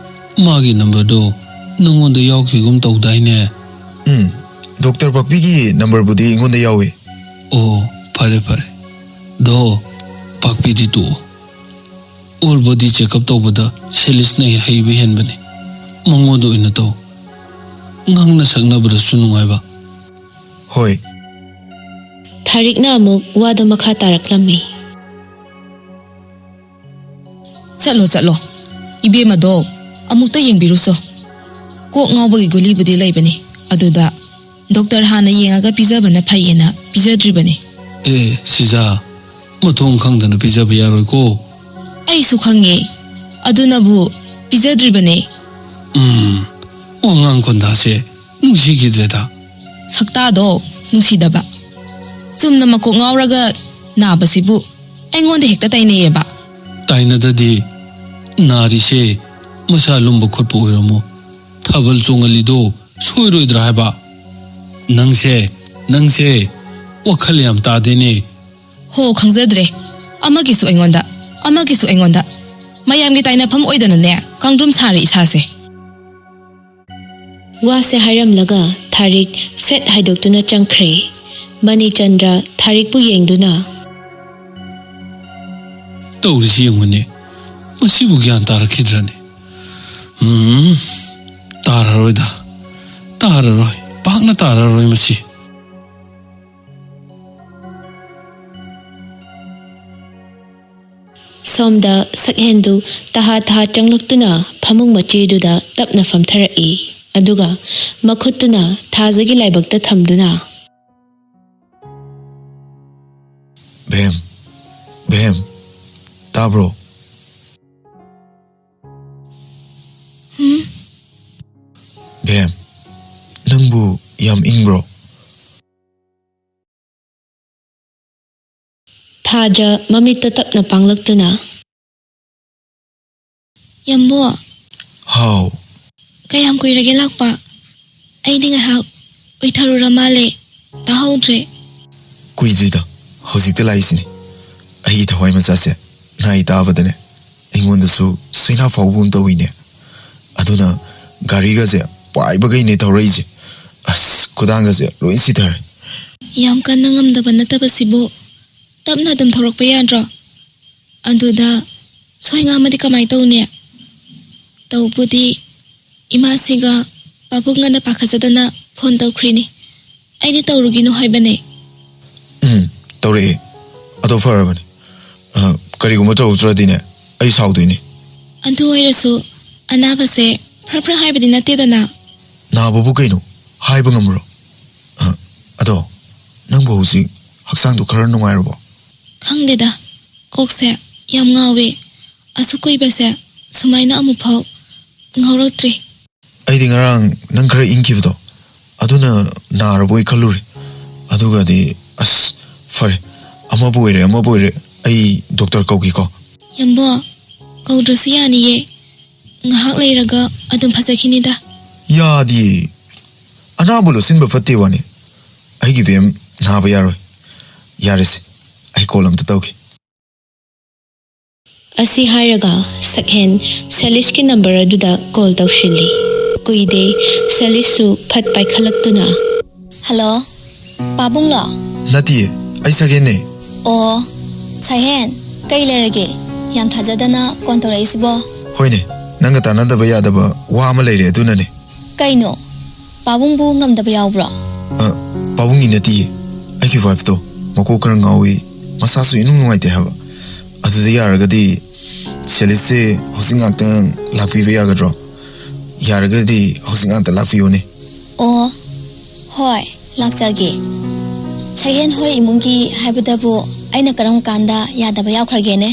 ꯃꯥꯒꯤ ꯅꯝꯕꯔꯗꯣ ꯅꯪꯉꯣꯟꯗ ꯌꯥꯎꯈꯤꯒꯨꯝ ꯇꯧꯗꯥꯏꯅꯦ? ꯎꯝ, ꯗꯣꯛꯇꯔ ꯄꯥꯛꯄꯤꯒꯤ ꯅꯝꯕꯔꯕꯨꯗꯤ ꯑꯩꯉꯣꯟꯗ ꯌꯥꯎꯋꯦ꯫ ꯑꯣ, ꯐꯔꯦ, ꯐꯔꯦ꯫ ꯗꯣ, ꯄꯥꯛꯄꯤꯗꯤ ꯇꯣꯛꯑꯣ꯫ ꯑꯣꯜ ꯕꯣꯗꯤ ꯆꯦꯛꯑꯞ ꯇꯧꯕꯗ ꯁꯦꯂꯤꯁꯅ ꯍꯩꯕ ꯍꯦꯟꯕꯅꯤ꯫ ꯃꯉꯣꯟꯗ ꯑꯣꯏꯅ ꯇꯧ꯫ ꯉꯥꯡꯅ ꯁꯛꯅꯕꯗꯁꯨ ꯅꯨꯡꯉꯥꯏꯕ꯫ ꯍꯣꯏ꯫ ꯊꯥꯔꯤꯛꯅ ꯑꯃꯨꯛ ꯋꯥꯗꯣ ꯃꯈꯥ ꯇꯥꯔꯛꯂꯝꯃꯤ꯫ ꯆꯠꯂꯣ, ꯆꯠꯂꯣ꯫ ꯏꯕꯦꯝꯃꯗꯣ ꯑꯃꯨꯛꯇ ꯌꯦꯡꯕꯤꯔꯨꯁꯣ꯫ ꯀꯣꯛ ꯉꯥꯎꯕꯒꯤ ꯒꯨꯂꯤꯕꯨꯗꯤ ꯂꯩꯕꯅꯤ, ꯑꯗꯨꯗ ꯗꯣꯛꯇꯔ ꯍꯥꯟꯅ ꯌꯦꯡꯉꯒ ꯄꯤꯖꯕꯅ ꯐꯩꯌꯦꯅ ꯄꯤꯖꯗ꯭ꯔꯤꯕꯅꯤ꯫ ꯑꯦ, ꯁꯤꯖꯥ, ꯃꯊꯣꯡ ꯈꯪꯗꯅ ꯄꯤꯖꯕ ꯌꯥꯔꯣꯏꯀꯣ꯫ ꯑꯩꯁꯨ ꯈꯪꯉꯦ, ꯑꯗꯨꯅꯕꯨ ꯄꯤꯖꯗ꯭ꯔꯤꯕꯅꯦ꯫ ꯎꯝ, ꯋꯥꯉꯥꯡ ꯈꯣꯟꯗꯥꯁꯦ ꯅꯨꯡꯁꯤꯈꯤꯗ꯭ꯔꯦꯗ꯫ ꯁꯛꯇꯥꯗꯣ ꯅꯨꯡꯁꯤꯗꯕ꯫ ꯆꯨꯝꯅ ꯃꯀꯣꯛ ꯉꯥꯎꯔꯒ ꯅꯥꯕꯁꯤꯕꯨ ꯑꯩꯉꯣꯟꯗ ꯍꯦꯛꯇ ꯇꯥꯏꯅꯩꯌꯦꯕ꯫ ꯇꯥꯏꯅꯗꯗꯤ, ꯅꯥꯔꯤꯁꯦ ꯃꯁꯥ ꯂꯨꯝꯕ ꯈꯣꯠꯄ ꯑꯣꯏꯔꯝꯃꯣ꯫ ꯊꯥꯕꯜ ꯆꯣꯡꯍꯜꯂꯤꯗꯣ ꯁꯣꯏꯔꯣꯏꯗ꯭ꯔꯥ ꯍꯥꯏꯕ? ꯅꯪꯁꯦ, ꯅꯪꯁꯦ ꯋꯥꯈꯜ ꯌꯥꯝ ꯇꯥꯗꯦꯅꯦ꯫ ꯍꯣ, ꯈꯪꯖꯗ꯭ꯔꯦ꯫ ꯑꯃꯒꯤꯁꯨ ꯑꯩꯉꯣꯟꯗ, ꯑꯃꯒꯤꯁꯨ ꯑꯩꯉꯣꯟꯗ꯫ ꯃꯌꯥꯝꯒꯤ ꯇꯥꯏꯅꯐꯝ ꯑꯣꯏꯗꯅꯅꯦ, ꯀꯥꯡꯗ꯭ꯔꯨꯝ ꯁꯥꯔꯦ ꯏꯁꯥꯁꯦ꯫ ꯋꯥꯁꯦ ꯍꯥꯏꯔꯝꯂꯒ ꯊꯥꯔꯤꯛ ꯐꯦꯠ ꯍꯥꯏꯗꯣꯛꯇꯨꯅ ꯆꯪꯈ꯭ꯔꯦ꯫ ꯃꯅꯤꯆꯟꯗ꯭ꯔ ꯊꯥꯔꯤꯛꯄꯨ ꯌꯦꯡꯗꯨꯅ, "ꯇꯧꯔꯤꯁꯤ ꯌꯦꯡꯉꯨꯅꯦ, ꯃꯁꯤꯕꯨ ꯒ꯭ꯌꯥꯟ ꯇꯥꯔꯛꯈꯤꯗ꯭ꯔꯅꯦ? ꯎꯝ, ꯇꯥꯔꯔꯣꯏꯗ, ꯇꯥꯔꯔꯣꯏ, ꯄꯥꯛꯅ ꯇꯥꯔꯔꯣꯏ ꯃꯁꯤ꯫" ꯁꯣꯝꯗ ꯁꯛꯍꯦꯟꯗꯨ ꯇꯍꯥ ꯇꯍꯥ ꯆꯪꯂꯛꯇꯨꯅ ꯐꯃꯨꯡ ꯃꯆꯦꯗꯨꯗ ꯇꯞꯅ ꯐꯝꯊꯔꯛꯏ꯫ ꯑꯗꯨꯒ ꯃꯈꯨꯠꯇꯨꯅ ꯊꯥꯖꯒꯤ ꯂꯥꯏꯕꯛꯇ ꯊꯝꯗꯨꯅ, "ꯕꯦꯝ, ꯕꯦꯝ, ꯇꯥꯕ꯭ꯔꯣ?" ꯍꯨꯝ? "ꯕꯦꯝ, ꯅꯪꯕꯨ ꯌꯥꯝ ꯏꯪꯕ꯭ꯔꯣ?" ꯊꯥꯖ ꯃꯃꯤꯠꯇ ꯇꯞꯅ ꯄꯥꯡꯂꯛꯇꯨꯅ, "ꯌꯥꯝꯕꯣ꯫" "ꯍꯥꯎ꯫" "ꯀꯌꯥꯝ ꯀꯨꯏꯔꯒꯦ ꯂꯥꯛꯄ? ꯑꯩꯗꯤ ꯉꯥꯏꯍꯥꯛ ꯎꯏꯊꯔꯨꯔ ꯃꯥꯜꯂꯦ, ꯇꯥꯍꯧꯗ꯭ꯔꯦ꯫" "ꯀꯨꯏꯗ꯭ꯔꯤꯗ, ꯍꯧꯖꯤꯛꯇ ꯂꯥꯛꯏꯁꯤꯅꯤ꯫ ꯑꯩꯒꯤ ꯊꯋꯥꯏ ꯃꯆꯥꯁꯦ ꯅꯥꯏ ꯇꯥꯕꯗꯅꯦ, ꯑꯩꯉꯣꯟꯗꯁꯨ ꯁꯣꯏꯅꯥ ꯐꯥꯎꯕꯒꯨꯝ ꯇꯧꯏꯅꯦ꯫ ꯑꯗꯨꯅ ꯒꯥꯔꯤꯒꯁꯦ ꯄꯥꯏꯕꯈꯩꯅꯦ ꯊꯧꯔꯛꯏꯁꯦ꯫ ꯑꯁ, ꯈꯨꯗꯥꯡꯒꯁꯦ ꯂꯣꯏ ꯁꯤꯊꯔꯦ꯫" "ꯌꯥꯝ ꯀꯟꯅ ꯉꯝꯗꯕ ꯅꯠꯇꯕꯁꯤꯕꯨ ꯇꯞꯅ ꯑꯗꯨꯝ ꯊꯧꯔꯛꯄ ꯌꯥꯗ꯭ꯔꯣ? ꯑꯗꯨꯗ ꯁꯣꯏ ꯉꯥꯝꯃꯗꯤ ꯀꯃꯥꯏ ꯇꯧꯅꯤ? ꯇꯧꯕꯨꯗꯤ ꯏꯃꯥꯁꯤꯒ ꯄꯥꯕꯨꯡꯒꯅ ꯄꯥꯈꯠꯆꯗꯅ ꯐꯣꯟ ꯇꯧꯈ꯭ꯔꯤꯅꯤ꯫ ꯑꯩꯗꯤ ꯇꯧꯔꯨꯒꯤꯅꯨ ꯍꯥꯏꯕꯅꯦ꯫" "ꯎꯝ, ꯇꯧꯔꯛꯑꯦ꯫ ꯑꯗꯣ ꯐꯔꯕꯅꯦ꯫ ꯑ, ꯀꯔꯤꯒꯨꯝꯕ ꯇꯧꯔꯛꯇ꯭ꯔꯗꯤꯅꯦ, ꯑꯩ ꯁꯥꯎꯗꯣꯏꯅꯦ꯫" "ꯑꯗꯨ ꯑꯣꯏꯔꯁꯨ ꯑꯅꯥꯕꯁꯦ ꯐ꯭ꯔ ꯐ꯭ꯔ ꯍꯥꯏꯕꯗꯤ ꯅꯠꯇꯦꯗꯅ꯫" "ꯅꯥꯕꯕꯨ ꯀꯩꯅꯣ? ꯍꯥꯏꯕ ꯉꯝꯕ꯭ꯔꯣ?" ꯍꯧꯖꯤꯛ ꯍꯛꯆꯥꯡꯗꯨ ꯈꯔ ꯅꯨꯡꯉꯥꯏꯔꯕꯣ? ꯈꯪꯗꯦꯗ, ꯀꯣꯛꯁꯦ ꯌꯥꯝ ꯉꯥꯎꯋꯦ꯫ ꯑꯁꯨꯛ ꯀꯨꯏꯕꯁꯦ ꯁꯨꯃꯥꯏꯅ ꯑꯃꯨꯛꯐꯥꯎ ꯉꯥꯎꯔꯛꯇ꯭ꯔꯤ꯫ ꯑꯩꯗꯤ ꯉꯔꯥꯡ ꯅꯪ ꯈꯔ ꯏꯪꯈꯤꯕꯗꯣ, ꯑꯗꯨꯅ ꯅꯥꯔꯕꯣꯏ ꯈꯜꯂꯨꯔꯦ꯫ ꯑꯗꯨꯒꯗꯤ ꯑꯁ, ꯐꯔꯦ, ꯑꯃꯕꯨ ꯑꯣꯏꯔꯦ ꯑꯃꯕꯨ ꯑꯣꯏꯔꯦ, ꯑꯩ ꯗꯣꯛꯇꯔ ꯀꯧꯒꯦꯀꯣ꯫ ꯌꯥꯝꯕꯣ, ꯀꯧꯗ꯭ꯔꯁꯨ ꯌꯥꯅꯤꯌꯦ꯫ ꯉꯥꯏꯍꯥꯛ ꯂꯩꯔꯒ ꯑꯗꯨꯝ ꯐꯖꯈꯤꯅꯤꯗ꯫ ꯌꯥꯗꯤꯌꯦ, ꯑꯅꯥꯕ ꯂꯣꯠꯁꯤꯟꯕ ꯐꯠꯇꯦ ꯋꯥꯅꯤ꯫ ꯑꯩꯒꯤ ꯕꯦꯝ ꯅꯥꯕ ꯌꯥꯔꯣꯏ꯫ ꯌꯥꯔꯦꯁꯦ, ꯑꯩ ꯀꯣꯜ ꯑꯝꯇ ꯇꯧꯒꯦ꯫ ꯑꯁꯤ ꯍꯥꯏꯔꯒ ꯁꯛꯍꯦꯟ ꯁꯦꯂꯤꯁꯀꯤ ꯅꯝꯕꯔ ꯑꯗꯨꯗ ꯀꯣꯜ ꯇꯧꯁꯤꯜꯂꯤ꯫ ꯀꯨꯏꯗꯦ, ꯁꯦꯂꯤꯁꯁꯨ ꯐꯠ ꯄꯥꯏꯈꯠꯂꯛꯇꯨꯅ, ꯍꯜꯂꯣ, ꯄꯥꯕꯨꯡꯂꯣ? ꯅꯠꯇꯤꯌꯦ, ꯑꯩ ꯁꯛꯍꯦꯟꯅꯦ꯫ ꯑꯣ, ꯁꯛꯍꯦꯟ, ꯀꯩ ꯂꯩꯔꯒꯦ? ꯌꯥꯝ ꯊꯥꯖꯗꯅ ꯀꯣꯟ ꯇꯧꯔꯛꯏꯁꯤꯕꯣ? ꯍꯣꯏꯅꯦ, ꯅꯪꯒ ꯇꯥꯟꯅꯗꯕ ꯌꯥꯗꯕ ꯋꯥ ꯑꯃ ꯂꯩꯔꯦ, ꯑꯗꯨꯅꯅꯦ꯫ ꯀꯩꯅꯣ? ꯄꯥꯕꯨꯡꯕꯨ ꯉꯝꯗꯕ ꯌꯥꯎꯕ꯭ꯔꯣ? ꯑ, ꯄꯥꯕꯨꯡꯒꯤ ꯅꯠꯇꯤꯌꯦ, ꯑꯩꯒꯤ ꯋꯥꯏꯐꯇꯣ ꯃꯀꯣꯛ ꯈꯔ ꯉꯥꯎꯏ, ꯃꯁꯥꯁꯨ ꯏꯅꯨꯡ ꯅꯨꯡꯉꯥꯏꯇꯦ ꯍꯥꯏꯕ꯫ ꯑꯗꯨꯗ ꯌꯥꯔꯒꯗꯤ ꯁꯦꯂꯤꯁꯁꯦ ꯍꯧꯖꯤꯛ ꯉꯥꯛꯇꯪ ꯂꯥꯛꯄꯤꯕ ꯌꯥꯒꯗ꯭ꯔꯣ? ꯌꯥꯔꯒꯗꯤ ꯍꯧꯖꯤꯛ ꯉꯥꯛꯇ ꯂꯥꯛꯄꯤꯌꯨꯅꯦ꯫ ꯑꯣ, ꯍꯣꯏ, ꯂꯥꯛꯆꯒꯦ꯫ ꯁꯛꯍꯦꯟ ꯍꯣꯏ ꯏꯃꯨꯡꯒꯤ ꯍꯥꯏꯕꯗꯕꯨ ꯑꯩꯅ ꯀꯔꯝ ꯀꯥꯟꯗ ꯌꯥꯗꯕ ꯌꯥꯎꯈ꯭ꯔꯒꯦꯅꯦ?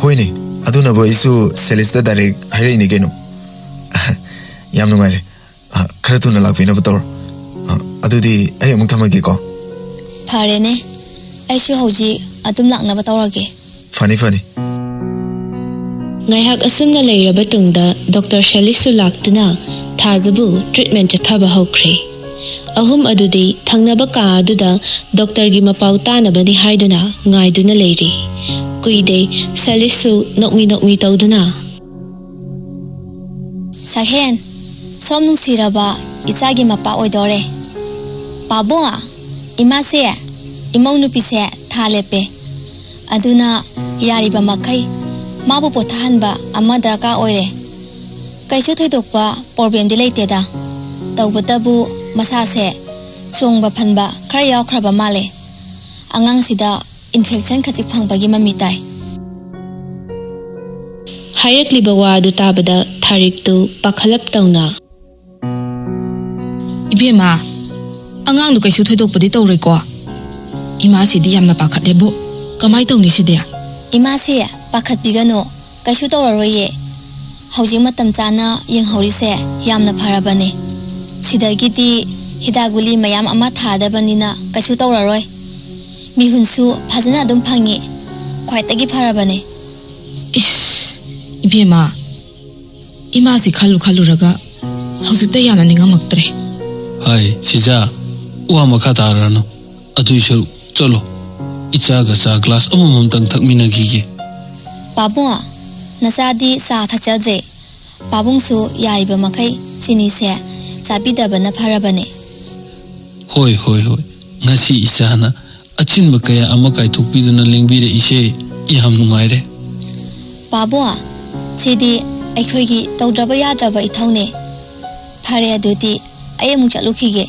ꯍꯣꯏꯅꯦ, ꯑꯗꯨꯅꯕꯨ ꯑꯩꯁꯨ ꯁꯦꯂꯤꯁꯇ ꯗꯥꯏꯔꯦꯛ ꯍꯥꯏꯔꯛꯏꯅꯦ ꯀꯩꯅꯣ꯫ ꯌꯥꯝ ꯅꯨꯡꯉꯥꯏꯔꯦ꯫ ꯑ, ꯈꯔ ꯊꯨꯅ ꯂꯥꯛꯄꯤꯅꯕ ꯇꯧꯔꯣ꯫ ꯑ, ꯑꯗꯨꯗꯤ ꯑꯩ ꯑꯃꯨꯛ ꯊꯝꯃꯒꯦꯀꯣ꯫ ꯐꯔꯦꯅꯦ, ꯑꯩꯁꯨ ꯍꯧꯖꯤꯛ ꯑꯗꯨꯝ ꯂꯥꯛꯅꯕ ꯇꯧꯔꯒꯦ꯫ ꯐꯅꯤ, ꯐꯅꯤ꯫ ꯉꯥꯏꯍꯥꯛ ꯑꯁꯨꯝꯅ ꯂꯩꯔꯕ ꯇꯨꯡꯗ ꯗꯣꯛꯇꯔ ꯁꯦꯂꯤꯁꯁꯨ ꯂꯥꯛꯇꯨꯅ ꯊꯥꯖꯕꯨ ꯇ꯭ꯔꯤꯠꯃꯦꯟ ꯆꯠꯊꯕ ꯍꯧꯈ꯭ꯔꯦ꯫ ꯑꯍꯨꯝ ꯑꯗꯨꯗꯤ ꯊꯪꯅꯕ ꯀꯥ ꯑꯗꯨꯗ ꯗꯣꯛꯇꯔꯒꯤ ꯃꯄꯥꯎ ꯇꯥꯅꯕꯅꯤ ꯍꯥꯏꯗꯨꯅ ꯉꯥꯏꯗꯨꯅ ꯂꯩꯔꯤ꯫ ꯀꯨꯏꯗꯦ, ꯁꯦꯂꯤꯁꯁꯨ ꯅꯣꯛꯃꯤ ꯅꯣꯛꯃꯤ ꯇꯧꯗꯨꯅ, ꯁꯛꯍꯦꯟ, ꯁꯣꯝ ꯅꯨꯡꯁꯤꯔꯕ ꯏꯆꯥꯒꯤ ꯃꯄꯥ ꯑꯣꯏꯗꯣꯔꯦ꯫ ꯄꯥꯕꯨꯡ, ꯏꯃꯥꯁꯦ ꯏꯃꯧ ꯅꯨꯄꯤꯁꯦ ꯊꯥ ꯂꯦꯞꯄꯦ꯫ ꯑꯗꯨꯅ ꯌꯥꯔꯤꯕ ꯃꯈꯩ ꯃꯥꯕꯨ ꯄꯣꯊꯥꯍꯟꯕ ꯑꯃ ꯗꯔꯀꯥꯔ ꯑꯣꯏꯔꯦ꯫ ꯀꯩꯁꯨ ꯊꯣꯏꯗꯣꯛꯄ ꯄ꯭ꯔꯣꯕ꯭ꯂꯦꯝꯗꯤ ꯂꯩꯇꯦꯗ꯫ ꯇꯧꯕꯇꯕꯨ ꯃꯁꯥꯁꯦ ꯆꯣꯡꯕ ꯐꯟꯕ ꯈꯔ ꯌꯥꯎꯈ꯭ꯔꯕ ꯃꯥꯜꯂꯦ꯫ ꯑꯉꯥꯡꯁꯤꯗ ꯏꯟꯐꯦꯛꯁꯟ ꯈꯖꯤꯛ ꯐꯪꯕꯒꯤ ꯃꯃꯤ ꯇꯥꯏ꯫ ꯍꯥꯏꯔꯛꯂꯤꯕ ꯋꯥ ꯑꯗꯨ ꯇꯥꯕꯗ ꯊꯥꯔꯤꯛꯇꯨ ꯄꯥꯈꯠꯂꯞ ꯇꯧꯅ, ꯏꯕꯦꯝꯃ, ꯑꯉꯥꯡꯗꯣ ꯀꯩꯁꯨ ꯊꯣꯏꯗꯣꯛꯄꯗꯤ ꯇꯧꯔꯣꯏꯀꯣ? ꯏꯃꯥꯁꯤꯗꯤ ꯌꯥꯝꯅ ꯄꯥꯈꯠꯂꯦꯕꯨ꯫ ꯀꯃꯥꯏ ꯇꯧꯅꯤ ꯁꯤꯗꯤ? ꯏꯃꯥꯁꯦ ꯄꯥꯈꯠꯄꯤꯒꯅꯨ, ꯀꯩꯁꯨ ꯇꯧꯔꯔꯣꯏꯌꯦ꯫ ꯍꯧꯖꯤꯛ ꯃꯇꯝ ꯆꯥꯅ ꯌꯦꯡꯍꯧꯔꯤꯁꯦ ꯌꯥꯝꯅ ꯐꯔꯕꯅꯦ꯫ ꯁꯤꯗꯒꯤꯗꯤ ꯍꯤꯗꯥꯛ ꯒꯨꯂꯤ ꯃꯌꯥꯝ ꯑꯃ ꯊꯥꯗꯕꯅꯤꯅ ꯀꯩꯁꯨ ꯇꯧꯔꯔꯣꯏ꯫ ꯃꯤꯍꯨꯟꯁꯨ ꯐꯖꯅ ꯑꯗꯨꯝ ꯐꯪꯉꯤ꯫ ꯈ꯭ꯋꯥꯏꯗꯒꯤ ꯐꯔꯕꯅꯦ꯫ ꯏꯁ, ꯏꯕꯦꯝꯃ, ꯏꯃꯥꯁꯤ ꯈꯜꯂꯨ ꯈꯜꯂꯨꯔꯒ ꯍꯧꯖꯤꯛꯇ ꯌꯥꯝꯅ ꯅꯤꯡꯉꯝꯃꯛꯇ꯭ꯔꯦ꯫ ꯍꯥꯏ, ꯁꯤꯖꯥ, ꯋꯥ ꯃꯈꯥ ꯇꯥꯔꯅꯨ꯫ ꯑꯗꯨꯏ ꯁꯔꯨꯛ ꯆꯠꯂꯣ, ꯏꯆꯥꯒ ꯆꯥ ꯒ꯭ꯂꯥꯁ ꯑꯃꯃꯝꯇꯪ ꯊꯛꯃꯤꯟꯅꯈꯤꯒꯦ꯫ ꯄꯥꯕꯨꯡ, ꯅꯆꯥꯗꯤ ꯆꯥ ꯊꯛꯆꯗ꯭ꯔꯦ꯫ ꯄꯥꯕꯨꯡꯁꯨ ꯌꯥꯔꯤꯕ ꯃꯈꯩ ꯆꯤꯅꯤꯁꯦ ꯆꯥꯕꯤꯗꯕꯅ ꯐꯔꯕꯅꯦ꯫ ꯍꯣꯏ, ꯍꯣꯏ, ꯍꯣꯏ꯫ ꯉꯁꯤ ꯏꯆꯥꯅ ꯑꯆꯤꯟꯕ ꯀꯌꯥ ꯑꯃ ꯀꯥꯏꯊꯣꯛꯄꯤꯗꯨꯅ ꯂꯦꯡꯕꯤꯔꯛꯏꯁꯦ ꯌꯥꯝ ꯅꯨꯡꯉꯥꯏꯔꯦ꯫ ꯄꯥꯕꯨꯡ, ꯁꯤꯗꯤ ꯑꯩꯈꯣꯏꯒꯤ ꯇꯧꯗ꯭ꯔꯕ ꯌꯥꯗ꯭ꯔꯕ ꯏꯊꯧꯅꯦ꯫ ꯐꯔꯦ, ꯑꯗꯨꯗꯤ ꯑꯩ ꯑꯃꯨꯛ ꯆꯠꯂꯨꯈꯤꯒꯦ꯫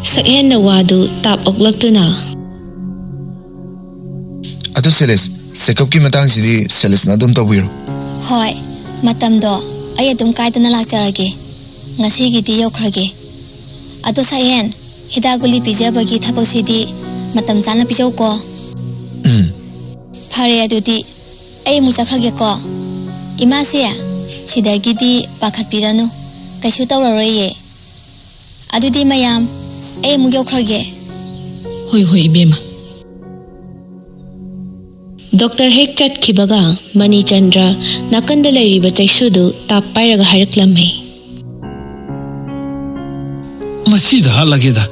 ꯁꯛꯍꯦꯟꯅ ꯋꯥꯗꯨ ꯇꯥꯞ ꯑꯣꯛꯂꯛꯇꯨꯅ꯫ ꯑꯗꯨ ꯁꯦꯂꯤꯁ, ꯆꯦꯛꯑꯞꯀꯤ ꯃꯇꯥꯡꯁꯤꯗꯤ ꯁꯦꯂꯤꯁꯅ ꯑꯗꯨꯝ ꯇꯧꯕꯤꯔꯣ꯫ ꯍꯣꯏ, ꯃꯇꯝꯗꯣ ꯑꯩ ꯑꯗꯨꯝ ꯀꯥꯏꯗꯅ ꯂꯥꯛꯆꯔꯒꯦ꯫ ꯉꯁꯤꯒꯤꯗꯤ ꯌꯧꯈ꯭ꯔꯒꯦ꯫ ꯑꯗꯣ ꯁꯛꯍꯦꯟ, ꯍꯤꯗꯥꯛ ꯒꯨꯂꯤ ꯄꯤꯖꯕꯒꯤ ꯊꯕꯛꯁꯤꯗꯤ ꯃꯇꯝ ꯆꯥꯅ ꯄꯤꯖꯧꯀꯣ꯫ ꯎꯝ꯫ ꯐꯔꯦ, ꯑꯗꯨꯗꯤ ꯑꯩ ꯑꯃꯨꯛ ꯆꯠꯈ꯭ꯔꯒꯦꯀꯣ꯫ ꯏꯃꯥꯁꯦ, ꯁꯤꯗꯒꯤꯗꯤ ꯄꯥꯈꯠꯄꯤꯔꯅꯨ, ꯀꯩꯁꯨ ꯇꯧꯔꯔꯣꯏꯌꯦ꯫ ꯑꯗꯨꯗꯤ ꯃꯌꯥꯝ, ꯑꯩ ꯑꯃꯨꯛ ꯌꯧꯈ꯭ꯔꯒꯦ꯫ ꯍꯣꯏ, ꯍꯣꯏ, ꯏꯕꯦꯝꯃ꯫ ꯗꯣꯛꯇꯔ ꯍꯦꯛ ꯆꯠꯈꯤꯕꯒ ꯃꯅꯤꯆꯟꯗ꯭ꯔ ꯅꯥꯀꯟꯗ ꯂꯩꯔꯤꯕ ꯆꯩꯁꯨꯗꯨ ꯇꯥꯞ ꯄꯥꯏꯔꯒ ꯍꯥꯏꯔꯛꯂꯝꯃꯤ꯫ ꯃꯁꯤꯗ ꯍꯥꯠꯂꯒꯦꯗ꯫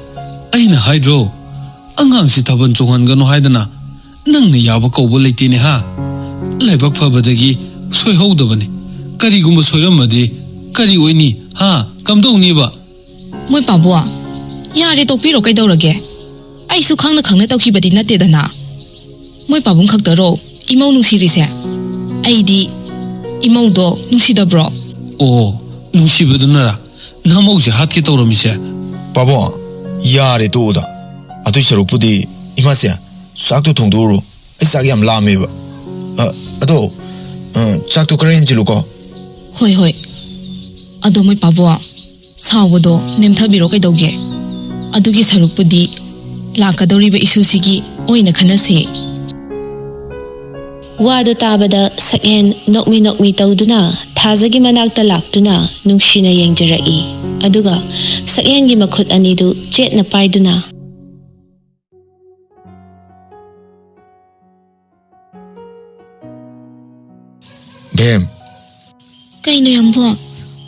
ꯑꯩꯅ ꯍꯥꯏꯗ꯭ꯔꯣ, ꯑꯉꯥꯡꯁꯤ ꯊꯥꯕꯜ ꯆꯣꯡꯍꯟꯒꯅꯨ ꯍꯥꯏꯗꯅ꯫ ꯅꯪꯅ ꯌꯥꯕ ꯀꯧꯕ ꯂꯩꯇꯦꯅꯦ ꯍꯥ? ꯂꯥꯏꯕꯛ ꯐꯕꯗꯒꯤ ꯁꯣꯏꯍꯧꯗꯕꯅꯤ꯫ ꯀꯔꯤꯒꯨꯝꯕ ꯁꯣꯏꯔꯝꯃꯗꯤ ꯀꯔꯤ ꯑꯣꯏꯅꯤ ꯍꯥ? ꯀꯝꯗꯧꯅꯤꯕ? ꯃꯣꯏ ꯄꯥꯕꯨꯡ, ꯌꯥꯔꯦ, ꯇꯣꯛꯄꯤꯔꯣ, ꯀꯩꯗꯧꯔꯒꯦ? ꯑꯩꯁꯨ ꯈꯪꯅ ꯈꯪꯅ ꯇꯧꯈꯤꯕꯗꯤ ꯅꯠꯇꯦꯗꯅ꯫ ꯃꯣꯏ ꯄꯥꯕꯨꯡ ꯈꯛꯇꯔꯣ ꯏꯃꯧ ꯅꯨꯡꯁꯤꯔꯤꯁꯦ? ꯑꯩꯗꯤ ꯏꯃꯧꯗꯣ ꯅꯨꯡꯁꯤꯗꯕ꯭ꯔꯣ? ꯑꯣ, ꯅꯨꯡꯁꯤꯕꯗꯨꯅꯔꯥ ꯅꯃꯧꯁꯦ ꯍꯥꯠꯀꯦ ꯇꯧꯔꯝꯃꯤꯁꯦ? ꯄꯥꯕꯨꯡ, ꯌꯥꯔꯦ ꯇꯣꯛꯑꯣꯗ꯫ ꯑꯗꯨꯏ ꯁꯔꯨꯛꯄꯨꯗꯤ ꯏꯃꯥꯁꯦ, ꯆꯥꯛꯇꯣ ꯊꯣꯡꯗꯣꯛꯎꯔꯣ꯫ ꯑꯩ ꯆꯥꯛ ꯌꯥꯝ ꯂꯥꯝꯃꯦꯕ꯫ ꯑ, ꯑꯗꯣ, ꯑ, ꯆꯥꯛꯇꯣ ꯈꯔ ꯍꯦꯟꯖꯤꯜꯂꯨꯀꯣ꯫ ꯍꯣꯏ, ꯍꯣꯏ꯫ ꯑꯗꯣ ꯃꯣꯏ ꯄꯥꯕꯨꯡ, ꯁꯥꯎꯕꯗꯣ ꯅꯦꯝꯊꯕꯤꯔꯣ ꯀꯩꯗꯧꯒꯦ? ꯑꯗꯨꯒꯤ ꯁꯔꯨꯛꯄꯨꯗꯤ ꯂꯥꯛꯀꯗꯧꯔꯤꯕ ꯏꯁꯨꯁꯤꯒꯤ ꯑꯣꯏꯅ ꯈꯟꯅꯁꯦ꯫ ꯋꯥꯗꯨ ꯇꯥꯕꯗ ꯁꯛꯍꯦꯟ ꯅꯣꯛꯃꯤ ꯅꯣꯛꯃꯤ ꯇꯧꯗꯨꯅ ꯊꯥꯖꯒꯤ ꯃꯅꯥꯛꯇ ꯂꯥꯛꯇꯨꯅ ꯅꯨꯡꯁꯤꯅ ꯌꯦꯡꯖꯔꯛꯏ꯫ ꯑꯗꯨꯒ ꯁꯛꯍꯦꯟꯒꯤ ꯃꯈꯨꯠ ꯑꯅꯤꯗꯨ ꯆꯦꯠꯅ ꯄꯥꯏꯗꯨꯅ, ꯕꯦꯝ꯫ ꯀꯩꯅꯣ ꯌꯥꯝꯕꯣ?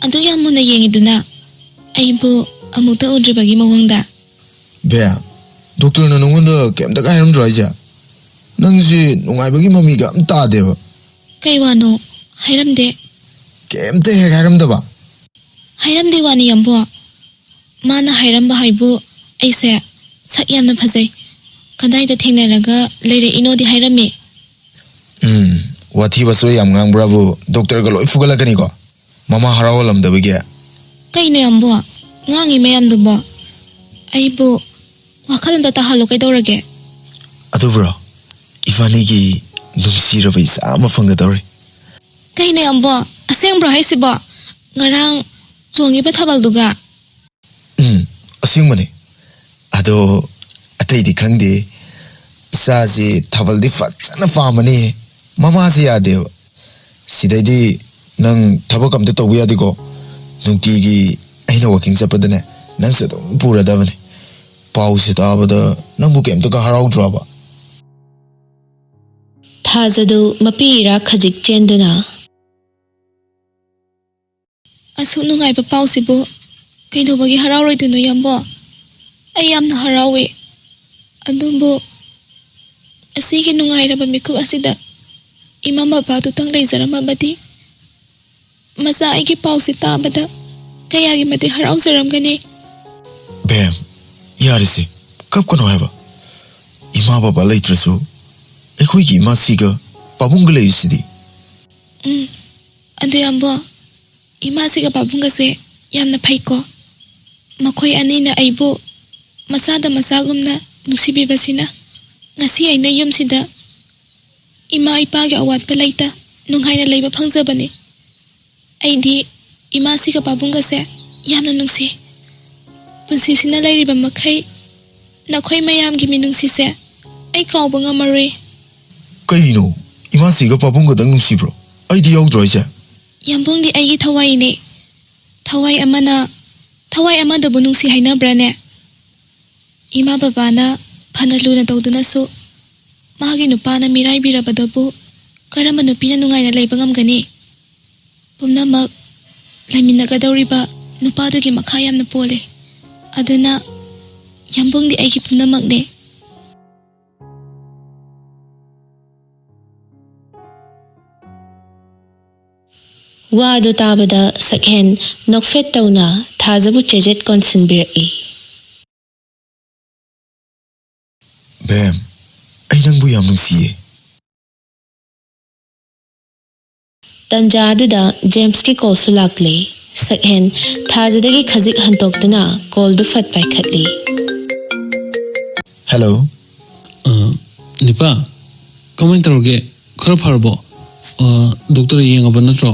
ꯑꯗꯨ ꯌꯥꯝ ꯃꯨꯟꯅ ꯌꯦꯡꯉꯤꯗꯨꯅ? ꯑꯩꯕꯨ ꯑꯃꯨꯛꯇ ꯎꯗ꯭ꯔꯤꯕꯒꯤ ꯃꯑꯣꯡꯗ꯫ ꯕꯦꯝ, ꯗꯣꯛꯇꯔꯅ ꯅꯉꯣꯟꯗ ꯀꯩꯝꯇꯒ ꯍꯥꯏꯔꯝꯗ꯭ꯔꯣ ꯍꯥꯏꯁꯦ? ꯅꯪꯁꯤ ꯅꯨꯡꯉꯥꯏꯕꯒꯤ ꯃꯃꯤꯒ ꯑꯝ ꯇꯥꯗꯦꯕ꯫ ꯀꯩ ꯋꯥꯅꯣ? ꯍꯥꯏꯔꯝꯗꯦ꯫ ꯀꯩꯝꯇ ꯍꯦꯛ ꯍꯥꯏꯔꯝꯗꯕ? ꯍꯥꯏꯔꯝꯗꯦ ꯋꯥꯅꯤ ꯌꯥꯝꯕꯣ꯫ ꯃꯥꯅ ꯍꯥꯏꯔꯝꯕ ꯍꯥꯏꯕꯨ ꯑꯩꯁꯦ ꯁꯛ ꯌꯥꯝꯅ ꯐꯖꯩ, ꯀꯗꯥꯏꯗ ꯊꯦꯡꯅꯔꯒ ꯂꯩꯔꯛꯏꯅꯣꯗꯤ ꯍꯥꯏꯔꯝꯃꯤ꯫ ꯎꯝ, ꯋꯥꯊꯤ ꯋꯥꯆꯣꯏ ꯌꯥꯝ ꯉꯥꯡꯕ꯭ꯔꯥꯕꯨ ꯗꯣꯛꯇꯔꯒ ꯂꯣꯏ ꯐꯨꯒꯠꯂꯛꯀꯅꯤꯀꯣ, ꯃꯃꯥ ꯍꯔꯥꯎꯍꯜꯂꯝꯗꯕꯒꯤ꯫ ꯀꯩꯅꯣ ꯌꯥꯝꯕꯣ, ꯉꯥꯡꯉꯤ ꯃꯌꯥꯝꯗꯨꯕꯣ? ꯑꯩꯕꯨ ꯋꯥꯈꯜ ꯑꯝꯇ ꯇꯥꯍꯜꯂꯣ ꯀꯩꯗꯧꯔꯒꯦ? ꯑꯗꯨꯕꯨꯔꯣ, ꯏꯕꯥꯅꯤꯒꯤ ꯅꯨꯡꯁꯤꯔꯕ ꯏꯆꯥ ꯑꯃ ꯐꯪꯒꯗꯧꯔꯦ꯫ ꯀꯩꯅꯣ ꯌꯥꯝꯕꯣ, ꯑꯁꯦꯡꯕ꯭ꯔꯣ ꯍꯥꯏꯁꯤꯕꯣ? ꯉꯔꯥꯡ ꯆꯣꯡꯉꯤꯕ ꯊꯥꯕꯜꯗꯨꯒ? ꯎꯝ, ꯑꯁꯦꯡꯕꯅꯦ꯫ ꯑꯗꯣ ꯑꯇꯩꯗꯤ ꯈꯪꯗꯦ, ꯏꯆꯥꯁꯤ ꯊꯥꯕꯜꯗꯤ ꯐꯖꯅ ꯄꯥꯝꯕꯅꯤ꯫ ꯃꯃꯥꯁꯤ ꯌꯥꯗꯦꯕ꯫ ꯁꯤꯗꯩꯗꯤ ꯅꯪ ꯊꯕꯛ ꯑꯝꯇ ꯇꯧꯕ ꯌꯥꯗꯦꯀꯣ꯫ ꯅꯨꯡꯇꯤꯒꯤ ꯑꯩꯅ ꯋꯥꯀꯤꯡ ꯆꯠꯄꯗꯅꯦ, ꯅꯪꯁꯨ ꯑꯗꯨꯝ ꯄꯨꯔꯗꯕꯅꯦ꯫ ꯄꯥꯎꯁꯦ ꯇꯥꯕꯗ ꯅꯪꯕꯨ ꯀꯩꯝꯇꯒ ꯍꯔꯥꯎꯗ꯭ꯔꯣꯕ? ꯊꯥꯖꯗꯨ ꯃꯄꯤ ꯏꯔꯥ ꯈꯖꯤꯛ ꯆꯦꯟꯗꯨꯅ, ꯑꯁꯨꯛ ꯅꯨꯡꯉꯥꯏꯕ ꯄꯥꯎꯁꯤꯕꯨ ꯀꯩꯗꯧꯕꯒꯤ ꯍꯔꯥꯎꯔꯣꯏꯗꯣꯏꯅꯣ ꯌꯥꯝꯕꯣ? ꯑꯩ ꯌꯥꯝꯅ ꯍꯔꯥꯎꯋꯦ꯫ ꯑꯗꯨꯕꯨ ꯑꯁꯤꯒꯤ ꯅꯨꯡꯉꯥꯏꯔꯕ ꯃꯤꯀꯨꯞ ꯑꯁꯤꯗ ꯏꯃꯥ ꯕꯕꯥꯗꯨꯇꯪ ꯂꯩꯖꯔꯝꯃꯕꯗꯤ ꯃꯆꯥ ꯑꯩꯒꯤ ꯄꯥꯎꯁꯤ ꯇꯥꯕꯗ ꯀꯌꯥꯒꯤ ꯃꯇꯤꯛ ꯍꯔꯥꯎꯖꯔꯝꯒꯅꯤ꯫ ꯕꯦꯝ, ꯌꯥꯔꯦꯁꯦ, ꯀꯞꯀꯅꯣ ꯍꯥꯏꯕ꯫ ꯏꯃꯥ ꯕꯕꯥ ꯂꯩꯇ꯭ꯔꯁꯨ ꯑꯩꯈꯣꯏꯒꯤ ꯏꯃꯥꯁꯤꯒ ꯄꯥꯕꯨꯡꯒ ꯂꯩꯔꯤꯁꯤꯗꯤ꯫ ꯎꯝ, ꯑꯗꯨ ꯌꯥꯝꯕꯣ, ꯏꯃꯥꯁꯤꯒ ꯄꯥꯕꯨꯡꯒꯁꯦ ꯌꯥꯝꯅ ꯐꯩꯀꯣ꯫ ꯃꯈꯣꯏ ꯑꯅꯤꯅ ꯑꯩꯕꯨ ꯃꯆꯥꯗ ꯃꯆꯥꯒꯨꯝꯅ ꯅꯨꯡꯁꯤꯕꯤꯕꯁꯤꯅ ꯉꯁꯤ ꯑꯩꯅ ꯌꯨꯝꯁꯤꯗ ꯏꯃꯥ ꯏꯄꯥꯒꯤ ꯑꯋꯥꯠꯄ ꯂꯩꯇ ꯅꯨꯡꯉꯥꯏꯅ ꯂꯩꯕ ꯐꯪꯖꯕꯅꯤ꯫ ꯑꯩꯗꯤ ꯏꯃꯥꯁꯤꯒ ꯄꯥꯕꯨꯡꯒꯁꯦ ꯌꯥꯝꯅ ꯅꯨꯡꯁꯤ꯫ ꯄꯨꯟꯁꯤꯁꯤꯅ ꯂꯩꯔꯤꯕ ꯃꯈꯩ ꯅꯈꯣꯏ ꯃꯌꯥꯝꯒꯤ ꯃꯤꯅꯨꯡꯁꯤꯁꯦ ꯑꯩ ꯀꯥꯎꯕ ꯉꯝꯃꯔꯣꯏ꯫ ꯀꯩꯅꯣ? ꯏꯃꯥꯁꯤꯒ ꯄꯥꯕꯨꯡꯒꯗꯪ ꯅꯨꯡꯁꯤꯕ꯭ꯔꯣ? ꯑꯩꯗꯤ ꯌꯥꯎꯗ꯭ꯔꯣ ꯍꯥꯏꯁꯦ? ꯌꯥꯝꯕꯨꯡꯗꯤ ꯑꯩꯒꯤ ꯊꯋꯥꯏꯅꯦ꯫ ꯊꯋꯥꯏ ꯑꯃꯅ ꯊꯋꯥꯏ ꯑꯃꯗꯕꯨ ꯅꯨꯡꯁꯤ ꯍꯥꯏꯅꯕ꯭ꯔꯥꯅꯦ? ꯏꯃꯥ ꯕꯕꯥꯅ ꯐꯅ ꯂꯨꯅ ꯇꯧꯗꯨꯅꯁꯨ ꯃꯥꯒꯤ ꯅꯨꯄꯥꯅ ꯃꯤꯔꯥꯏꯕꯤꯔꯕꯗꯕꯨ ꯀꯔꯝꯕ ꯅꯨꯄꯤꯅ ꯅꯨꯡꯉꯥꯏꯅ ꯂꯩꯕ ꯉꯝꯒꯅꯤ? ꯄꯨꯝꯅꯃꯛ ꯂꯩꯃꯤꯟꯅꯒꯗꯧꯔꯤꯕ ꯅꯨꯄꯥꯗꯨꯒꯤ ꯃꯈꯥ ꯌꯥꯝꯅ ꯄꯣꯜꯂꯤ꯫ ꯑꯗꯨꯅ ꯌꯥꯝꯕꯨꯡꯗꯤ ꯑꯩꯒꯤ ꯄꯨꯝꯅꯃꯛꯅꯦ꯫ ꯋꯥꯗꯨ ꯇꯥꯕꯗ ꯁꯛꯍꯦꯟ ꯅꯣꯛꯐꯦꯠ ꯇꯧꯅ ꯊꯥꯖꯕꯨ ꯆꯦꯖꯦꯠ ꯀꯣꯟꯁꯤꯟꯕꯤꯔꯛꯏ꯫ ꯕꯦꯝ, ꯑꯩ ꯅꯪꯕꯨ ꯌꯥꯝ ꯅꯨꯡꯁꯤꯌꯦ꯫ ꯇꯟꯖꯥ ꯑꯗꯨꯗ ꯖꯦꯝꯁꯀꯤ ꯀꯣꯜꯁꯨ ꯂꯥꯛꯂꯦ꯫ ꯁꯛꯍꯦꯟ ꯊꯥꯖꯗꯒꯤ ꯈꯖꯤꯛ ꯍꯟꯇꯣꯛꯇꯨꯅ ꯀꯣꯜꯗꯨ ꯐꯠ ꯄꯥꯏꯈꯠꯂꯤ꯫ ꯍꯦꯜꯂꯣ꯫ ꯑ, ꯅꯤꯄꯥ, ꯀꯃꯥꯏꯅ ꯇꯧꯔꯒꯦ? ꯈꯔ ꯐꯔꯕꯣ? ꯑ, ꯗꯣꯛꯇꯔ ꯌꯦꯡꯉꯕ ꯅꯠꯇ꯭ꯔꯣ?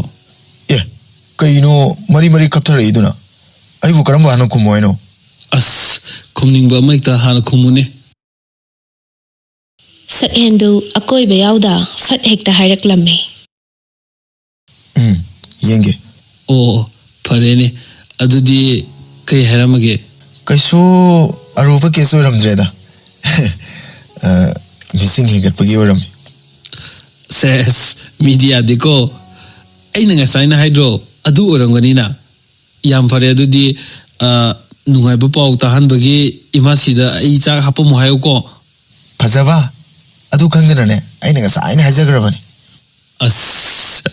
ꯑꯦ, ꯀꯩꯅꯣ ꯃꯔꯤ ꯃꯔꯤ ꯀꯞꯊꯔꯛꯏꯗꯨꯅ? ꯑꯩꯕꯨ ꯀꯔꯝꯕ ꯍꯥꯟꯅ ꯈꯨꯝꯃꯣ ꯍꯥꯏꯅꯣ? ꯑꯁ, ꯈꯨꯝꯅꯤꯡꯕ ꯑꯃ ꯍꯦꯛꯇ ꯍꯥꯟꯅ ꯈꯨꯝꯃꯨꯅꯦ꯫ ꯁꯛꯍꯦꯟꯗꯨ ꯑꯀꯣꯏꯕ ꯌꯥꯎꯗ ꯐꯠ ꯍꯦꯛꯇ ꯍꯥꯏꯔꯛꯂꯝꯃꯤ꯫ ꯎꯝ, ꯌꯦꯡꯒꯦ꯫ ꯑꯣ, ꯐꯔꯦꯅꯦ꯫ ꯑꯗꯨꯗꯤ ꯀꯩ ꯍꯥꯏꯔꯝꯃꯒꯦ? ꯀꯩꯁꯨ ꯑꯔꯨꯕ ꯀꯦꯁ ꯑꯣꯏꯔꯝꯗ꯭ꯔꯦꯗ꯫ ꯑ, ꯃꯤꯁꯤꯡ ꯍꯦꯟꯒꯠꯄꯒꯤ ꯑꯣꯏꯔꯝꯃꯤ꯫ ꯁꯦꯁ, ꯃꯤꯗꯤ ꯌꯥꯗꯦꯀꯣ꯫ ꯑꯩꯅ ꯉꯁꯥꯏꯅ ꯍꯥꯏꯗ꯭ꯔꯣ, ꯑꯗꯨ ꯑꯣꯏꯔꯝꯒꯅꯤꯅ꯫ ꯌꯥꯝ ꯐꯔꯦ, ꯑꯗꯨꯗꯤ, ꯑ, ꯅꯨꯡꯉꯥꯏꯕ ꯄꯥꯎ ꯇꯥꯍꯟꯕꯒꯤ ꯏꯃꯥꯁꯤꯗ ꯑꯩ ꯆꯥꯛ ꯍꯥꯞꯄꯝꯃꯣ ꯍꯥꯏꯌꯨꯀꯣ꯫ ꯐꯖꯕ, ꯑꯗꯨ ꯈꯪꯗꯅꯅꯦ ꯑꯩꯅ ꯉꯁꯥꯏꯅ ꯍꯥꯏꯖꯈ꯭ꯔꯕꯅꯤ꯫ ꯑꯁ,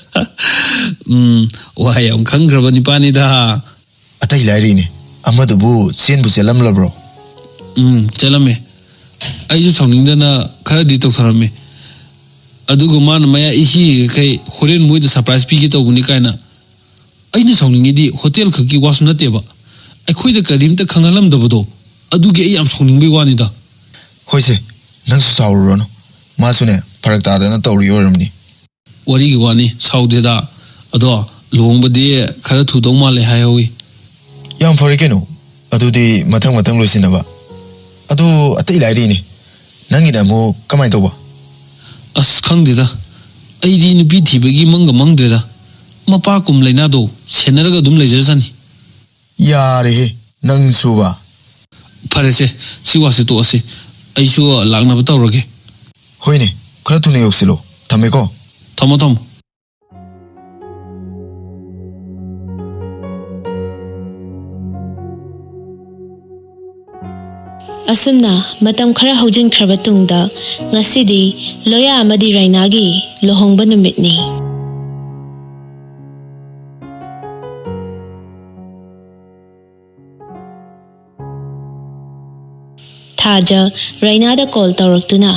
ꯎꯝ, ꯋꯥ ꯌꯥꯝ ꯈꯪꯈ꯭ꯔꯕ ꯅꯤꯄꯥꯅꯤꯗ꯫ ꯑꯇꯩ ꯂꯥꯏꯔꯤꯅꯦ, ꯑꯃꯗꯨꯕꯨ ꯆꯦꯟꯕꯨ ꯆꯦꯜꯂꯝꯂꯕ꯭ꯔꯣ? ꯎꯝ, ꯆꯦꯜꯂꯝꯃꯦ꯫ ꯑꯩꯁꯨ ꯁꯥꯎꯅꯤꯡꯗꯅ ꯈꯔꯗꯤ ꯇꯧꯊꯔꯝꯃꯦ꯫ ꯑꯗꯨꯒ ꯃꯥꯅ ꯃꯌꯥ ꯏꯍꯤ ꯍꯤꯒꯠꯈꯩ ꯍꯣꯔꯦꯟ ꯃꯣꯏꯗ ꯁꯔꯄ꯭ꯔꯥꯏꯖ ꯄꯤꯒꯦ ꯇꯧꯕꯅꯤ ꯀꯥꯏꯅ꯫ ꯑꯩꯅ ꯁꯥꯎꯅꯤꯡꯉꯤꯗꯤ ꯍꯣꯇꯦꯜ ꯈꯛꯀꯤ ꯋꯥꯁꯨ ꯅꯠꯇꯦꯕ, ꯑꯩꯈꯣꯏꯗ ꯀꯔꯤꯝꯇ ꯈꯪꯍꯜꯂꯝꯗꯕꯗꯣ, ꯑꯗꯨꯒꯤ ꯑꯩ ꯌꯥꯝ ꯁꯥꯎꯅꯤꯡꯕꯩ ꯋꯥꯅꯤꯗ꯫ ꯍꯣꯏꯁꯦ, ꯅꯪꯁꯨ ꯁꯥꯎꯔꯨꯔꯅꯨ꯫ ꯃꯥꯁꯨꯅꯦ, ꯐꯔꯛ ꯇꯥꯗꯅ ꯇꯧꯔꯤ ꯑꯣꯏꯔꯝꯅꯤ꯫ ꯋꯥꯔꯤꯒꯤ ꯋꯥꯅꯤ, ꯁꯥꯎꯗꯦꯗ꯫ ꯑꯗꯣ ꯂꯨꯍꯣꯡꯕꯗꯤ ꯈꯔ ꯊꯨꯗꯧ ꯃꯥꯜꯂꯦ ꯍꯥꯏꯍꯧꯋꯤ꯫ ꯌꯥꯝ ꯐꯔꯦ ꯀꯩꯅꯣ꯫ ꯑꯗꯨꯗꯤ ꯃꯊꯪ ꯃꯊꯪ ꯂꯣꯏꯁꯤꯟꯅꯕ꯫ ꯑꯗꯨ ꯑꯇꯩ ꯂꯥꯏꯔꯤꯅꯦ, ꯅꯪꯒꯤꯅ ꯑꯃꯨꯛ ꯀꯃꯥꯏꯅ ꯇꯧꯕ? ꯑꯁ, ꯈꯪꯗꯦꯗ꯫ ꯑꯩꯗꯤ ꯅꯨꯄꯤ ꯊꯤꯕꯒꯤ ꯃꯪꯒ ꯃꯪꯗ꯭ꯔꯦꯗ꯫ ꯃꯄꯥ ꯀꯨꯝ ꯂꯥꯏꯅꯥꯗꯣ ꯁꯦꯟꯅꯔꯒ ꯑꯗꯨꯝ ꯂꯩꯖꯔꯁꯅꯤ꯫ ꯌꯥꯔꯦꯍꯦ, ꯅꯪꯁꯨꯕ꯫ ꯐꯔꯦꯁꯦ, ꯁꯤ ꯋꯥꯁꯦ ꯇꯣꯛꯑꯁꯤ꯫ ꯑꯩꯁꯨ ꯂꯥꯛꯅꯕ ꯇꯧꯔꯒꯦ꯫ ꯍꯣꯏꯅꯦ, ꯈꯔ ꯊꯨꯅ ꯌꯧꯁꯤꯜꯂꯣ꯫ ꯊꯝꯃꯦꯀꯣ꯫ ꯊꯝꯃꯣ, ꯊꯝꯃꯣ꯫ ꯑꯁꯨꯝꯅ ꯃꯇꯝ ꯈꯔ ꯍꯧꯖꯤꯟꯈ꯭ꯔꯕ ꯇꯨꯡꯗ, ꯉꯁꯤꯗꯤ ꯂꯣꯌꯥ ꯑꯃꯗꯤ ꯔꯥꯏꯅꯥꯒꯤ ꯂꯨꯍꯣꯡꯕ ꯅꯨꯃꯤꯠꯅꯤ꯫ ꯊꯥꯖ ꯔꯥꯏꯅꯥꯗ ꯀꯣꯜ ꯇꯧꯔꯛꯇꯨꯅ,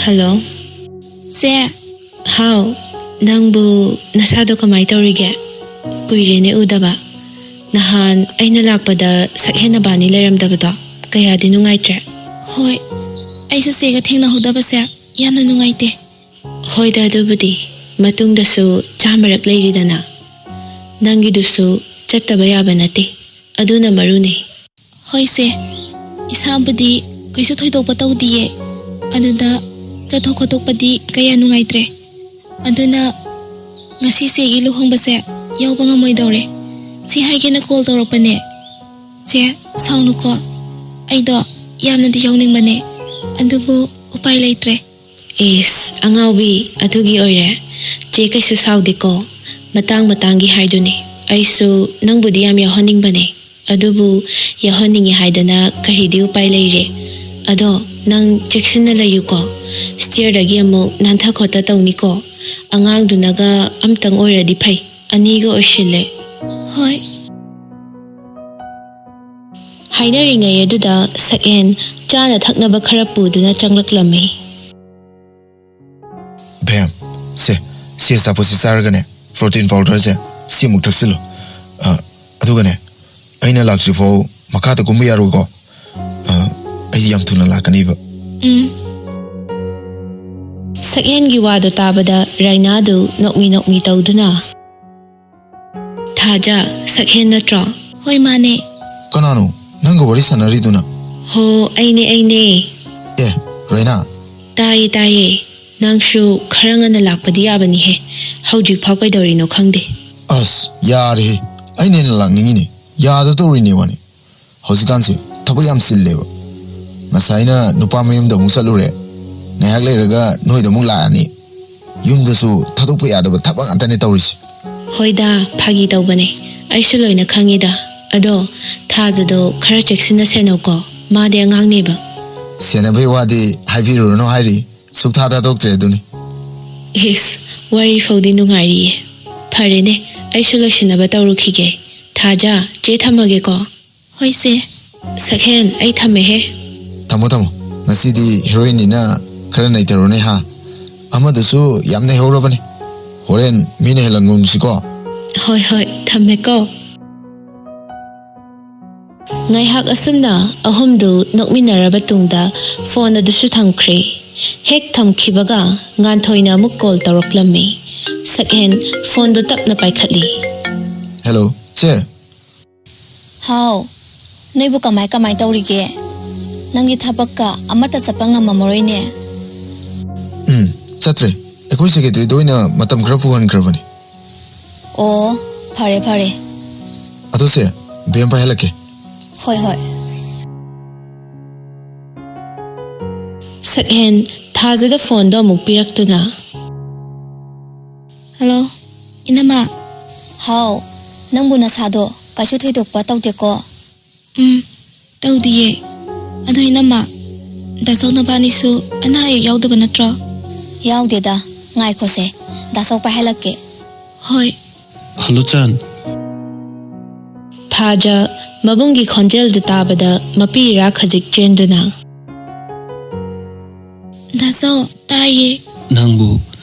ꯍꯜꯂꯣ꯫ ꯁꯦ꯫ ꯍꯥꯎ, ꯅꯪꯕꯨ ꯅꯁꯥꯗꯣ ꯀꯃꯥꯏ ꯇꯧꯔꯤꯒꯦ? ꯀꯨꯏꯔꯦꯅꯦ ꯎꯗꯕ꯫ ꯅꯍꯥꯟ ꯑꯩꯅ ꯂꯥꯛꯄꯗ ꯁꯛꯍꯦꯟ ꯅꯕꯥꯅꯤ ꯂꯩꯔꯝꯗꯕꯗꯣ ꯀꯌꯥꯗꯤ ꯅꯨꯡꯉꯥꯏꯇ꯭ꯔꯦ꯫ ꯍꯣꯏ, ꯑꯩꯁꯨ ꯆꯦꯒ ꯊꯦꯡꯅꯍꯧꯗꯕꯁꯦ ꯌꯥꯝꯅ ꯅꯨꯡꯉꯥꯏꯇꯦ꯫ ꯍꯣꯏꯗ, ꯑꯗꯨꯕꯨꯗꯤ ꯃꯇꯨꯡꯗꯁꯨ ꯆꯥꯃꯔꯛ ꯂꯩꯔꯤꯗꯅ꯫ ꯅꯪꯒꯤꯗꯨꯁꯨ ꯆꯠꯇꯕ ꯌꯥꯕ ꯅꯠꯇꯦ, ꯑꯗꯨꯅ ꯃꯔꯨꯅꯤ꯫ ꯍꯣꯏ ꯁꯦ, ꯏꯁꯥꯕꯨꯗꯤ ꯀꯩꯁꯨ ꯊꯣꯏꯗꯣꯛꯄ ꯇꯧꯗꯤꯌꯦ, ꯑꯗꯨꯗ ꯆꯠꯊꯣꯛ ꯈꯣꯠꯇꯣꯛꯄꯗꯤ ꯀꯌꯥ ꯅꯨꯡꯉꯥꯏꯇ꯭ꯔꯦ꯫ ꯑꯗꯨꯅ ꯉꯁꯤ ꯆꯦꯒꯤ ꯂꯨꯍꯣꯡꯕꯁꯦ ꯌꯥꯎꯕ ꯉꯝꯃꯣꯏꯗꯧꯔꯦ꯫ ꯁꯤ ꯍꯥꯏꯒꯦꯅ ꯀꯣꯜ ꯇꯧꯔꯛꯄꯅꯦ꯫ ꯆꯦ, ꯁꯥꯎꯅꯨꯀꯣ, ꯑꯩꯗꯣ ꯌꯥꯝꯅꯗꯤ ꯌꯥꯎꯅꯤꯡꯕꯅꯦ, ꯑꯗꯨꯕꯨ ꯎꯄꯥꯏ ꯂꯩꯇ꯭ꯔꯦ꯫ ꯏꯁ, ꯑꯉꯥꯎꯕꯤ, ꯑꯗꯨꯒꯤ ꯑꯣꯏꯔꯦ꯫ ꯆꯦ ꯀꯩꯁꯨ ꯁꯥꯎꯗꯦꯀꯣ, ꯃꯇꯥꯡ ꯃꯇꯥꯡꯒꯤ ꯍꯥꯏꯗꯨꯅꯤ꯫ ꯑꯩꯁꯨ ꯅꯪꯕꯨꯗꯤ ꯌꯥꯝ ꯌꯥꯎꯍꯟꯅꯤꯡꯕꯅꯦ, ꯑꯗꯨꯕꯨ ꯌꯥꯎꯍꯟꯅꯤꯡꯉꯦ ꯍꯥꯏꯗꯅ ꯀꯔꯤꯗꯤ ꯎꯄꯥꯏ ꯂꯩꯔꯦ꯫ ꯑꯗꯣ ꯅꯪ ꯆꯦꯛꯁꯤꯟꯅ ꯂꯩꯌꯨꯀꯣ, ꯁ꯭ꯇꯤꯌꯔꯗꯒꯤ ꯑꯃꯨꯛ ꯅꯥꯟꯊ ꯈꯣꯠꯇ ꯇꯧꯅꯤꯀꯣ꯫ ꯑꯉꯥꯡꯗꯨꯅꯒ ꯑꯝꯇꯪ ꯑꯣꯏꯔꯗꯤ ꯐꯩ, ꯑꯅꯤꯒ ꯑꯣꯏꯁꯤꯜꯂꯦ꯫ ꯍꯣꯏ꯫ ꯍꯥꯏꯅꯔꯤꯉꯩ ꯑꯗꯨꯗ ꯁꯛꯍꯦꯟ ꯆꯥꯅ ꯊꯛꯅꯕ ꯈꯔ ꯄꯨꯗꯨꯅ ꯆꯪꯂꯛꯂꯝꯃꯤ꯫ ꯕꯦꯝ, ꯁꯦ, ꯁꯤ ꯑꯆꯥꯄꯣꯠꯁꯤ ꯆꯥꯔꯒꯅꯦ, ꯄ꯭ꯔꯣꯇꯤꯟ ꯄꯥꯎꯗꯔꯁꯦ ꯁꯤꯃꯨꯛ ꯊꯛꯆꯤꯜꯂꯨ꯫ ꯑ, ꯑꯗꯨꯒꯅꯦ, ꯑꯩꯅ ꯂꯥꯛꯇ꯭ꯔꯤꯐꯥꯎ ꯃꯈꯥꯗ ꯀꯨꯝꯕ ꯌꯥꯔꯣꯏꯀꯣ꯫ ꯑ, ꯑꯩ ꯌꯥꯝ ꯊꯨꯅ ꯂꯥꯛꯀꯅꯤꯕ꯫ ꯎꯝ꯫ ꯁꯛꯍꯦꯟꯒꯤ ꯋꯥꯗꯣ ꯇꯥꯕꯗ ꯔꯥꯏꯅꯥꯗꯨ ꯅꯣꯛꯃꯤ ꯅꯣꯛꯃꯤ ꯇꯧꯗꯨꯅ, "ꯊꯥꯖ, ꯁꯛꯍꯦꯟ ꯅꯠꯇ꯭ꯔꯣ?" "ꯍꯣꯏ, ꯃꯥꯅꯦ꯫" "ꯀꯅꯥꯅꯣ ꯅꯪꯒ ꯋꯥꯔꯤ ꯁꯥꯟꯅꯔꯤꯗꯨꯅ?" "ꯍꯣ, ꯑꯩꯅꯦ, ꯑꯩꯅꯦ꯫" "ꯑꯦ, ꯔꯥꯏꯅꯥ?" "ꯇꯥꯏꯌꯦ, ꯇꯥꯏꯌꯦ꯫ ꯅꯪꯁꯨ ꯈꯔ ꯉꯟꯅ ꯂꯥꯛꯄꯗꯤ ꯌꯥꯕꯅꯤꯍꯦ꯫ ꯍꯧꯖꯤꯛꯐꯥꯎ ꯀꯩꯗꯧꯔꯤꯅꯣ ꯈꯪꯗꯦ꯫" "ꯑꯁ, ꯌꯥꯔꯦꯍꯦ꯫ ꯑꯩꯅ ꯍꯦꯟꯅ ꯂꯥꯛꯅꯤꯡꯉꯤꯅꯦ꯫ ꯌꯥꯗ ꯇꯧꯔꯤꯅꯦ ꯋꯥꯅꯤ꯫ ꯍꯧꯖꯤꯛꯀꯥꯟꯁꯦ ꯊꯕꯛ ꯌꯥꯝ ꯆꯤꯜꯂꯦꯕ꯫ ꯉꯁꯥꯏꯅ ꯅꯨꯄꯥ ꯃꯌꯨꯝꯗ ꯑꯃꯨꯛ ꯆꯠꯂꯨꯔꯦ꯫ ꯉꯥꯏꯍꯥꯛ ꯂꯩꯔꯒ ꯅꯣꯏꯗ ꯑꯃꯨꯛ ꯂꯥꯛꯑꯅꯤ꯫ ꯌꯨꯝꯗꯁꯨ ꯊꯥꯗꯣꯛꯄ ꯌꯥꯗꯕ ꯊꯕꯛ ꯉꯥꯛꯇꯅꯦ ꯇꯧꯔꯤꯁꯦ꯫" "ꯍꯣꯏꯗ, ꯐꯥꯒꯤ ꯇꯧꯕꯅꯦ꯫ ꯑꯩꯁꯨ ꯂꯣꯏꯅ ꯈꯪꯉꯤꯗ꯫ ꯑꯗꯣ ꯊꯥꯖꯗꯣ ꯈꯔ ꯆꯦꯛꯁꯤꯟꯅ ꯁꯦꯟꯅꯧꯀꯣ꯫ ꯃꯥꯗꯤ ꯑꯉꯥꯡꯅꯦꯕ꯫" "ꯁꯦꯟꯅꯕꯩ ꯋꯥꯗꯤ ꯍꯥꯏꯕꯤꯔꯨꯔꯅꯨ ꯍꯥꯏꯔꯤ꯫ ꯁꯨꯛꯊꯥ ꯊꯥꯗꯣꯛꯇ꯭ꯔꯦ ꯑꯗꯨꯅꯤ꯫" "ꯏꯁ, ꯋꯥꯔꯤ ꯐꯥꯎꯗꯤ ꯅꯨꯡꯉꯥꯏꯔꯤꯌꯦ꯫ ꯐꯔꯦꯅꯦ, ꯑꯩꯁꯨ ꯂꯣꯏꯁꯤꯟꯅꯕ ꯇꯧꯔꯨꯈꯤꯒꯦ꯫ ꯊꯥꯖ, ꯆꯦ ꯊꯝꯃꯒꯦꯀꯣ꯫" "ꯍꯣꯏ, ꯆꯦ꯫" "ꯁꯛꯍꯦꯟ, ꯑꯩ ꯊꯝꯃꯦꯍꯦ꯫" "ꯊꯝꯃꯣ, ꯊꯝꯃꯣ꯫ ꯉꯁꯤꯗꯤ ꯍꯦꯔꯣꯏꯟꯅꯤꯅ ꯈꯔ ꯅꯩꯊꯔꯣꯅꯦ, ꯍꯥ? ꯑꯃꯗꯨꯁꯨ ꯌꯥꯝ ꯅꯩꯍꯧꯔꯕꯅꯦ꯫ ꯍꯣꯔꯦꯟ ꯃꯤꯅ ꯍꯦꯜꯍꯟꯒꯨꯝꯁꯤꯀꯣ꯫" "ꯍꯣꯏ, ꯍꯣꯏ, ꯊꯝꯃꯦꯀꯣ꯫" ꯉꯥꯏꯍꯥꯛ ꯑꯁꯨꯝꯅ ꯑꯍꯨꯝꯗꯨ ꯅꯣꯛꯃꯤꯟꯅꯔꯕ ꯇꯨꯡꯗ ꯐꯣꯟ ꯑꯗꯨꯁꯨ ꯊꯝꯈ꯭ꯔꯦ꯫ ꯍꯦꯛ ꯊꯝꯈꯤꯕꯒ ꯉꯥꯟꯊꯣꯏꯅ ꯑꯃꯨꯛ ꯀꯣꯜ ꯇꯧꯔꯛꯂꯝꯃꯤ꯫ ꯁꯛꯍꯦꯟ ꯐꯣꯟꯗꯨ ꯇꯞꯅ ꯄꯥꯏꯈꯠꯂꯤ꯫ "ꯍꯦꯜꯂꯣ, ꯆꯦ꯫" "ꯍꯥꯎ, ꯅꯣꯏꯕꯨ ꯀꯃꯥꯏ ꯀꯃꯥꯏ ꯇꯧꯔꯤꯒꯦ? ꯅꯪꯒꯤ ꯊꯕꯛꯀ ꯑꯃꯠꯇ ꯆꯠꯄ ꯉꯝꯃꯝꯃꯔꯣꯏꯅꯦ꯫" "ꯎꯝ, ꯆꯠꯇ꯭ꯔꯦ꯫ ꯑꯩꯈꯣꯏ ꯁꯦꯀ꯭ꯔꯦꯇꯔꯤꯗ ꯑꯣꯏꯅ ꯃꯇꯝ ꯈꯔ ꯄꯨꯍꯟꯈ꯭ꯔꯕꯅꯤ꯫" "ꯑꯣ, ꯐꯔꯦ, ꯐꯔꯦ꯫" "ꯑꯗꯣ ꯁꯦ, ꯕꯦꯝ ꯄꯥꯏꯍꯜꯂꯛꯀꯦ꯫" "ꯍꯣꯏ, ꯍꯣꯏ꯫" ꯁꯛꯍꯦꯟ ꯊꯥꯖꯗ ꯐꯣꯟꯗꯣ ꯑꯃꯨꯛ ꯄꯤꯔꯛꯇꯨꯅ, "ꯍꯜꯂꯣ, ꯏꯅꯝꯃ꯫" "ꯍꯥꯎ, ꯅꯪꯕꯨ ꯅꯁꯥꯗꯣ ꯀꯩꯁꯨ ꯊꯣꯏꯗꯣꯛꯄ ꯇꯧꯗꯦꯀꯣ?" "ꯎꯝ, ꯇꯧꯗꯤꯌꯦ꯫ ꯑꯗꯣ ꯏꯅꯝꯃ, ꯗꯥꯆꯧ ꯅꯕꯥꯅꯤꯁꯨ ꯑꯅꯥ ꯑꯌꯦꯛ ꯌꯥꯎꯗꯕ ꯅꯠꯇ꯭ꯔꯣ?" "ꯌꯥꯎꯗꯦꯗ꯫ ꯉꯥꯏꯈꯣꯁꯦ, ꯗꯥꯆꯧ ꯄꯥꯏꯍꯜꯂꯛꯀꯦ꯫" "ꯍꯣꯏ꯫" "ꯍꯜꯂꯣ, ꯆꯟ꯫" ꯊꯥꯖ ꯃꯕꯨꯡꯒꯤ ꯈꯣꯟꯖꯦꯜꯗꯨ ꯇꯥꯕꯗ ꯃꯄꯤ ꯏꯔꯥ ꯈꯖꯤꯛ ꯆꯦꯟꯗꯨꯅ, "ꯗꯥꯆꯧ, ꯇꯥꯏꯌꯦ꯫" "ꯅꯪꯕꯨ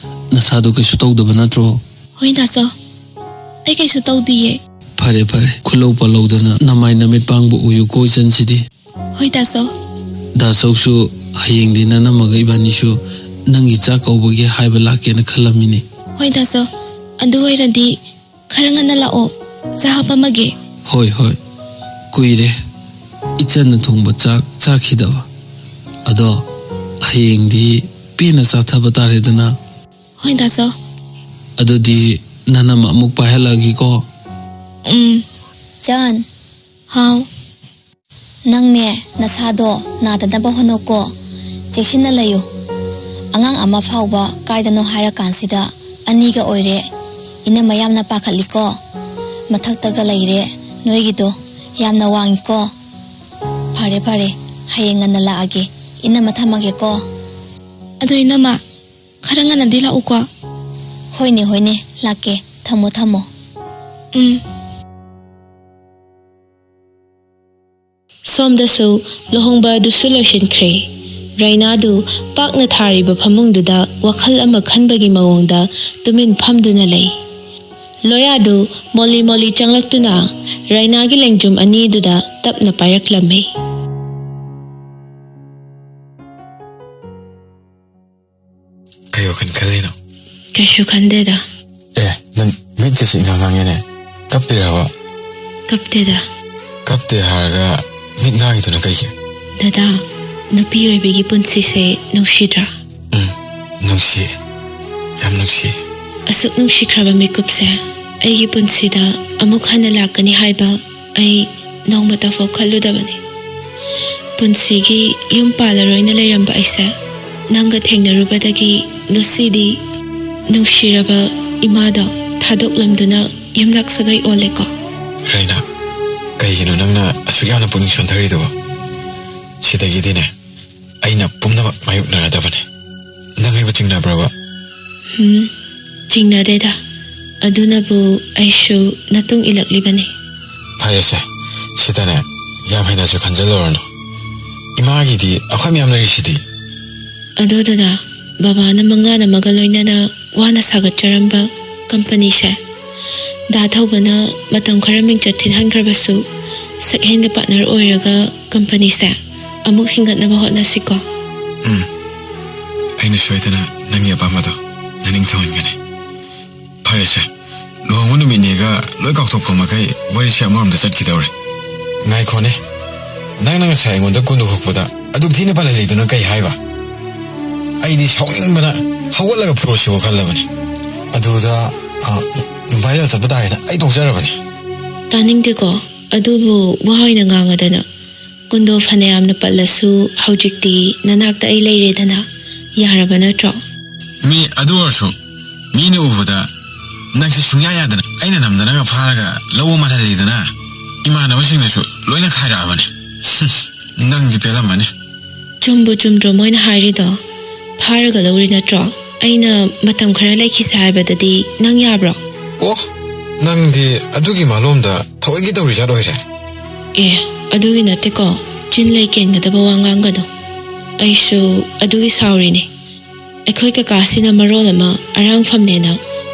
ꯅꯁꯥꯗꯣ ꯀꯩꯁꯨ ꯇꯧꯗꯕ ꯅꯠꯇ꯭ꯔꯣ?" "ꯍꯣꯏ, ꯗꯥꯆꯧ, ꯑꯩ ꯀꯩꯁꯨ ꯇꯧꯗꯤꯌꯦ꯫" "ꯐꯔꯦ, ꯐꯔꯦ, ꯈꯨꯠꯂꯧ ꯄꯜꯂꯧꯗꯅ ꯅꯃꯥꯏ ꯅꯃꯤꯠ ꯄꯥꯡꯕ ꯎꯌꯨꯀꯣ, ꯏꯆꯟꯁꯤꯗꯤ꯫" "ꯍꯣꯏ, ꯗꯥꯆꯧ꯫" "ꯗꯥꯆꯧꯁꯨ ꯍꯌꯦꯡꯗꯤ ꯅꯅꯝꯃꯒ ꯏꯕꯥꯅꯤꯁꯨ ꯅꯪꯒꯤ ꯆꯥꯛ ꯀꯧꯕꯒꯤ ꯍꯥꯏꯕ ꯂꯥꯛꯀꯦꯅ ꯈꯜꯂꯝꯃꯤꯅꯤ꯫ ꯍꯣꯏ ꯗꯥꯆꯧ, ꯑꯗꯨ ꯑꯣꯏꯔꯗꯤ ꯈꯔ ꯉꯟꯅ ꯂꯥꯛꯑꯣ, ꯆꯥ ꯍꯥꯞꯄꯝꯃꯒꯦ꯫ ꯍꯣꯏ, ꯍꯣꯏ, ꯀꯨꯏꯔꯦ ꯏꯆꯟꯅ ꯊꯣꯡꯕ ꯆꯥꯛ ꯆꯥꯈꯤꯗꯕ꯫ ꯑꯗꯣ ꯍꯌꯦꯡꯗꯤ ꯄꯦꯟꯅ ꯆꯥꯊꯕ ꯇꯥꯔꯦꯗꯅ꯫ ꯍꯣꯏ ꯗꯥꯆꯧ꯫ ꯑꯗꯨꯗꯤ ꯅꯅꯝꯃ ꯑꯃꯨꯛ ꯄꯥꯏꯍꯜꯂꯛꯑꯒꯦꯀꯣ꯫ ꯎꯝ꯫ ꯆꯟ꯫ ꯍꯥꯎ꯫ ꯅꯪꯅꯦ, ꯅꯁꯥꯗꯣ ꯅꯥꯗꯅꯕ ꯍꯣꯠꯅꯧꯀꯣ꯫ ꯆꯦꯛꯁꯤꯟꯅ ꯂꯩꯌꯨ꯫ ꯑꯉꯥꯡ ꯑꯃ ꯐꯥꯎꯕ ꯀꯥꯏꯗꯅꯣ ꯍꯥꯏꯔꯀꯥꯟꯁꯤꯗ ꯑꯅꯤꯒ ꯑꯣꯏꯔꯦ꯫ ꯏꯅꯝꯃ ꯌꯥꯝꯅ ꯄꯥꯈꯠꯂꯤꯀꯣ꯫ ꯃꯊꯛꯇꯒ ꯂꯩꯔꯦ ꯅꯣꯏꯒꯤꯗꯣ꯫ ꯌꯥꯝꯅ ꯋꯥꯡꯉꯤꯀꯣ꯫ ꯐꯔꯦ, ꯐꯔꯦ꯫ ꯍꯌꯦꯡ ꯉꯟꯅ ꯂꯥꯛꯑꯒꯦ꯫ ꯏꯅꯝꯃ ꯊꯝꯃꯒꯦꯀꯣ꯫ ꯑꯗꯣ ꯏꯅꯝꯃ, ꯈꯔ ꯉꯟꯅꯗꯤ ꯂꯥꯛꯎꯀꯣ꯫ ꯍꯣꯏꯅꯦ, ꯍꯣꯏꯅꯦ, ꯂꯥꯛꯀꯦ꯫ ꯊꯝꯃꯣ, ꯊꯝꯃꯣ꯫ ꯎꯝ꯫ ꯁꯣꯝꯗꯁꯨ ꯂꯨꯍꯣꯡꯕ ꯑꯗꯨꯁꯨ ꯂꯣꯏꯁꯤꯟꯈ꯭ꯔꯦ꯫ ꯔꯩꯅꯥꯗꯨ ꯄꯥꯛꯅ ꯊꯥꯔꯤꯕ ꯐꯃꯨꯡꯗꯨꯗ ꯋꯥꯈꯜ ꯑꯃ ꯈꯟꯕꯒꯤ ꯃꯑꯣꯡꯗ ꯇꯨꯃꯤꯟ ꯐꯝꯗꯨꯅ ꯂꯩ꯫ ꯂꯣꯌꯥꯗꯨ ꯃꯣꯂꯤ ꯃꯣꯂꯤ ꯆꯪꯂꯛꯇꯨꯅ ꯔꯩꯅꯥꯒꯤ ꯂꯦꯡꯖꯨꯝ ꯑꯅꯤꯗꯨꯗ ꯇꯞꯅ ꯄꯥꯏꯔꯛꯂꯝꯃꯤ꯫ ꯀꯩ ꯋꯥꯈꯜ ꯈꯜꯂꯤꯅꯣ? ꯀꯩꯁꯨ ꯈꯟꯗꯦꯗ꯫ ꯑꯦ, ꯅꯪ ꯃꯤꯠꯀꯁꯦ ꯏꯉꯥꯡ ꯉꯥꯡꯉꯦꯅꯦ꯫ ꯀꯞꯇꯣꯏꯔꯕ? ꯀꯞꯇꯦꯗ꯫ ꯀꯞꯇꯦ ꯍꯥꯏꯔꯒ ꯃꯤꯠ ꯉꯥꯡꯉꯤꯗꯨꯅ ꯀꯩꯒꯤ? ꯗꯗꯥ, ꯅꯨꯄꯤ ꯑꯣꯏꯕꯤꯒꯤ ꯄꯨꯟꯁꯤꯁꯦ ꯅꯨꯡꯁꯤꯗ꯭ꯔꯥ? ꯎꯝ, ꯅꯨꯡꯁꯤ꯫ ꯌꯥꯝ ꯅꯨꯡꯁꯤ꯫ ꯑꯁꯨꯛ ꯅꯨꯡꯁꯤꯈ꯭ꯔꯕ ꯃꯤꯀꯨꯞꯁꯦ ꯑꯩꯒꯤ ꯄꯨꯟꯁꯤꯗ ꯑꯃꯨꯛ ꯍꯟꯅ ꯂꯥꯛꯀꯅꯤ ꯍꯥꯏꯕ ꯑꯩ ꯅꯣꯡꯃꯇ ꯐꯥꯎ ꯈꯜꯂꯨꯗꯕꯅꯤ꯫ ꯄꯨꯟꯁꯤꯒꯤ ꯌꯨꯝ ꯄꯥꯜꯂꯔꯣꯏꯅ ꯂꯩꯔꯝꯕ ꯑꯩꯁꯦ ꯅꯪꯒ ꯊꯦꯡꯅꯔꯨꯕꯗꯒꯤ ꯉꯁꯤꯗꯤ ꯅꯨꯡꯁꯤꯔꯕ ꯏꯃꯥꯗꯣ ꯊꯥꯗꯣꯛꯂꯝꯗꯨꯅ ꯌꯨꯝꯂꯛ ꯁꯥꯒꯩ ꯑꯣꯜꯂꯦꯀꯣ꯫ ꯔꯩꯅꯥ, ꯀꯩꯒꯤꯅꯣ ꯅꯪꯅ ꯑꯁꯨꯛ ꯌꯥꯝꯅ ꯄꯨꯛꯅꯤꯡ ꯁꯣꯟꯊꯔꯤꯗꯨꯕꯣ? ꯁꯤꯗꯒꯤꯗꯤꯅꯦ, ꯑꯩꯅ ꯄꯨꯝꯅꯃꯛ ꯃꯥꯌꯣꯛꯅꯔꯗꯕꯅꯤ꯫ ꯅꯪ ꯑꯩꯕꯨ ꯆꯤꯡꯅꯕ꯭ꯔꯕ? ꯎꯝ, ꯆꯤꯡꯅꯗꯦꯗ꯫ ꯑꯗꯨꯅꯕꯨ ꯑꯩꯁꯨ ꯅꯇꯨꯡ ꯏꯜꯂꯛꯂꯤꯕꯅꯤ꯫ ꯐꯔꯦꯁꯦ, ꯁꯤꯗꯅꯦ, ꯌꯥꯝ ꯍꯦꯟꯅꯁꯨ ꯈꯟꯖꯤꯜꯂꯨꯔꯅꯨ꯫ ꯏꯃꯥꯒꯤꯗꯤ ꯑꯩꯈꯣꯏ ꯃꯌꯥꯝ ꯂꯩꯔꯤꯁꯤꯗꯤ꯫ ꯑꯗꯣ ꯗꯗꯥ, ꯕꯕꯥꯅ ꯃꯪꯂꯥꯟ ꯑꯃꯒ ꯂꯣꯏꯅꯅ ꯋꯥꯅ ꯁꯥꯒꯠꯆꯔꯝꯕ ꯀꯝꯄꯅꯤꯁꯦ ꯗꯥ ꯊꯧꯕꯅ ꯃꯇꯝ ꯈꯔ ꯃꯤꯡꯆꯠ ꯊꯤꯍꯟꯈ꯭ꯔꯕꯁꯨ, ꯁꯛꯍꯦꯟꯒ ꯄꯥꯔꯠꯅꯔ ꯑꯣꯏꯔꯒ ꯀꯝꯄꯅꯤꯁꯦ ꯑꯃꯨꯛ ꯍꯤꯡꯒꯠꯅꯕ ꯍꯣꯠꯅꯁꯤꯀꯣ꯫ ꯎꯝ꯫ ꯑꯩꯅ ꯁꯣꯏꯗꯅ ꯅꯪꯒꯤ ꯑꯄꯥꯝꯕꯗꯣ ꯅꯅꯤꯡ ꯊꯧꯍꯟꯒꯅꯤ꯫ ꯐꯔꯦꯁꯦ, ꯂꯨꯍꯣꯡꯕ ꯅꯨꯃꯤꯠꯅꯦꯒ ꯂꯣꯏ ꯀꯥꯎꯊꯣꯛꯄ ꯃꯈꯩ ꯋꯥꯔꯤꯁꯦ ꯑꯃꯔꯣꯝꯗ ꯆꯠꯈꯤꯗꯧꯔꯦ꯫ ꯉꯥꯏꯈꯣꯅꯦ, ꯅꯪꯅ ꯉꯁꯥꯏ ꯑꯩꯉꯣꯟꯗ ꯀꯨꯟꯗꯣ ꯍꯨꯛꯄꯗ ꯑꯗꯨꯛ ꯊꯤꯅ ꯄꯜꯍꯜꯂꯤꯗꯨꯅ ꯀꯩ ꯍꯥꯏꯕ? ꯑꯩꯗꯤ ꯁꯥꯎꯅꯤꯡꯕꯅ ꯍꯧꯒꯠꯂꯒ ꯐꯨꯔꯣꯁꯤꯕꯨ ꯈꯜꯂꯕꯅꯤ꯫ ꯑꯗꯨꯗ, ꯑ, viral ꯆꯠꯄ ꯇꯥꯔꯦꯅ ꯑꯩ ꯇꯣꯛꯆꯔꯕꯅꯤ꯫ ꯇꯥꯅꯤꯡꯗꯦꯀꯣ, ꯑꯗꯨꯕꯨ ꯋꯥ ꯑꯣꯏꯅ ꯉꯥꯡꯉꯗꯅ꯫ ꯀꯨꯟꯗꯣ ꯐꯅꯌꯥꯝꯅ ꯄꯜꯂꯁꯨ ꯍꯧꯖꯤꯛꯇꯤ ꯅꯅꯥꯛꯇ ꯑꯩ ꯂꯩꯔꯦꯗꯅ, ꯌꯥꯔꯕ ꯅꯠꯇ꯭ꯔꯣ? ꯃꯤ ꯑꯗꯨ ꯑꯣꯏꯔꯁꯨ ꯃꯤꯅ ꯎꯕꯗ ꯅꯪꯁꯦ ꯁꯨꯡꯌꯥ ꯌꯥꯗꯅ ꯑꯩꯅ ꯅꯝꯗꯅꯒ ꯐꯥꯔꯒ ꯂꯧꯕ ꯃꯥꯜꯍꯜꯂꯤꯗꯅ, ꯏꯃꯥꯟꯅꯕꯁꯤꯡꯅꯁꯨ ꯂꯣꯏꯅ ꯈꯥꯏꯔꯛꯑꯕꯅꯤ꯫ ꯅꯪꯗꯤ ꯄꯦꯜꯂꯝꯃꯅꯤ꯫ ꯆꯨꯝꯕꯨ ꯆꯨꯝꯗ꯭ꯔꯣ ꯃꯣꯏꯅ ꯍꯥꯏꯔꯤꯗꯣ? ꯐꯥꯔꯒ ꯂꯧꯔꯤ ꯅꯠꯇ꯭ꯔꯣ? ꯑꯩꯅ ꯃꯇꯝ ꯈꯔ ꯂꯩꯈꯤꯁꯦ ꯍꯥꯏꯕꯗꯗꯤ ꯅꯪ ꯌꯥꯕ꯭ꯔꯣ? ꯑꯣ, ꯅꯪꯗꯤ ꯑꯗꯨꯒꯤ ꯃꯥꯂꯣꯝꯗ ꯊꯑꯣꯏꯒꯤ ꯇꯧꯔꯤꯖꯥꯠ ꯑꯣꯏꯔꯦ꯫ ꯑꯦ, ꯑꯗꯨꯒꯤ ꯅꯠꯇꯦꯀꯣ, ꯆꯤꯟ ꯂꯩ ꯀꯦꯟꯒꯗꯕ ꯋꯥ ꯉꯥꯡꯒꯅꯨ꯫ ꯑꯩꯁꯨ ꯑꯗꯨꯒꯤ ꯁꯥꯎꯔꯤꯅꯦ꯫ ꯑꯩꯈꯣꯏ ꯀꯀꯥꯁꯤꯅ ꯃꯔꯣꯜ ꯑꯃ ꯑꯔꯥꯡꯐꯝꯅꯦꯅ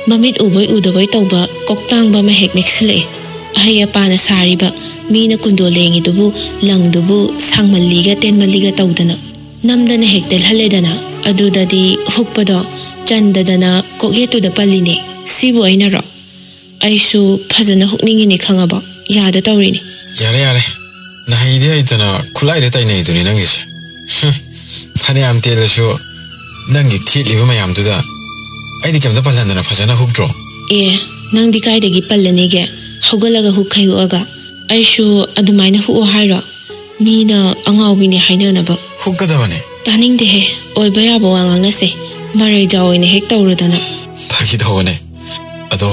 ꯃꯃꯤꯠ ꯎꯕꯣꯏ ꯎꯗꯕꯣꯏ ꯇꯧꯕ ꯀꯣꯛꯇꯥꯡꯕ ꯑꯃ ꯍꯦꯛ ꯅꯦꯛꯁꯤꯜꯂꯛꯑꯦ꯫ ꯑꯍꯩ ꯑꯄꯥꯅ ꯁꯥꯔꯤꯕ ꯃꯤꯅ ꯀꯨꯟꯗꯣ ꯂꯦꯡꯉꯤꯗꯨꯕꯨ, ꯂꯪꯗꯨꯕꯨ ꯁꯥꯡꯃꯜꯂꯤꯒ ꯇꯦꯟꯃꯜꯂꯤꯒ ꯇꯧꯗꯅ ꯅꯝꯗꯅ ꯍꯦꯛ ꯇꯦꯜꯍꯜꯂꯦꯗꯅ꯫ ꯑꯗꯨꯗꯗꯤ ꯍꯨꯛꯄꯗꯣ ꯆꯟꯗꯗꯅ ꯀꯣꯛꯌꯦꯠꯇꯨꯗ ꯄꯜꯂꯤꯅꯦ꯫ ꯁꯤꯕꯨ ꯑꯩꯅꯔꯣ? ꯑꯩꯁꯨ ꯐꯖꯅ ꯍꯨꯛꯅꯤꯡꯉꯤꯅꯦ ꯈꯪꯉꯕꯣ? ꯌꯥꯗ ꯇꯧꯔꯤꯅꯦ꯫ ꯌꯥꯔꯦ, ꯌꯥꯔꯦ꯫ ꯅꯍꯩꯗꯤ ꯍꯩꯇꯅ ꯈꯨꯠꯂꯥꯏꯗ ꯇꯥꯏꯅꯩꯗꯨꯅꯤ ꯅꯪꯒꯤꯁꯦ꯫ ꯍꯨꯝ, ꯐꯅꯌꯥꯝ ꯇꯦꯜꯂꯁꯨ ꯅꯪꯒꯤ ꯊꯦꯠꯂꯤꯕ ꯃꯌꯥꯝꯗꯨꯗ ꯑꯩꯗꯤ ꯀꯩꯝꯇ ꯄꯜꯍꯟꯗꯅ ꯐꯖꯅ ꯍꯨꯛꯇ꯭ꯔꯣ? ꯑꯦ, ꯅꯪꯗꯤ ꯀꯥꯏꯗꯒꯤ ꯄꯜꯂꯅꯤꯒꯦ? ꯍꯧꯒꯠꯂꯒ ꯍꯨꯛ ꯈꯩ ꯍꯨꯛꯑꯒ꯫ ꯑꯩꯁꯨ ꯑꯗꯨꯃꯥꯏꯅ ꯍꯨꯛꯑꯣ ꯍꯥꯏꯔꯣ? ꯃꯤꯅ ꯑꯉꯥꯎꯕꯤꯅꯦ ꯍꯥꯏꯅꯅꯕ꯫ ꯍꯨꯛꯀꯗꯕꯅꯦ꯫ ꯇꯥꯅꯤꯡꯗꯦꯍꯦ, ꯑꯣꯏꯕ ꯌꯥꯕ ꯋꯥ ꯉꯥꯡꯅꯁꯦ꯫ ꯃꯔꯩ ꯖꯥꯎ ꯑꯣꯏꯅ ꯍꯦꯛ ꯇꯧꯔꯗꯅ꯫ ꯐꯥꯒꯤ ꯇꯧꯕꯅꯦ꯫ ꯑꯗꯣ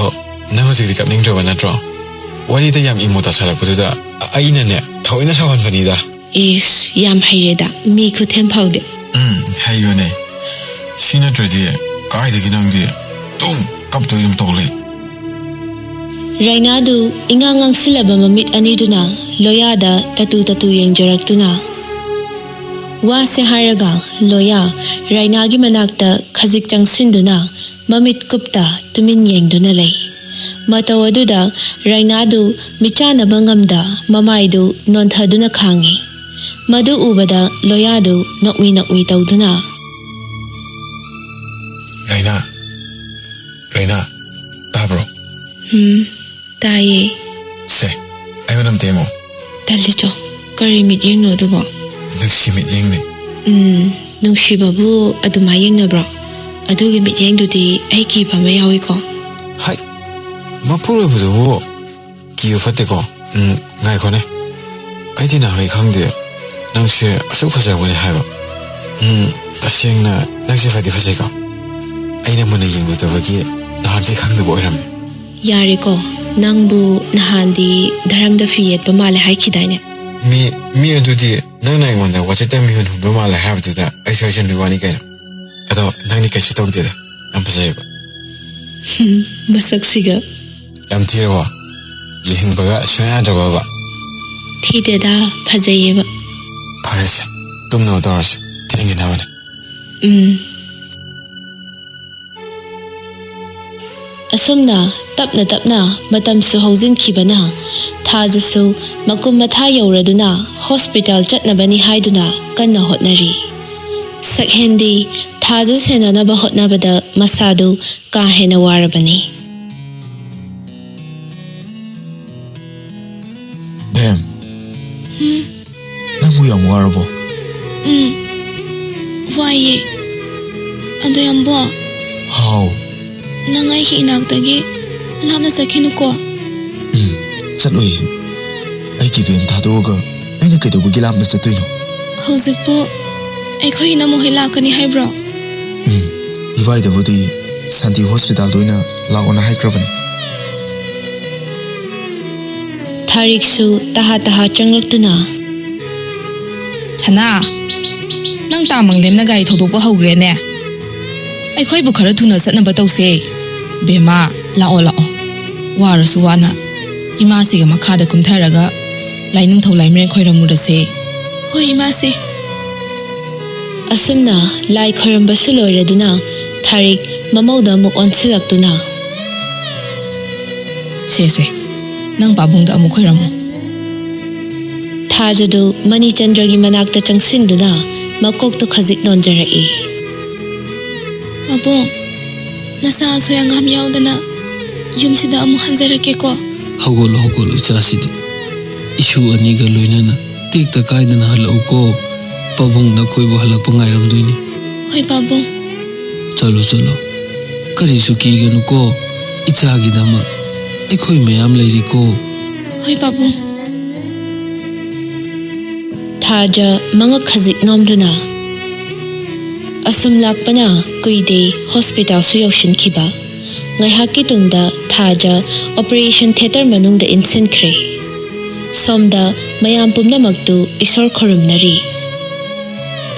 ꯅꯪ ꯍꯧꯖꯤꯛꯇꯤ ꯀꯞꯅꯤꯡꯗ꯭ꯔꯕ ꯅꯠꯇ꯭ꯔꯣ? ꯋꯥꯔꯤꯗ ꯌꯥꯝ ꯏꯃꯣ ꯇꯥꯁꯜꯂꯛꯄꯗꯨꯗ ꯑꯩꯅꯅꯦ ꯊꯑꯣꯏꯅ ꯁꯥꯎꯍꯟꯕꯅꯤꯗ꯫ ꯏꯁ, ꯌꯥꯝ ꯍꯩꯔꯦꯗ, ꯃꯤ ꯈꯨꯊꯦꯝ ꯐꯥꯎꯗꯦ꯫ ꯎꯝ, ꯍꯩꯕꯅꯦ꯫ ꯁꯤ ꯅꯠꯇ꯭ꯔꯗꯤ ꯀꯥꯏꯗꯒꯤ ꯅꯪꯗꯤ ꯑꯗꯨꯝ ꯀꯞꯇꯣꯏ ꯑꯗꯨꯝ ꯇꯧ ꯂꯩ꯫ ꯔꯥꯏꯅꯥꯗꯨ ꯏꯉꯥꯡ ꯉꯥꯡꯁꯤꯜꯂꯕ ꯃꯃꯤꯠ ꯑꯅꯤꯗꯨꯅ ꯂꯣꯌꯥꯗ ꯇꯇꯨ ꯇꯇꯨ ꯌꯦꯡꯖꯔꯛꯇꯨꯅ꯫ ꯋꯥꯁꯦ ꯍꯥꯏꯔꯒ ꯂꯣꯌꯥ ꯔꯥꯏꯅꯥꯒꯤ ꯃꯅꯥꯛꯇ ꯈꯖꯤꯛ ꯆꯪꯁꯤꯟꯗꯨꯅ ꯃꯃꯤꯠ ꯀꯨꯞꯇ ꯇꯨꯃꯤꯟ ꯌꯦꯡꯗꯨꯅ ꯂꯩ꯫ ꯃꯇꯧ ꯑꯗꯨꯗ ꯔꯥꯏꯅꯥꯗꯨ ꯃꯤꯠꯆꯥꯟꯅꯕ ꯉꯝꯗ ꯃꯃꯥꯏꯗꯨ ꯅꯣꯟꯊꯗꯨꯅ ꯈꯥꯡꯉꯤ꯫ ꯃꯗꯨ ꯎꯕꯗ ꯂꯣꯌꯥꯗꯨ ꯅꯣꯛꯃꯤ ꯅꯣꯛꯃꯤ ꯇꯧꯗꯨꯅ, ꯇꯥꯕ꯭ꯔꯣ? ꯎꯝ, ꯇꯥꯏꯌꯦ꯫ ꯁꯦ, ꯑꯩꯉꯣꯟꯗ ꯑꯝꯇ ꯌꯦꯡꯉꯣ꯫ ꯇꯜꯂꯤꯆꯣ, ꯀꯔꯤ ꯃꯤꯠꯌꯦꯡꯅꯣ ꯑꯗꯨꯕꯣ? ꯅꯨꯡꯁꯤ ꯃꯤꯠꯌꯦꯡꯅꯦ꯫ ꯎꯝ, ꯅꯨꯡꯁꯤꯕꯕꯨ ꯑꯗꯨꯃꯥꯏ ꯌꯦꯡꯅꯕ꯭ꯔꯣ? ꯑꯗꯨꯒꯤ ꯃꯤꯠꯌꯦꯡꯗꯨꯗꯤ ꯑꯩ ꯀꯤꯕ ꯑꯃ ꯌꯥꯎꯏꯀꯣ꯫ ꯍꯥꯏ, ꯃꯄꯨꯔꯣꯏꯕꯗꯨꯕꯨ ꯀꯤꯕ ꯐꯠꯇꯦꯀꯣ꯫ ꯎꯝ, ꯉꯥꯏꯈꯣꯅꯦ꯫ ꯑꯩꯗꯤ ꯅꯍꯥꯟꯒꯩ ꯈꯪꯗꯦ ꯅꯪꯁꯦ ꯑꯁꯨꯛ ꯐꯖꯔꯝꯒꯅꯤ ꯍꯥꯏꯕ꯫ ꯎꯝ, ꯇꯁꯦꯡꯅ ꯅꯪꯁꯦ ꯐꯗꯤ ꯐꯖꯩꯀꯣ꯫ ꯑꯩꯅ ꯃꯨꯟꯅ ꯌꯦꯡꯂꯨꯗꯕꯒꯤ ꯅꯍꯥꯟꯗꯤ ꯈꯪꯗꯕ ꯑꯣꯏꯔꯝꯃꯦ꯫ ꯌꯥꯔꯦꯀꯣ, ꯅꯪꯕꯨ ꯅꯍꯥꯟꯗꯤ ꯙꯔꯝꯗ ꯐꯤ ꯌꯦꯠꯄ ꯃꯥꯜꯂꯦ ꯍꯥꯏꯈꯤꯗꯥꯏꯅꯦ? ꯃꯤ, ꯃꯤ ꯑꯗꯨꯗꯤ ꯅꯪꯅ ꯑꯩꯉꯣꯟꯗ ꯋꯥꯆꯦꯠꯇ ꯃꯤꯍꯨꯟ ꯍꯨꯟꯕ ꯃꯥꯜꯂꯦ ꯍꯥꯏꯕꯗꯨꯗ ꯑꯩꯁꯨ ꯍꯥꯏꯖꯟꯕꯒꯤ ꯋꯥꯅꯤ ꯀꯩꯅꯣ꯫ ꯑꯗꯣ ꯅꯪꯗꯤ ꯀꯩꯁꯨ ꯇꯧꯗꯦꯗ, ꯌꯥꯝ ꯐꯖꯩꯌꯦꯕ꯫ ꯃꯁꯛꯁꯤꯒ꯫ ꯌꯥꯝ ꯊꯤꯔꯕꯣ? ꯌꯦꯡꯍꯟꯕꯒ ꯁꯨꯡꯌꯥ ꯌꯥꯗ꯭ꯔꯕꯣꯕ? ꯊꯤꯗꯦꯗ, ꯐꯖꯩꯌꯦꯕ꯫ ꯐꯔꯦꯁꯦ, ꯇꯨꯝꯅꯕ ꯇꯧꯔꯁꯦ, ꯊꯦꯡꯒꯤꯅꯕꯅꯦ꯫ ꯎꯝ꯫ ꯑꯁꯨꯝꯅ ꯇꯞꯅ ꯇꯞꯅ ꯃꯇꯝꯁꯨ ꯍꯧꯖꯤꯟꯈꯤꯕꯅ ꯊꯥꯖꯁꯨ ꯃꯀꯨꯝ ꯃꯊꯥ ꯌꯧꯔꯗꯨꯅ ꯍꯣꯁꯄꯤꯇꯥꯜ ꯆꯠꯅꯕꯅꯤ ꯍꯥꯏꯗꯨꯅ ꯀꯟꯅ ꯍꯣꯠꯅꯔꯤ꯫ ꯁꯛꯍꯦꯟꯗꯤ ꯊꯥꯖ ꯁꯦꯟꯅꯅꯕ ꯍꯣꯠꯅꯕꯗ ꯃꯁꯥꯗꯨ ꯀꯥ ꯍꯦꯟꯅ ꯋꯥꯔꯕꯅꯤ꯫ ꯕꯦꯝ, ꯎꯝ, ꯅꯪꯕꯨ ꯌꯥꯝ ꯋꯥꯔꯕꯣ? ꯎꯝ, ꯋꯥꯏꯌꯦ꯫ ꯑꯗꯣ ꯌꯥꯝꯕꯣ, ꯍꯥꯎ꯫ ꯅꯪ ꯑꯩꯒꯤ ꯏꯅꯥꯛꯇꯒꯤ ꯂꯥꯞꯅ ꯆꯠꯈꯤꯅꯨꯀꯣ꯫ ꯎꯝ, ꯆꯠꯂꯣꯏꯌꯦ꯫ ꯑꯩꯒꯤ ꯕꯦꯝ ꯊꯥꯗꯣꯛꯑꯒ ꯑꯩꯅ ꯀꯩꯗꯧꯕꯒꯤ ꯂꯥꯞꯅ ꯆꯠꯇꯣꯏꯅꯣ? ꯍꯧꯖꯤꯛꯄꯨ ꯑꯩꯈꯣꯏ ꯏꯅꯝꯃ ꯍꯣꯏ ꯂꯥꯛꯀꯅꯤ ꯍꯥꯏꯕ꯭ꯔꯣ? ꯎꯝ, ꯏꯕꯥꯏꯗꯕꯨꯗꯤ ꯁꯥꯟꯇꯤ ꯍꯣꯁꯄꯤꯇꯥꯜꯗ ꯑꯣꯏꯅ ꯂꯥꯛꯑꯣꯅ ꯍꯥꯏꯈ꯭ꯔꯕꯅꯦ꯫ ꯊꯥꯔꯤꯛꯁꯨ ꯇꯍꯥ ꯇꯍꯥ ꯆꯪꯂꯛꯇꯨꯅ, ꯁꯅꯥ, ꯅꯪ ꯇꯥꯃꯪꯂꯦꯝꯅ ꯒꯥꯔꯤ ꯊꯧꯗꯣꯛꯄ ꯍꯧꯈ꯭ꯔꯦꯅꯦ꯫ ꯑꯩꯈꯣꯏꯕꯨ ꯈꯔ ꯊꯨꯅ ꯆꯠꯅꯕ ꯇꯧꯁꯦ꯫ ꯕꯦꯝꯃ, ꯂꯥꯛꯑꯣ, ꯂꯥꯛꯑꯣ꯫ ꯋꯥꯔꯁꯨ ꯋꯥꯅ ꯏꯃꯥꯁꯤꯒ ꯃꯈꯥꯗ ꯀꯨꯝꯊꯔꯒ ꯂꯥꯏꯅꯤꯡꯊꯧ ꯂꯥꯏꯃꯔꯦꯟ ꯈꯣꯏꯔꯝꯃꯨꯔꯁꯦ꯫ ꯍꯣꯏ ꯏꯃꯥꯁꯦ꯫ ꯑꯁꯨꯝꯅ ꯂꯥꯏ ꯈꯣꯏꯔꯝꯕꯁꯨ ꯂꯣꯏꯔꯗꯨꯅ ꯊꯥꯔꯤꯛ ꯃꯃꯧꯗ ꯑꯃꯨꯛ ꯑꯣꯟꯁꯤꯜꯂꯛꯇꯨꯅ, ꯁꯦ, ꯁꯦ, ꯅꯪ ꯄꯥꯕꯨꯡꯗ ꯑꯃꯨꯛ ꯈꯣꯏꯔꯝꯃꯨ꯫ ꯊꯥꯖꯗꯨ ꯃꯅꯤꯆꯟꯗ꯭ꯔꯒꯤ ꯃꯅꯥꯛꯇ ꯆꯪꯁꯤꯟꯗꯨꯅ ꯃꯀꯣꯛꯇꯨ ꯈꯖꯤꯛ ꯅꯣꯟꯖꯔꯛꯏ꯫ ꯄꯥꯕꯨꯡ, ꯅꯁꯥ ꯑꯁꯣꯏ ꯑꯉꯥꯝ ꯌꯥꯎꯗꯅ ꯌꯨꯝꯁꯤꯗ ꯑꯃꯨꯛ ꯍꯟꯖꯔꯛꯀꯦꯀꯣ꯫ ꯍꯧꯒꯠꯂꯣ, ꯍꯧꯒꯠꯂꯣ, ꯏꯆꯥꯁꯤꯗꯤ꯫ ꯏꯁꯨ ꯑꯅꯤꯒ ꯂꯣꯏꯅꯅ ꯇꯦꯛꯇ ꯀꯥꯏꯗꯅ ꯍꯜꯂꯛꯎꯀꯣ꯫ ꯄꯥꯕꯨꯡ ꯅꯈꯣꯏꯕꯨ ꯍꯜꯂꯛꯄ ꯉꯥꯏꯔꯝꯗꯣꯏꯅꯤ꯫ ꯍꯣꯏ, ꯄꯥꯕꯨꯡ꯫ ꯆꯠꯂꯣ, ꯆꯠꯂꯣ꯫ ꯀꯔꯤꯁꯨ ꯀꯤꯒꯅꯨꯀꯣ꯫ ꯏꯆꯥꯒꯤꯗꯃꯛ ꯑꯩꯈꯣꯏ ꯃꯌꯥꯝ ꯂꯩꯔꯤꯀꯣ꯫ ꯍꯣꯏ, ꯄꯥꯕꯨꯡ꯫ ꯊꯥꯖ ꯃꯉꯛ ꯈꯖꯤꯛ ꯅꯣꯝꯗꯨꯅ, ꯑꯁꯨꯝ ꯂꯥꯛꯄꯅ ꯀꯨꯏꯗꯦ ꯍꯣꯁꯄꯤꯇꯥꯜꯁꯨ ꯌꯧꯁꯤꯟꯈꯤꯕ꯫ ꯉꯥꯏꯍꯥꯛꯀꯤ ꯇꯨꯡꯗ ꯊꯥꯖ ꯑꯣꯄꯔꯦꯁꯟ ꯊꯤꯌꯦꯇꯔ ꯃꯅꯨꯡꯗ ꯏꯟꯁꯤꯟꯈ꯭ꯔꯦ꯫ ꯁꯣꯝꯗ ꯃꯌꯥꯝ ꯄꯨꯝꯅꯃꯛꯇꯨ ꯏꯁꯣꯔ ꯈꯨꯔꯨꯝꯅꯔꯤ꯫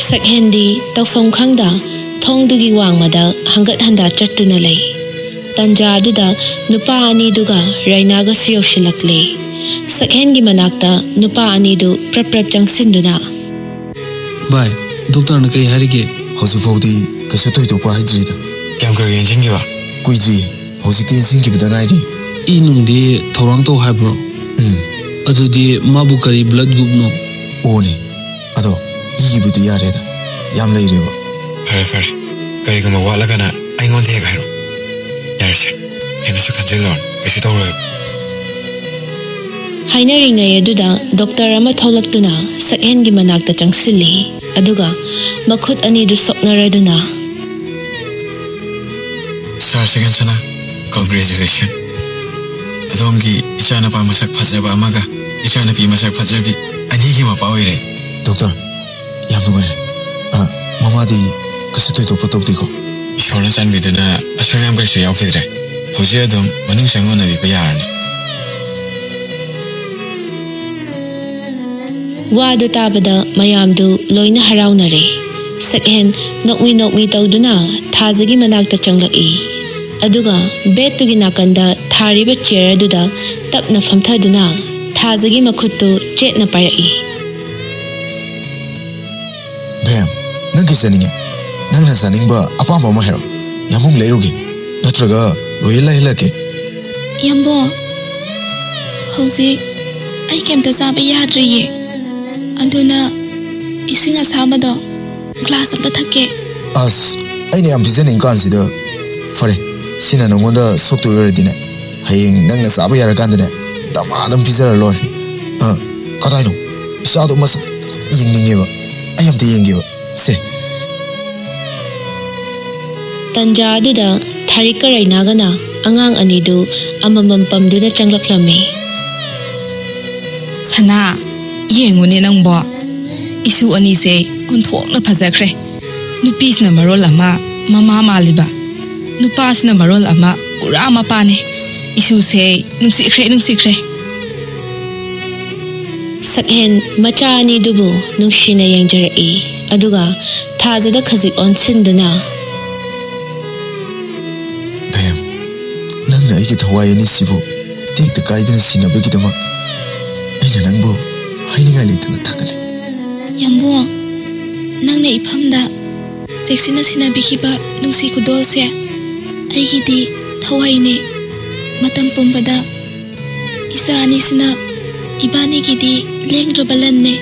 ꯁꯛꯍꯦꯟꯗꯤ ꯇꯧꯐꯝ ꯈꯪꯗ ꯊꯣꯡꯗꯨꯒꯤ ꯋꯥꯡꯃꯗ ꯍꯪꯒꯠ ꯍꯟꯗꯥ ꯆꯠꯇꯨꯅ ꯂꯩ꯫ ꯇꯟꯖꯥ ꯑꯗꯨꯗ ꯅꯨꯄꯥ ꯑꯅꯤꯗꯨꯒ ꯔꯥꯏꯅꯥꯒꯁꯨ ꯌꯧꯁꯤꯜꯂꯛꯂꯦ꯫ ꯁꯛꯍꯦꯟꯒꯤ ꯃꯅꯥꯛꯇ ꯅꯨꯄꯥ ꯑꯅꯤꯗꯨ ꯄ꯭ꯔꯞ ꯄ꯭ꯔꯞ ꯆꯪꯁꯤꯟꯗꯨꯅ, ꯚꯥꯏ, ꯗꯣꯛꯇꯔꯅ ꯀꯩ ꯍꯥꯏꯔꯤꯒꯦ? ꯍꯧꯖꯤꯛ ꯐꯥꯎꯗꯤ ꯀꯩꯁꯨ ꯊꯣꯏꯗꯣꯛꯄ ꯍꯥꯏꯗ꯭ꯔꯤꯗ꯫ ꯀꯌꯥꯝ ꯀꯨꯏꯔꯒꯦ ꯏꯟꯁꯤꯟꯈꯤꯕ? ꯀꯨꯏꯗ꯭ꯔꯤ, ꯍꯧꯖꯤꯛꯇꯤ ꯏꯟꯁꯤꯟꯈꯤꯕꯗ ꯉꯥꯏꯔꯤ꯫ ꯏ ꯅꯨꯡꯗꯤ ꯊꯧꯔꯥꯡ ꯇꯧ ꯍꯥꯏꯕ꯭ꯔꯣ? ꯎꯝ꯫ ꯑꯗꯨꯗꯤ ꯃꯥꯕꯨ ꯀꯔꯤ ꯕ꯭ꯂꯗ ꯒ꯭ꯔꯨꯞꯅꯣ? ꯑꯣꯅꯦ꯫ ꯑꯗꯣ ꯏꯒꯤꯕꯨꯗꯤ ꯌꯥꯔꯦꯗ, ꯌꯥꯝ ꯂꯩꯔꯦꯕ꯫ ꯐꯔꯦ, ꯐꯔꯦ꯫ ꯀꯔꯤꯒꯨꯝꯕ ꯋꯥꯠꯂꯒꯅ ꯑꯩꯉꯣꯟꯗ ꯍꯦꯛ ꯍꯥꯏꯔꯛꯑꯣ꯫ ꯌꯥꯔꯦꯁꯦ, ꯍꯦꯟꯅꯁꯨ ꯈꯟꯖꯤꯜꯂꯨꯔꯅꯨ, ꯀꯩꯁꯨ ꯇꯧꯔꯣꯏꯕ꯫ ꯍꯥꯏꯅꯔꯤꯉꯩ ꯑꯗꯨꯗ ꯗꯣꯛꯇꯔ ꯑꯃ ꯊꯣꯛꯂꯛꯇꯨꯅ ꯁꯛꯍꯦꯟꯒꯤ ꯃꯅꯥꯛꯇ ꯆꯪꯁꯤꯜꯂꯤ꯫ ꯑꯗꯨꯒ ꯃꯈꯨꯠ ꯑꯅꯤꯗꯨ ꯁꯣꯛꯅꯔꯗꯨꯅ, ꯁꯥꯔ ꯁꯛꯍꯦꯟ ꯁꯅꯥ, congratulation꯫ ꯑꯗꯣꯝꯒꯤ ꯏꯆꯥꯅꯨꯄꯥ ꯃꯁꯛ ꯐꯖꯕ ꯑꯃꯒ ꯏꯆꯥꯅꯨꯄꯤ ꯃꯁꯛ ꯐꯖꯕꯤ ꯑꯅꯤꯒꯤ ꯃꯄꯥ ꯑꯣꯏꯔꯦ꯫ ꯗꯣꯛꯇꯔ, ꯌꯥꯝ ꯅꯨꯡꯉꯥꯏꯔꯦ꯫ ꯑ, ꯃꯃꯥꯗꯤ ꯀꯩꯁꯨ ꯊꯣꯏꯗꯣꯛꯄ ꯇꯧꯗꯦꯀꯣ? ꯏꯁꯣꯔꯅ ꯆꯥꯟꯕꯤꯗꯨꯅ ꯑꯁꯣꯏ ꯑꯉꯥꯝ ꯀꯔꯤꯁꯨ ꯌꯥꯎꯈꯤꯗ꯭ꯔꯦ꯫ ꯍꯧꯖꯤꯛ ꯑꯗꯨꯝ ꯃꯅꯨꯡ ꯆꯪꯉꯨ, ꯎꯅꯕꯤꯕ ꯌꯥꯔꯅꯤ꯫ ꯋꯥꯗꯨ ꯇꯥꯕꯗ ꯃꯌꯥꯝꯗꯨ ꯂꯣꯏꯅ ꯍꯔꯥꯎꯅꯔꯦ꯫ ꯁꯛꯍꯦꯟ ꯅꯣꯛꯃꯤ ꯅꯣꯛꯃꯤ ꯇꯧꯗꯨꯅ ꯊꯥꯖꯒꯤ ꯃꯅꯥꯛꯇ ꯆꯪꯂꯛꯏ꯫ ꯑꯗꯨꯒ ꯕꯦꯗꯇꯨꯒꯤ ꯅꯥꯀꯟꯗ ꯊꯥꯔꯤꯕ ꯆꯤꯌꯔ ꯑꯗꯨꯗ ꯇꯞꯅ ꯐꯝꯊꯗꯨꯅ ꯊꯥꯖꯒꯤ ꯃꯈꯨꯠꯇꯨ ꯆꯦꯠꯅ ꯄꯥꯏꯔꯛꯏ꯫ ꯕꯦꯝ, ꯅꯪ ꯀꯩ ꯆꯥꯅꯤꯡꯉꯦ? ꯅꯪꯅ ꯆꯥꯅꯤꯡꯕ ꯑꯄꯥꯝꯕ ꯑꯃ ꯍꯥꯏꯔꯣ꯫ ꯌꯥꯝꯕꯨꯡ ꯂꯩꯔꯨꯒꯦ꯫ ꯅꯠꯇ꯭ꯔꯒ ꯔꯣꯌꯦꯜ ꯂꯩꯍꯜꯂꯛꯀꯦ꯫ ꯌꯥꯝꯕꯣ, ꯍꯧꯖꯤꯛ ꯑꯩ ꯀꯩꯝꯇ ꯆꯥꯕ ꯌꯥꯗ꯭ꯔꯤꯌꯦ꯫ ꯑꯗꯨꯅ ꯏꯁꯤꯡ ꯑꯁꯥꯕꯗꯣ ꯒ꯭ꯂꯥꯁ ꯑꯝꯇ ꯊꯛꯀꯦ꯫ ꯑꯁ, ꯑꯩꯅ ꯌꯥꯝ ꯄꯤꯖꯅꯤꯡ ꯀꯥꯟꯁꯤꯗ꯫ ꯐꯔꯦ, ꯁꯤꯅ ꯅꯉꯣꯟꯗ ꯁꯣꯛꯇꯣꯏ ꯑꯣꯏꯔꯗꯤꯅꯦ, ꯍꯌꯦꯡ ꯅꯪꯅ ꯆꯥꯕ ꯌꯥꯔꯀꯥꯟꯗꯅꯦ, ꯗꯃꯥ ꯑꯗꯨꯝ ꯄꯤꯖꯔ ꯂꯣꯏꯔꯦ꯫ ꯑ, ꯀꯗꯥꯏꯅꯣ? ꯏꯆꯥꯗꯣ ꯃꯁꯛ ꯌꯦꯡꯅꯤꯡꯉꯦꯕ꯫ ꯑꯩ ꯑꯝꯇ ꯌꯦꯡꯒꯦꯕ꯫ ꯁꯦ꯫ ꯇꯟꯖꯥ ꯑꯗꯨꯗ ꯊꯥꯔꯤꯛꯀ ꯔꯩꯅꯥꯒꯅ ꯑꯉꯥꯡ ꯑꯅꯤꯗꯨ ꯑꯃꯃꯝ ꯄꯝꯗꯨꯅ ꯆꯪꯂꯛꯂꯝꯃꯤ꯫ ꯁꯅꯥ, ꯌꯦꯡꯉꯨꯅꯦ ꯅꯪꯕꯣ꯫ ꯏꯁꯨ ꯑꯅꯤꯁꯦ ꯑꯣꯟꯊꯣꯛꯅ ꯐꯖꯈ꯭ꯔꯦ꯫ ꯅꯨꯄꯤꯁꯤꯅ ꯃꯔꯣꯜ ꯑꯃ ꯃꯃꯥ ꯃꯥꯜꯂꯤꯕ, ꯅꯨꯄꯥꯁꯤꯅ ꯃꯔꯣꯜ ꯑꯃ ꯄꯨꯔꯥ ꯃꯄꯥꯅꯦ꯫ ꯏꯁꯨꯁꯦ ꯅꯨꯡꯁꯤꯈ꯭ꯔꯦ, ꯅꯨꯡꯁꯤꯈ꯭ꯔꯦ꯫ ꯁꯛꯍꯦꯟ ꯃꯆꯥ ꯑꯅꯤꯗꯨꯕꯨ ꯅꯨꯡꯁꯤꯅ ꯌꯦꯡꯖꯔꯛꯏ, ꯑꯗꯨꯒ ꯊꯥꯖꯗ ꯈꯖꯤꯛ ꯑꯣꯟꯁꯤꯟꯗꯨꯅ, ꯕꯦꯝ, ꯅꯪꯅ ꯑꯩꯒꯤ ꯊꯋꯥꯏ ꯑꯅꯤꯁꯤꯕꯨ ꯇꯦꯛꯇ ꯀꯥꯏꯗꯅ ꯁꯤꯟꯅꯕꯒꯤꯗꯃꯛ ꯑꯩꯅ ꯅꯪꯕꯨ ꯍꯥꯏꯅꯤꯡꯉꯥꯏ ꯂꯩꯇꯅ ꯊꯥꯒꯠꯂꯤ꯫ ꯌꯥꯝꯕꯨꯡ, ꯅꯪꯅ ꯏꯐꯝꯗ ꯆꯦꯛꯁꯤꯟꯅ ꯁꯤꯟꯅꯕꯤꯈꯤꯕ ꯅꯨꯡꯁꯤ ꯈꯨꯗꯣꯜꯁꯦ ꯑꯩꯒꯤꯗꯤ ꯊꯋꯥꯏꯅꯦ꯫ ꯃꯇꯝ ꯄꯨꯝꯕꯗ ꯏꯆꯥ ꯑꯅꯤꯁꯤꯅ ꯏꯕꯥꯅꯤꯒꯤꯗꯤ ꯂꯦꯡꯗ꯭ꯔꯕ ꯂꯟꯅꯦ꯫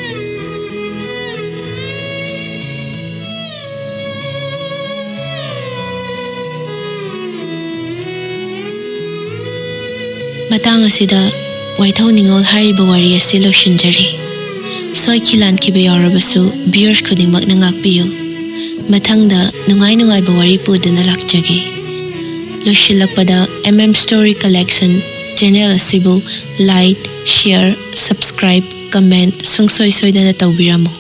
ꯃꯇꯥꯡ ꯑꯁꯤꯗ ꯋꯥꯏꯊꯧ ꯅꯤꯉꯣꯜ ꯍꯥꯏꯔꯤꯕ ꯋꯥꯔꯤ ꯑꯁꯤ ꯂꯣꯏꯁꯤꯟꯖꯔꯤ꯫ ꯁꯣꯏꯈꯤ ꯂꯥꯟꯈꯤꯕ ꯌꯥꯎꯔꯕꯁꯨ viewers ꯈꯨꯗꯤꯡꯃꯛꯅ ꯉꯥꯛꯄꯤꯌꯨ꯫ ꯃꯊꯪꯗ ꯅꯨꯡꯉꯥꯏ ꯅꯨꯡꯉꯥꯏꯕ ꯋꯥꯔꯤ ꯄꯨꯗꯨꯅ ꯂꯥꯛꯆꯒꯦ꯫ ꯂꯣꯏꯁꯤꯜꯂꯛꯄꯗ M M Story Collection channel ꯑꯁꯤꯕꯨ like, share, subscribe, comment ꯁꯨꯡꯁꯣꯏ ꯁꯣꯏꯗꯅ ꯇꯧꯕꯤꯔꯝꯃꯨ꯫